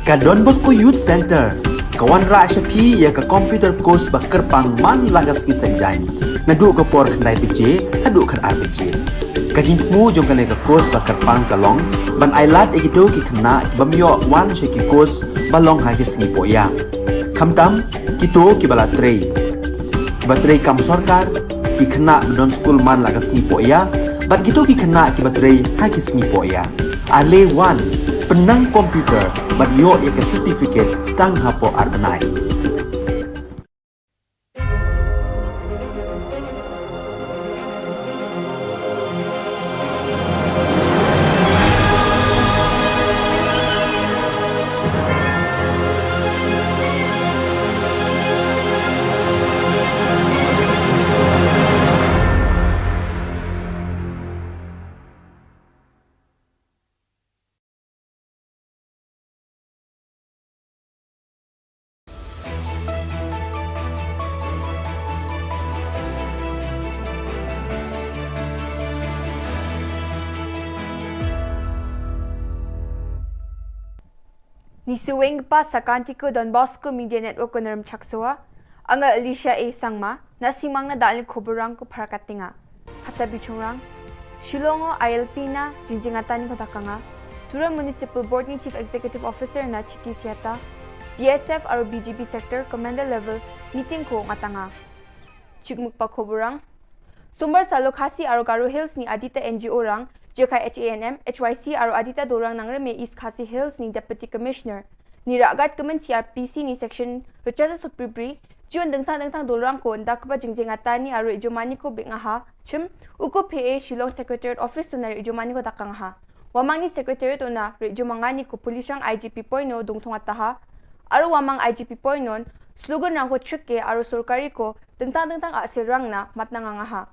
Ka Don Bosco Youth Center ka wanrah sha phi ïa ka computer course ba kyrpang man la ka sngi Saitjaiñ, naduh ka por khyndai baje haduh khatar baje. Ka jingthmu jong kane ka course ba kyrpang ka long ban ailad ïa kito ki khynnah ki bym ïoh wan sha ki course ba long ha ki sngi pohïa. Khamtam kito kiba la trei, kiba trei kam sorkar, ki khynnah ba don skul man la ka sngi pohïa, bad kito ki khynnah kiba trei ha ki sngi pohïa. Ale wan, pynnang computer bad ïoh ïa ka certificate tang hapoh ar bnai. Ni suweng pa sakanti ko Don Bosco Media Network ko Naram Chaksoa, anga Alicia A Sangma, na simang na dal ni khoborang ko Pharakat Tinga. Hata bichungrang, Shillong o I L P na jingjingatan ko takanga, Tura Municipal Board ni Chief Executive Officer na Chiti Siata, B S F aro B G B Sector Commander Level meeting ko ngatanga. Chukmuk pa khoborang. Sombar salo Khasi aro Garo Hills ni adita N G O rang, Jekai H A N M, H Y C aro adita dorang nangrem East Khasi Hills ni Deputy Commissioner ni Ragat kemen C R P C ni Section Richard Supribri, jion dengtang dengtang dorang ko nda keba jingjing atani aro ijomani ko bek ngaha, chim, uko P A Shillong Secretariat Office to na ijomani ko takang ha. Wamang ni Secretariat ona ijomangani ko Police rang I G P point no dongthong ataha, aro wamang I G P point non, slogan rang ko trick ke aro sorkari ko dengtang dengtang asil rang na matnang angaha.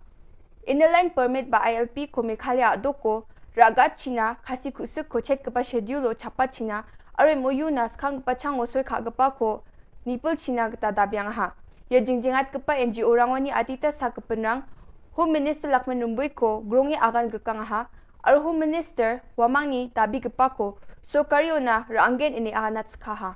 Inner Line Permit ba I L P ko Meghalaya doko, Ragat China, Khasi Kusuk ko chet kepa schedule o chapa China, aro M O U na skang kepa chang o soi kha kepa ko, nipel China keta dabiang ha. Ya jingjingat kepa N G O rangoni atita sa kepenrang, Home Minister Lakman Rumbui ko, grongi agan gerkang ha, aro Home Minister, wamang ni dabi kepa ko, sorkari ona ranggen ini aganat skha ha.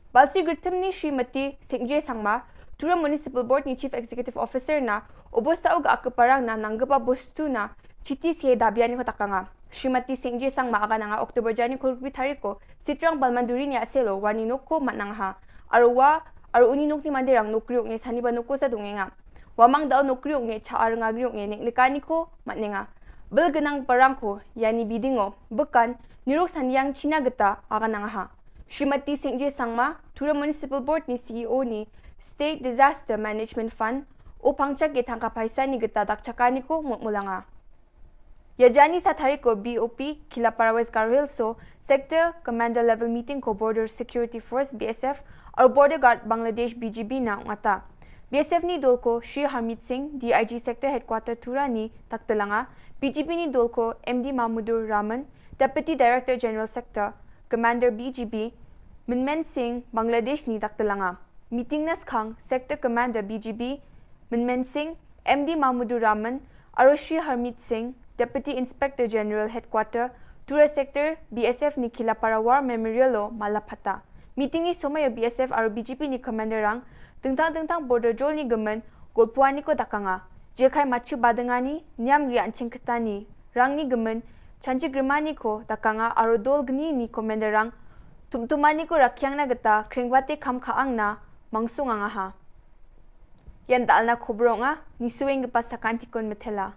Balsi Gritim ni Srimati Singje Sangma, Tura Municipal Board ni Chief Executive Officer na, obosa uga ake parang na nanggepa bostu na, Chiti sie dabiani ko takanga. Srimati Singje Sangma aga nanga October jani kolkwi tariko, Sitrang Balmanduri ni aselo, wani noko matnang ha. Arwa, aru uni nokni mandirang nokriok nge sani ba noko sa dungenga. Wamang dau nokriok nge cha arnga griok nge nek nekani ko matnenga. Bel genang parang ko, yani bidingo, bekan, nirok saniang China geta, aga nanga ha. Srimati Singje Sangma, Tura Municipal Board ni C E O ni State Disaster Management Fund, o pangchak ye thangka paisa ni geta dak chakani ko mut mulanga. Ya jani sa tariko B O P, Kilapara West Garo Hills so, Sector Commander Level Meeting ko Border Security Force B S F, aru Border Guard Bangladesh B G B na ungata. B S F ni dol ko Shri Harmeet Singh, D I G Sector Headquarter Tura ni taktelanga, B G B ni dol ko M D Mahmudur Rahman, Deputy Director General Sector, Commander B G B, Minmen Singh, Bangladesh ni taktelanga. Meeting na skhang, Sector Commander B G B, Minmen Singh, M D Mahmudur Rahman, aru Shri Harmeet Singh, Deputy Inspector General Headquarter, Tura Sector, B S F ni Kilapara War Memorial o mala phata. Meeting ni somai o B S F aru B G B ni Commander rang, tengtang tengtang border jol ni gemen, golpuani ko dakanga. Jekai machu badengani, niam ria anching ketani, rang ni gemen, chanchi grimani ko dakanga aru dol gni ni Commander rang, tumtumani ko rakiang na geta, kringbate kam kaang na, mangsung anga ha. Yan dal na khobrong a, ni sueng gepa sakanti kon methela.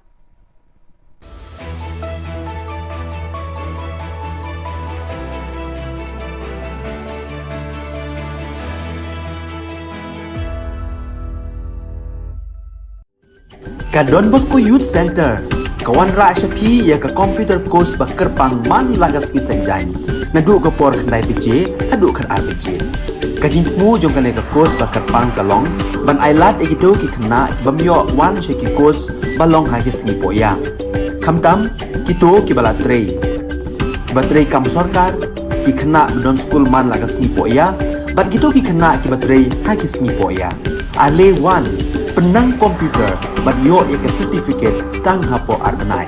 Ka Don Bosco Youth Center, ka wanrah sha phi ïa ka computer course ba kyrpang man la ka sngi Saitjaiñ. Naduh ka por khyndai baje, haduh khatar baje. Ka jingthmu jong kane ka course ba kyrpang ka long, ban ailad ïa kito ki khynnah ki bym ïoh wan sha ki course ba long ha ki sngi pohïa. Khamtam, kito kiba la trei. Kiba trei kam sorkar, ki khynnah ba don skul man la ka sngi pohïa, bad kito ki khynnah kiba trei ha ki sngi pohïa. Ale wan, pynnang computer, bad ïoh ïa ka certificate tang hapoh ar bnai.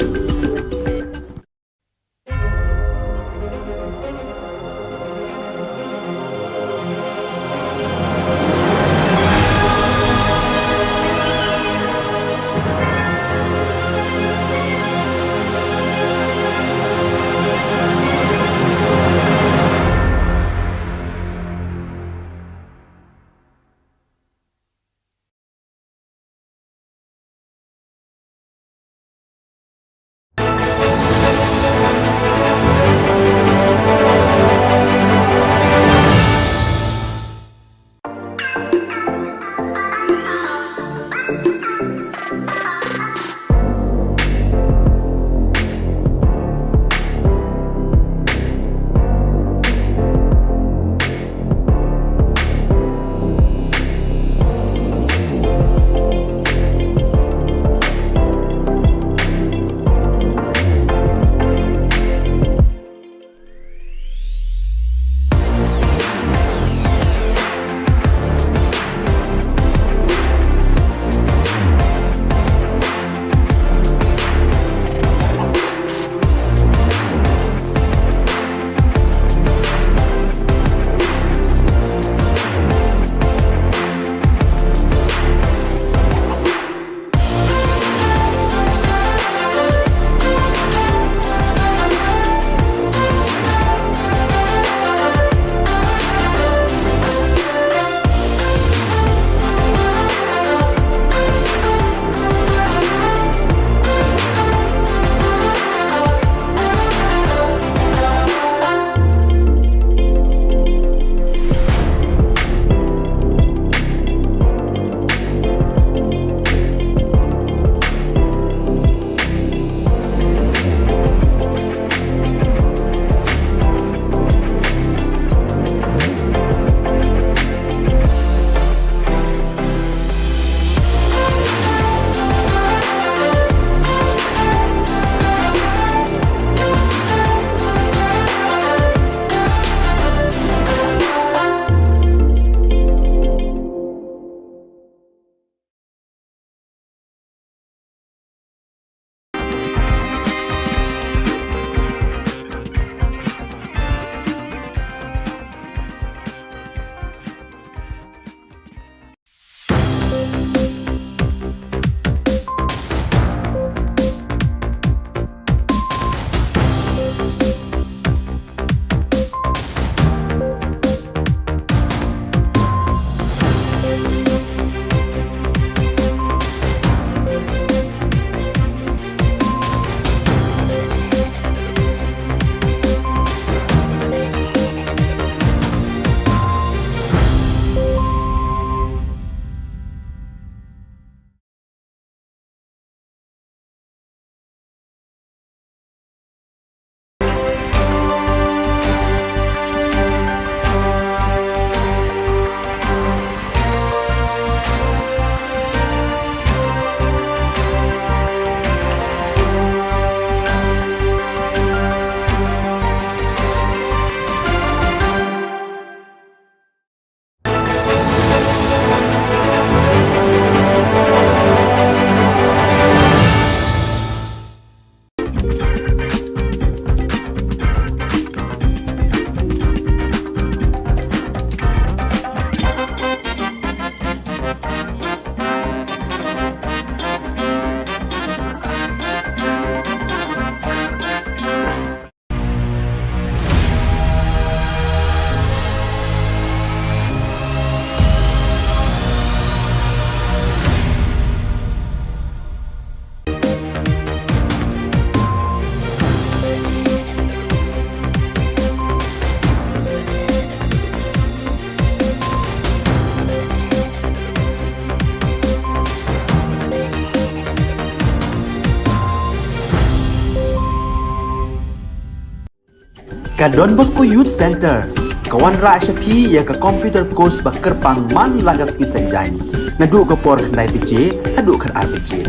Ka Don Bosco Youth Centre ka wanrah sha phi ïa ka computer course ba kyrpang man la ka sngi Saitjaiñ, naduh ka por khyndai baje haduh khatar baje.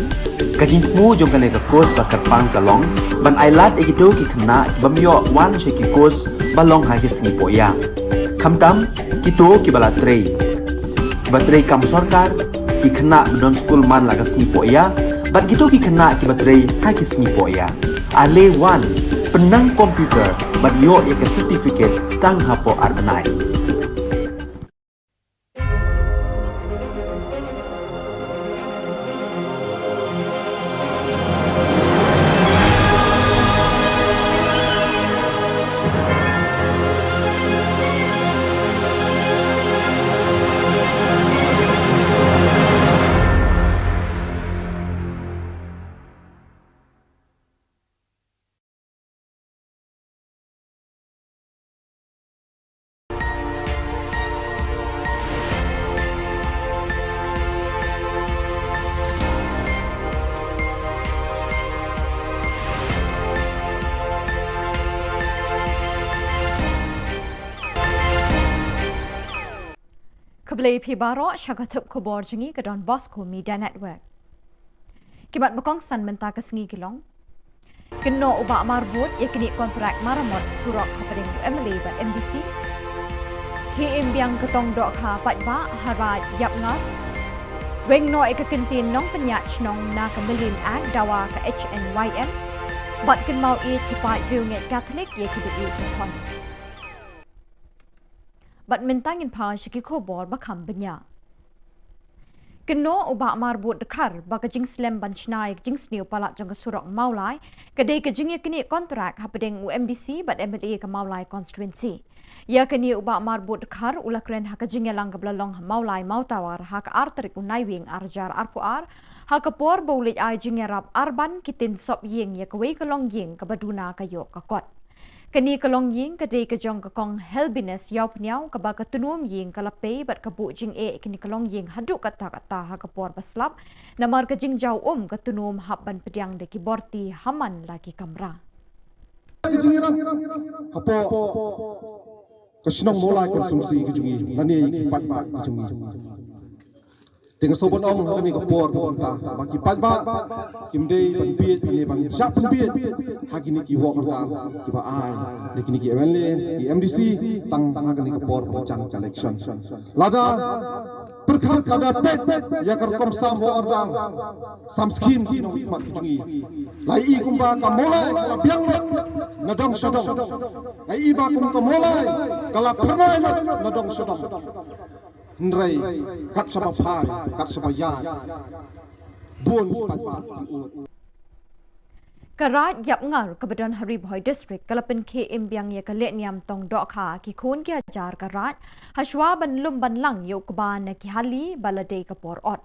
Ka jingthmu jong kane ka course ba kyrpang ka long ban ailad ïa kito ki khynnah ki bym ïoh wan sha ki course ba long ha ki sngi pohïa, khamtam kito kiba la trei, kiba trei kam sorkar, ki khynnah ba don skul man la ka sngi pohïa bad kito ki khynnah kiba trei ha ki sngi pohïa. Ale wan, pynnang computer bad ïoh ïa ka certificate tang hapoh ar bnai. Khublei phi baroh sha ka thup khubor jong ngi ka Don Bosco Media Network. Ki mat ba kongsan mynta ka sngi ki long: Kynnoh u Bah Marbud ïa kine kontrak maramot surok hapdeng u M L A bad M D C. Khie im biang ka tong dohkha paidbah ha Raid Ïapngar. Weng noh ïa ka kyntien nongpynïaid shnong na ka Mylliem Act dawa ka H N Y M. Bad kynmaw ïeit ki paid riewngeit Katholik ïa kiba ïeit ba khon. Bad mynta ngin phai sha ki khubor ba kham bniah. Kynnoh u Bah Marbud Dkhar ba ka jingslem ban shna ïa ka jingsniew palat jong ka surok Mawlai ka dei ka jingïaknieh kontrak hapdeng u M D C bad M L A ka Mawlai constituency. Ïa kane u Bah Marbud Dkhar u la kren ha ka jingïalang kaba la long ha Mawlai Mawtawar ha ka ar tarik u Naiwieng ar hajar arphew ar, ha ka por ba u leit ai jingïarap arban ki tin sop ïing ïa kawei ka longïing kaba duna ka ïoh ka kot. Kane ka longïing ka dei ka jong ka Kong Helbinus Ïawphniaw kaba ka tnum ïing ka la pei bad ka buh jingeh ïa kane ka longïing haduh katta katta ha ka por ba slap, namar ka jingjaw um ka tnum hap ban pdiang da ki borti ha man la ki kamra. Ka jingïarap hapoh ka shnong Mawlai constituency ka jong ngi lane ïa ki paidbah ka jong ngi. Te nga sngewbha ban ong ha kane ka por ka bynta ba ki paidbah kim dei ban bieit ne ban shah pynbieit ha kine ki waheh ardal kiba ai da kine ki M L A, ki M D C, tang ha kane ka por ka jan ka election. Lada pyrkhat, lada peit ïa ka rukom sam waheh ardal, sam skhim ki nongmihkhmat ki jong ngi, la ïohi kumba ka Mawlai ka la biang lut na dong sha dong. La ïohi ba kum ka Mawlai ka la phyrnai lut na dong sha dong. Hynrei kat shaba phai, kat shaba ïaid, bun ki paidbah ki ud. Ka Raid Ïapngar kaba don ha Ri Bhoi District ka la pynkhie im biang ïa ka lehniam tong dohkha ki khun ki hajar ka Raid, hashwa ban lum ban lang ïa u kba na ki hali ba la dei ka por ot.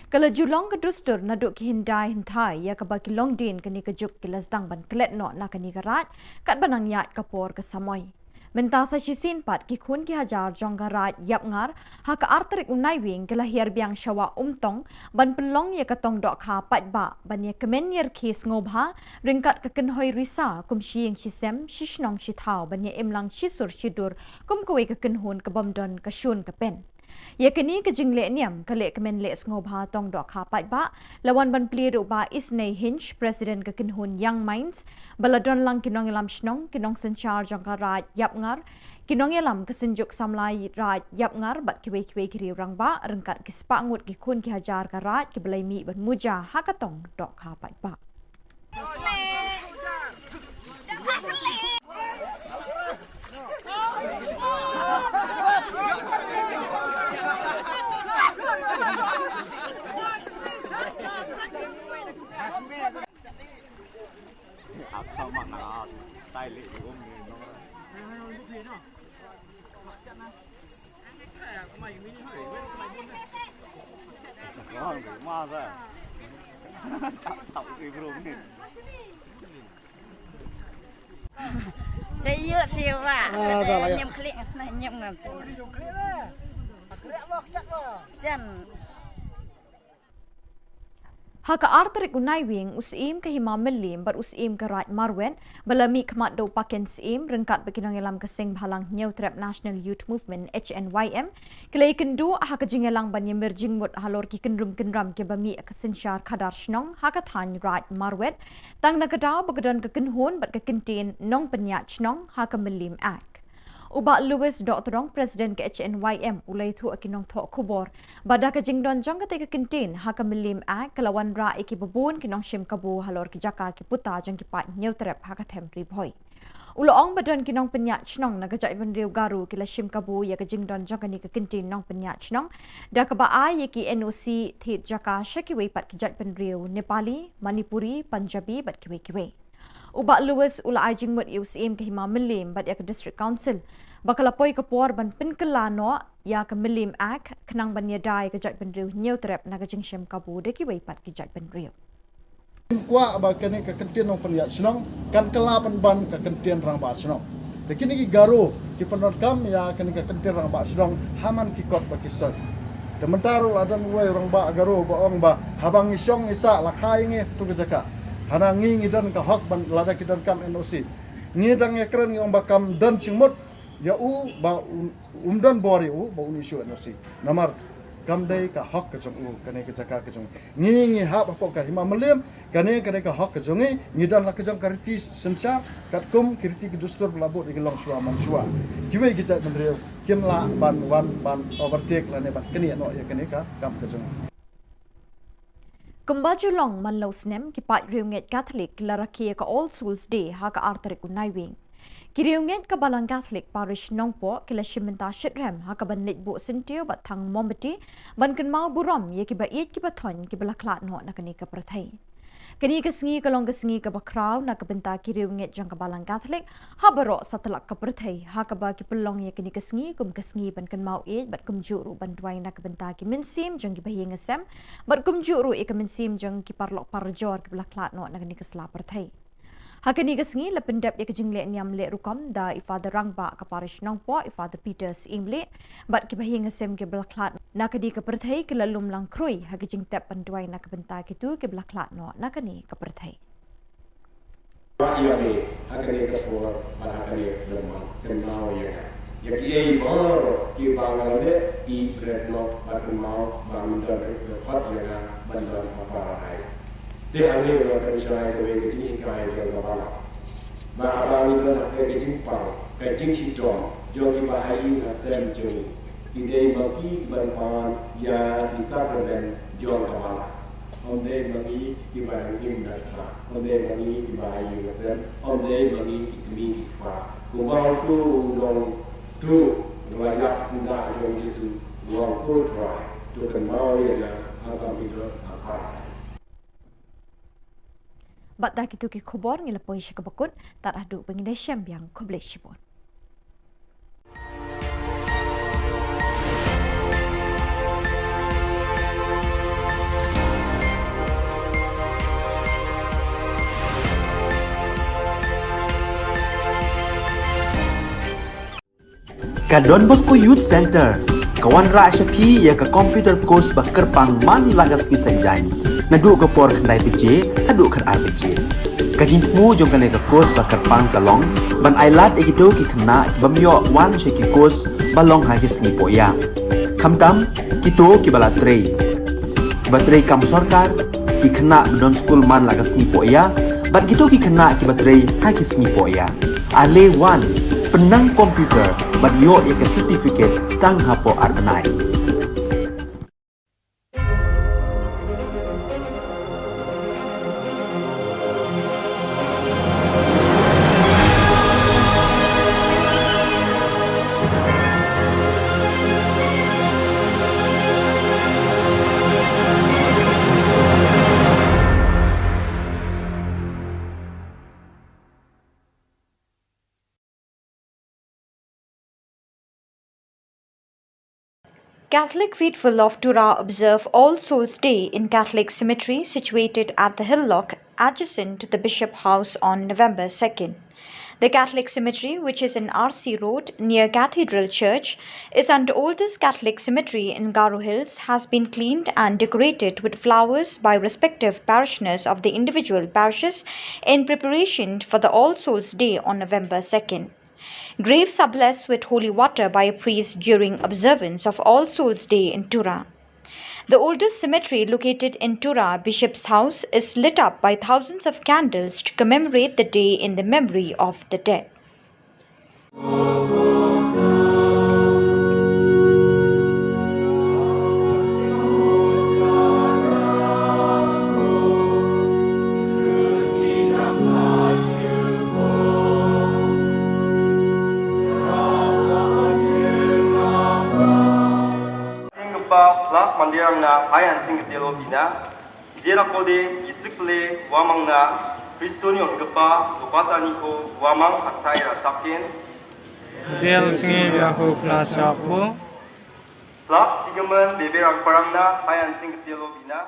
Ka la ju long ka dustur naduh ki hyndai hynthai ïa kaba ki longdien kane ka juk ki la sdang ban klet noh na kane ka Raid, katba nang ïaid ka por ka samoi. Mynta sa shisien pat ki khun ki hajar jong ka Raid Ïapngar ha ka ar tarik u Naiwieng ki la hiar biang sha Wah Umtong ban pynlong ïa ka tong dohkha paidbah ban ïakmen ïarkhie sngewbha ryngkat ka kynhoi risa kum shi ïing shi sem, shi shnong shi thaw, ban ïa im lang shi sur shi dur kum kawei ka kynhun ka bym don ka shun ka pen. Ïa kane ka jinglehniam ka lehkmen leh sngewbha tong dohkha paidbah la wan ban plie da u Bah Isnei Hinge, President ka kynhun Young Minds, ba la don lang ki nongïalam shnong, ki nongsynshar jong ka Raid Ïapngar, ki nongïalam ka Synjuk Samla Raid Ïapngar bad kiwei kiwei ki riew rangbah ryngkat ki spah ngut ki khun ki hajar ka Raid kiba la ïa mih ban muja ha ka tong dohkha paidbah. Saya iya sih, Pak. Ah, dah lah, ya. Nyem klik, ngasnah nyem ngam tu. Jan. Ha ka ar tarik u Naiwieng, u Syiem ka Hima Mylliem bad u Syiem ka Raid Marwet, ba la mih khmat da u Paken Syiem ryngkat bad ki nongïalam ka Seng Bhalang Hynñiewtrep National Youth Movement, H N Y M, ki la ïakynduh ha ka jingïalang ban ïamir jingmut halor ki kynrum kynram kiba mih ka synshar khadar shnong ha ka thaiñ Raid Marwet, tang na ka daw ba ka don ka kynhun bad ka kyntien nongpynïaid shnong ha ka Mylliem Act. U Bah Louis Dohtdong, President ka H N Y M, u la ïathuh ïa ki nongthoh khubor ba da ka jingdon jong katei ka kyntien ha ka Mylliem Act, ka la wanrah ïa kiba bun ki nongshim kabu halor ki jaka ki puta jong ki paid Hynñiewtrep ha ka them Ri Bhoi. U la ong ba don ki nongpynïaid shnong na ka jaitbynriew Garo ki la shim kabu ïa ka jingdon jong kane ka kyntien nongpynïaid shnong da kaba ai ïa ki N O C thied jaka sha kiwei pat ki jaitbynriew Nepali, Manipuri, Punjabi bad kiwei kiwei. U Bah Louis u la ai jingmut ïa u Syiem ka Hima Mylliem bad ïa ka District Council ba ka la poi ka por ban pynkylla noh ïa ka Mylliem Act khnang ban ïada ïa ka jaitbynriew Hynñiewtrep na ka jingshim kabu da kiwei pat ki jaitbynriew. Kwah ba kane ka kyntien nongpynïaid shnong kan kylla pynban ka kyntien rangbah shnong. Te kine ki Garo ki pyndonkam ïa kane ka kyntien rangbah shnong ha man ki kot bad ki soi. Te mynta ruh la don uwei u rangbah Garo ba ong ba haba ngi shong ngi sah la kha ïa ngi ha katu ka jaka. Hana ngi ngi don ka hok ban lada ki donkam N O C. Ngi dang ïakren ngi ong ba kam don jingmut ïa u ba un, um don bor ïa u ba un issue N O C. Namar kam dei ka hok ka jong u, kane ka jaka ka jong ngi. Ngi hap hapoh ka Hima Mylliem, kane, kane ka hok ka jong ngi. Ngi don la ka jong ka riti synshar katkum ki riti ki dustur ba la bud ïa ki longshuwa manshuwa. Kiwei ki jaitbynriew kim lah ban wan ban overtake lane ban knieh noh ïa kane ka kam ka jong ngi. Kumba ju long man la u snem, ki paid riewngeit Katholik ki la rakhe ïa ka All Souls Day ha ka ar tarik u Naiwieng. Ki riewngeit ka Balang Katholik Parish Nongpoh ki la shim bynta shitrhem ha kaban leit buh syntiew bad thang mombati ban kynmaw burom ïa kiba ïeit kiba thoiñ kiba la khlad noh na kane ka pyrthei. Kane ka sngi ka long ka sngi kaba khraw na ka bynta ki riewngeit jong ka Balang Katholik ha baroh satlak ka pyrthei, ha kaba ki pynlong ïa kane ka sngi kum ka sngi ban kynmaw ïeit bad kumjuh ruh ban duwai na ka bynta ki mynsiem jong kiba ïing ïasem bad kumjuh ruh ïa ka mynsiem jong ki paralok parajor kiba la khlad noh na kane ka sla pyrthei. Ha kane ka sngi la pyndep ïa ka jingleh niam leh rukom da i Father Rangbah ka Parish Nongpoh, i Father Peter Syiemlieh, bad kiba ïing ïasem kiba la khlad na kane ka pyrthei ki la lum lang khrui ha ka jingtep ban duwai na ka bynta kito kiba la khlad noh na kane ka pyrthei. Ïa me ha kane ka por bad ha kane ka por, kynmaw ïa nga. Ïa kiei baroh kiba nga la leh, ïeit bret noh bad kynmaw ba men don ruh ka khot ïa nga ban don ha Paradise. Te hangne nga kynshai kawei ka jinghikai jong ka Balang. Ba haba ngi don ha ka jingpang, ka jingshitom jong kiba ha ïing ha sem jong ngi, ki dei ma ngi kiban pan ïa ki sakramen jong ka Balang. Ym dei ma ngi kiba dang im da sah, ym dei ma ngi kiba ha ïing ha sem, ym dei ma ngi ki kmie ki kpa. Kumba uto u nongtuh u la ïap syndah jong u Jisu, u ong, Ko Trai, to kynmaw ïa nga haba me don ha Paradise. Bad da kito ki khubor ngi la poi sha kaba kut, tad haduh ba ngin ïa shem biang, khublei shibun. Ka Don Bosco Youth Center ka wanrah sha phi ïa ka computer course ba kyrpang man la ka sngi Saitjaiñ, naduh ka por khyndai baje haduh khatar baje. Ka jingthmu jong kane ka course ba kyrpang ka long ban ailad ïa kito ki khynnah ki bym ïoh wan sha ki course ba long ha ki sngi pohïa, khamtam kito kiba la trei, kiba trei kam sorkar, ki khynnah ba don skul man la ka sngi pohïa, bad kito ki khynnah kiba trei ha ki sngi pohïa. Ale wan, pynnang computer bad ïoh ïa ka certificate tang hapoh ar bnai. Catholic faithful of Tura observe All Souls Day in Catholic cemetery situated at the Hill Lock, adjacent to the Bishop House, on November second. The Catholic cemetery, which is in R C Road near Cathedral Church, is an oldest Catholic cemetery in Garo Hills, has been cleaned and decorated with flowers by respective parishioners of the individual parishes in preparation for the All Souls Day on November second. Graves are blessed with holy water by a priest during observance of All Souls Day in Tura. The oldest cemetery located in Tura, Bishop's House, is lit up by thousands of candles to commemorate the day in the memory of the dead. Jingkpa plak mandirang na Hai Hansing Ktialo Bina, Jera Kode, Isik Pele, Wamang na, Kristoni Ongkpa, Lopata Niko, Wamang Hatai Rasakin, Del Singh Yahu Plachapbo, Plak Sigaman, Bebe Rangparang na, Hai Hansing Ktialo Bina.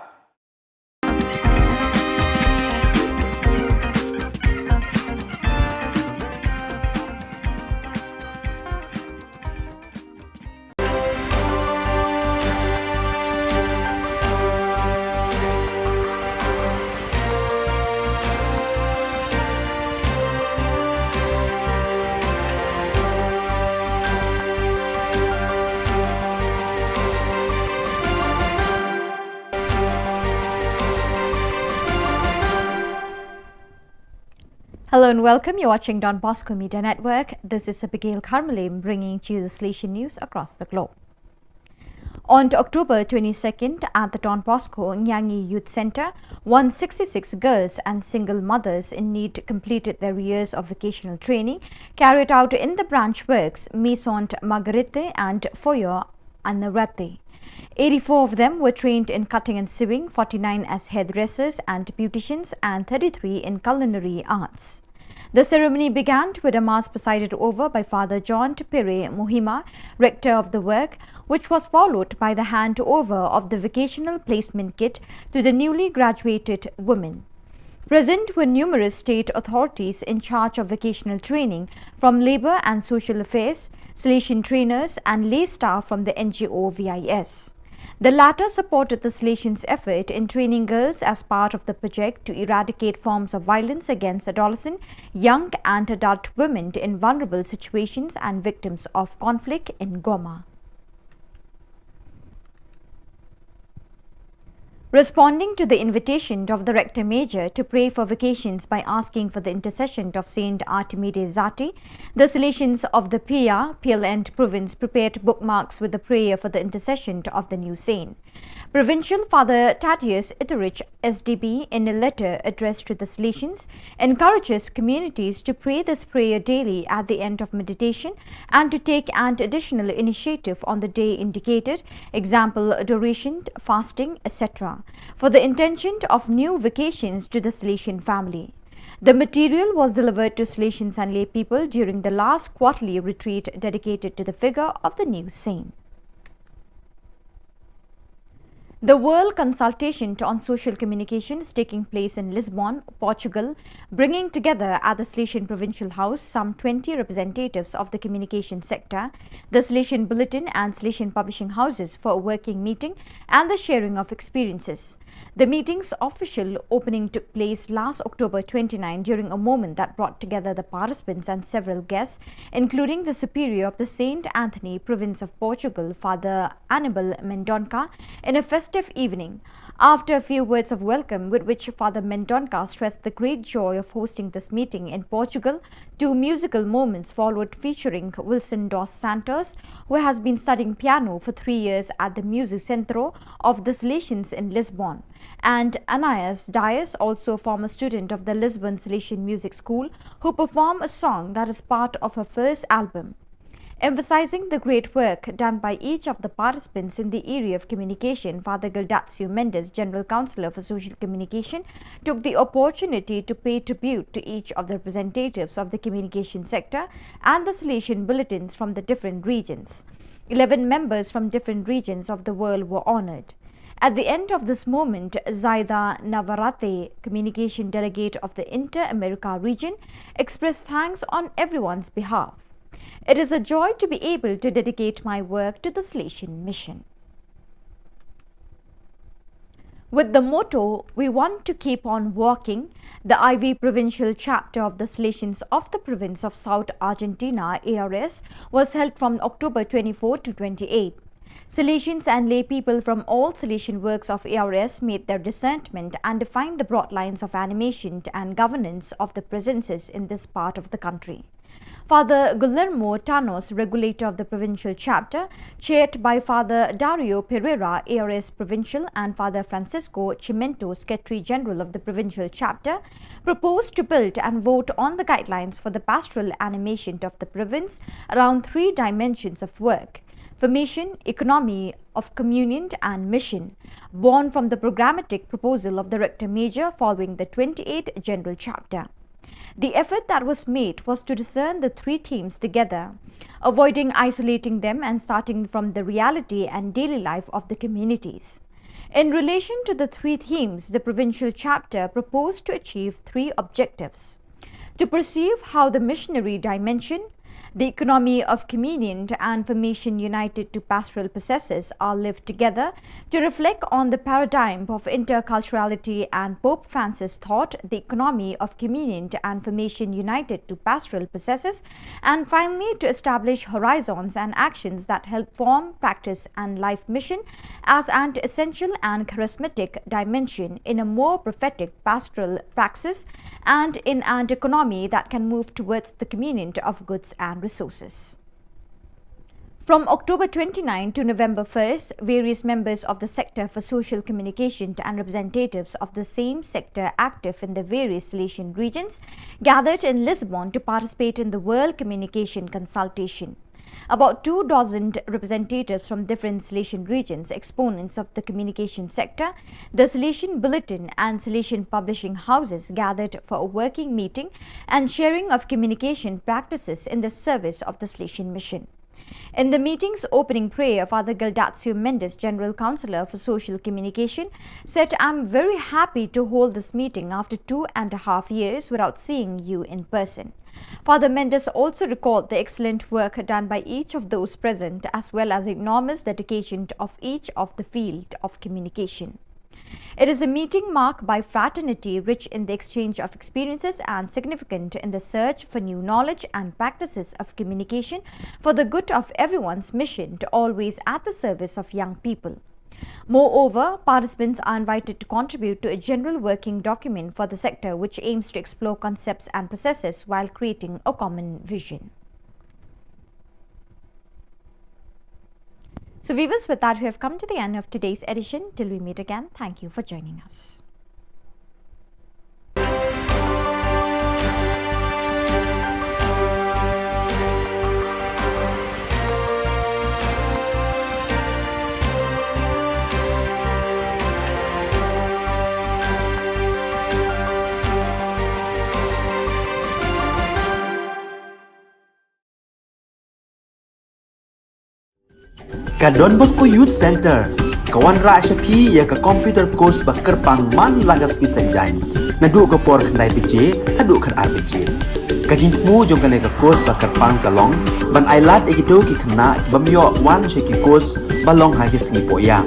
Hello and welcome. You're watching Don Bosco Media Network. This is Abigail Karmalim bringing to you the Salesian news across the globe. On October twenty-second, at the Don Bosco Nyangi Youth Centre, one sixty-six girls and single mothers in need completed their years of vocational training carried out in the branch works Maison Marguerite and Foyer Anarate. Eighty-four of them were trained in cutting and sewing, forty-nine as hairdressers and beauticians, and thirty-three in culinary arts. The ceremony began with a mass presided over by Father John Tupere Muhima, rector of the work, which was followed by the handover of the vocational placement kit to the newly graduated women. Present were numerous state authorities in charge of vocational training, from Labour and Social Affairs, Salesian trainers, and lay staff from the N G O V I S. The latter supported the Salesians' effort in training girls as part of the project to eradicate forms of violence against adolescent, young, and adult women in vulnerable situations and victims of conflict in Goma. Responding to the invitation of the Rector Major to pray for vocations by asking for the intercession of Saint Artemide Zati, the Salesians of the Pia, Piel and Province prepared bookmarks with the prayer for the intercession of the new saint. Provincial Father Thaddeus Itterich, S D B, in a letter addressed to the Salesians, encourages communities to pray this prayer daily at the end of meditation and to take an additional initiative on the day indicated, example, adoration, fasting, et cetera, for the intention of new vocations to the Salesian family. The material was delivered to Salesians and lay people during the last quarterly retreat dedicated to the figure of the new saint. The World Consultation on Social Communication is taking place in Lisbon, Portugal, bringing together at the Salesian Provincial House some twenty representatives of the communication sector, the Salesian Bulletin and Salesian publishing houses for a working meeting and the sharing of experiences. The meeting's official opening took place last October twenty-nine during a moment that brought together the participants and several guests, including the Superior of the Saint Anthony Province of Portugal, Father Anibal Mendonca, in a festive evening. After a few words of welcome, with which Father Mendonca stressed the great joy of hosting this meeting in Portugal, two musical moments followed featuring Wilson dos Santos, who has been studying piano for three years at the Music Centro of the Salesians in Lisbon, and Anais Dias, also a former student of the Lisbon Salesian Music School, who performed a song that is part of her first album. Emphasizing the great work done by each of the participants in the area of communication, Father Gildacio Mendes, General Counsellor for Social Communication, took the opportunity to pay tribute to each of the representatives of the communication sector and the Salesian bulletins from the different regions. Eleven members from different regions of the world were honored. At the end of this moment, Zaida Navarrete, communication delegate of the Inter-America region, expressed thanks on everyone's behalf. It is a joy to be able to dedicate my work to the Salesian Mission. With the motto, "We want to keep on walking," the I V provincial chapter of the Salesians of the province of South Argentina, A R S, was held from October twenty-four to twenty-eight. Salesians and lay people from all Salesian works of A R S made their discernment and defined the broad lines of animation and governance of the presences in this part of the country. Father Guillermo Tanos, regulator of the provincial chapter, chaired by Father Dario Pereira, A R S provincial, and Father Francisco Chimento, secretary general of the provincial chapter, proposed to build and vote on the guidelines for the pastoral animation of the province around three dimensions of work: formation, economy of communion, and mission, born from the programmatic proposal of the Rector Major following the twenty-eighth General Chapter. The effort that was made was to discern the three themes together, avoiding isolating them and starting from the reality and daily life of the communities. In relation to the three themes, the provincial chapter proposed to achieve three objectives: to perceive how the missionary dimension, the economy of communion, and formation united to pastoral processes are lived together, to reflect on the paradigm of interculturality and Pope Francis' thought, the economy of communion and formation united to pastoral processes, and finally to establish horizons and actions that help form, practice, and life mission as an essential and charismatic dimension in a more prophetic pastoral praxis and in an economy that can move towards the communion of goods and resources. From October twenty-ninth to November first, various members of the sector for social communication and representatives of the same sector active in the various Salesian regions gathered in Lisbon to participate in the World Communication Consultation. About two dozen representatives from different Salesian regions, exponents of the communication sector, the Salesian Bulletin and Salesian publishing houses gathered for a working meeting and sharing of communication practices in the service of the Salesian Mission. In the meeting's opening prayer, Father Gildatio Mendes, General Councillor for Social Communication, said, "I'm very happy to hold this meeting after two and a half years without seeing you in person." Father Mendes also recalled the excellent work done by each of those present, as well as the enormous dedication of each of the field of communication. It is a meeting marked by fraternity, rich in the exchange of experiences and significant in the search for new knowledge and practices of communication for the good of everyone's mission to always at the service of young people. Moreover, participants are invited to contribute to a general working document for the sector, which aims to explore concepts and processes while creating a common vision. So, viewers, with that, we have come to the end of today's edition. Till we meet again, thank you for joining us. Ka Don Bosco Youth Centre ka wanrah sha phi ïa ka computer course ba kyrpang man la ka sngi Saitjaiñ, naduh ka por khyndai baje haduh khatar baje. Ka jingthmu jong kane ka course ba kyrpang ka long ban ailad ïa kito ki khynnah ki bym ïoh wan sha ki course ba long ha ki sngi pohïa.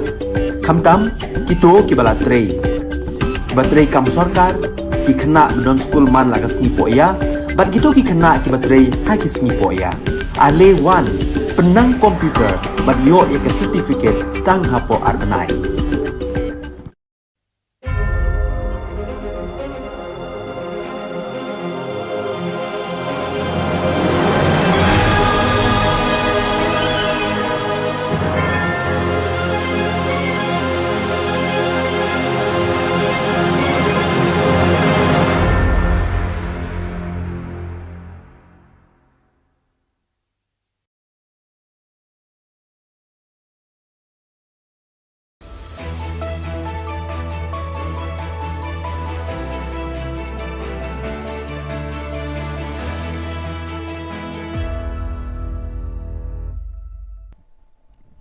Khamtam kito kiba la trei, kiba trei kam sorkar, ki khynnah ba don skul man la ka sngi pohïa, bad kito ki khynnah kiba trei ha ki sngi pohïa. Ale wan, pynnang computer bad ïoh ïa ka certificate tang hapoh ar bnai.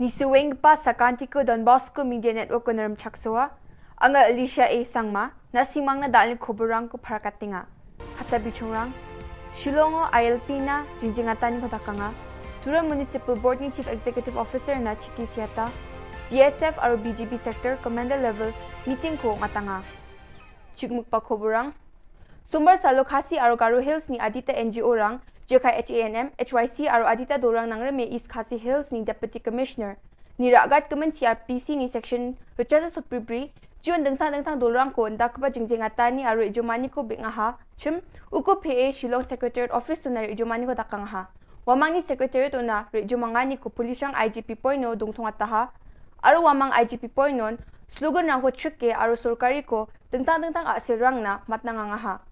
Isuweng pa sakanti ko Don Bosco Media Network ko Naram Chaksoa, anga Alicia A Sangma, na simang na dal ni koborang ko Parakatinga. Kata bichungrang, Shillong o I L P na jingjingatan ni ko dakanga, Tura Municipal Board ni Chief Executive Officer na Chiti Siata, B S F aro B G B Sector Commander Level meeting ko ngatanga. Chikmuk pa koborang. Sombar salo Khasi aro Garo Hills ni adita N G O rang, J K H A N M, H Y C aro adita dorang nangrem East Khasi Hills ni Deputy Commissioner. Ni ragat kemen C R P C ni section rechaza supribri, jion dengtang dengtang dorang ko nda keba jingjing atani aro ijomani ko bik ngaha, chim, uko P A Shillong Secretariat Office tuna ijomani ko dakang ha. Wamang ni Secretariat una ijomangani ko Polishang I G P point no dungthung ataha, aro wamang I G P point non, slogan rang ko chike aro sorkari ko dengtang dengtang asil rang na matna ngangaha.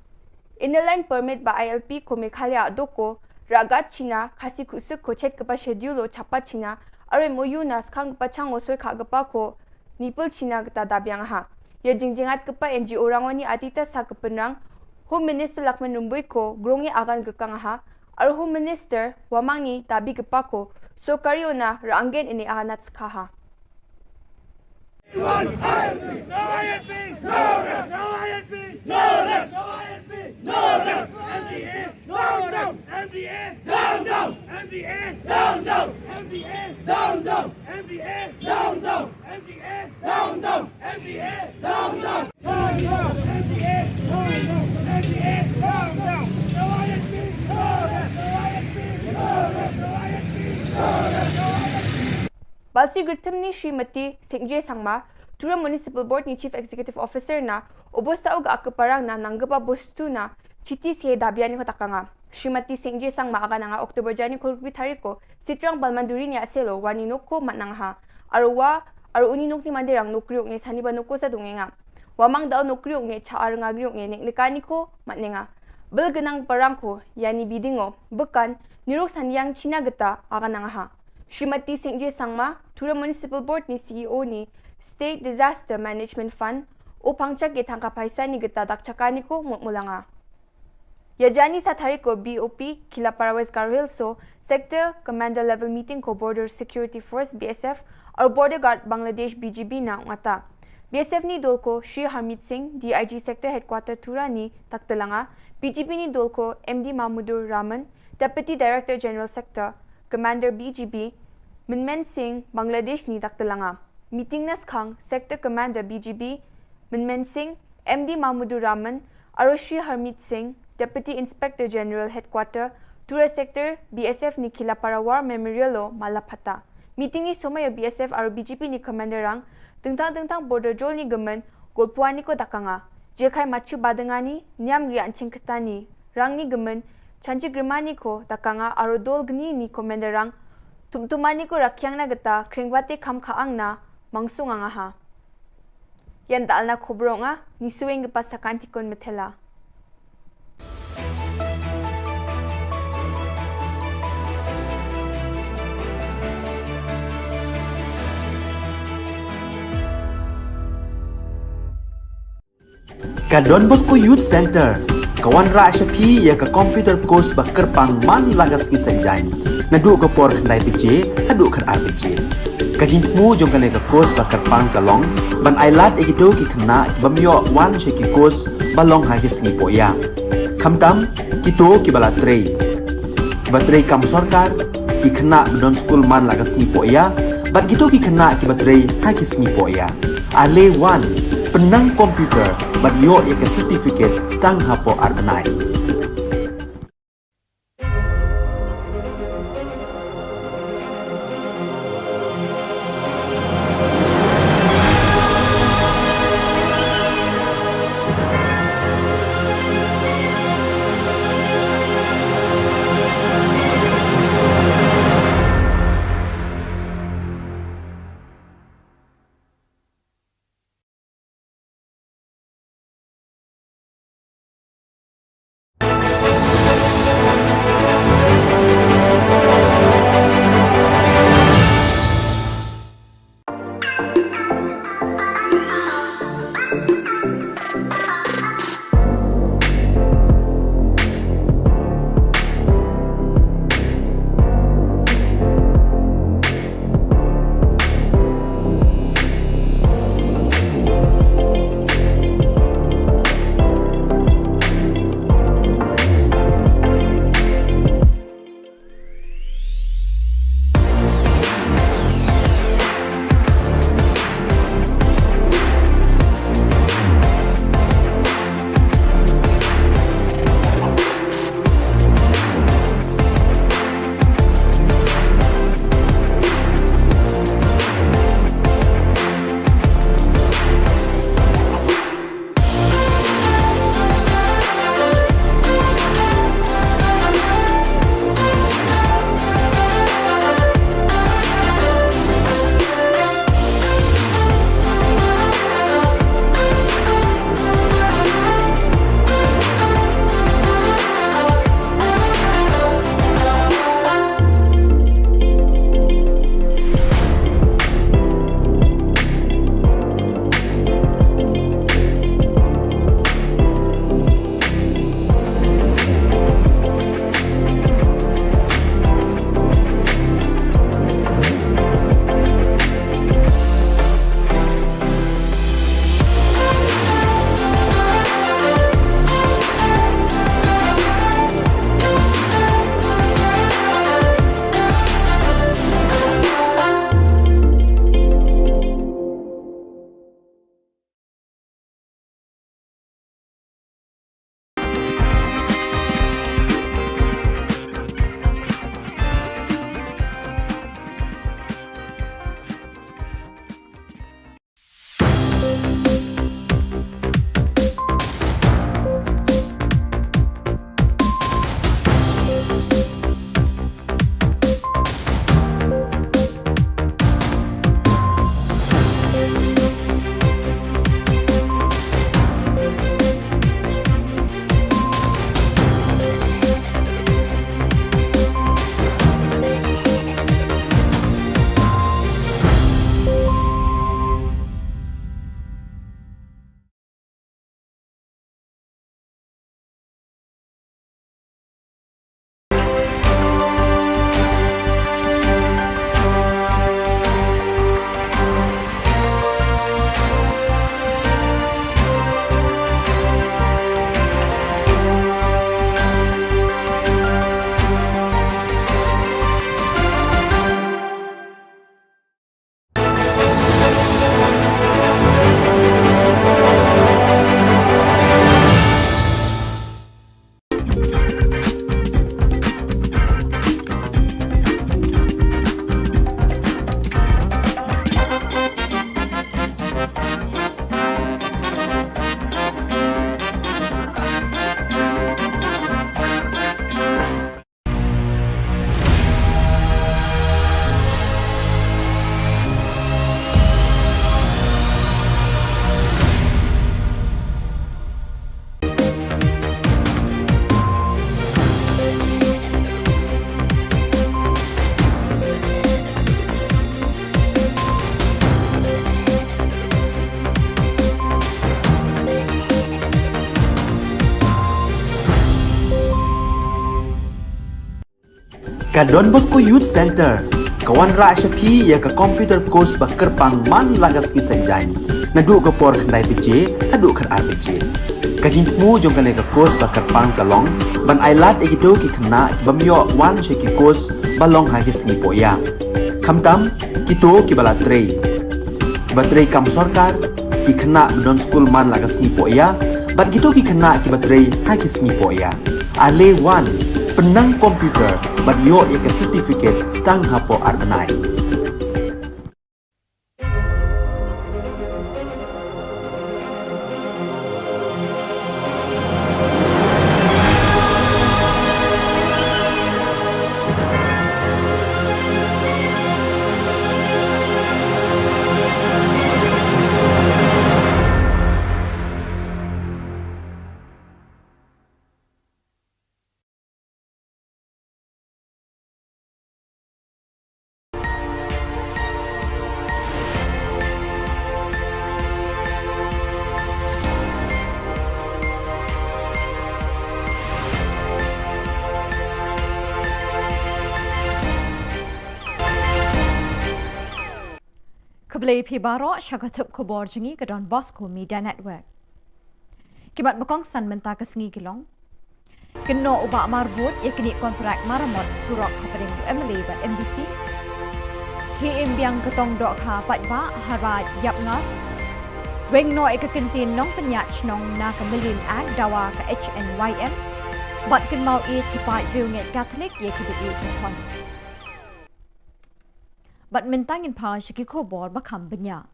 Inner Line Permit ba I L P ko Meghalaya doko, ragat China, Khasi kusuk ko chet kepa schedule o chapa China, aro M O U na skang kepa chang o soi kha kepa ko, nipul China keta dabiang ha. Ya jingjingat kepa N G O rangwani atita sa kepenrang, Home Minister Lakman Rumbui ko, grong ya agan gerkang ha, aro Home Minister, wamang ni dabi kepa ko, sorkari ona ranggen ini agan nat skha ha. Balsi Gritim ni Srimati Singje Sangma, Tura Municipal Board ni Chief Executive Officer na, obosta uga akeparang na nanggepa bostu na, Chiti Sihe dabian ni ko takanga. Srimati Singje Sangma aga nanga October jani kolbi tariko, Sitrang Balmanduri ni aselo, wani noko mat nangha. Arwa, aru uni nok ni mandirang nokriok nge sani ba noko sa dungenga. Wamang dau nokriok nge cha arnga griok nge nek nekani ko mat nenga. Bel genang parang ko, yani bidingo, bekan, nirok saniang China geta aga nangha. Srimati Singje Sangma, Tura Municipal Board ni C E O ni State Disaster Management Fund, o pangchak ye thangka paisa ni geta dakchakani ko mut mulanga. Ya jani sa tariko B O P, Kilapara West Garo Hills so, Sector Commander Level Meeting ko Border Security Force B S F, aru Border Guard Bangladesh B G B na ngata. B S F ni dolko Shri Harmeet Singh, D I G Sector Headquarter Tura ni taktelanga, B G B ni dolko M D Mahmudur Rahman, Deputy Director General Sector, Commander B G B, Minmen Singh, Bangladesh ni daktelanga. Meeting na skhang, Sector Commander B G B, Minmen Singh, M D Mahmudur Rahman, aru Shri Harmeet Singh, Deputy Inspector General Headquarter, Tura Sector, B S F ni Kilapara War Memorial lo mala phata. Meeting ni somai B S F aru B G B ni commander rang, tengtang tengtang border jol ni gemen, golpuani ko dakanga. Jekai machu badengani, niam rian chingketani, rang ni gemen, chanchi grimani ko dakanga aru dol gni ni commander rang, tumtumani ko rakyang na geta, kringbate kam kaang na, mangsung angaha. Yan dal na khobronga, ni sueng gepa sakantikon methela. Ka Don Bosco Youth Center ka wanrah sha phi ïa ka computer course ba kyrpang man la ka sngi Saitjaiñ, naduh ka por khyndai baje haduh khatar baje. Ka jingthmu jong kane ka course ba kyrpang ka long ban ailad ïa kito ki khynnah ki bym ïoh wan sha ki course ba long ha ki sngi pohïa. Khamtam kito kiba la trei, kiba trei kam sorkar, ki khynnah ba don skul man la ka sngi pohïa, bad kito ki khynnah kiba trei ha ki sngi pohïa. Ale wan, pynnang computer bad ïoh ïa ka certificate tang hapoh ar bnai. Ka Don Bosco Youth Centre ka wanrah sha phi ïa ka computer course ba kyrpang man la ka sngi Saitjaiñ, naduh ka por khyndai baje haduh khatar baje. Ka jingthmu jong kane ka course ba kyrpang ka long ban ailad ïa kito ki khynnah ki bym ïoh wan sha ki course ba long ha ki sngi pohïa, khamtam kito kiba la trei, kiba trei kam sorkar, ki khynnah ba don skul man la ka sngi pohïa bad kito ki khynnah kiba trei ha ki sngi pohïa. Ale wan, pynnang computer bad ïoh ïa ka certificate tang hapoh ar bnai. Khublei phi baroh sha ka thup khubor jong ngi ka Don Bosco Media Network. Ki mat ba kongsan mynta ka sngi ki long: Kynnoh u Bah Marbud ïa kine kontrak maramot surok hapdeng u M L A bad M D C. Khie im biang ka tong dohkha paidbah ha Raid Ïapngar. Weng noh ïa ka kyntien nongpynïaid shnong na ka Million Act dawa ka H N Y M. Bad kynmaw ïeit ki paid riewngeit Katholik ïa kiba ïeit ka khun. Bad mynta ngin phai sha ki khubor ba kham bniah.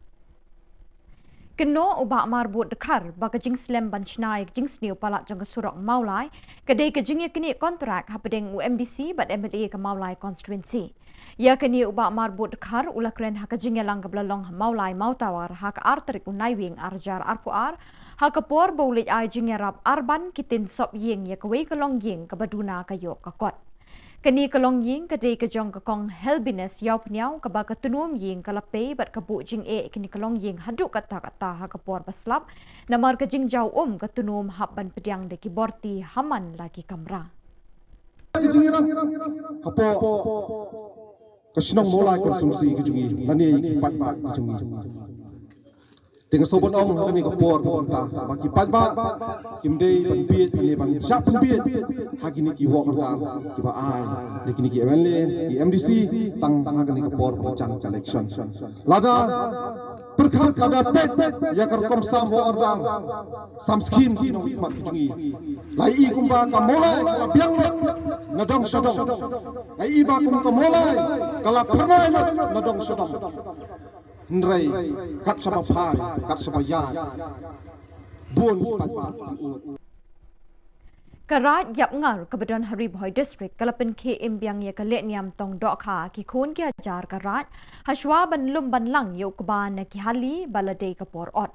Kynnoh u Bah Marbud Dkhar ba ka jingslem ban shna ïa ka jingsniew palat jong ka surok Mawlai ka dei ka jingïaknieh kontrak hapdeng u M D C bad M L A ka Mawlai constituency. Ïa kane u Bah Marbud Dkhar u la kren ha ka jingïalang kaba la long ha Mawlai Mawtawar ha ka ar tarik u Naiwieng ar hajar arphew ar, ha ka por ba u leit ai jingïarap arban ki tin sop ïing ïa kawei ka longïing kaba duna ka ïoh ka kot. Kane ka longïing ka dei ka jong ka Kong Helbiness Ïawphniaw kaba ka tnum ïing ka la pei bad ka buh jingeh kane ka longïing haduh katta katta ha ka por ba slap, namar ka jingjaw um ka tnum hap ban pdiang da ki borti ha man la ki kamra. Ka jingïarap hapoh ka shnong Mawlai constituency ka jong ngi lane ki paidbah ka jong ngi. Te nga sngewbha ban ong ha kane ka por ba mynta ba ki paidbah kim dei ban bieit ne ban shah pynbieit ha kine ki work order kiba ai da kine ki M L A, ki M D C tang ha kane ka por ba jan ka election. Lada pyrkhat, lada peit ïa ka rukom sam work order, sam scheme ki nongmihkhmat ki jong ngi, la ïohi kumba ka Mawlai ka la biang lut na dong sha dong. La ïohi ba kum ka Mawlai ka la phyrnai lut na dong sha dong. Hynrei kat shaba phai, kat shaba ïaid, bun ki paidbah ki ud. Ka Raid Ïapngar kaba don ha Ri Bhoi District ka la pynkhie im biang ïa ka lehniam tong dohkha ki khun ki hajar ka Raid, hashwa ban lum ban lang ïa u kba na ki hali ba la dei ka por ot.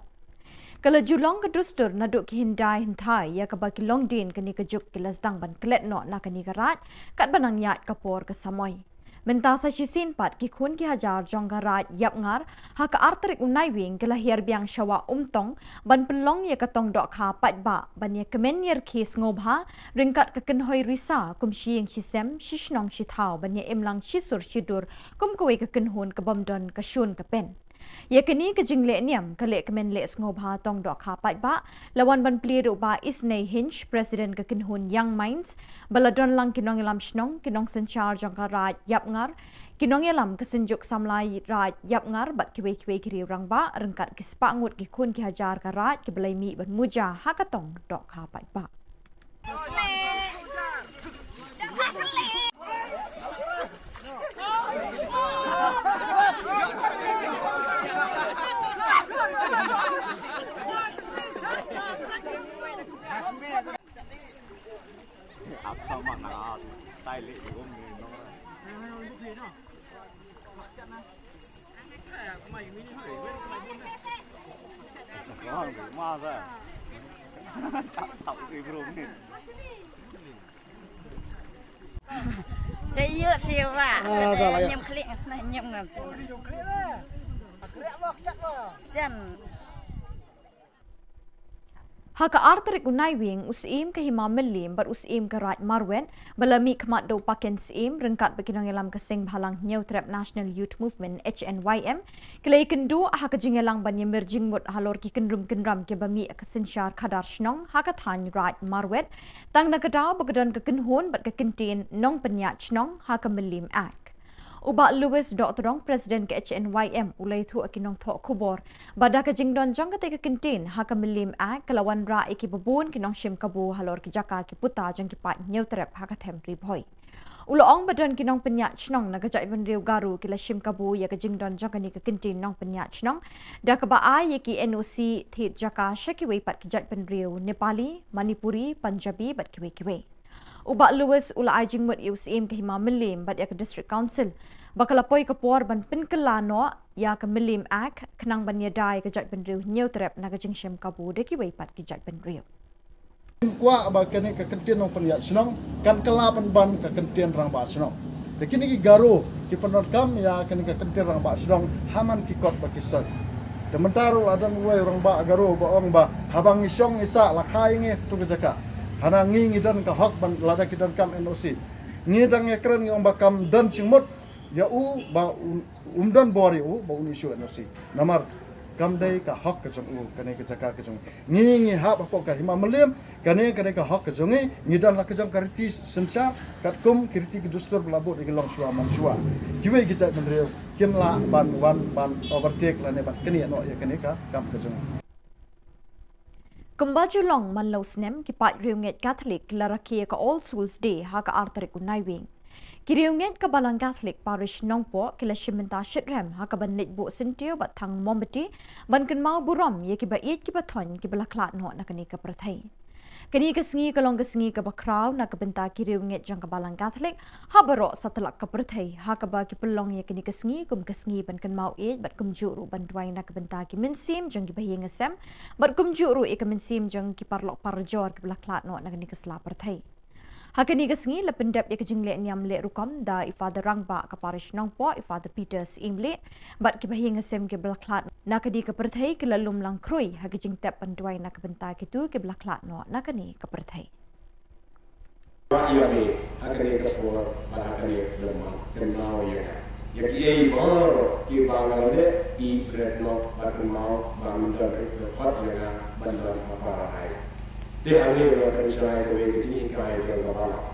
Ka la ju long ka dustur naduh ki hyndai hynthai ïa kaba ki longdien kane ka juk ki la sdang ban klet noh na kane ka Raid katba nang ïaid ka por ka samoi. Mynta sa shisien pat ki khun ki hajar jong ka Raid Ïapngar ha ka ar tarik u Naiwieng ki la hiar biang sha Wah Umtong ban pynlong ïa ka tong dohkha paidbah ban ïa kmen ïa rkhie sngewbha ryngkat ka kynhoi risa kum shi ïing shi sem, shi shnong shi thaw ban ïa im lang shi sur shi dur kum kawei ka kynhun ka bym don ka shun ka pen. Ïa kane ka jinglehniam ka lehkmen leh sngewbha tong dohkha paidbah la wan ban plie da u Bah Isnei Hinge, President ka kynhun Young Minds, ba la don lang ki nongïalam shnong, ki nongsynshar jong ka Raid Ïapngar, ki nongïalam ka Synjuk Samla Raid Ïapngar bad kiwei kiwei ki riew rangbah ryngkat ki spah ngut ki khun ki hajar ka Raid kiba la ïa mih ban muja ha ka tong dohkha paidbah. Chay yu siwa. Ah, dah lah, ya. Nyam klik ngasna nyam ngam. Jan. Ha ka ar tarik u Naiwieng, u Syiem ka Hima Mylliem bad u Syiem ka Raid Marwet ba la mih khmat da u Paken Syiem ryngkat bad ki nongïalam ka Seng Bhalang Hynñiewtrep National Youth Movement, H N Y M, ki la ïakynduh ha ka jingïalang ban ïamir jingmut halor ki kynrum kynram kiba mih ka synshar khadar shnong ha ka thaiñ Raid Marwet, tang na ka daw ba ka don ka kynhun bad ka kyntien nongpynïaid shnong ha ka Mylliem Act. U Bah Louis Dohtdong, President ka H N Y M, u la ïathuh ha ki nongthoh khubor ba da ka jingdon jong katei ka kyntien ha ka Mylliem Act ka la wanrah ïa kiba bun ki nongshim kabu halor ki jaka ki puta jong ki paid Hynñiewtrep ha ka them Ri Bhoi. U la ong ba don ki nongpynïaid shnong na ka jaitbynriew Garo ki la shim kabu ïa ka jingdon jong kane ka kyntien nongpynïaid shnong da kaba ai ïa ki N O C thied jaka sha kiwei pat ki jaitbynriew Nepali, Manipuri, Punjabi bad kiwei kiwei. U Bah Louis u la ai jingmut ïa u Syiem ka Hima Mylliem bad ïa ka District Council ba ka la poi ka por ban pynkylla noh ïa ka Mylliem Act khnang ban ïada ïa ka jaitbynriew Hynñiewtrep na ka jingshim kabu da kiwei pat ki jaitbynriew. Kwah ba kane ka kyntien nongpynïaid shnong kan kylla pynban ka kyntien rangbah shnong. Te kine ki Garo ki pyndonkam ïa kane ka kyntien rangbah shnong ha man ki kot ba ki soi. Te mynta ruh la don uwei u rangbah Garo ba ong ba haba ngi shong ngi sah la kha ïa ngi ha katu ka jaka. Hana ngi ngi don ka hok ban lada ki donkam N O C. Ngi dang ïakren ngi ong ba kam don jingmut ïa u ba un, um don bor ïa u ba un issue N O C. Namar kam dei ka hok ka jong u, kane ka jaka ka jong u. Ngi ngi hap hapoh ka Hima Mylliem, kane kane ka hok ka jong ngi, ngi don la ka jong ka riti synshar katkum ki riti ki dustur ba la bud ïa ki longshuwa manshuwa. Kiwei ki jaitbynriew kim lah ban wan ban overtake lane ban knieh noh ïa kane ka kam ka jong ngi. Kumba ju long man la u snem, ki paid riewngeit Katholik ki la rakhe ïa ka All Souls Day ha ka ar tarik u Naiwieng. Ki riewngeit ka Balang Katholik Parish Nongpoh ki la shim bynta shitrhem ha kaban leit buh syntiew bad thang mombati ban kynmaw burom ïa kiba ïeit kiba thoiñ kiba la khlad noh na kane ka pyrthei. Kane ka sngi ka long ka sngi kaba khraw na ka bynta ki riewngeit jong ka Balang Katholik ha baroh satlak ka pyrthei, ha kaba ki pynlong ïa kane ka sngi kum ka sngi ban kynmaw ïeit bad kumjuh ruh ban duwai na ka bynta ki mynsiem jong kiba ïing ïasem bad kumjuh ruh ïa ka mynsiem jong ki paralok parajor kiba la khlad noh na kane ka sla pyrthei. Ha kane ka sngi la pyndep ïa ka jingleh niam leh rukom da i Father Rangbah ka Parish Nongpoh, i Father Peter Syiemlieh, bad kiba ïing ïasem kiba la khlad na kane ka pyrthei ki la lum lang khrui ha ka jingtep ban duwai na ka bynta kito kiba la khlad noh na kane ka pyrthei. Ba ïa me ha kane ka por bad ha kane ka lymman, kynmaw ïa nga. Ïa kiei baroh kiba nga la leh, ïeit bret noh bad kynmaw ba men don ruh ka khot ïa nga ban don ha Paradise. Te hangne nga pynshai kawei ka jinghikai jong ka balang,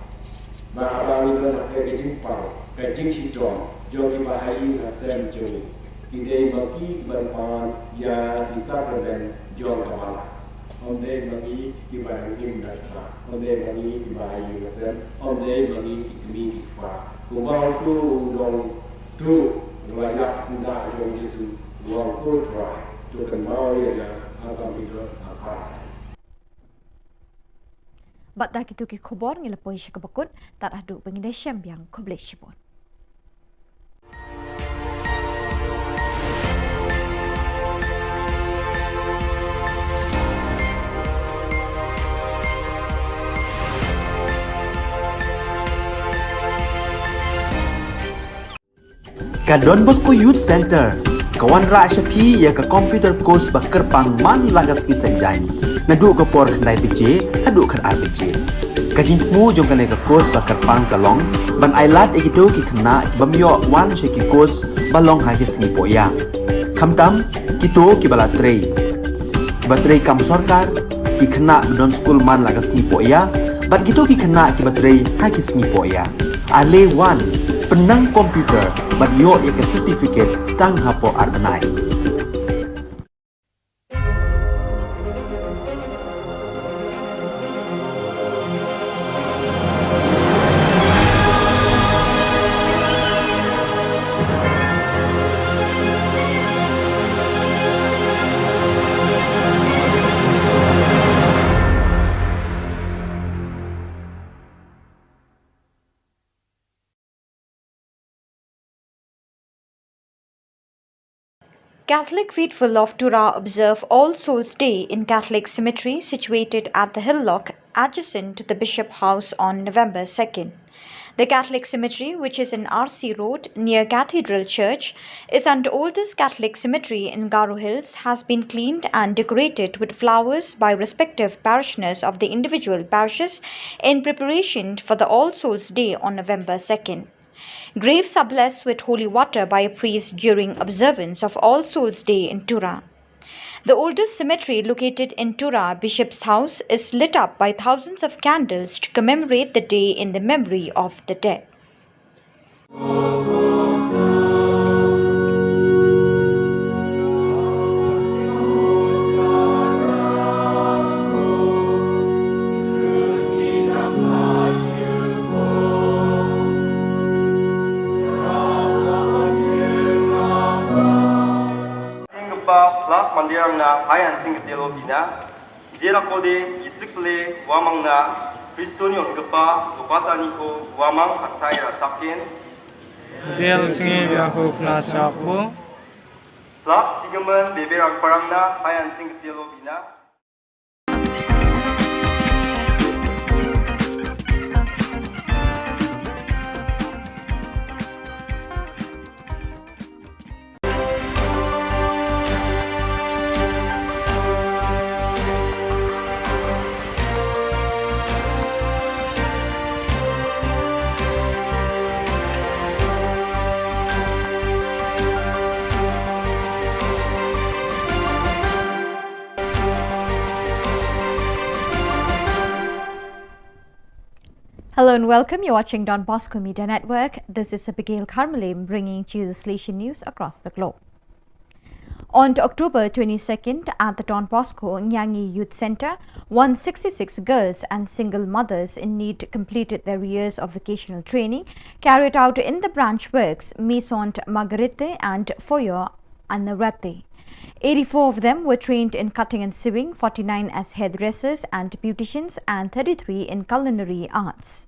ba haba ngi don ha ka jingpang ka jingshitom jong kiba ha ïing ha sem jong ngi, ki dei ma ki kiban pan ïa ki sakramen jong ka balang. Ym dei ma ngi kiba dang im da sla, ym dei ma ngi kiba ha ïing ha sem, ym dei ma ngi ki kmie ki kpa. Kumba uto u nongtuh u la ïap syndah jong u Jisu, u ong, Ko Trai, to kynmaw ïa nga haba me don ha Paradise. Bad da kito ki khubor ngi la poi sha kaba kut, tad haduh ba ngin ïashem biang, khublei shibun. Ka Don Bosco Youth Center ka wanrah sha phi ïa ka computer course ba kyrpang man la ka sngi Saitjaiñ, naduh ka por khyndai baje haduh khatar baje. Ka jingthmu jong kane ka course ba kyrpang ka long ban ailad ïa kito ki khynnah ki bym ïoh wan sha ki course ba long ha ki sngi pohïa, khamtam kito kiba la trei, kiba trei kam sorkar, ki khynnah ba don skul man la ka sngi pohïa, bad kito ki khynnah kiba trei ha ki sngi pohïa. Ale wan, pynnang computer bad ïoh ïa ka certificate tang hapoh ar bnai. Catholic faithful of Tura observe All Souls Day in Catholic cemetery situated at the Hill Lock, adjacent to the Bishop House, on November second. The Catholic cemetery, which is in R C Road near Cathedral Church, is an oldest Catholic cemetery in Garo Hills, has been cleaned and decorated with flowers by respective parishioners of the individual parishes in preparation for the All Souls Day on November second. Graves are blessed with holy water by a priest during observance of All Souls Day in Tura. The oldest cemetery located in Tura, Bishop's House, is lit up by thousands of candles to commemorate the day in the memory of the dead. Jingkpa plak mandirang na hayan singkatelo bina. Jera kode isik le wamang na Kristo ni ongkpa lopata ni ko wamang katai ra takin. Del singi ya ko kna chapo. Plak sigaman bebe rang parang na hayan singkatelo bina. Hello and welcome. You're watching Don Bosco Media Network. This is Abigail Karmalim bringing to you the Salesian news across the globe. On October twenty-second, at the Don Bosco Nyangi Youth Centre, one sixty-six girls and single mothers in need completed their years of vocational training carried out in the branch works Maison Marguerite and Foyer Anarate. Eighty-four of them were trained in cutting and sewing, forty-nine as hairdressers and beauticians, and thirty-three in culinary arts.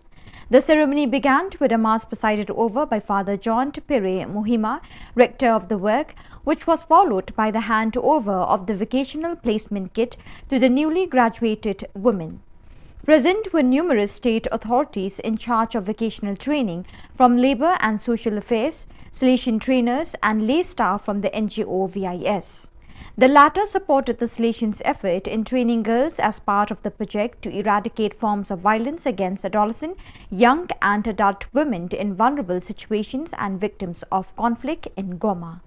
The ceremony began with a mass presided over by Father John Tupere Muhima, rector of the work, which was followed by the handover of the vocational placement kit to the newly graduated women. Present were numerous state authorities in charge of vocational training, from Labour and Social Affairs, Salesian trainers, and lay staff from the N G O V I S. The latter supported the Salesians' effort in training girls as part of the project to eradicate forms of violence against adolescent, young, and adult women in vulnerable situations and victims of conflict in Goma.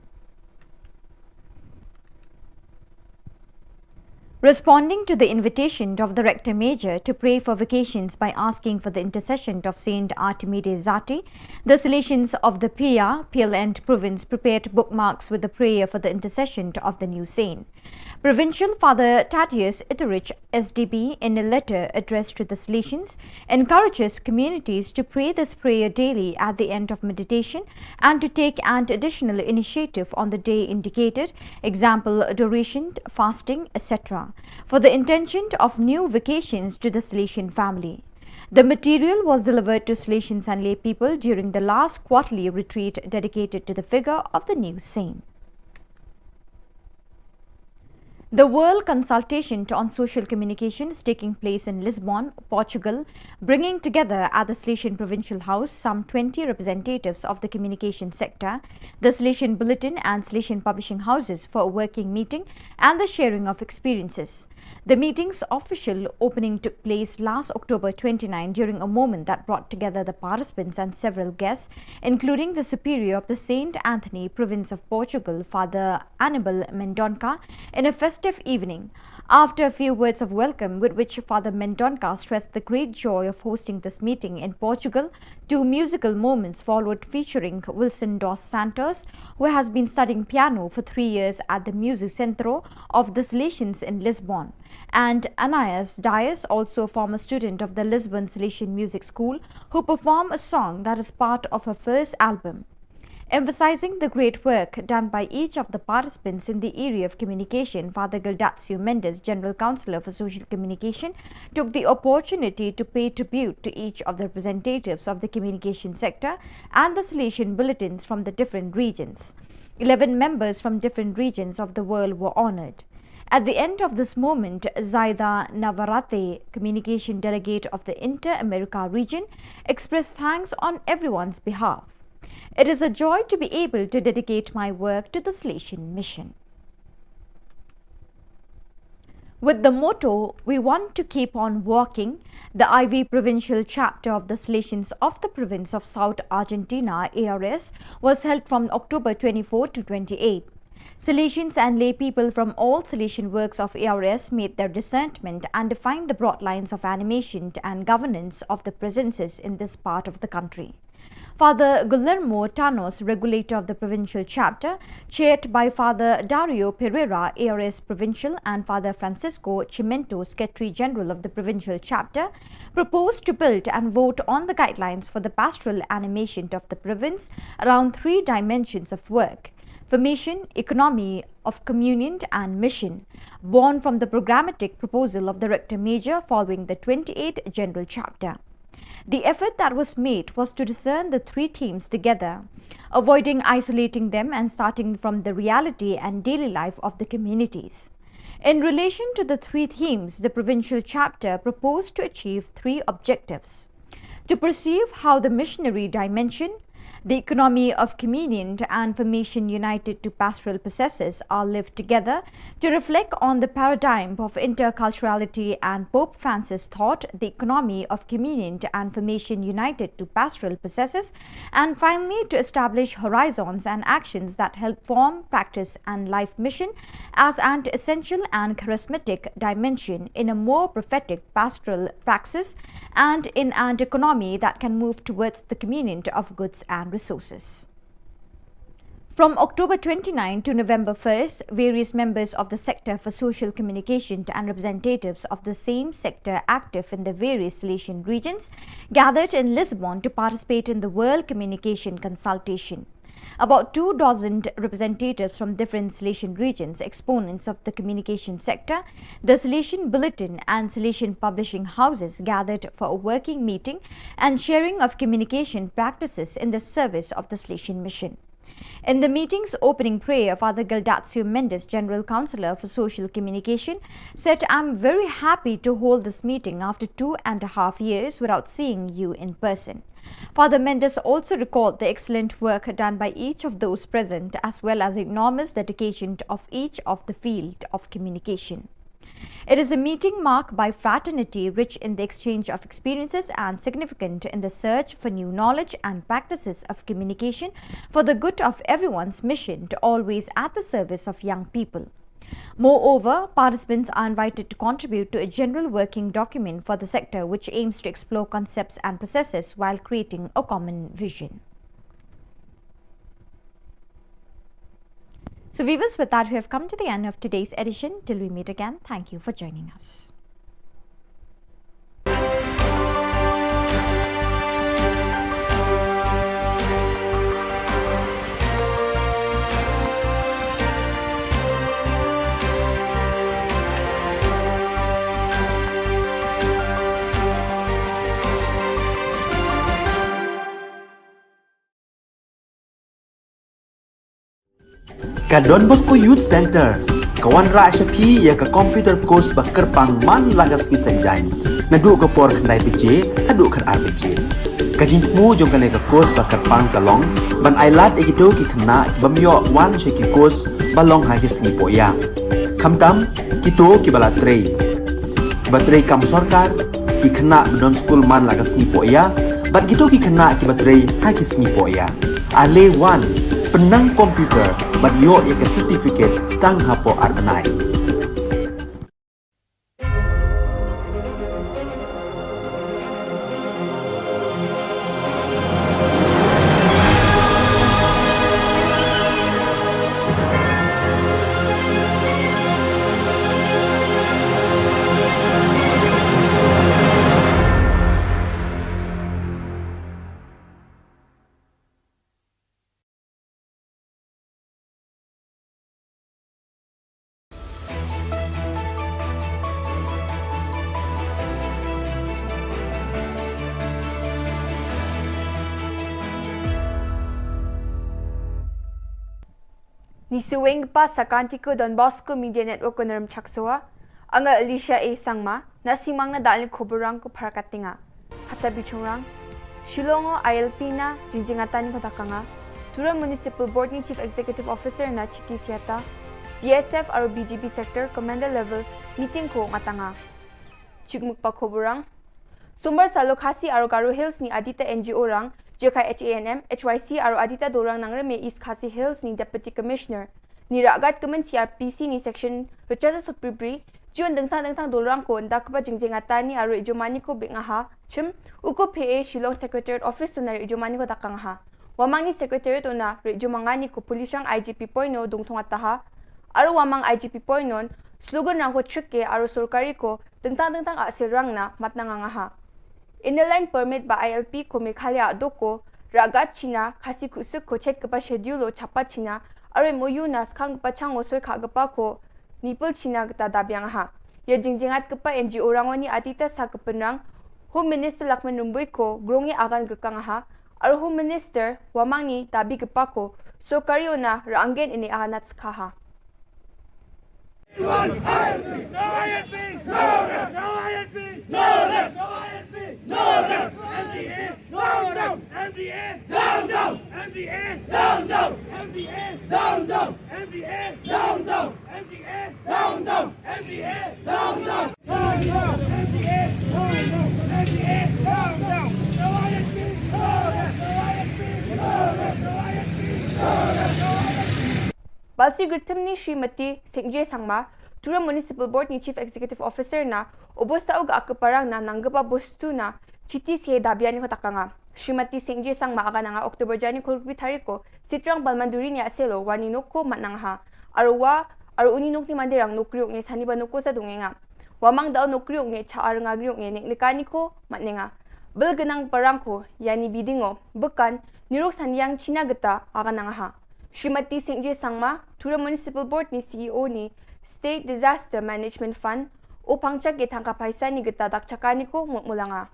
Responding to the invitation of the Rector Major to pray for vocations by asking for the intercession of Saint Artemides Zati, the Salesians of the Pia, Piel and Province prepared bookmarks with the prayer for the intercession of the new saint. Provincial Father Thaddeus Itterich, S D B, in a letter addressed to the Salesians, encourages communities to pray this prayer daily at the end of meditation and to take an additional initiative on the day indicated, example, adoration, fasting, et cetera, for the intention of new vocations to the Salesian family. The material was delivered to Salesians and lay people during the last quarterly retreat dedicated to the figure of the new saint. The World Consultation on Social Communication is taking place in Lisbon, Portugal, bringing together at the Salesian Provincial House some twenty representatives of the communication sector, the Salesian Bulletin and Salesian publishing houses for a working meeting and the sharing of experiences. The meeting's official opening took place last October twenty-nine during a moment that brought together the participants and several guests, including the Superior of the Saint Anthony Province of Portugal, Father Anibal Mendonca, in a festive evening. After a few words of welcome, with which Father Mendonca stressed the great joy of hosting this meeting in Portugal, two musical moments followed featuring Wilson dos Santos, who has been studying piano for three years at the Music Centro of the Salesians in Lisbon, and Anais Dias, also a former student of the Lisbon Salesian Music School, who performed a song that is part of her first album. Emphasizing the great work done by each of the participants in the area of communication, Father Gildacio Mendes, General Counsellor for Social Communication, took the opportunity to pay tribute to each of the representatives of the communication sector and the Salesian bulletins from the different regions. Eleven members from different regions of the world were honored. At the end of this moment, Zaida Navarrete, communication delegate of the Inter-America region, expressed thanks on everyone's behalf. It is a joy to be able to dedicate my work to the Salesian Mission. With the motto, "We want to keep on walking," the I V provincial chapter of the Salesians of the province of South Argentina, A R S, was held from October twenty-four to twenty-eight. Salesians and lay people from all Salesian works of A R S made their discernment and defined the broad lines of animation and governance of the presences in this part of the country. Father Guillermo Tanos, regulator of the provincial chapter, chaired by Father Dario Pereira, A R S provincial, and Father Francisco Chimento, secretary general of the provincial chapter, proposed to build and vote on the guidelines for the pastoral animation of the province around three dimensions of work: formation, economy of communion, and mission, born from the programmatic proposal of the Rector Major following the twenty-eighth General Chapter. The effort that was made was to discern the three themes together, avoiding isolating them and starting from the reality and daily life of the communities. In relation to the three themes, the provincial chapter proposed to achieve three objectives: to perceive how the missionary dimension, the economy of communion, and formation united to pastoral processes are lived together, to reflect on the paradigm of interculturality and Pope Francis' thought, the economy of communion and formation united to pastoral processes, and finally to establish horizons and actions that help form, practice, and life mission as an essential and charismatic dimension in a more prophetic pastoral praxis and in an economy that can move towards the communion of goods and resources. From October twenty-ninth to November first, various members of the Sector for Social Communication and representatives of the same sector active in the various Salesian regions gathered in Lisbon to participate in the World Communication Consultation. About two dozen representatives from different Salesian regions, exponents of the communication sector, the Salesian Bulletin and Salesian publishing houses gathered for a working meeting and sharing of communication practices in the service of the Salesian Mission. In the meeting's opening prayer, Father Gildatio Mendes, General Counsellor for Social Communication, said, "I'm very happy to hold this meeting after two and a half years without seeing you in person." Father Mendes also recalled the excellent work done by each of those present, as well as the enormous dedication of each of the field of communication. It is a meeting marked by fraternity, rich in the exchange of experiences and significant in the search for new knowledge and practices of communication for the good of everyone's mission to always at the service of young people. Moreover, participants are invited to contribute to a general working document for the sector, which aims to explore concepts and processes while creating a common vision. So, viewers, with that, we have come to the end of today's edition. Till we meet again, thank you for joining us. Ka Don Bosco Youth Centre ka wanrah sha phi ïa ka computer course ba kyrpang man la ka sngi Saitjaiñ, naduh ka por khyndai baje haduh khatar baje. Ka jingthmu jong kane ka course ba kyrpang ka long ban ailad ïa kito ki khynnah ki bym ïoh wan sha ki course ba long ha ki sngi pohïa, khamtam kito kiba la trei, kiba trei kam sorkar, ki khynnah ba don skul man la ka sngi pohïa, bad kito ki khynnah kiba trei ha ki sngi pohïa. Ale wan, pynnang computer bad ïoh ïa ka certificate tang hapoh ar bnai. Ngi sngewbha sa ka Don Bosco Media Network ko Naram Chaksoa, anga Alicia A Sangma, na simang na dal ni khubor rang ko Pharakat Tinga. Hata bichungrang, Shillong o I L P na jingjingatan ni ko takanga, Tura Municipal Board ni Chief Executive Officer na Chiti Siata, B S F aro B G B Sector Commander Level meeting ko ngatanga. Chikmuk pa khubor rang. Sombar salo Khasi aro Garo Hills ni adita N G O rang, Jekai H A N M, H Y C aro adita dorang nangrem East Khasi Hills ni Deputy Commissioner. Ni ragat kemen C R P C ni section Richard Supribri, Jun dengtang dengtang dorang ko nda keba jingjing atani aro ijomani ko bik ngaha, chim, uko P A Shillong Secretariat Office tuna ijomani ko takang ha. Wamang ni Secretariat una ijomangani ko Polishang I G P point no dungtung ataha, aro wamang I G P point non, slogan rang ko chike aro sorkari ko dengtang dengtang asil rang na matnang angaha. Inner Line Permit ba I L P ko Meghalaya doko, ragat China, Khasi kusuk ko chet kepa schedule o chapa China, aro M O U na skang kepa chang o soi kha kepa ko, nipel China keta dabiang ha. Ya jingjingat kepa N G O rangwani atita sa kepenrang, Home Minister Lakman Rumbui ko, grongi agan gerkang ha, aro Home Minister, wamang ni dabi kepa ko, sorkari ona ranggen ini aganat skha ha. Balsi Gritim ni Srimati Singje Sangma, Tura Municipal Board ni Chief Executive Officer na, obosta uga ake parang na nanggepa bostu na, Chiti sie dabian ni ko takanga. Srimati Singje Sangma aga nanga October jani kolbi tariko, Sitrang Balmanduri ni aselo, wani noko matnang ha. Arwa, aru uni nok ni mandirang nokriok nge sani ba noko sa dungenga. Wamang dau nokriok nge cha arnga griok nge nek nekani ko matnenga. Bel genang parang ko, yani bidingo, bekan, nirok saniang China geta, aga nanga ha. Srimati Singje Sangma, Tura Municipal Board ni C E O ni State Disaster Management Fund, o pangchak ye thangka paisa ni geta dakchaka ni ko mut mulanga.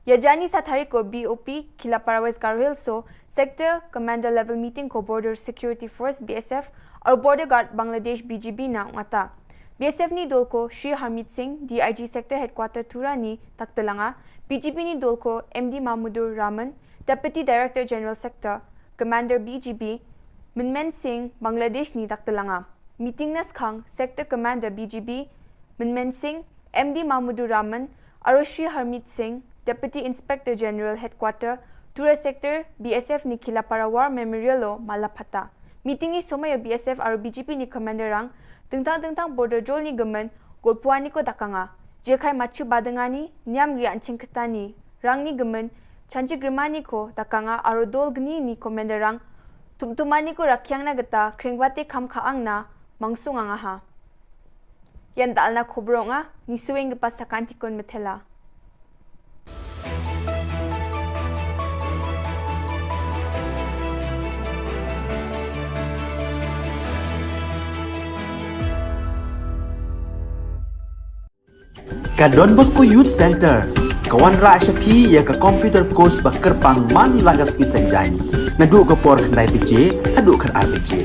Ya jani sa thari ko B O P, Khilapara West Garo Hills so, Sector Commander Level Meeting ko Border Security Force B S F, aru Border Guard Bangladesh B G B na ngata. B S F ni dol ko Shri Harmeet Singh, D I G Sector Headquarter Tura ni taktelanga, B G B ni dol ko M D Mahmudur Rahman, Deputy Director General Sector, Commander B G B, Minmen Singh, Bangladesh ni daktelanga. Meeting na skhang, Sector Commander B G B, Minmen Singh, M D Mahmudur Rahman, aru Shri Harmeet Singh, Deputy Inspector General Headquarter, Tura Sector, B S F ni Khilapara War Memorial lo mala phata. Meeting ni somai B S F aru B G B ni commander rang, tengtang tengtang border jol ni gemen, golpuani ko dakanga. Jekai machu badengani, niam rian chingketani, rang ni gemen, chanchi grimani ko dakanga aru dol gni ni commander rang, tumtumani ko rakyang na geta, kringbate kam kaang na, mangsung angaha. Yan dal na khobronga, ni sueng gepa sakantikon methela. Ka Don Bosco Youth Center, ka wanrah sha phi ïa ka computer course ba kyrpang man la ka sngi Saitjaiñ, naduh ka por khyndai baje haduh khatar baje.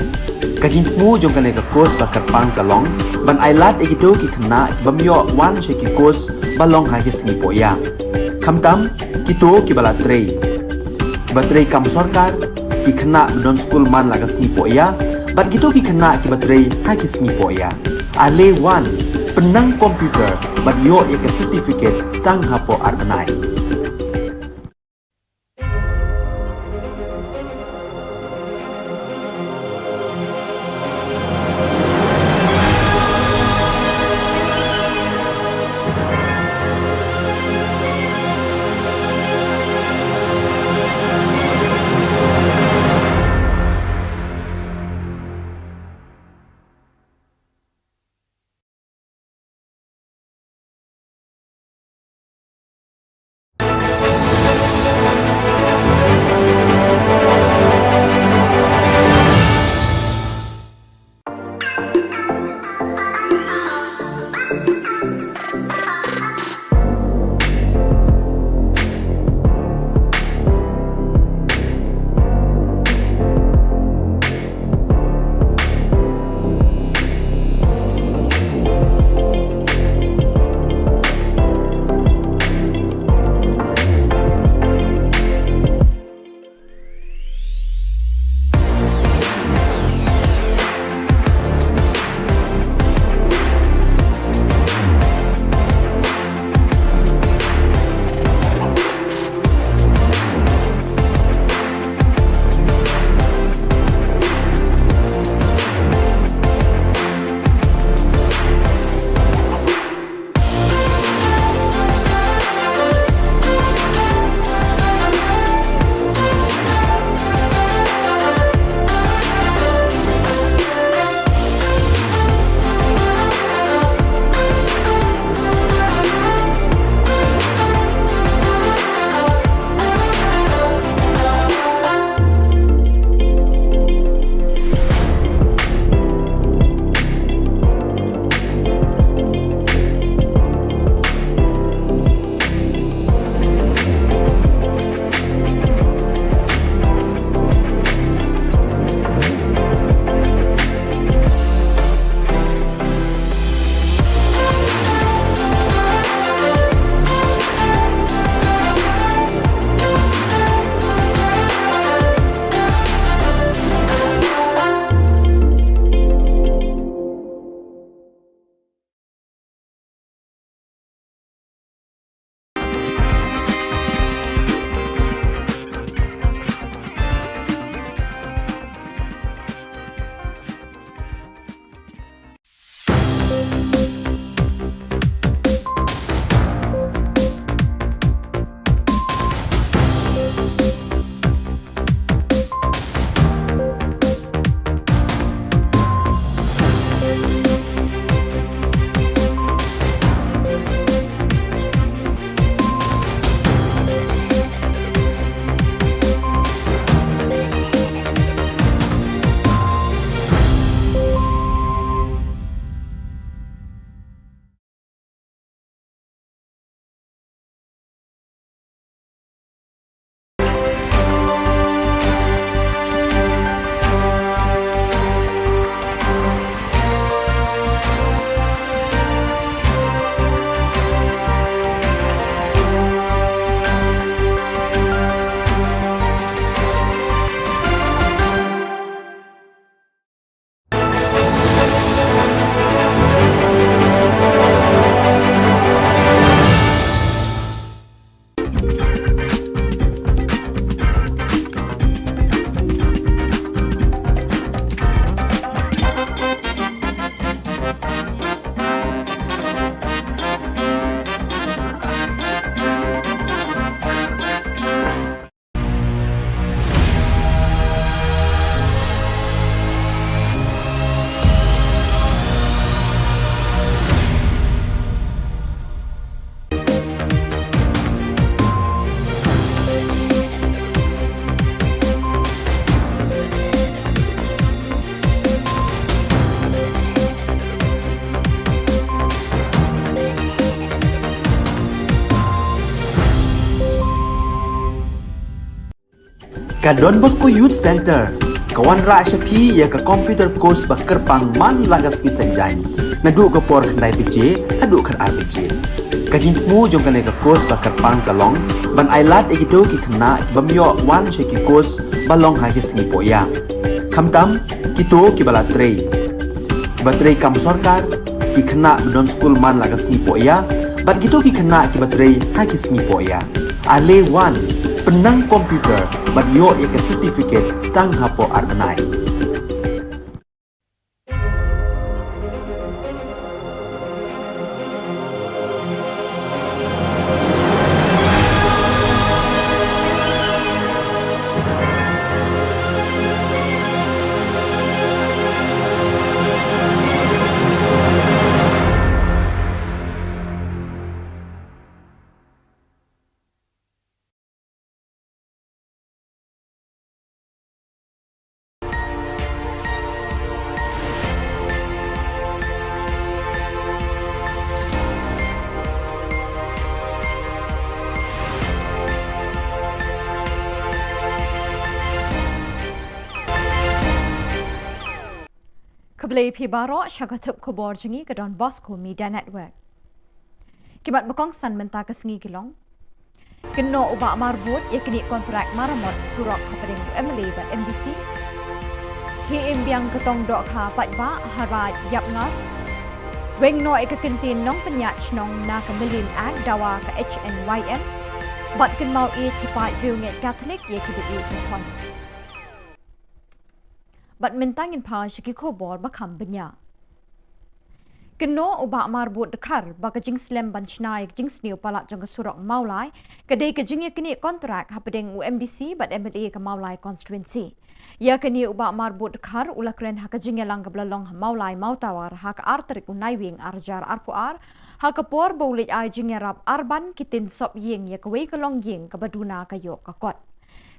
Ka jingthmu jong kane ka course ba kyrpang ka long ban ailad ïa kito ki khynnah ki bym ïoh wan sha ki course ba long ha ki sngi pohïa. Khamtam, kito kiba la trei, kiba trei kam sorkar, ki khynnah ba don skul man la ka sngi pohïa, bad kito ki khynnah kiba trei ha ki sngi pohïa. Ale wan, pynnang computer, bad ïoh ïa ka certificate tang hapoh ar bnai. Ka Don Bosco Youth Center ka wanrah sha phi ïa ka computer course ba kyrpang man la ka sngi Saitjaiñ, naduh ka por khyndai baje haduh khatar baje. Ka jingthmu jong kane ka course ba kyrpang ka long ban ailad ïa kito ki khynnah ki bym ïoh wan sha ki course ba long ha ki sngi pohïa, khamtam kito kiba la trei, kiba trei kam sorkar, ki khynnah ba don skul man la ka sngi pohïa, bad kito ki khynnah kiba trei ha ki sngi pohïa. Ale wan, pynnang computer bad ïoh ïa ka certificate tang hapoh ar bnai. Khublei phi baroh sha ka thup khubor jong ngi ka Don Bosco Media Network. Ki mat ba kongsan mynta ka sngi ki long: Kynnoh u Bah Marbud ïa kine ki kontrak maramot surok hapdeng u M L A bad M D C. Khie im biang ka tong dohkha paidbah ha Raid Ïapngar. Weng noh ïa ka kyntien nongpynïaid shnong na ka Million Act dawa ka H N Y M. Bad kynmaw ïeit ki paid riewngeit Katholik ïa kiba ïeit ki khon. Bad mynta ngin phai sha ki khubor ba kham bniah. Kynnoh u Bah Marbud Dkhar ba ka jingslem ban shna ïa ka jingsniew palat jong ka surok Mawlai ka dei ka jingïaknieh kontrak hapdeng u M D C bad M L A ka Mawlai constituency. Ïa kane u Bah Marbud Dkhar u la kren ha ka jingïalang kaba la long ha Mawlai Mawtawar ha ka ar tarik u Naiwieng ar hajar arphew ar, ha ka por ba u leit ai jingïarap arban ki tin sop ïing ïa kawei ka longïing kaba duna ka ïoh ka kot.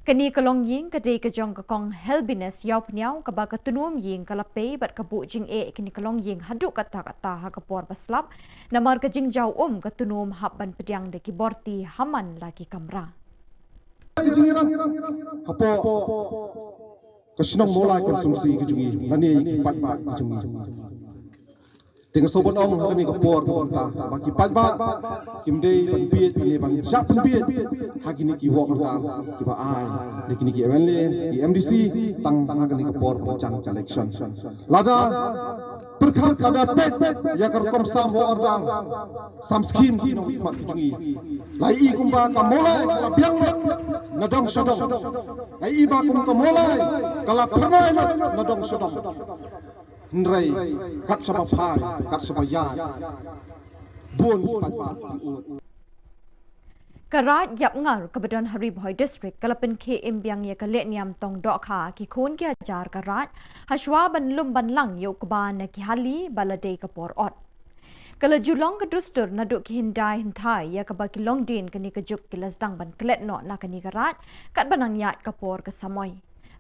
Kane ka longïing ka dei ka jong ka Kong Helbinus Ïawphniaw kaba ka tnum ïing ka la pei bad ka buh jingeh ïa kane ka longïing haduh katta katta ha ka por ba slap, namar ka jingjaw um ka tnum hap ban pdiang da ki borti ha man la ki kamra. Hapoh ka shnong Mawlai constituency ka jong ngi lane ki paidbah ka jong ngi. Te nga sngewbha ban ong ha kane ka por ba mynta ba ki paidbah kim dei ban bieit lane ban shah pynbieit ha kine ki work order kiba ai da kine ki M L A, ki M D C, tang ha kane ka por ba jan ka election. Lada pyrkhat, lada peit ïa ka rukom sam work order, sam scheme ki nongmihkhmat ki jong ngi, la ïohi kumba ka Mawlai ka la biang lut na dong sha dong. La ïohi ba kum ka Mawlai ka la phyrnai lut na dong sha dong. Hynrei kat shaba phai, kat shaba ïaid, bun ki paidbah ki ud. Ka Raid Ïapngar kaba don ha Ri Bhoi District ka la pynkhie im biang ïa ka lehniam tong dohkha ki khun ki hajar ka Raid, hashwa ban lum ban lang ïa u kba na ki hali ba la dei ka por ot. Ka la ju long ka dustur naduh ki hyndai hynthai ïa kaba ki longdien kane ka juk ki la sdang ban klet noh na kane ka Raid katba nang ïaid ka por ka samoi.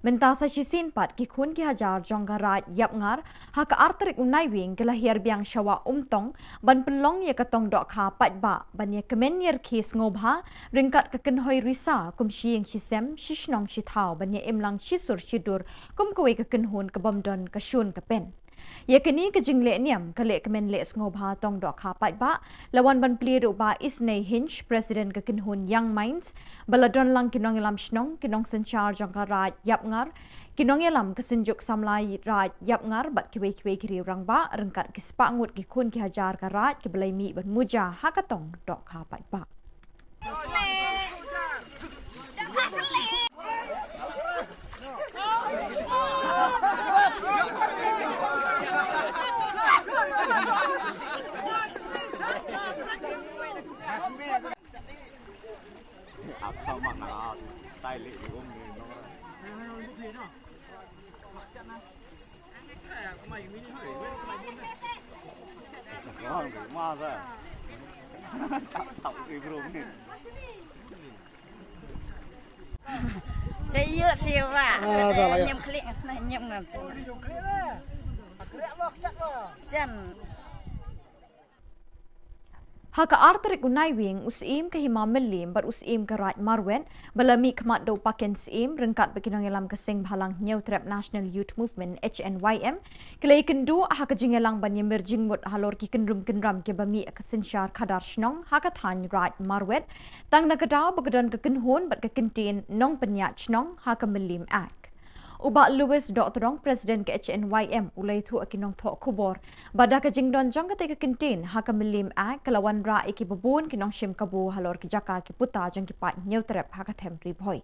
Mynta sa shisien pat ki khun ki hajar jong ka Raid Ïapngar ha ka ar tarik u Naiwieng ki la hiar biang sha Wah Umtong ban pynlong ïa ka tong dohkha paidbah ban ïakmen ïarkhie sngewbha ryngkat ka kynhoi risa kum shi ïing shi sem, shi shnong shi thaw ban ïa imlang shi sur shi dur kum kawei ka kynhun ka bym don ka shun ka pen. Ïa kane ka jinglehniam ka lehkmen leh sngewbha tong dohkha paidbah la wan ban plie da u Bah Isnei Hinge, President ka kynhun Young Minds, ba la don lang ki nongïalam shnong, ki nongsynshar jong ka Raid Ïapngar, ki nongïalam ka Synjuk Samla Raid Ïapngar bad kiwei kiwei ki riew rangbah ryngkat ki spah ngut ki khun ki hajar ka Raid kiba la ïa mih ban muja ha ka tong dohkha paidbah. Cayut siwa. Ah, dah lah, ya. Nyem klik, nah, nyem ngam. Jan. Ha ka ar tarik u Naiwieng, u Syiem ka Hima Mylliem bad u Syiem ka Raid Marwet ba la mih khmat da u Paken Syiem ryngkat bad ki nongïalam ka Seng Bhalang Hynñiewtrep National Youth Movement, H N Y M, ki la ïakynduh ha ka jingïalang ban ïamir jingmut halor ki kynrum kynram kiba mih ha ka synshar khadar shnong ha ka thaiñ Raid Marwet, tang na ka daw ba ka don ka kynhun bad ka kyntien nongpynïaid shnong ha ka Mylliem Act. U Bah Louis Dohtdong, President ka H N Y M, u la ïathuh ïa ki nongthoh khubor ba da ka jingdon jong katei ka kyntien ha ka Mylliem Act, ka la wanrah ïa kiba bun ki nongshim kabu halor ki jaka ki puta jong ki paid Hynñiewtrep ha ka them Ri Bhoi.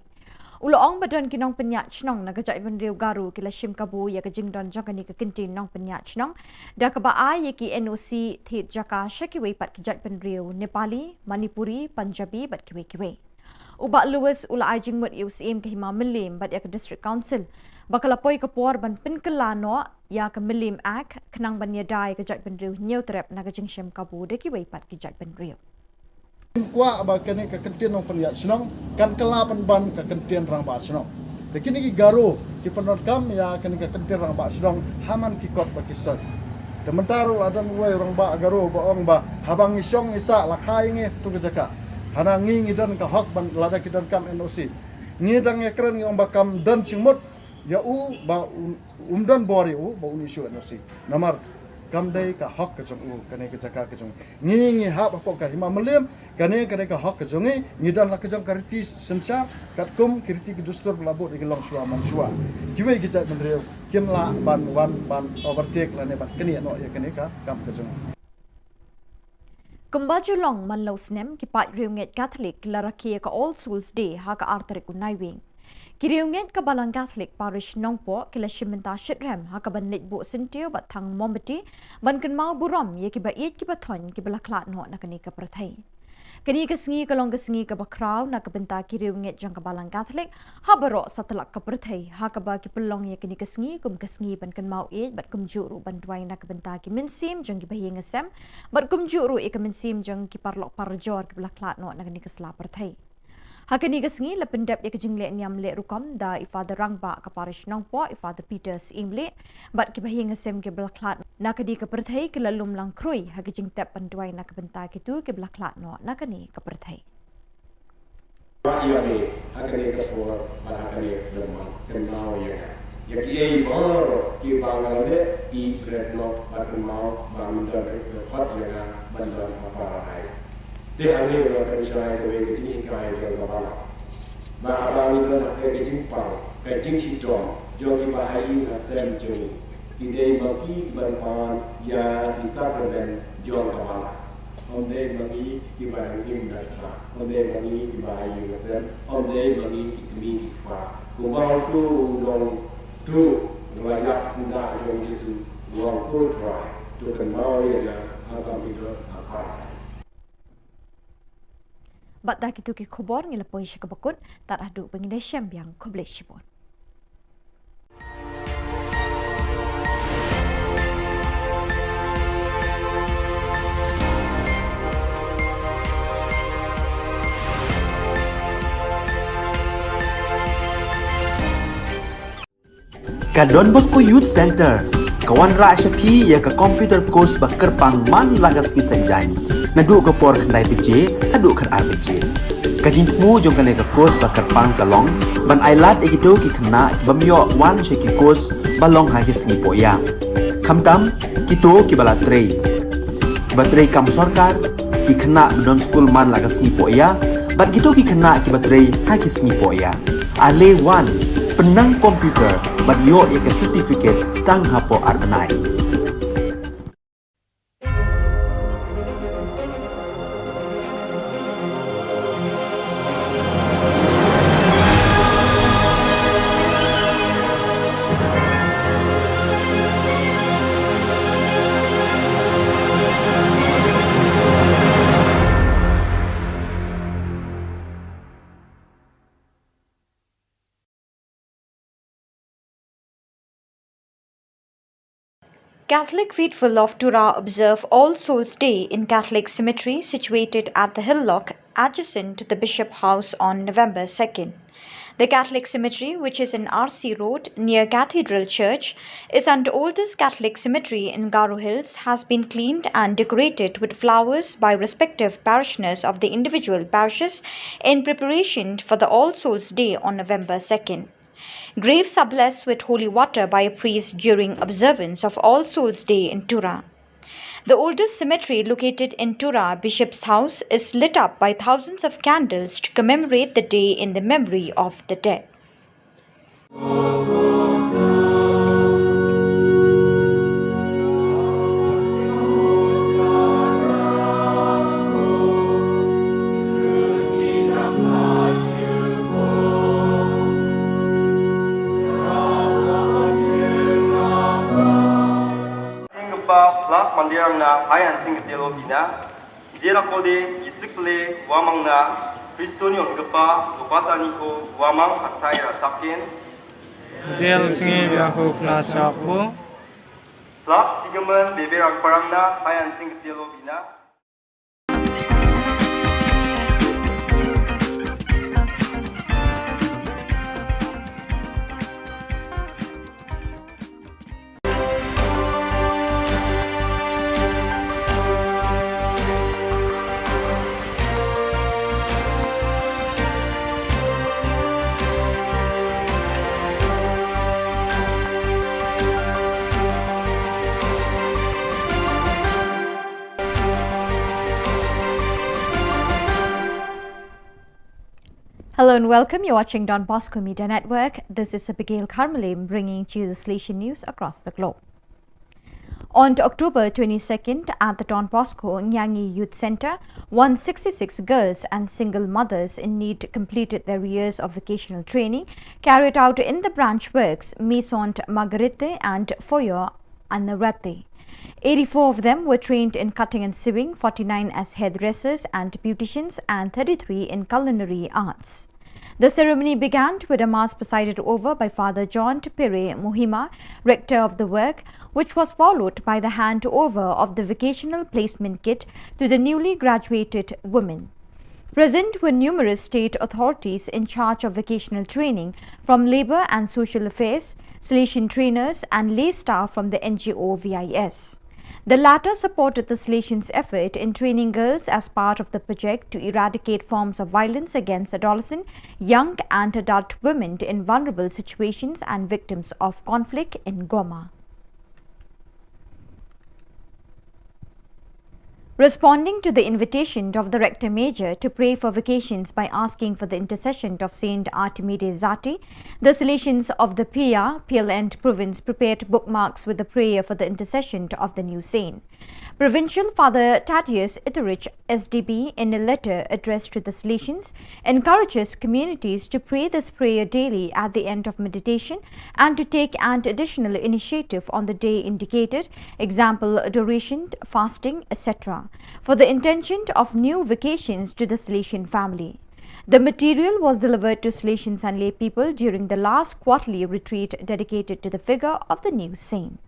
U la ong ba don ki nongpynïaid shnong na ka jaitbynriew Garo ki la shim kabu ïa ka jingdon jong kane ka kyntien nongpynïaid shnong da kaba ai ïa ki N O C thied jaka sha kiwei pat ki jaitbynriew Nepali, Manipuri, Punjabi bad kiwei kiwei. U Bah Louis u la ai jingmut ïa u Syiem ka Hima Mylliem bad ïa ka District Council ba ka la poi ka por ban pynkylla noh ïa ka Mylliem Act khnang ban ïada ïa ka jaitbynriew Hynñiewtrep na ka jingshim kabu da kiwei pat ki jaitbynriew. Kwah ba kane ka kyntien nongpynïaid shnong kan kylla pynban ka kyntien rangbah shnong. Te kine ki Garo ki pyndonkam ïa kane ka kyntien rangbah shnong ha man ki kot ba ki soi. Te mynta ruh la don uwei u rangbah Garo ba ong ba haba ngi shong ngi sah la kha ïa ngi ha katu ka jaka. Hana ngi ngi don ka hok ban lada ki donkam N O C. Ngi dang ïakren ngi ong ba kam don jingmut ïa u ba un, um don bor ïa u ba un issue N O C. Namar kam dei ka hok ka jong u, kane ka jaka ka jong ngi. Ngi ngi hap hapoh ka Hima Mylliem, kane kane ka hok ka jong ngi, ngi don la ka jong ka riti synshar, katkum ki riti ki dustur ba la bud ïa ki longshuwa manshuwa. Kiwei ki jaitbynriew kim lah ban wan ban overtake lane ban knieh noh ïa kane ka kam ka jong ngi. Kumba ju long man la u snem, ki paid riewngeit Katholik ki la rakhe ïa ka All Souls Day ha ka ar tarik u Naiwieng. Ki riewngeit ka Balang Katholik Parish Nongpoh ki la shim bynta shitrhem ha kaban leit buh syntiew bad thang mombati ban kynmaw burom ïa kiba ïeit kiba thoiñ kiba la khlad noh na kane ka pyrthei. Kane ka sngi ka long ka sngi kaba khraw na ka bynta ki riewngeit jong ka Balang Katholik ha baroh satlak ka pyrthei, ha kaba ki pynlong ïa kane ka sngi kum ka sngi ban kynmaw ïeit bad kumjuh ruh ban duwai na ka bynta ki mynsiem jong ki bahaïing hasem bad kumjuh ruh ïa ka mynsiem jong ki paralok parajor kiba la khlad noh na kane ka sla pyrthei. Ha kane ka sngi la pyndep ïa ka jingleh niam leh rukom da i Father Rangbah ka Parish Nongpoh, i Father Peter Syiemlieh, bad ki bahaïing hasem kiba la khlad na kane ka pyrthei ki la lum lang khrui ha ka jingtep ban duwai na ka bynta kito kiba la khlad noh na kane ka pyrthei. Ïa me ha kane ka por bad ha kane ka por kynmaw ïa nga. Ïa kiei baroh kiba nga la leh, ïeit bret noh bad kynmaw ba men don rit khot ïa nga ban don ha Paradise. Te hangne nga kynshai kawei ka jinghikai jong ka Balang. Ba haba ngi don ha ka jingpang, ka jingshitom jong ki bahaïing hasem jong ngi, ki dei ma ki kiban pan ïa ki sakramen jong ka Balang. Ym dei ma ngi kiba dang im da sah, ym dei ma ngi kiba haïing hasem, ym dei ma ngi ki kmie ki kpa. Kumba uto u nongtuh u la ïap syndah jong u Jisu, u ong, Ko Trai, to kynmaw ïa nga haba me don ha Paradise. Bad da kito ki khubor ngi la poi sha kaba kut, tad haduh ba ngin ïashem biang, khublei shibun. Ka Don Bosco Youth Center ka wanrah sha phi ïa ka computer course ba kyrpang man la ka sngi Saitjaiñ, naduh ka por khyndai baje haduh khatar baje. Ka jingthmu jong kane ka course ba kyrpang ka long ban ailad ïa kito ki khynnah ki bym ïoh wan sha ki course ba long ha ki sngi pohïa, khamtam kito kiba la trei, kiba trei kam sorkar, ki khynnah ba don skul man la ka sngi pohïa, bad kito ki khynnah kiba trei ha ki sngi pohïa. Ale wan, pynnang computer bad ïoh ïa ka certificate tang hapoh ar bnai. Catholic faithful of Tura observe All Souls Day in Catholic cemetery situated at the Hillock, adjacent to the Bishop House, on November second. The Catholic cemetery, which is in R C Road near Cathedral Church, is an oldest Catholic cemetery in Garo Hills, has been cleaned and decorated with flowers by respective parishioners of the individual parishes in preparation for the All Souls Day on November second. Graves are blessed with holy water by a priest during observance of All Souls Day in Tura. The oldest cemetery located in Tura, Bishop's House, is lit up by thousands of candles to commemorate the day in the memory of the dead. Jingkpa plak mandirang na hayan singkatelo bina. Jera kode isik le wamang na Kristo ni ongkpa lopata ni ko wamang atai ra takin. Del sngi bia ko kla chapo. Plak sigaman bebe rang parang na hayan singkatelo bina. Hello and welcome. You're watching Don Bosco Media Network. This is Abigail Karmalim bringing to you the Salesian news across the globe. On October twenty-second, at the Don Bosco Nyangi Youth Centre, one sixty-six girls and single mothers in need completed their years of vocational training carried out in the branch works Maison Marguerite and Foyer Anarate. Eighty-four of them were trained in cutting and sewing, forty-nine as hairdressers and beauticians, and thirty-three in culinary arts. The ceremony began with a mass presided over by Father John Tupere Muhima, rector of the work, which was followed by the handover of the vocational placement kit to the newly graduated women. Present were numerous state authorities in charge of vocational training, from Labour and Social Affairs, Salesian trainers, and lay staff from the N G O V I S. The latter supported the Salesians' effort in training girls as part of the project to eradicate forms of violence against adolescent, young, and adult women in vulnerable situations and victims of conflict in Goma. Responding to the invitation of the Rector Major to pray for vocations by asking for the intercession of Saint Artemide Zati, the Salesians of the Pia, Pialent province prepared bookmarks with the prayer for the intercession of the new saint. Provincial Father Thaddeus Itterich, S D B, in a letter addressed to the Salesians, encourages communities to pray this prayer daily at the end of meditation and to take an additional initiative on the day indicated, example, adoration, fasting, et cetera, for the intention of new vocations to the Salesian family. The material was delivered to Salesians and lay people during the last quarterly retreat dedicated to the figure of the new saint.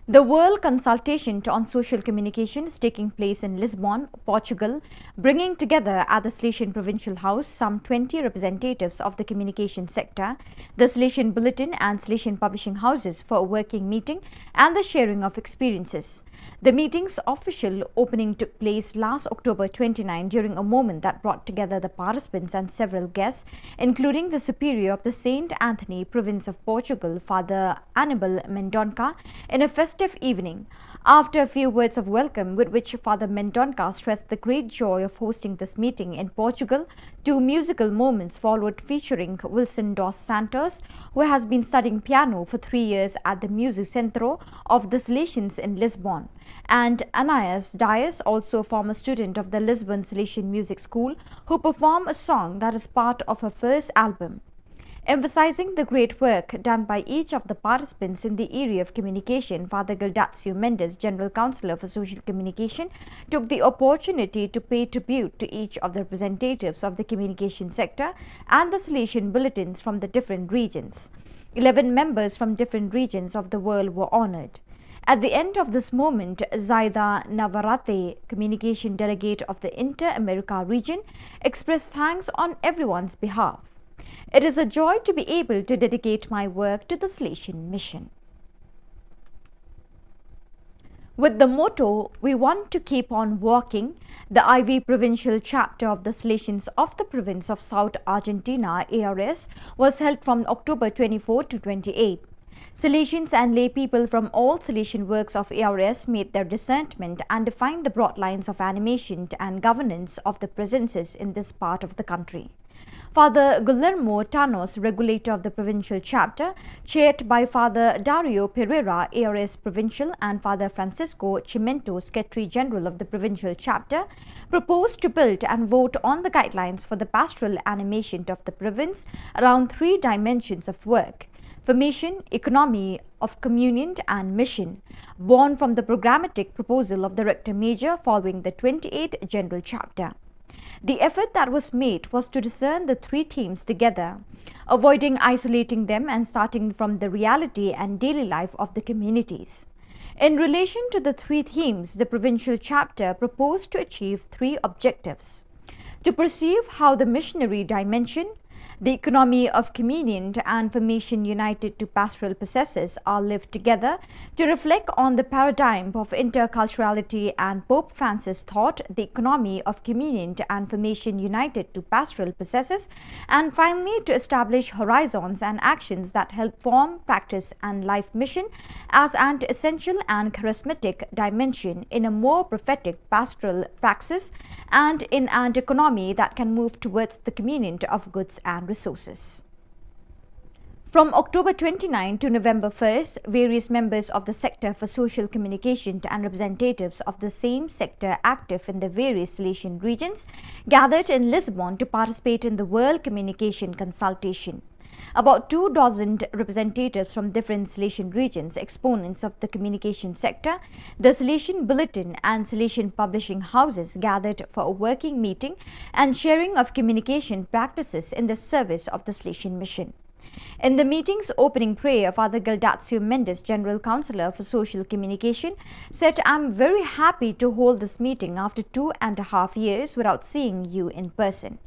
The World Consultation on Social Communication is taking place in Lisbon, Portugal, bringing together at the Salesian Provincial House some twenty representatives of the communication sector, the Salesian Bulletin and Salesian publishing houses for a working meeting and the sharing of experiences. The meeting's official opening took place last October twenty-nine during a moment that brought together the participants and several guests, including the Superior of the Saint Anthony Province of Portugal, Father Anibal Mendonca, in a festive evening. After a few words of welcome, with which Father Mendonca stressed the great joy of hosting this meeting in Portugal, two musical moments followed featuring Wilson dos Santos, who has been studying piano for three years at the Music Centro of the Salesians in Lisbon, and Anais Dias, also a former student of the Lisbon Salesian Music School, who performed a song that is part of her first album. Emphasizing the great work done by each of the participants in the area of communication, Father Gildacio Mendes, General Counsellor for Social Communication, took the opportunity to pay tribute to each of the representatives of the communication sector and the Salesian bulletins from the different regions. Eleven members from different regions of the world were honored. At the end of this moment, Zaida Navarrete, communication delegate of the Inter-America region, expressed thanks on everyone's behalf. It is a joy to be able to dedicate my work to the Salesian Mission. With the motto, "We want to keep on walking," the I V provincial chapter of the Salesians of the province of South Argentina, A R S, was held from October twenty-four to twenty-eight. Salesians and lay people from all Salesian works of A R S made their discernment and defined the broad lines of animation and governance of the presences in this part of the country. Father Guillermo Tanos, regulator of the provincial chapter, chaired by Father Dario Pereira, A R S provincial, and Father Francisco Chimento, secretary general of the provincial chapter, proposed to build and vote on the guidelines for the pastoral animation of the province around three dimensions of work: formation, economy of communion, and mission, born from the programmatic proposal of the rector major following the twenty-eighth general chapter. The effort that was made was to discern the three themes together, avoiding isolating them and starting from the reality and daily life of the communities. In relation to the three themes, the provincial chapter proposed to achieve three objectives: to perceive how the missionary dimension, the economy of communion, and formation united to pastoral processes are lived together, to reflect on the paradigm of interculturality and Pope Francis' thought, the economy of communion and formation united to pastoral processes, and finally to establish horizons and actions that help form, practice, and life mission as an essential and charismatic dimension in a more prophetic pastoral praxis and in an economy that can move towards the communion of goods and resources. From October twenty-ninth to November first, various members of the Sector for Social Communication and representatives of the same sector active in the various Salesian regions gathered in Lisbon to participate in the World Communication Consultation. About two dozen representatives from different Salesian regions, exponents of the communication sector, the Salesian Bulletin, and Salesian publishing houses gathered for a working meeting and sharing of communication practices in the service of the Salesian Mission. In the meeting's opening prayer, Father Gildatio Mendes, General Counsellor for Social Communication, said, "I'm very happy to hold this meeting after two and a half years without seeing you in person."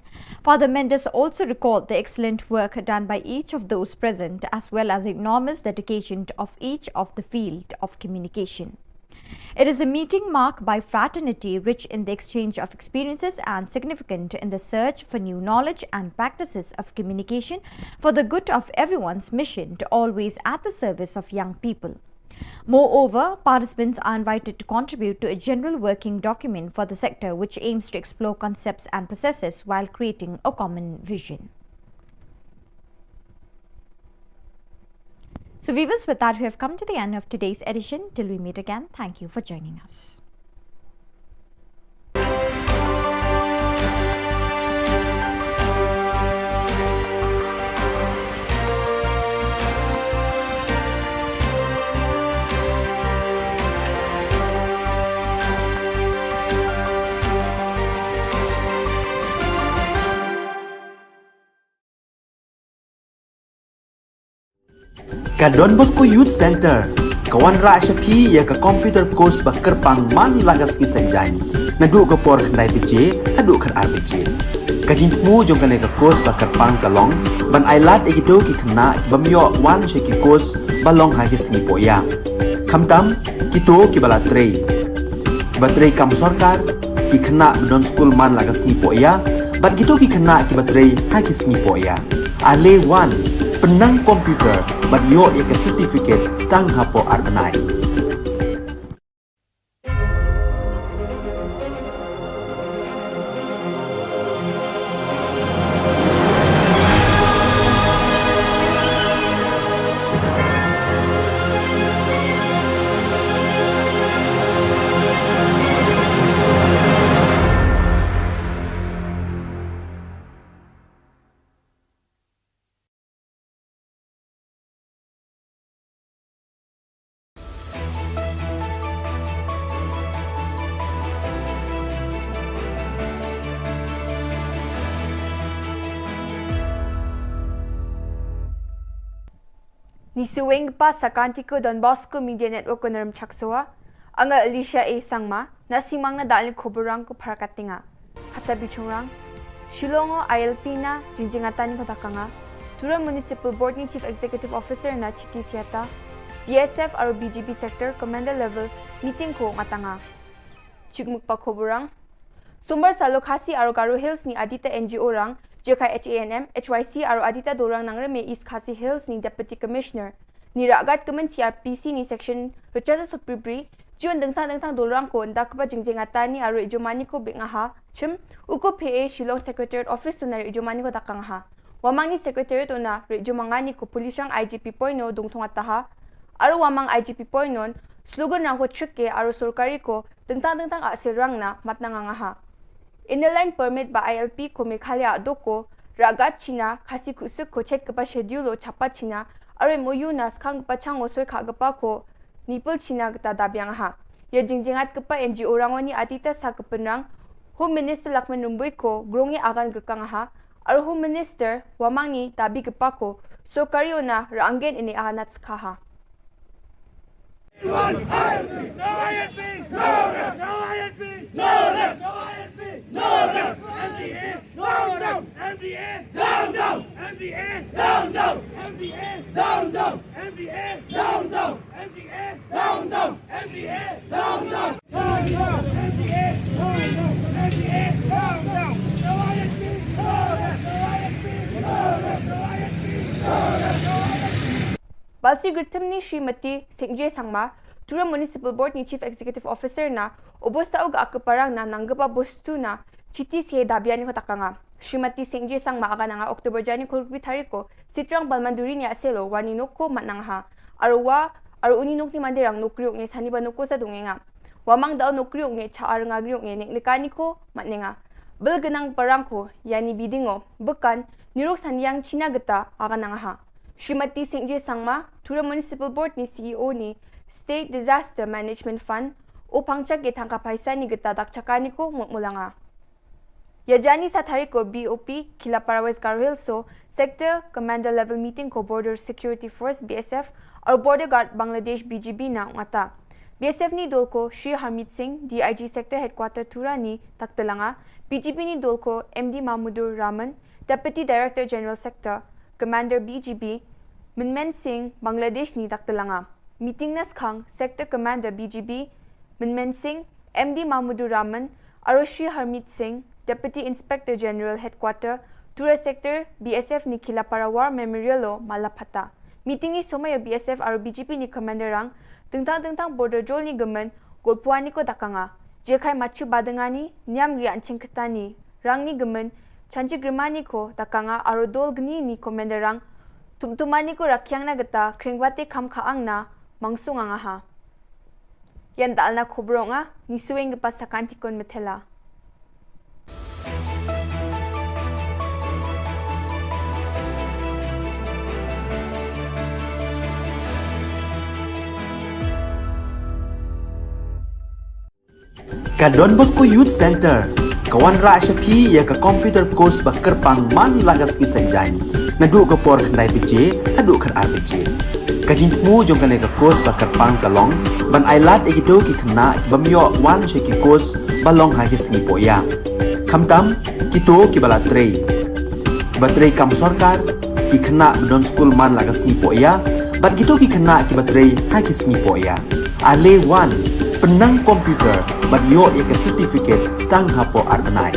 Father Mendes also recalled the excellent work done by each of those present, as well as the enormous dedication of each of the field of communication. It is a meeting marked by fraternity, rich in the exchange of experiences and significant in the search for new knowledge and practices of communication for the good of everyone's mission to always at the service of young people. Moreover, participants are invited to contribute to a general working document for the sector, which aims to explore concepts and processes while creating a common vision. So viewers, with that, we have come to the end of today's edition. Till we meet again, thank you for joining us. Ka Don Bosco Youth Centre ka wanrah sha phi ïa ka computer course ba kyrpang man la ka sngi Saitjaiñ, naduh ka por khyndai baje haduh khatar baje. Ka jingthmu jong kane ka course ba kyrpang ka long ban ailad ïa kito ki khynnah ki bym ïoh wan sha ki course ba long ha ki sngi pohïa, khamtam kito kiba la trei, kiba trei kam sorkar, ki khynnah ba don skul man la ka sngi pohïa, bad kito ki khynnah kiba trei ha ki sngi pohïa. Ale wan, pynnang computer bad ïoh ïa ka certificate tang hapoh ar bnai. Isuweng pa sakanti ko Don Bosco Media Network ko Naram Chaksoa, anga Alicia A Sangma, na simang na dalin koborang ko Parakatinga. Hata bichungrang, Shillong o I L P na jingjingatani ko takanga, Tura Municipal Board ni Chief Executive Officer na Chiti Siata, B S F aro B G B Sector Commander Level meeting ko ngatanga. Chikmuk pa koborang. Sombar salo Khasi aro Garo Hills ni Adita N G O rang, Jekai H A N M, H Y C aro Adita Dorang Nangreme East Khasi Hills ni Deputy Commissioner ni Ragat Kemen C R P C ni Section Richard Supribri, Jun dengtang dengtang dorang ko nda kba jingjing atani aro ijomani ko bik ngaha, chim, uko P A Shillong Secretariat Office to na ijomani ko takang ha. Wamang ni Secretariat ona ri jumangani ko Police rang I G P point no dungthong ataha. Aro wamang I G P point non, slogan rang ko chike aro sorkari ko dengtang dengtang asil rang na matnang angaha. Inner Line Permit ba I L P ko Meghalaya doko, ragat China, Khasi kusuk ko chet kepa schedule o chapa China, aro M O U na skang kepa chang o soi kha kepa ko nipul China kata dabiang ha. Ya jingjingat kepa N G O rangoni atita sa kepenrang, Home Minister Lakman Rumbui ko grong ya agan gerkang ha, aro Home Minister wamang ni dabi kepa ko, sorkari ona ranggen ini aganat skha ha. Balsi Gritim ni Srimati Singje Sangma, Tura Municipal Board ni Chief Executive Officer na, obosta oga akeparang na nanggeba bostu na, Chiti sie dabiani ko takanga. Srimati Singje Sangma aga nanga October jani kolbi tariko, Sitrang Balmanduri ni aselo, wani noko matnang ha. Arwa, aru uni nokni mandirang nokriok nge sani ba noko sa dungenga. Wamang dau nokriok nge cha arnga griok nge nek nekani ko matnenga. Bel genang parang ko, yani bidingo, bekan, nirok saniang China geta, aga nanga ha. Srimati Singje Sangma, Tura Municipal Board ni C E O ni State Disaster Management Fund, o pangchak ge thangka paisa ni geta dak chakani ko mut mulanga. Yajani sa tari ko B O P, Kilapara West Garo Hills so, Sector Commander Level Meeting ko Border Security Force, B S F, aru Border Guard Bangladesh, B G B na ngata. B S F ni dol ko Shri Harmeet Singh, D I G Sector Headquarter Tura ni taktelanga, B G B ni dol ko M D Mahmudur Rahman, Deputy Director General Sector, Commander B G B, Minmen Singh, Bangladesh ni taktelanga. Meeting na skhang, Sector Commander B G B, Minmen Singh, M D Mahmudur Rahman, aru Shri Harmeet Singh, Deputy Inspector General Headquarter, Tura Sector, B S F ni Kilapara War Memorial lo malaphata. Meeting ni somaya B S F aru B G B ni Commander rang, tengtang tengtang border jol ni gemen, golpuani ko dakanga. Jekai machu badengani, niam ria anching ketani, rang ni gemen, chanchi grimani ko dakanga aru dol gni ni Commander rang, tumtumani ko rakyang na geta, kringbate kam kaang na, mangsung angaha. Yan dal na khubro nga, ni sueng gepa sakanti kon methela. Ka Don Bosco Youth Center ka wanrah sha phi ïa ka computer course ba kyrpang man la ka sngi Saitjaiñ, naduh ka por khyndai baje haduh khatar baje. Ka jingthmu jong kane ka course ba kyrpang ka long ban ailad ïa kito ki khynnah ki bym ïoh wan sha ki course ba long ha ki sngi pohïa. Khamtam kito kiba la trei, kiba trei kam sorkar, ki khynnah ba don skul man la ka sngi pohïa, bad kito ki khynnah kiba trei ha ki sngi pohïa. Ale wan, pynnang computer bad ïoh ïa ka certificate tang hapoh ar bnai.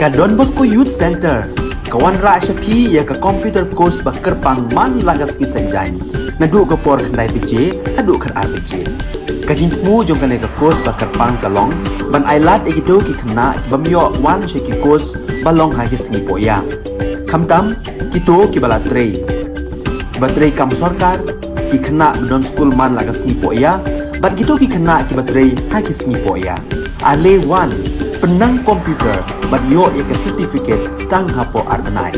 Ka Don Bosco Youth Centre ka wanrah sha phi ïa ka computer course ba kyrpang man la ka sngi Saitjaiñ, naduh ka por khyndai baje haduh khatar baje. Ka jingthmu jong kane ka course ba kyrpang ka long ban ailad ïa kito ki khynnah ki bym ïoh wan sha ki course ba long ha ki sngi pohïa, khamtam kito kiba la trei, kiba trei kam sorkar, ki khynnah ba don skul man la ka sngi pohïa bad kito ki khynnah kiba trei ha ki sngi pohïa. Ale wan, pynnang computer bad ïoh ïa ka certificate tang hapoh ar bnai.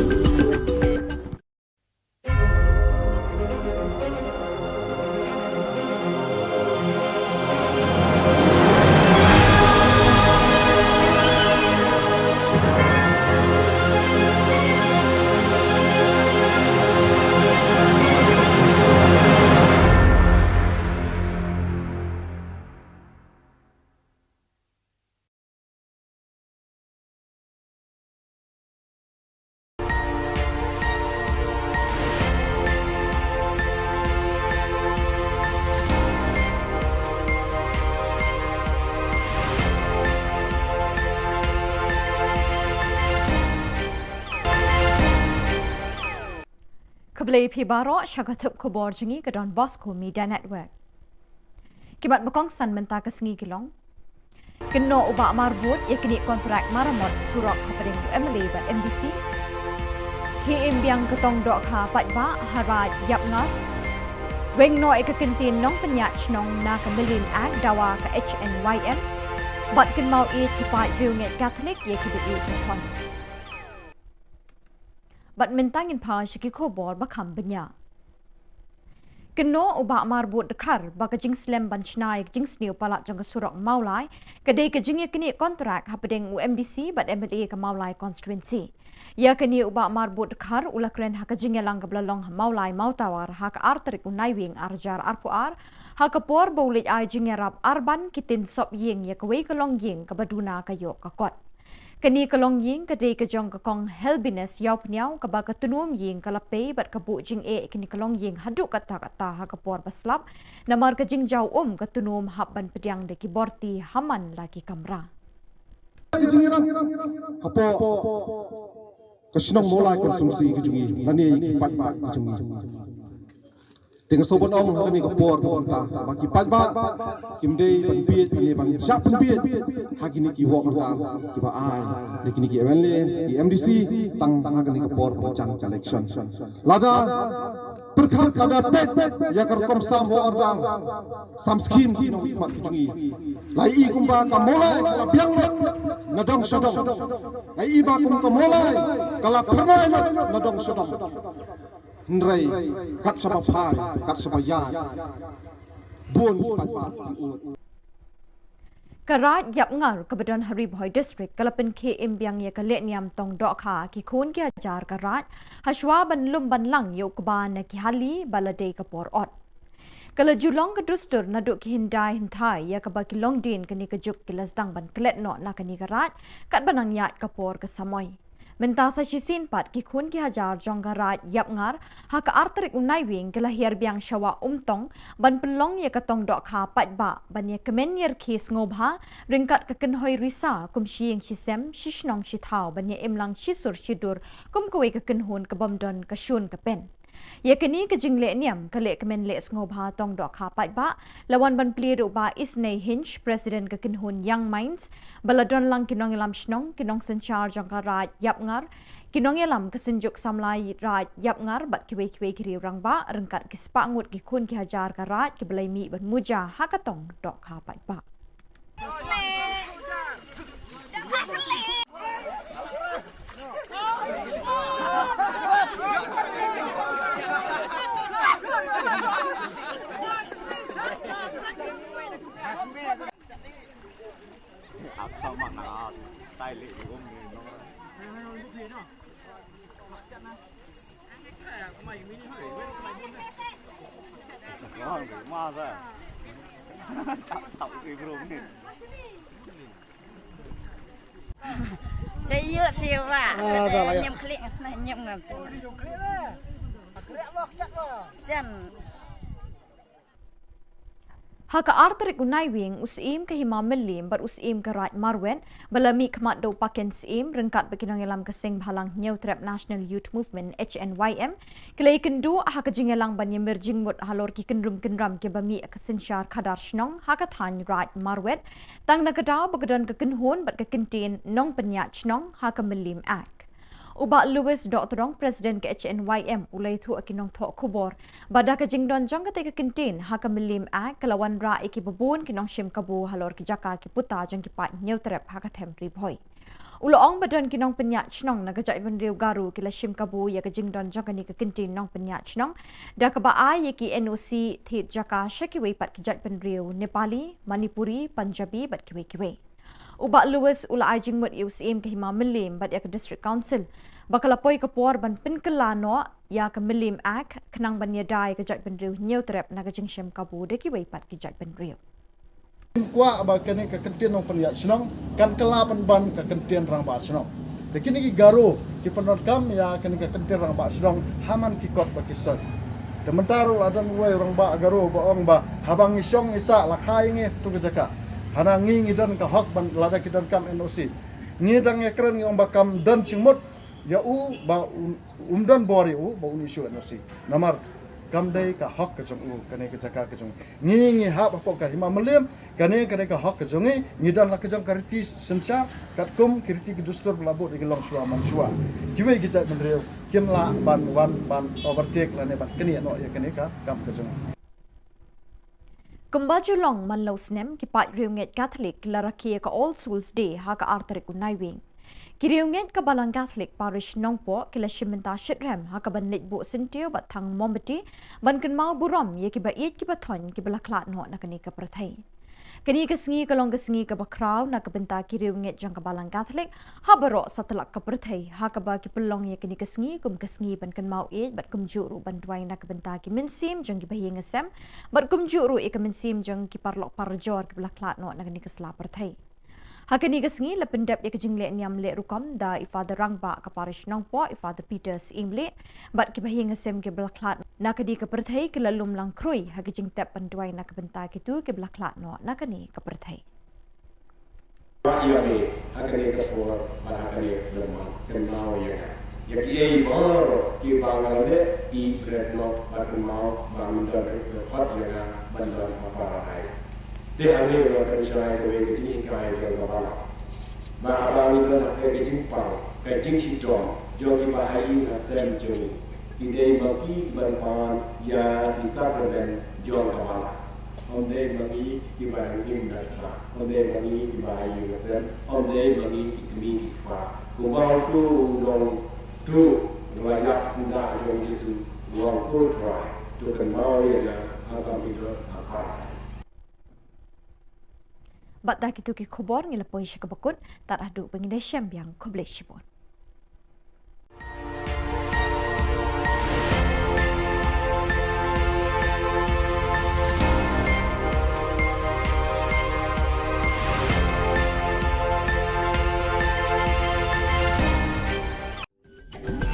Khublei phi baroh sha ka thup khubor jong ngi ka Don Bosco Media Network. Ki mat ba kongsan mynta ka sngi ki long: Kynnoh u Bah Marbud ïa kine kontrak maramot surok hapdeng u M L A bad M D C. Khie im biang ka tong dohkha paidbah ha Raid Ïapngar. Weng noh ïa ka kyntien nongpynïaid shnong na ka Million Act dawa ka H N Y M. Bad kynmaw ïeit ki paid riewngeit Katholik ïa kiba ïeit ba khon. Bad mynta ngin phai sha ki khubor ba kham bniah. Kynnoh u Bah Marbud Dkhar ba ka jingslem ban shna ïa ka jingsniew palat jong ka surok Mawlai ka dei ka jingïaknieh kontrak hapdeng u M D C bad M L A ka Mawlai constituency. Ïa kane u Bah Marbud Dkhar u la kren ha ka jingïalang kaba la long ha Mawlai Mawtawar ha ka ar tarik u Naiwieng ar hajar arphew ar, ha ka por ba u leit ai jingïarap arban ki tin sop ïing ïa kawei ka longïing kaba duna ka ïoh ka kot. Kane ka longïing ka dei ka jong ka Kong Helbines Ïawphniaw kaba ka tnum ïing ka la pei bad ka buh jingeh ïa kane ka longïing haduh katta katta ha ka por ba slap, namar ka jingjaw um ka tnum hap ban pdiang da ki borti ha man la ki kamra. Ka jingïarap hapoh ka shnong Mawlai constituency ka jong ngi lane ïa ki paidbah ka jong ngi. Te nga sngewbha ban ong ha kane ka por ba mynta ba ki paidbah kim dei ban bieit, ban ïa ban shah pynbieit ha kine ki wok ardal kiba ai da kine ki M L A, ki M D C, tang ha kane ka por ba jan ka election. Lada pyrkhat, lada peit ïa ka rukom sam wok ardal, sam skhim ki nongmihkhmat ki jong ngi, la ïohi kumba ka Mawlai ka la biang lut na dong sha dong. La ïohi ba kum ka Mawlai ka la phyrnai lut na dong sha dong. Hynrei kat shaba phai, kat shaba ïaid, bun ki paidbah ki ud. Ka Raid Ïapngar kaba don ha Ri Bhoi District ka la pynkhie im biang ïa ka lehniam tong dohkha ki khun ki hajar ka Raid, hashwa ban lum ban lang ïa u kba na ki hali ba la dei ka por ot. Ka la ju long ka dustur naduh ki hyndai hynthai ïa kaba ki longdien kane ka juk ki la sdang ban klet noh na kane ka Raid, katba nang ïaid ka por ka samoi. Mynta sa shisien pat ki khun ki hajar jong ka Raid Ïapngar ha ka ar tarik u Naiwieng ki la hiar biang sha Wah Umtong ban pynlong ïa ka tong dohkha paidbah ban ïa kmen ïa rkhie sngewbha ryngkat ka kynhoi risa kum shi ïing shi sem, shi shnong shi thaw, ban ïa im lang shi sur shi dur kum kawei ka kynhun ka bym don ka shun ka pen. Ïa kane ka jinglehniam ka leh kmen leh sngewbha tong dohkha paidbah la wan ban plie da u Bah Isnei Hinge, President ka kynhun Young Minds, ba la don lang ki nongïalam shnong, ki nongsynshar jong ka Raid Ïapngar, ki nongïalam ka Synjuk Samla Raid Ïapngar bad kiwei kiwei ki riew rangbah ryngkat ki spah ngut ki khun ki hajar ka Raid kiba la ïa mih ban muja ha ka tong dohkha paidbah. Cai yuk siwa. Ah, dah lah, ya. Nyem klik ngasnah nyem ngam tu. Jan. Ha ka ar tarik u Naiwieng, u Syiem ka Hima Mylliem bad u Syiem ka Raid Marwet, ba la mih khmat da u Paken Syiem ryngkat bad ki nongïalam ka Seng Bhalang Hynñiewtrep National Youth Movement, H N Y M, ki la ïakynduh ha ka jingïalang ban ïamir jingmut halor ki kynrum kynram kiba mih ha ka synshar khadar shnong ha ka thaiñ Raid Marwet, tang na ka daw ba ka don ka kynhun bad ka kyntien nongpynïaid shnong ha ka Mylliem Act. U Bah Louis Dohtdong, President ka H N Y M, u la ïathuh ha ki nongthoh khubor ba da ka jingdon jong katei ka kyntien ha ka Mylliem Act, ka la wanrah ïa kiba bun ki nongshim kabu halor ki jaka ki puta jong ki paid Hynñiewtrep ha ka them Ri Bhoi. U la ong ba don ki nongpynïaid shnong na ka jaitbynriew Garo ki la shim kabu ïa ka jingdon jong kane ka kyntien nongpynïaid shnong da kaba ai ïa ki N O C thied jaka sha kiwei pat ki jaitbynriew Nepali, Manipuri, Punjabi bad kiwei kiwei. U Bah Louis u la ai jingmut ïa u Syiem ka Hima Mylliem bad ïa ka District Council ba ka la poi ka por ban pynkylla noh ïa ka Mylliem Act khnang ban ïada ïa ka jaitbynriew Hynñiewtrep na ka jingshim kabu da kiwei pat ki jaitbynriew. Ngim kwah ba kane ka kyntien nongpynïaid shnong kan kylla pynban ka kyntien rangbah shnong. Te kine ki Garo ki pyndonkam ïa kane ka kyntien rangbah shnong ha man ki kot ba ki soi. Te mynta ruh la don uwei u rangbah Garo ba ong ba haba ngi shong ngi sah la kha ïa ngi ha katu ka jaka. Hana ngi ngi don ka hok ban lada ki donkam N O C. Ngi dang ïakren ngi ong ba kam don jingmut ïa u ba un, um don bor ïa u ba un issue N O C. Namar kam dei ka hok ka jong u, kane ka jaka ka jong u. Ngi ngi hap hapoh ka Hima Mylliem, kane kane ka hok ka jong ngi, ngi don la ka jong ka riti synshar katkum ki riti ki dustur ba la bud ïa ki longshuwa manshuwa. Kiwei ki jaitbynriew kim lah ban wan ban overtake lane ban knieh noh ïa kane ka kam ka jong ngi. Kumba ju long man la u snem, ki paid riewngeit Katholik ki la rakhe ïa ka All Souls Day ha ka ar tarik u Naiwieng. Ki riewngeit ka Balang Katholik Parish Nongpoh ki la shim bynta shitrhem ha kaban leit buh syntiew bad thang mombati ban kynmaw burom ïa kiba ïeit kiba thoiñ kiba la khlad noh na kane ka pyrthei. Kane ka sngi ka long ka sngi kaba khraw na ka bynta ki riewngeit jong ka Balang Katholik ha baroh satlak ka pyrthei, ha kaba ki pynlong ïa kane ka sngi kum ka sngi ban kynmaw ïeit bad kumjuh ruh ban duwai na ka bynta ki mynsiem jong kiba ïing ïasem bad kumjuh ruh ïa ka mynsiem jong ki paralok parajor kiba la khlad noh na kane ka sla pyrthei. Ha kane ka sngi la pyndep ïa ka jingleh niam leh rukom da i Father Rangbah ka Parish Nongpoh, i Father Peter Syiemlieh, bad kiba ïing ïasem kiba la khlad na kane ka pyrthei ki la lum lang khrui ha ka jingtep ban duwai na ka bynta kito kiba la khlad noh na kane ka pyrthei. Ba ïa me ha kane ka por bad ha kane ka snem, kynmaw ïa nga ïa kiei baroh kiba nga la leh, ïeit bret noh bad kynmaw ba men don ruh ka khot ïa nga ban don ha Paradise. Te hangne nga kynshai kawei ka jinghikai jong ka Balang, ba haba ngi don ha ka jingpang ka jingshitom jong kiba ha ïing ha sem jong ngi, ki dei ma ngi kiban pan ïa ki sakramen jong ka Balang. Ym dei ma ngi kiba dang im da sah, ym dei ma ngi kiba ha ïing ha sem, ym dei ma ngi ki kmie ki kpa. Kumba uto u nongtuh la ïap syndah jong u Jisu, u ong, ko Trai, to kynmaw ïa nga ha ka mih ha Paradise. Bad da kito ki khubor ngi la poi sha kaba kut, tad haduh ba ngin ïashem biang, khublei shibun.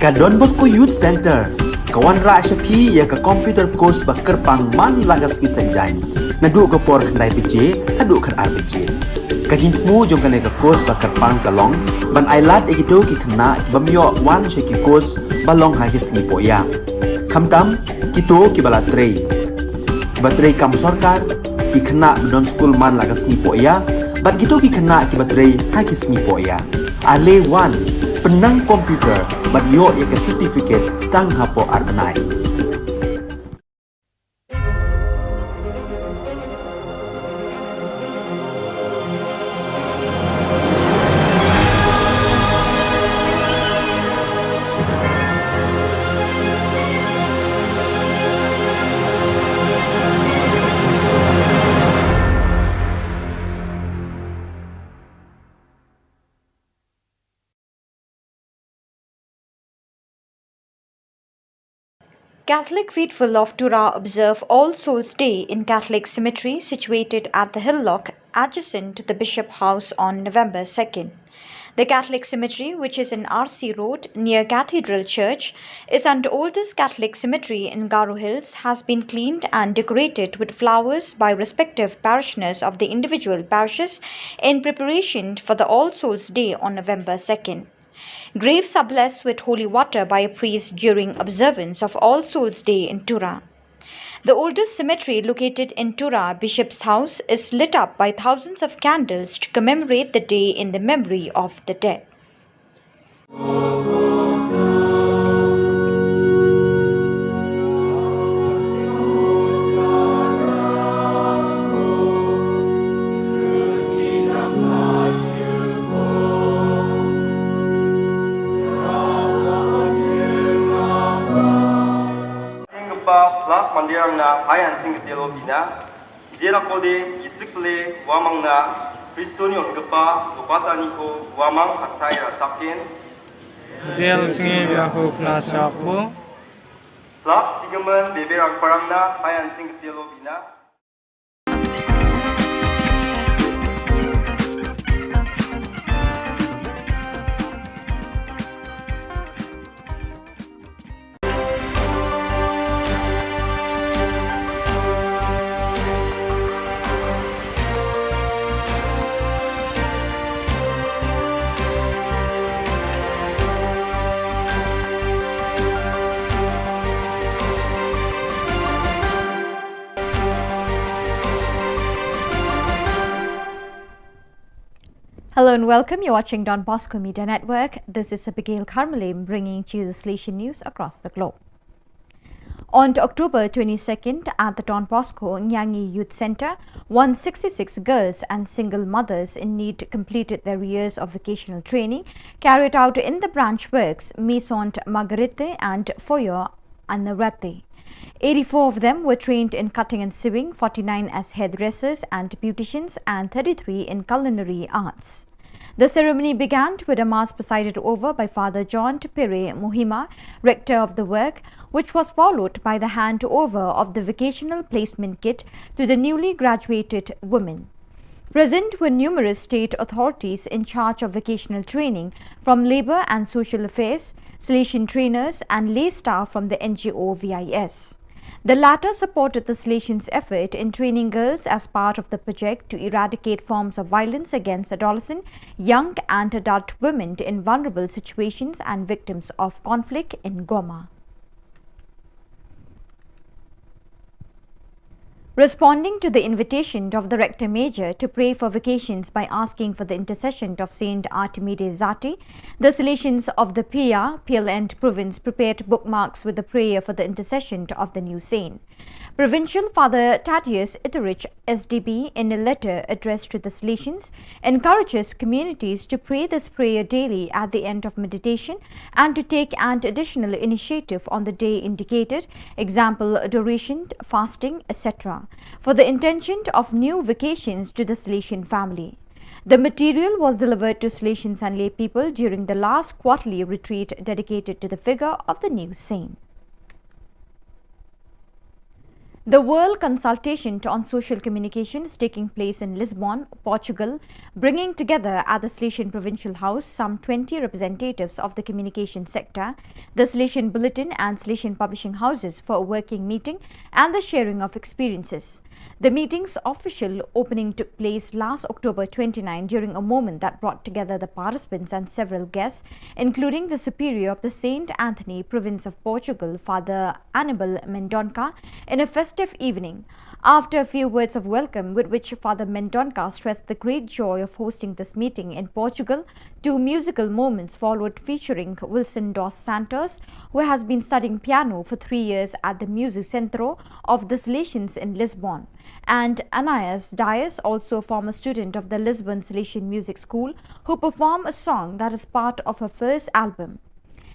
Ka Don Bosco Youth Center ka wanrah sha phi ïa ka computer course ba kyrpang man la ka sngi Saitjaiñ, naduh ka por khyndai baje haduh khatar baje. Ka jingthmu jong kane ka course ba kyrpang ka long ban ailad ïa kito ki khynnah ki bym ïoh wan sha ki course ba long ha ki sngi pohïa, khamtam kito kiba la trei, kiba trei kam sorkar, ki khynnah ba don skul man la ka sngi pohïa, bad kito ki khynnah kiba trei ha ki sngi pohïa. Ale wan, pynnang computer bad ïoh ïa ka certificate tang hapoh ar bnai. Catholic faithful of Tura observe All Souls Day in Catholic cemetery situated at the Hill Lock, adjacent to the Bishop House, on November second. The Catholic cemetery, which is in R C Road near Cathedral Church, is an oldest Catholic cemetery in Garo Hills, has been cleaned and decorated with flowers by respective parishioners of the individual parishes in preparation for the All Souls Day on November second. Graves are blessed with holy water by a priest during observance of All Souls Day in Tura. The oldest cemetery located in Tura, Bishop's House, is lit up by thousands of candles to commemorate the day in the memory of the dead. Jingkpa plak mandirang na hayan singkatelo bina. Jera kode isik le wamang na Kristo ni ongkpa upata niko wamang hatai rasakin. Del sngi biahu kla chapu. Plak sigaman bebe rang parang na hayan singkatelo bina. Hello and welcome. You're watching Don Bosco Media Network. This is Abigail Karmalim bringing to you the Salesian news across the globe. On October twenty-second, at the Don Bosco Nyangi Youth Centre, one sixty-six girls and single mothers in need completed their years of vocational training carried out in the branch works Maison Marguerite and Foyer Anarate. Eighty-four of them were trained in cutting and sewing, forty-nine as hairdressers and beauticians, and thirty-three in culinary arts. The ceremony began with a mass presided over by Father John Tupere Muhima, rector of the work, which was followed by the handover of the vocational placement kit to the newly graduated women. Present were numerous state authorities in charge of vocational training, from Labour and Social Affairs, Salesian trainers, and lay staff from the N G O V I S. The latter supported the Salesians' effort in training girls as part of the project to eradicate forms of violence against adolescent, young, and adult women in vulnerable situations and victims of conflict in Goma. Responding to the invitation of the Rector Major to pray for vocations by asking for the intercession of Saint Artemides Zati, the Salesians of the Pia, Piel and province prepared bookmarks with the prayer for the intercession of the new saint. Provincial Father Thaddeus Itterich, S D B, in a letter addressed to the Salesians, encourages communities to pray this prayer daily at the end of meditation and to take an additional initiative on the day indicated, example, adoration, fasting, et cetera, for the intention of new vocations to the Salesian family. The material was delivered to Salesians and lay people during the last quarterly retreat dedicated to the figure of the new saint. The World Consultation on Social Communication is taking place in Lisbon, Portugal, bringing together at the Salesian Provincial House some twenty representatives of the communication sector, the Salesian Bulletin and Salesian publishing houses for a working meeting and the sharing of experiences. The meeting's official opening took place last October twenty-nine during a moment that brought together the participants and several guests, including the Superior of the Saint Anthony Province of Portugal, Father Anibal Mendonca, in a festive evening. After a few words of welcome, with which Father Mendonca stressed the great joy of hosting this meeting in Portugal, two musical moments followed, featuring Wilson dos Santos, who has been studying piano for three years at the Music Centro of the Salesians in Lisbon, and Anais Dias, also a former student of the Lisbon Salesian Music School, who performed a song that is part of her first album.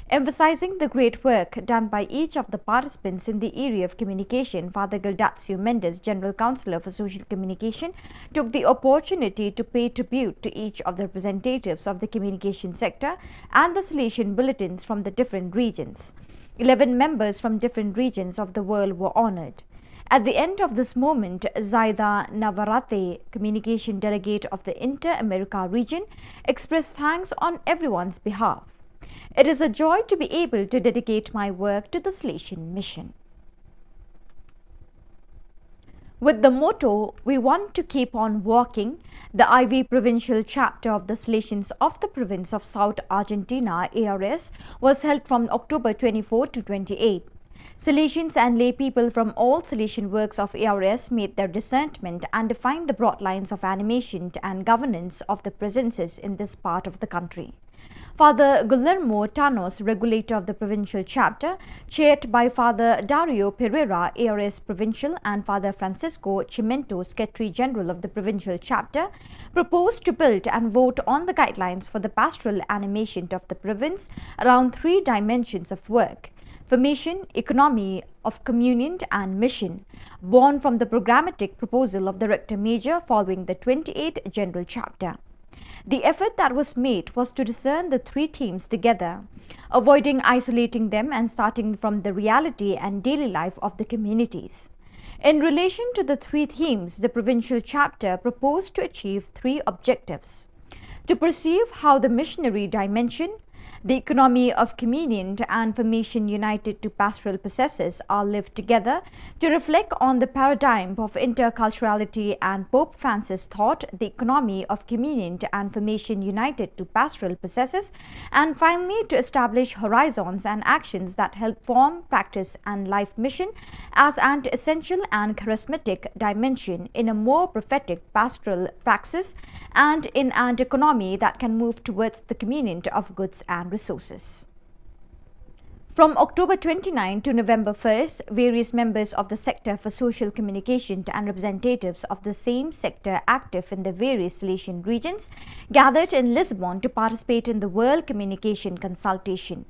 Emphasizing the great work done by each of the participants in the area of communication, Father Gildacio Mendes, General Counsellor for Social Communication, took the opportunity to pay tribute to each of the representatives of the communication sector and the Salesian bulletins from the different regions. Eleven members from different regions of the world were honored. At the end of this moment, Zaida Navarrete, communication delegate of the Inter-America region, expressed thanks on everyone's behalf. It is a joy to be able to dedicate my work to the Salesian Mission. With the motto, "We want to keep on walking," the I V provincial chapter of the Salesians of the province of South Argentina, A R S, was held from October twenty-four to twenty-eight. Salesians and lay people from all Salesian works of A R S made their discernment and defined the broad lines of animation and governance of the presences in this part of the country. Father Guillermo Tanos, regulator of the provincial chapter, chaired by Father Dario Pereira, A R S provincial, and Father Francisco Chimento, secretary general of the provincial chapter, proposed to build and vote on the guidelines for the pastoral animation of the province around three dimensions of work: formation, economy of communion, and mission, born from the programmatic proposal of the Rector Major following the twenty-eighth General Chapter. The effort that was made was to discern the three themes together, avoiding isolating them and starting from the reality and daily life of the communities. In relation to the three themes, the provincial chapter proposed to achieve three objectives: to perceive how the missionary dimension, the economy of communion, and formation united to pastoral processes are lived together, to reflect on the paradigm of interculturality and Pope Francis' thought, the economy of communion and formation united to pastoral processes, and finally to establish horizons and actions that help form, practice, and life mission as an essential and charismatic dimension in a more prophetic pastoral praxis and in an economy that can move towards the communion of goods and resources. From October twenty-ninth to November first, various members of the Sector for Social Communication and representatives of the same sector active in the various Salesian regions gathered in Lisbon to participate in the World Communication Consultation.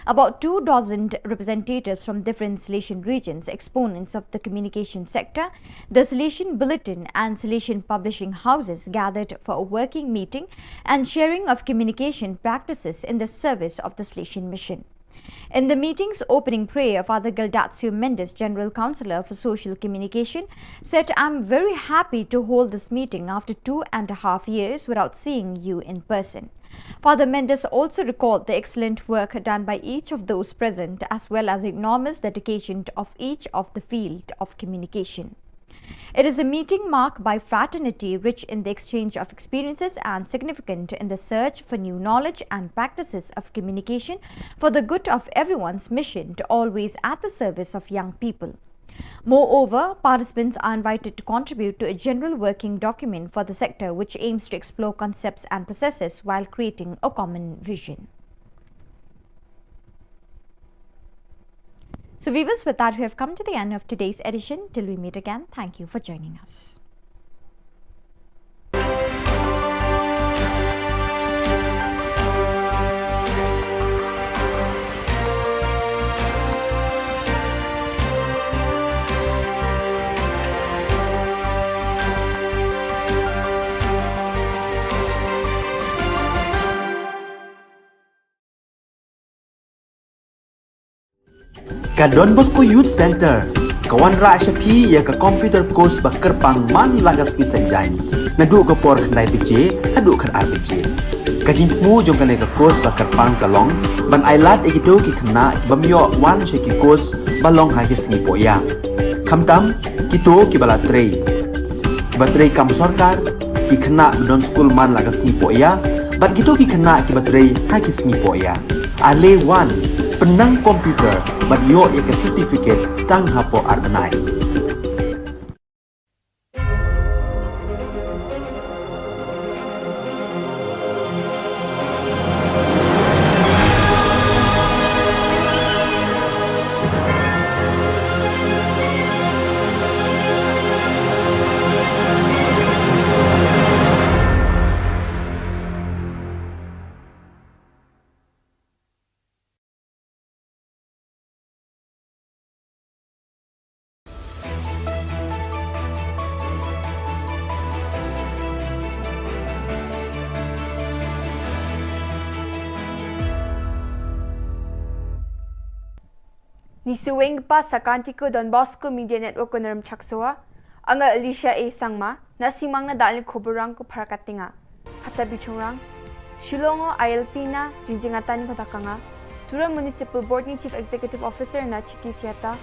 About two dozen representatives from different Salesian regions, exponents of the communication sector, the Salesian Bulletin and Salesian publishing houses gathered for a working meeting and sharing of communication practices in the service of the Salesian Mission. In the meeting's opening prayer, Father Gildatio Mendes, General Councillor for Social Communication, said, "I'm very happy to hold this meeting after two and a half years without seeing you in person." Father Mendes also recalled the excellent work done by each of those present, as well as the enormous dedication of each of the field of communication. It is a meeting marked by fraternity, rich in the exchange of experiences and significant in the search for new knowledge and practices of communication for the good of everyone's mission to always at the service of young people. Moreover, participants are invited to contribute to a general working document for the sector, which aims to explore concepts and processes while creating a common vision. So, viewers, with that, we have come to the end of today's edition. Till we meet again, thank you for joining us. Ka Don Bosco Youth Centre ka wanrah sha phi ïa ka computer course ba kyrpang man la ka sngi Saitjaiñ, naduh ka por khyndai baje haduh khatar baje. Ka jingthmu jong kane ka course ba kyrpang ka long ban ailad ïa kito ki khynnah ki bym ïoh wan sha ki course ba long ha ki sngi pohïa. Khamtam kito kiba la trei, kiba trei kam sorkar, ki khynnah ba don skul man la ka sngi pohïa, bad kito ki khynnah kiba trei ha ki sngi pohïa. Ale wan, pynnang computer bad ïoh ïa ka certificate tang hapoh ar bnai. Isuweng pa sakanti ko Don Bosco Media Network ko Naram Chaksoa, anga Alicia A Sangma, na simang na dal ni koborang ko Parakatinga. Hata bichungrang, Shillong o I L P na jingjingatan ko dakanga. Tura Municipal Board ni Chief Executive Officer na Chiti Siata,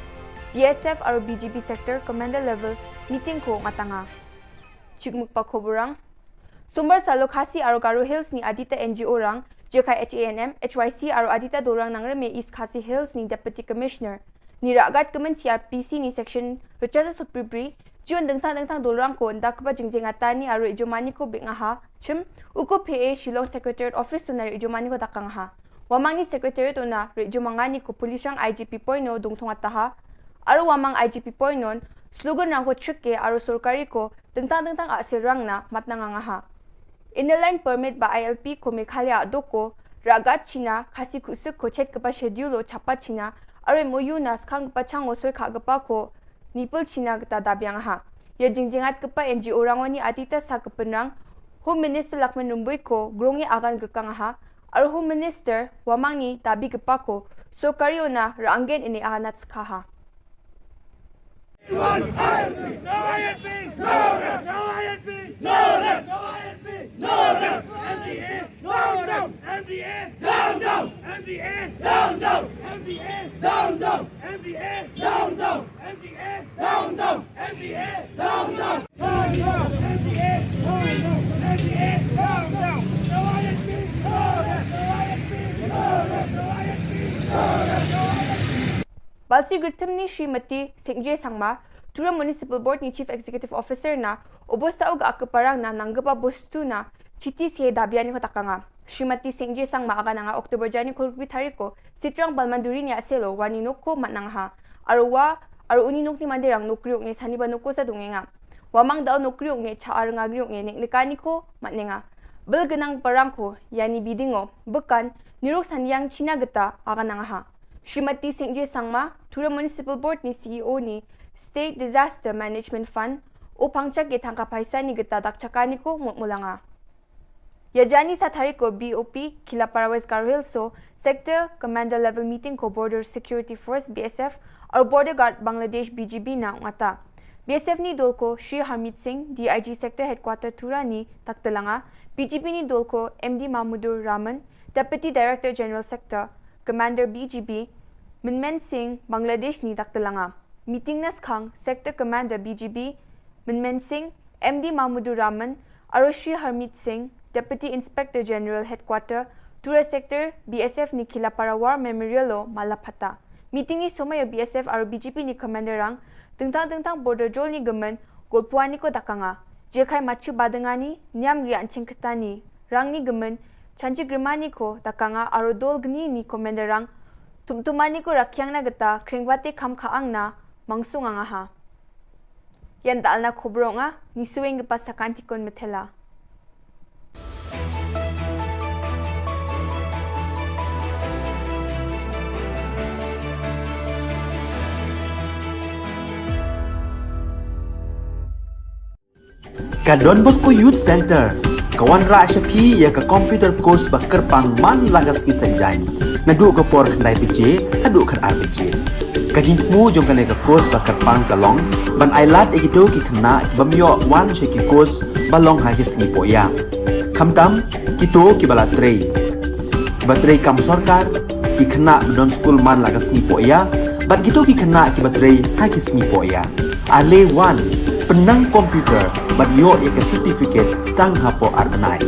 B S F aro B G B Sector Commander Level meeting ko ngatanga. Chikmuk pa koborang. Sombar salo Khasi aro Garo Hills ni adita N G O rang, Jekai H A N M, H Y C aro adita dorang nangrem East Khasi Hills ni Deputy Commissioner. Ni ragat kemen C R P C ni section rechaza supribri, jion dengtang dengtang dorang ko nda keba jingjing atani aro ijomani ko bik ngaha, chim, uko P A Shillong Secretariat Office to na ijomani ko dakang ha. Wamang ni Secretariat to na ijomangani ko Polishang I G P point no dungthong ataha, aro wamang I G P point non, slogan rang ko chike aro sorkari ko dengtang dengtang asil rang na matnang angaha. Inner Line Permit ba I L P ko Meghalaya doko, ragat China, Khasi kusuk ko chet kepa schedule o chapa China, aro M O U na skang kepa chang o soi kha kepa ko, nipul China keta dabiang ha. Ya jingjingat kepa N G O rangwani atita sa kepenrang, Home Minister Lakman Rumbui ko, grongi agan gerkang ha, aro Home Minister, wamang ni dabi kepa ko, sorkari ona ranggen ini aganat skha ha. Balsi Gritim ni Srimati Singje Sangma, Tura Municipal Board ni Chief Executive Officer na, obosta uga akeparang na nanggepa bostu na, Chiti sie dabiani ko takanga. Srimati Singje Sangma aga nanga October jani kolbi tariko, Sitrang Balmanduri ni aselo, wani noko matnang ha. Arwa, aru uni nokni mandirang nokriok nge sani ba noko sa dungenga. Wamang dau nokriok nge cha arnga griok nge nek nekani ko matnenga. Bel genang parang ko, yani bidingo, bekan, nirok saniang China geta, aga nanga ha. Srimati Singje Sangma, Tura Municipal Board ni C E O ni State Disaster Management Fund, o pangchak ye thangka paisa ni geta dakchakani ko mutmulanga. Yajani sa tari ko B O P, Khilapara West Garo Hills so, Sector Commander Level Meeting ko Border Security Force B S F, aru Border Guard Bangladesh B G B na ungata. B S F ni dol ko Shri Harmeet Singh, D I G Sector Headquarter Tura ni taktelanga, B G B ni dol ko M D Mahmudur Rahman, Deputy Director General Sector, Commander B G B, Minmen Singh, Bangladesh ni daktelanga. Meeting na skhang, Sector Commander B G B, Minmen Singh, M D Mahmudur Rahman, aru Shri Harmeet Singh, Deputy Inspector General Headquarter, Tura Sector, B S F ni Khilapara War Memorial lo mala phata. Meeting ni somai B S F aru B G B ni commander rang, tengtang tengtang border jol ni gemen, golpuani ko dakanga. Jekai machu badengani, niam ri anching ketani, rang ni gemen, chanchi grimani ko dakanga aru dol gni ni commander rang, tumtumani ko rakyang na geta, kringwate kam kaang na, mangsung angaha. Yan dal na khobronga, ni sueng gepa sakanti kon methela. Ka Don Bosco Youth Center ka wanrah sha phi ïa ka computer course ba kyrpang man la ka sngi Saitjaiñ, naduh ka por khyndai baje haduh khatar baje. Ka jingthmu jong kane ka course ba kyrpang ka long ban ailad ïa kito ki khynnah ki bym ïoh wan sha ki course ba long ha ki sngi pohïa. Khamtam kito kiba la trei, kiba trei kam sorkar, ki khynnah ba don skul man la ka sngi pohïa, bad kito ki khynnah kiba trei ha ki sngi pohïa. Ale wan, pynnang computer bad ïoh ïa ka certificate tang hapoh ar bnai.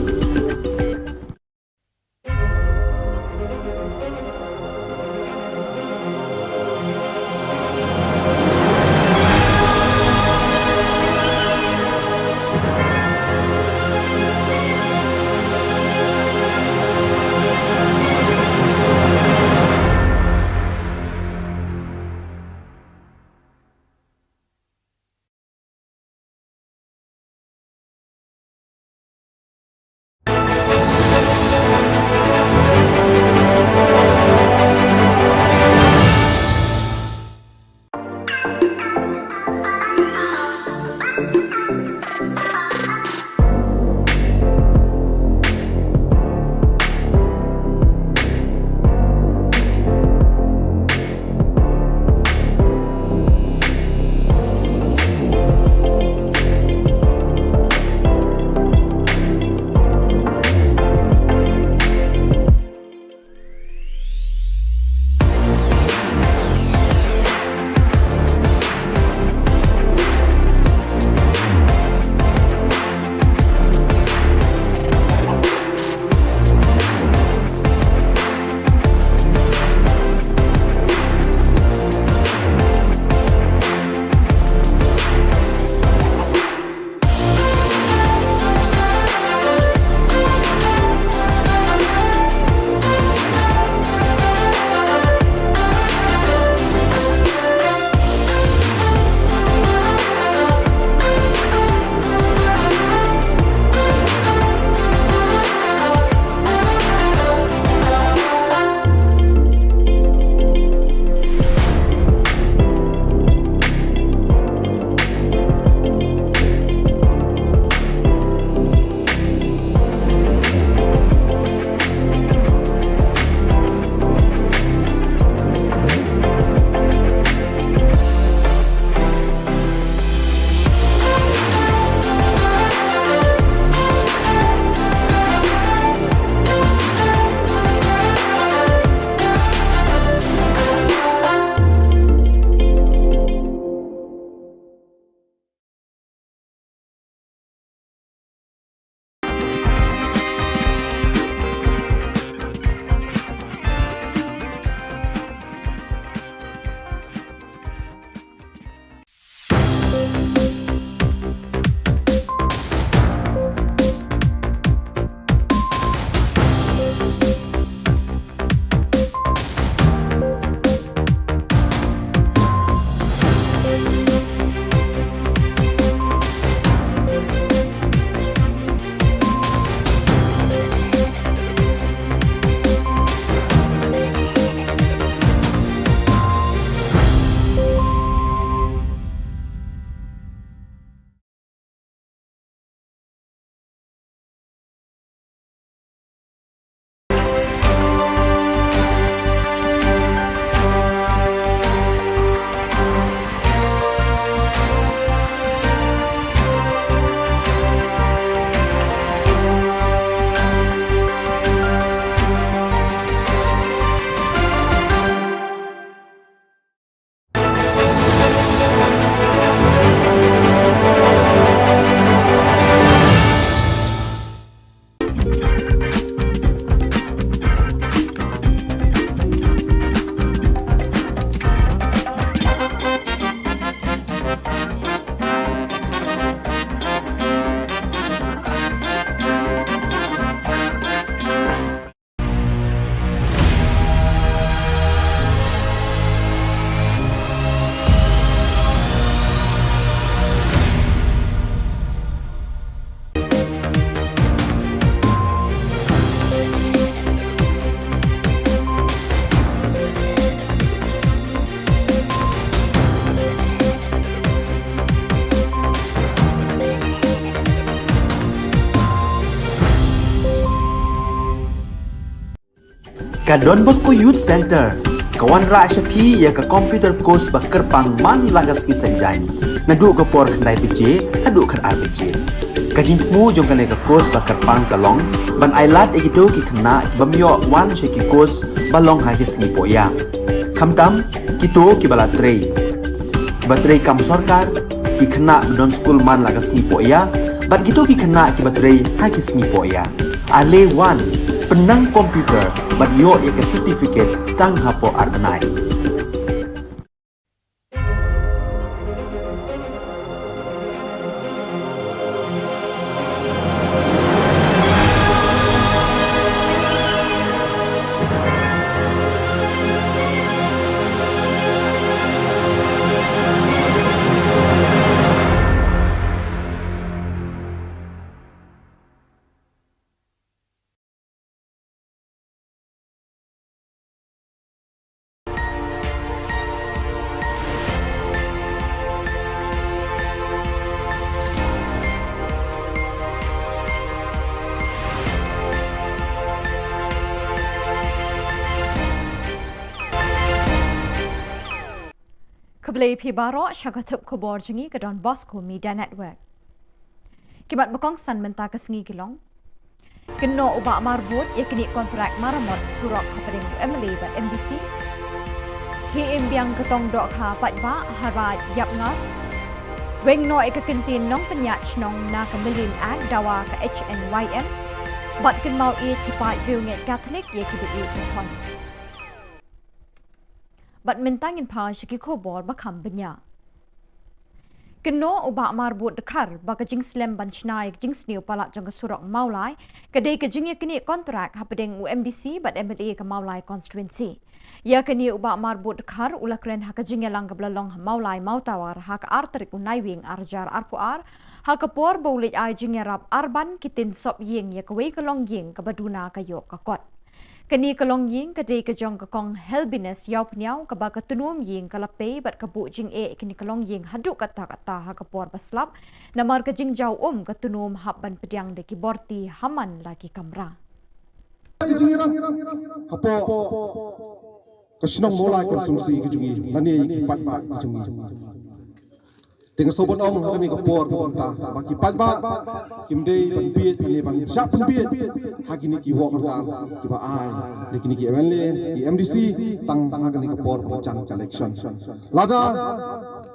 Ka Don Bosco Youth Centre ka wanrah sha phi ïa ka computer course ba kyrpang man la ka sngi Saitjaiñ, naduh ka por khyndai baje haduh khatar baje. Ka jingthmu jong kane ka course ba kyrpang ka long ban ailad ïa kito ki khynnah ki bym ïoh wan sha ki course ba long ha ki sngi pohïa, khamtam kito kiba la trei, kiba trei kam sorkar, ki khynnah ba don skul man la ka sngi pohïa bad kito ki khynnah kiba trei ha ki sngi pohïa. Ale wan, pynnang computer bad ïoh ïa ka certificate tang hapoh ar bnai. Khublei phi baroh sha ka thup khubor jong ngi ka Don Bosco Media Network. Ki mat ba kongsan mynta ka sngi ki long: Kynnoh u Bah Marbud ïa kine kontrak maramot surok hapdeng u M L A bad M D C. Khie im biang ka tong dohkha paidbah ha Raid Yapngar. Weng noh ïa ka kyntien nongpynïaid shnong na ka Million Act dawa ka H N Y M. Bad kynmaw ïeit ki paid riewngeit Katholik ïa kiba ïeit ki khon. Bad mynta ngin phai sha ki khubor ba kham bniah. Kynnoh u Bah Marbud Dkhar ba ka jingslem ban shna ïa ka jingsniew palat jong ka surok Mawlai ka dei ka jingïaknieh kontrak hapdeng u M D C bad M L A ka Mawlai constituency. Ïa kane u Bah Marbud Dkhar u la kren ha ka jingïalang kaba la long ha Mawlai Mawtawar ha ka ar tarik u Naiwieng ar hajar arphew ar, ha ka por ba u leit ai jingïarap arban ki tin sop ïing ïa kawei ka longïing kaba duna ka ïoh ka kot. Kane ka longïing ka dei ka jong ka Kong Helbinus Ïawphniaw kaba ka tnum ïing ka la pei bad ka buh jingeh ïa kane ka longïing haduh katta katta ha ka por ba slap, namar ka jingjaw um ka tnum hap ban pdiang da ki borti ha man la ki kamra. Ki jingïarap hapoh ka shnong Mawlai constituency ka jong ngi lane ki paidbah ka jong ngi. Te nga sngewbha ban ong ha kane ka por ba mynta ba ki paidbah kim dei ban bieit, ban, ban shah pynbieit ha kine ki wahkordar kiba ai da kine ki M L A, ki M D C tang ha kane ka por ba jan ka election. Lada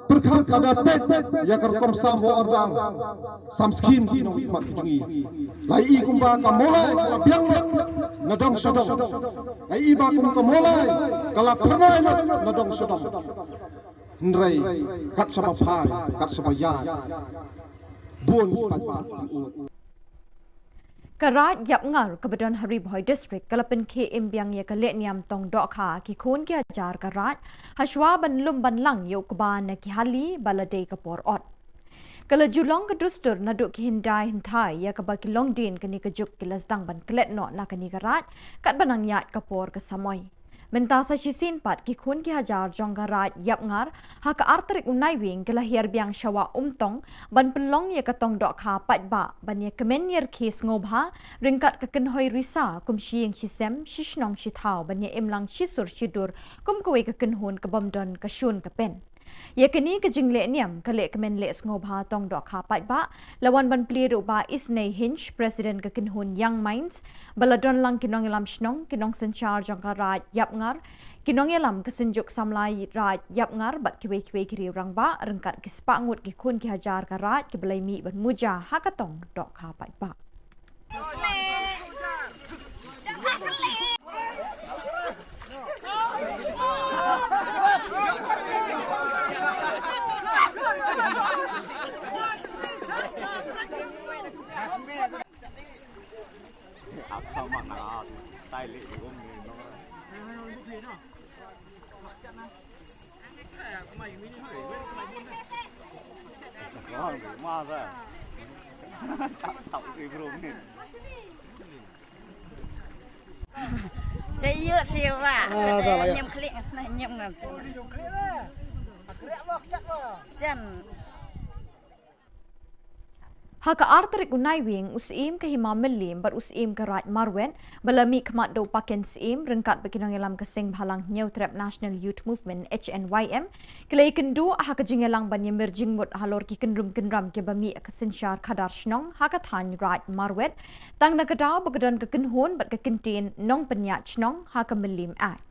pyrkhat, lada peit ïa ka rukom sam wahkordar, sam skim ki nongmihkhmat ki jong ngi, la ïohi kumba ka Mawlai ka la biang lut na dong sha dong. La ïohi ba kum ka Mawlai ka la phyrnai lut na dong sha dong. Hynrei kat shaba phai, kat shaba ïaid, bun ki paidbah ki ud. Ka Raid Yapngar kaba don ha Ri Bhoi District ka la pynkhie im biang ïa ka lehniam tong dohkha ki khun ki hajar ka Raid, hashwa ban lum ban lang ïa u kba na ki hali ba la dei ka por ot. Ka la ju long ka dustur naduh ki hyndai hynthai ïa kaba ki longdien kane ka juk ki la sdang ban klet noh na kane ka Raid katba nang ïaid ka por ka samoi. Mynta sa shisien pat ki khun ki hajar jong ka Raid Yapngar ha ka ar tarik u Naiwieng ki la hiar biang sha Wah Umtong ban pynlong ïa ka tong dohkha paidbah ban ïakmen ïarkhie sngewbha ryngkat ka kynhoi risa kum shi ïing shi sem, shi shnong shi thaw ban ïa im lang shi sur shi dur kum kawei ka kynhun ka bym don ka shun ka pen. Ïa kane ka jinglehniam ka lehkmen leh sngewbha tong dohkha paidbah la wan ban plie da u Bah Isnei Hinge, President ka kynhun Young Minds, ba la don lang ki nongïalam shnong, ki nongsynshar jong ka Raid Yapngar, ki nongïalam ka Synjuk Samla Raid Yapngar bad kiwei kiwei ki riew rangbah ryngkat ki spah ngut ki khun ki hajar ka Raid kiba la ïa mih ban muja ha ka tong dohkha paidbah. Chay yu siwa. Ah, dah lah, ya. Nyem klik ngas na nyem ngam. Jan. Ha ka ar tarik u Naiwieng, u Syiem ka Hima Mylliem bad u Syiem ka Raid Marwet, ba la mih khmat da u Paken Syiem ryngkat bad ki nongïalam ka Seng Bhalang Hynñiewtrep National Youth Movement, H N Y M, ki la ïakynduh ha ka jingïalang ban ïamir jingmut halor ki kynrum kynram kiba mih ha ka synshar khadar shnong ha ka thaiñ Raid Marwet, tang na ka daw ba ka don ka kynhun bad ka kyntien nongpynïaid shnong ha ka Mylliem Act.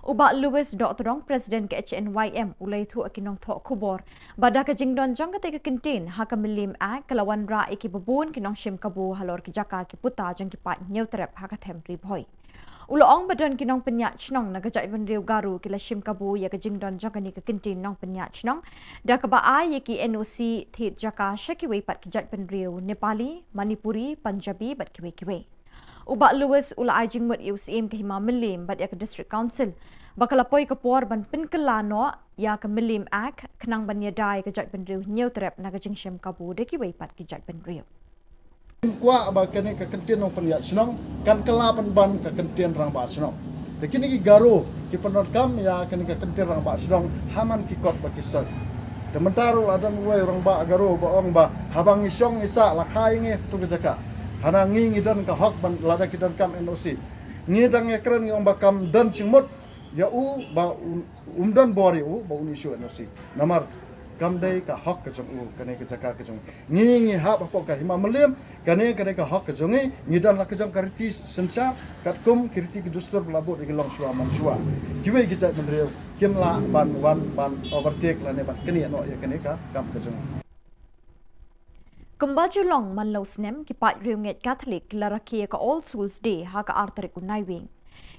U Bah Louis Dohtdong, President ka H N Y M, u la ïathuh ha ki nongthoh khubor ba da ka jingdon jong katei ka kyntien ha ka Mylliem Act, ka la wanrah ïa kiba bun ki nongshim kabu halor ki jaka ki puta jong ki paid Hynñiewtrep ha ka them Ri Bhoi. U la ong ba don ki nongpynïaid shnong na ka jaitbynriew Garo ki la shim kabu ïa ka jingdon jong kane ka kyntien nongpynïaid shnong da kaba ai ïa ki N O C thied jaka sha kiwei pat ki jaitbynriew Nepali, Manipuri, Punjabi bad kiwei kiwei. U Bah Louis u la ai jingmut ïa u Syiem ka Hima Mylliem bad ïa ka District Council ba ka la poi ka por ban pynkylla noh ïa ka Mylliem Act khnang ban ïada ïa ka jaitbynriew Hynñiewtrep na ka jingshim kabu da kiwei pat ki jaitbynriew. Kwah ba kane ka kyntien nongpynïaid shnong kan kylla pynban ka kyntien rangbah shnong. Te kine ki Garo ki pyndonkam ïa kane ka kyntien rangbah shnong ha man ki kot ba ki soi. Te mynta ruh la don uwei u rangbah Garo ba ong ba haba ngi shong ngi sah la kha ïa ngi ha katu ka jaka. Hana ngi ngi don ka hok ban lada ki donkam N O C. Ngi dang ïakren ngi ong ba kam don jingmut ïa u ba un, um don bor ïa u ba un issue N O C. Namar kam dei ka hok ka jong u, kane ka jaka ka jong u. Ngi ngi hap hapoh ka Hima Mylliem, kane ka dei ka hok ka jong ngi, ngi don la ka jong ka riti synshar katkum ki riti ki dustur ba la bud ïa ki longshuwa manshuwa. Kiwei ki jaitbynriew kim lah ban wan ban overtake lane ban knieh noh ïa kane ka kam ka jong ngi. Kumba ju long man la u snem, ki paid riewngeit Katholik ki la rakhe ïa ka All Souls Day ha ka ar tarik u Naiwieng.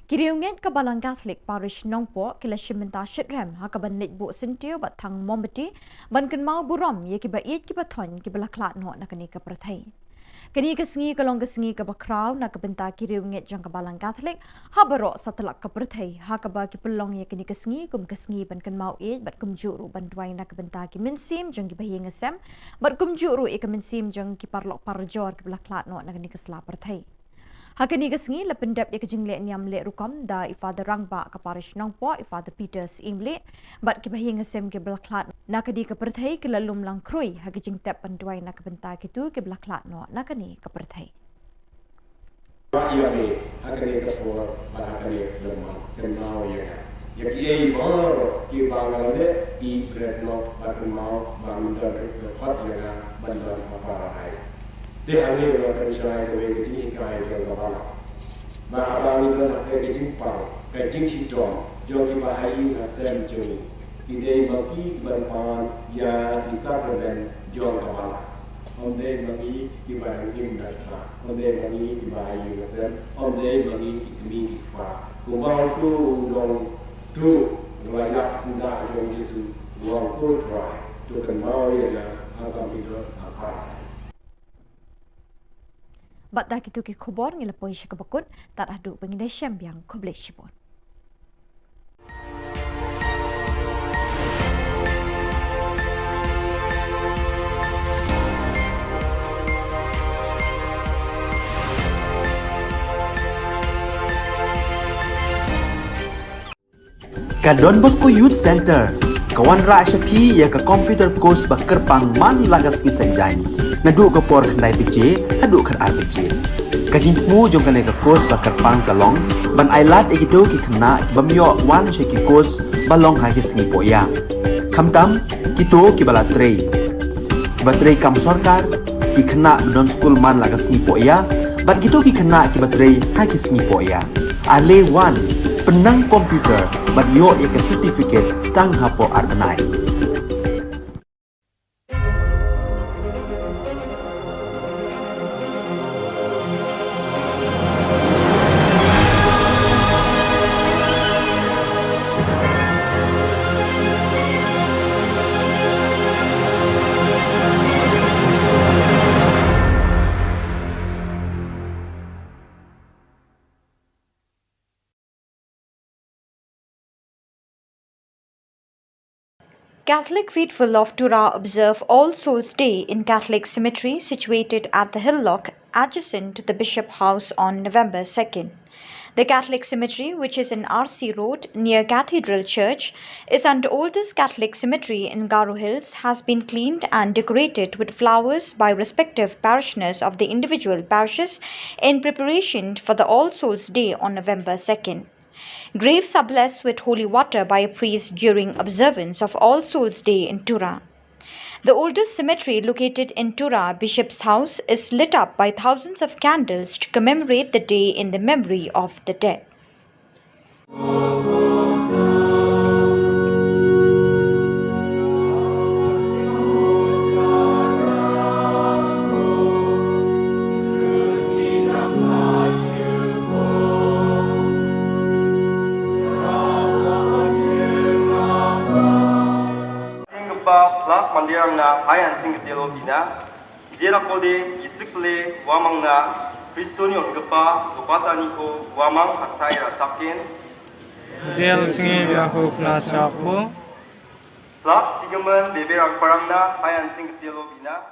Ki riewngeit ka Balang Katholik Parish Nongpoh ki la shim bynta shitrhem ha kaban leit buh syntiew bad thang mombati ban kynmaw burom ïa kiba ïeit kiba thoiñ kiba la khlad noh na kane ka pyrthei. Kane ka sngi ka long ka sngi kaba khraw na ka bynta ki riewngeit jong ka Balang Katholik ha baroh satlak ka pyrthei, ha kaba ki pynlong ïa kane ka sngi kum ka sngi ban kynmaw ïeit bad kumjuh ruh ban duwai na ka bynta ki mynsiem jong kiba ïing sem bad kumjuh ruh ïa ka mynsiem jong ki paralok parajor kiba la khlad noh na kane ka sla pyrthei. Ha kane ka sngi la pyndep ïa ka jingleh niam leh rukom da i Father Rangbah ka Parish Nongpoh, i Father Peter Syiemlieh, bad kiba ïing sem kiba la khlad na kane ka pyrthei ki la lum lang khrui ha ka jingtep ban duwai na ka bynta kito kiba la khlad noh na kane ka pyrthei. Ba ïa me ha kane ka por bad ha kane ka lymman, kynmaw ïa nga. Ïa kiei baroh kiba nga la leh, ïeit bret noh bad kynmaw ba men don ruh ka khot ïa nga ban don ha Paradise. Te hangne nga pynshai kawei ka jinghikai jong ka Balang. Ba haba ngi don ha ka jingpang, ka jingshitom jong kiba ha ïing ha sem jong ngi, ki dei ma ngi kiban pan ïa ki sakramen jong ka Balang. Ym dei ma ngi kiba dang im da sah, ym dei ma ngi kiba ha ïing ha sem, ym dei ma ngi ki kmie ki kpa. Kumba uto u long uto u la ïap syndah jong u Jisu, u ong, ko Trai, to kynmaw ïa nga ha ka mih ha Paradise. Bad da kito ki khubor ngi la poi sha kaba kut, tad haduh ba ngin ïashem biang, khublei shibun. Ka Don Bosco Youth Center ka wanrah sha phi ïa ka computer course ba kyrpang man la ka sngi Saitjaiñ, naduh ka por khyndai baje haduh khatar baje. Ka jingthmu jong kane ka course ba kyrpang ka long ban ailad ïa kito ki khynnah ki bym ïoh wan sha ki course ba long ha ki sngi pohïa, khamtam kito kiba la trei, kiba trei kam sorkar, ki khynnah ba don skul man la ka sngi pohïa, bad kito ki khynnah kiba trei ha ki sngi pohïa. Ale wan, pynnang computer bad ïoh ïa ka certificate tang hapoh ar bnai. Catholic faithful of Tura observe All Souls Day in Catholic cemetery situated at the Hill Lock, adjacent to the Bishop House, on November second. The Catholic cemetery, which is in R C Road near Cathedral Church, is an oldest Catholic cemetery in Garo Hills, has been cleaned and decorated with flowers by respective parishioners of the individual parishes in preparation for the All Souls Day on November second. Graves are blessed with holy water by a priest during observance of All Souls Day in Tura. The oldest cemetery located in Tura, Bishop's House, is lit up by thousands of candles to commemorate the day in the memory of the dead. Jingkpa Phlak Mandirang na Hayan Singh Tielo Bina, Jera Kode Yisik Le Wamang na Kristoni Ongkpa Lopata Niko Wamang Atai Rasakin, Del Singi Biaku Phlak Chapo, Phlak Sigaman Bebe Rangparang na Hayan Singh Tielo Bina.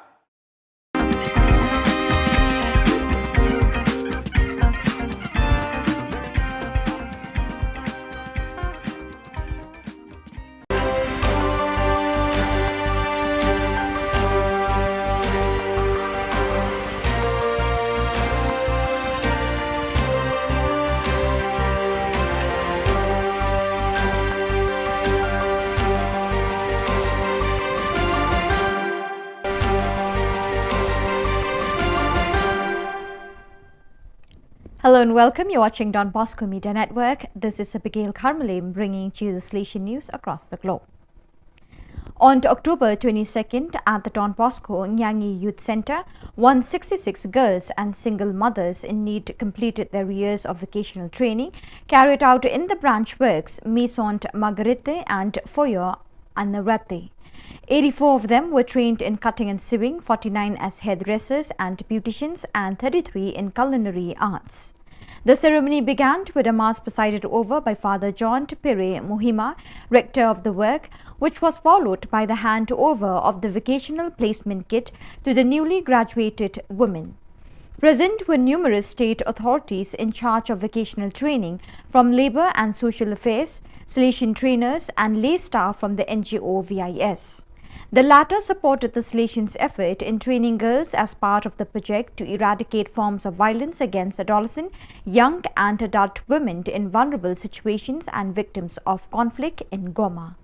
Hello and welcome. You're watching Don Bosco Media Network. This is Abigail Karmalim bringing to you the Salesian news across the globe. On October twenty-second, at the Don Bosco Nyangi Youth Centre, one sixty-six girls and single mothers in need completed their years of vocational training carried out in the branch works Maison Marguerite and Foyer Anarate. Eighty-four of them were trained in cutting and sewing, forty-nine as hairdressers and beauticians, and thirty-three in culinary arts. The ceremony began with a mass presided over by Father John Pere Muhima, rector of the work, which was followed by the handover of the vocational placement kit to the newly graduated women. Present were numerous state authorities in charge of vocational training, from Labour and Social Affairs, Salesian trainers, and lay staff from the N G O V I S. The latter supported the Salesians' effort in training girls as part of the project to eradicate forms of violence against adolescent, young, and adult women in vulnerable situations and victims of conflict in Goma.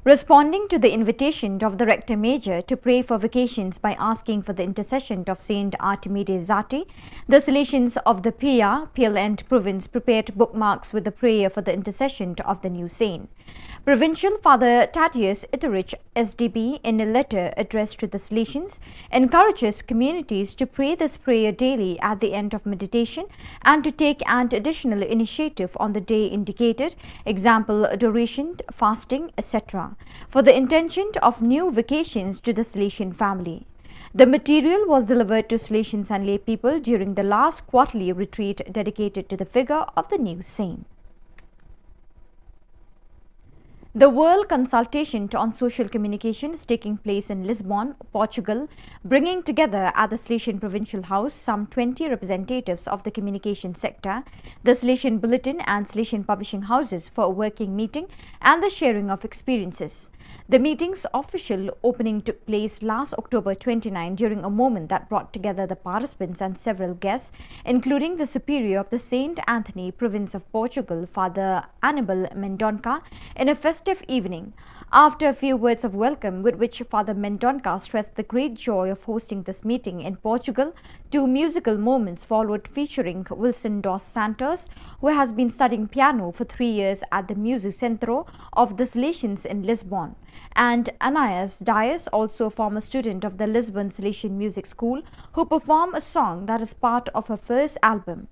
Responding to the invitation of the Rector Major to pray for vocations by asking for the intercession of Saint Artemi de Zati, the Salesians of the Pia, Piel and province prepared bookmarks with the prayer for the intercession of the new saint. Provincial Father Thaddeus Itterich, S D B, in a letter addressed to the Salesians, encourages communities to pray this prayer daily at the end of meditation and to take an additional initiative on the day indicated, example, adoration, fasting, et cetera, for the intention of new vocations to the Salesian family. The material was delivered to Salesians and lay people during the last quarterly retreat dedicated to the figure of the new saint. The World Consultation on Social Communication is taking place in Lisbon, Portugal, bringing together at the Salesian Provincial House some twenty representatives of the communication sector, the Salesian Bulletin and Salesian publishing houses for a working meeting and the sharing of experiences. The meeting's official opening took place last October twenty-nine during a moment that brought together the participants and several guests, including the Superior of the Saint Anthony Province of Portugal, Father Anibal Mendonca, in a festive evening. After a few words of welcome, with which Father Mendonca stressed the great joy of hosting this meeting in Portugal, two musical moments followed, featuring Wilson dos Santos, who has been studying piano for three years at the Music Centro of the Salesians in Lisbon, and Anais Dias, also a former student of the Lisbon Salesian Music School, who performed a song that is part of her first album.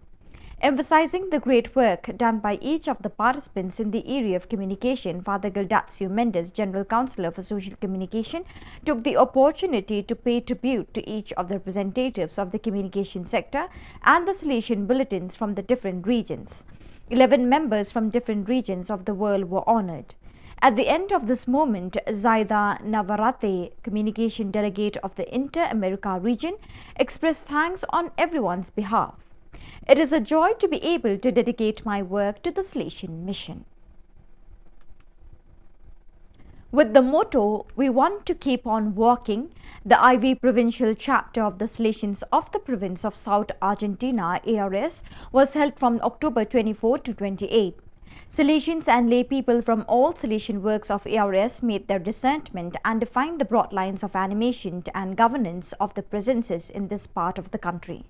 Emphasizing the great work done by each of the participants in the area of communication, Father Gildacio Mendes, General Counsellor for Social Communication, took the opportunity to pay tribute to each of the representatives of the communication sector and the Salesian bulletins from the different regions. Eleven members from different regions of the world were honored. At the end of this moment, Zaida Navarrete, communication delegate of the Inter-America region, expressed thanks on everyone's behalf. It is a joy to be able to dedicate my work to the Salesian Mission. With the motto, "We want to keep on walking," the I V provincial chapter of the Salesians of the province of South Argentina, A R S, was held from October twenty-four to twenty-eight. Salesians and lay people from all Salesian works of A R S made their discernment and defined the broad lines of animation and governance of the presences in this part of the country.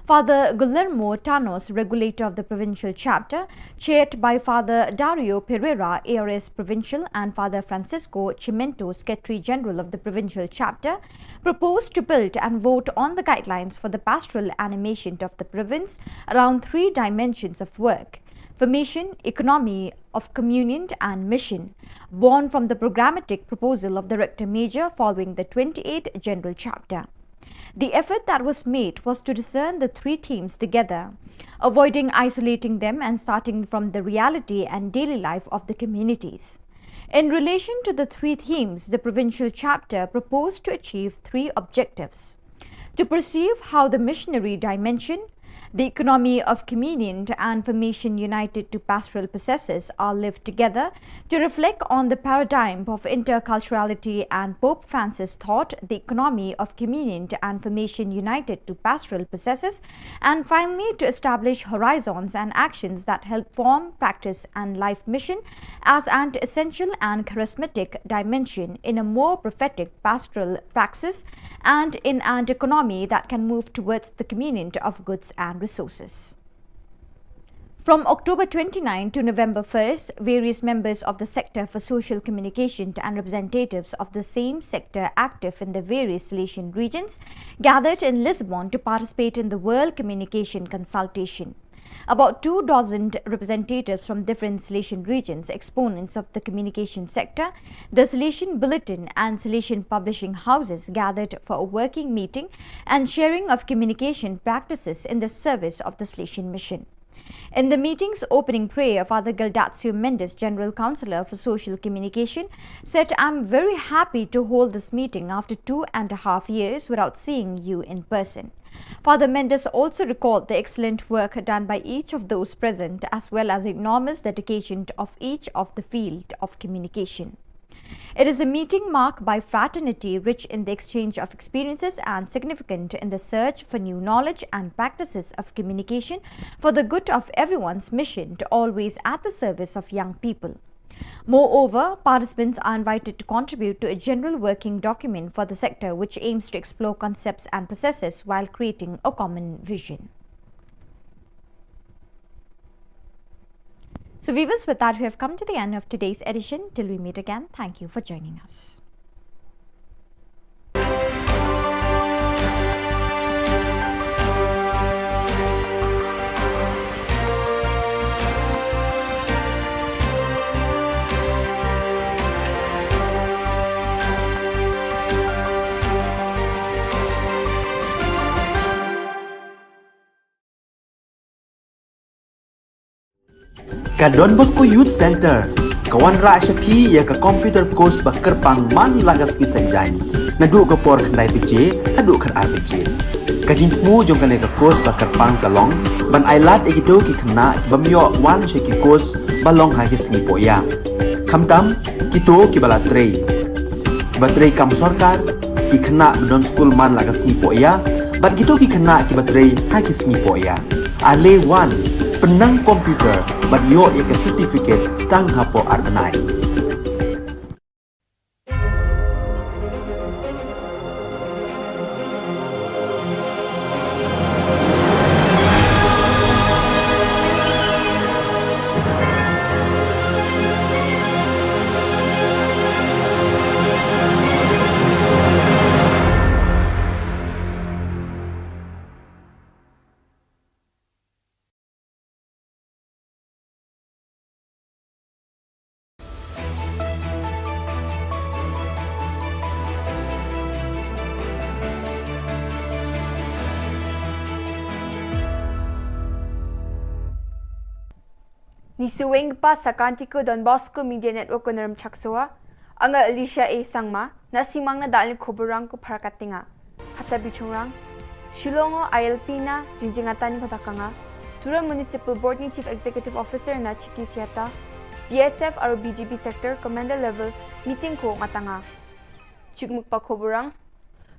Father Guillermo Tanos, regulator of the provincial chapter, chaired by Father Dario Pereira, A R S provincial, and Father Francisco Chimento, secretary general of the provincial chapter, proposed to build and vote on the guidelines for the pastoral animation of the province around three dimensions of work: formation, economy of communion, and mission, born from the programmatic proposal of the Rector Major following the twenty-eighth General Chapter. The effort that was made was to discern the three themes together, avoiding isolating them and starting from the reality and daily life of the communities. In relation to the three themes, the provincial chapter proposed to achieve three objectives: to perceive how the missionary dimension, the economy of communion, and formation united to pastoral processes are lived together, to reflect on the paradigm of interculturality and Pope Francis' thought, the economy of communion and formation united to pastoral processes, and finally to establish horizons and actions that help form, practice, and life mission as an essential and charismatic dimension in a more prophetic pastoral praxis and in an economy that can move towards the communion of goods and resources. From October twenty-ninth to November first, various members of the Sector for Social Communication and representatives of the same sector active in the various Salesian regions gathered in Lisbon to participate in the World Communication Consultation. About two dozen representatives from different Salesian regions, exponents of the communication sector, the Salesian Bulletin and Salesian publishing houses gathered for a working meeting and sharing of communication practices in the service of the Salesian Mission. In the meeting's opening prayer, Father Gildacio Mendes, General Councillor for Social Communication, said, "I'm very happy to hold this meeting after two and a half years without seeing you in person." Father Mendes also recalled the excellent work done by each of those present, as well as enormous dedication of each of the field of communication. It is a meeting marked by fraternity, rich in the exchange of experiences and significant in the search for new knowledge and practices of communication for the good of everyone's mission to always at the service of young people. Moreover, participants are invited to contribute to a general working document for the sector, which aims to explore concepts and processes while creating a common vision. So, viewers, with that, we have come to the end of today's edition. Till we meet again, thank you for joining us. Ka Don Bosco Youth Centre ka wanrah sha phi ïa ka computer course ba kyrpang man la ka sngi Saitjaiñ, naduh ka por khyndai baje haduh khatar baje. Ka jingthmu jong kane ka course ba kyrpang ka long ban ailad ïa kito ki khynnah ki bym ïoh wan sha ki course ba long ha ki sngi pohïap. Khamtam kito kiba la trei, kiba trei kam sorkar, ki khynnah ba don skul man la ka sngi pohïap, bad kito ki khynnah kiba trei ha ki sngi pohïap. Ale wan, pynnang computer bad ïoh ïa ka certificate tang hapoh ar bnai. Isuweng pa sakanti ko Don Bosco Media Network ko Naram Chaksoa, anga Alicia A Sangma, na simang na dalin koborang ko Pharakat Tinga. Hata bichungrang, Shillong o I L P na jingjingatani ko takanga, Tura Municipal Board ni Chief Executive Officer na Chiti Siata, B S F aro B G B Sector Commander Level meeting ko ngatanga. Chikmuk pa koborang.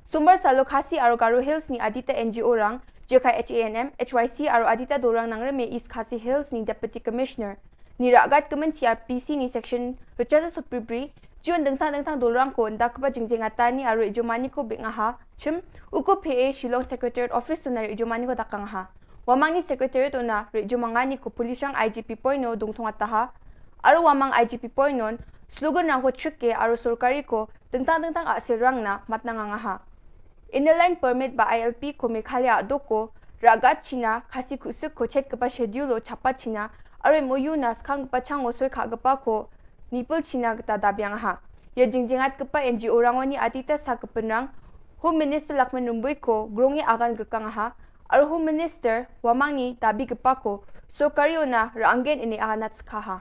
Sombar salo Khasi aro Garo Hills ni adita N G O rang, Jekai H A N M, H Y C aro adita dorang nangrem East Khasi Hills ni Deputy Commissioner. Ni ragat kemen C R P C ni section rechaza supribri, jion dengtang dengtang dorang ko nda kepa jingjing atani aro ijomani ko bik ngaha, chim, uko P A Shillong Secretariat Office to na ijomani ko takang ha. Wamang ni Secretariat ona ri jumangani ko police rang I G P point no dungthong ataha. Aro wamang I G P point non slogan rang ko chike aro sorkari ko dengtang dengtang asil rang na matnang angaha. Inner Line Permit ba I L P ko Meghalaya doko ragat China Khasi kusuk ko chet kepa schedule o chapa China aro M O U na skang kepa chang o soi kha kepa ko nipul China keta dabiang ha. Ya jingjingat kepa N G O rangoni atita sa kepenrang Home Minister Lakman Rumbui ko grong i agan gerkang ha. Aro Home Minister wamang ni dabi kepa ko sorkari ona ranggen ini agan nat skha ha.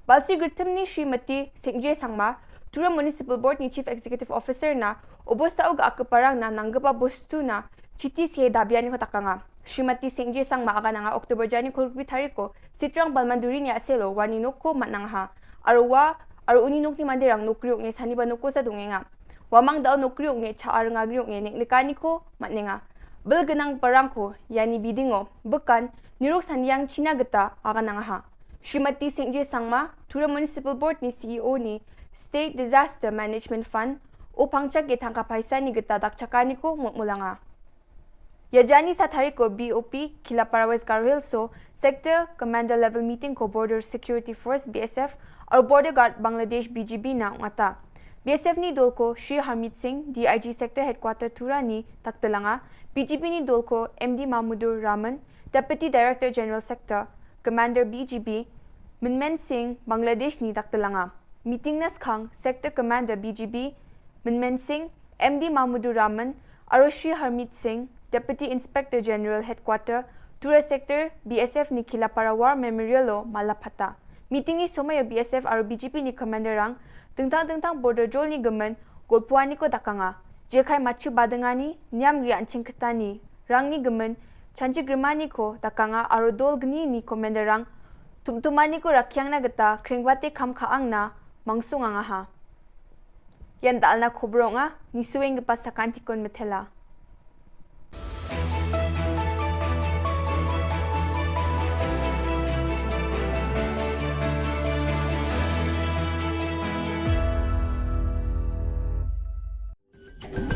Balsi Gritim ni Srimati Singje Sangma, Tura Municipal Board ni Chief Executive Officer na obosta uga akeparang na nanggepa bostu na chiti sie dabiani ko takanga. Srimati Singje Sangma aga nanga October jani kolbi tariko Sitrang Balmanduri ni aselo wani noko matnang ha. Arwa, aru uni nokni mandirang nokriok nge sani ba noko sa dungenga. Wamang dau nokriok nge cha arnga griok nge nek nekani ko matnenga. Bel genang parang ko yani bidingo bekan nirok saniang China geta aga nang ha. Srimati Singje Sangma, Tura Municipal Board ni C E O ni State Disaster Management Fund, o pangchak ge thangka paisa ni geta dak chakani ko mutmulanga. Yajani sa thari ko B O P Khilapara West Garo Hills so Sector Commander Level Meeting ko Border Security Force B S F aru Border Guard Bangladesh B G B na ungata. B S F ni dol ko Shri Harmeet Singh, D I G Sector Headquarter Tura ni taktelanga, B G B ni dol ko M D Mahmudur Rahman, Deputy Director General Sector Commander B G B, Minmen Singh, Bangladesh ni taktelanga. Meeting na skhang Sector Commander B G B, Minmen Singh, M D Mahmudur Rahman, aru Shri Harmeet Singh, Deputy Inspector General Headquarter, Tura Sector, B S F ni Khilapara War Memorial lo mala phata. Meeting ni somai o B S F aru B G B ni commander rang, tengtang tengtang border jol ni gemen, golpuani ko dakanga. Jekai machu badengani, niam ria anching ketani, rang ni gemen, chanchi grimani ko dakanga aru dol gni ni commander rang, tumtumani ko rakiang na geta, kringbate kam kaang na, mangsung angaha. Yan dal na khubor nga, ni sueng ke pasa kanti kon metela.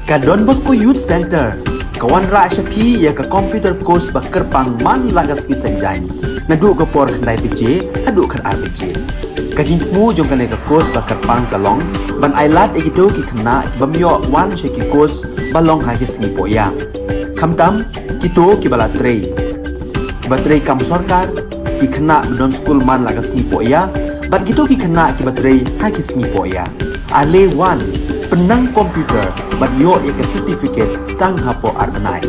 Ka Don Bosco Youth Center ka wanrah sha phi ïa ka computer course ba kyrpang man la ka sngi Saitjaiñ, naduh ka por khyndai baje haduh khatar baje. Ka jingthmu jong kane ka course ba kyrpang ka long ban ailad ïa kito ki khynnah ki bym ïoh wan sha ki course ba long ha ki sngi pohïa, khamtam kito kiba la trei, kiba trei kam sorkar, ki khynnah ba don skul man la ka sngi pohïa, bad kito ki khynnah kiba trei ha ki sngi pohïa. Ale wan, pynnang computer bad ïoh ïa ka certificate tang hapoh ar bnai.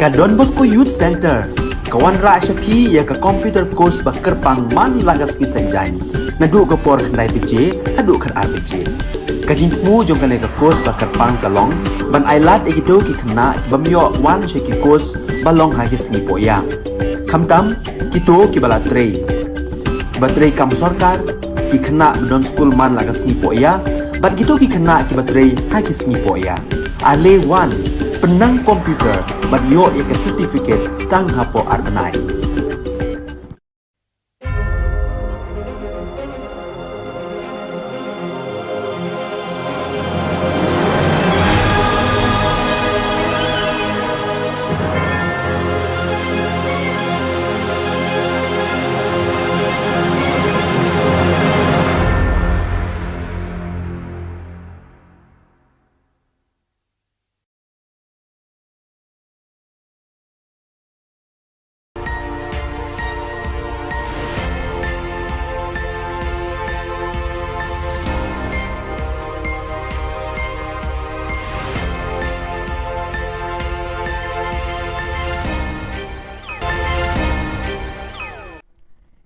Ka Don Bosco Youth Centre ka wanrah sha phi ïa ka computer course ba kyrpang man la ka sngi Saitjaiñ, naduh ka por khyndai baje haduh khatar baje. Ka jingthmu jong kane ka course ba kyrpang ka long ban ailad ïa kito ki khynnah ki bym ïoh wan sha ki course ba long ha ki sngi pohïa, khamtam kito kiba la trei, kiba trei kam sorkar, ki khynnah ba don skul man la ka sngi pohïa bad kito ki khynnah kiba trei ha ki sngi pohïa. Ale wan, pynnang computer bad ïoh ïa ka certificate tang hapoh ar bnai.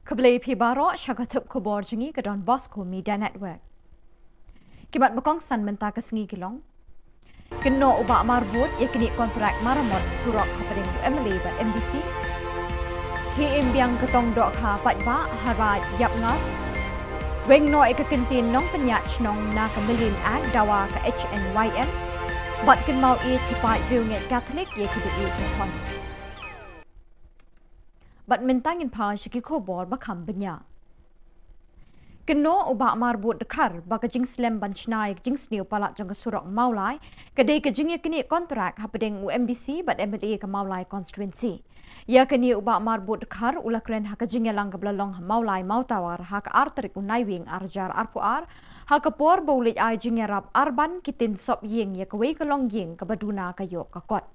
Khublei phi baroh sha ka thup khubor jong ngi ka Don Bosco Media Network. Ki mat ba kongsan mynta ka sngi ki long: Kynnoh u Bah Marbud ïa kine kontrak maramot surok hapdeng u M L A bad M D C. Khie im biang ka tong dohkha paidbah ha Raid Ïapngar. Weng noh ïa ka kyntien nongpynïaid shnong na ka Million Act dawa ka H N Y M. Bad kynmaw ïeit ki paid riewngeit Katholik ïa kiba ïeit ki khon. Bad mynta ngin phai sha ki khubor ba kham bniah. Kynnoh u Bah Marbud Dkhar ba ka jingslem ban shna ïa ka jingsniew palat jong ka surok Mawlai ka dei ka jingïaknieh kontrak hapdeng u M D C bad M L A ka Mawlai constituency. Ïa kane u Bah Marbud Dkhar u la kren ha ka jingïalang kaba la long ha Mawlai Mawtawar ha ka ar tarik u Naiwieng ar hajar arphew ar, ha ka por ba u leit ai jingïarap arban ki tin sop ïing ïa kawei ka longïing kaba duna ka ïoh ka kot.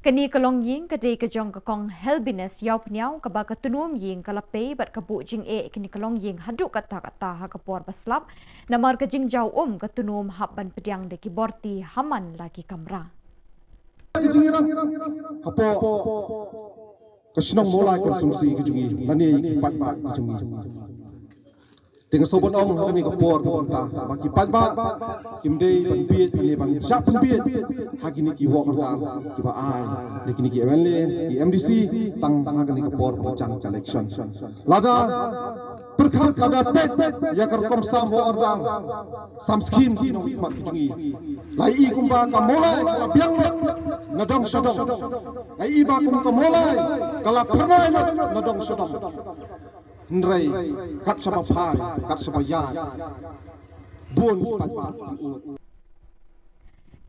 Kane ka longïing ka dei ka jong ka Kong Helbinus Ïawphniaw kaba ka tnum ïing ka la pei bad ka buh jingeh ïa kane ka longïing haduh katta katta ha ka por ba slap, namar ka jingjaw um ka tnum hap ban pdiang da ki borti ha man la ki kamra. Ka jingïarap hapoh ka shnong Mawlai constituency ka jong ngi lane ïa ki paidbah ka jong ngi. Te nga sngewbha ban ong ha kane ka por ka bynta ba ki paidbah kim dei ban bieit lane ban shah pynbieit ha kine ki work order kiba ai da kine ki M L A, ki M D C, tang ha kane ka por ba jan ka election. Lada pyrkhat, lada peit ïa ka rukom sam work order, sam scheme ki nongmihkhmat ki jong ngi, la i kumba ka Mawlai ka la biang lut na dong sha dong. La i ba kum ka Mawlai ka la phyrnai lut na dong sha dong. Hynrei kat shaba phai, kat shaba ïaid, bun ki paidbah ki ud.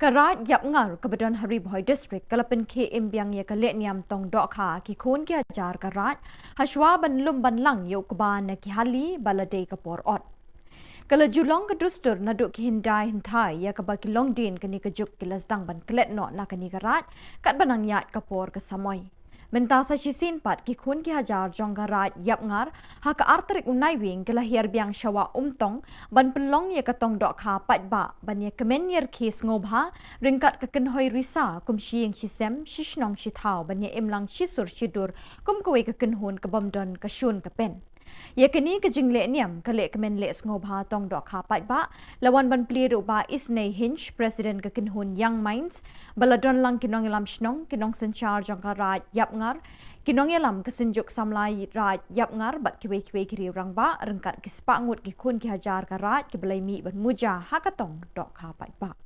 Ka Raid Ïapngar kaba don ha Ri Bhoi District ka la pynkhie im biang ïa ka lehniam tong dohkha ki khun ki hajar ka Raid, hashwa ban lum ban lang ïa u kba na ki hali ba la dei ka por ot. Ka la ju long ka dustur naduh ki hyndai hynthai ïa kaba ki longdien kane ka juk ki la sdang ban klet noh na kane ka Raid katba nang ïaid ka por ka samoi. Mynta sa shisien pat ki khun ki hajar jong ka Raid Ïapngar ha ka ar tarik u Naiwieng ki la hiar biang sha Wah Umtong ban pynlong ïa ka tong dohkha paidbah ban ïakmen ïarkhie sngewbha ryngkat ka kynhoi risa kum shi ïing shi sem, shi shnong shi thaw, ban ïa im lang shi sur shi dur kum kawei ka kynhun ka bym don ka shun ka pen. Ïa kane ka jinglehniam ka lehkmen leh sngewbha tong dohkha paidbah la wan ban plie da u Bah Isnei Hinge, President ka kynhun Young Minds, ba la don lang ki nongïalam shnong, ki nongsynshar jong ka Raid Ïapngar, ki nongïalam ka Synjuk Samla Raid Ïapngar bad kiwei kiwei ki riew rangbah ryngkat ki spah ngut ki khun ki hajar ka Raid kiba la ïa mih ban muja ha ka tong dohkha paidbah.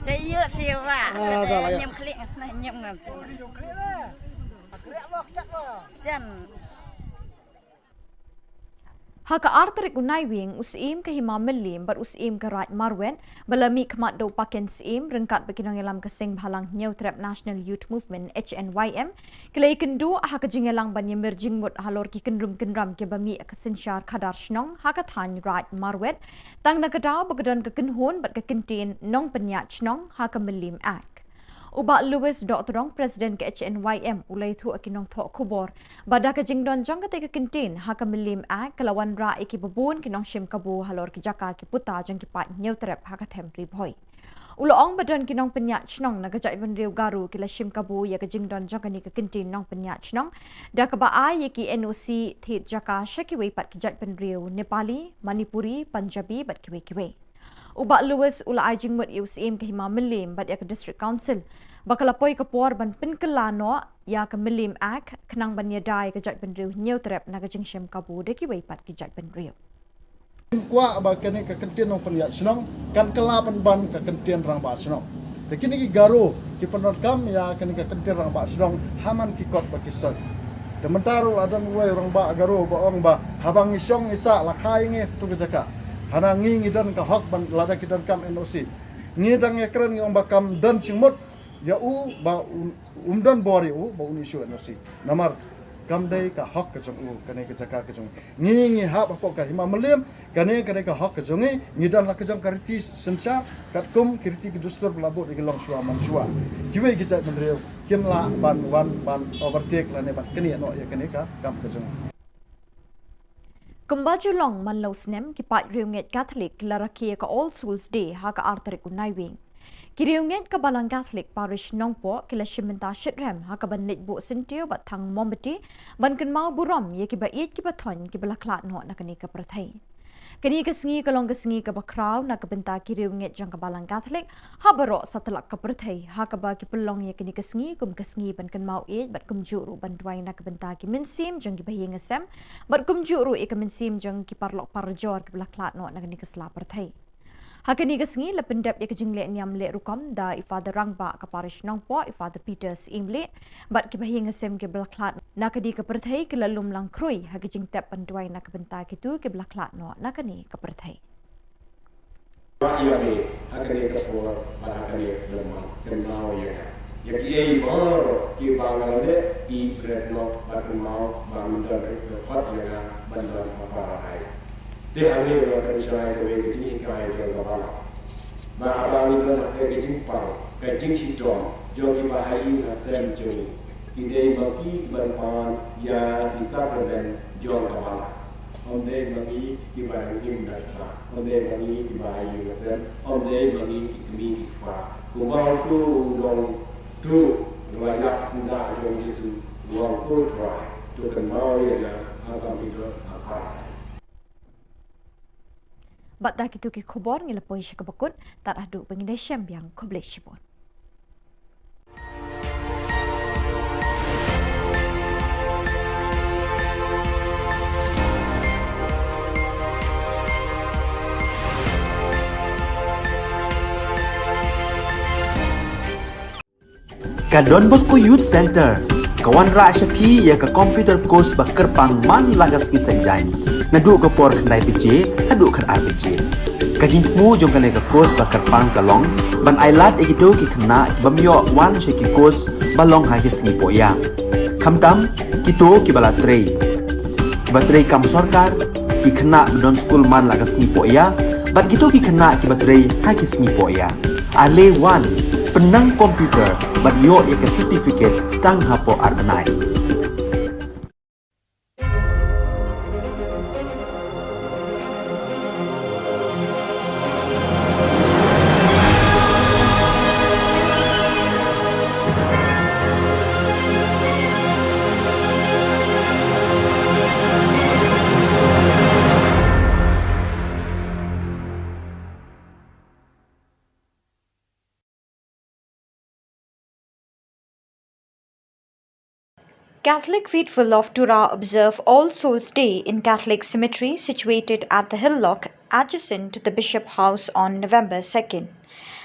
Chay yu siwa. Ah, dah lah, ya. Nyem klik, sna nyem ngam. Jan. Ha ka ar tarik u Naiwieng, u Syiem ka Hima Mylliem bad u Syiem ka Raid Marwet, ba la mih khmat da u Paken Syiem, ryngkat bad ki nongïalam ka Seng Bhalang Hynñiewtrep National Youth Movement, H N Y M, ki la ïakynduh ha ka jingïalang ban ïamir jingmut halor ki kynrum kynram kiba mih ka synshar khadar shnong ha ka thaiñ Raid Marwet, tang na ka daw ba ka don ka kynhun bad ka kyntien nongpynïaid shnong ha ka Mylliem Act. U Bah Louis Dohtdong, President ka H N Y M, u la ïathuh ha ki nongthoh khubor ba da ka jingdon jong katei ka kyntien ha ka Mylliem Act, ka la wanrah ïa kiba bun ki nongshim kabu halor ki jaka ki puta jong ki paid Hynñiewtrep ha ka them Ri Bhoi. U la ong ba don ki nongpynïaid shnong na ka jaitbynriew Garo ki la shim kabu ïa ka jingdon jong kane ka kyntien nongpynïaid shnong da kaba ai ïa ki N O C thied jaka sha kiwei pat ki jaitbynriew Nepali, Manipuri, Punjabi bad kiwei kiwei. U Bah Louis u la ai jingmut ïa u Syiem ka Hima Mylliem bad ïa ka District Council ba ka la poi ka por ban pynkylla noh ïa ka Mylliem Act, khnang ban ïada ïa ka jaitbynriew Hynñiewtrep na ka jingshim kabu da kiwei pat ki jaitbynriew. Kwah ba kane ka kyntien nongpynïaid shnong kan kylla pynban ka kyntien rangbah shnong. Te kine ki Garo ki pyndonkam ïa kane ka kyntien rangbah shnong ha man ki kot ba ki soi. Te mynta ruh la don uwei u rangbah Garo ba ong ba haba ngi shong ngi sah la kha ïa ngi ha tu ka jaka. Hana ngi ngi don ka hok ban lada ki donkam N O C. Ngi dang ïakren ngi ong ba kam don jingmut ïa u ba un, um don bor ïa u ba un issue N O C. Namar kam dei ka hok ka jong u, kane ka jaka ka jong ngi. Ngi hap hapoh ka Hima Mylliem, kane ka dei ka hok ka jong ngi. Ngi don la ka jong ka riti synshar katkum ki riti ki dustur ba la buh da ki longshuwa manshuwa. Kiwei ki jaitbynriew kim lah ban wan ban overtake lane ban knieh noh ïa kane ka kam ka jong ngi. Kumba ju long man la u snem, ki paid riewngeit Katholik ki la rakhe ïa ka All Souls Day ha ka ar tarik u Naiwieng. Ki riewngeit ka Balang Katholik Parish Nongpoh ki la shim bynta shitrhem ha kaban leit buh syntiew bad thang mombati ban kynmaw burom ïa kiba ïeit kiba thoiñ kiba la khlad noh na kane ka pyrthei. Kane ka sngi ka long ka sngi kaba khraw na ka bynta ki riewngeit jong ka Balang Katholik ha baroh satlak ka pyrthei, ha kaba ki pynlong ïa kane ka sngi kum ka sngi ban kynmaw ïeit bad kumjuh ruh ban duwai na ka bynta ki mynsiem jong kiba ïing ïasem bad kumjuh ruh ïa ka mynsiem jong ki paralok parajor kiba la khlad noh na kane ka sla pyrthei. Ha kane ka sngi la pyndep ïa ka jingleh niam leh rukom da i Father Rangbah ka Parish Nongpoh, i Father Peter Syiemlieh, bad kiba ïing ïasem kiba la khlad na kane ka pyrthei ki la lum lang khrui ha ka jingtep ban duwai na ka bynta kito kiba la khlad noh na kane ka pyrthei. Ïa me ha kane ka por bad ha kane ka por, kynmaw ïa nga, ïa kiei baroh kiba nga la leh, ïeit bret noh bad kynmaw ba men don ruh ka khot ïa nga ban don ha Paradise. Te hangne nga pynshai kawei ka jinghikai jong ka Balang, ba haba ngi don ha ka jingpang, ka jingshitom jong kiba ha ïing ha sem jong ngi, ki dei ma ki kiban pan ïa ki sakramen jong ka Balang. Ym dei ma ngi kiba dang im da sah, ym dei ma ngi kiba ha ïing ha sem, ym dei ma ngi ki kmie ki kpa. Kumba uto u nongtuh u la ïap syndah jong u Jisu, u ong, Ko Trai, to kynmaw ïa nga haba me don ha Paradise. Bad da kito ki khubor ngi la poi sha kaba kut, tad haduh ba ngin ïashem biang, khublei shibun. Ka Don Bosco Youth Center ka wanrah sha phi ïa ka computer course ba kyrpang man la ka sngi Saitjaiñ, naduh ka por khyndai baje haduh khatar baje. Ka jingthmu jong kane ka course ba kyrpang ka long ban ailad ïa kito ki khynnah ki bym ïoh wan sha ki course ba long ha ki sngi pohïa, khamtam kito kiba la trei, kiba trei kam sorkar, ki khynnah ba don skul man la ka sngi pohïa, bad kito ki khynnah kiba trei ha ki sngi pohïa. Ale wan, pynnang computer bad ïoh ïa ka certificate tang hapoh ar bnai. Catholic faithful of Tura observe All Souls Day in Catholic cemetery situated at the Hill Lock, adjacent to the Bishop House, on November second.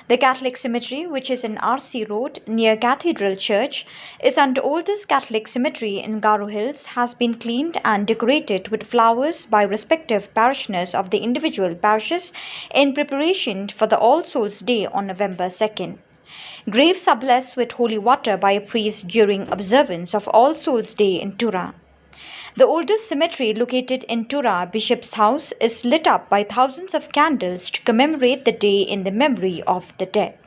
The Catholic cemetery, which is in R C Road near Cathedral Church, is an oldest Catholic cemetery in Garo Hills, has been cleaned and decorated with flowers by respective parishioners of the individual parishes in preparation for the All Souls Day on November second. Graves are blessed with holy water by a priest during observance of All Souls Day in Tura. The oldest cemetery located in Tura, Bishop's House, is lit up by thousands of candles to commemorate the day in the memory of the dead.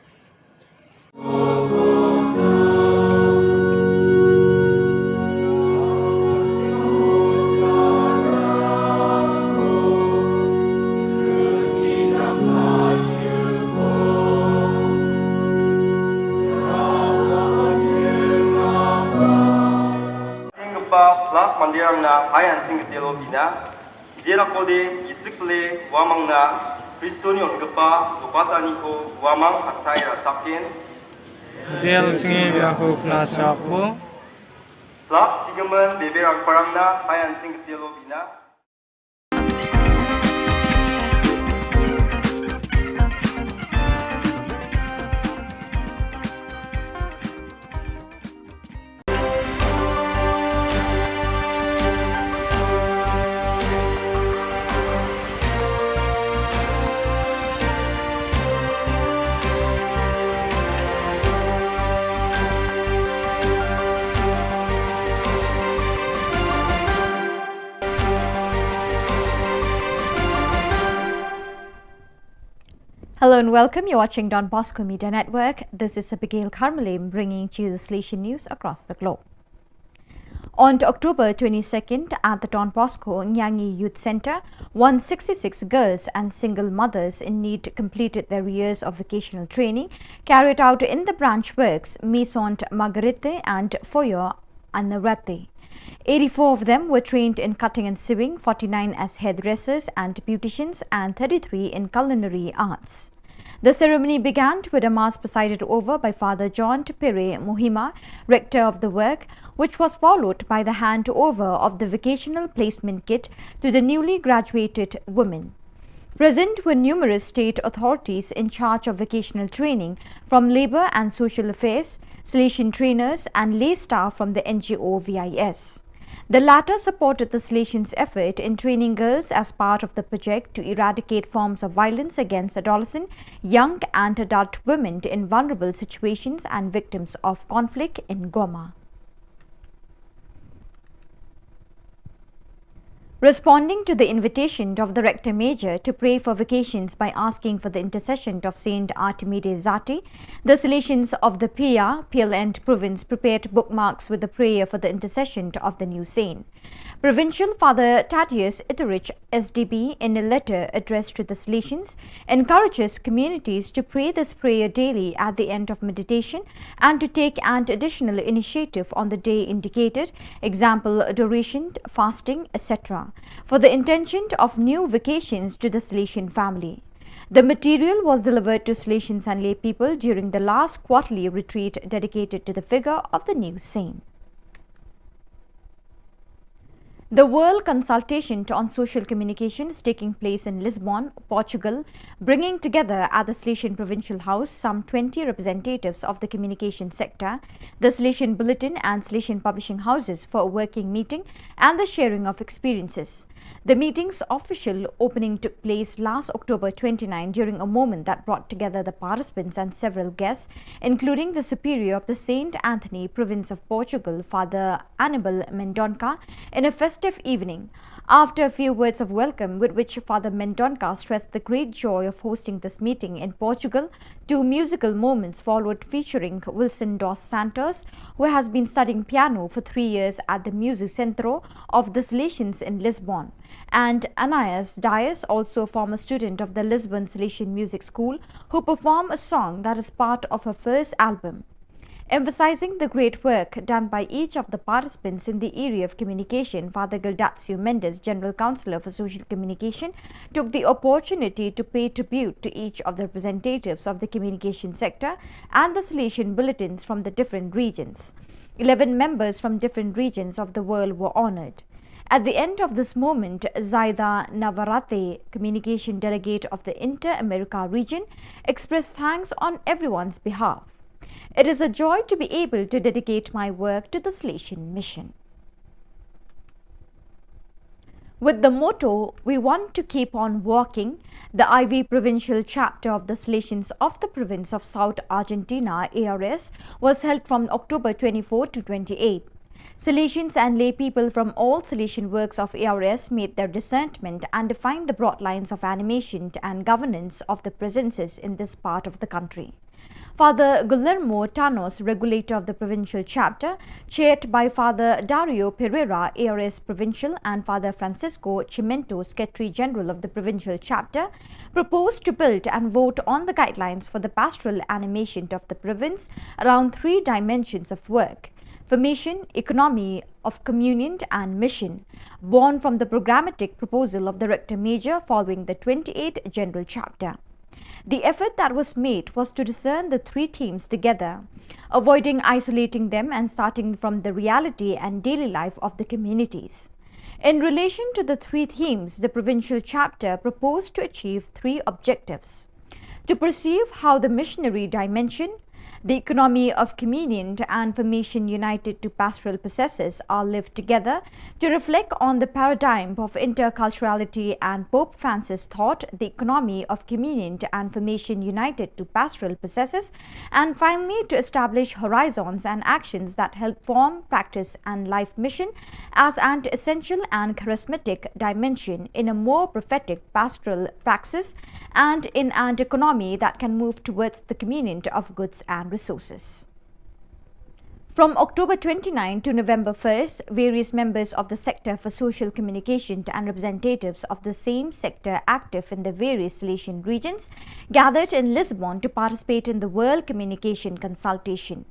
Jingkpa, plak mandirang na, hai an jingktialo bina. Jera kode, isik le, wamang na, Kriston yon kepa, lopata niko, wamang, hatai ra takin. Del singi biahu kla chapo. Plak, sigaman, bebe rang parang na, hai an jingktialo bina. Hello and welcome. You're watching Don Bosco Media Network. This is Abigail Karmalim bringing to you the Salesian news across the globe. On October twenty-second, at the Don Bosco Nyangi Youth Centre, one sixty-six girls and single mothers in need completed their years of vocational training carried out in the branch works Maison Marguerite and Foyer Anarate. Eighty-four of them were trained in cutting and sewing, forty-nine as hairdressers and beauticians, and thirty-three in culinary arts. The ceremony began with a mass presided over by Father John Tupere Muhima, rector of the work, which was followed by the handover of the vocational placement kit to the newly graduated women. Present were numerous state authorities in charge of vocational training from Labour and Social Affairs, Salesian trainers, and lay staff from the N G O V I S. The latter supported the Salesians' effort in training girls as part of the project to eradicate forms of violence against adolescent, young, and adult women in vulnerable situations and victims of conflict in Goma. Responding to the invitation of the Rector Major to pray for vocations by asking for the intercession of Saint Artemide Zati, the Salesians of the Pia, Piel and province prepared bookmarks with the prayer for the intercession of the new saint. Provincial Father Thaddeus Itterich, S D B, in a letter addressed to the Salesians, encourages communities to pray this prayer daily at the end of meditation and to take an additional initiative on the day indicated, example, adoration, fasting, et cetera, for the intention of new vocations to the Salesian family. The material was delivered to Salesians and lay people during the last quarterly retreat dedicated to the figure of the new saint. The World Consultation on Social Communication is taking place in Lisbon, Portugal, bringing together at the Salesian Provincial House some twenty representatives of the communication sector, the Salesian Bulletin and Salesian publishing houses for a working meeting and the sharing of experiences. The meeting's official opening took place last October twenty-nine during a moment that brought together the participants and several guests, including the Superior of the Saint Anthony Province of Portugal, Father Anibal Mendonca, in a festive evening. After a few words of welcome, with which Father Mendonca stressed the great joy of hosting this meeting in Portugal, two musical moments followed featuring Wilson dos Santos, who has been studying piano for three years at the Music Centro of the Salesians in Lisbon, and Anais Dias, also a former student of the Lisbon Salesian Music School, who performed a song that is part of her first album. Emphasizing the great work done by each of the participants in the area of communication, Father Gildacio Mendes, General Counsellor for Social Communication, took the opportunity to pay tribute to each of the representatives of the communication sector and the Salesian bulletins from the different regions. Eleven members from different regions of the world were honored. At the end of this moment, Zaida Navarrete, communication delegate of the Inter-America region, expressed thanks on everyone's behalf. It is a joy to be able to dedicate my work to the Salesian Mission. With the motto, "We want to keep on walking," the I V provincial chapter of the Salesians of the province of South Argentina, A R S, was held from October twenty-four to twenty-eight. Salesians and lay people from all Salesian works of A R S made their discernment and defined the broad lines of animation and governance of the presences in this part of the country. Father Guillermo Tanos, regulator of the provincial chapter, chaired by Father Dario Pereira, A R S provincial, and Father Francisco Chimento, secretary general of the provincial chapter, proposed to build and vote on the guidelines for the pastoral animation of the province around three dimensions of work: formation, economy of communion, and mission, born from the programmatic proposal of the Rector Major following the twenty-eighth General Chapter. The effort that was made was to discern the three themes together, avoiding isolating them and starting from the reality and daily life of the communities. In relation to the three themes, the provincial chapter proposed to achieve three objectives: to perceive how the missionary dimension, the economy of communion, and formation united to pastoral processes are lived together, to reflect on the paradigm of interculturality and Pope Francis thought, the economy of communion and formation united to pastoral processes, and finally to establish horizons and actions that help form, practice, and life mission as an essential and charismatic dimension in a more prophetic pastoral praxis and in an economy that can move towards the communion of goods and resources. From October twenty-ninth to November first, various members of the sector for social communication and representatives of the same sector active in the various Salesian regions gathered in Lisbon to participate in the World Communication Consultation.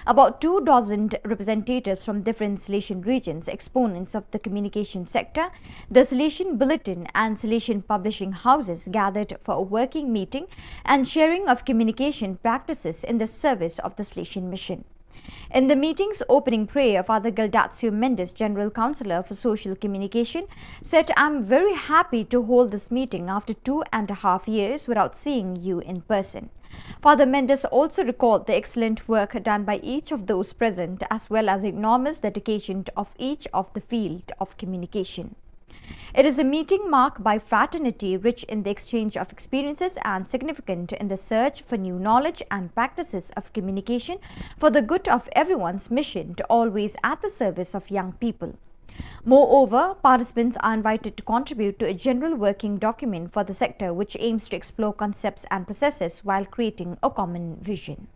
About two dozen representatives from different Salesian regions, exponents of the communication sector, the Salesian Bulletin and Salesian publishing houses gathered for a working meeting and sharing of communication practices in the service of the Salesian Mission. In the meeting's opening prayer, Father Gildatio Mendes, General Councillor for Social Communication, said, "I'm very happy to hold this meeting after two and a half years without seeing you in person." Father Mendes also recalled the excellent work done by each of those present, as well as the enormous dedication of each of the field of communication. It is a meeting marked by fraternity, rich in the exchange of experiences and significant in the search for new knowledge and practices of communication for the good of everyone's mission to always at the service of young people. Moreover, participants are invited to contribute to a general working document for the sector, which aims to explore concepts and processes while creating a common vision.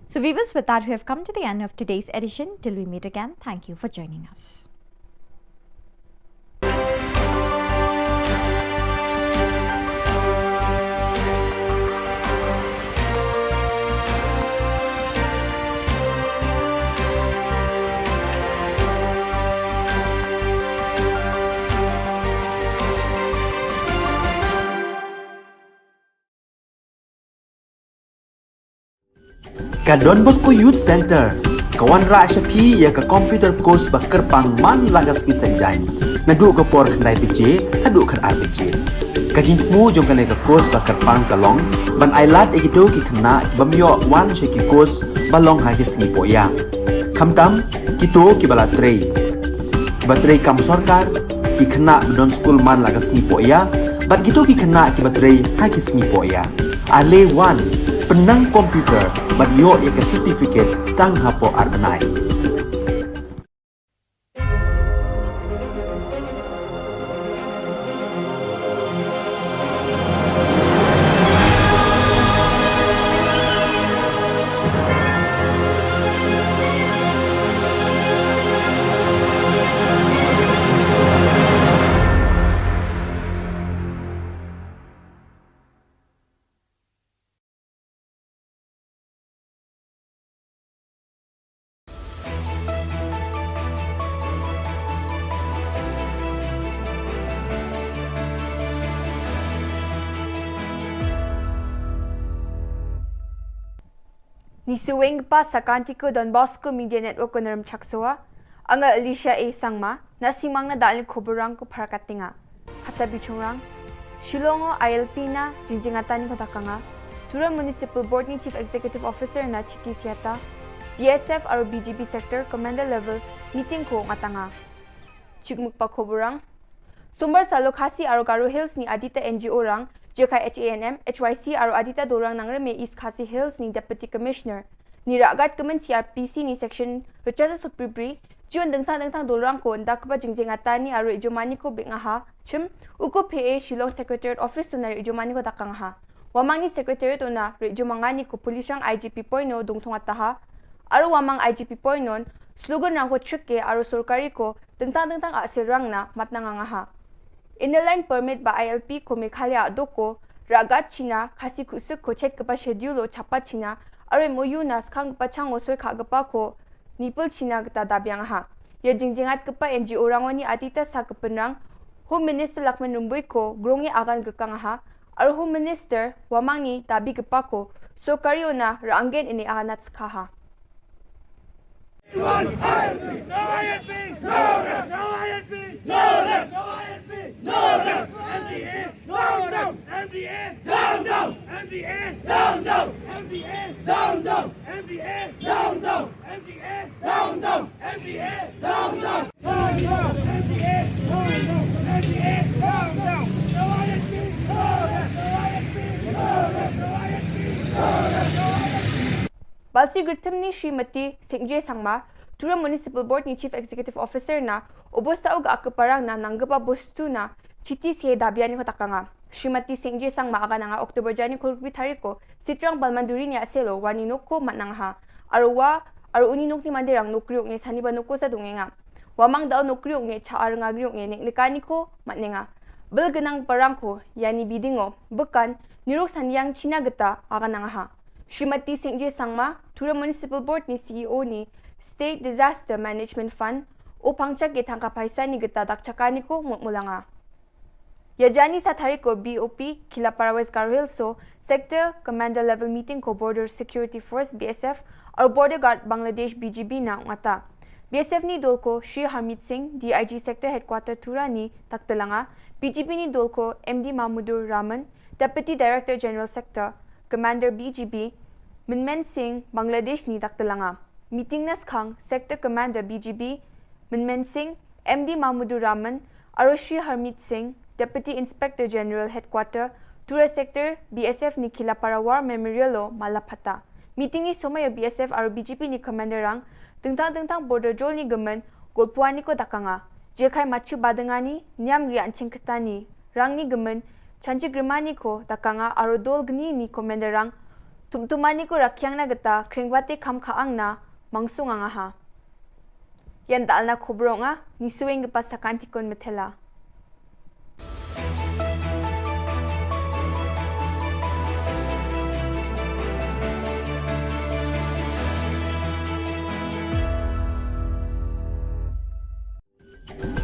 So, viewers, with that, we have come to the end of today's edition. Till we meet again, thank you for joining us. Ka Don Bosco Youth Centre ka wanrah sha phi ïa ka computer course ba kyrpang man la ka sngi Saitjaiñ, naduh ka por khyndai baje haduh khatar baje. Ka jingthmu jong kane ka course ba kyrpang ka long ban ailad ïa kito ki khynnah ki bym ïoh wan sha ki course ba long ha ki sngi pohïa. Khamtam kito kiba la trei, kiba trei kam sorkar, ki khynnah ba don skul man la ka sngi pohïa, bad kito ki khynnah kiba trei ha ki sngi pohïa. Ale wan, pynnang computer bad ïoh ïa ka certificate tang hapoh ar bnai. Ni suweng pa sakanti ko Don Bosco Media Network ko Naram Chaksoa, anga Alicia A Sangma, na simang na dalin kuburang ko Parakatinga. Kata bichungrang, Shillong o I L P na jingjingatani ko takanga, Tura Municipal Board ni Chief Executive Officer na Chiti Siata, B S F aro B G B Sector Commander Level meeting ko ngatanga. Chikmuk pa kuburang. Sombar salo Khasi aro Garo Hills ni Adita N G O rang, Jekai H A N M, H Y C aro Adita Dorang Nangrem East Khasi Hills ni Deputy Commissioner ni Ragat Kemen C R P C ni Section Richard Supribri, Jion dengtang dengtang dorang ko nda kba jingjing atani aro ijomani ko bik ngaha, chim, uko P A Shillong Secretariat Office tuna ijomani ko takang ha. Wamang ni Secretariat tuna ijomangani ko Police rang I G P point no dungthong ataha, aro wamang I G P point non, slogan rang ko chik ke aro sorkari ko dengtang dengtang asil rang na matna ngaha. Inner Line Permit ba I L P ko Meghalaya doko, Ragat China, Khasi Kusuk ko chet kba schedule o chapa China, aro M O U na skang kba chang o soi kha kba ko, Nipul China kata dabiang ha. Ya jingjingat kpa N G O rangoni atita sa kpenrang, Home Minister Lakman Rumbui ko grongi agan gerkang ha, ar Home Minister wamangni dabi kpa ko, so kariona ranggen ini aganat skha ha. Balsi Gritim ni Srimati Singje Sangma, Tura Municipal Board ni Chief Executive Officer na, obosa uga ake parang na nanggeba bostu na, chiti sie dabiani ko takanga. Srimati Singje Sangma aga nanga October jani kolbi tariko, Sitrang Balmanduri ni aselo, wani noko matnang ha. Arwa, aru uni nokni mandirang nokriok nge sani ba noko sa dungenga. Wamang dau nokriok nge cha arnga griok nge nek nekani ko matnenga. Bel genang parang ko, yani bidingo, bekan, nirok saniang China geta, aga nang ha. Srimati Singje Sangma, Tura Municipal Board ni C E O ni, State Disaster Management Fund, o pangchak ye tangka paisa ni geta dak chakani ko mut mulanga. Yajani sa tari ko B O P, Kilapara West Garo Hills so, Sector Commander Level Meeting ko Border Security Force B S F, ar Border Guard Bangladesh B G B na ngata. B S F ni dol ko Shri Harmeet Singh, D I G Sector Headquarter Tura ni taktelanga, B G B ni dol ko M D Mahmudur Rahman, Deputy Director General Sector, Commander B G B, Minmen Singh, Bangladesh ni taktelanga. Meeting na skhang, Sector Commander B G B, Minmen Singh, M D Mahmudur Rahman, aro Shri Harmeet Singh, Deputy Inspector General Headquarter, Tura Sector, B S F ni Kilapara War Memorial o mala phata. Meeting ni somai o B S F aro B G B ni Commander rang, tengtang tengtang border jol ni gemen, golpuani ko dakanga. Jekai machu badengani, niam ria anching ketani, rang ni gemen, chanchi grimani ko dakanga aro dol gni ni Commander rang, tumtumani ko rakyang na geta, kringbate kam kaang na, mangsung anga ha. Yan dal na khubro nga, ni suweng ke pasa kanti kon metela.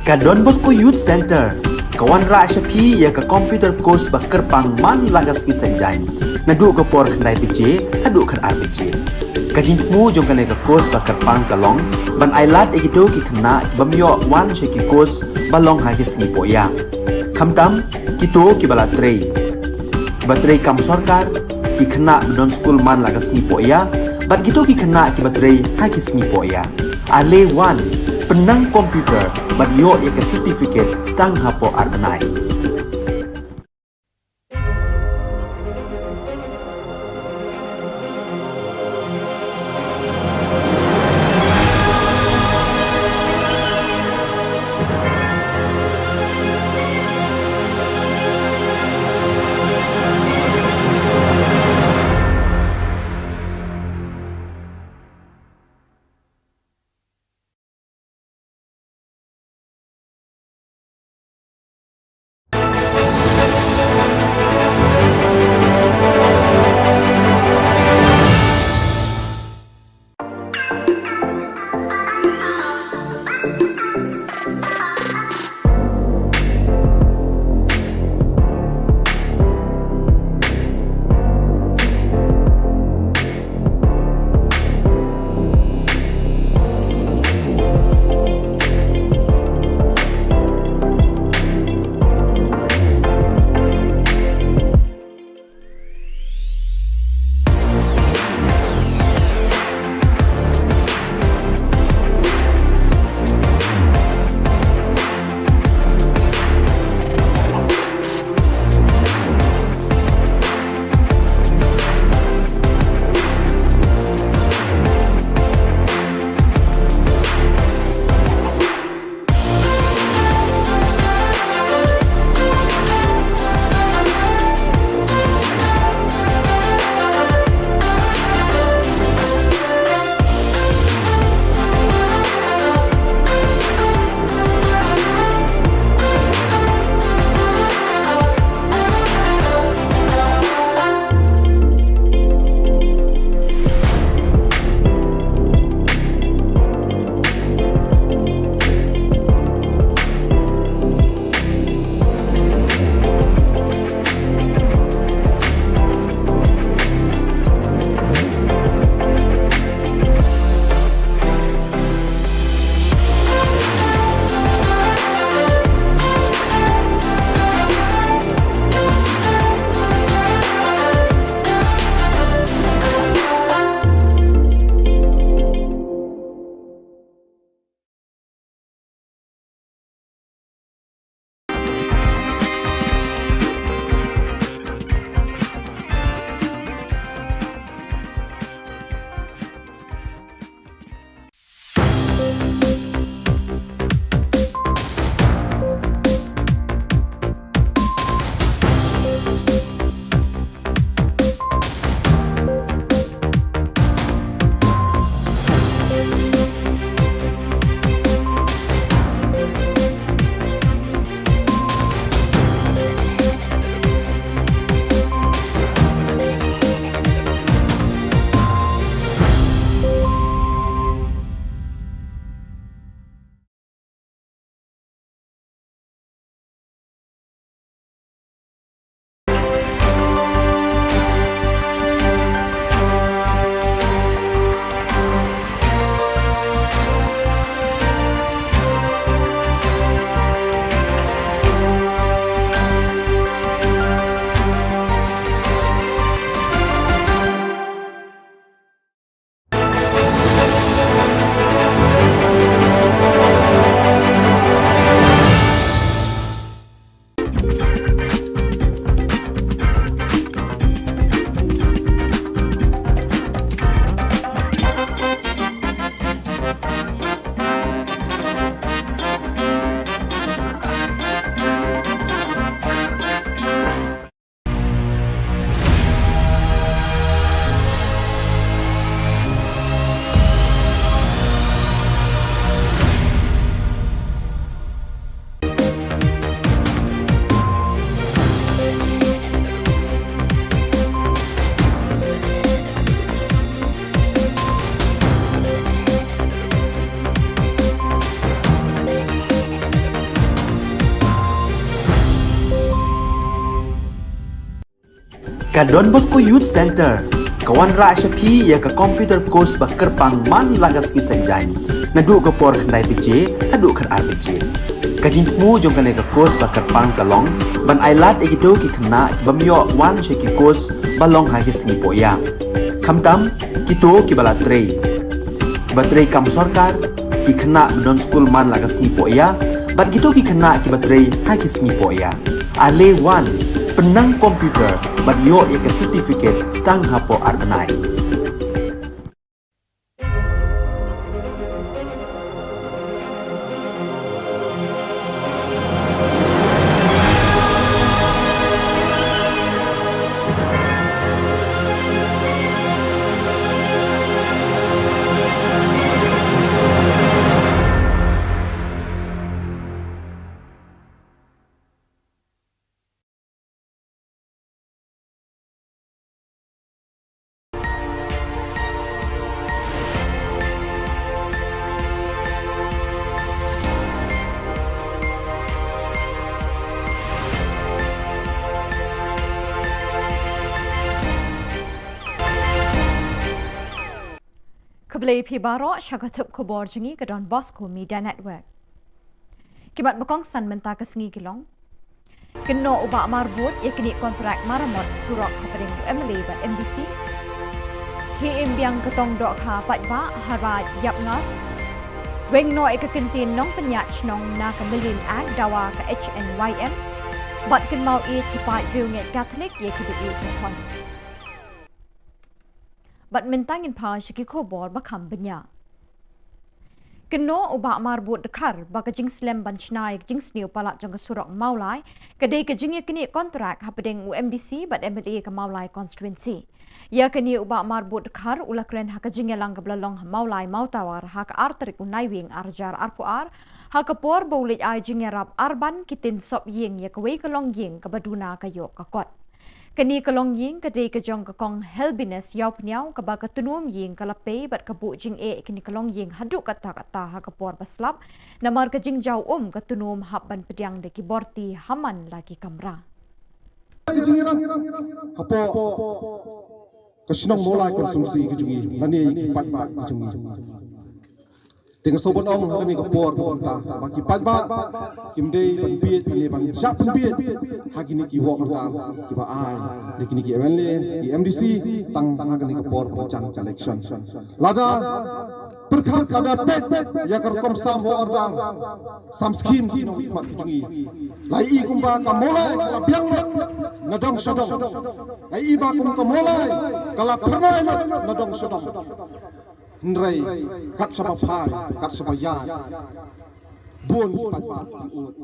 Ka Don Bosco Youth Center, ka wanrah sha phi ïa ka computer course ba kyrpang man la ka sngi Saitjaiñ. Naduh ka por khyndai baje, haduh khatar baje. Ka jingthmu jong kane ka course ba kyrpang ka long, ban ailad ïa kito ki khynnah, bym ïoh wan sha ki course, ba long ha ki sngi pohïa. Khamtam, kito kiba la trei. Kiba trei kam sorkar, ki khynnah ba don skul man la ka sngi pohïa, bad kito ki khynnah kiba trei ha ki sngi pohïa. Ale wan, pynnang computer, bad ïoh ïa ka certificate, tang hapoh ar bnai. Ka Don Bosco Youth Centre ka wanrah sha phi ïa ka computer course ba kyrpang man la ka sngi Saitjaiñ, naduh ka por khyndai baje haduh khatar baje. Ka jingthmu jong kane ka course ba kyrpang ka long ban ailad ïa kito ki khynnah ki bym ïoh wan sha ki course ba long ha ki sngi pohïa, khamtam kito kiba la trei, kiba trei kam sorkar, ki khynnah ba don skul man la ka sngi pohïa bad kito ki khynnah kiba trei ha ki sngi pohïa. Ale wan, pynnang computer bad ïoh ïa ka certificate tang hapoh ar bnai. Khublei phi baroh sha ka thup khubor jong ngi ka Don Bosco Media Network. Ki mat ba kongsan mynta ka sngi ki long: Kynnoh u Bah Marbud ïa kine kontrak maramot surok hapdeng u M L A bad M D C. Khie im biang ka tong dohkha paidbah ha Raid Ïapngar. Weng noh ïa ka kyntien nongpynïaid shnong na ka Million Act dawa ka H N Y M. Bad kynmaw ïeit ki paid riewngeit Katholik ïa kiba ïeit ki khon. Bad mynta ngin phai sha ki khubor ba kham bniah. Kynnoh u Bah Marbud Dkhar ba ka jingslem ban shna ïa ka jingsniew palat jong ka surok Mawlai ka dei ka jingïaknieh kontrak hapdeng u M D C bad M L A ka Mawlai constituency. Ïa kane u Bah Marbud Dkhar u la kren ha ka jingïalang kaba la long ha Mawlai Mawtawar ha ka ar tarik u Naiwieng ar hajar arphew ar, ha ka por ba u leit ai jingïarap arban ki tin sop ïing ïa kawei ka longïing kaba duna ka ïoh ka kot. Kane ka longïing ka dei ka jong ka Kong Helbiness Ïawphniaw kaba ka tnum ïing ka la pei bad ka buh jingeh kane ka longïing haduh katta katta ha ka por ba slap, namar ka jingjaw um ka tnum hap ban pdiang da ki borti ha man la ki kamra. Ka jingïarap hapoh ka shnong Mawlai constituency ka jong ngi lane ki paidbah ka jong ngi. Te nga sngewbha ban ong ha kane ka por ba mynta ba ki paidbah kim dei ban bieit lane ban shah pynbieit ha kine ki work order kiba ai da kine ki M L A, ki M D C tang ha kane ka por ba jan ka election. Lada pyrkhat, lada peit ïa ka rukom sam work order, sam scheme ki nongmihkhmat ki jong ngi, la ïohi kumba ka Mawlai ka la biang lut na dong sha dong. La ïohi ba kum ka Mawlai ka la phyrnai lut na dong sha dong. Hynrei kat shaba phai, kat shaba ïaid, bun ki paidbah ki ud.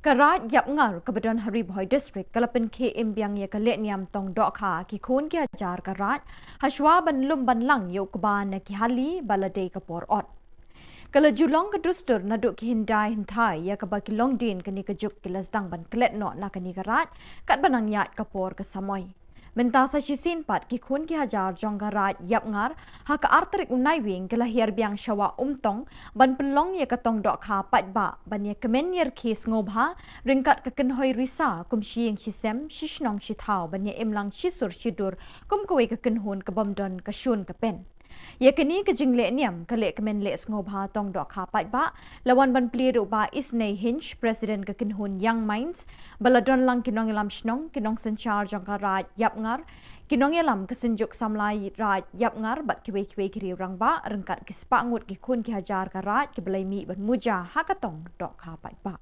Ka Raid Ïapngar kaba don ha Ri Bhoi District ka la pynkhie im biang ïa ka lehniam tong dohkha ki khun ki hajar ka Raid, hashwa ban lum ban lang ïa u kba na ki hali ba la dei ka por ot. Ka la ju long ka dustur naduh ki hyndai hynthai ïa kaba ki longdien kane ka juk ki la sdang ban klet noh na kane ka Raid katba nang ïaid ka por ka samoi. Mynta sa shisien pat ki khun ki hajar jong ka Raid Ïapngar ha ka ar tarik u Naiwieng ki la hiar biang sha Wah Umtong ban pynlong ïa ka tong dohkha paidbah ban ïa kmen ïa rkhie sngewbha ryngkat ka kynhoi risa kum shi ïing shi sem, shi shnong shi thaw ban ïa im lang shi sur shi dur kum kawei ka kynhun ka bym don ka shun ka pen. Ïa kane ka jinglehniam ka lehkmen leh sngewbha tong dohkha paidbah la wan ban plie da u Bah Isnei Hinge, President ka kynhun Young Minds, ba la don lang ki nongïalam shnong, ki nongsynshar jong ka Raid Ïapngar, ki nongïalam ka Synjuk Samla Raid Ïapngar bad kiwei kiwei ki riew rangbah ryngkat ki spah ngut ki khun ki hajar ka Raid kiba la ïa mih ban muja ha ka tong dohkha paidbah.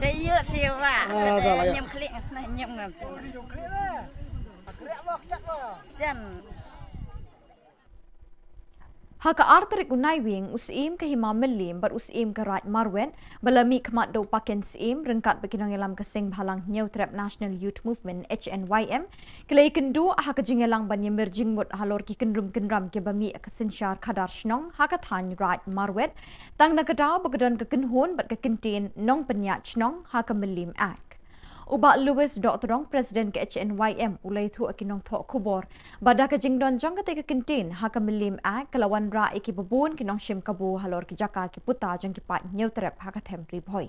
Cayuk siwa. Ah, dah lah, ya. Nyem klik ngasnah nyem ngam. Jan. Ha ka ar tarik u Naiwieng, u Syiem ka Hima Mylliem bad u Syiem ka Raid Marwet ba la mih khmat da u Paken Syiem ryngkat bad ki nongïalam ka Seng Bhalang Hynñiewtrep National Youth Movement, H N Y M, ki la ïakynduh ha ka jingïalang ban ïamir jingmut halor ki kynrum kynram kiba mih ka synshar khadar shnong ha ka thaiñ Raid Marwet, tang na ka daw ba ka don ka kynhun bad ka kyntien nongpynïaid shnong ha ka Mylliem Act. U Bah Louis Dohtdong, President ka H N Y M, u la ïathuh ïa ki nongthoh khubor ba da ka jingdon jong kata ka kyntien ha ka Mylliem Act, ka la wanrah ïa kiba bun ki nongshim kabu halor ki jaka ki puta jong ki paid Hynñiewtrep ha ka them Ri Bhoi.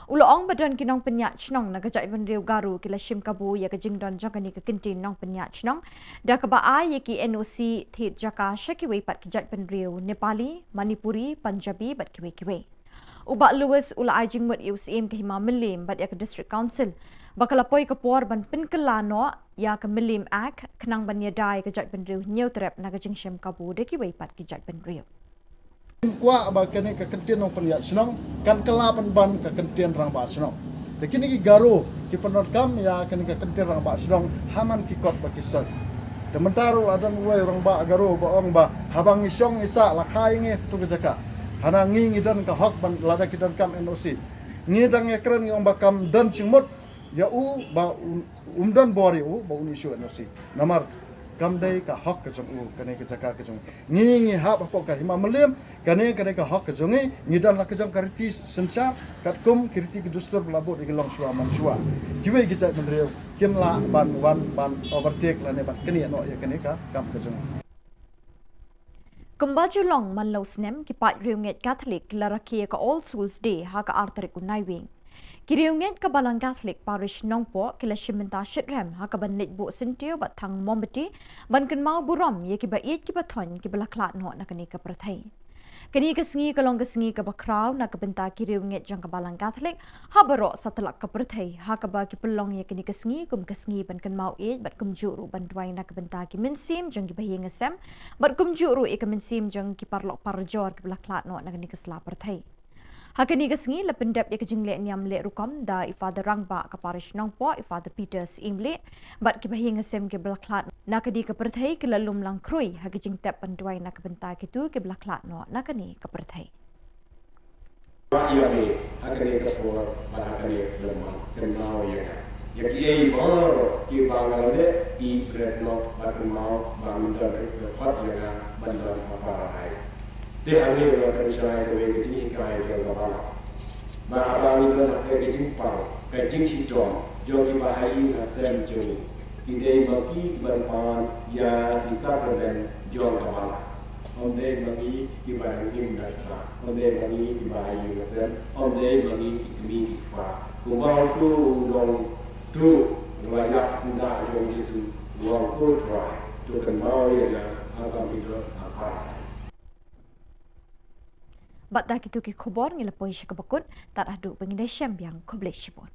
U la ong ba don ki nongpynïaid shnong na ka jaitbynriew Garo ki la shim kabu ïa ka jingdon jong kane ka kyntien nongpynïaid shnong da kaba ai ïa ki N O C thied jaka sha kiwei pat ki jaitbynriew Nepali, Manipuri, Punjabi bad kiwei kiwei. U Bah Louis u la ai jingmut ïa u Syiem ka Hima Mylliem bad ïa ka District Council ba ka la poi ka por ban pynkylla noh ïa ka Mylliem Act khnang ban ïada ïa ka jaitbynriew Hynñiewtrep na ka jingshim kabu da kiwei pat ki jaitbynriew. Kwah ba kane ka kyntien nongpynïaid shnong kan kylla pynban ka kyntien rangbah shnong. Te kine ki Garo ki pyndonkam ïa kane ka kyntien rangbah shnong ha man ki kot ba ki soi. Te mynta ruh la don uwei u rangbah Garo ba ong ba haba ngi shong ngi sah la kha ïa ngi ha katu ka jaka. Hana ngi ngi don ka hok ban lada ki donkam N O C. Ngi dang ïakren ngi ong ba kam don jingmut ïa u ba un, um don bor ïa u ba un issue N O C. Namar kam dei ka hok ka jong u, kane ka jaka ka jong u. Ngi ngi hap hapoh ka Hima Mylliem, kane kane ka hok ka jong ngi, ngi don la ka jong ka riti synshar katkum ki riti ki dustur ba la bud ïa ki longshuwa manshuwa. Kiwei ki jaitbynriew kim lah ban wan ban overtake lane ban knieh noh ïa kane ka kam ka jong ngi. Kumba ju long man la u snem, ki paid riewngeit Katholik ki la rakhe ïa ka All Souls Day ha ka ar tarik u Naiwieng. Ki riewngeit ka Balang Katholik Parish Nongpoh ki la shim bynta shitrhem ha kaban leit buh syntiew bad thang mombati ban kynmaw burom ïa kiba ïeit kiba thoiñ kiba la khlad noh na kane ka pyrthei. Kane ka sngi ka long ka sngi kaba khraw na ka bynta ki riewngeit jong ka Balang Katholik ha baroh satlak ka pyrthei, ha kaba ki pynlong ïa kane ka sngi kum ka sngi ban kynmaw ïeit bad kumjuh ruh ban duwai na ka bynta ki mynsiem jong kiba ïing sem bad kumjuh ruh ïa ka mynsiem jong ki paralok parajor kiba la khlad noh na kane ka sla pyrthei. Ha kane ka sngi la pyndep ïa ka jingleh niam leh rukom da i Father Rangbah ka Parish Nongpoh, i Father Peter Syiemlieh, bad kiba ïing sem kiba la khlad na kane ka pyrthei ki la lum lang khrui ha ka jingtep ban duwai na ka bynta kito kiba la khlad noh na kane ka pyrthei. Ba ïa me ha kane ka por bad ha kane ka por kynmaw ïa nga. Ïa kiei baroh kiba nga la leh, ïeit bret noh bad kynmaw ba men don ruh ka khot ïa nga ban don ha Paradise. Te hangne nga kynshai kawei ka jinghikai jong ka balang. Ba haba ngi don ha ka jingpang ka jingshitom jong kiba ha ïing ha sem jong ngi, ki dei ma ki kiban pan ïa ki sakramen jong ka balang. Ym dei ma ngi kiba dang im da sah, ym dei ma ngi kiba ha ïing ha sem, ym dei ma ngi ki kmie ki kpa. Kumba uto u nongtuh ba la ïap syndah jong u Jisu u ong, O Trai, to kynmaw ïa nga ha ka mih lut ha Paradise. Bad da kito ki khubor ngi la poi sha kaba kut, tad haduh ba ngin ïashem biang, khublei shibun.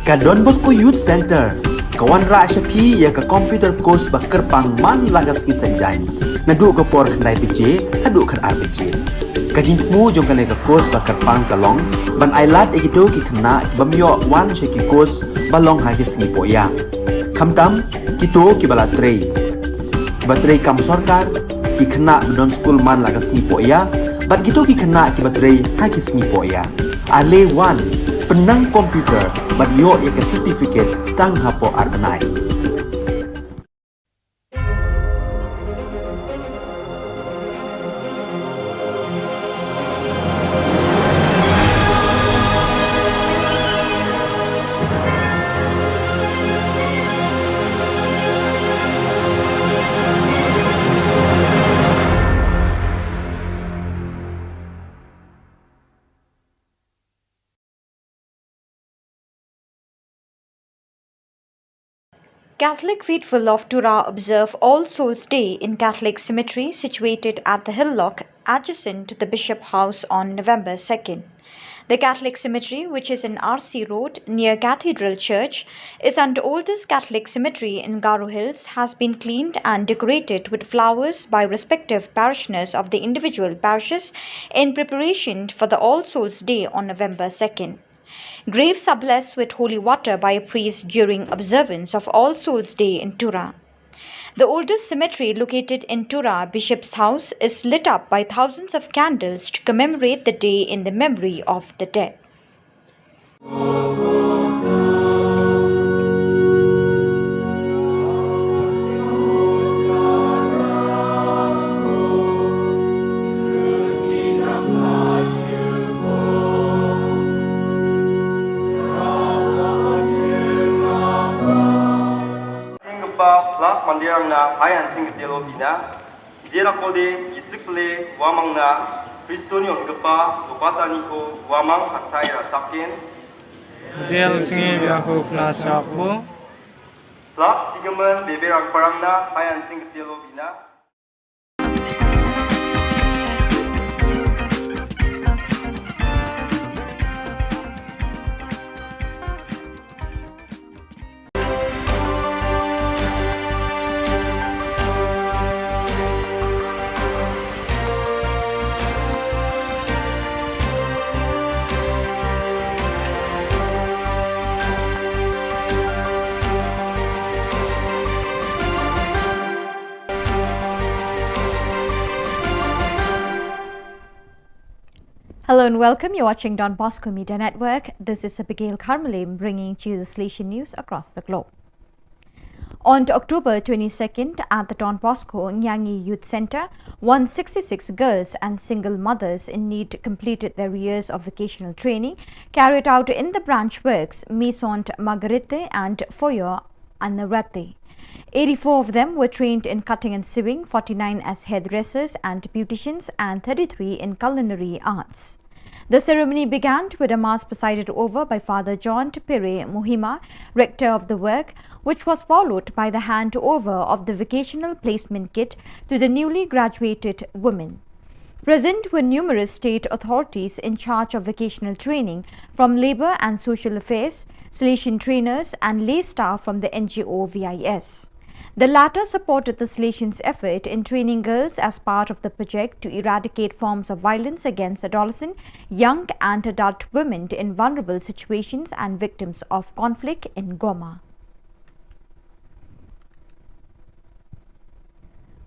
Ka Don Bosco Youth Center ka wanrah sha phi ïa ka computer course ba kyrpang man la ka sngi Saitjaiñ, naduh ka por khyndai baje haduh khatar baje. Ka jingthmu jong kane ka course ba kyrpang ka long ban ailad ïa kito ki khynnah ki bym ïoh wan sha ki course ba long ha ki sngi pohïa, khamtam kito kiba la trei, kiba trei kam sorkar, ki khynnah ba don skul man la ka sngi pohïa, bad kito ki khynnah kiba trei ha ki sngi pohïa. Ale wan, pynnang computer bad ïoh ïa ka certificate tang hapoh ar bnai. Catholic faithful of Tura observe All Souls Day in Catholic cemetery situated at the Hillock, adjacent to the Bishop House, on November second. The Catholic cemetery, which is in R C Road near Cathedral Church, is an oldest Catholic cemetery in Garo Hills, has been cleaned and decorated with flowers by respective parishioners of the individual parishes in preparation for the All Souls Day on November second. Graves are blessed with holy water by a priest during observance of All Souls Day in Tura. The oldest cemetery located in Tura, Bishop's House, is lit up by thousands of candles to commemorate the day in the memory of the dead. Jingkpa plak mandirang na hai hansing ktiel o bina. Jera kode isik ple wamang na Kristo ni ongkpa upata ni ko wamang hatai ra sakin. Del sngi bia ko kla chapo. Plak sigaman bebe rang parang na hai hansing ktiel o bina. Hello and welcome. You're watching Don Bosco Media Network. This is Abigail Karmalim bringing to you the Salesian news across the globe. On October twenty-second, at the Don Bosco Nyangi Youth Centre, one sixty-six girls and single mothers in need completed their years of vocational training carried out in the branch works Maison Marguerite and Foyer Anarate. Eighty-four of them were trained in cutting and sewing, forty-nine as hairdressers and beauticians, and thirty-three in culinary arts. The ceremony began with a mass presided over by Father John Tupere Muhima, rector of the work, which was followed by the handover of the vocational placement kit to the newly graduated women. Present were numerous state authorities in charge of vocational training, from Labour and Social Affairs, Salesian trainers, and lay staff from the N G O V I S. The latter supported the Salesians' effort in training girls as part of the project to eradicate forms of violence against adolescent, young, and adult women in vulnerable situations and victims of conflict in Goma.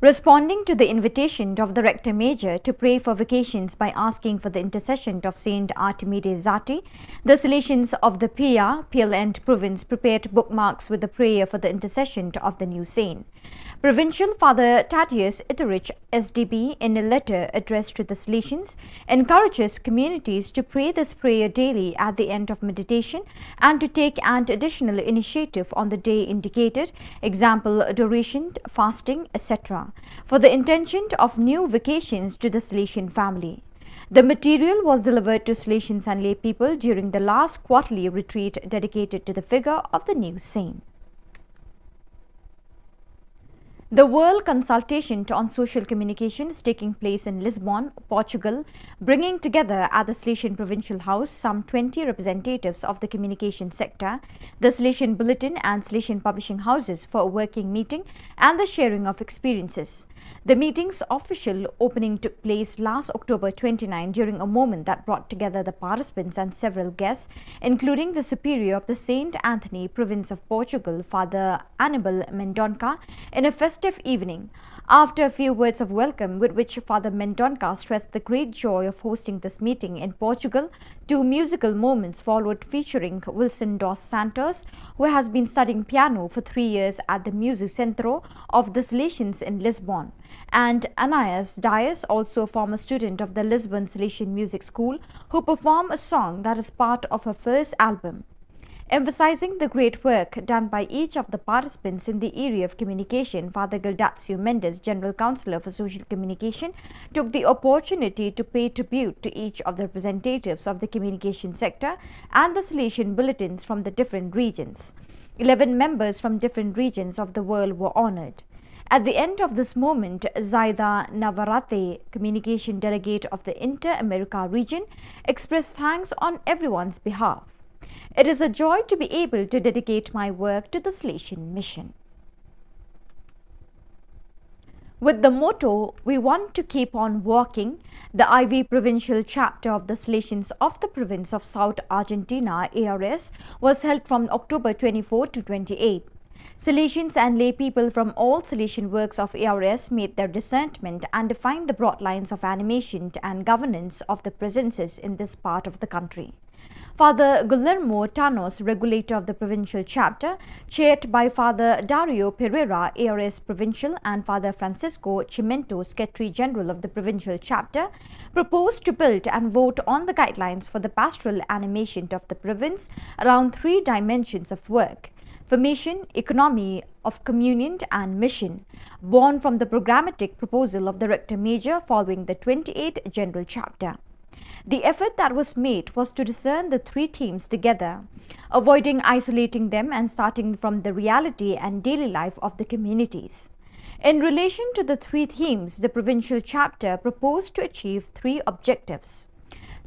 Responding to the invitation of the Rector Major to pray for vocations by asking for the intercession of Saint Artemide Zati, the Salesians of the P R, P L N province prepared bookmarks with the prayer for the intercession of the new saint. Provincial Father Thaddeus Itterich, S D B, in a letter addressed to the Salesians, encourages communities to pray this prayer daily at the end of meditation and to take an additional initiative on the day indicated, example, adoration, fasting, et cetera, for the intention of new vocations to the Salesian family. The material was delivered to Salesians and lay people during the last quarterly retreat dedicated to the figure of the new saint. The World Consultation on Social Communication is taking place in Lisbon, Portugal, bringing together at the Salesian Provincial House some twenty representatives of the communication sector, the Salesian Bulletin and Salesian publishing houses for a working meeting and the sharing of experiences. The meeting's official opening took place last October twenty-nine during a moment that brought together the participants and several guests, including the Superior of the Saint Anthony Province of Portugal, Father Anibal Mendonca, in a festive evening. After a few words of welcome, with which Father Mendonca stressed the great joy of hosting this meeting in Portugal, two musical moments followed, featuring Wilson dos Santos, who has been studying piano for three years at the Music Centro of the Salesians in Lisbon, and Anais Dias, also a former student of the Lisbon Salesian Music School, who perform a song that is part of her first album. Emphasizing the great work done by each of the participants in the area of communication, Father Gildacio Mendes, General Counsellor for Social Communication, took the opportunity to pay tribute to each of the representatives of the communication sector and the Salesian bulletins from the different regions. Eleven members from different regions of the world were honored. At the end of this moment, Zaida Navarrete, communication delegate of the Inter-America region, expressed thanks on everyone's behalf. It is a joy to be able to dedicate my work to the Salesian Mission. With the motto, "We want to keep on walking," the I V provincial chapter of the Salesians of the province of South Argentina, A R S, was held from October twenty-four to twenty-eight. Salesians and lay people from all Salesian works of A R S made their discernment and defined the broad lines of animation and governance of the presences in this part of the country. Father Guillermo Tanos, regulator of the provincial chapter, chaired by Father Dario Pereira, A R S provincial, and Father Francisco Chimento, secretary general of the provincial chapter, proposed to build and vote on the guidelines for the pastoral animation of the province around three dimensions of work: formation, economy of communion, and mission, born from the programmatic proposal of the Rector Major following the twenty-eighth General Chapter. The effort that was made was to discern the three themes together, avoiding isolating them and starting from the reality and daily life of the communities. In relation to the three themes, the provincial chapter proposed to achieve three objectives: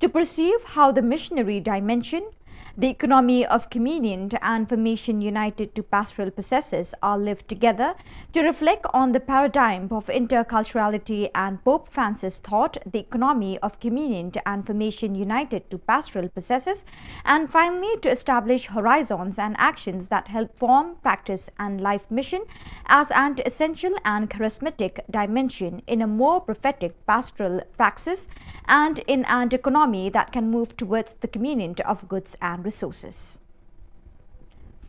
to perceive how the missionary dimension, the economy of communion, and formation united to pastoral processes are lived together, to reflect on the paradigm of interculturality and Pope Francis thought, the economy of communion and formation united to pastoral processes, and finally to establish horizons and actions that help form, practice, and life mission as an essential and charismatic dimension in a more prophetic pastoral praxis and in an economy that can move towards the communion of goods and resources.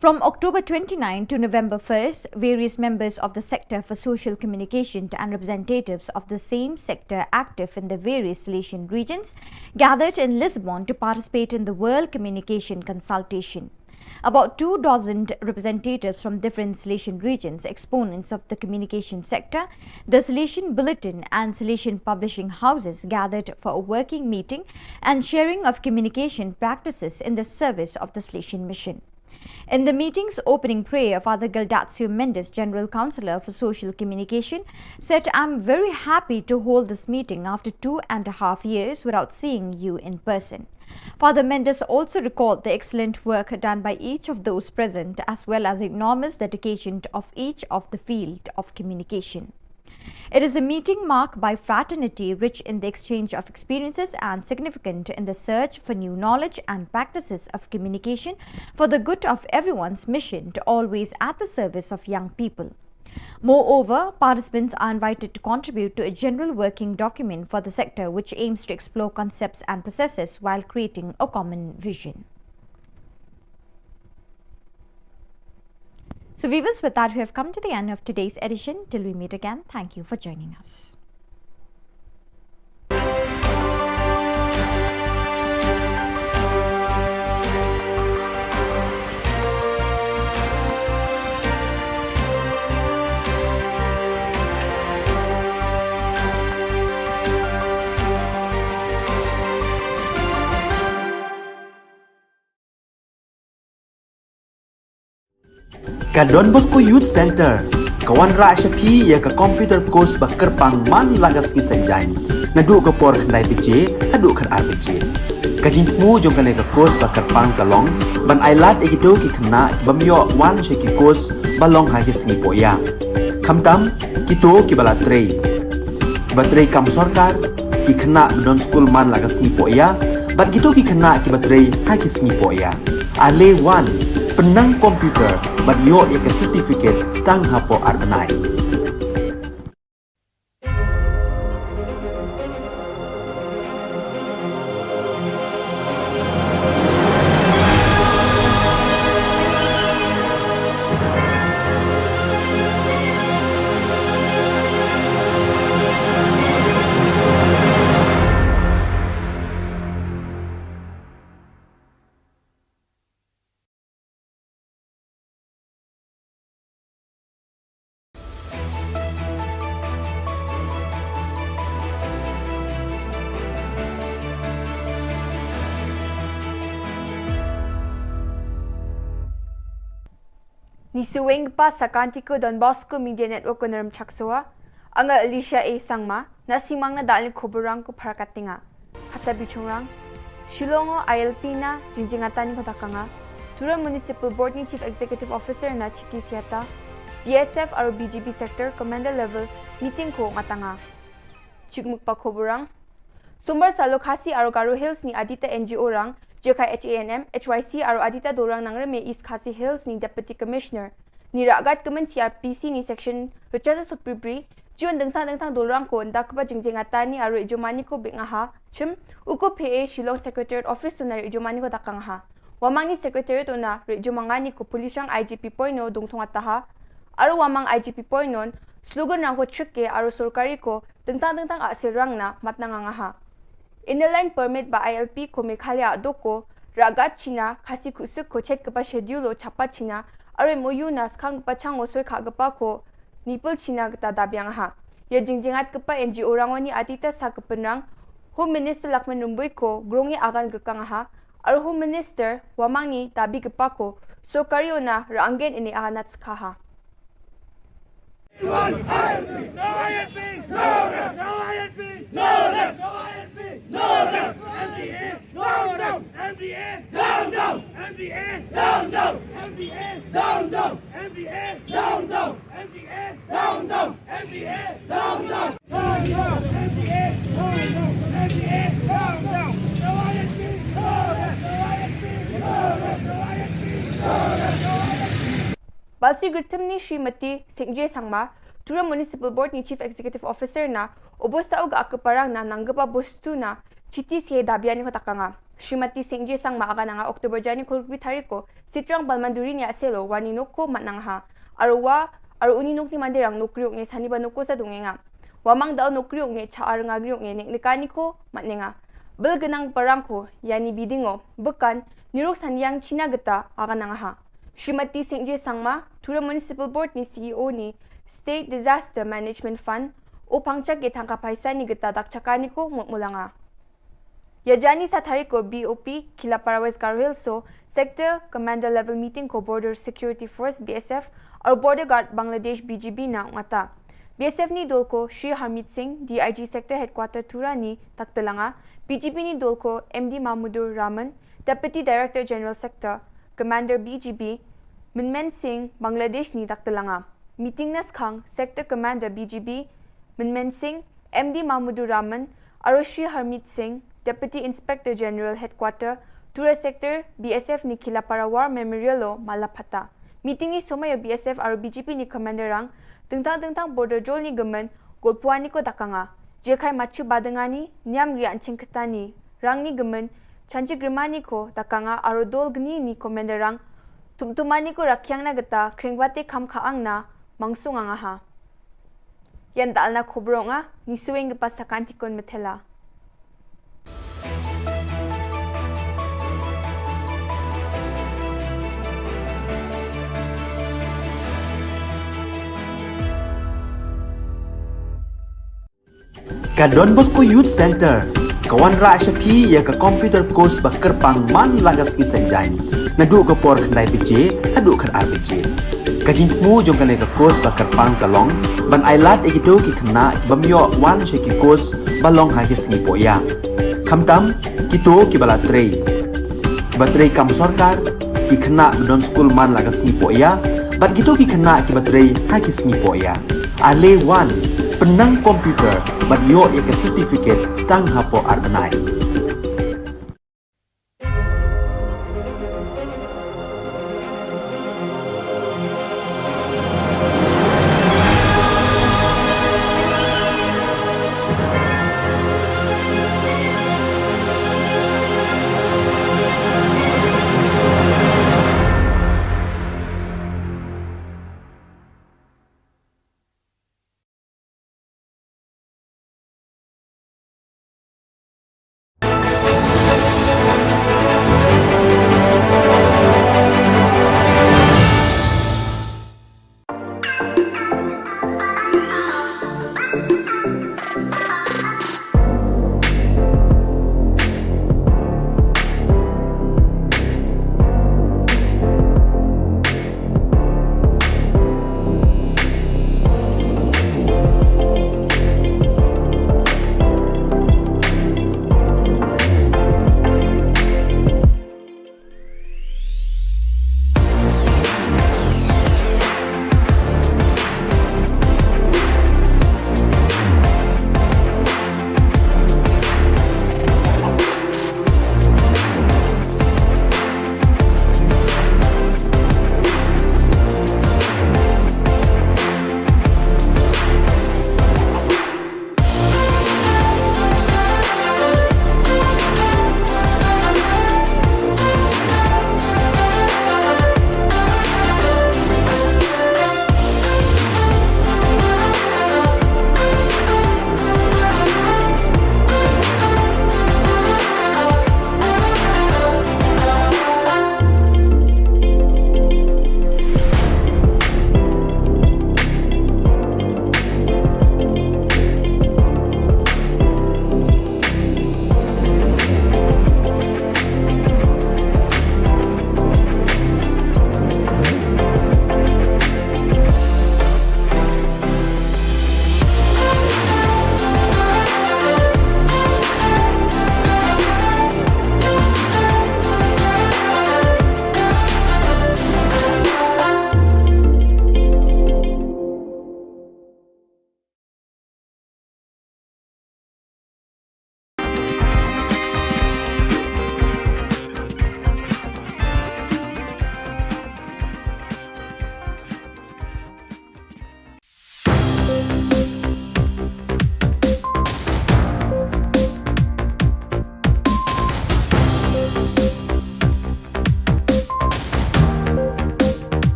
From October twenty-ninth to November first, various members of the Sector for Social Communication and representatives of the same sector active in the various Salesian regions gathered in Lisbon to participate in the World Communication Consultation. About two dozen representatives from different Salesian regions, exponents of the communication sector, the Salesian Bulletin, and Salesian publishing houses gathered for a working meeting and sharing of communication practices in the service of the Salesian Mission. In the meeting's opening prayer, Father Gildatio Mendes, General Counsellor for Social Communication, said, "I'm very happy to hold this meeting after two and a half years without seeing you in person." Father Mendes also recalled the excellent work done by each of those present, as well as the enormous dedication of each of the field of communication. It is a meeting marked by fraternity, rich in the exchange of experiences and significant in the search for new knowledge and practices of communication for the good of everyone's mission to always at the service of young people. Moreover, participants are invited to contribute to a general working document for the sector, which aims to explore concepts and processes while creating a common vision. So viewers, with that, we have come to the end of today's edition. Till we meet again, thank you for joining us. Ka Don Bosco Youth Centre ka wanrah sha phi ïa ka computer course ba kyrpang man la ka sngi Saitjaiñ, naduh ka por khyndai baje haduh khatar baje. Ka jingthmu jong kane ka course ba kyrpang ka long ban ailad ïa kito ki khynnah ki bym ïoh wan sha ki course ba long ha ki sngi pohïa, khamtam kito kiba la trei, kiba trei kam sorkar, ki khynnah ba don skul man la ka sngi pohïa, bad kito ki khynnah kiba trei ha ki sngi pohïa. Ale wan, pynnang computer bad ïoh ïa ka certificate tang hapoh ar bnai. Ngi sngewbha sa ka article Don Bosco Media Network ko Naram Chaksoa. Anga Alicia A Sangma, na simang na dal ni khubor rang ko Pharakat Tinga. Kata bichungrang. Shillong o I L P na jingjingatan ni ko takanga. Tura Municipal Board ni Chief Executive Officer na Chiti Siata. B S F aro B G B Sector Commander Level Meeting ko ngatanga. Chikmuk pa khubor rang. Sombar salo Khasi aro Garo Hills ni adita N G O rang, J K H A N M, H Y C aro adita dorang nang reme East Khasi Hills ni Deputy Commissioner. Ni ragat kemen C R P C ni section Richard Supribri, jion dengtang dengtang dorang ko nda keba jingjingatan ni aro ijomani ko bek ngaha, chim, uko P A Shillong Secretariat Office tuna ijomani ko takang ha. Wamang ni Secretariat tuna ijomangani ko Police rang I G P point no dongthong ataha. Aro wamang I G P point non, slogan rang ko chike aro sorkari ko dengtang dengtang asil rang na matnang angaha. Inner Line Permit ba I L P ko Meghalaya doko, ragat China, Khasi Kusuk ko chet kepa schedule o chapa China, aro M O U na skang kepa chang o soi kha kepa ko, nipel China keta dabiang ha. Ya jingjingat kepa N G O rang oni atita sa kepenrang, Home Minister Lakman Rumbui ko, grong ya agan gerkang ha, aro Home Minister, wamang ni dabi kepa ko, sorkari ona ranggen ini agan nat skha ha. Balsi Gritim ni Srimati Singje Sangma, Tura Municipal Board ni Chief Executive Officer na, obo sa uga ake parang na nanggepa bostu na, Chiti Sihe dabian ni ko takanga. Srimati Singje Sangma aga nanga October jani kolbi tariko, Sitrang Balmanduri ni aselo, wani noko matnang ha. Aro wa, aro uni nok ni mandirang nokri ok nge sani ba noko sa dungenga. Wamang dao nokri ok nge cha ar ngagri ok nge nek nekani ko matnenga. Bel genang parang ko, yani bidingo, bekan, nirok saniang China geta, aga nanga ha. Srimati Singje Sangma, Tura Municipal Board ni C E O ni State Disaster Management Fund, o pangchak ye thangka paisa ni geta dakchaka ni ko mut mulanga. Ya jani sa tariko B O P, Khilapara West Garo Hills so, Sector Commander Level Meeting ko Border Security Force B S F, aro Border Guard Bangladesh B G B na ngata. B S F ni dol ko Shri Harmeet Singh, D I G Sector Headquarter Tura ni taktelanga, B G B ni dol ko M D Mahmudur Rahman, Deputy Director General Sector, Commander B G B, Minmen Singh, Bangladesh ni daktelanga. Meeting na skhang, Sector Commander B G B, Minmen Singh, M D Mahmudur Rahman, aro Shri Harmeet Singh, Deputy Inspector General Headquarter, Tura Sector, B S F ni Khilapara War Memorial lo mala phata. Meeting ni somai o B S F aro B G B ni Commander rang, tengtang tengtang border jol ni gemen, golpuan ni ko dakanga. Jekai machu badengani, niam rian chingketani, rang ni gemen, chanchi grimani ko dakanga aro dol gni ni Commander rang, tumtumani ko rakyang na geta, kringbate kam kaang na, mangsung angaha. Yan dal na khubronga, ni sueng gepa sakantikon metela. Ka Don Bosco Youth Center ka wanrah sha phi ïa ka computer course ba kyrpang man la ka sngi Saitjaiñ, naduh ka por khyndai baje haduh khatar baje. Ka jingthmu jong kane ka course ba kyrpang ka long ban ailad ïa kito ki khynnah ki bym ïoh wan sha ki course ba long ha ki sngi pohïa. Khamtam kito kiba la trei, kiba trei kam sorkar, ki khynnah ba don skul man la ka sngi pohïa, bad kito ki khynnah kiba trei ha ki sngi pohïa. Ale wan, pynnang computer bad ïoh ïa ka certificate tang hapoh ar bnai.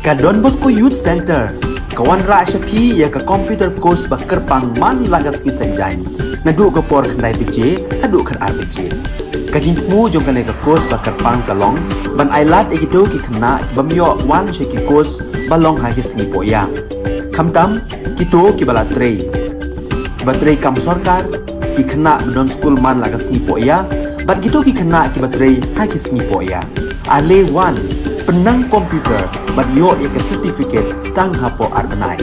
Ka Don Bosco Youth Centre ka wanrah sha phi ïa ka computer course ba kyrpang man la ka sngi Saitjaiñ, naduh ka por khyndai baje haduh khatar baje. Ka jingthmu jong kane ka course ba kyrpang ka long ban ailad ïa kito ki khynnah ki bym ïoh wan sha ki course ba long ha ki sngi pohïa, khamtam kito kiba la trei, kiba trei kam sorkar, ki khynnah ba don skul man la ka sngi pohïa, bad kito ki khynnah kiba trei ha ki sngi pohïa. Ale wan, pynnang computer bad ïoh ïa ka certificate tang hapoh ar bnai.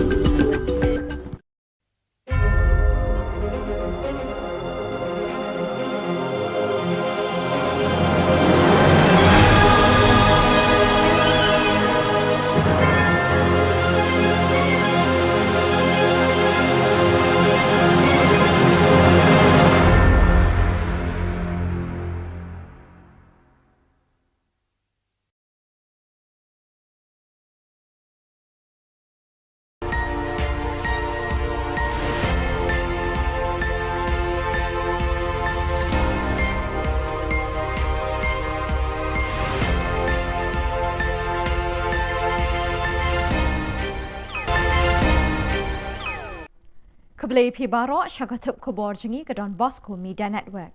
Khublei phi baroh sha ka thup khubor jong ngi ka Don Bosco Media Network.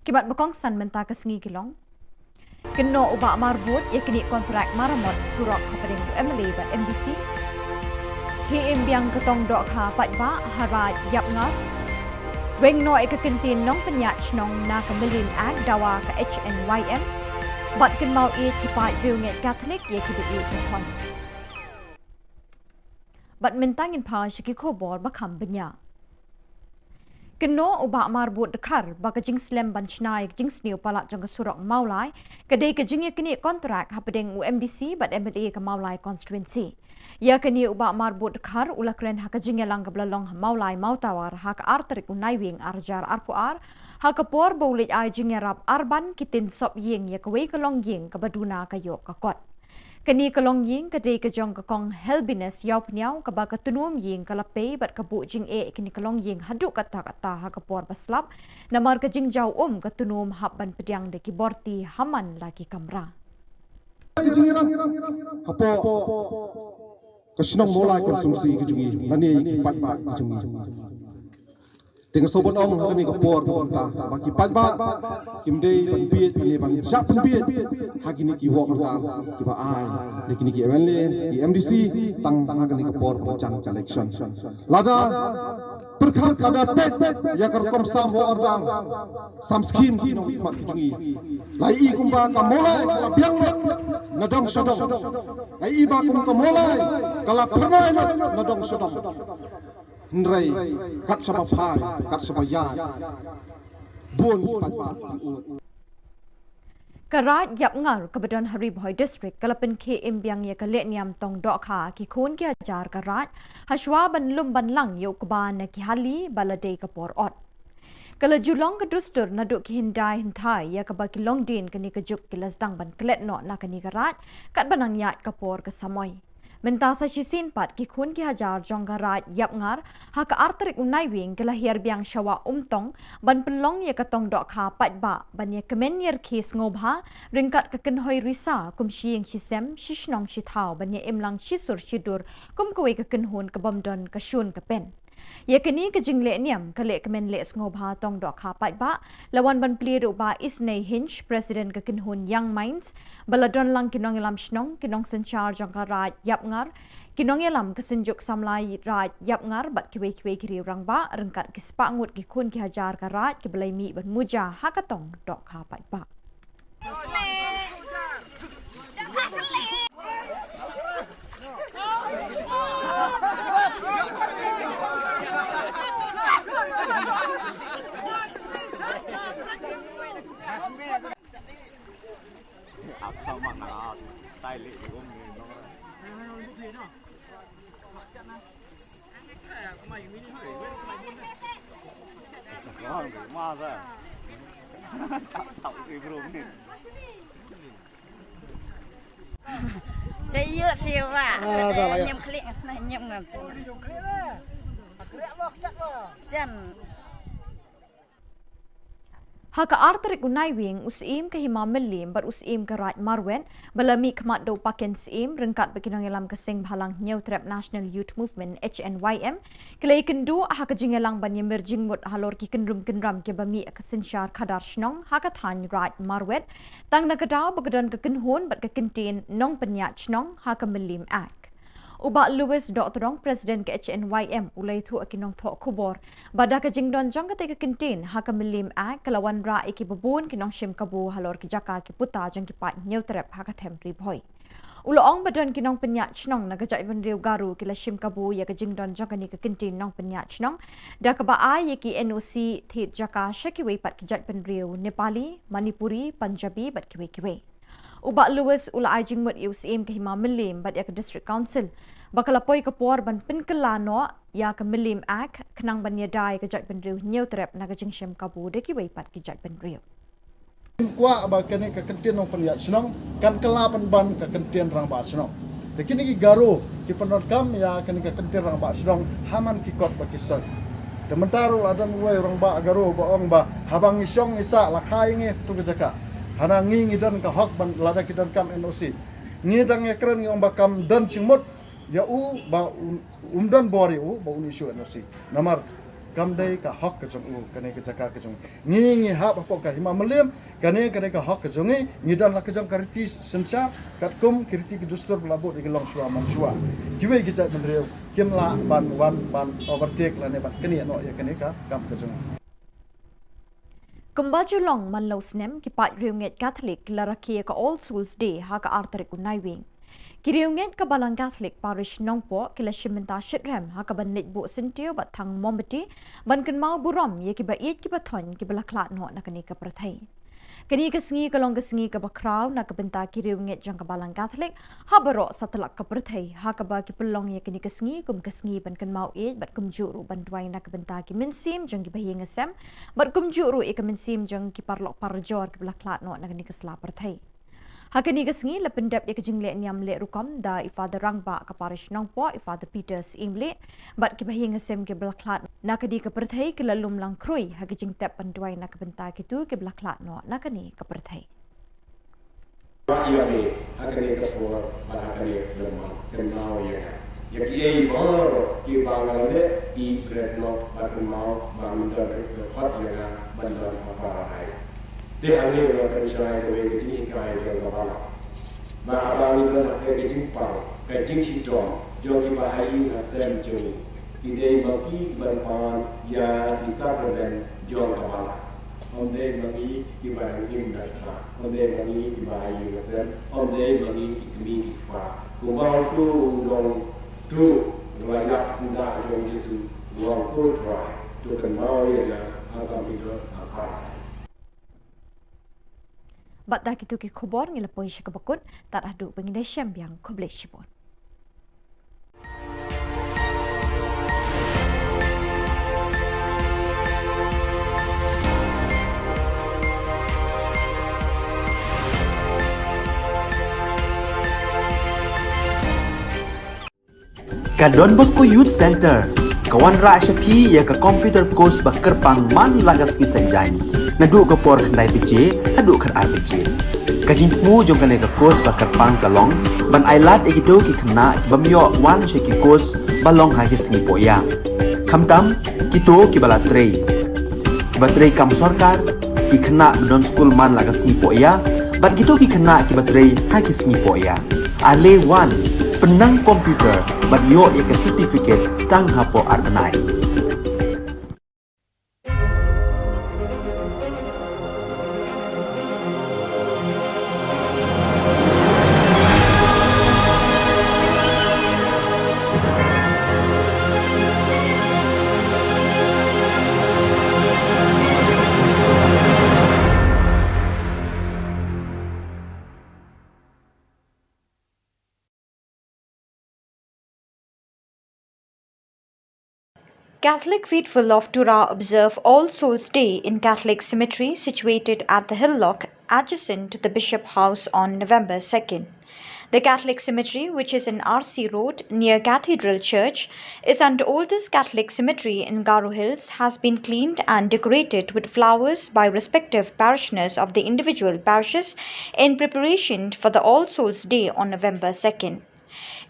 Ki mat ba kongsan mynta ka sngi ki long: Kynnoh u Bah Marbud ïa kine kontrak maramot surok hapdeng u M L A bad M D C. Khie im biang ka tong dohkha paidbah ha Raid Ïapngar. Weng noh ïa ka kyntien nongpynïaid shnong na ka Million Act dawa ka H N Y M. Bad kynmaw ïeit ki paid riewngeit Katholik ïa kiba ïeit ki khon. Bad mynta ngin phai sha ki khubor ba kham bniah. Kynnoh u Bah Marbud Dkhar ba ka jingslem ban shna ïa ka jingsniew palat jong ka surok Mawlai ka dei ka jingïaknieh kontrak hapdeng u M D C bad M L A ka Mawlai constituency. Ïa kane u Bah Marbud Dkhar u la kren ha ka jingïalang kaba la long ha Mawlai Mawtawar ha ka ar tarik u Naiwieng ar hajar arphew ar, ha ka por ba u leit ai jingïarap arban ki tin sop ïing ïa kawei ka longïing kaba duna ka ïoh ka kot. Kane ka longïing ka dei ka jong ka Kong Helbiness Ïawphniaw kaba ka tnum ïing ka la pei bad ka buh jingeh ïa kane ka longïing haduh katta katta ha ka por ba slap, namar ka jingjaw um ka tnum hap ban pdiang da ki borti ha man la ki kamra. Ki jingïarap hapoh ka shnong Mawlai constituency ka jong ngi lane ki paidbah ka jong ngi. Te nga sngewbha ban ong ha kane ka por ba mynta ba ki paidbah kim dei ban bieit, ban ïa ban shah pynbieit ha kine ki wok ardal kiba ai da kine ki M L A, ki M D C, tang ha kane ka por ba jan ka election. Lada pyrkhat, lada peit ïa ka rukom sam wok ardal, sam skim ki nongmihkhmat ki jong ngi, la ïohi kumba ka Mawlai ka la biang lut na dong sha dong. La ïohi ba kum ka Mawlai ka la phyrnai lut na dong sha dong. Hynrei kat shaba phai, kat shaba ïaid, bun ki paidbah ki ud. Ka Raid Ïapngar kaba don ha Ri Bhoi District ka la pynkhie im biang ïa ka lehniam tong dohkha ki khun ki hajar ka Raid, hashwa ban lum ban lang ïa u kba na ki hali ba la dei ka por ot. Ka la ju long ka dustur naduh ki hyndai hynthai ïa kaba ki longdien kane ka juk ki la sdang ban klet noh na kane ka Raid, katba nang ïaid ka por ka samoi. Mynta sa shisien pat ki khun ki hajar jong ka Raid Ïapngar ha ka ar tarik u Naiwieng ki la hiar biang sha Wah Umtong ban pynlong ïa ka tong dohkha paidbah ban ïa kmen ïa rkhie sngewbha ryngkat ka kynhoi risa kum shi ïing shi sem, shi shnong shi thaw, ban ïa im lang shi sur shi dur kum kawei ka kynhun ka bym don ka shun ka pen. Ïa kane ka jinglehniam ka lehkmen leh sngewbha tong dohkha paidbah la wan ban plie da u Bah Isnei Hinge, President ka kynhun Young Minds, ba la don lang ki nongïalam shnong, ki nongsynshar jong ka Raid Ïapngar, ki nongïalam ka Synjuk Samla Raid Ïapngar bad kiwei kiwei ki riew rangbah ryngkat ki spah ngut ki khun ki hajar ka Raid kiba la ïa mih ban muja ha ka tong dohkha paidbah. Chay yu siwa. Ah, dah lah, ya. Nyem klik ngas na nyem ngam. Jan. Ha ka ar tarik u Naiwieng, u Syiem ka Hima Mylliem bad u Syiem ka Raid Marwet, ba la mih khmat da u Paken Syiem ryngkat bad ki nongïalam ka Seng Bhalang Hynñiewtrep National Youth Movement, H N Y M, ki la ïakynduh ha ka jingïalang ban ïamir jingmut halor ki kynrum kynram kiba mih ha ka synshar khadar shnong ha ka thaiñ Raid Marwet, tang na ka daw ba ka don ka kynhun bad ka kyntien nongpynïaid shnong ha ka Mylliem Act. U Bah Louis Dohtdong, President ka H N Y M, u la ïathuh ha ki nongthoh khubor ba da ka jingdon jong katei ka kyntien ha ka Mylliem Act, ka la wanrah ïa kiba bun ki nongshim kabu halor ki jaka ki puta jong ki paid Hynñiewtrep ha ka them Ri Bhoi. U la ong ba don ki nongpynïaid shnong na ka jaitbynriew Garo ki la shim kabu ïa ka jingdon jong kane ka kyntien nongpynïaid shnong da kaba ai ïa ki N O C thied jaka sha kiwei pat ki jaitbynriew Nepali, Manipuri, Punjabi bad kiwei kiwei. U Bah Louis u la ai jingmut ïa u Syiem ka Hima Mylliem bad ïa ka District Council ba ka la poi ka por ban pynkylla noh ïa ka Mylliem Act khnang ban ïada ïa ka jaitbynriew Hynñiewtrep na ka jingshim kabu da kiwei pat ki jaitbynriew. Kwah ba kane ka kyntien nongpynïaid shnong kan kylla pynban ka kyntien rangbah shnong. Te kine ki Garo ki pyndonkam ïa kane ka kyntien rangbah shnong ha man ki kot ba ki soi. Te mynta ruh la don uwei u rangbah Garo ba ong ba haba ngi shong ngi sah la kha ïa ngi ha katu ka jaka. Hana ngi ngi don ka hok ban lada ki donkam N O C. Ngi dang ïakren ngi ong ba kam don jingmut ïa u ba un, um don bor ïa u ba un issue N O C. Namar kam dei ka hok ka jong u, kane ka jaka ka jong u. Ngi ngi hap hapoh ka Hima Mylliem, kane ka dei ka hok ka jong ngi, ngi don la ka jong ka riti synshar katkum ki riti ki dustur ba la bud ïa ki longshuwa manshuwa. Kiwei ki jaitbynriew kim lah ban wan ban overtake lane ban knieh noh ïa kane ka kam ka jong ngi. Kumba ju long man la u snem, ki paid riewngeit Katholik ki la rakhe ïa ka All Souls Day ha ka ar tarik u Naiwieng. Ki riewngeit ka Balang Katholik Parish Nongpoh ki la shim bynta shitrhem ha kaban leit buh syntiew bad thang mombati ban kynmaw burom ïa kiba ïeit kiba thoiñ kiba la khlad noh na kane ka pyrthei. Kane ka sngi ka long ka sngi kaba khraw na ka bynta ki riewngeit jong ka Balang Katholik ha baroh satlak ka pyrthei, ha kaba ki pynlong ïa kane ka sngi kum ka sngi ban kynmaw ïeit bad kumjuh ruh ban duwai na ka bynta ki mynsiem jong kiba ïing ïasem bad kumjuh ruh ïa ka mynsiem jong ki paralok parajor kiba la khlad noh na kane ka sla pyrthei. Ha kane ka sngi la pyndep ïa ka jingleh niam leh rukom da i Father Rangbah ka Parish Nongpoh, i Father Peter Syiemlieh, bad kiba ïing ïasem kiba la khlad na kane ka pyrthei ki la lum lang khrui ha ka jingtep ban duwai na ka bynta kito kiba la khlad noh na kane ka pyrthei. Ba ïa me ha kane ka por bad ha kane ka por, kynmaw ïa nga ïa kiei baroh kiba nga la leh, ïeit bret noh bad kynmaw ba men don ruh ka khot ïa nga ban don ha Paradise. Te hangne nga pynshai kawei ka jinghikai jong ka Balang, ba haba ngi don ha ka jingpang ka jingshitom jong kiba ha ïing ha sem jong ngi, ki dei ma ngi kiban pan ïa ki sakramen jong ka Balang. Ym dei ma ngi kiba dang im da sah, ym dei ma ngi kiba ha ïing ha sem, ym dei ma ngi ki kmie ki kpa. Kumba uto u long uto u la ïap syndah jong u Jisu, u ong, ko Trai, to kynmaw ïa nga haba me don ha Paradise. Bad da kito ki khubor ngi la poi sha kaba kut, tad haduh ba ngin ïashem biang, khublei shibun. Ka Don Bosco Youth Center ka wanrah sha phi ïa ka computer course ba kyrpang man la ka sngi Saitjaiñ, naduh ka por khyndai baje haduh khatar baje. Ka jingthmu jong kane ka course ba kyrpang ka long ban ailad ïa kito ki khynnah ki bym ïoh wan sha ki course ba long ha ki sngi pohïa, khamtam kito kiba la trei, kiba trei kam sorkar, ki khynnah ba don skul man la ka sngi pohïa, bad kito ki khynnah kiba trei ha ki sngi pohïa. Ale wan, pynnang computer bad ïoh ïa ka certificate tang hapoh ar bnai. Catholic faithful of Tura observe All Souls Day in Catholic cemetery situated at the Hill Lock, adjacent to the Bishop House on November second. The Catholic cemetery, which is in R C Road near Cathedral Church, is an oldest Catholic cemetery in Garo Hills, has been cleaned and decorated with flowers by respective parishioners of the individual parishes in preparation for the All Souls Day on November second.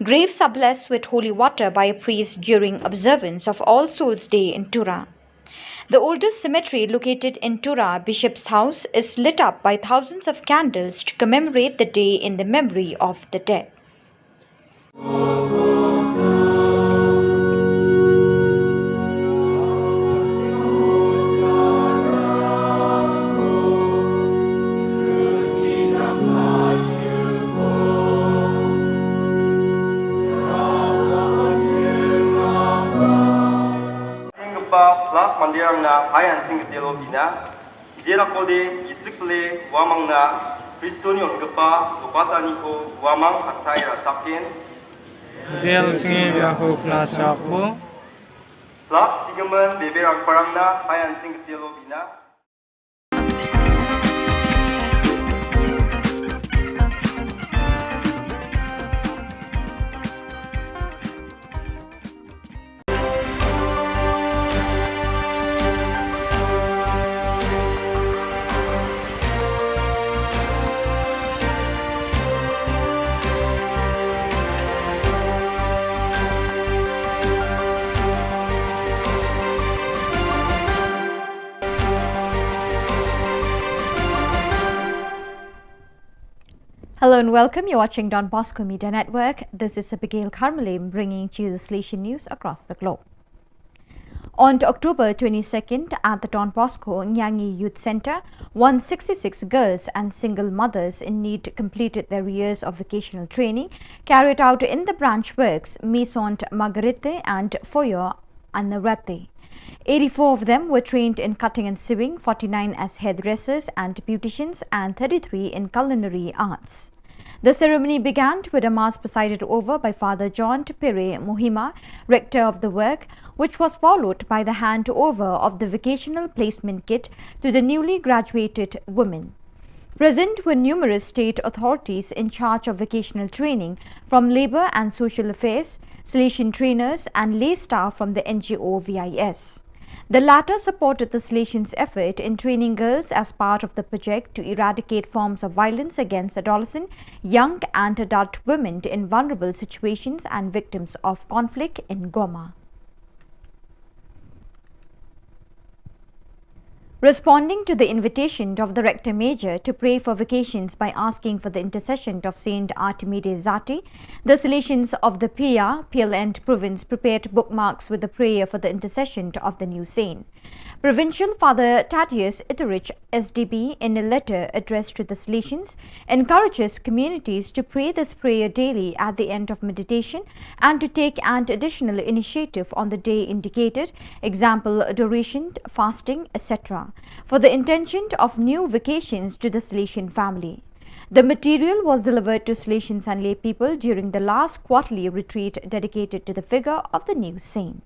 Graves are blessed with holy water by a priest during observance of All Souls Day in Tura. The oldest cemetery located in Tura, Bishop's House, is lit up by thousands of candles to commemorate the day in the memory of the dead. Singpa plak mandirang na hayan sing kecil bina. Jera kode isik le wamang na Kristoni on gepa lupata niko wamang atai rasakin. Del singi biaku kla chapu. Plak sigemen bebe rang parang na hayan sing kecil bina. Hello and welcome. You're watching Don Bosco Media Network. This is Abigail Karmalim bringing to you the Salesian news across the globe. On October twenty-second, at the Don Bosco Nyangi Youth Centre, one sixty-six girls and single mothers in need completed their years of vocational training carried out in the branch works Maison Marguerite and Foyer Anarate. Eighty-four of them were trained in cutting and sewing, forty-nine as hairdressers and beauticians, and thirty-three in culinary arts. The ceremony began with a mass presided over by Father John Pere Muhima, rector of the work, which was followed by the handover of the vocational placement kit to the newly graduated women. Present were numerous state authorities in charge of vocational training from Labour and Social Affairs, Salesian trainers, and lay staff from the N G O V I S. The latter supported the Salesians' effort in training girls as part of the project to eradicate forms of violence against adolescent, young, and adult women in vulnerable situations and victims of conflict in Goma. Responding to the invitation of the Rector Major to pray for vocations by asking for the intercession of Saint Artemi de Zati, the Salesians of the Pia, Piel End province prepared bookmarks with the prayer for the intercession of the new saint. Provincial Father Thaddeus Itterich, S D B, in a letter addressed to the Salesians, encourages communities to pray this prayer daily at the end of meditation and to take an additional initiative on the day indicated, example, adoration, fasting, et cetera, for the intention of new vocations to the Salesian family. The material was delivered to Salesians and lay people during the last quarterly retreat dedicated to the figure of the new saint.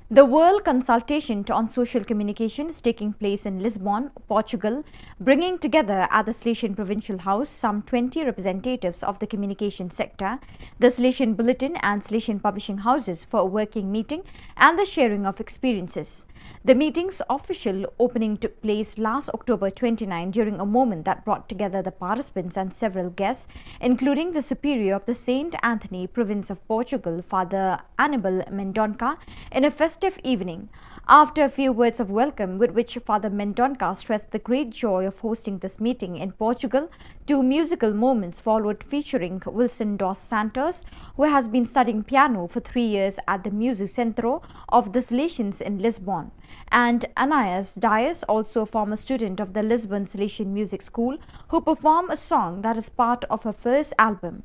The World Consultation on Social Communication is taking place in Lisbon, Portugal, bringing together at the Salesian Provincial House some twenty representatives of the communication sector, the Salesian Bulletin and Salesian publishing houses for a working meeting and the sharing of experiences. The meeting's official opening took place last October twenty-nine during a moment that brought together the participants and several guests, including the Superior of the Saint Anthony Province of Portugal, Father Anibal Mendonca, in a festive evening. After a few words of welcome, with which Father Mendonca stressed the great joy of hosting this meeting in Portugal, two musical moments followed, featuring Wilson dos Santos, who has been studying piano for three years at the Music Centro of the Salesians in Lisbon, and Anais Dias, also a former student of the Lisbon Salesian Music School, who performed a song that is part of her first album.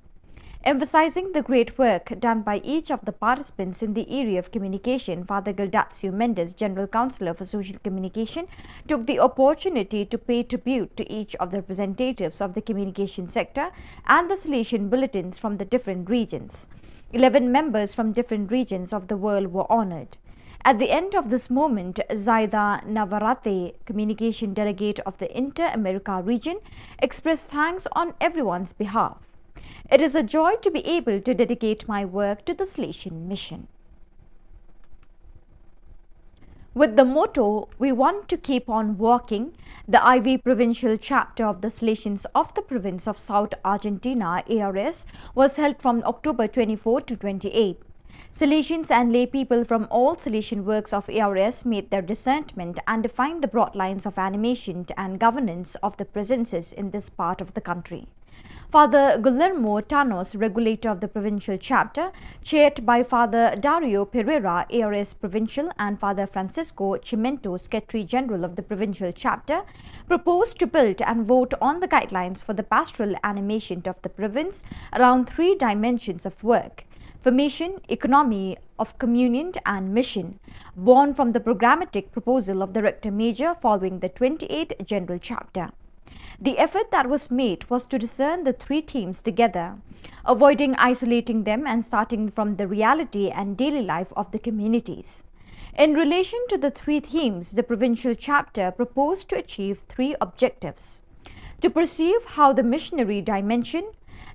Emphasizing the great work done by each of the participants in the area of communication, Father Gildacio Mendes, General Counsellor for Social Communication, took the opportunity to pay tribute to each of the representatives of the communication sector and the Salesian bulletins from the different regions. Eleven members from different regions of the world were honored. At the end of this moment, Zaida Navarrete, communication delegate of the Inter-America region, expressed thanks on everyone's behalf. It is a joy to be able to dedicate my work to the Salesian Mission. With the motto, "We want to keep on walking," the I V provincial chapter of the Salesians of the province of South Argentina, A R S, was held from October twenty-four to twenty-eight. Salesians and lay people from all Salesian works of A R S made their discernment and defined the broad lines of animation and governance of the presences in this part of the country. Father Guillermo Tanos, regulator of the provincial chapter, chaired by Father Dario Pereira, A R S provincial, and Father Francisco Chimento, secretary general of the provincial chapter, proposed to build and vote on the guidelines for the pastoral animation of the province around three dimensions of work: formation, economy of communion, and mission, born from the programmatic proposal of the Rector Major following the twenty-eighth General Chapter. The effort that was made was to discern the three themes together, avoiding isolating them and starting from the reality and daily life of the communities. In relation to the three themes, the provincial chapter proposed to achieve three objectives: to perceive how the missionary dimension,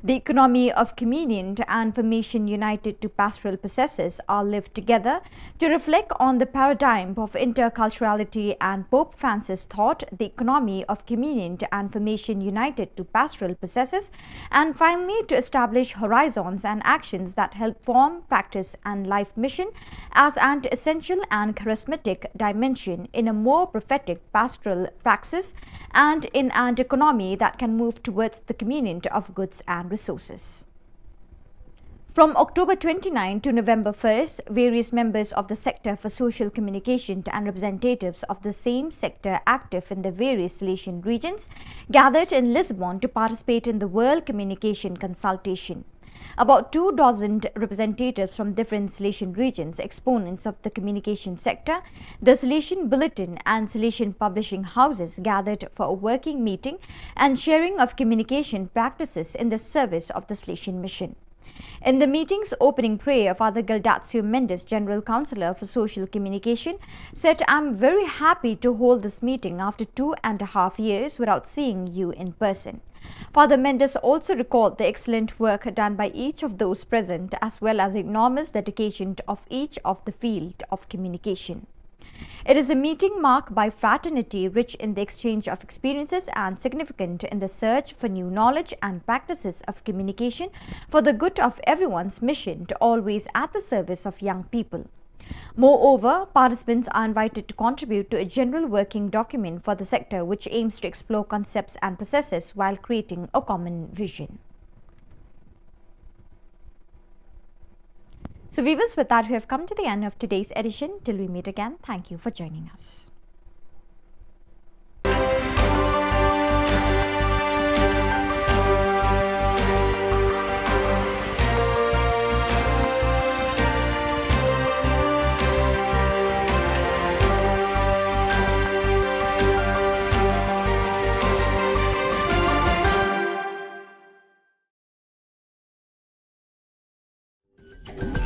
the economy of communion, and formation united to pastoral processes are lived together, to reflect on the paradigm of interculturality and Pope Francis' thought, the economy of communion and formation united to pastoral processes, and finally to establish horizons and actions that help form, practice, and life mission as an essential and charismatic dimension in a more prophetic pastoral praxis and in an economy that can move towards the communion of goods and resources. From October twenty-ninth to November first, various members of the Sector for Social Communication and representatives of the same sector active in the various Salesian regions gathered in Lisbon to participate in the World Communication Consultation. About two dozen representatives from different Salesian regions, exponents of the communication sector, the Salesian Bulletin and Salesian publishing houses gathered for a working meeting and sharing of communication practices in the service of the Salesian Mission. In the meeting's opening prayer, Father Gildatio Mendes, General Councillor for Social Communication, said, "I'm very happy to hold this meeting after two and a half years without seeing you in person." Father Mendes also recalled the excellent work done by each of those present, as well as enormous dedication of each of the field of communication. It is a meeting marked by fraternity, rich in the exchange of experiences and significant in the search for new knowledge and practices of communication for the good of everyone's mission to always at the service of young people. Moreover, participants are invited to contribute to a general working document for the sector, which aims to explore concepts and processes while creating a common vision. So, viewers, with that, we have come to the end of today's edition. Till we meet again, thank you for joining us.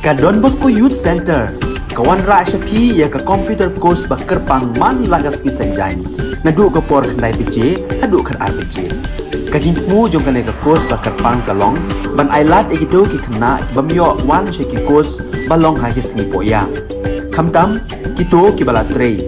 Ka Don Bosco Youth Centre ka wanrah sha phi ïa ka computer course ba kyrpang man la ka sngi Saitjaiñ, naduh ka por khyndai baje haduh khatar baje. Ka jingthmu jong kane ka course ba kyrpang ka long ban ailad ïa kito ki khynnah ki bym ïoh wan sha ki course ba long ha ki sngi pohïa. Khamtam kito kiba la trei,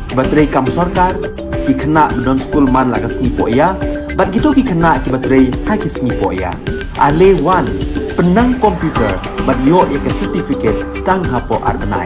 kiba trei kam sorkar, ki khynnah ba don skul man la ka sngi pohïa, bad kito ki khynnah kiba trei ha ki sngi pohïa. Ale wan, pynnang computer bad ïoh ïa ka certificate tang hapoh ar bnai.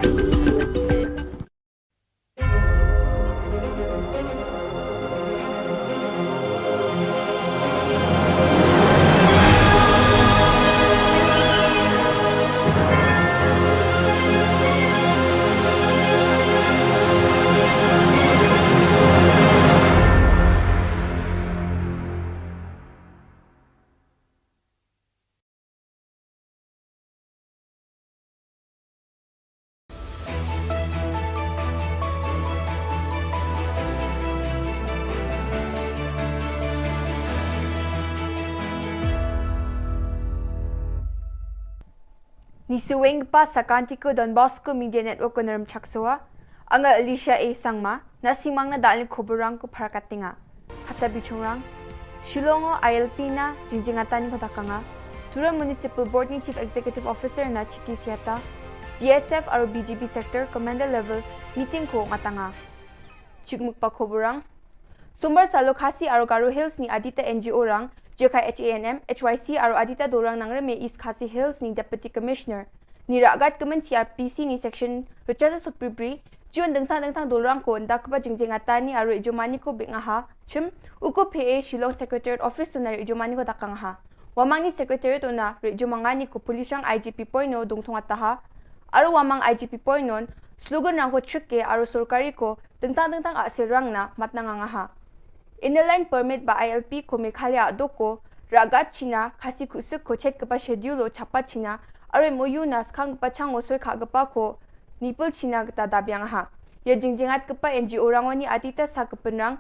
Isuweng pa sakanti ko Don Bosco Media Network ko Naram Chaksoa, anga Alicia A Sangma, na simang na dal ni koborang ko Pharakat Tinga. Hata bichungrang, Shillong o I L P na jingjingatan ni ko dakanga. Tura Municipal Board ni Chief Executive Officer na Chiti Siata, B S F aro B G B Sector Commander Level meeting ko ngatanga. Chikmuk pa koborang. Sombar salo Khasi aro Garo Hills ni adita N G O rang, J K H A N M, H Y C aro adita dorang nangrem East Khasi Hills ni Deputy Commissioner. Ni ragat kemen C R P C ni section rechaza supribri, jion dengtang dengtang dorang ko nda kepa jingjing atani aro ijomani ko bik ngaha, chim, uko P A Shillong Secretariat Office to na ijomani ko dakang ha. Wamang ni Secretariat ona ijomangani ko Police rang I G P point no dongthong ataha, aro wamang I G P point non, slogan rang ko chike aro sorkari ko dengtang dengtang asil rang na matna ngangaha. Inner Line Permit ba I L P ko Meghalaya doko, ragat China, Khasi kusuk ko chet kepa schedule o chapa China, aro M O U na skang kepa chang o soi kha kepa ko, nipul China keta dabiang ha. Ya jingjingat kepa N G O rangoni adita sa kepenrang,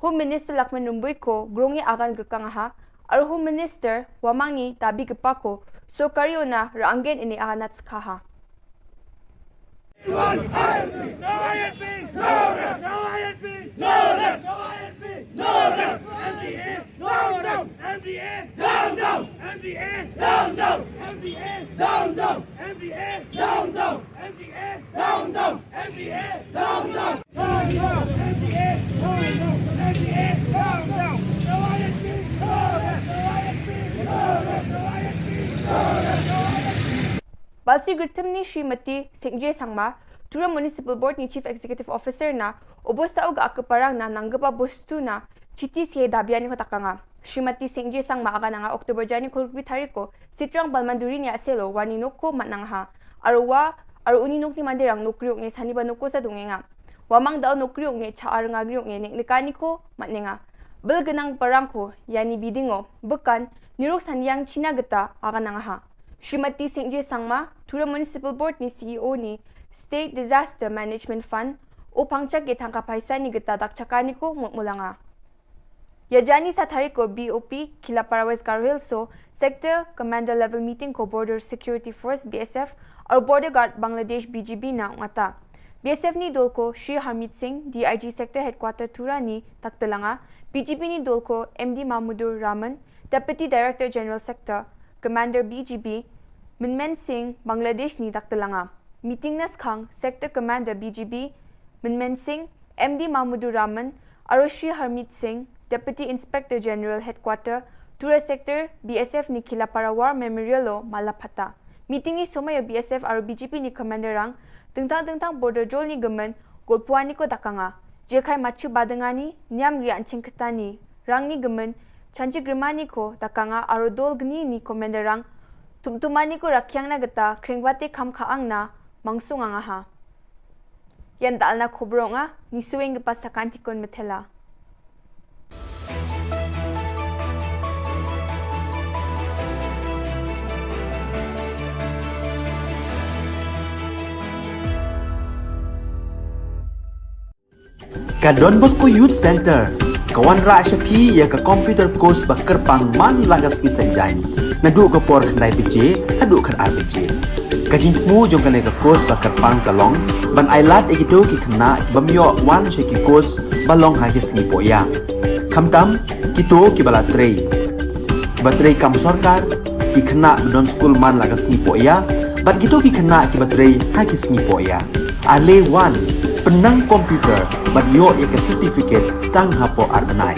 Home Minister Lakman Rumbui ko, grongi agan gerkang ha, aro Home Minister, wamang ni dabi kepa ko, sorkari ona ranggen ini aganat skha ha. Balsi Gritim ni Srimati Singje Sangma, Tura Municipal Board ni Chief Executive Officer na, obosta uga akeparang na nanggepa bostu na, Chiti Sihe dabiani ko takanga. Srimati Singje Sangma aga nanga October jani kulbi tariko, Sitrang Balmanduri ni aselo, wani noko matnang ha. Arwa, aru uni nokni mandirang nokriok nge sani ba noko sa dungenga. Wamang dau nokriok nge cha arnga griok nge nek nekani ko matnenga. Bel genang parang ko, yani bidingo, bekan, nirok saniang China geta, aga nanga ha. Srimati Singje Sangma, Tura Municipal Board ni C E O ni State Disaster Management Fund, o pangchak ye thangka paisa ni geta dakchakani ko mutmulanga. Yajani sa tari ko B O P, Khilapara West Garo Hills so, Sector Commander Level Meeting ko Border Security Force, B S F, aru Border Guard Bangladesh, B G B na ungata. B S F ni dol ko Shri Harmeet Singh, D I G Sector Headquarter Tura ni taktelanga, B G B ni dol ko M D Mahmudur Rahman, Deputy Director General Sector, Commander B G B, Minmen Singh, Bangladesh ni daktelanga. Meeting na skhang, Sector Commander B G B, Minmen Singh, M D Mahmudur Rahman, aru Shri Harmeet Singh, Deputy Inspector General Headquarter, Tura Sector, B S F ni Khilapara War Memorial lo mala phata. Meeting ni somai o B S F aru B G B ni Commander rang, tengtang tengtang border jol ni gemen, golpuani ko dakanga. Jekai machu badengani, niam ri anching ketani, rang ni gemen, chanchi grimani ko dakanga aru dol gni ni Commander rang, tumtumani ko rakyang na geta, kringwate kam kaang na, mangsung anga ha. Yan dal na khubor nga, ni suweng ke pasa kanti kon methela. Ka Don Bosco Youth Center ka wanrah sha phi ïa ka computer course ba kyrpang man la ka sngi Saitjaiñ, naduh ka por khyndai baje haduh khatar baje. Ka jingthmu jong kane ka course ba kyrpang ka long ban ailad ïa kito ki khynnah ki bym ïoh wan sha ki course ba long ha ki sngi pohïa. Khamtam kito kiba la trei, kiba trei kam sorkar, ki khynnah ba don skul man la ka sngi pohïa, bad kito ki khynnah kiba trei ha ki sngi pohïa. Ale wan, pynnang computer bad ïoh ïa ka certificate tang hapoh ar bnai.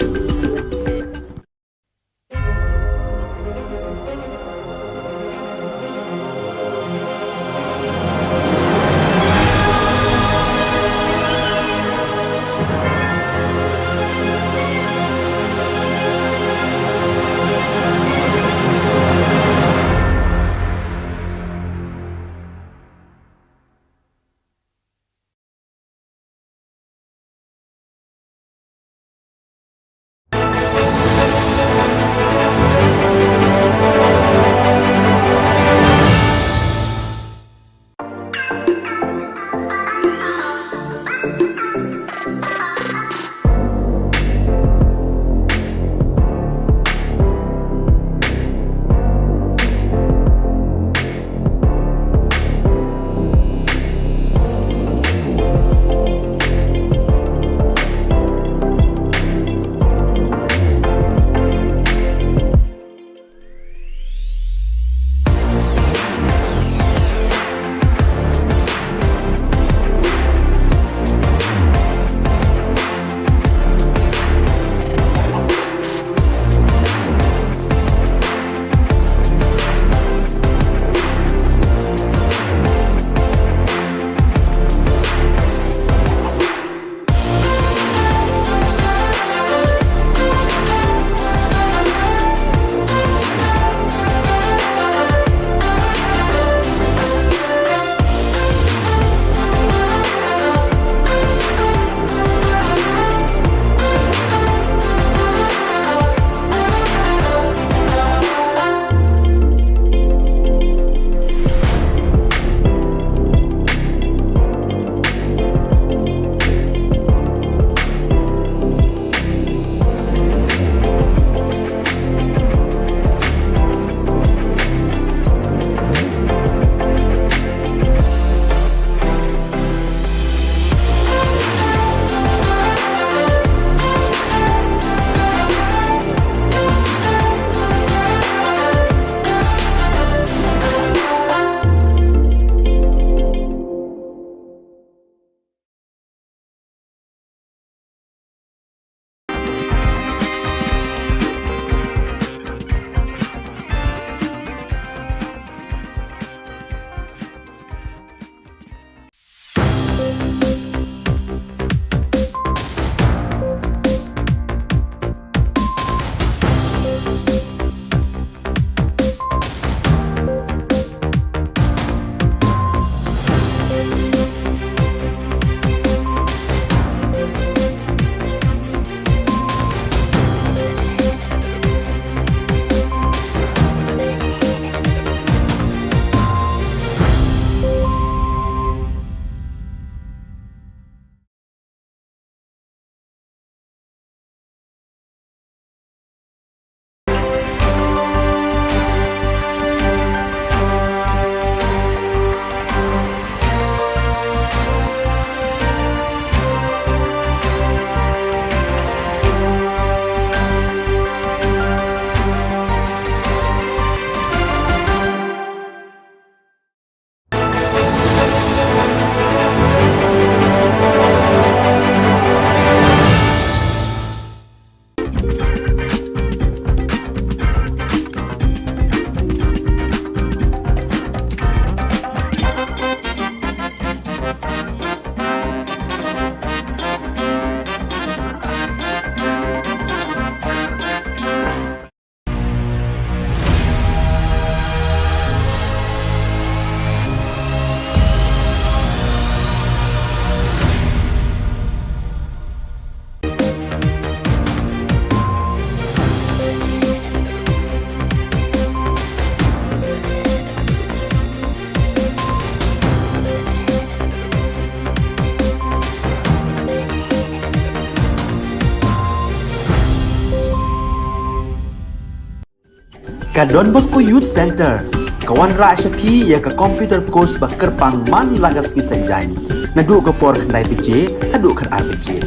Ka Don Bosco Youth Centre ka wanrah sha phi ïa ka computer course ba kyrpang man la ka sngi Saitjaiñ, naduh ka por khyndai baje haduh khatar baje.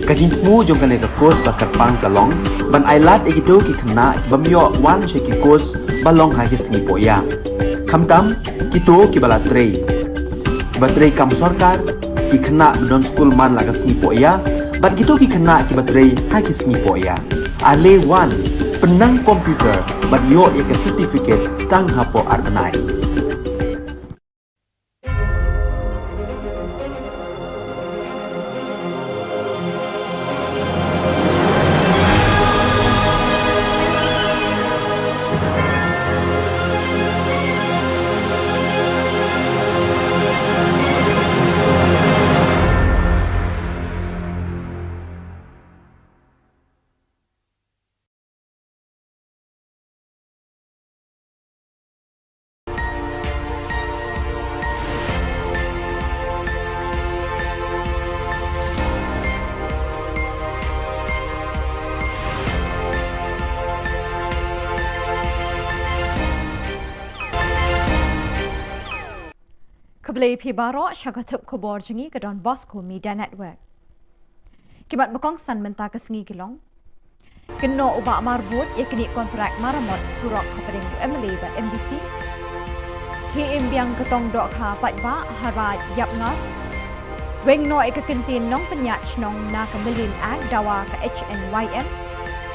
Ka jingthmu jong kane ka course ba kyrpang ka long ban ailad ïa kito ki khynnah ki bym ïoh wan sha ki course ba long ha ki sngi pohïa, khamtam kito kiba la trei, kiba trei kam sorkar, ki khynnah ba don skul man la ka sngi pohïa bad kito ki khynnah kiba trei ha ki sngi pohïa. Ale wan, pynnang computer bad ïoh ïa ka certificate tang hapoh ar bnai. Khublei phi baroh sha ka thup khubor jong ngi ka Don Bosco Media Network. Ki mat ba kongsan mynta ka sngi ki long: Kynnoh u Bah Marbud ïa kine kontrak maramot surok hapdeng u M L A bad M D C. Khie im biang ka tong dohkha paidbah ha Raid Ïapngar. Weng noh ïa ka kyntien nongpynïaid shnong na ka Mylliem Act dawa ka H N Y M.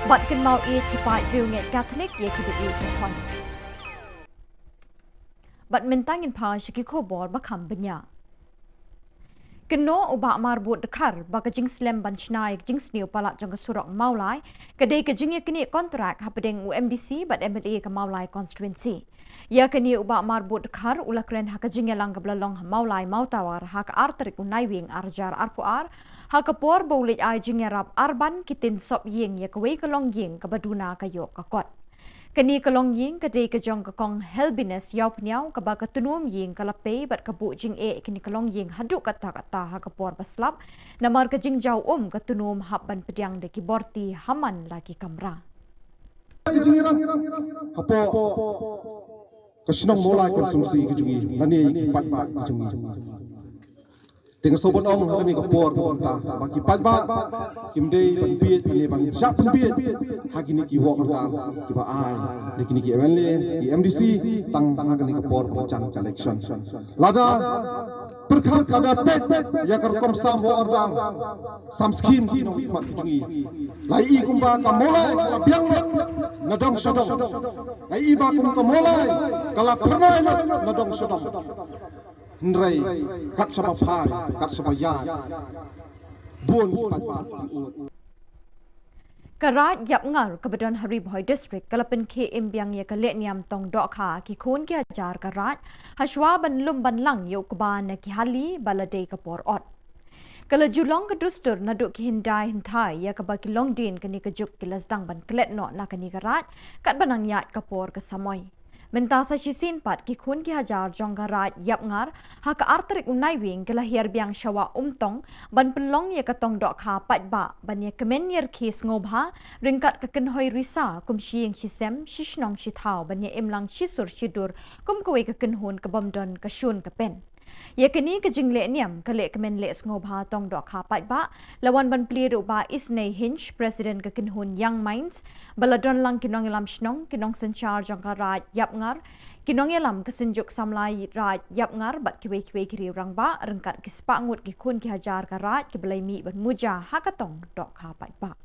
Bad kynmaw ïeit ki paid riewngeit Katholik ïa kiba ïeit ba khon. Bad mynta ngin phai sha ki khubor ba kham bniah. Kynnoh u Bah Marbud Dkhar ba ka jingslem ban shna ïa ka jingsniew palat jong ka surok Mawlai ka dei ka jingïaknieh kontrak hapdeng u M D C bad M L A ka Mawlai constituency. Ïa kane u Bah Marbud Dkhar u la kren ha ka jingïalang kaba la long ha Mawlai Mawtawar ha ka ar tarik u Naiwieng ar hajar arphew ar, ha ka por ba u leit ai jingïarap arban ki tin sop ïing ïa kawei ka longïing kaba duna ka ïoh ka kot. Kane ka longïing ka dei ka jong ka Kong Helbinus Ïawphniaw kaba ka tnum ïing ka la pei bad ka buh jingeh ïa kane ka longïing haduh katta katta ha ka por ba slap, namar ka jingjaw um ka tnum hap ban pdiang da ki borti ha man la ki kamra. Ka jingïarap hapoh ka shnong Mawlai constituency ka jong ngi lane ki paidbah ka jong ngi. Te nga sngewbha ban ong ha kane ka por ba mynta ba ki paidbah kim dei ban bieit lane ban shah pynbieit ha kine ki wahroh kiba ai da kine ki M L A, ki M D C tang ha kane ka por ba jan ka election. Lada pyrkhat, lada peit ïa ka rukom sam wahroh, sam skim ki nongmihkhmat ki jong ngi, la i kumba ka Mawlai ka la biang lut na dong sha dong. La i ba kum ka Mawlai ka la phyrnai lut na dong sha dong. Hynrei kat shaba phai, kat shaba ïaid, bun ki paidbah ki ud. Ka Raid Ïapngar kaba don ha Ri Bhoi District ka la pynkhie im biang ïa ka lehniam tong dohkha ki khun ki hajar ka Raid, hashwa ban lum ban lang ïa u kba na ki hali ba la dei ka por ot. Ka la ju long ka dustur naduh ki hyndai hynthai ïa kaba ki longdien kane ka juk ki la sdang ban klet noh na kane ka Raid katba nang ïaid ka por ka samoi. Mynta sa shisien pat ki khun ki hajar jong ka Raid Ïapngar ha ka ar tarik u Naiwieng ki la hiar biang sha Wah Umtong ban pynlong ïa ka tong dohkha paidbah ban ïakmen ïarkhie sngewbha ryngkat ka kynhoi risa kum shi ïing shi sem, shi shnong shi thaw ban ïa im lang shi sur shi dur kum kawei ka kynhun ka bym don ka shun ka pen. Ïa kane ka jinglehniam ka lehkmen leh sngewbha tong dohkha paidbah la wan ban plie da u Bah Isnei Hinge, President ka kynhun Young Minds, ba la don lang ki nongïalam shnong, ki nongsynshar jong ka Raid Ïapngar, ki nongïalam ka Synjuk Samla Raid Ïapngar bad kiwei kiwei ki riew rangbah ryngkat ki spah ngut ki khun ki hajar ka Raid kiba la mih ban muja ha ka tong dohkha paidbah.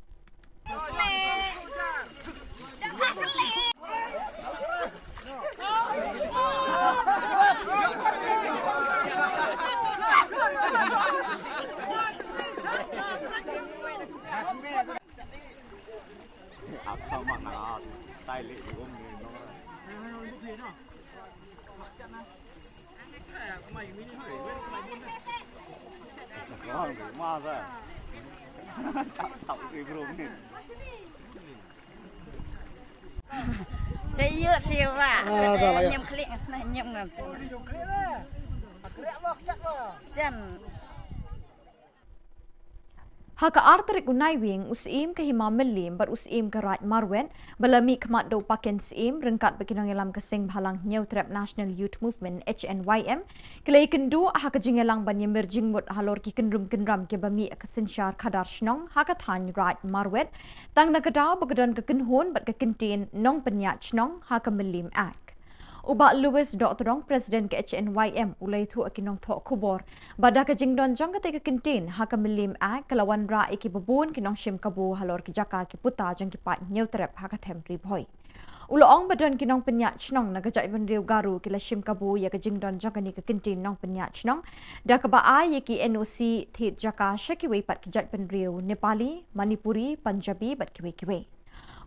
Saya iya sih, Pak. Ah, dah lah, ya. Nyem klik, nah, nyem ngam. Jan. Ha ka ar tarik u Naiwieng, u Syiem ka Hima Mylliem bad u Syiem ka Raid Marwet, ba la mih khmat da u Paken Syiem ryngkat bad ki nongïalam ka Seng Bhalang Hynñiewtrep National Youth Movement, H N Y M, ki la ïakynduh ha ka jingïalang ban ïamir jingmut halor ki kynrum kynram kiba mih ha ka synshar khadar shnong ha ka thaiñ Raid Marwet, tang na ka daw ba ka don ka kynhun bad ka kyntien nongpynïaid shnong ha ka Mylliem Act. U Bah Louis Dohtdong, President ka H N Y M, u la ïathuh ha ki nongthoh khubor ba da ka jingdon jong katei ka kyntien ha ka Mylliem Act, ka la wanrah ïa kiba bun ki nongshim kabu halor ki jaka ki puta jong ki paid Hynñiewtrep ha ka them Ri Bhoi. U la ong ba don ki nongpynïaid shnong na ka jaitbynriew Garo ki la shim kabu ïa ka jingdon jong kane ka kyntien nongpynïaid shnong da kaba ai ïa ki N O C thied jaka sha kiwei pat ki jaitbynriew Nepali, Manipuri, Punjabi bad kiwei kiwei.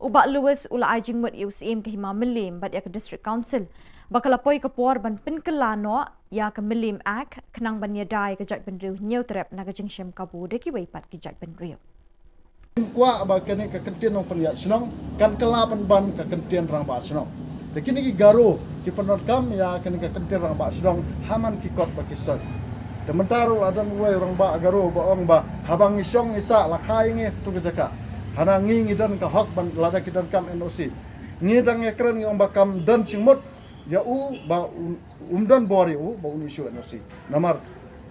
U Bah Louis u la ai jingmut ïa u Syiem ka Hima Mylliem bad ïa ka District Council ba ka la poi ka por ban pynkylla noh ïa ka Mylliem Act khnang ban ïada ïa ka jaitbynriew Hynñiewtrep na ka jingshim kabu da kiwei pat ki jaitbynriew. Kwah ba kane ka kyntien nongpynïaid shnong kan kylla pynban ka kyntien rangbah shnong. Te kine ki Garo ki pyndonkam ïa kane ka kyntien rangbah shnong ha man ki kot ba ki soi. Te mynta ruh la don uwei u rangbah Garo ba ong ba haba ngi shong ngi sah la kha ïa ngi ha katu ka jaka. Hana ngi ngi don ka hok ban lada ki donkam N O C. Ngi dang ïakren ngi ong ba kam don jingmut ïa u ba un, um don bor ïa u ba un issue N O C. Namar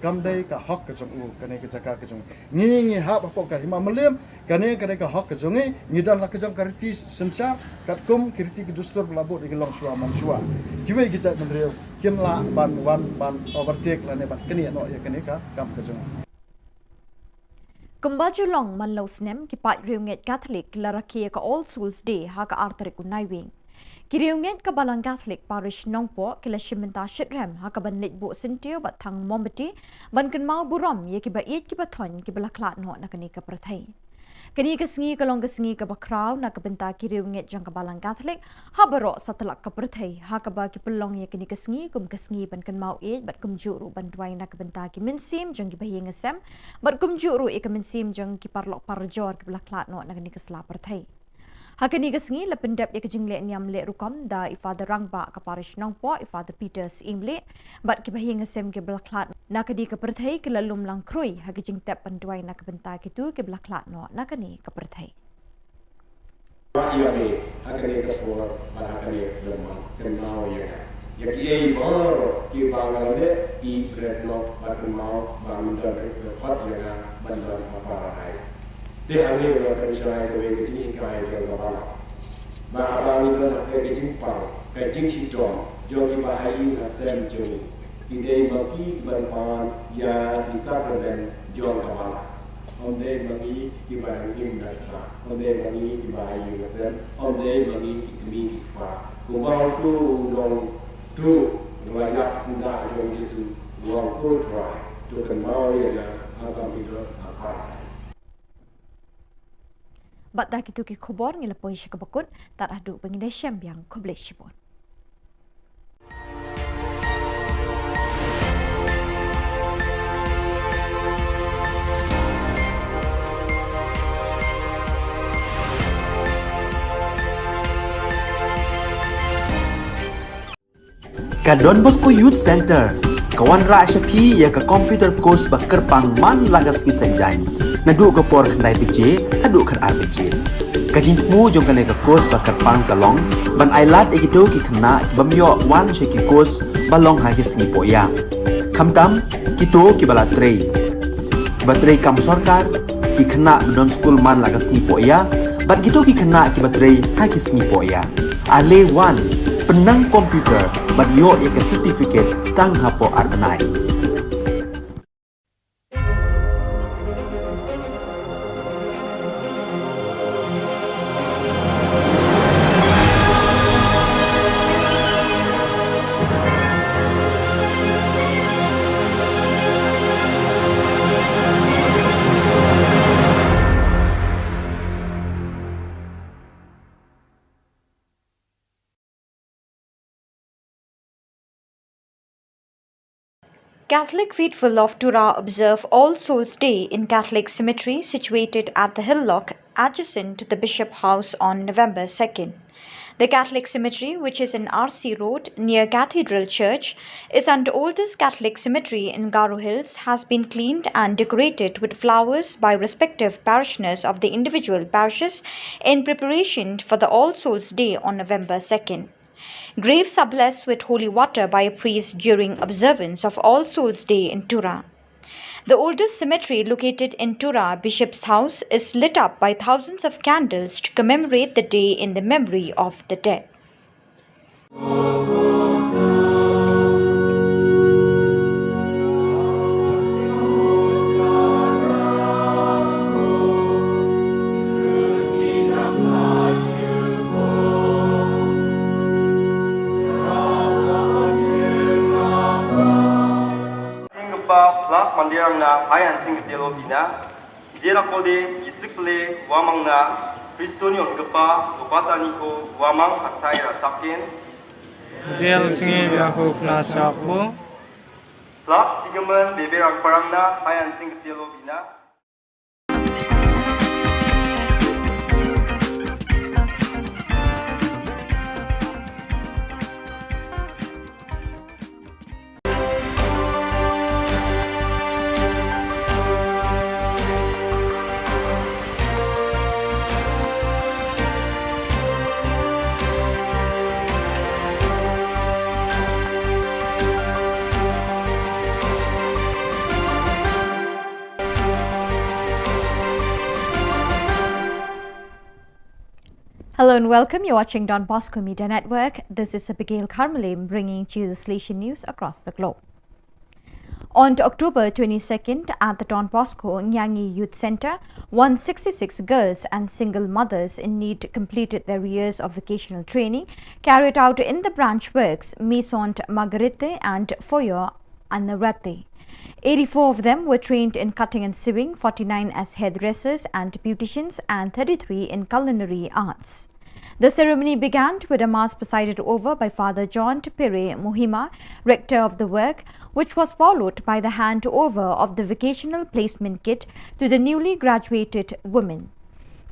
kam dei ka hok ka jong u, kane ka jaka ka jong u. Ngi ngi hap hapoh ka Hima Mylliem, kane kane ka hok ka jong ngi, ngi don la ka jong ka riti synshar katkum ki riti ki dustur ba la bud ïa ki longshuwa manshuwa. Kiwei ki jaitbynriew kim lah ban wan ban overtake lane ban knieh noh ïa kane ka kam ka jong ngi. Kumba ju long man la u snem, ki paid riewngeit Katholik ki la rakhe ïa ka All Souls Day ha ka ar tarik u Naiwieng. Ki riewngeit ka Balang Katholik Parish Nongpoh ki la shim bynta shitrhem ha kaban leit buh syntiew bad thang mombati ban kynmaw burom ïa kiba ïeit kiba thoiñ kiba la khlad noh na kane ka pyrthei. Kane ka sngi ka long ka sngi kaba khraw na ka bynta ki riewngeit jong ka Balang Katholik ha baroh satlak ka pyrthei, ha kaba ki pynlong ïa kane ka sngi kum ka sngi ban kynmaw ïeit bad kumjuh ruh ban duwai na ka bynta ki mynsiem jong kiba ïing ïasem bad kumjuh ruh ïa ka mynsiem jong ki paralok parajor kiba la khlad noh na kane ka sla pyrthei. Ha kane ka sngi la pyndep ïa ka jingleh niam leh rukom da i Father Rangbah ka Parish Nongpoh, i Father Peter Syiemlieh, bad kiba ïing ïasem kiba la khlad na kane ka pyrthei ki la lum lang khrui ha ka jingtep ban duwai na ka bynta kito kiba la khlad noh na kane ka pyrthei. Ïa me ha kane ka por bad ha kane ka por, kynmaw ïa nga, ïa kiei baroh kiba nga la leh, ïeit bret noh bad kynmaw ba men don ruh ka khot ïa nga ban don ha Paradise. Te hangne nga kynshai kawei ka jinghikai jong ka Balang, ba haba ngi don ha ka jingpang ka jingshitom jong kiba ha ïing ha sem jong ngi, ki dei ma ki kiban pan ïa ki sakramen jong ka Balang. Ym dei ma ngi kiba dang im da sah, ym dei ma ngi kiba ha ïing ha sem, ym dei ma ngi ki kmie ki kpa. Kumba uto u nongtuh la ïap syndah jong u Jisu, u ong, Ko Trai, to kynmaw ïa nga haba me don ha Paradise. Bad da kito ki khubor ngi la poi sha kaba kut, tad haduh ba ngin ïa shem biang, khublei shibun. Ka Don Bosco Youth Center ka wanrah sha phi ïa ka computer course ba kyrpang man la ka sngi Saitjaiñ, naduh ka por khyndai baje haduh khatar baje. Ka jingthmu jong kane ka course ba kyrpang ka long ban ailad ïa kito ki khynnah ki bym ïoh wan sha ki course ba long ha ki sngi pohïa, khamtam kito kiba la trei, kiba trei kam sorkar, ki khynnah ba don skul man la ka sngi pohïa, bad kito ki khynnah kiba trei ha ki sngi pohïa. Ale wan, pynnang computer bad ïoh ïa ka certificate tang hapoh ar bnai. Catholic faithful of Tura observe All Souls Day in Catholic cemetery situated at the Hillock, adjacent to the Bishop House, on November second. The Catholic cemetery, which is in R C Road near Cathedral Church, is an oldest Catholic cemetery in Garo Hills, has been cleaned and decorated with flowers by respective parishioners of the individual parishes in preparation for the All Souls Day on November second. Graves are blessed with holy water by a priest during observance of All Souls Day in Tura. The oldest cemetery located in Tura, Bishop's House, is lit up by thousands of candles to commemorate the day in the memory of the dead. Jingkpa phlak mandirang na hayan singktielo bina. Jera kode isik le wamang na Kristoni ongkpa lopata niko wamang hatai rasakin. Del singi biahu kla chapu. Phlak sigaman beberang parang na hayan singktielo bina. Hello and welcome. You're watching Don Bosco Media Network. This is Abigail Karmalim bringing to you the Salesian news across the globe. On October twenty-second, at the Don Bosco Nyangi Youth Centre, one sixty-six girls and single mothers in need completed their years of vocational training carried out in the branch works Maison Marguerite and Foyer Anarate. Eighty-four of them were trained in cutting and sewing, forty-nine as hairdressers and beauticians, and thirty-three in culinary arts. The ceremony began with a mass presided over by Father John Tupere Muhima, rector of the work, which was followed by the handover of the vocational placement kit to the newly graduated women.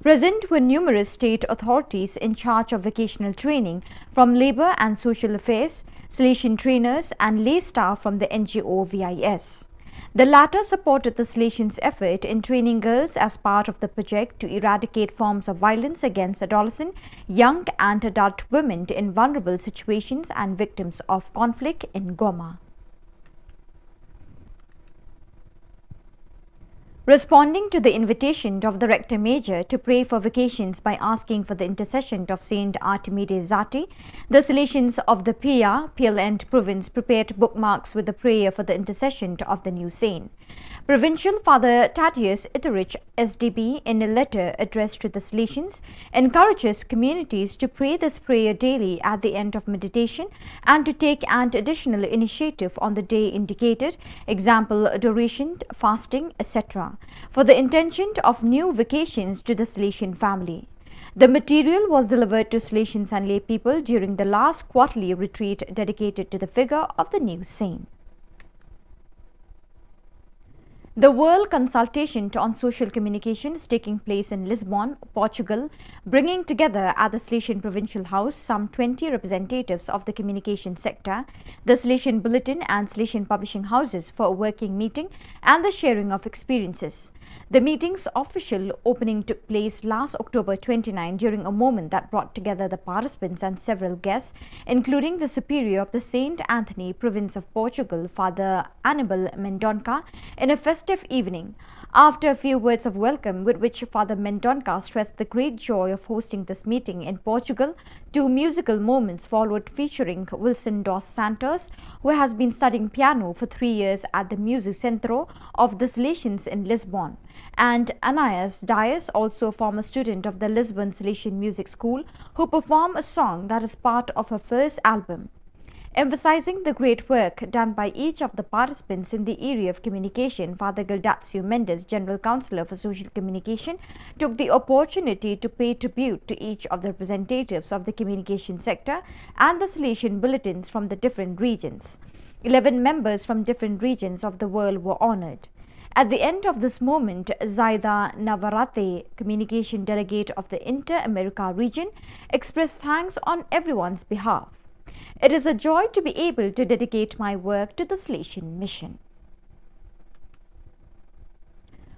Present were numerous state authorities in charge of vocational training, from Labour and Social Affairs, Salesian trainers, and lay staff from the N G O V I S. The latter supported the Salesians' effort in training girls as part of the project to eradicate forms of violence against adolescent, young, and adult women in vulnerable situations and victims of conflict in Goma. Responding to the invitation of the Rector Major to pray for vocations by asking for the intercession of Saint Artemide Zati, the Salesians of the Pia, Piel End province prepared bookmarks with the prayer for the intercession of the new saint. Provincial Father Thaddeus Itterich, S D B, in a letter addressed to the Salesians, encourages communities to pray this prayer daily at the end of meditation and to take an additional initiative on the day indicated, example, adoration, fasting, et cetera, for the intention of new vocations to the Salesian family. The material was delivered to Salesians and lay people during the last quarterly retreat dedicated to the figure of the new saint. The World Consultation on Social Communication is taking place in Lisbon, Portugal, bringing together at the Salesian Provincial House some twenty representatives of the communication sector, the Salesian Bulletin and Salesian publishing houses for a working meeting and the sharing of experiences. The meeting's official opening took place last October twenty-nine during a moment that brought together the participants and several guests, including the Superior of the Saint Anthony Province of Portugal, Father Anibal Mendonca, in a festive evening. After a few words of welcome, with which Father Mendonca stressed the great joy of hosting this meeting in Portugal, two musical moments followed, featuring Wilson dos Santos, who has been studying piano for three years at the Music Centro of the Salesians in Lisbon, and Anais Dias, also a former student of the Lisbon Salesian Music School, who performed a song that is part of her first album. Emphasizing the great work done by each of the participants in the area of communication, Father Gildacio Mendes, General Counsellor for Social Communication, took the opportunity to pay tribute to each of the representatives of the communication sector and the Salesian bulletins from the different regions. Eleven members from different regions of the world were honored. At the end of this moment, Zaida Navarrete, communication delegate of the Inter-America region, expressed thanks on everyone's behalf. It is a joy to be able to dedicate my work to the Salesian Mission.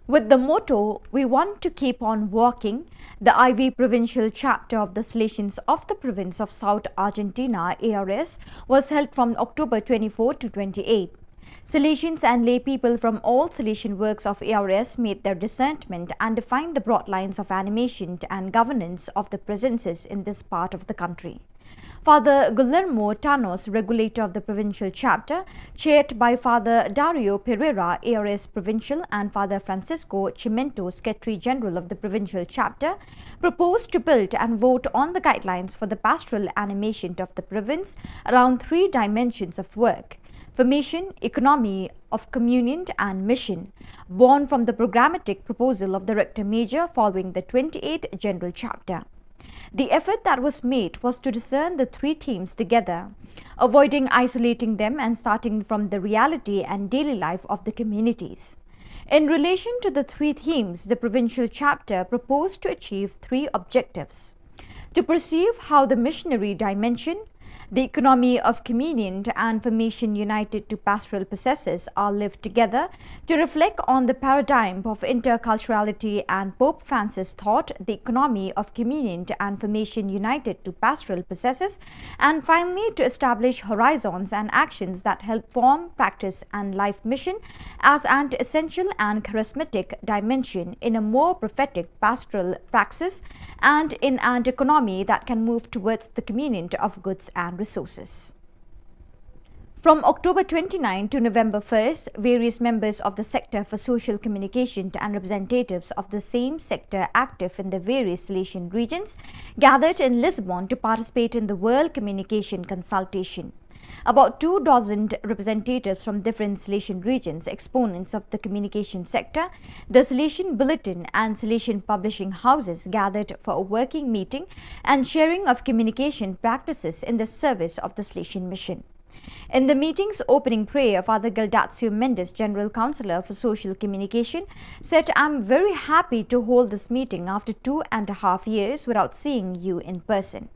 With the motto, "We want to keep on walking," the I V provincial chapter of the Salesians of the province of South Argentina, A R S, was held from October twenty-four to twenty-eight. Salesians and lay people from all Salesian works of A R S made their discernment and defined the broad lines of animation and governance of the presences in this part of the country. Father Guillermo Tanos, regulator of the provincial chapter, chaired by Father Dario Pereira, A R S provincial, and Father Francisco Chimento, secretary general of the provincial chapter, proposed to build and vote on the guidelines for the pastoral animation of the province around three dimensions of work: formation, economy of communion, and mission, born from the programmatic proposal of the rector major following the twenty-eighth general chapter. The effort that was made was to discern the three themes together, avoiding isolating them and starting from the reality and daily life of the communities. In relation to the three themes, the provincial chapter proposed to achieve three objectives: to perceive how the missionary dimension, the economy of communion, and formation united to pastoral processes are lived together, to reflect on the paradigm of interculturality and Pope Francis thought, the economy of communion and formation united to pastoral processes, and finally to establish horizons and actions that help form, practice, and life mission as an essential and charismatic dimension in a more prophetic pastoral praxis and in an economy that can move towards the communion of goods and resources. From October twenty-ninth to November first, various members of the sector for social communication and representatives of the same sector active in the various Salesian regions gathered in Lisbon to participate in the World Communication Consultation. About two dozen representatives from different Salesian regions, exponents of the communication sector, the Salesian Bulletin, and Salesian publishing houses gathered for a working meeting and sharing of communication practices in the service of the Salesian Mission. In the meeting's opening prayer, Father Gildatio Mendes, General Counsellor for Social Communication, said, "I'm very happy to hold this meeting after two and a half years without seeing you in person."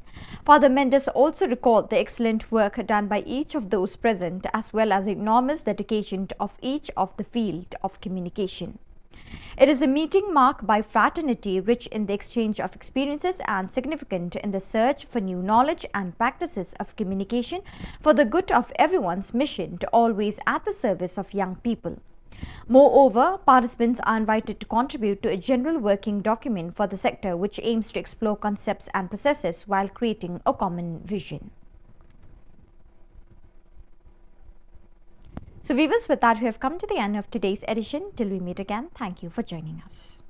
Father Mendes also recalled the excellent work done by each of those present, as well as the enormous dedication of each of the field of communication. It is a meeting marked by fraternity, rich in the exchange of experiences and significant in the search for new knowledge and practices of communication for the good of everyone's mission to always at the service of young people. Moreover, participants are invited to contribute to a general working document for the sector, which aims to explore concepts and processes while creating a common vision. So viewers, with that, we have come to the end of today's edition. Till we meet again, thank you for joining us.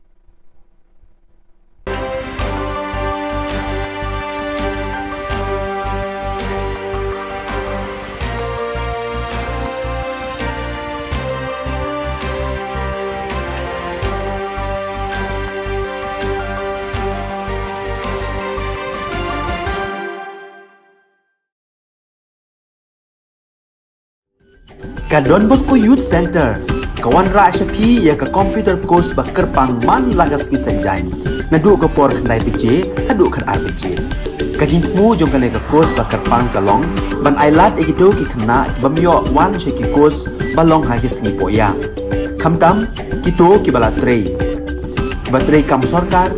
Ka Don Bosco Youth Centre ka wanrah sha phi ïa ka computer course ba kyrpang man la ka sngi Saitjaiñ, naduh ka por khyndai baje haduh khatar baje. Ka jingthmu jong kane ka course ba kyrpang ka long ban ailad ïa kito ki khynnah ki bym ïoh wan sha ki course ba long ha ki sngi pohïa, khamtam kito kiba la trei, kiba trei kam sorkar,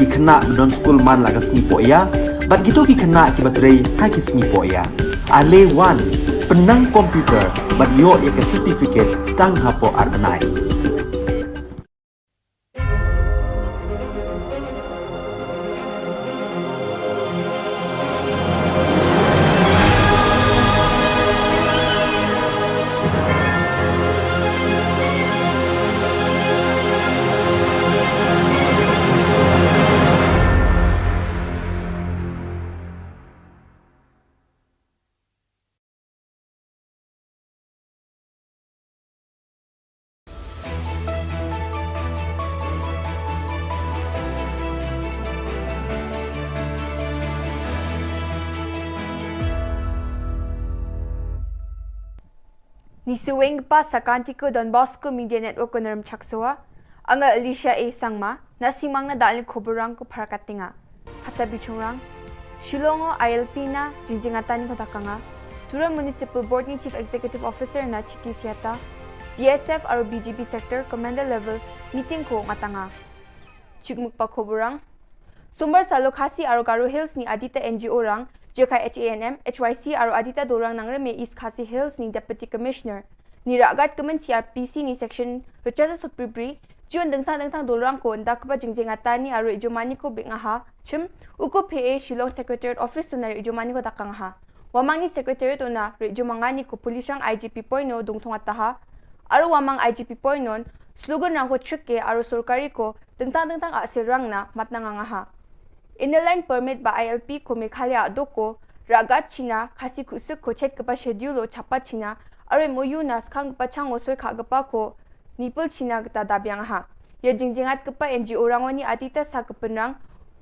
ki khynnah ba don skul man la ka sngi pohïa, bad kito ki khynnah kiba trei ha ki sngi pohïa. Ale wan, pynnang computer bad ïoh ïa ka certificate tang hapoh ar bnai. Ni suweng pa sakanti ko Don Bosco Media Network ko Naram Chaksoa. Anga Alicia A Sangma, na simang na dalin koborang ko Pharakat Tinga. Hata bichungrang. Shillong o I L P na jingjingatan ko takanga. Tura Municipal Board ni Chief Executive Officer na Chiti Siata. B S F aro B G B Sector Commander Level meeting ko ngatanga. Chikmuk pa koborang. Sombar salo Khasi aro Garo Hills ni Adita N G O rang, Jekai H A N M, H Y C aro Adita Dorang Nangrem East Khasi Hills ni Deputy Commissioner. Ni ragat kemen C R P C ni section Richard Supribri, Jun dengtang dengtang dorang ko nda kepa jingjing atani aro ijumani ko bik ngaha, chim, uko P A Shillong Secretariat Office to na ijumani ko takang ha. Wamang ni Secretariat to na ijumangani ko Police rang I G P point no dungthong ataha, aro wamang I G P point non, slogan rang ko chike aro sorkari ko dengtang dengtang asil rang na matnang ngaha. Inner Line Permit ba I L P ko Meghalaya doko, ragat China, Khasi Kusuk ko chet kepa schedule o chapa China, aro M O U na skang kepa chang o soi kha kepa ko nipul China keta dabiang ha. Ya jingjingat kepa N G O rangoni Adita sa kepenrang,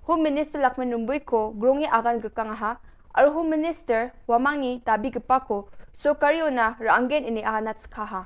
Home Minister Lakman Rumbui ko grong ya agan gerkang ha, aro Home Minister wamang ni dabi kepa ko, sorkari ona ranggen ini aganat skha ha.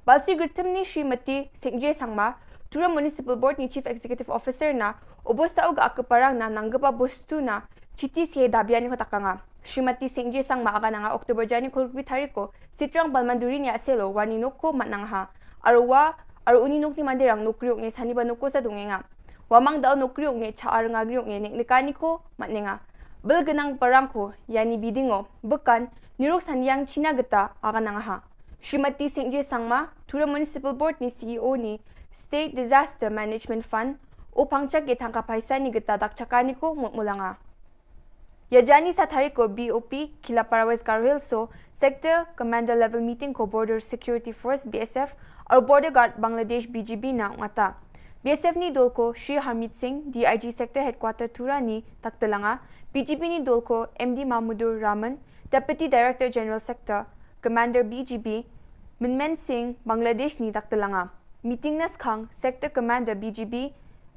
Balsi Gritim ni Srimati Singje Sangma, Tura Municipal Board ni Chief Executive Officer na, obosta uga akeparang na nanggepa bostu na, Chiti sie dabiani ko takanga. Srimati Singje Sangma aga nanga October jani kolbi tariko, Sitrang Balmanduri ni aselo, wani noko matnang ha. Arwa, aru uni nokni mandirang nokriok nge sani ba noko sa dungenga. Wamang dau nokriok nge cha arnga griok nge nek nekani ko matnenga. Bel genang parang ko, yani bidingo, bekan, nirok saniang China geta, aga nanga ha. Srimati Singje Sangma, Tura Municipal Board ni C E O ni State Disaster Management Fund, o pangchak ye thangka paisa ni geta dak chakani ko mut mulanga. Ya jani sa tari ko B O P, Kilapara West Garo Hills so, Sector Commander Level Meeting ko Border Security Force, B S F, aru Border Guard Bangladesh, B G B na ngata. B S F ni dol ko Shri Harmeet Singh, D I G Sector Headquarter Tura ni taktelanga, B G B ni dol ko M D Mahmudur Rahman, Deputy Director General Sector, Commander B G B, Minmen Singh, Bangladesh ni taktelanga. Meeting na skhang, Sector Commander B G B,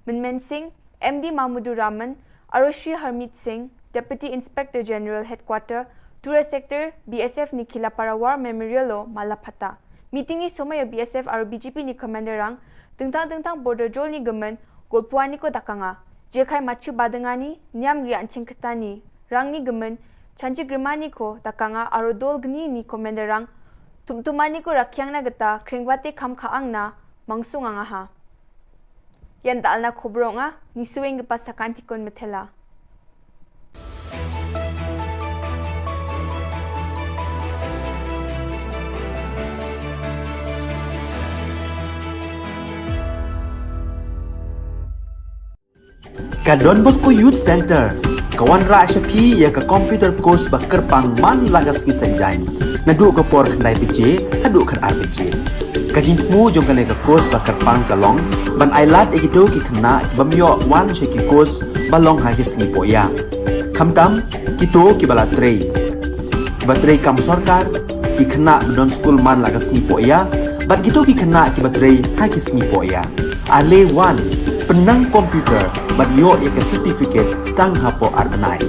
Minmen Singh, M D Mahmudur Rahman, aru Shri Harmeet Singh, Deputy Inspector General Headquarter, Tura Sector, B S F ni Kilapara War Memorial lo mala phata. Meeting ni somaya B S F aru B G B ni commander rang, tengtang tengtang border jol ni gemen, golpuani ko dakanga. Jekai machu badengani, niam ria anching ketani, rang ni gemen, chanchi grimani ko dakanga aru dol gni ni commander rang, tumtumani ko rakyang na geta, kringbate kam kaang na, mangsung anga ha. Yan dal na khubro nga, ni suweng gepa sakantikon metela. Ka Don Bosco Youth Center, ka wanrah sha phi ïa ka computer course ba kyrpang man la ka sngi Saitjaiñ. Naduh ka por khyndai baje, haduh khatar baje. Ka jingthmu jong kane ka course ba kyrpang ka long, ban ai lad ïa kito ki khynnah ki bym ïoh wan sha ki course ba long ha ki sngi pohïa. Khamtam, kito kiba la trei. Kiba trei kam sorkar, ki khynnah ba don skul man la ka sngi pohïa, bad kito ki khynnah kiba trei ha ki sngi pohïa. Ale wan, pynnang computer, bad ïoh ïa ka certificate tang hapoh ar bnai.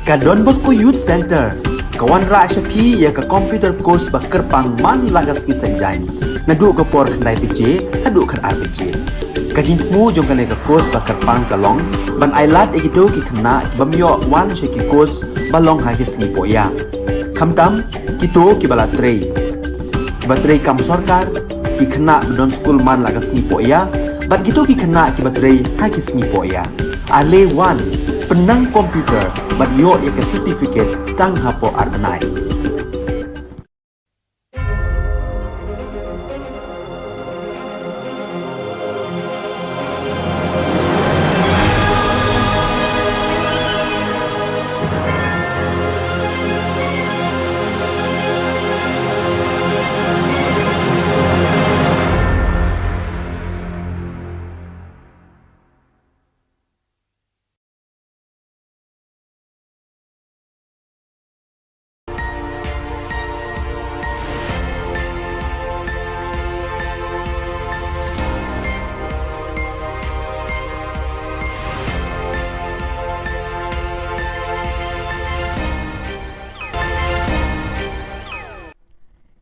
Ka Don Bosco Youth Centre ka wanrah sha phi ïa ka computer course ba kyrpang man la ka sngi Saitjaiñ, naduh ka por khyndai baje haduh khatar baje. Ka jingthmu jong kane ka course ba kyrpang ka long ban ailad ïa kito ki khynnah ki bym ïoh wan sha ki course ba long ha ki sngi pohïa, khamtam kito kiba la trei, kiba trei kam sorkar, ki khynnah ba don skul man la ka sngi pohïa bad kito ki khynnah kiba trei ha ki sngi pohïa. Ale wan, pynnang computer bad ïoh ïa ka certificate tang hapoh ar bnai.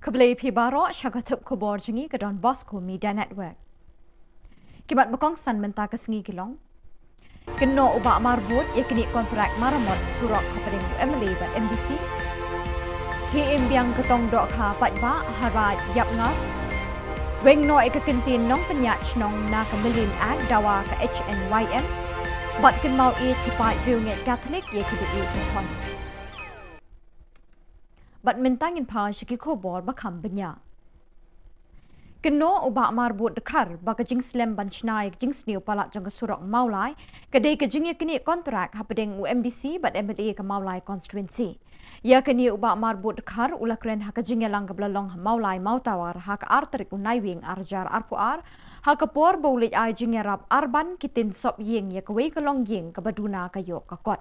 Khublei phi baroh sha ka thup khubor jong ngi ka Don Bosco Media Network. Ki mat ba kongsan mynta ka sngi ki long: Kynnoh u Bah Marbud ïa kine kontrak maramot surok hapdeng u M L A bad M D C. Khie im biang ka tong dohkha paidbah ha Raid Yapngar. Weng noh ïa ka kyntien nongpynïaid shnong na ka Million Act dawa ka H N Y M. Bad kynmaw ïeit ki paid riewngeit Katholik ïa kiba ïeit ki khon. Bad mynta ngin phai sha ki khubor ba kham bniah. Kynnoh u Bah Marbud Dkhar ba ka jingslem ban shna ïa ka jingsniew palat jong ka surok Mawlai ka dei ka jingïaknieh kontrak hapdeng u M D C bad M L A ka Mawlai constituency. Ïa kane u Bah Marbud Dkhar u la kren ha ka jingïalang kaba la long ha Mawlai Mawtawar ha ka ar tarik u Naiwieng ar hajar arphew ar, ha ka por ba u leit ai jingïarap arban ki tin sop ïing ïa kawei ka longïing kaba duna ka ïoh ka kot.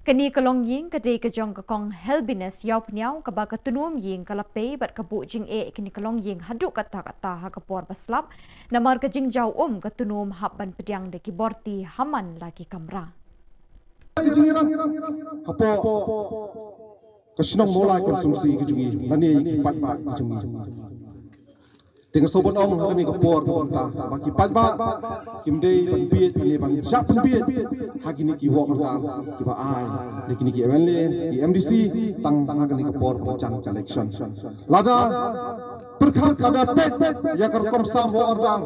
Kane ka longïing ka dei ka jong ka Kong Helbinus Ïawphniaw kaba ka tnum ïing ka la pei bad ka buh jingeh ïa kane ka longïing haduh katta katta ha ka por ba slap, namar ka jingjaw um ka tnum hap ban pdiang da ki borti ha man la ki kamra. Ka jingïarap hapoh ka shnong Mawlai constituency ka jong ngi lane ki paidbah ka jong ngi. Te nga sngewbha ban ong ha kane ka por ba mynta ba ki paidbah kim dei ban bieit ne ban shah pynbieit ha kine ki work order kiba ai da kine ki M L A, ki M D C, tang ha kane ka por ba jan ka election. Lada pyrkhat, lada peit ïa ka rukom sam work order,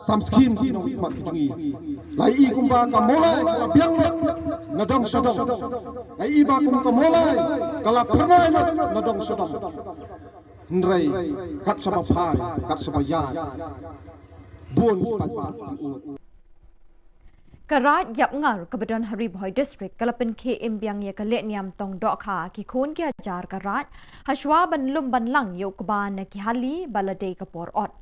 sam scheme ki nongmihkhmat ki jong ngi, la ïohi kumba ka Mawlai ka la biang lut na dong sha dong. La ïohi ba kum ka Mawlai ka la phyrnai lut na dong sha dong. Hynrei kat shaba phai, kat shaba ïaid, bun ki paidbah ki ud. Ka Raid Yapngar kaba don ha Ri Bhoi District ka la pynkhie im biang ïa ka lehniam tong dohkha ki khun ki hajar ka Raid, hashwa ban lum ban lang ïa u kba na ki hali ba la dei ka por ot.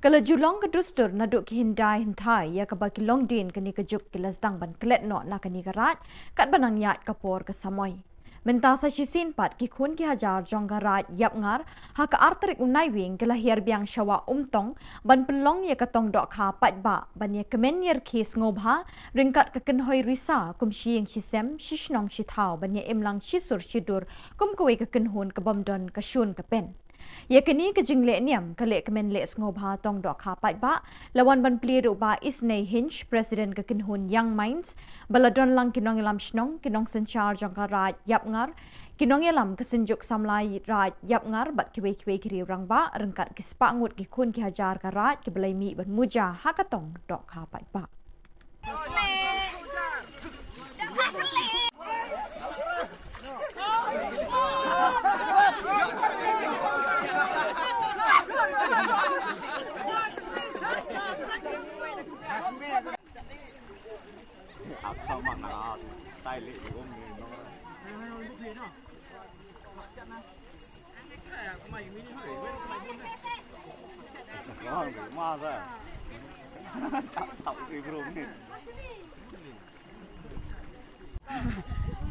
Ka la ju long ka dustur naduh ki hyndai hynthai ïa kaba ki longdien kane ka juk ki la sdang ban klet noh na kane ka Raid katba nang ïaid ka por ka samoi. Mynta sa shisien pat ki khun ki hajar jong ka Raid Yapngar ha ka ar tarik u Naiwieng ki la hiar biang sha Wah Umtong ban pynlong ïa ka tong dohkha paidbah ban ïa kmen ïa rkhie sngewbha ryngkat ka kynhoi risa kum shi ïing shi sem, shi shnong shi thaw, ban ïa im lang shi sur shi dur kum kawei ka kynhun ka bym don ka shun ka pen. Ïa kane ka jinglehniam ka lehkmen leh sngewbha tong dohkha paidbah la wan ban plie da u Bah Isnei Hinge, President ka kynhun Young Minds, ba la don lang ki nongïalam shnong, ki nongsynshar jong ka Raid Yapngar, ki nongïalam ka Synjuk Samla Raid Yapngar bad kiwei kiwei ki riew rangbah ryngkat ki spah ngut ki khun ki hajar ka Raid kiba la ïa mih ban muja ha ka tong dohkha paidbah.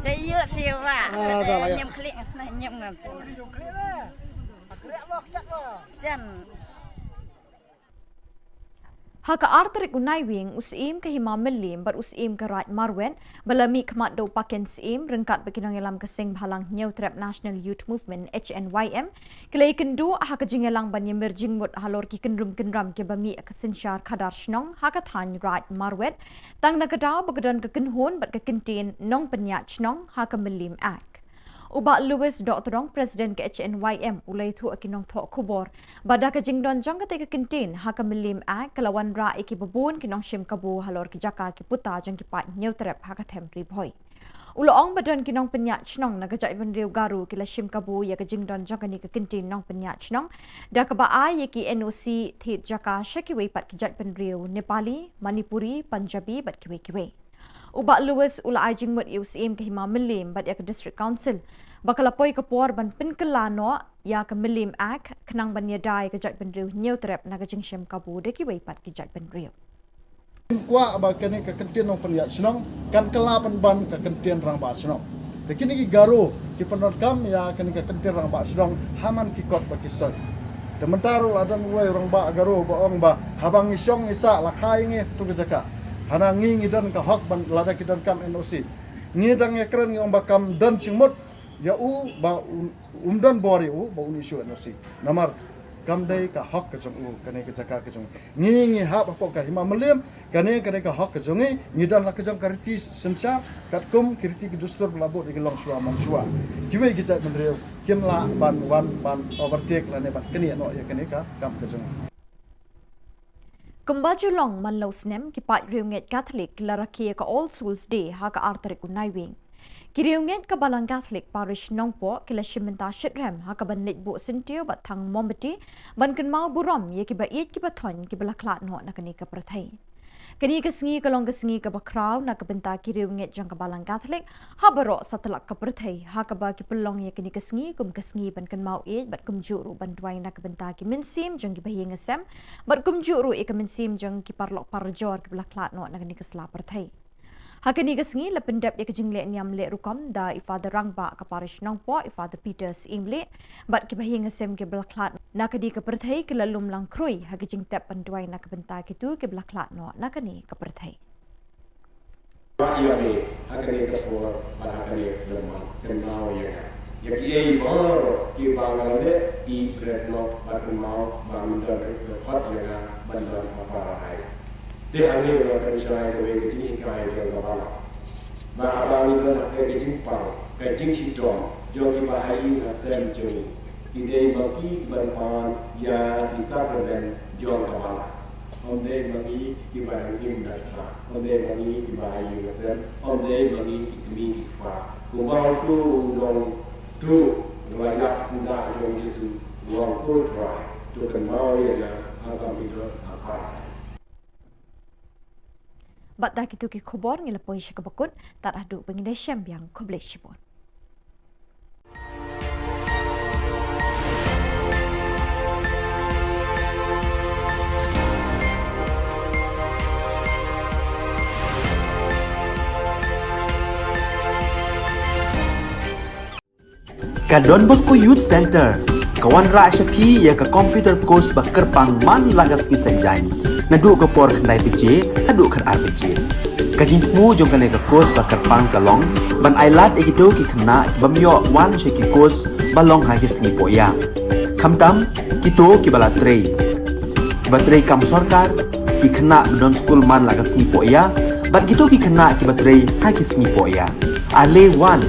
Cayuk siwa. Ah, dah lah, ya. Nyem klik ngasna nyem ngam. Jan. Ha ka ar tarik u Naiwieng, u Syiem ka Hima Mylliem bad u Syiem ka Raid Marwet ba la mih khmat da u Paken Syiem ryngkat bad ki nongïalam ka Seng Bhalang Hynñiewtrep National Youth Movement, H N Y M, ki la ïakynduh ha ka jingïalang ban ïamir jingmut halor ki kynrum kynram kiba mih ka synshar khadar shnong ha ka thaiñ Raid Marwet, tang na ka daw ba ka don ka kynhun bad ka kyntien nongpynïaid shnong ha ka Mylliem Act. U Bah Louis Dohtdong, President ka H N Y M, u la ïathuh ïa ki nongthoh khubor ba da ka jingdon jong katei ka kyntien ha ka Mylliem Act ka la wanrah ïa kiba bun ki nongshim kabu halor ki jaka ki puta jong ki paid Hynñiewtrep ha ka them Ri Bhoi. U la ong ba don ki nongpynïaid shnong na ka jaitbynriew Garo ki la shim kabu ïa ka jingdon jong kane ka kyntien nongpynïaid shnong da kaba ai ïa ki N O C thied jaka sha kiwei pat ki jaitbynriew Nepali, Manipuri, Punjabi bad kiwei kiwei. U Bah Louis u la ai jingmut ïa u Syiem ka Hima Mylliem bad ïa ka District Council ba ka la poi ka por ban pynkylla noh ïa ka Mylliem Act khnang ban ïada ïa ka jaitbynriew Hynñiewtrep na ka jingshim kabu da kiwei pat ki jaitbynriew. Kwah ba kane ka kyntien nongpynïaid shnong kan kylla pynban ka kyntien rangbah shnong. Te kine ki Garo ki pyndonkam ïa kane ka kyntien rangbah shnong ha man ki kot ba ki soi. Te mynta ruh la don uwei u rangbah Garo ba ong ba haba ngi shong ngi sah la kha ïa ngi ha katu ka jaka. Hana ngi ngi don ka hok ban lada ki donkam N O C. Ngi dang ïakren ngi ong ba kam don jingmut ïa u ba un, um don bor ïa u ba un issue N O C. Namar kam dei ka hok ka jong u, kane ka jaka ka jong u. Ngi ngi hap hapoh ka Hima Mylliem, kane kane ka hok ka jong ngi, ngi don la ka jong ka riti synshar katkum ki riti ki dustur ba la buh da ki longshuwa manshuwa. Kiwei ki jaitbynriew kim lah ban wan ban overtake lane ban knieh noh ïa kane ka kam ka jong ngi. Kumba ju long man la u snem, ki paid riewngeit Katholik ki la rakhe ïa ka All Souls Day ha ka ar tarik u Naiwieng. Ki riewngeit ka Balang Katholik Parish Nongpoh ki la shim bynta shitrhem ha kaban leit buh syntiew bad thang mombati ban kynmaw burom ïa kiba ïeit kiba thoiñ kiba la khlad noh na kane ka pyrthei. Kane ka sngi ka long ka sngi kaba khraw na ka bynta ki riewngeit jong ka Balang Katholik ha baroh satlak ka pyrthei, ha kaba ki pynlong ïa kane ka sngi kum ka sngi ban kynmaw ïeit bad kumjuh ruh ban duwai na ka bynta ki mynsiem jong kiba ïing sem bad kumjuh ruh ïa ka mynsiem jong ki paralok parajor kiba la khlad noh na kane ka sla pyrthei. Ha kane ka sngi la pyndep ïa ka jingleh niam leh rukom da i Father Rangbah ka Parish Nongpoh, i Father Peter Syiemlieh, bad kiba ïing sem kiba la khlad na kane ka pyrthei ki la lum lang khrui ha ka jingtep ban duwai na ka bynta kito kiba la khlad noh na kane ka pyrthei. Ba ïa me ha kane ka por bad ha kane ka por, kynmaw ïa nga ïa kiei baroh kiba nga la leh, ïeit bret noh bad kynmaw ba men don ruh ka khot ïa nga ban don ha Paradise. Te hangne nga kynshai kawei ka jinghikai jong ka Balang, ba haba ngi don ha ka jingpang ka jingshitom jong kiba ha ïing ha sem jong ngi, ki dei ma ki kiban pan ïa ki sakramen jong ka Balang. Ym dei ma ngi kiba dang im da sah, ym dei ma ngi kiba ha ïing ha sem, ym dei ma ngi ki kmie ki kpa. Kumba uto u nongtuh u la ïap syndah jong u Jisu, u ong, ko Trai, to kynmaw ïa nga ha ka mih ha Paradise. Bad da kito ki khubor ngi la poi sha kaba kut, tad haduh ba ngin ïashem biang, khublei shibun. Ka Don Bosco Youth Center ka wanrah sha phi ïa ka computer course ba kyrpang man la ka sngi Saitjaiñ, naduh ka por khyndai baje haduh khatar baje. Ka jingthmu jong kane ka course ba kyrpang ka long ban ailad ïa kito ki khynnah ki bym ïoh wan sha ki course ba long ha ki sngi pohïa, khamtam kito kiba la trei, kiba trei kam sorkar, ki khynnah ba don skul man la ka sngi pohïa, bad kito ki khynnah kiba trei ha ki sngi pohïa. Ale wan,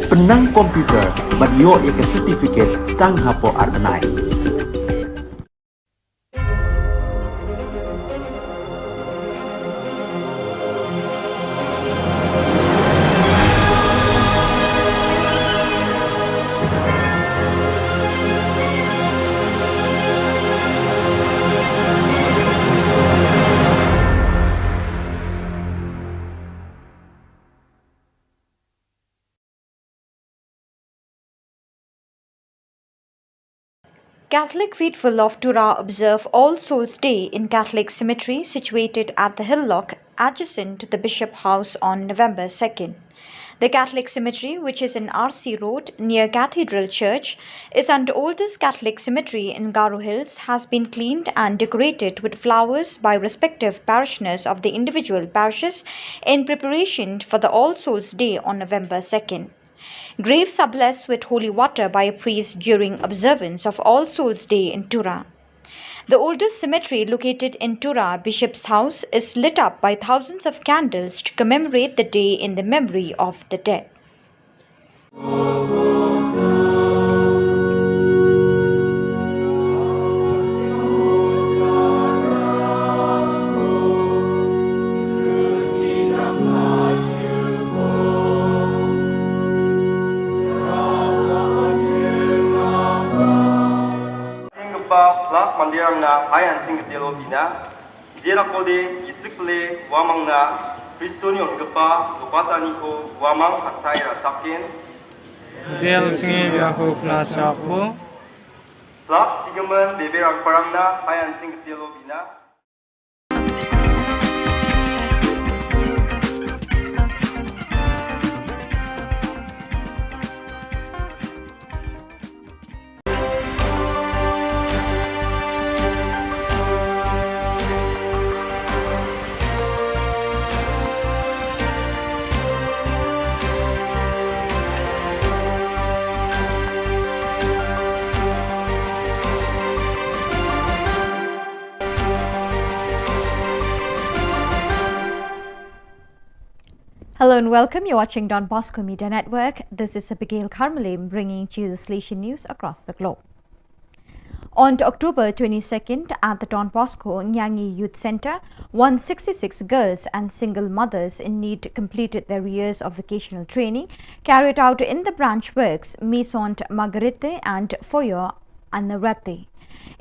pynnang computer bad ïoh ïa ka certificate tang hapoh ar bnai. Catholic faithful of Tura observe All Souls Day in Catholic cemetery situated at the Hill Lock, adjacent to the Bishop House, on November second. The Catholic cemetery, which is in R C Road near Cathedral Church, is an oldest Catholic cemetery in Garo Hills, has been cleaned and decorated with flowers by respective parishioners of the individual parishes in preparation for the All Souls Day on November second. Graves are blessed with holy water by a priest during observance of All Souls Day in Tura. The oldest cemetery located in Tura, Bishop's House, is lit up by thousands of candles to commemorate the day in the memory of the dead. Jingkpa plak mandirang na hayan singkatelo bina. Jera kode isik le wamang na Kristo ni ongkpa lopata ni ko wamang atai ra takin. Del singi biaku pla chapu. Plak sigaman bebe rang parang na hayan singkatelo bina. Hello and welcome. You're watching Don Bosco Media Network. This is Abigail Karmalim bringing to you the Salesian news across the globe. On October twenty-second, at the Don Bosco Nyangi Youth Centre, one sixty-six girls and single mothers in need completed their years of vocational training carried out in the branch works Maison Marguerite and Foyer Anarate.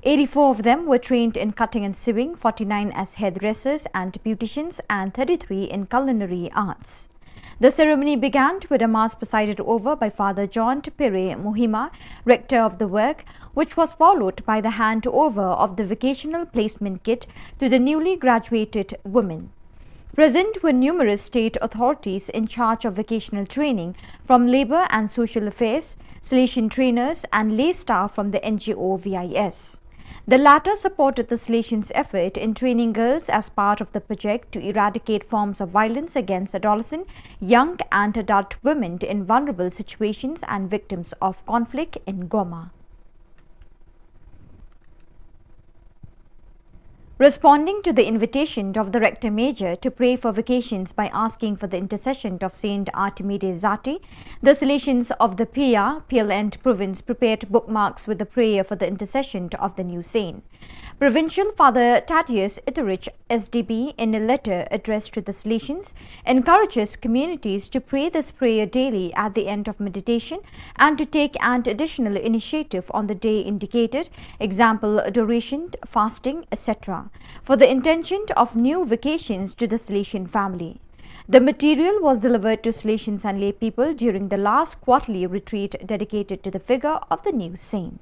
Eighty-four of them were trained in cutting and sewing, forty-nine as hairdressers and beauticians, and thirty-three in culinary arts. The ceremony began with a mass presided over by Father John Tupere Muhima, rector of the work, which was followed by the handover of the vocational placement kit to the newly graduated women. Present were numerous state authorities in charge of vocational training, from Labour and Social Affairs, Salesian trainers, and lay staff from the N G O V I S. The latter supported the Salesians' effort in training girls as part of the project to eradicate forms of violence against adolescent, young, and adult women in vulnerable situations and victims of conflict in Goma. Responding to the invitation of the Rector Major to pray for vocations by asking for the intercession of Saint Artemide Zati, the Salesians of the Pia, Pialent province prepared bookmarks with the prayer for the intercession of the new saint. Provincial Father Thaddeus Itterich, S D B, in a letter addressed to the Salesians, encourages communities to pray this prayer daily at the end of meditation and to take an additional initiative on the day indicated, example, adoration, fasting, et cetera, for the intention of new vocations to the Salesian family. The material was delivered to Salesians and lay people during the last quarterly retreat dedicated to the figure of the new saint.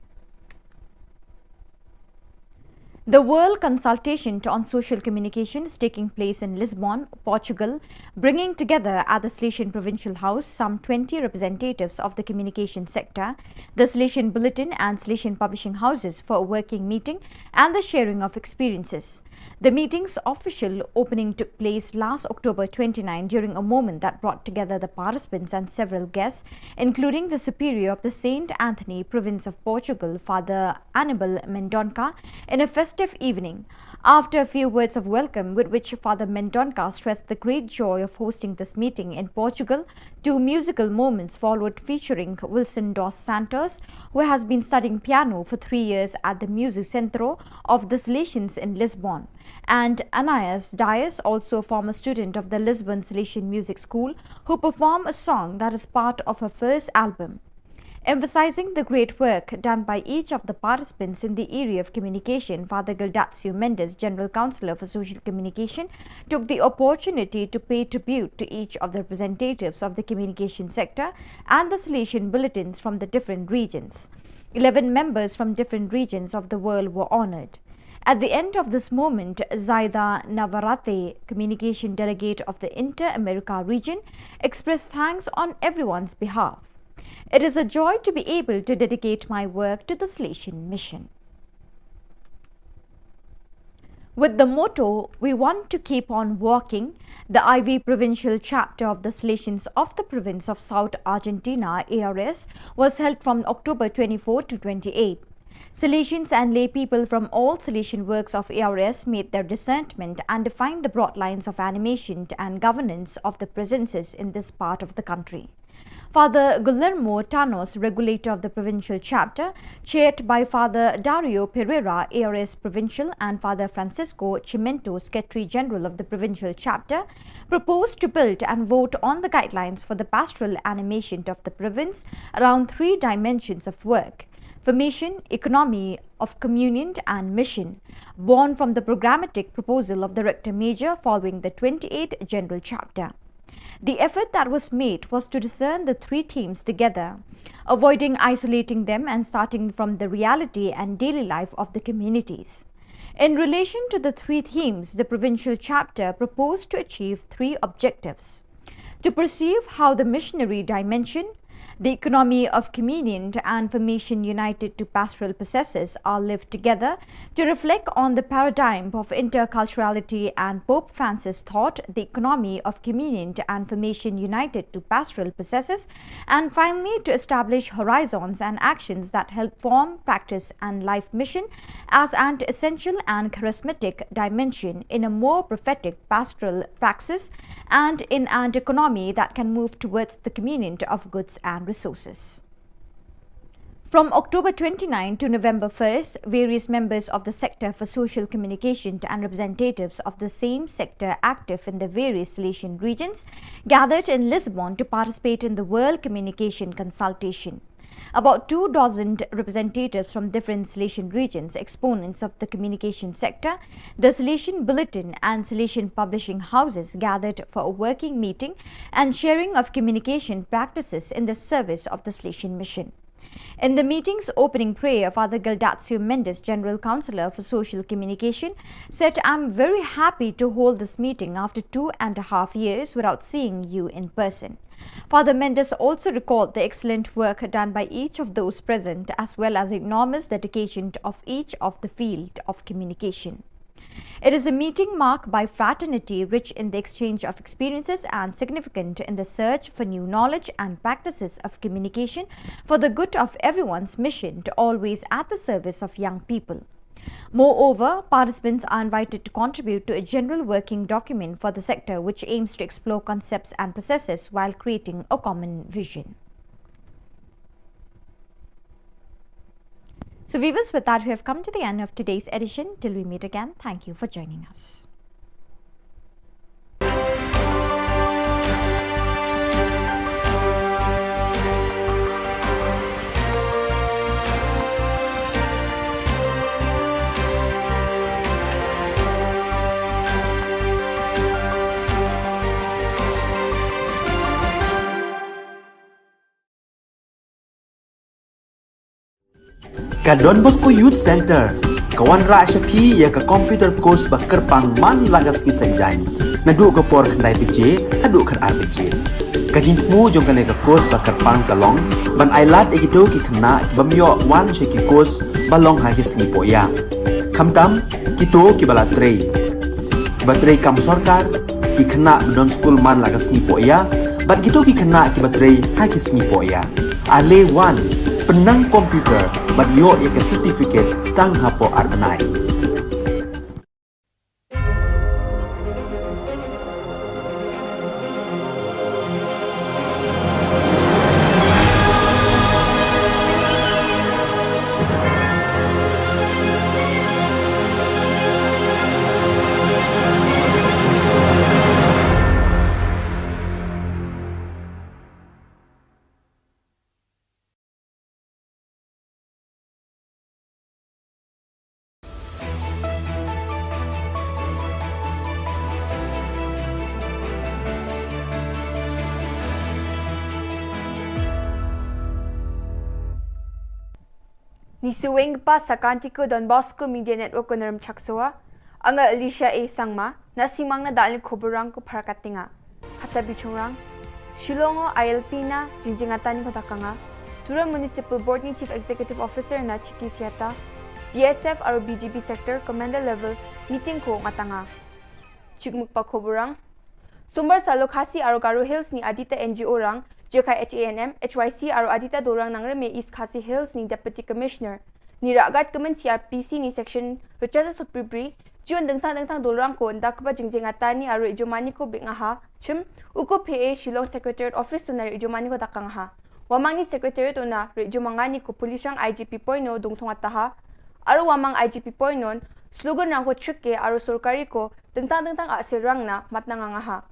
The World Consultation on Social Communication is taking place in Lisbon, Portugal, bringing together at the Salesian Provincial House some twenty representatives of the communication sector, the Salesian Bulletin and Salesian publishing houses for a working meeting and the sharing of experiences. The meeting's official opening took place last October twenty-nine during a moment that brought together the participants and several guests, including the Superior of the Saint Anthony Province of Portugal, Father Anibal Mendonca, in a festive evening. After a few words of welcome, with which Father Mendonca stressed the great joy of hosting this meeting in Portugal, two musical moments followed featuring Wilson dos Santos, who has been studying piano for three years at the Music Centro of the Salesians in Lisbon, and Anais Dias, also a former student of the Lisbon Salesian Music School, who performed a song that is part of her first album. Emphasizing the great work done by each of the participants in the area of communication, Father Gildacio Mendes, General Counsellor for Social Communication, took the opportunity to pay tribute to each of the representatives of the communication sector and the Salesian bulletins from the different regions. Eleven members from different regions of the world were honored. At the end of this moment, Zaida Navarrete, communication delegate of the Inter-America region, expressed thanks on everyone's behalf. It is a joy to be able to dedicate my work to the Salesian Mission. With the motto, "We want to keep on walking," the I V provincial chapter of the Salesians of the province of South Argentina, A R S, was held from October twenty-four to twenty-eight. Salesians and lay people from all Salesian works of A R S made their discernment and defined the broad lines of animation and governance of the presences in this part of the country. Father Guillermo Tanos, regulator of the provincial chapter, chaired by Father Dario Pereira, A R S provincial, and Father Francisco Chimento, secretary general of the provincial chapter, proposed to build and vote on the guidelines for the pastoral animation of the province around three dimensions of work: formation, economy of communion, and mission, born from the programmatic proposal of the Rector Major following the twenty-eighth General Chapter. The effort that was made was to discern the three themes together, avoiding isolating them and starting from the reality and daily life of the communities. In relation to the three themes, the provincial chapter proposed to achieve three objectives: to perceive how the missionary dimension, the economy of communion, and formation united to pastoral processes are lived together, to reflect on the paradigm of interculturality and Pope Francis' thought, the economy of communion and formation united to pastoral processes, and finally to establish horizons and actions that help form, practice, and life mission as an essential and charismatic dimension in a more prophetic pastoral praxis and in an economy that can move towards the communion of goods and resources. From October twenty-ninth to November first, various members of the Sector for Social Communication and representatives of the same sector active in the various Salesian regions gathered in Lisbon to participate in the World Communication Consultation. About two dozen representatives from different Salesian regions, exponents of the communication sector, the Salesian Bulletin and Salesian publishing houses gathered for a working meeting and sharing of communication practices in the service of the Salesian Mission. In the meeting's opening prayer, Father Gildatio Mendes, General Counsellor for Social Communication, said, "I'm very happy to hold this meeting after two and a half years without seeing you in person." Father Mendes also recalled the excellent work done by each of those present, as well as the enormous dedication of each of the field of communication. It is a meeting marked by fraternity, rich in the exchange of experiences and significant in the search for new knowledge and practices of communication for the good of everyone's mission to always at the service of young people. Moreover, participants are invited to contribute to a general working document for the sector, which aims to explore concepts and processes while creating a common vision. So, viewers, with that, we have come to the end of today's edition. Till we meet again, thank you for joining us. Ka Don Bosco Youth Centre ka wanrah sha phi ïa ka computer course ba kyrpang man la ka sngi Saitjaiñ, naduh ka por khyndai baje haduh khatar baje. Ka jingthmu jong kane ka course ba kyrpang ka long ban ailad ïa kito ki khynnah ki bym ïoh wan sha ki course ba long ha ki sngi pohïa, khamtam kito kiba la trei, kiba trei kam sorkar, ki khynnah ba don skul man la ka sngi pohïa, bad kito ki khynnah kiba trei ha ki sngi pohïa. Ale wan, pynnang computer bad ïoh ïa ka certificate tang hapoh ar bnai. Ni suweng pa sakanti ko Don Bosco Media Network ko Naram Chaksoa. Anga Alicia A Sangma, na simang na dal ni khubor rang ko Pharakat Tinga. Hata bichungrang. Shillong o I L P na jingjingatan ni ko takanga. Tura Municipal Board ni Chief Executive Officer na Chiti Siata. B S F aro B G B Sector Commander Level meeting ko ngatanga. Chikmuk pa khubor rang. Sombar salo Khasi aro Garo Hills ni Adita N G O rang, Jekai H A N M, H Y C aro Adita Dorang Nangrem East Khasi Hills ni Deputy Commissioner. Ni ragat kemen C R P C ni section Richard Supribri, jion dengtang dengtang dorang ko nda kepa jingjing atani aro ijomani ko bik ngaha, chim, uko P A Shillong Secretariat Office to na ijomani ko takang ha. Wamang ni Secretariat to na ijomangani ko Police rang I G P point no dungthong ataha, aro wamang I G P point non, slogan rang ko chike aro sorkari ko dengtang dengtang a sirang na matnang angaha.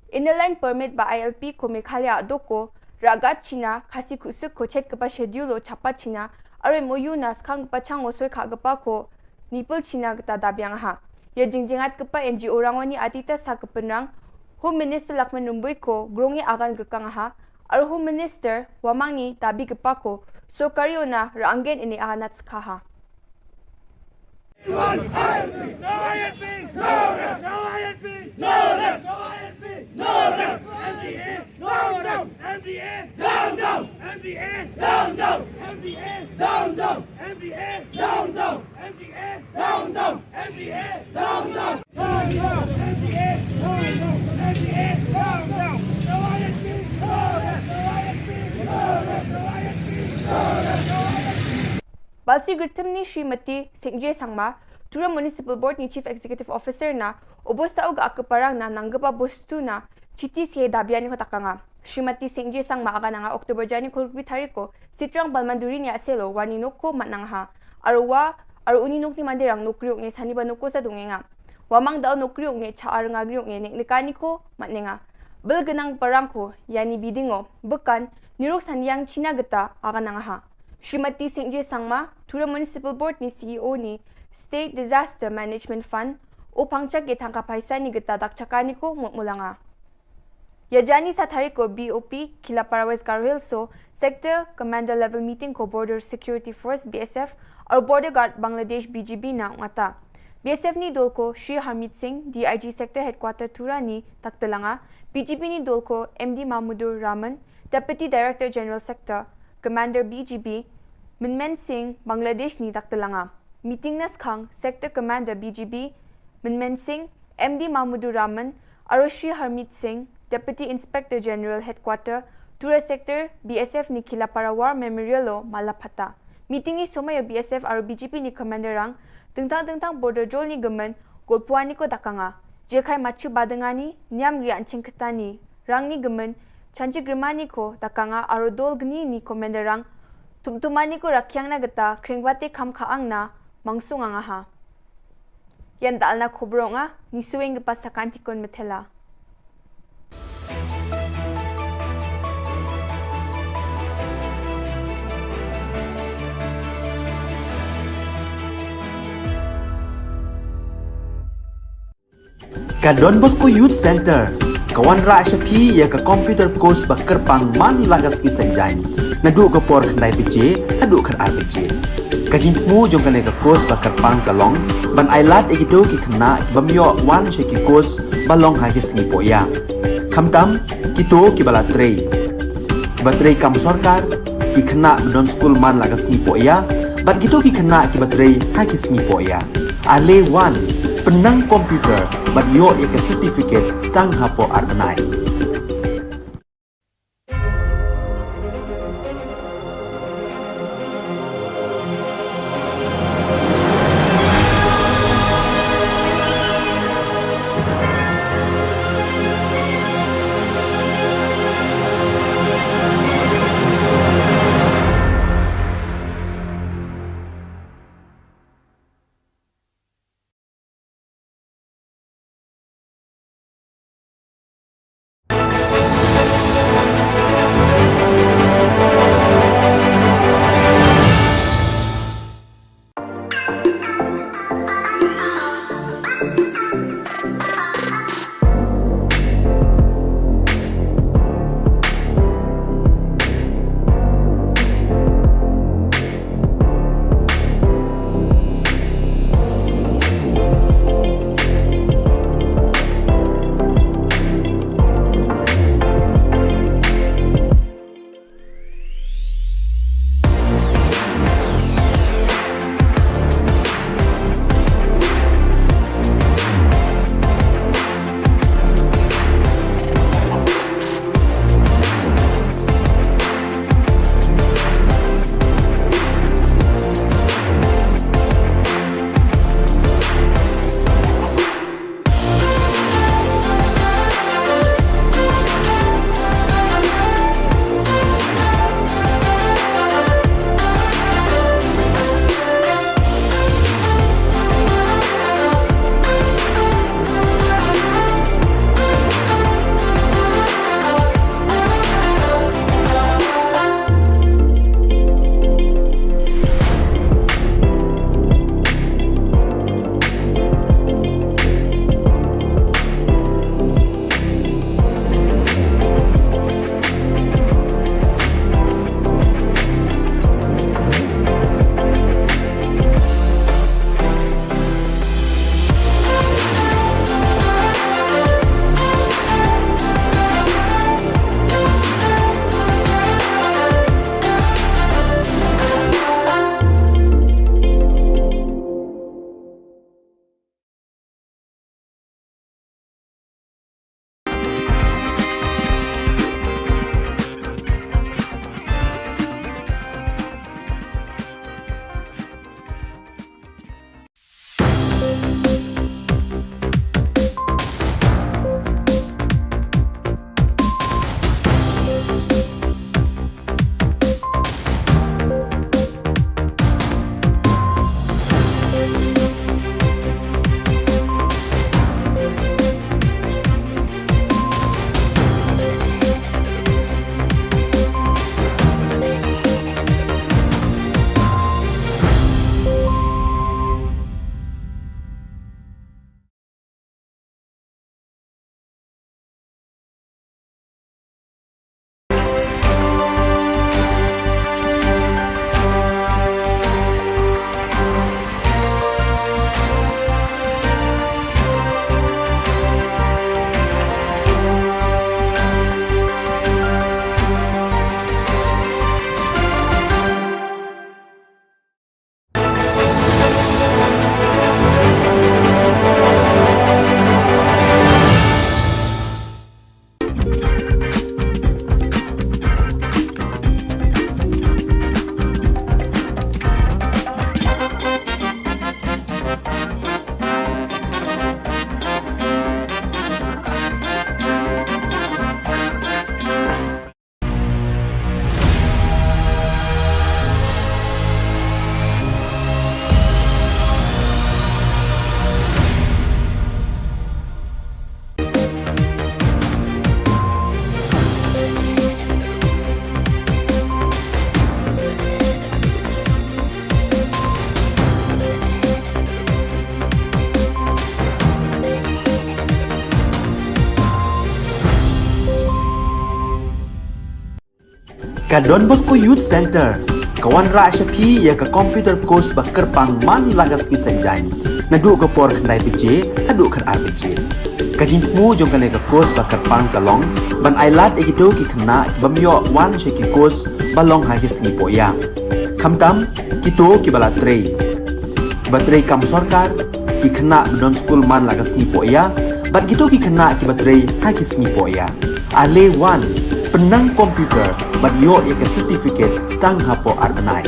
Inner Line Permit ba I L P ko Meghalaya doko, ragat China, Khasi kusuk ko chet kepa schedule o chapa China, aro M O U na skang kepa chang o soi kha kepa ko nipul China keta dabiang ha. Ya jingjingat kepa N G O rangoni Adita sa kepenrang, Home Minister Lakman Rumbui ko grong ya agan gerkang ha, aro Home Minister wamang ni dabi kepa ko sorkari ona ranggen ini aganat skha ha. Balsi Gritim ni Srimati Singje Sangma, Tura Municipal Board ni Chief Executive Officer na, obosta o ga ake parang na nanggepa bostu na, chiti sie dabian ni ko takanga. Srimati Singje Sangma aga nanga October jani kolbi tariko, Sitrang Balmanduri ni aselo, wani noko matnang ha. Arwa, aru uni nok ni mandirang nokriok nge sani ba noko sa dungenga. Wamang dau nokriok nge cha arnga griok nge nek nekani ko matnenga. Bel genang parang ko, yani bidingo, bekan, nirok saniang China geta, aga nanga ha. Srimati Singje Sangma, Tura Municipal Board ni C E O ni State Disaster Management Fund, o pangchak ye thangka paisa ni geta dak chakani ko mut mulanga. Ya jani sa tari ko B O P, Kilapara West Garo Hills so, Sector Commander Level Meeting ko Border Security Force, B S F, aru Border Guard Bangladesh, B G B na ungata. B S F ni dol ko Shri Harmeet Singh, D I G Sector Headquarter Tura ni taktelanga, B G B ni dol ko M D Mahmudur Rahman, Deputy Director General Sector, Commander B G B, Minmen Singh, Bangladesh ni taktelanga. Meeting na skhang, Sector Commander B G B, Minmen Singh, M D Mahmudur Rahman, aru Shri Harmeet Singh, Deputy Inspector General Headquarter, Tura Sector, B S F ni Kilapara War Memorial lo mala phata. Meeting ni somai ya B S F aru B G B ni commander rang, tengtang tengtang border jol ni gemen, golpuani ko dakanga. Jekai machu badengani, niam ria anching ketani, rang ni gemen, chanchi grimani ko dakanga aru dol gni ni commander rang, tumtumani ko rakyang na geta, kringbate kam kaang na, mangsung anga ha. Yan dal na khubor nga, ni suweng gepa sakanti kon methela. Ka Don Bosco Youth Center, ka wanrah sha phi ya ka computer course ba kyrpang man la ka sngi Saitjaiñ. Naduh ka por khyndai baje, haduh khatar baje. Ka jingthmu jong kane ka course ba kyrpang ka long, ban ai lad ïa kito ki khynnah ki bym ïoh wan sha ki course ba long ha ki sngi pohïa. Khamtam, kito ki ba la trei. Ki ba trei kam sorkar, ki khynnah ba don skul man la ka sngi pohïa, bad kito ki khynnah ki ba trei ha ki sngi pohïa. Ale wan, pynnang computer, bad ïoh ïa ka certificate tang hapoh ar bnai. Ka Don Bosco Youth Centre ka wanrah sha phi ïa ka computer course ba kyrpang man la ka sngi Saitjaiñ, naduh ka por khyndai baje haduh khatar baje. Ka jingthmu jong kane ka course ba kyrpang ka long ban ailad ïa kito ki khynnah ki bym ïoh wan sha ki course ba long ha ki sngi pohïa, khamtam kito kiba la trei, kiba trei kam sorkar, ki khynnah ba don skul man la ka sngi pohïa bad kito ki khynnah kiba trei ha ki sngi pohïa. Ale wan, pynnang computer bad ïoh ïa ka certificate tang hapoh ar bnai.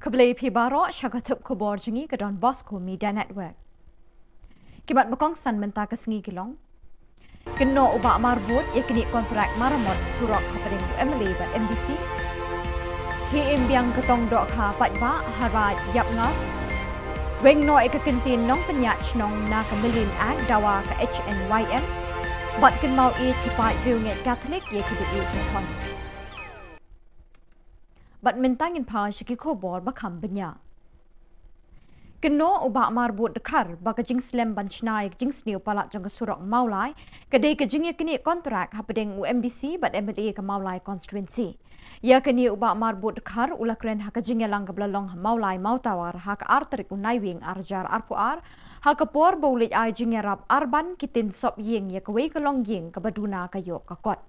Khublei phi baroh sha ka thup khubor jong ngi ka Don Bosco Media Network. Ki mat ba kongsan mynta ka sngi ki long: Kynnoh u Bah Marbud ïa kine kontrak maramot surok hapdeng u M L A bad M D C. Khie im biang ka tong dohkha paidbah ha Raid Yapngar. Weng noh ïa ka kyntien nongpynïaid shnong na ka Million Act dawa ka H N Y M. Bad kynmaw ïeit ki paid riewngeit Katholik ïa kiba ïeit ki khon. Bad mynta ngin phai sha ki khubor ba kham bniah. Kynnoh u Bah Marbud Dkhar ba ka jingslem ban shna ïa ka jingsniew palat jong ka surok Mawlai ka dei ka jingïaknieh kontrak hapdeng u M D C bad M L A ka Mawlai constituency. Ïa kane u Bah Marbud Dkhar u la kren ha ka jingïalang kaba la long ha Mawlai Mawtawar ha ka ar tarik u Naiwieng ar hajar arphew ar, ha ka por ba u leit ai jingïarap arban ki tin sop ïing ïa kawei ka longïing kaba duna ka ïoh ka kot.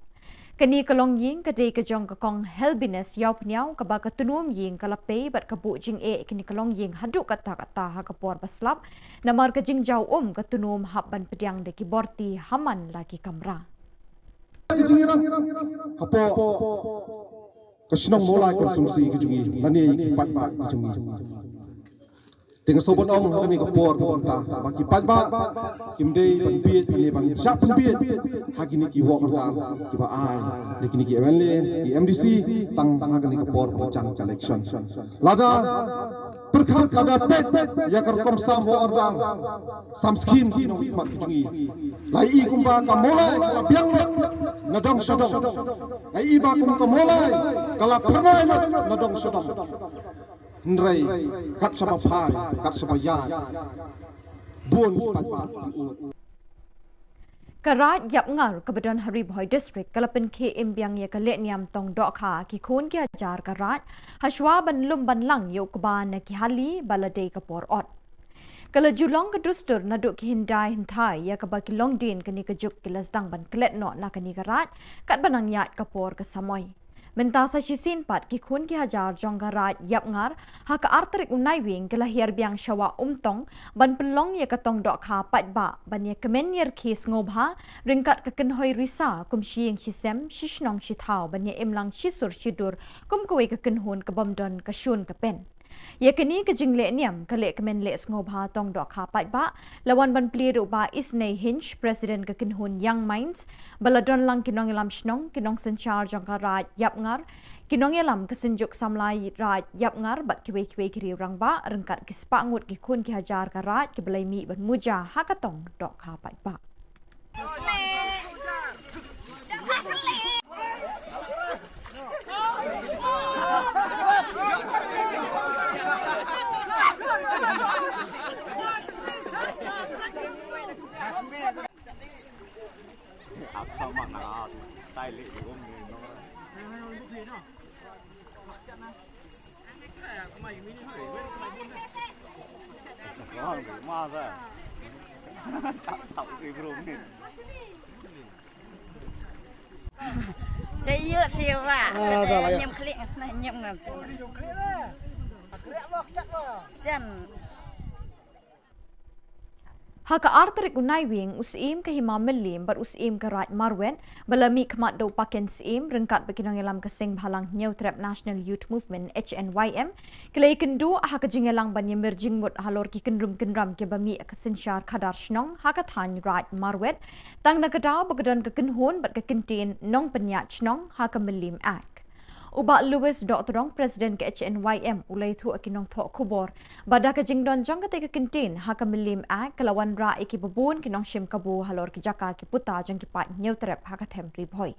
Kane ka longïing ka dei ka jong ka Kong Helbinus Ïawphniaw kaba ka tnum ïing ka la pei bad ka buh jingeh kane ka longïing haduh katta katta ha ka por ba slap, namar ka jingjaw um ka tnum hap ban pdiang da ki borti ha man la ki kamra. Ka jingïarap hapoh ka shnong Mawlai constituency ka jong ngi lane ki paidbah ka jong ngi. Te nga sngewbha ban ong ha kane ka por ka bynta ba ki paidbah kim dei ban bieit ne ban shah pynbieit ha kine ki work order kiba ai da kine ki M L A, ki M D C tang ha kane ka por ba jan ka election. Lada pyrkhat, lada peit ïa ka rukom sam work order, sam scheme ki nongmihkhmat ki jong ngi, la i kumba ka Mawlai ka la biang noh na dong sha dong. La i ba kum ka Mawlai ka la phyrnai noh na dong sha dong. Hynrei kat shaba phai, kat shaba ïaid, bun ki paidbah ki ud. Ka Raid Yapngar kaba don ha Ri Bhoi District ka la pynkhie im biang ïa ka lehniam tong dohkha ki khun ki hajar ka Raid, hashwa ban lum ban lang ïa u kba na ki hali ba la dei ka por ot. Ka la ju long ka dustur naduh ki hyndai hynthai ïa kaba ki longdien kane ka juk ki la sdang ban klet noh na kane ka Raid katba nang ïaid ka por ka samoi. Mynta sa shisien pat ki khun ki hajar jong ka Raid Yapngar ha ka ar tarik u Naiwieng ki la hiar biang sha Wah Umtong ban pynlong ïa ka tong dohkha paidbah ban ïa kmen ïa rkhie sngewbha ryngkat ka kynhoi risa kum shi ïing shi sem, shi shnong shi thaw ban ïa im lang shi sur shi dur kum kawei ka kynhun ka bym don ka shun ka pen. Ïa kane ka jinglehniam ka lehkmen leh sngewbha tong dohkha paidbah la wan ban plie da u Bah Isnei Hinge, President ka kynhun Young Minds, ba la don lang ki nongïalam shnong, ki nongsynshar jong ka Raid Yapngar, ki nongïalam ka Synjuk Samla Raid Yapngar bad kiwei kiwei ki riew rangbah ryngkat ki spah ngut ki khun ki hajar ka Raid kiba la ïa mih ban muja ha ka tong dohkha paidbah. Cai yuk siwa. Ah, dah, dah, ya. Nyem klik, sna nyem ngam tu. Jan. Ha ka ar tarik u Naiwieng, u Syiem ka Hima Mylliem bad u Syiem ka Raid Marwet, ba la mih khmat da u Paken Syiem, ryngkat bad ki nongïalam ka Seng Bhalang Hynñiewtrep National Youth Movement, H N Y M, ki la ïakynduh ha ka jingïalang ban ïamir jingmut halor ki kynrum kynram kiba mih ka synshar khadar shnong ha ka thaiñ Raid Marwet, tang na ka daw ba ka don ka kynhun bad ka kyntien nongpynïaid shnong ha ka Mylliem Act. U Bah Louis Dohtdong, President ka H N Y M, u la ïathuh ha ki nongthoh khubor ba da ka jingdon jong katei ka kyntien ha ka Mylliem Act, ka la wanrah ïa kiba bun ki nongshim kabu halor ki jaka ki puta jong ki paid Hynñiewtrep ha ka them Ri Bhoi.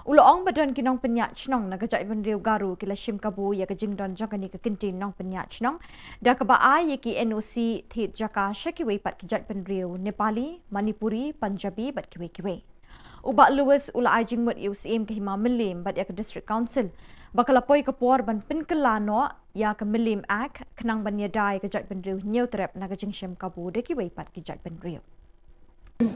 U la ong ba don ki nongpynïaid shnong na ka jaitbynriew Garo ki la shim kabu ïa ka jingdon jong kane ka kyntien nongpynïaid shnong da kaba ai ïa ki N O C thied jaka sha kiwei pat ki jaitbynriew Nepali, Manipuri, Punjabi bad kiwei kiwei. U Bah Louis u la ai jingmut ïa u Syiem ka Hima Mylliem bad ïa ka District Council ba ka la poi ka por ban pynkylla noh ïa ka Mylliem Act, khnang ban ïada ïa ka jaitbynriew Hynñiewtrep na ka jingshim kabu da kiwei pat ki jaitbynriew.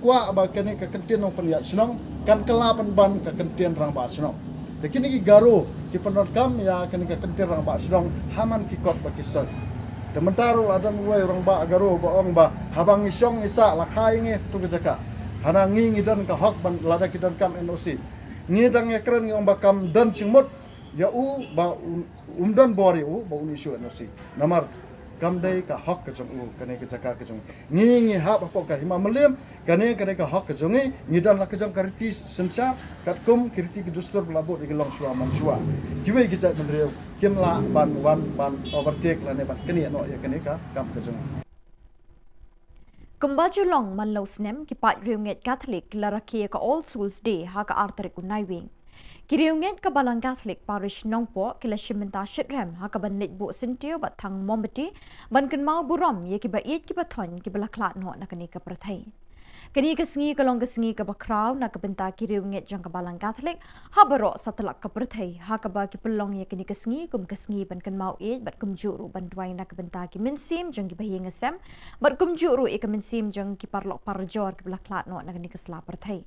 Kwah ba kane ka kyntien nongpynïaid shnong kan kylla pynban ka kyntien rangbah shnong. Te kine ki Garo ki pyndonkam ïa kane ka kyntien rangbah shnong ha man ki kot ba ki soi. Te mynta ruh la don uwei u rangbah Garo ba ong ba haba ngi shong ngi sah la kha ïa ngi ha tu ka jaka. Hana ngi ngi don ka hok ban lada ki donkam N O C. Ngi dang ïakren ngi ong ba kam don jingmut ïa u ba un, um don bor ïa u ba un issue N O C. Namar kam dei ka hok ka jong u, kane ka jaka ka jong ngi. Ngi hap hapoh ka Hima Mylliem, kane ka dei ka hok ka jong ngi. Ngi don la ka jong ka riti synshar katkum ki riti ki dustur ba la bud ïa ki longshuwa manshuwa. Kiwei ki jaitbynriew kim lah ban wan ban overtake lane ban knieh noh ïa kane ka kam ka jong ngi. Kumba ju long man la u snem, ki paid riewngeit Katholik ki la rakhe ïa ka All Souls Day ha ka ar tarik u Naiwieng. Ki riewngeit ka Balang Katholik Parish Nongpoh ki la shim bynta shitrhem ha kaban leit buh syntiew bad thang mombati ban kynmaw burom ïa kiba ïeit kiba thoiñ kiba la khlad noh na kane ka pyrthei. Kane ka sngi ka long ka sngi kaba khraw na ka bynta ki riewngeit jong ka Balang Katholik ha baroh satlak ka pyrthei, ha kaba ki pynlong ïa kane ka sngi kum ka sngi ban kynmaw ïeit bad kumjuh ruh ban duwai na ka bynta ki mynsiem jong kiba ïing ïasem bad kumjuh ruh ïa ka mynsiem jong ki paralok parajor kiba la khlad noh na kane ka sla pyrthei.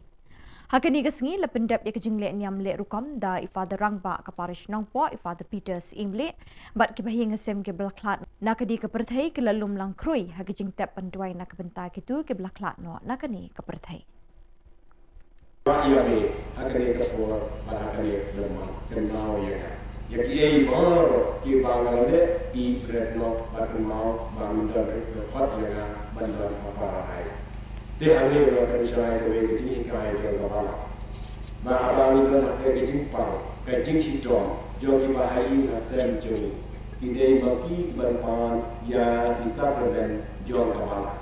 Ha kane ka sngi la pyndep ïa ka jingleh niam leh rukom da i Father Rangbah ka Parish Nongpoh, i Father Peter Syiemlieh, bad kiba ïing ïasem kiba la khlad na kane ka pyrthei ki la lum lang khrui ha ka jingtep ban duwai na ka bynta kito kiba la khlad noh na kane ka pyrthei. Ïa me ha kane ka por bad ha kane ka por, kynmaw ïa nga. Ïa kiei baroh kiba nga la leh, ïeit bret noh bad kynmaw ba men don ruh ka khot ïa nga ban don ha Paradise. Te hangne nga pynshai kawei ka jinghikai jong ka Balang, ba haba ngi don ha ka jingpang, ka jingshitom jong kiba ha ïing ha sem jong ngi, ki dei ma ki kiban pan ïa ki sakramen jong ka Balang.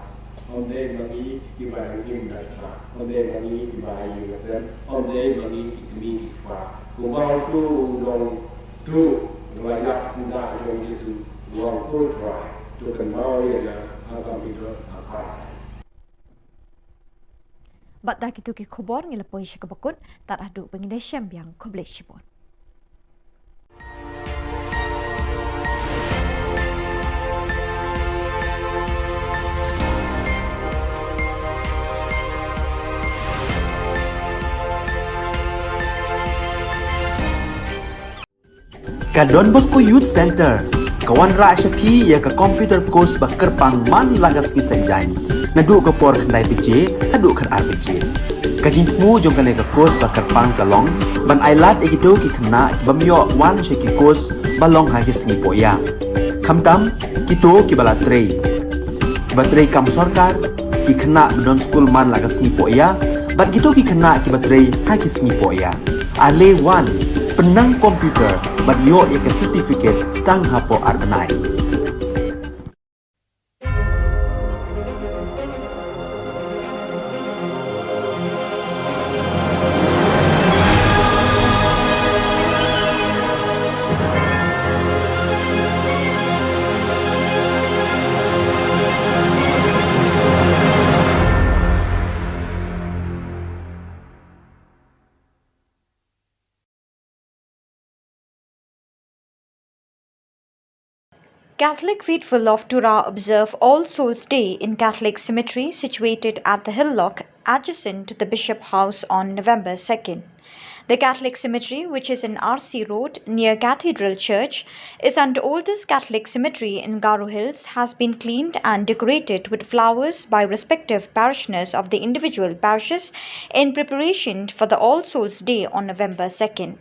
Ym dei ma ngi kiba dang im da sah, ym dei ma ngi kiba ha ïing ha sem, ym dei ma ngi ki kmie ki kpa. Kumba uto u nongtuh u la ïap syndah jong u Jisu, u ong, Ko Trai, to kynmaw ïa nga haba me don ha Paradise. Bad da kito ki khubor ngi la poi sha kaba kut, tad haduh ba ngin ïashem biang, khublei shibun. Ka Don Bosco Youth Center ka wanrah sha phi ïa ka computer course ba kyrpang man la ka sngi Saitjaiñ, naduh ka por khyndai baje haduh khatar baje. Ka jingthmu jong kane ka course ba kyrpang ka long ban ailad ïa kito ki khynnah ki bym ïoh wan sha ki course ba long ha ki sngi pohïa, khamtam kito kiba la trei, kiba trei kam sorkar, ki khynnah ba don skul man la ka sngi pohïa, bad kito ki khynnah kiba trei ha ki sngi pohïa. Ale wan, pynnang computer bad ïoh ïa ka certificate tang hapoh ar bnai. Catholic faithful of Tura observe All Souls Day in Catholic cemetery situated at the Hill Lock, adjacent to the Bishop House, on November second. The Catholic cemetery, which is in R C Road near Cathedral Church, is an oldest Catholic cemetery in Garo Hills, has been cleaned and decorated with flowers by respective parishioners of the individual parishes in preparation for the All Souls Day on November second.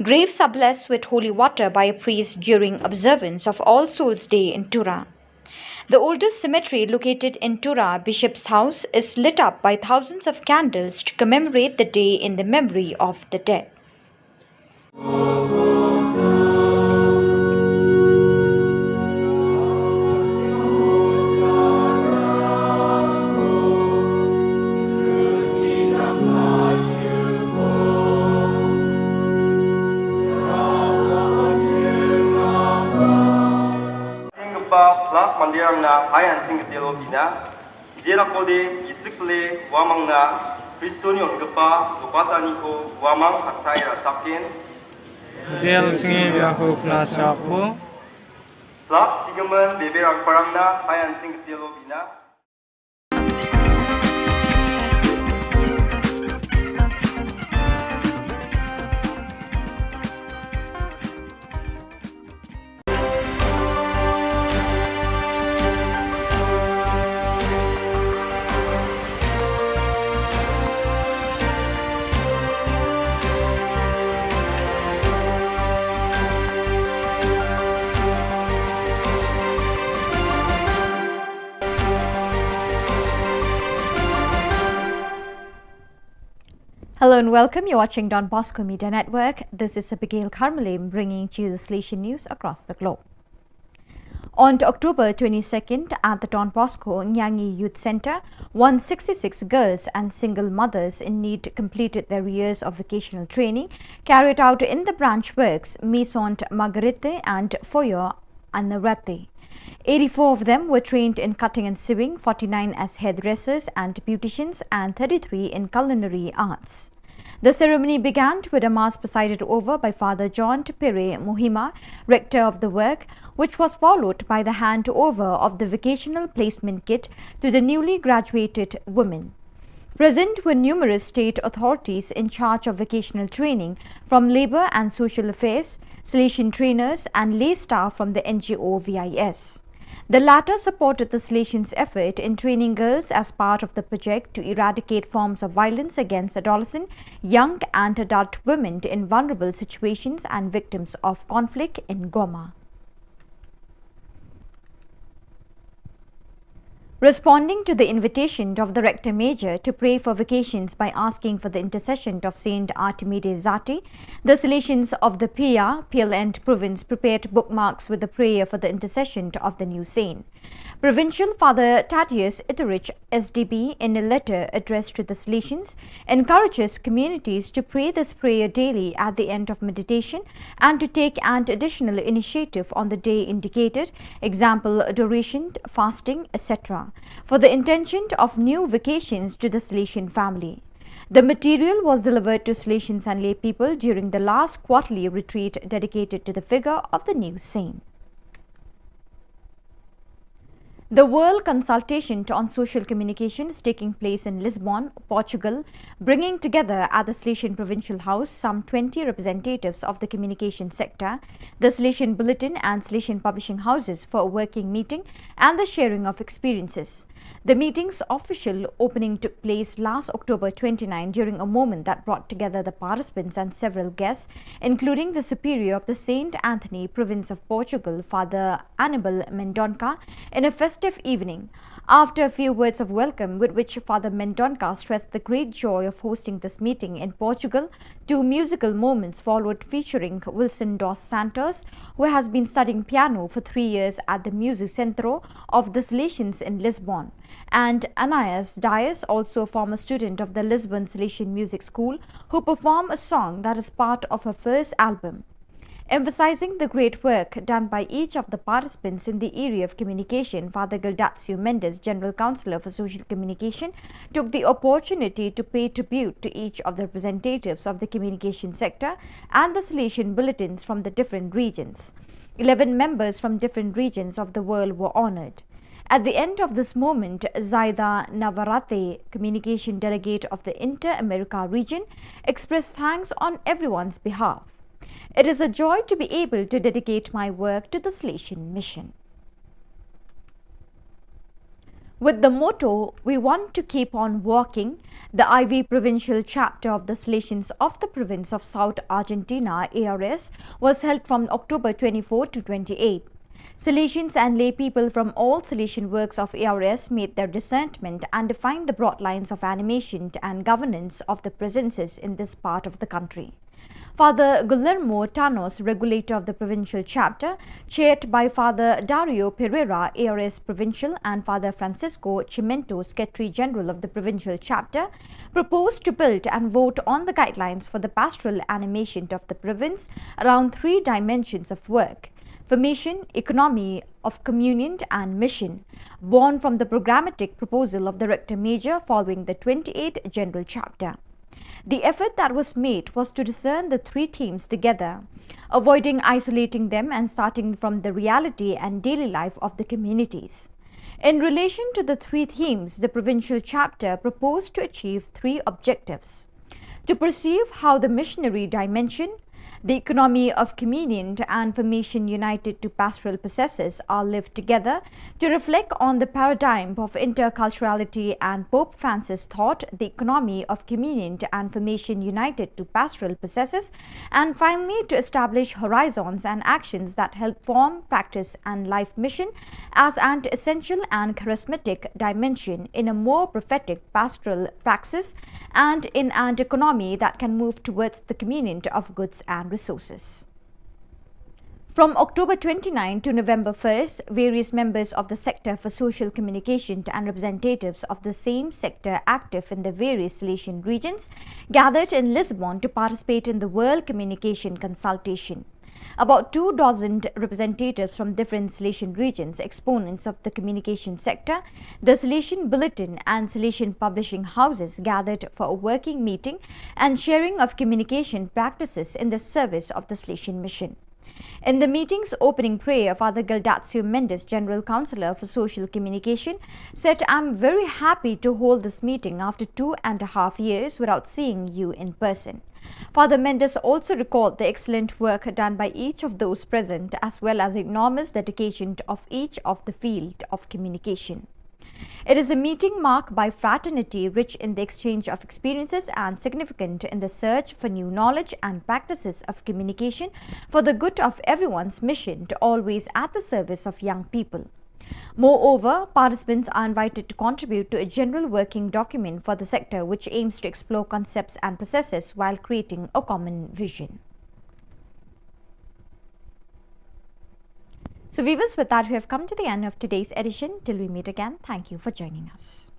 Graves are blessed with holy water by a priest during observance of All Souls Day in Tura. The oldest cemetery located in Tura, Bishop's House, is lit up by thousands of candles to commemorate the day in the memory of the dead. Jingkpa Flak Mandirang na Hayan Singkatelo Bina, Jera Kode Yisik Le Wamang na Kristoni Ongkpa Lupata Niko Wamang Atai Rasakin, Del Singi Biahu Kla Chapu, Flak Sigaman Bebe Rangparang na Hayan Singkatelo Bina. Hello and welcome. You're watching Don Bosco Media Network. This is Abigail Karmalim bringing to you the Salesian news across the globe. On October twenty-second, at the Don Bosco Nyangi Youth Centre, one sixty-six girls and single mothers in need completed their years of vocational training carried out in the branch works Maison Marguerite and Foyer Anarate. Eighty-four of them were trained in cutting and sewing, forty-nine as hairdressers and beauticians, and thirty-three in culinary arts. The ceremony began with a mass presided over by Father John Tupere Muhima, rector of the work, which was followed by the handover of the vocational placement kit to the newly graduated women. Present were numerous state authorities in charge of vocational training, from Labour and Social Affairs, Salesian trainers, and lay staff from the N G O V I S. The latter supported the Salesians' effort in training girls as part of the project to eradicate forms of violence against adolescent, young, and adult women in vulnerable situations and victims of conflict in Goma. Responding to the invitation of the Rector Major to pray for vacations by asking for the intercession of Saint Artemide Zati, the Salesians of the Pia, Piel and province prepared bookmarks with the prayer for the intercession of the new saint. Provincial Father Thaddeus Itterich, S D B, in a letter addressed to the Salesians, encourages communities to pray this prayer daily at the end of meditation and to take an additional initiative on the day indicated, example, adoration, fasting, et cetera, for the intention of new vocations to the Salesian family. The material was delivered to Salesians and lay people during the last quarterly retreat dedicated to the figure of the new saint. The World Consultation on Social Communication is taking place in Lisbon, Portugal, bringing together at the Salesian Provincial House some twenty representatives of the communication sector, the Salesian Bulletin and Salesian Publishing Houses for a working meeting and the sharing of experiences. The meeting's official opening took place last October twenty-nine during a moment that brought together the participants and several guests, including the Superior of the Saint Anthony Province of Portugal, Father Anibal Mendonca, in a festive evening. After a few words of welcome, with which Father Mendonca stressed the great joy of hosting this meeting in Portugal, two musical moments followed featuring Wilson dos Santos, who has been studying piano for three years at the Music Centro of the Salesians in Lisbon, and Anais Dias, also a former student of the Lisbon Salesian Music School, who performed a song that is part of her first album. Emphasizing the great work done by each of the participants in the area of communication, Father Gildacio Mendes, General Counsellor for Social Communication, took the opportunity to pay tribute to each of the representatives of the communication sector and the Salesian bulletins from the different regions. Eleven members from different regions of the world were honored. At the end of this moment, Zaida Navarrete, communication delegate of the Inter-America region, expressed thanks on everyone's behalf. It is a joy to be able to dedicate my work to the Salesian Mission. With the motto, "We want to keep on walking," the I V provincial chapter of the Salesians of the province of South Argentina, A R S, was held from October twenty-four to twenty-eight. Salesians and lay people from all Salesian works of A R S made their discernment and defined the broad lines of animation and governance of the presences in this part of the country. Father Guillermo Tanos, regulator of the provincial chapter, chaired by Father Dario Pereira, A R S provincial, and Father Francisco Chimento, secretary general of the provincial chapter, proposed to build and vote on the guidelines for the pastoral animation of the province around three dimensions of work: formation, economy of communion, and mission, born from the programmatic proposal of the Rector Major following the twenty-eighth General Chapter. The effort that was made was to discern the three themes together, avoiding isolating them and starting from the reality and daily life of the communities. In relation to the three themes, the provincial chapter proposed to achieve three objectives: to perceive how the missionary dimension, the economy of communion, and formation united to pastoral processes are lived together, to reflect on the paradigm of interculturality and Pope Francis' thought, the economy of communion and formation united to pastoral processes, and finally to establish horizons and actions that help form, practice, and life mission as an essential and charismatic dimension in a more prophetic pastoral praxis and in an economy that can move towards the communion of goods and resources. From October twenty-ninth to November first, various members of the sector for social communication and representatives of the same sector active in the various Salesian regions gathered in Lisbon to participate in the World Communication Consultation. About two dozen representatives from different Salesian regions, exponents of the communication sector, the Salesian Bulletin and Salesian publishing houses gathered for a working meeting and sharing of communication practices in the service of the Salesian Mission. In the meeting's opening prayer, Father Gildatio Mendes, General Councillor for Social Communication, said, "I'm very happy to hold this meeting after two and a half years without seeing you in person." Father Mendes also recalled the excellent work done by each of those present, as well as enormous dedication of each of the field of communication. It is a meeting marked by fraternity, rich in the exchange of experiences and significant in the search for new knowledge and practices of communication for the good of everyone's mission to always at the service of young people. Moreover, participants are invited to contribute to a general working document for the sector, which aims to explore concepts and processes while creating a common vision. So, viewers, with that, we have come to the end of today's edition. Till we meet again, thank you for joining us.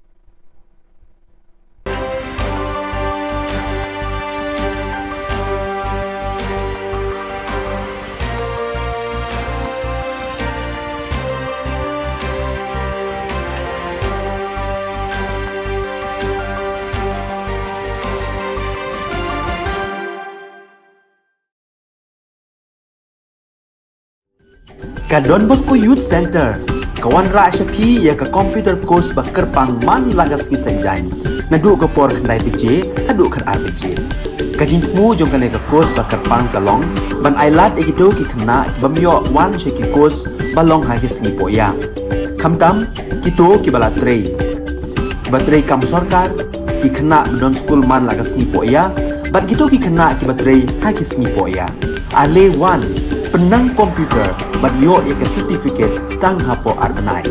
Ka Don Bosco Youth Centre ka wanrah sha phi ïa ka computer course ba kyrpang man la ka sngi Saitjaiñ, naduh ka por khyndai baje haduh khatar baje. Ka jingthmu jong kane ka course ba kyrpang ka long ban ailad ïa kito ki khynnah ki bym ïoh wan sha ki course ba long ha ki sngi pohïa. Khamtam kito kiba la trei, kiba trei kam sorkar, ki khynnah ba don skul man la ka sngi pohïa, bad kito ki khynnah kiba trei ha ki sngi pohïa. Ale wan, pynnang computer bad ïoh ïa ka certificate tang hapoh ar bnai.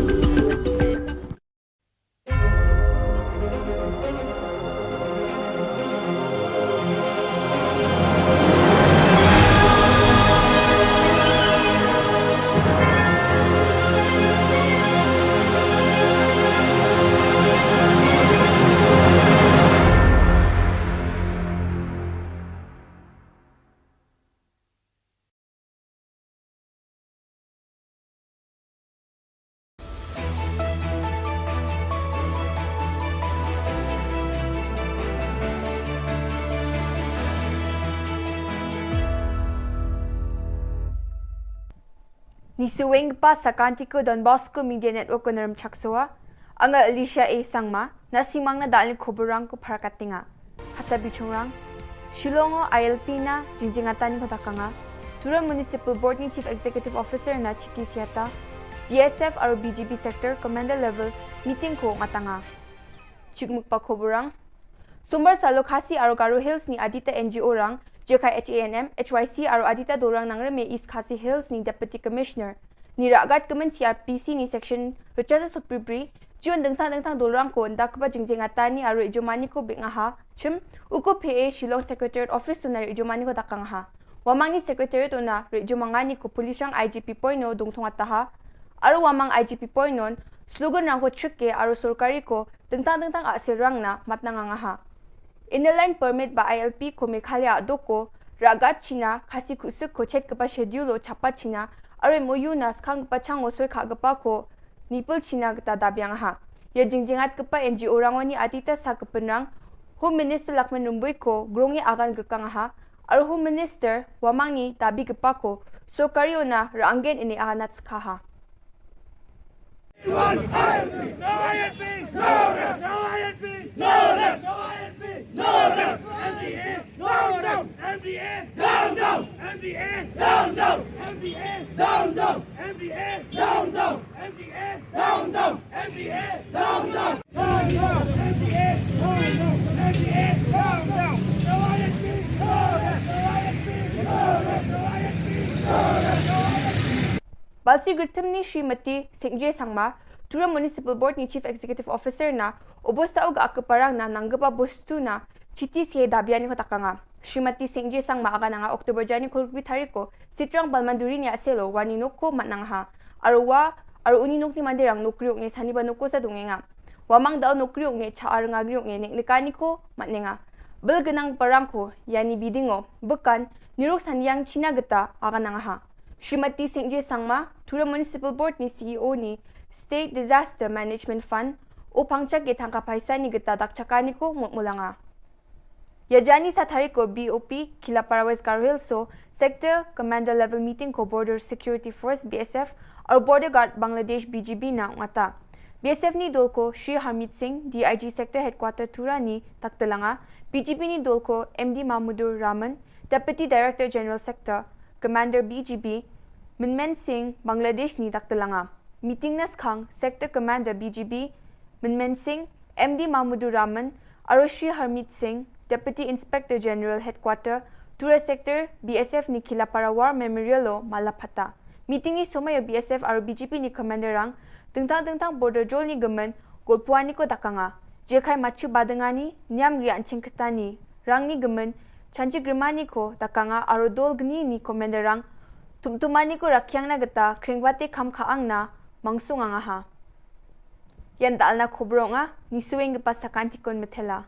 Ni suweng pa sakanti ko Don Bosco Media Network ko Naram Chaksoa, anga Alicia A Sangma, na simang na dal ni koborang ko Parakatinga. Hata bichungrang, Shillong o I L P na jingjingatan ko takanga, Tura Municipal Board ni Chief Executive Officer na Chiti Siata, B S F aro B G B Sector Commander Level meeting ko ngatanga. Chikmuk pa koborang. Sombar salo Khasi aro Garo Hills ni Adita N G O rang, Jekai H A N M, H Y C aro Adita Dorang Nangrem East Khasi Hills ni Deputy Commissioner ni Ragat Kemen C R P C ni Section Richard Supribri, Jion dengtang dengtang dorang ko nda kba jingjing atani aro ijomani ko bik ngaha, chim, uko P A Shillong Secretariat Office tuna ijomani ko takang ha. Wamang ni Secretariat tuna ijomangani ko Police rang I G P point no dongthong ataha, aro wamang I G P point non, slogan rang ko chike aro sorkari ko dengtang dengtang asil rang na matna ngaha. Inner Line Permit ba I L P ko Meghalaya doko, Ragat China, Khasi Kusuk ko chet kba schedule o chapa China, aro M O U na skang kba chang o soi kha kba ko, Nipul China kata dabiang ha. Ya jingjingat kpa N G O rangoni atita sa kepenrang, Home Minister Lakman Rumbui ko grongi agan gerkang ha, ar Home Minister wamangni dabi kpa ko, so kariona ranggen ini aganat skha ha. Balsi Gritim ni Srimati Singje Sangma, Tura Municipal Board ni Chief Executive Officer na, obosa uga ake parang na nanggeba bostu na, chiti sie dabiani ko takanga. Srimati Singje Sangma aga nanga October jani kolbi tariko, Sitrang Balmanduri ni aselo, wani noko matnang ha. Arwa, aru uni nokni mandirang nokriok nge sani ba noko sa dungenga. Wamang dau nokriok nge cha arnga griok nge nek nekani ko matnenga. Bel genang parang ko, yani bidingo, bekan, nirok saniang China geta, aga nang ha. Srimati Singje Sangma, Tura Municipal Board ni C E O ni State Disaster Management Fund, o pangchak ye thangka paisa ni geta dak chakani ko mut mulanga. Yajani sa tari ko B O P, Kilapara West Garo Hills so, Sector Commander Level Meeting ko Border Security Force B S F, ar Border Guard Bangladesh B G B na ngata. B S F ni dol ko Shri Harmeet Singh, D I G Sector Headquarter Tura ni taktelanga, B G B ni dol ko M D Mahmudur Rahman, Deputy Director General Sector, Commander B G B, Minmen Singh, Bangladesh ni taktelanga. Meeting na skhang, Sector Commander B G B, Minmen Singh, M D Mahmudur Rahman, aro Shri Harmeet Singh, Deputy Inspector General Headquarter, Tura Sector, B S F ni Kilapara War Memorial o mala phata. Meeting ni somai o B S F aro B G B ni Commander rang, tengtang tengtang border jol ni gemen, golpuani ko dakanga. Jekai machu badengani, niam ria anching ketani, rang ni gemen, chanchi grimani ko dakanga aro dol gni ni Commander rang, tumtumani ko rakyang na geta, kringbate kam kaang na, mangsung anga ha. Yan dal na khobro nga, ni suweng ke pasa kanti kon metela.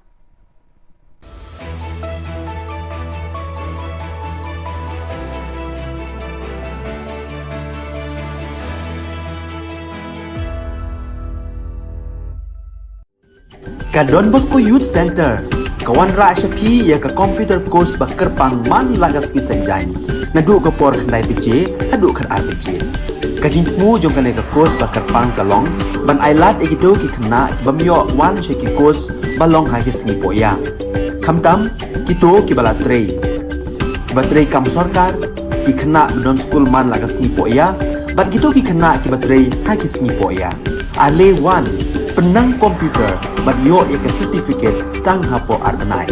Ka Don Bosco Youth Center ka wanrah sha phi ïa ka computer course ba kyrpang man la ka sngi Saitjaiñ, naduh ka por khyndai baje haduh khatar baje. Ka jingthmu jong kane ka course ba kyrpang ka long ban ailad ïa kito ki khynnah ki bym ïoh wan sha ki course ba long ha ki sngi pohïa. Khamtam kito kiba la trei, kiba trei kam sorkar, ki khynnah ba don skul man la ka sngi pohïa, bad kito ki khynnah kiba trei ha ki sngi pohïa. Ale wan, pynnang computer bad ïoh ïa ka certificate tang hapoh ar bnai.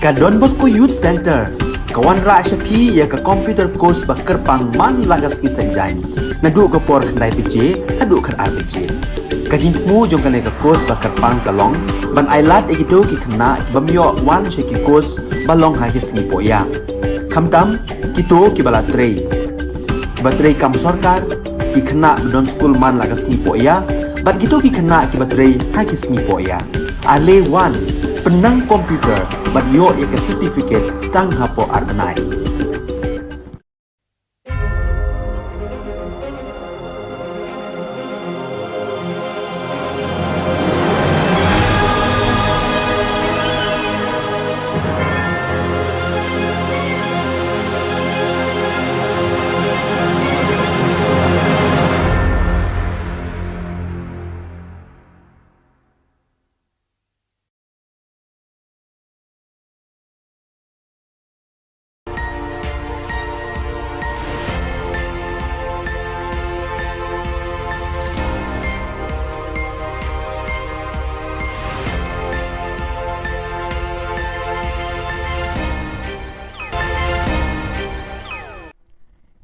Ka Don Bosco Youth Centre ka wanrah sha phi ïa ka computer course ba kyrpang man la ka sngi Saitjaiñ, naduh ka por khyndai baje haduh khatar baje. Ka jingthmu jong kane ka course ba kyrpang ka long ban ai lad ïa kito ki khynnah ki bym ïoh wan sha ki course ba long ha ki sngi pohïa, khamtam kito kiba la trei, kiba trei kam sorkar, ki khynnah ba don skul man la ka sngi pohïa bad kito ki khynnah kiba trei ha ki sngi pohïa. Ale wan, pynnang computer bad ïoh ïa ka certificate tang hapoh ar bnai.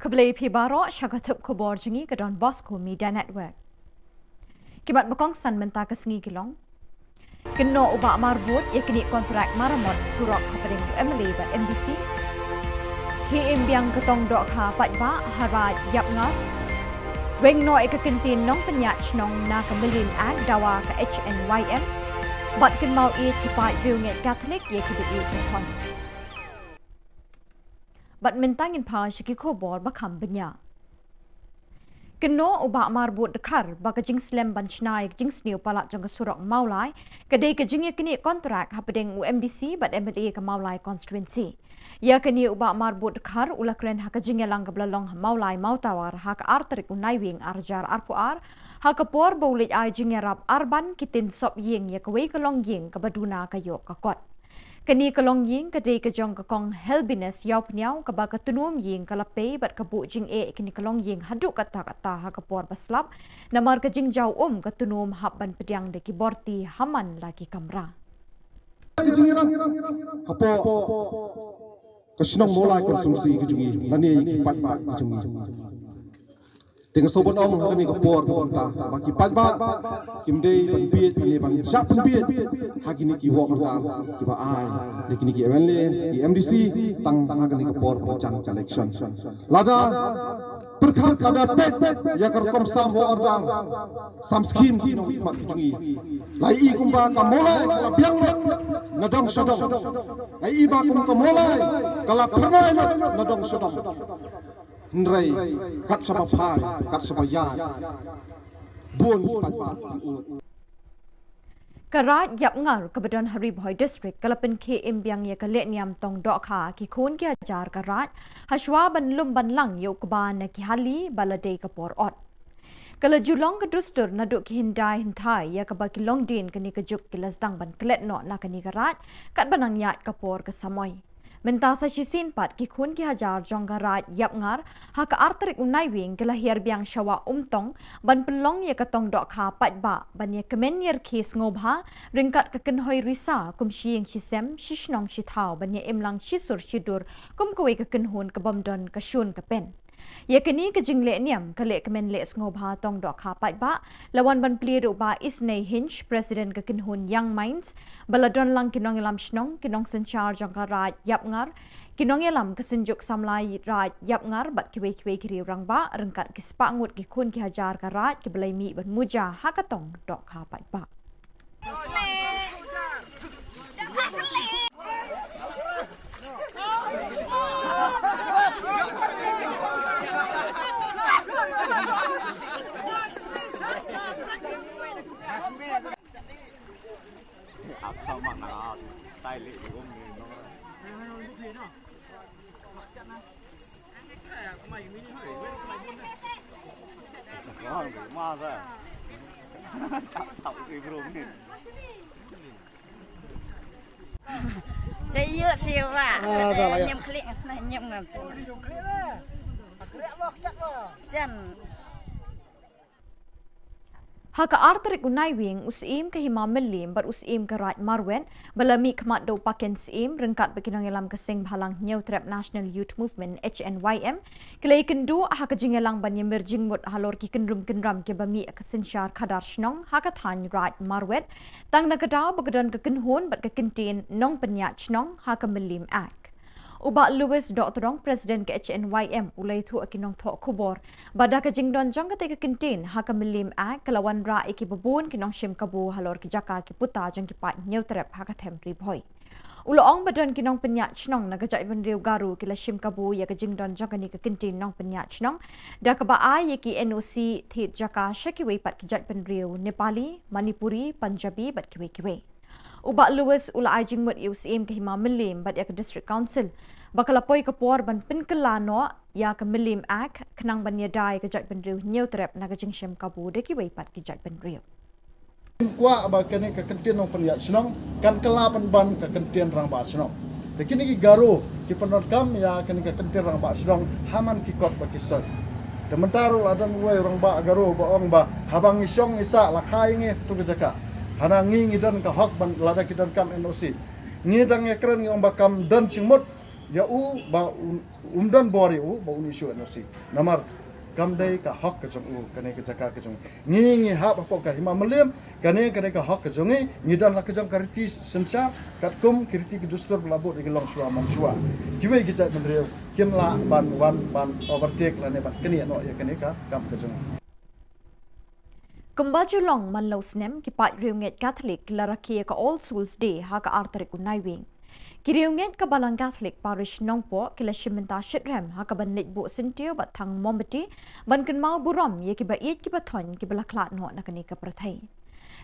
Khublei phi baroh sha ka thup khubor jong ngi ka Don Bosco Media Network. Ki mat ba kongsan mynta ka sngi ki long: Kynnoh u Bah Marbud ïa kine kontrak maramot surok hapdeng u M L A bad M D C. Khie im biang ka tong dohkha paidbah ha Raid Ïapngar. Weng noh ïa ka kyntien nongpynïaid shnong na ka Million Act dawa ka H N Y M. Bad kynmaw ïeit ki paid riewngeit Katholik ïa kiba ïeit ba thon. Bad mynta ngin phai sha ki khubor ba kham bniah. Kynnoh u Bah Marbud Dkhar ba ka jingslem ban shna ïa ka jingsniew palat jong ka surok Mawlai ka dei ka jingïaknieh kontrak hapdeng u M D C bad M L A ka Mawlai constituency. Ïa kane u Bah Marbud Dkhar u la kren ha ka jingïalang kaba la long ha Mawlai Mawtawar ha ka ar tarik u Naiwieng ar hajar arphew ar, ha ka por ba u leit ai jingïarap arban ki tin sop ïing ïa kawei ka longïing kaba duna ka ïoh ka kot. Kane ka longïing ka dei ka jong ka Kong Helbinus Ïawphniaw kaba ka tnum ïing ka la pei bad ka buh jingeh ïa kane ka longïing haduh katta katta ha ka por ba slap, namar ka jingjaw um ka tnum hap ban pdiang da ki borti ha man la ki kamra. Ka jingïarap hapoh ka shnong Mawlai constituency ka jong ngi lane ki paidbah ka jong ngi. Te nga sngewbha ban ong ha kane ka por ba mynta ba ki paidbah kim dei ban bieit ne ban shah pynbieit ha kine ki work order kiba ai da kine ki M L A, ki M D C, tang ha kane ka por ba jan ka election. Lada pyrkhat, lada peit ïa ka rukom sam work order, sam scheme ki nongmihkhmat ki jong ngi, la ïohi kumba ka Mawlai ka la biang lut na dong sha dong. La ïohi ba kum ka Mawlai ka la phyrnai lut na dong sha dong. Hynrei kat shaba phai, kat shaba ïaid, bun ki paidbah ki ud. Ka Raid Ïapngar kaba don ha Ri Bhoi District ka la pynkhie im biang ïa ka lehniam tong dohkha ki khun ki hajar ka Raid, hashwa ban lum ban lang ïa u kba na ki hali ba la dei ka por ot. Ka la ju long ka dustur naduh ki hyndai hynthai ïa kaba ki longdien kane ka juk ki la sdang ban klet noh na kane ka Raid, katba nang ïaid ka por ka samoi. Mynta sa shisien pat ki khun ki hajar jong ka Raid Ïapngar ha ka ar tarik u Naiwieng ki la hiar biang sha Wah Umtong ban pynlong ïa ka tong dohkha paidbah ban ïa kmen ïa rkhie sngewbha ryngkat ka kynhoi risa kum shi ïing shi sem, shi shnong shi thaw, ban ïa im lang shi sur shi dur kum kawei ka kynhun ka bym don ka shun ka pen. Ïa kane ka jinglehniam ka lehkmen leh sngewbha tong dohkha paidbah la wan ban plie da u Bah Isnei Hinge, President ka kynhun Young Minds, ba la don lang ki nongïalam shnong, ki nongsynshar jong ka Raid Ïapngar, ki nongïalam ka Synjuk Samla Raid Ïapngar bad kiwei kiwei ki riew rangbah ryngkat ki spah ngut ki khun ki hajar ka Raid kiba la ïa mih ban muja ha ka tong dohkha paidbah. Cayuk siwa. Ah, dah lah, ya. Nyem klik, senang nyem ngam. Jan. Ha ka ar tarik u Naiwieng, u Syiem ka Hima Mylliem bad u Syiem ka Raid Marwet ba la mih khmat da u Paken Syiem ryngkat bad ki nongïalam ka Seng Bhalang Hynñiewtrep National Youth Movement, H N Y M, ki la ïakynduh ha ka jingïalang ban ïamir jingmut halor ki kynrum kynram kiba mih ka synshar khadar shnong ha ka thaiñ Raid Marwet, tang na ka daw ba ka don ka kynhun bad ka kyntien nongpynïaid shnong ha ka Mylliem Act. U Bah Louis Dohtdong, President ka H N Y M, u la ïathuh ïa ki nongthoh khubor ba da ka jingdon jong katei ka kyntien ha ka Mylliem Act ka la wanrah ïa kiba bun ki nongshim kabu halor ki jaka ki puta jong ki paid Hynñiewtrep ha ka them Ri Bhoi. U la ong ba don ki nongpynïaid shnong na ka jaitbynriew Garo ki la shim kabu ïa ka jingdon jong kane ka kyntien nongpynïaid shnong da kaba ai ïa ki N O C thied jaka sha kiwei pat ki jaitbynriew Nepali, Manipuri, Punjabi bad kiwei kiwei. U Bah Louis u la ai jingmut ïa u Syiem ka Hima Mylliem bad ïa ka District Council ba ka la poi ka por ban pynkylla noh ïa ka Mylliem Act khnang ban ïada ïa ka jaitbynriew Hynñiewtrep na ka jingshim kabu da kiwei pat ki jaitbynriew. Kwah ba kane ka kyntien nongpynïaid shnong kan kylla pynban ka kyntien rangbah shnong. Te kine ki Garo ki pyndonkam ïa kane ka kyntien rangbah shnong ha man ki kot ba ki soi. Te mynta ruh la don uwei u rangbah Garo ba ong ba haba ngi shong ngi sah la kha ïa ngi ha katu ka jaka. Hana ngi ngi don ka hok ban lada ki donkam N O C. Ngi dang ïakren ngi ong ba kam don jingmut ïa u ba un, um don bor ïa u ba un issue N O C. Namar kam dei ka hok ka jong u, kane ka jaka ka jong u. Ngi ngi hap hapoh ka Hima Mylliem, kane kane ka hok ka jong ngi, ngi don la ka jong ka riti synshar katkum ki riti ki dustur ba la buh da ki longshuwa manshuwa. Kiwei ki jaitbynriew kim lah ban wan ban overtake lane ban knieh noh ïa kane ka kam ka jong ngi. Kumba ju long man la u snem, ki paid riewngeit Katholik ki la rakhe ïa ka All Souls Day ha ka ar tarik u Naiwieng. Ki riewngeit ka Balang Katholik Parish Nongpoh ki la shim bynta shitrhem ha kaban leit buh syntiew bad thang mombati ban kynmaw burom ïa kiba ïeit kiba thoiñ kiba la khlad noh na kane ka pyrthei.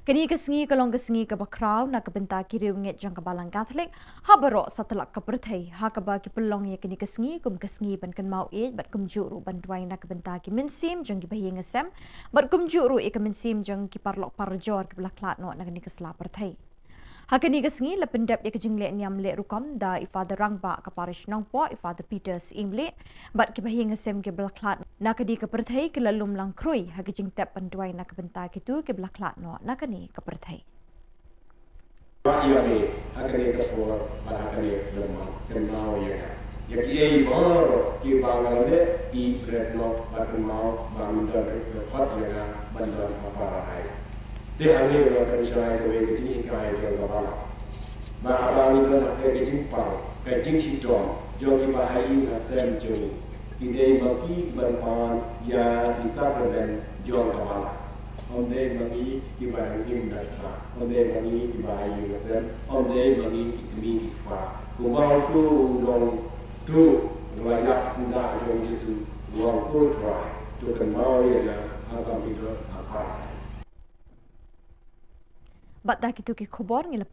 Kane ka sngi ka long ka sngi kaba khraw na ka bynta ki riewngeit jong ka Balang Katholik ha baroh satlak ka pyrthei, ha kaba ki pynlong ïa kane ka sngi kum ka sngi ban kynmaw ïeit bad kumjuh ruh ban duwai na ka bynta ki mynsiem jong kiba ïing sem bad kumjuh ruh ïa ka mynsiem jong ki paralok parajor kiba la khlad noh na kane ka sla pyrthei. Ha kane ka sngi la pyndep ïa ka jingleh niam leh rukom da i Father Rangbah ka Parish Nongpoh, i Father Peter Syiemlieh, bad kiba ïing sem kiba la khlad na kane ka pyrthei ki la lum lang khrui ha ka jingtep ban duwai na ka bynta kito kiba la khlad noh na kane ka pyrthei. Ba ïa me ha kane ka por bad ha kane ka por kynmaw ïa nga ïa kiei baroh kiba nga la leh, ïeit bret noh bad kynmaw ba men don ruh ka khot ïa nga ban don ha Paradais. Te hangne ka long ka jinghikai kawei ka jinghikai jong ka Balang. Ba haba ngi don ha ka jingpang ka jingshitom jong kiba ha ïing ha sem jong ngi, ki dei ma ki kiban pan ïa ki sakramen jong ka Balang. Ym dei ma ngi kiba dang im da sah, ym dei ma ngi kiba ha ïing ha sem, ym dei ma ngi ki kmie ki kpa. Kumba uto u nongtuh u la ïap syndah jong u Jisu, u ong, Ko Trai, to kynmaw ïa nga ha ka mih ha Paradais. Bad da kito ki khubor ngi la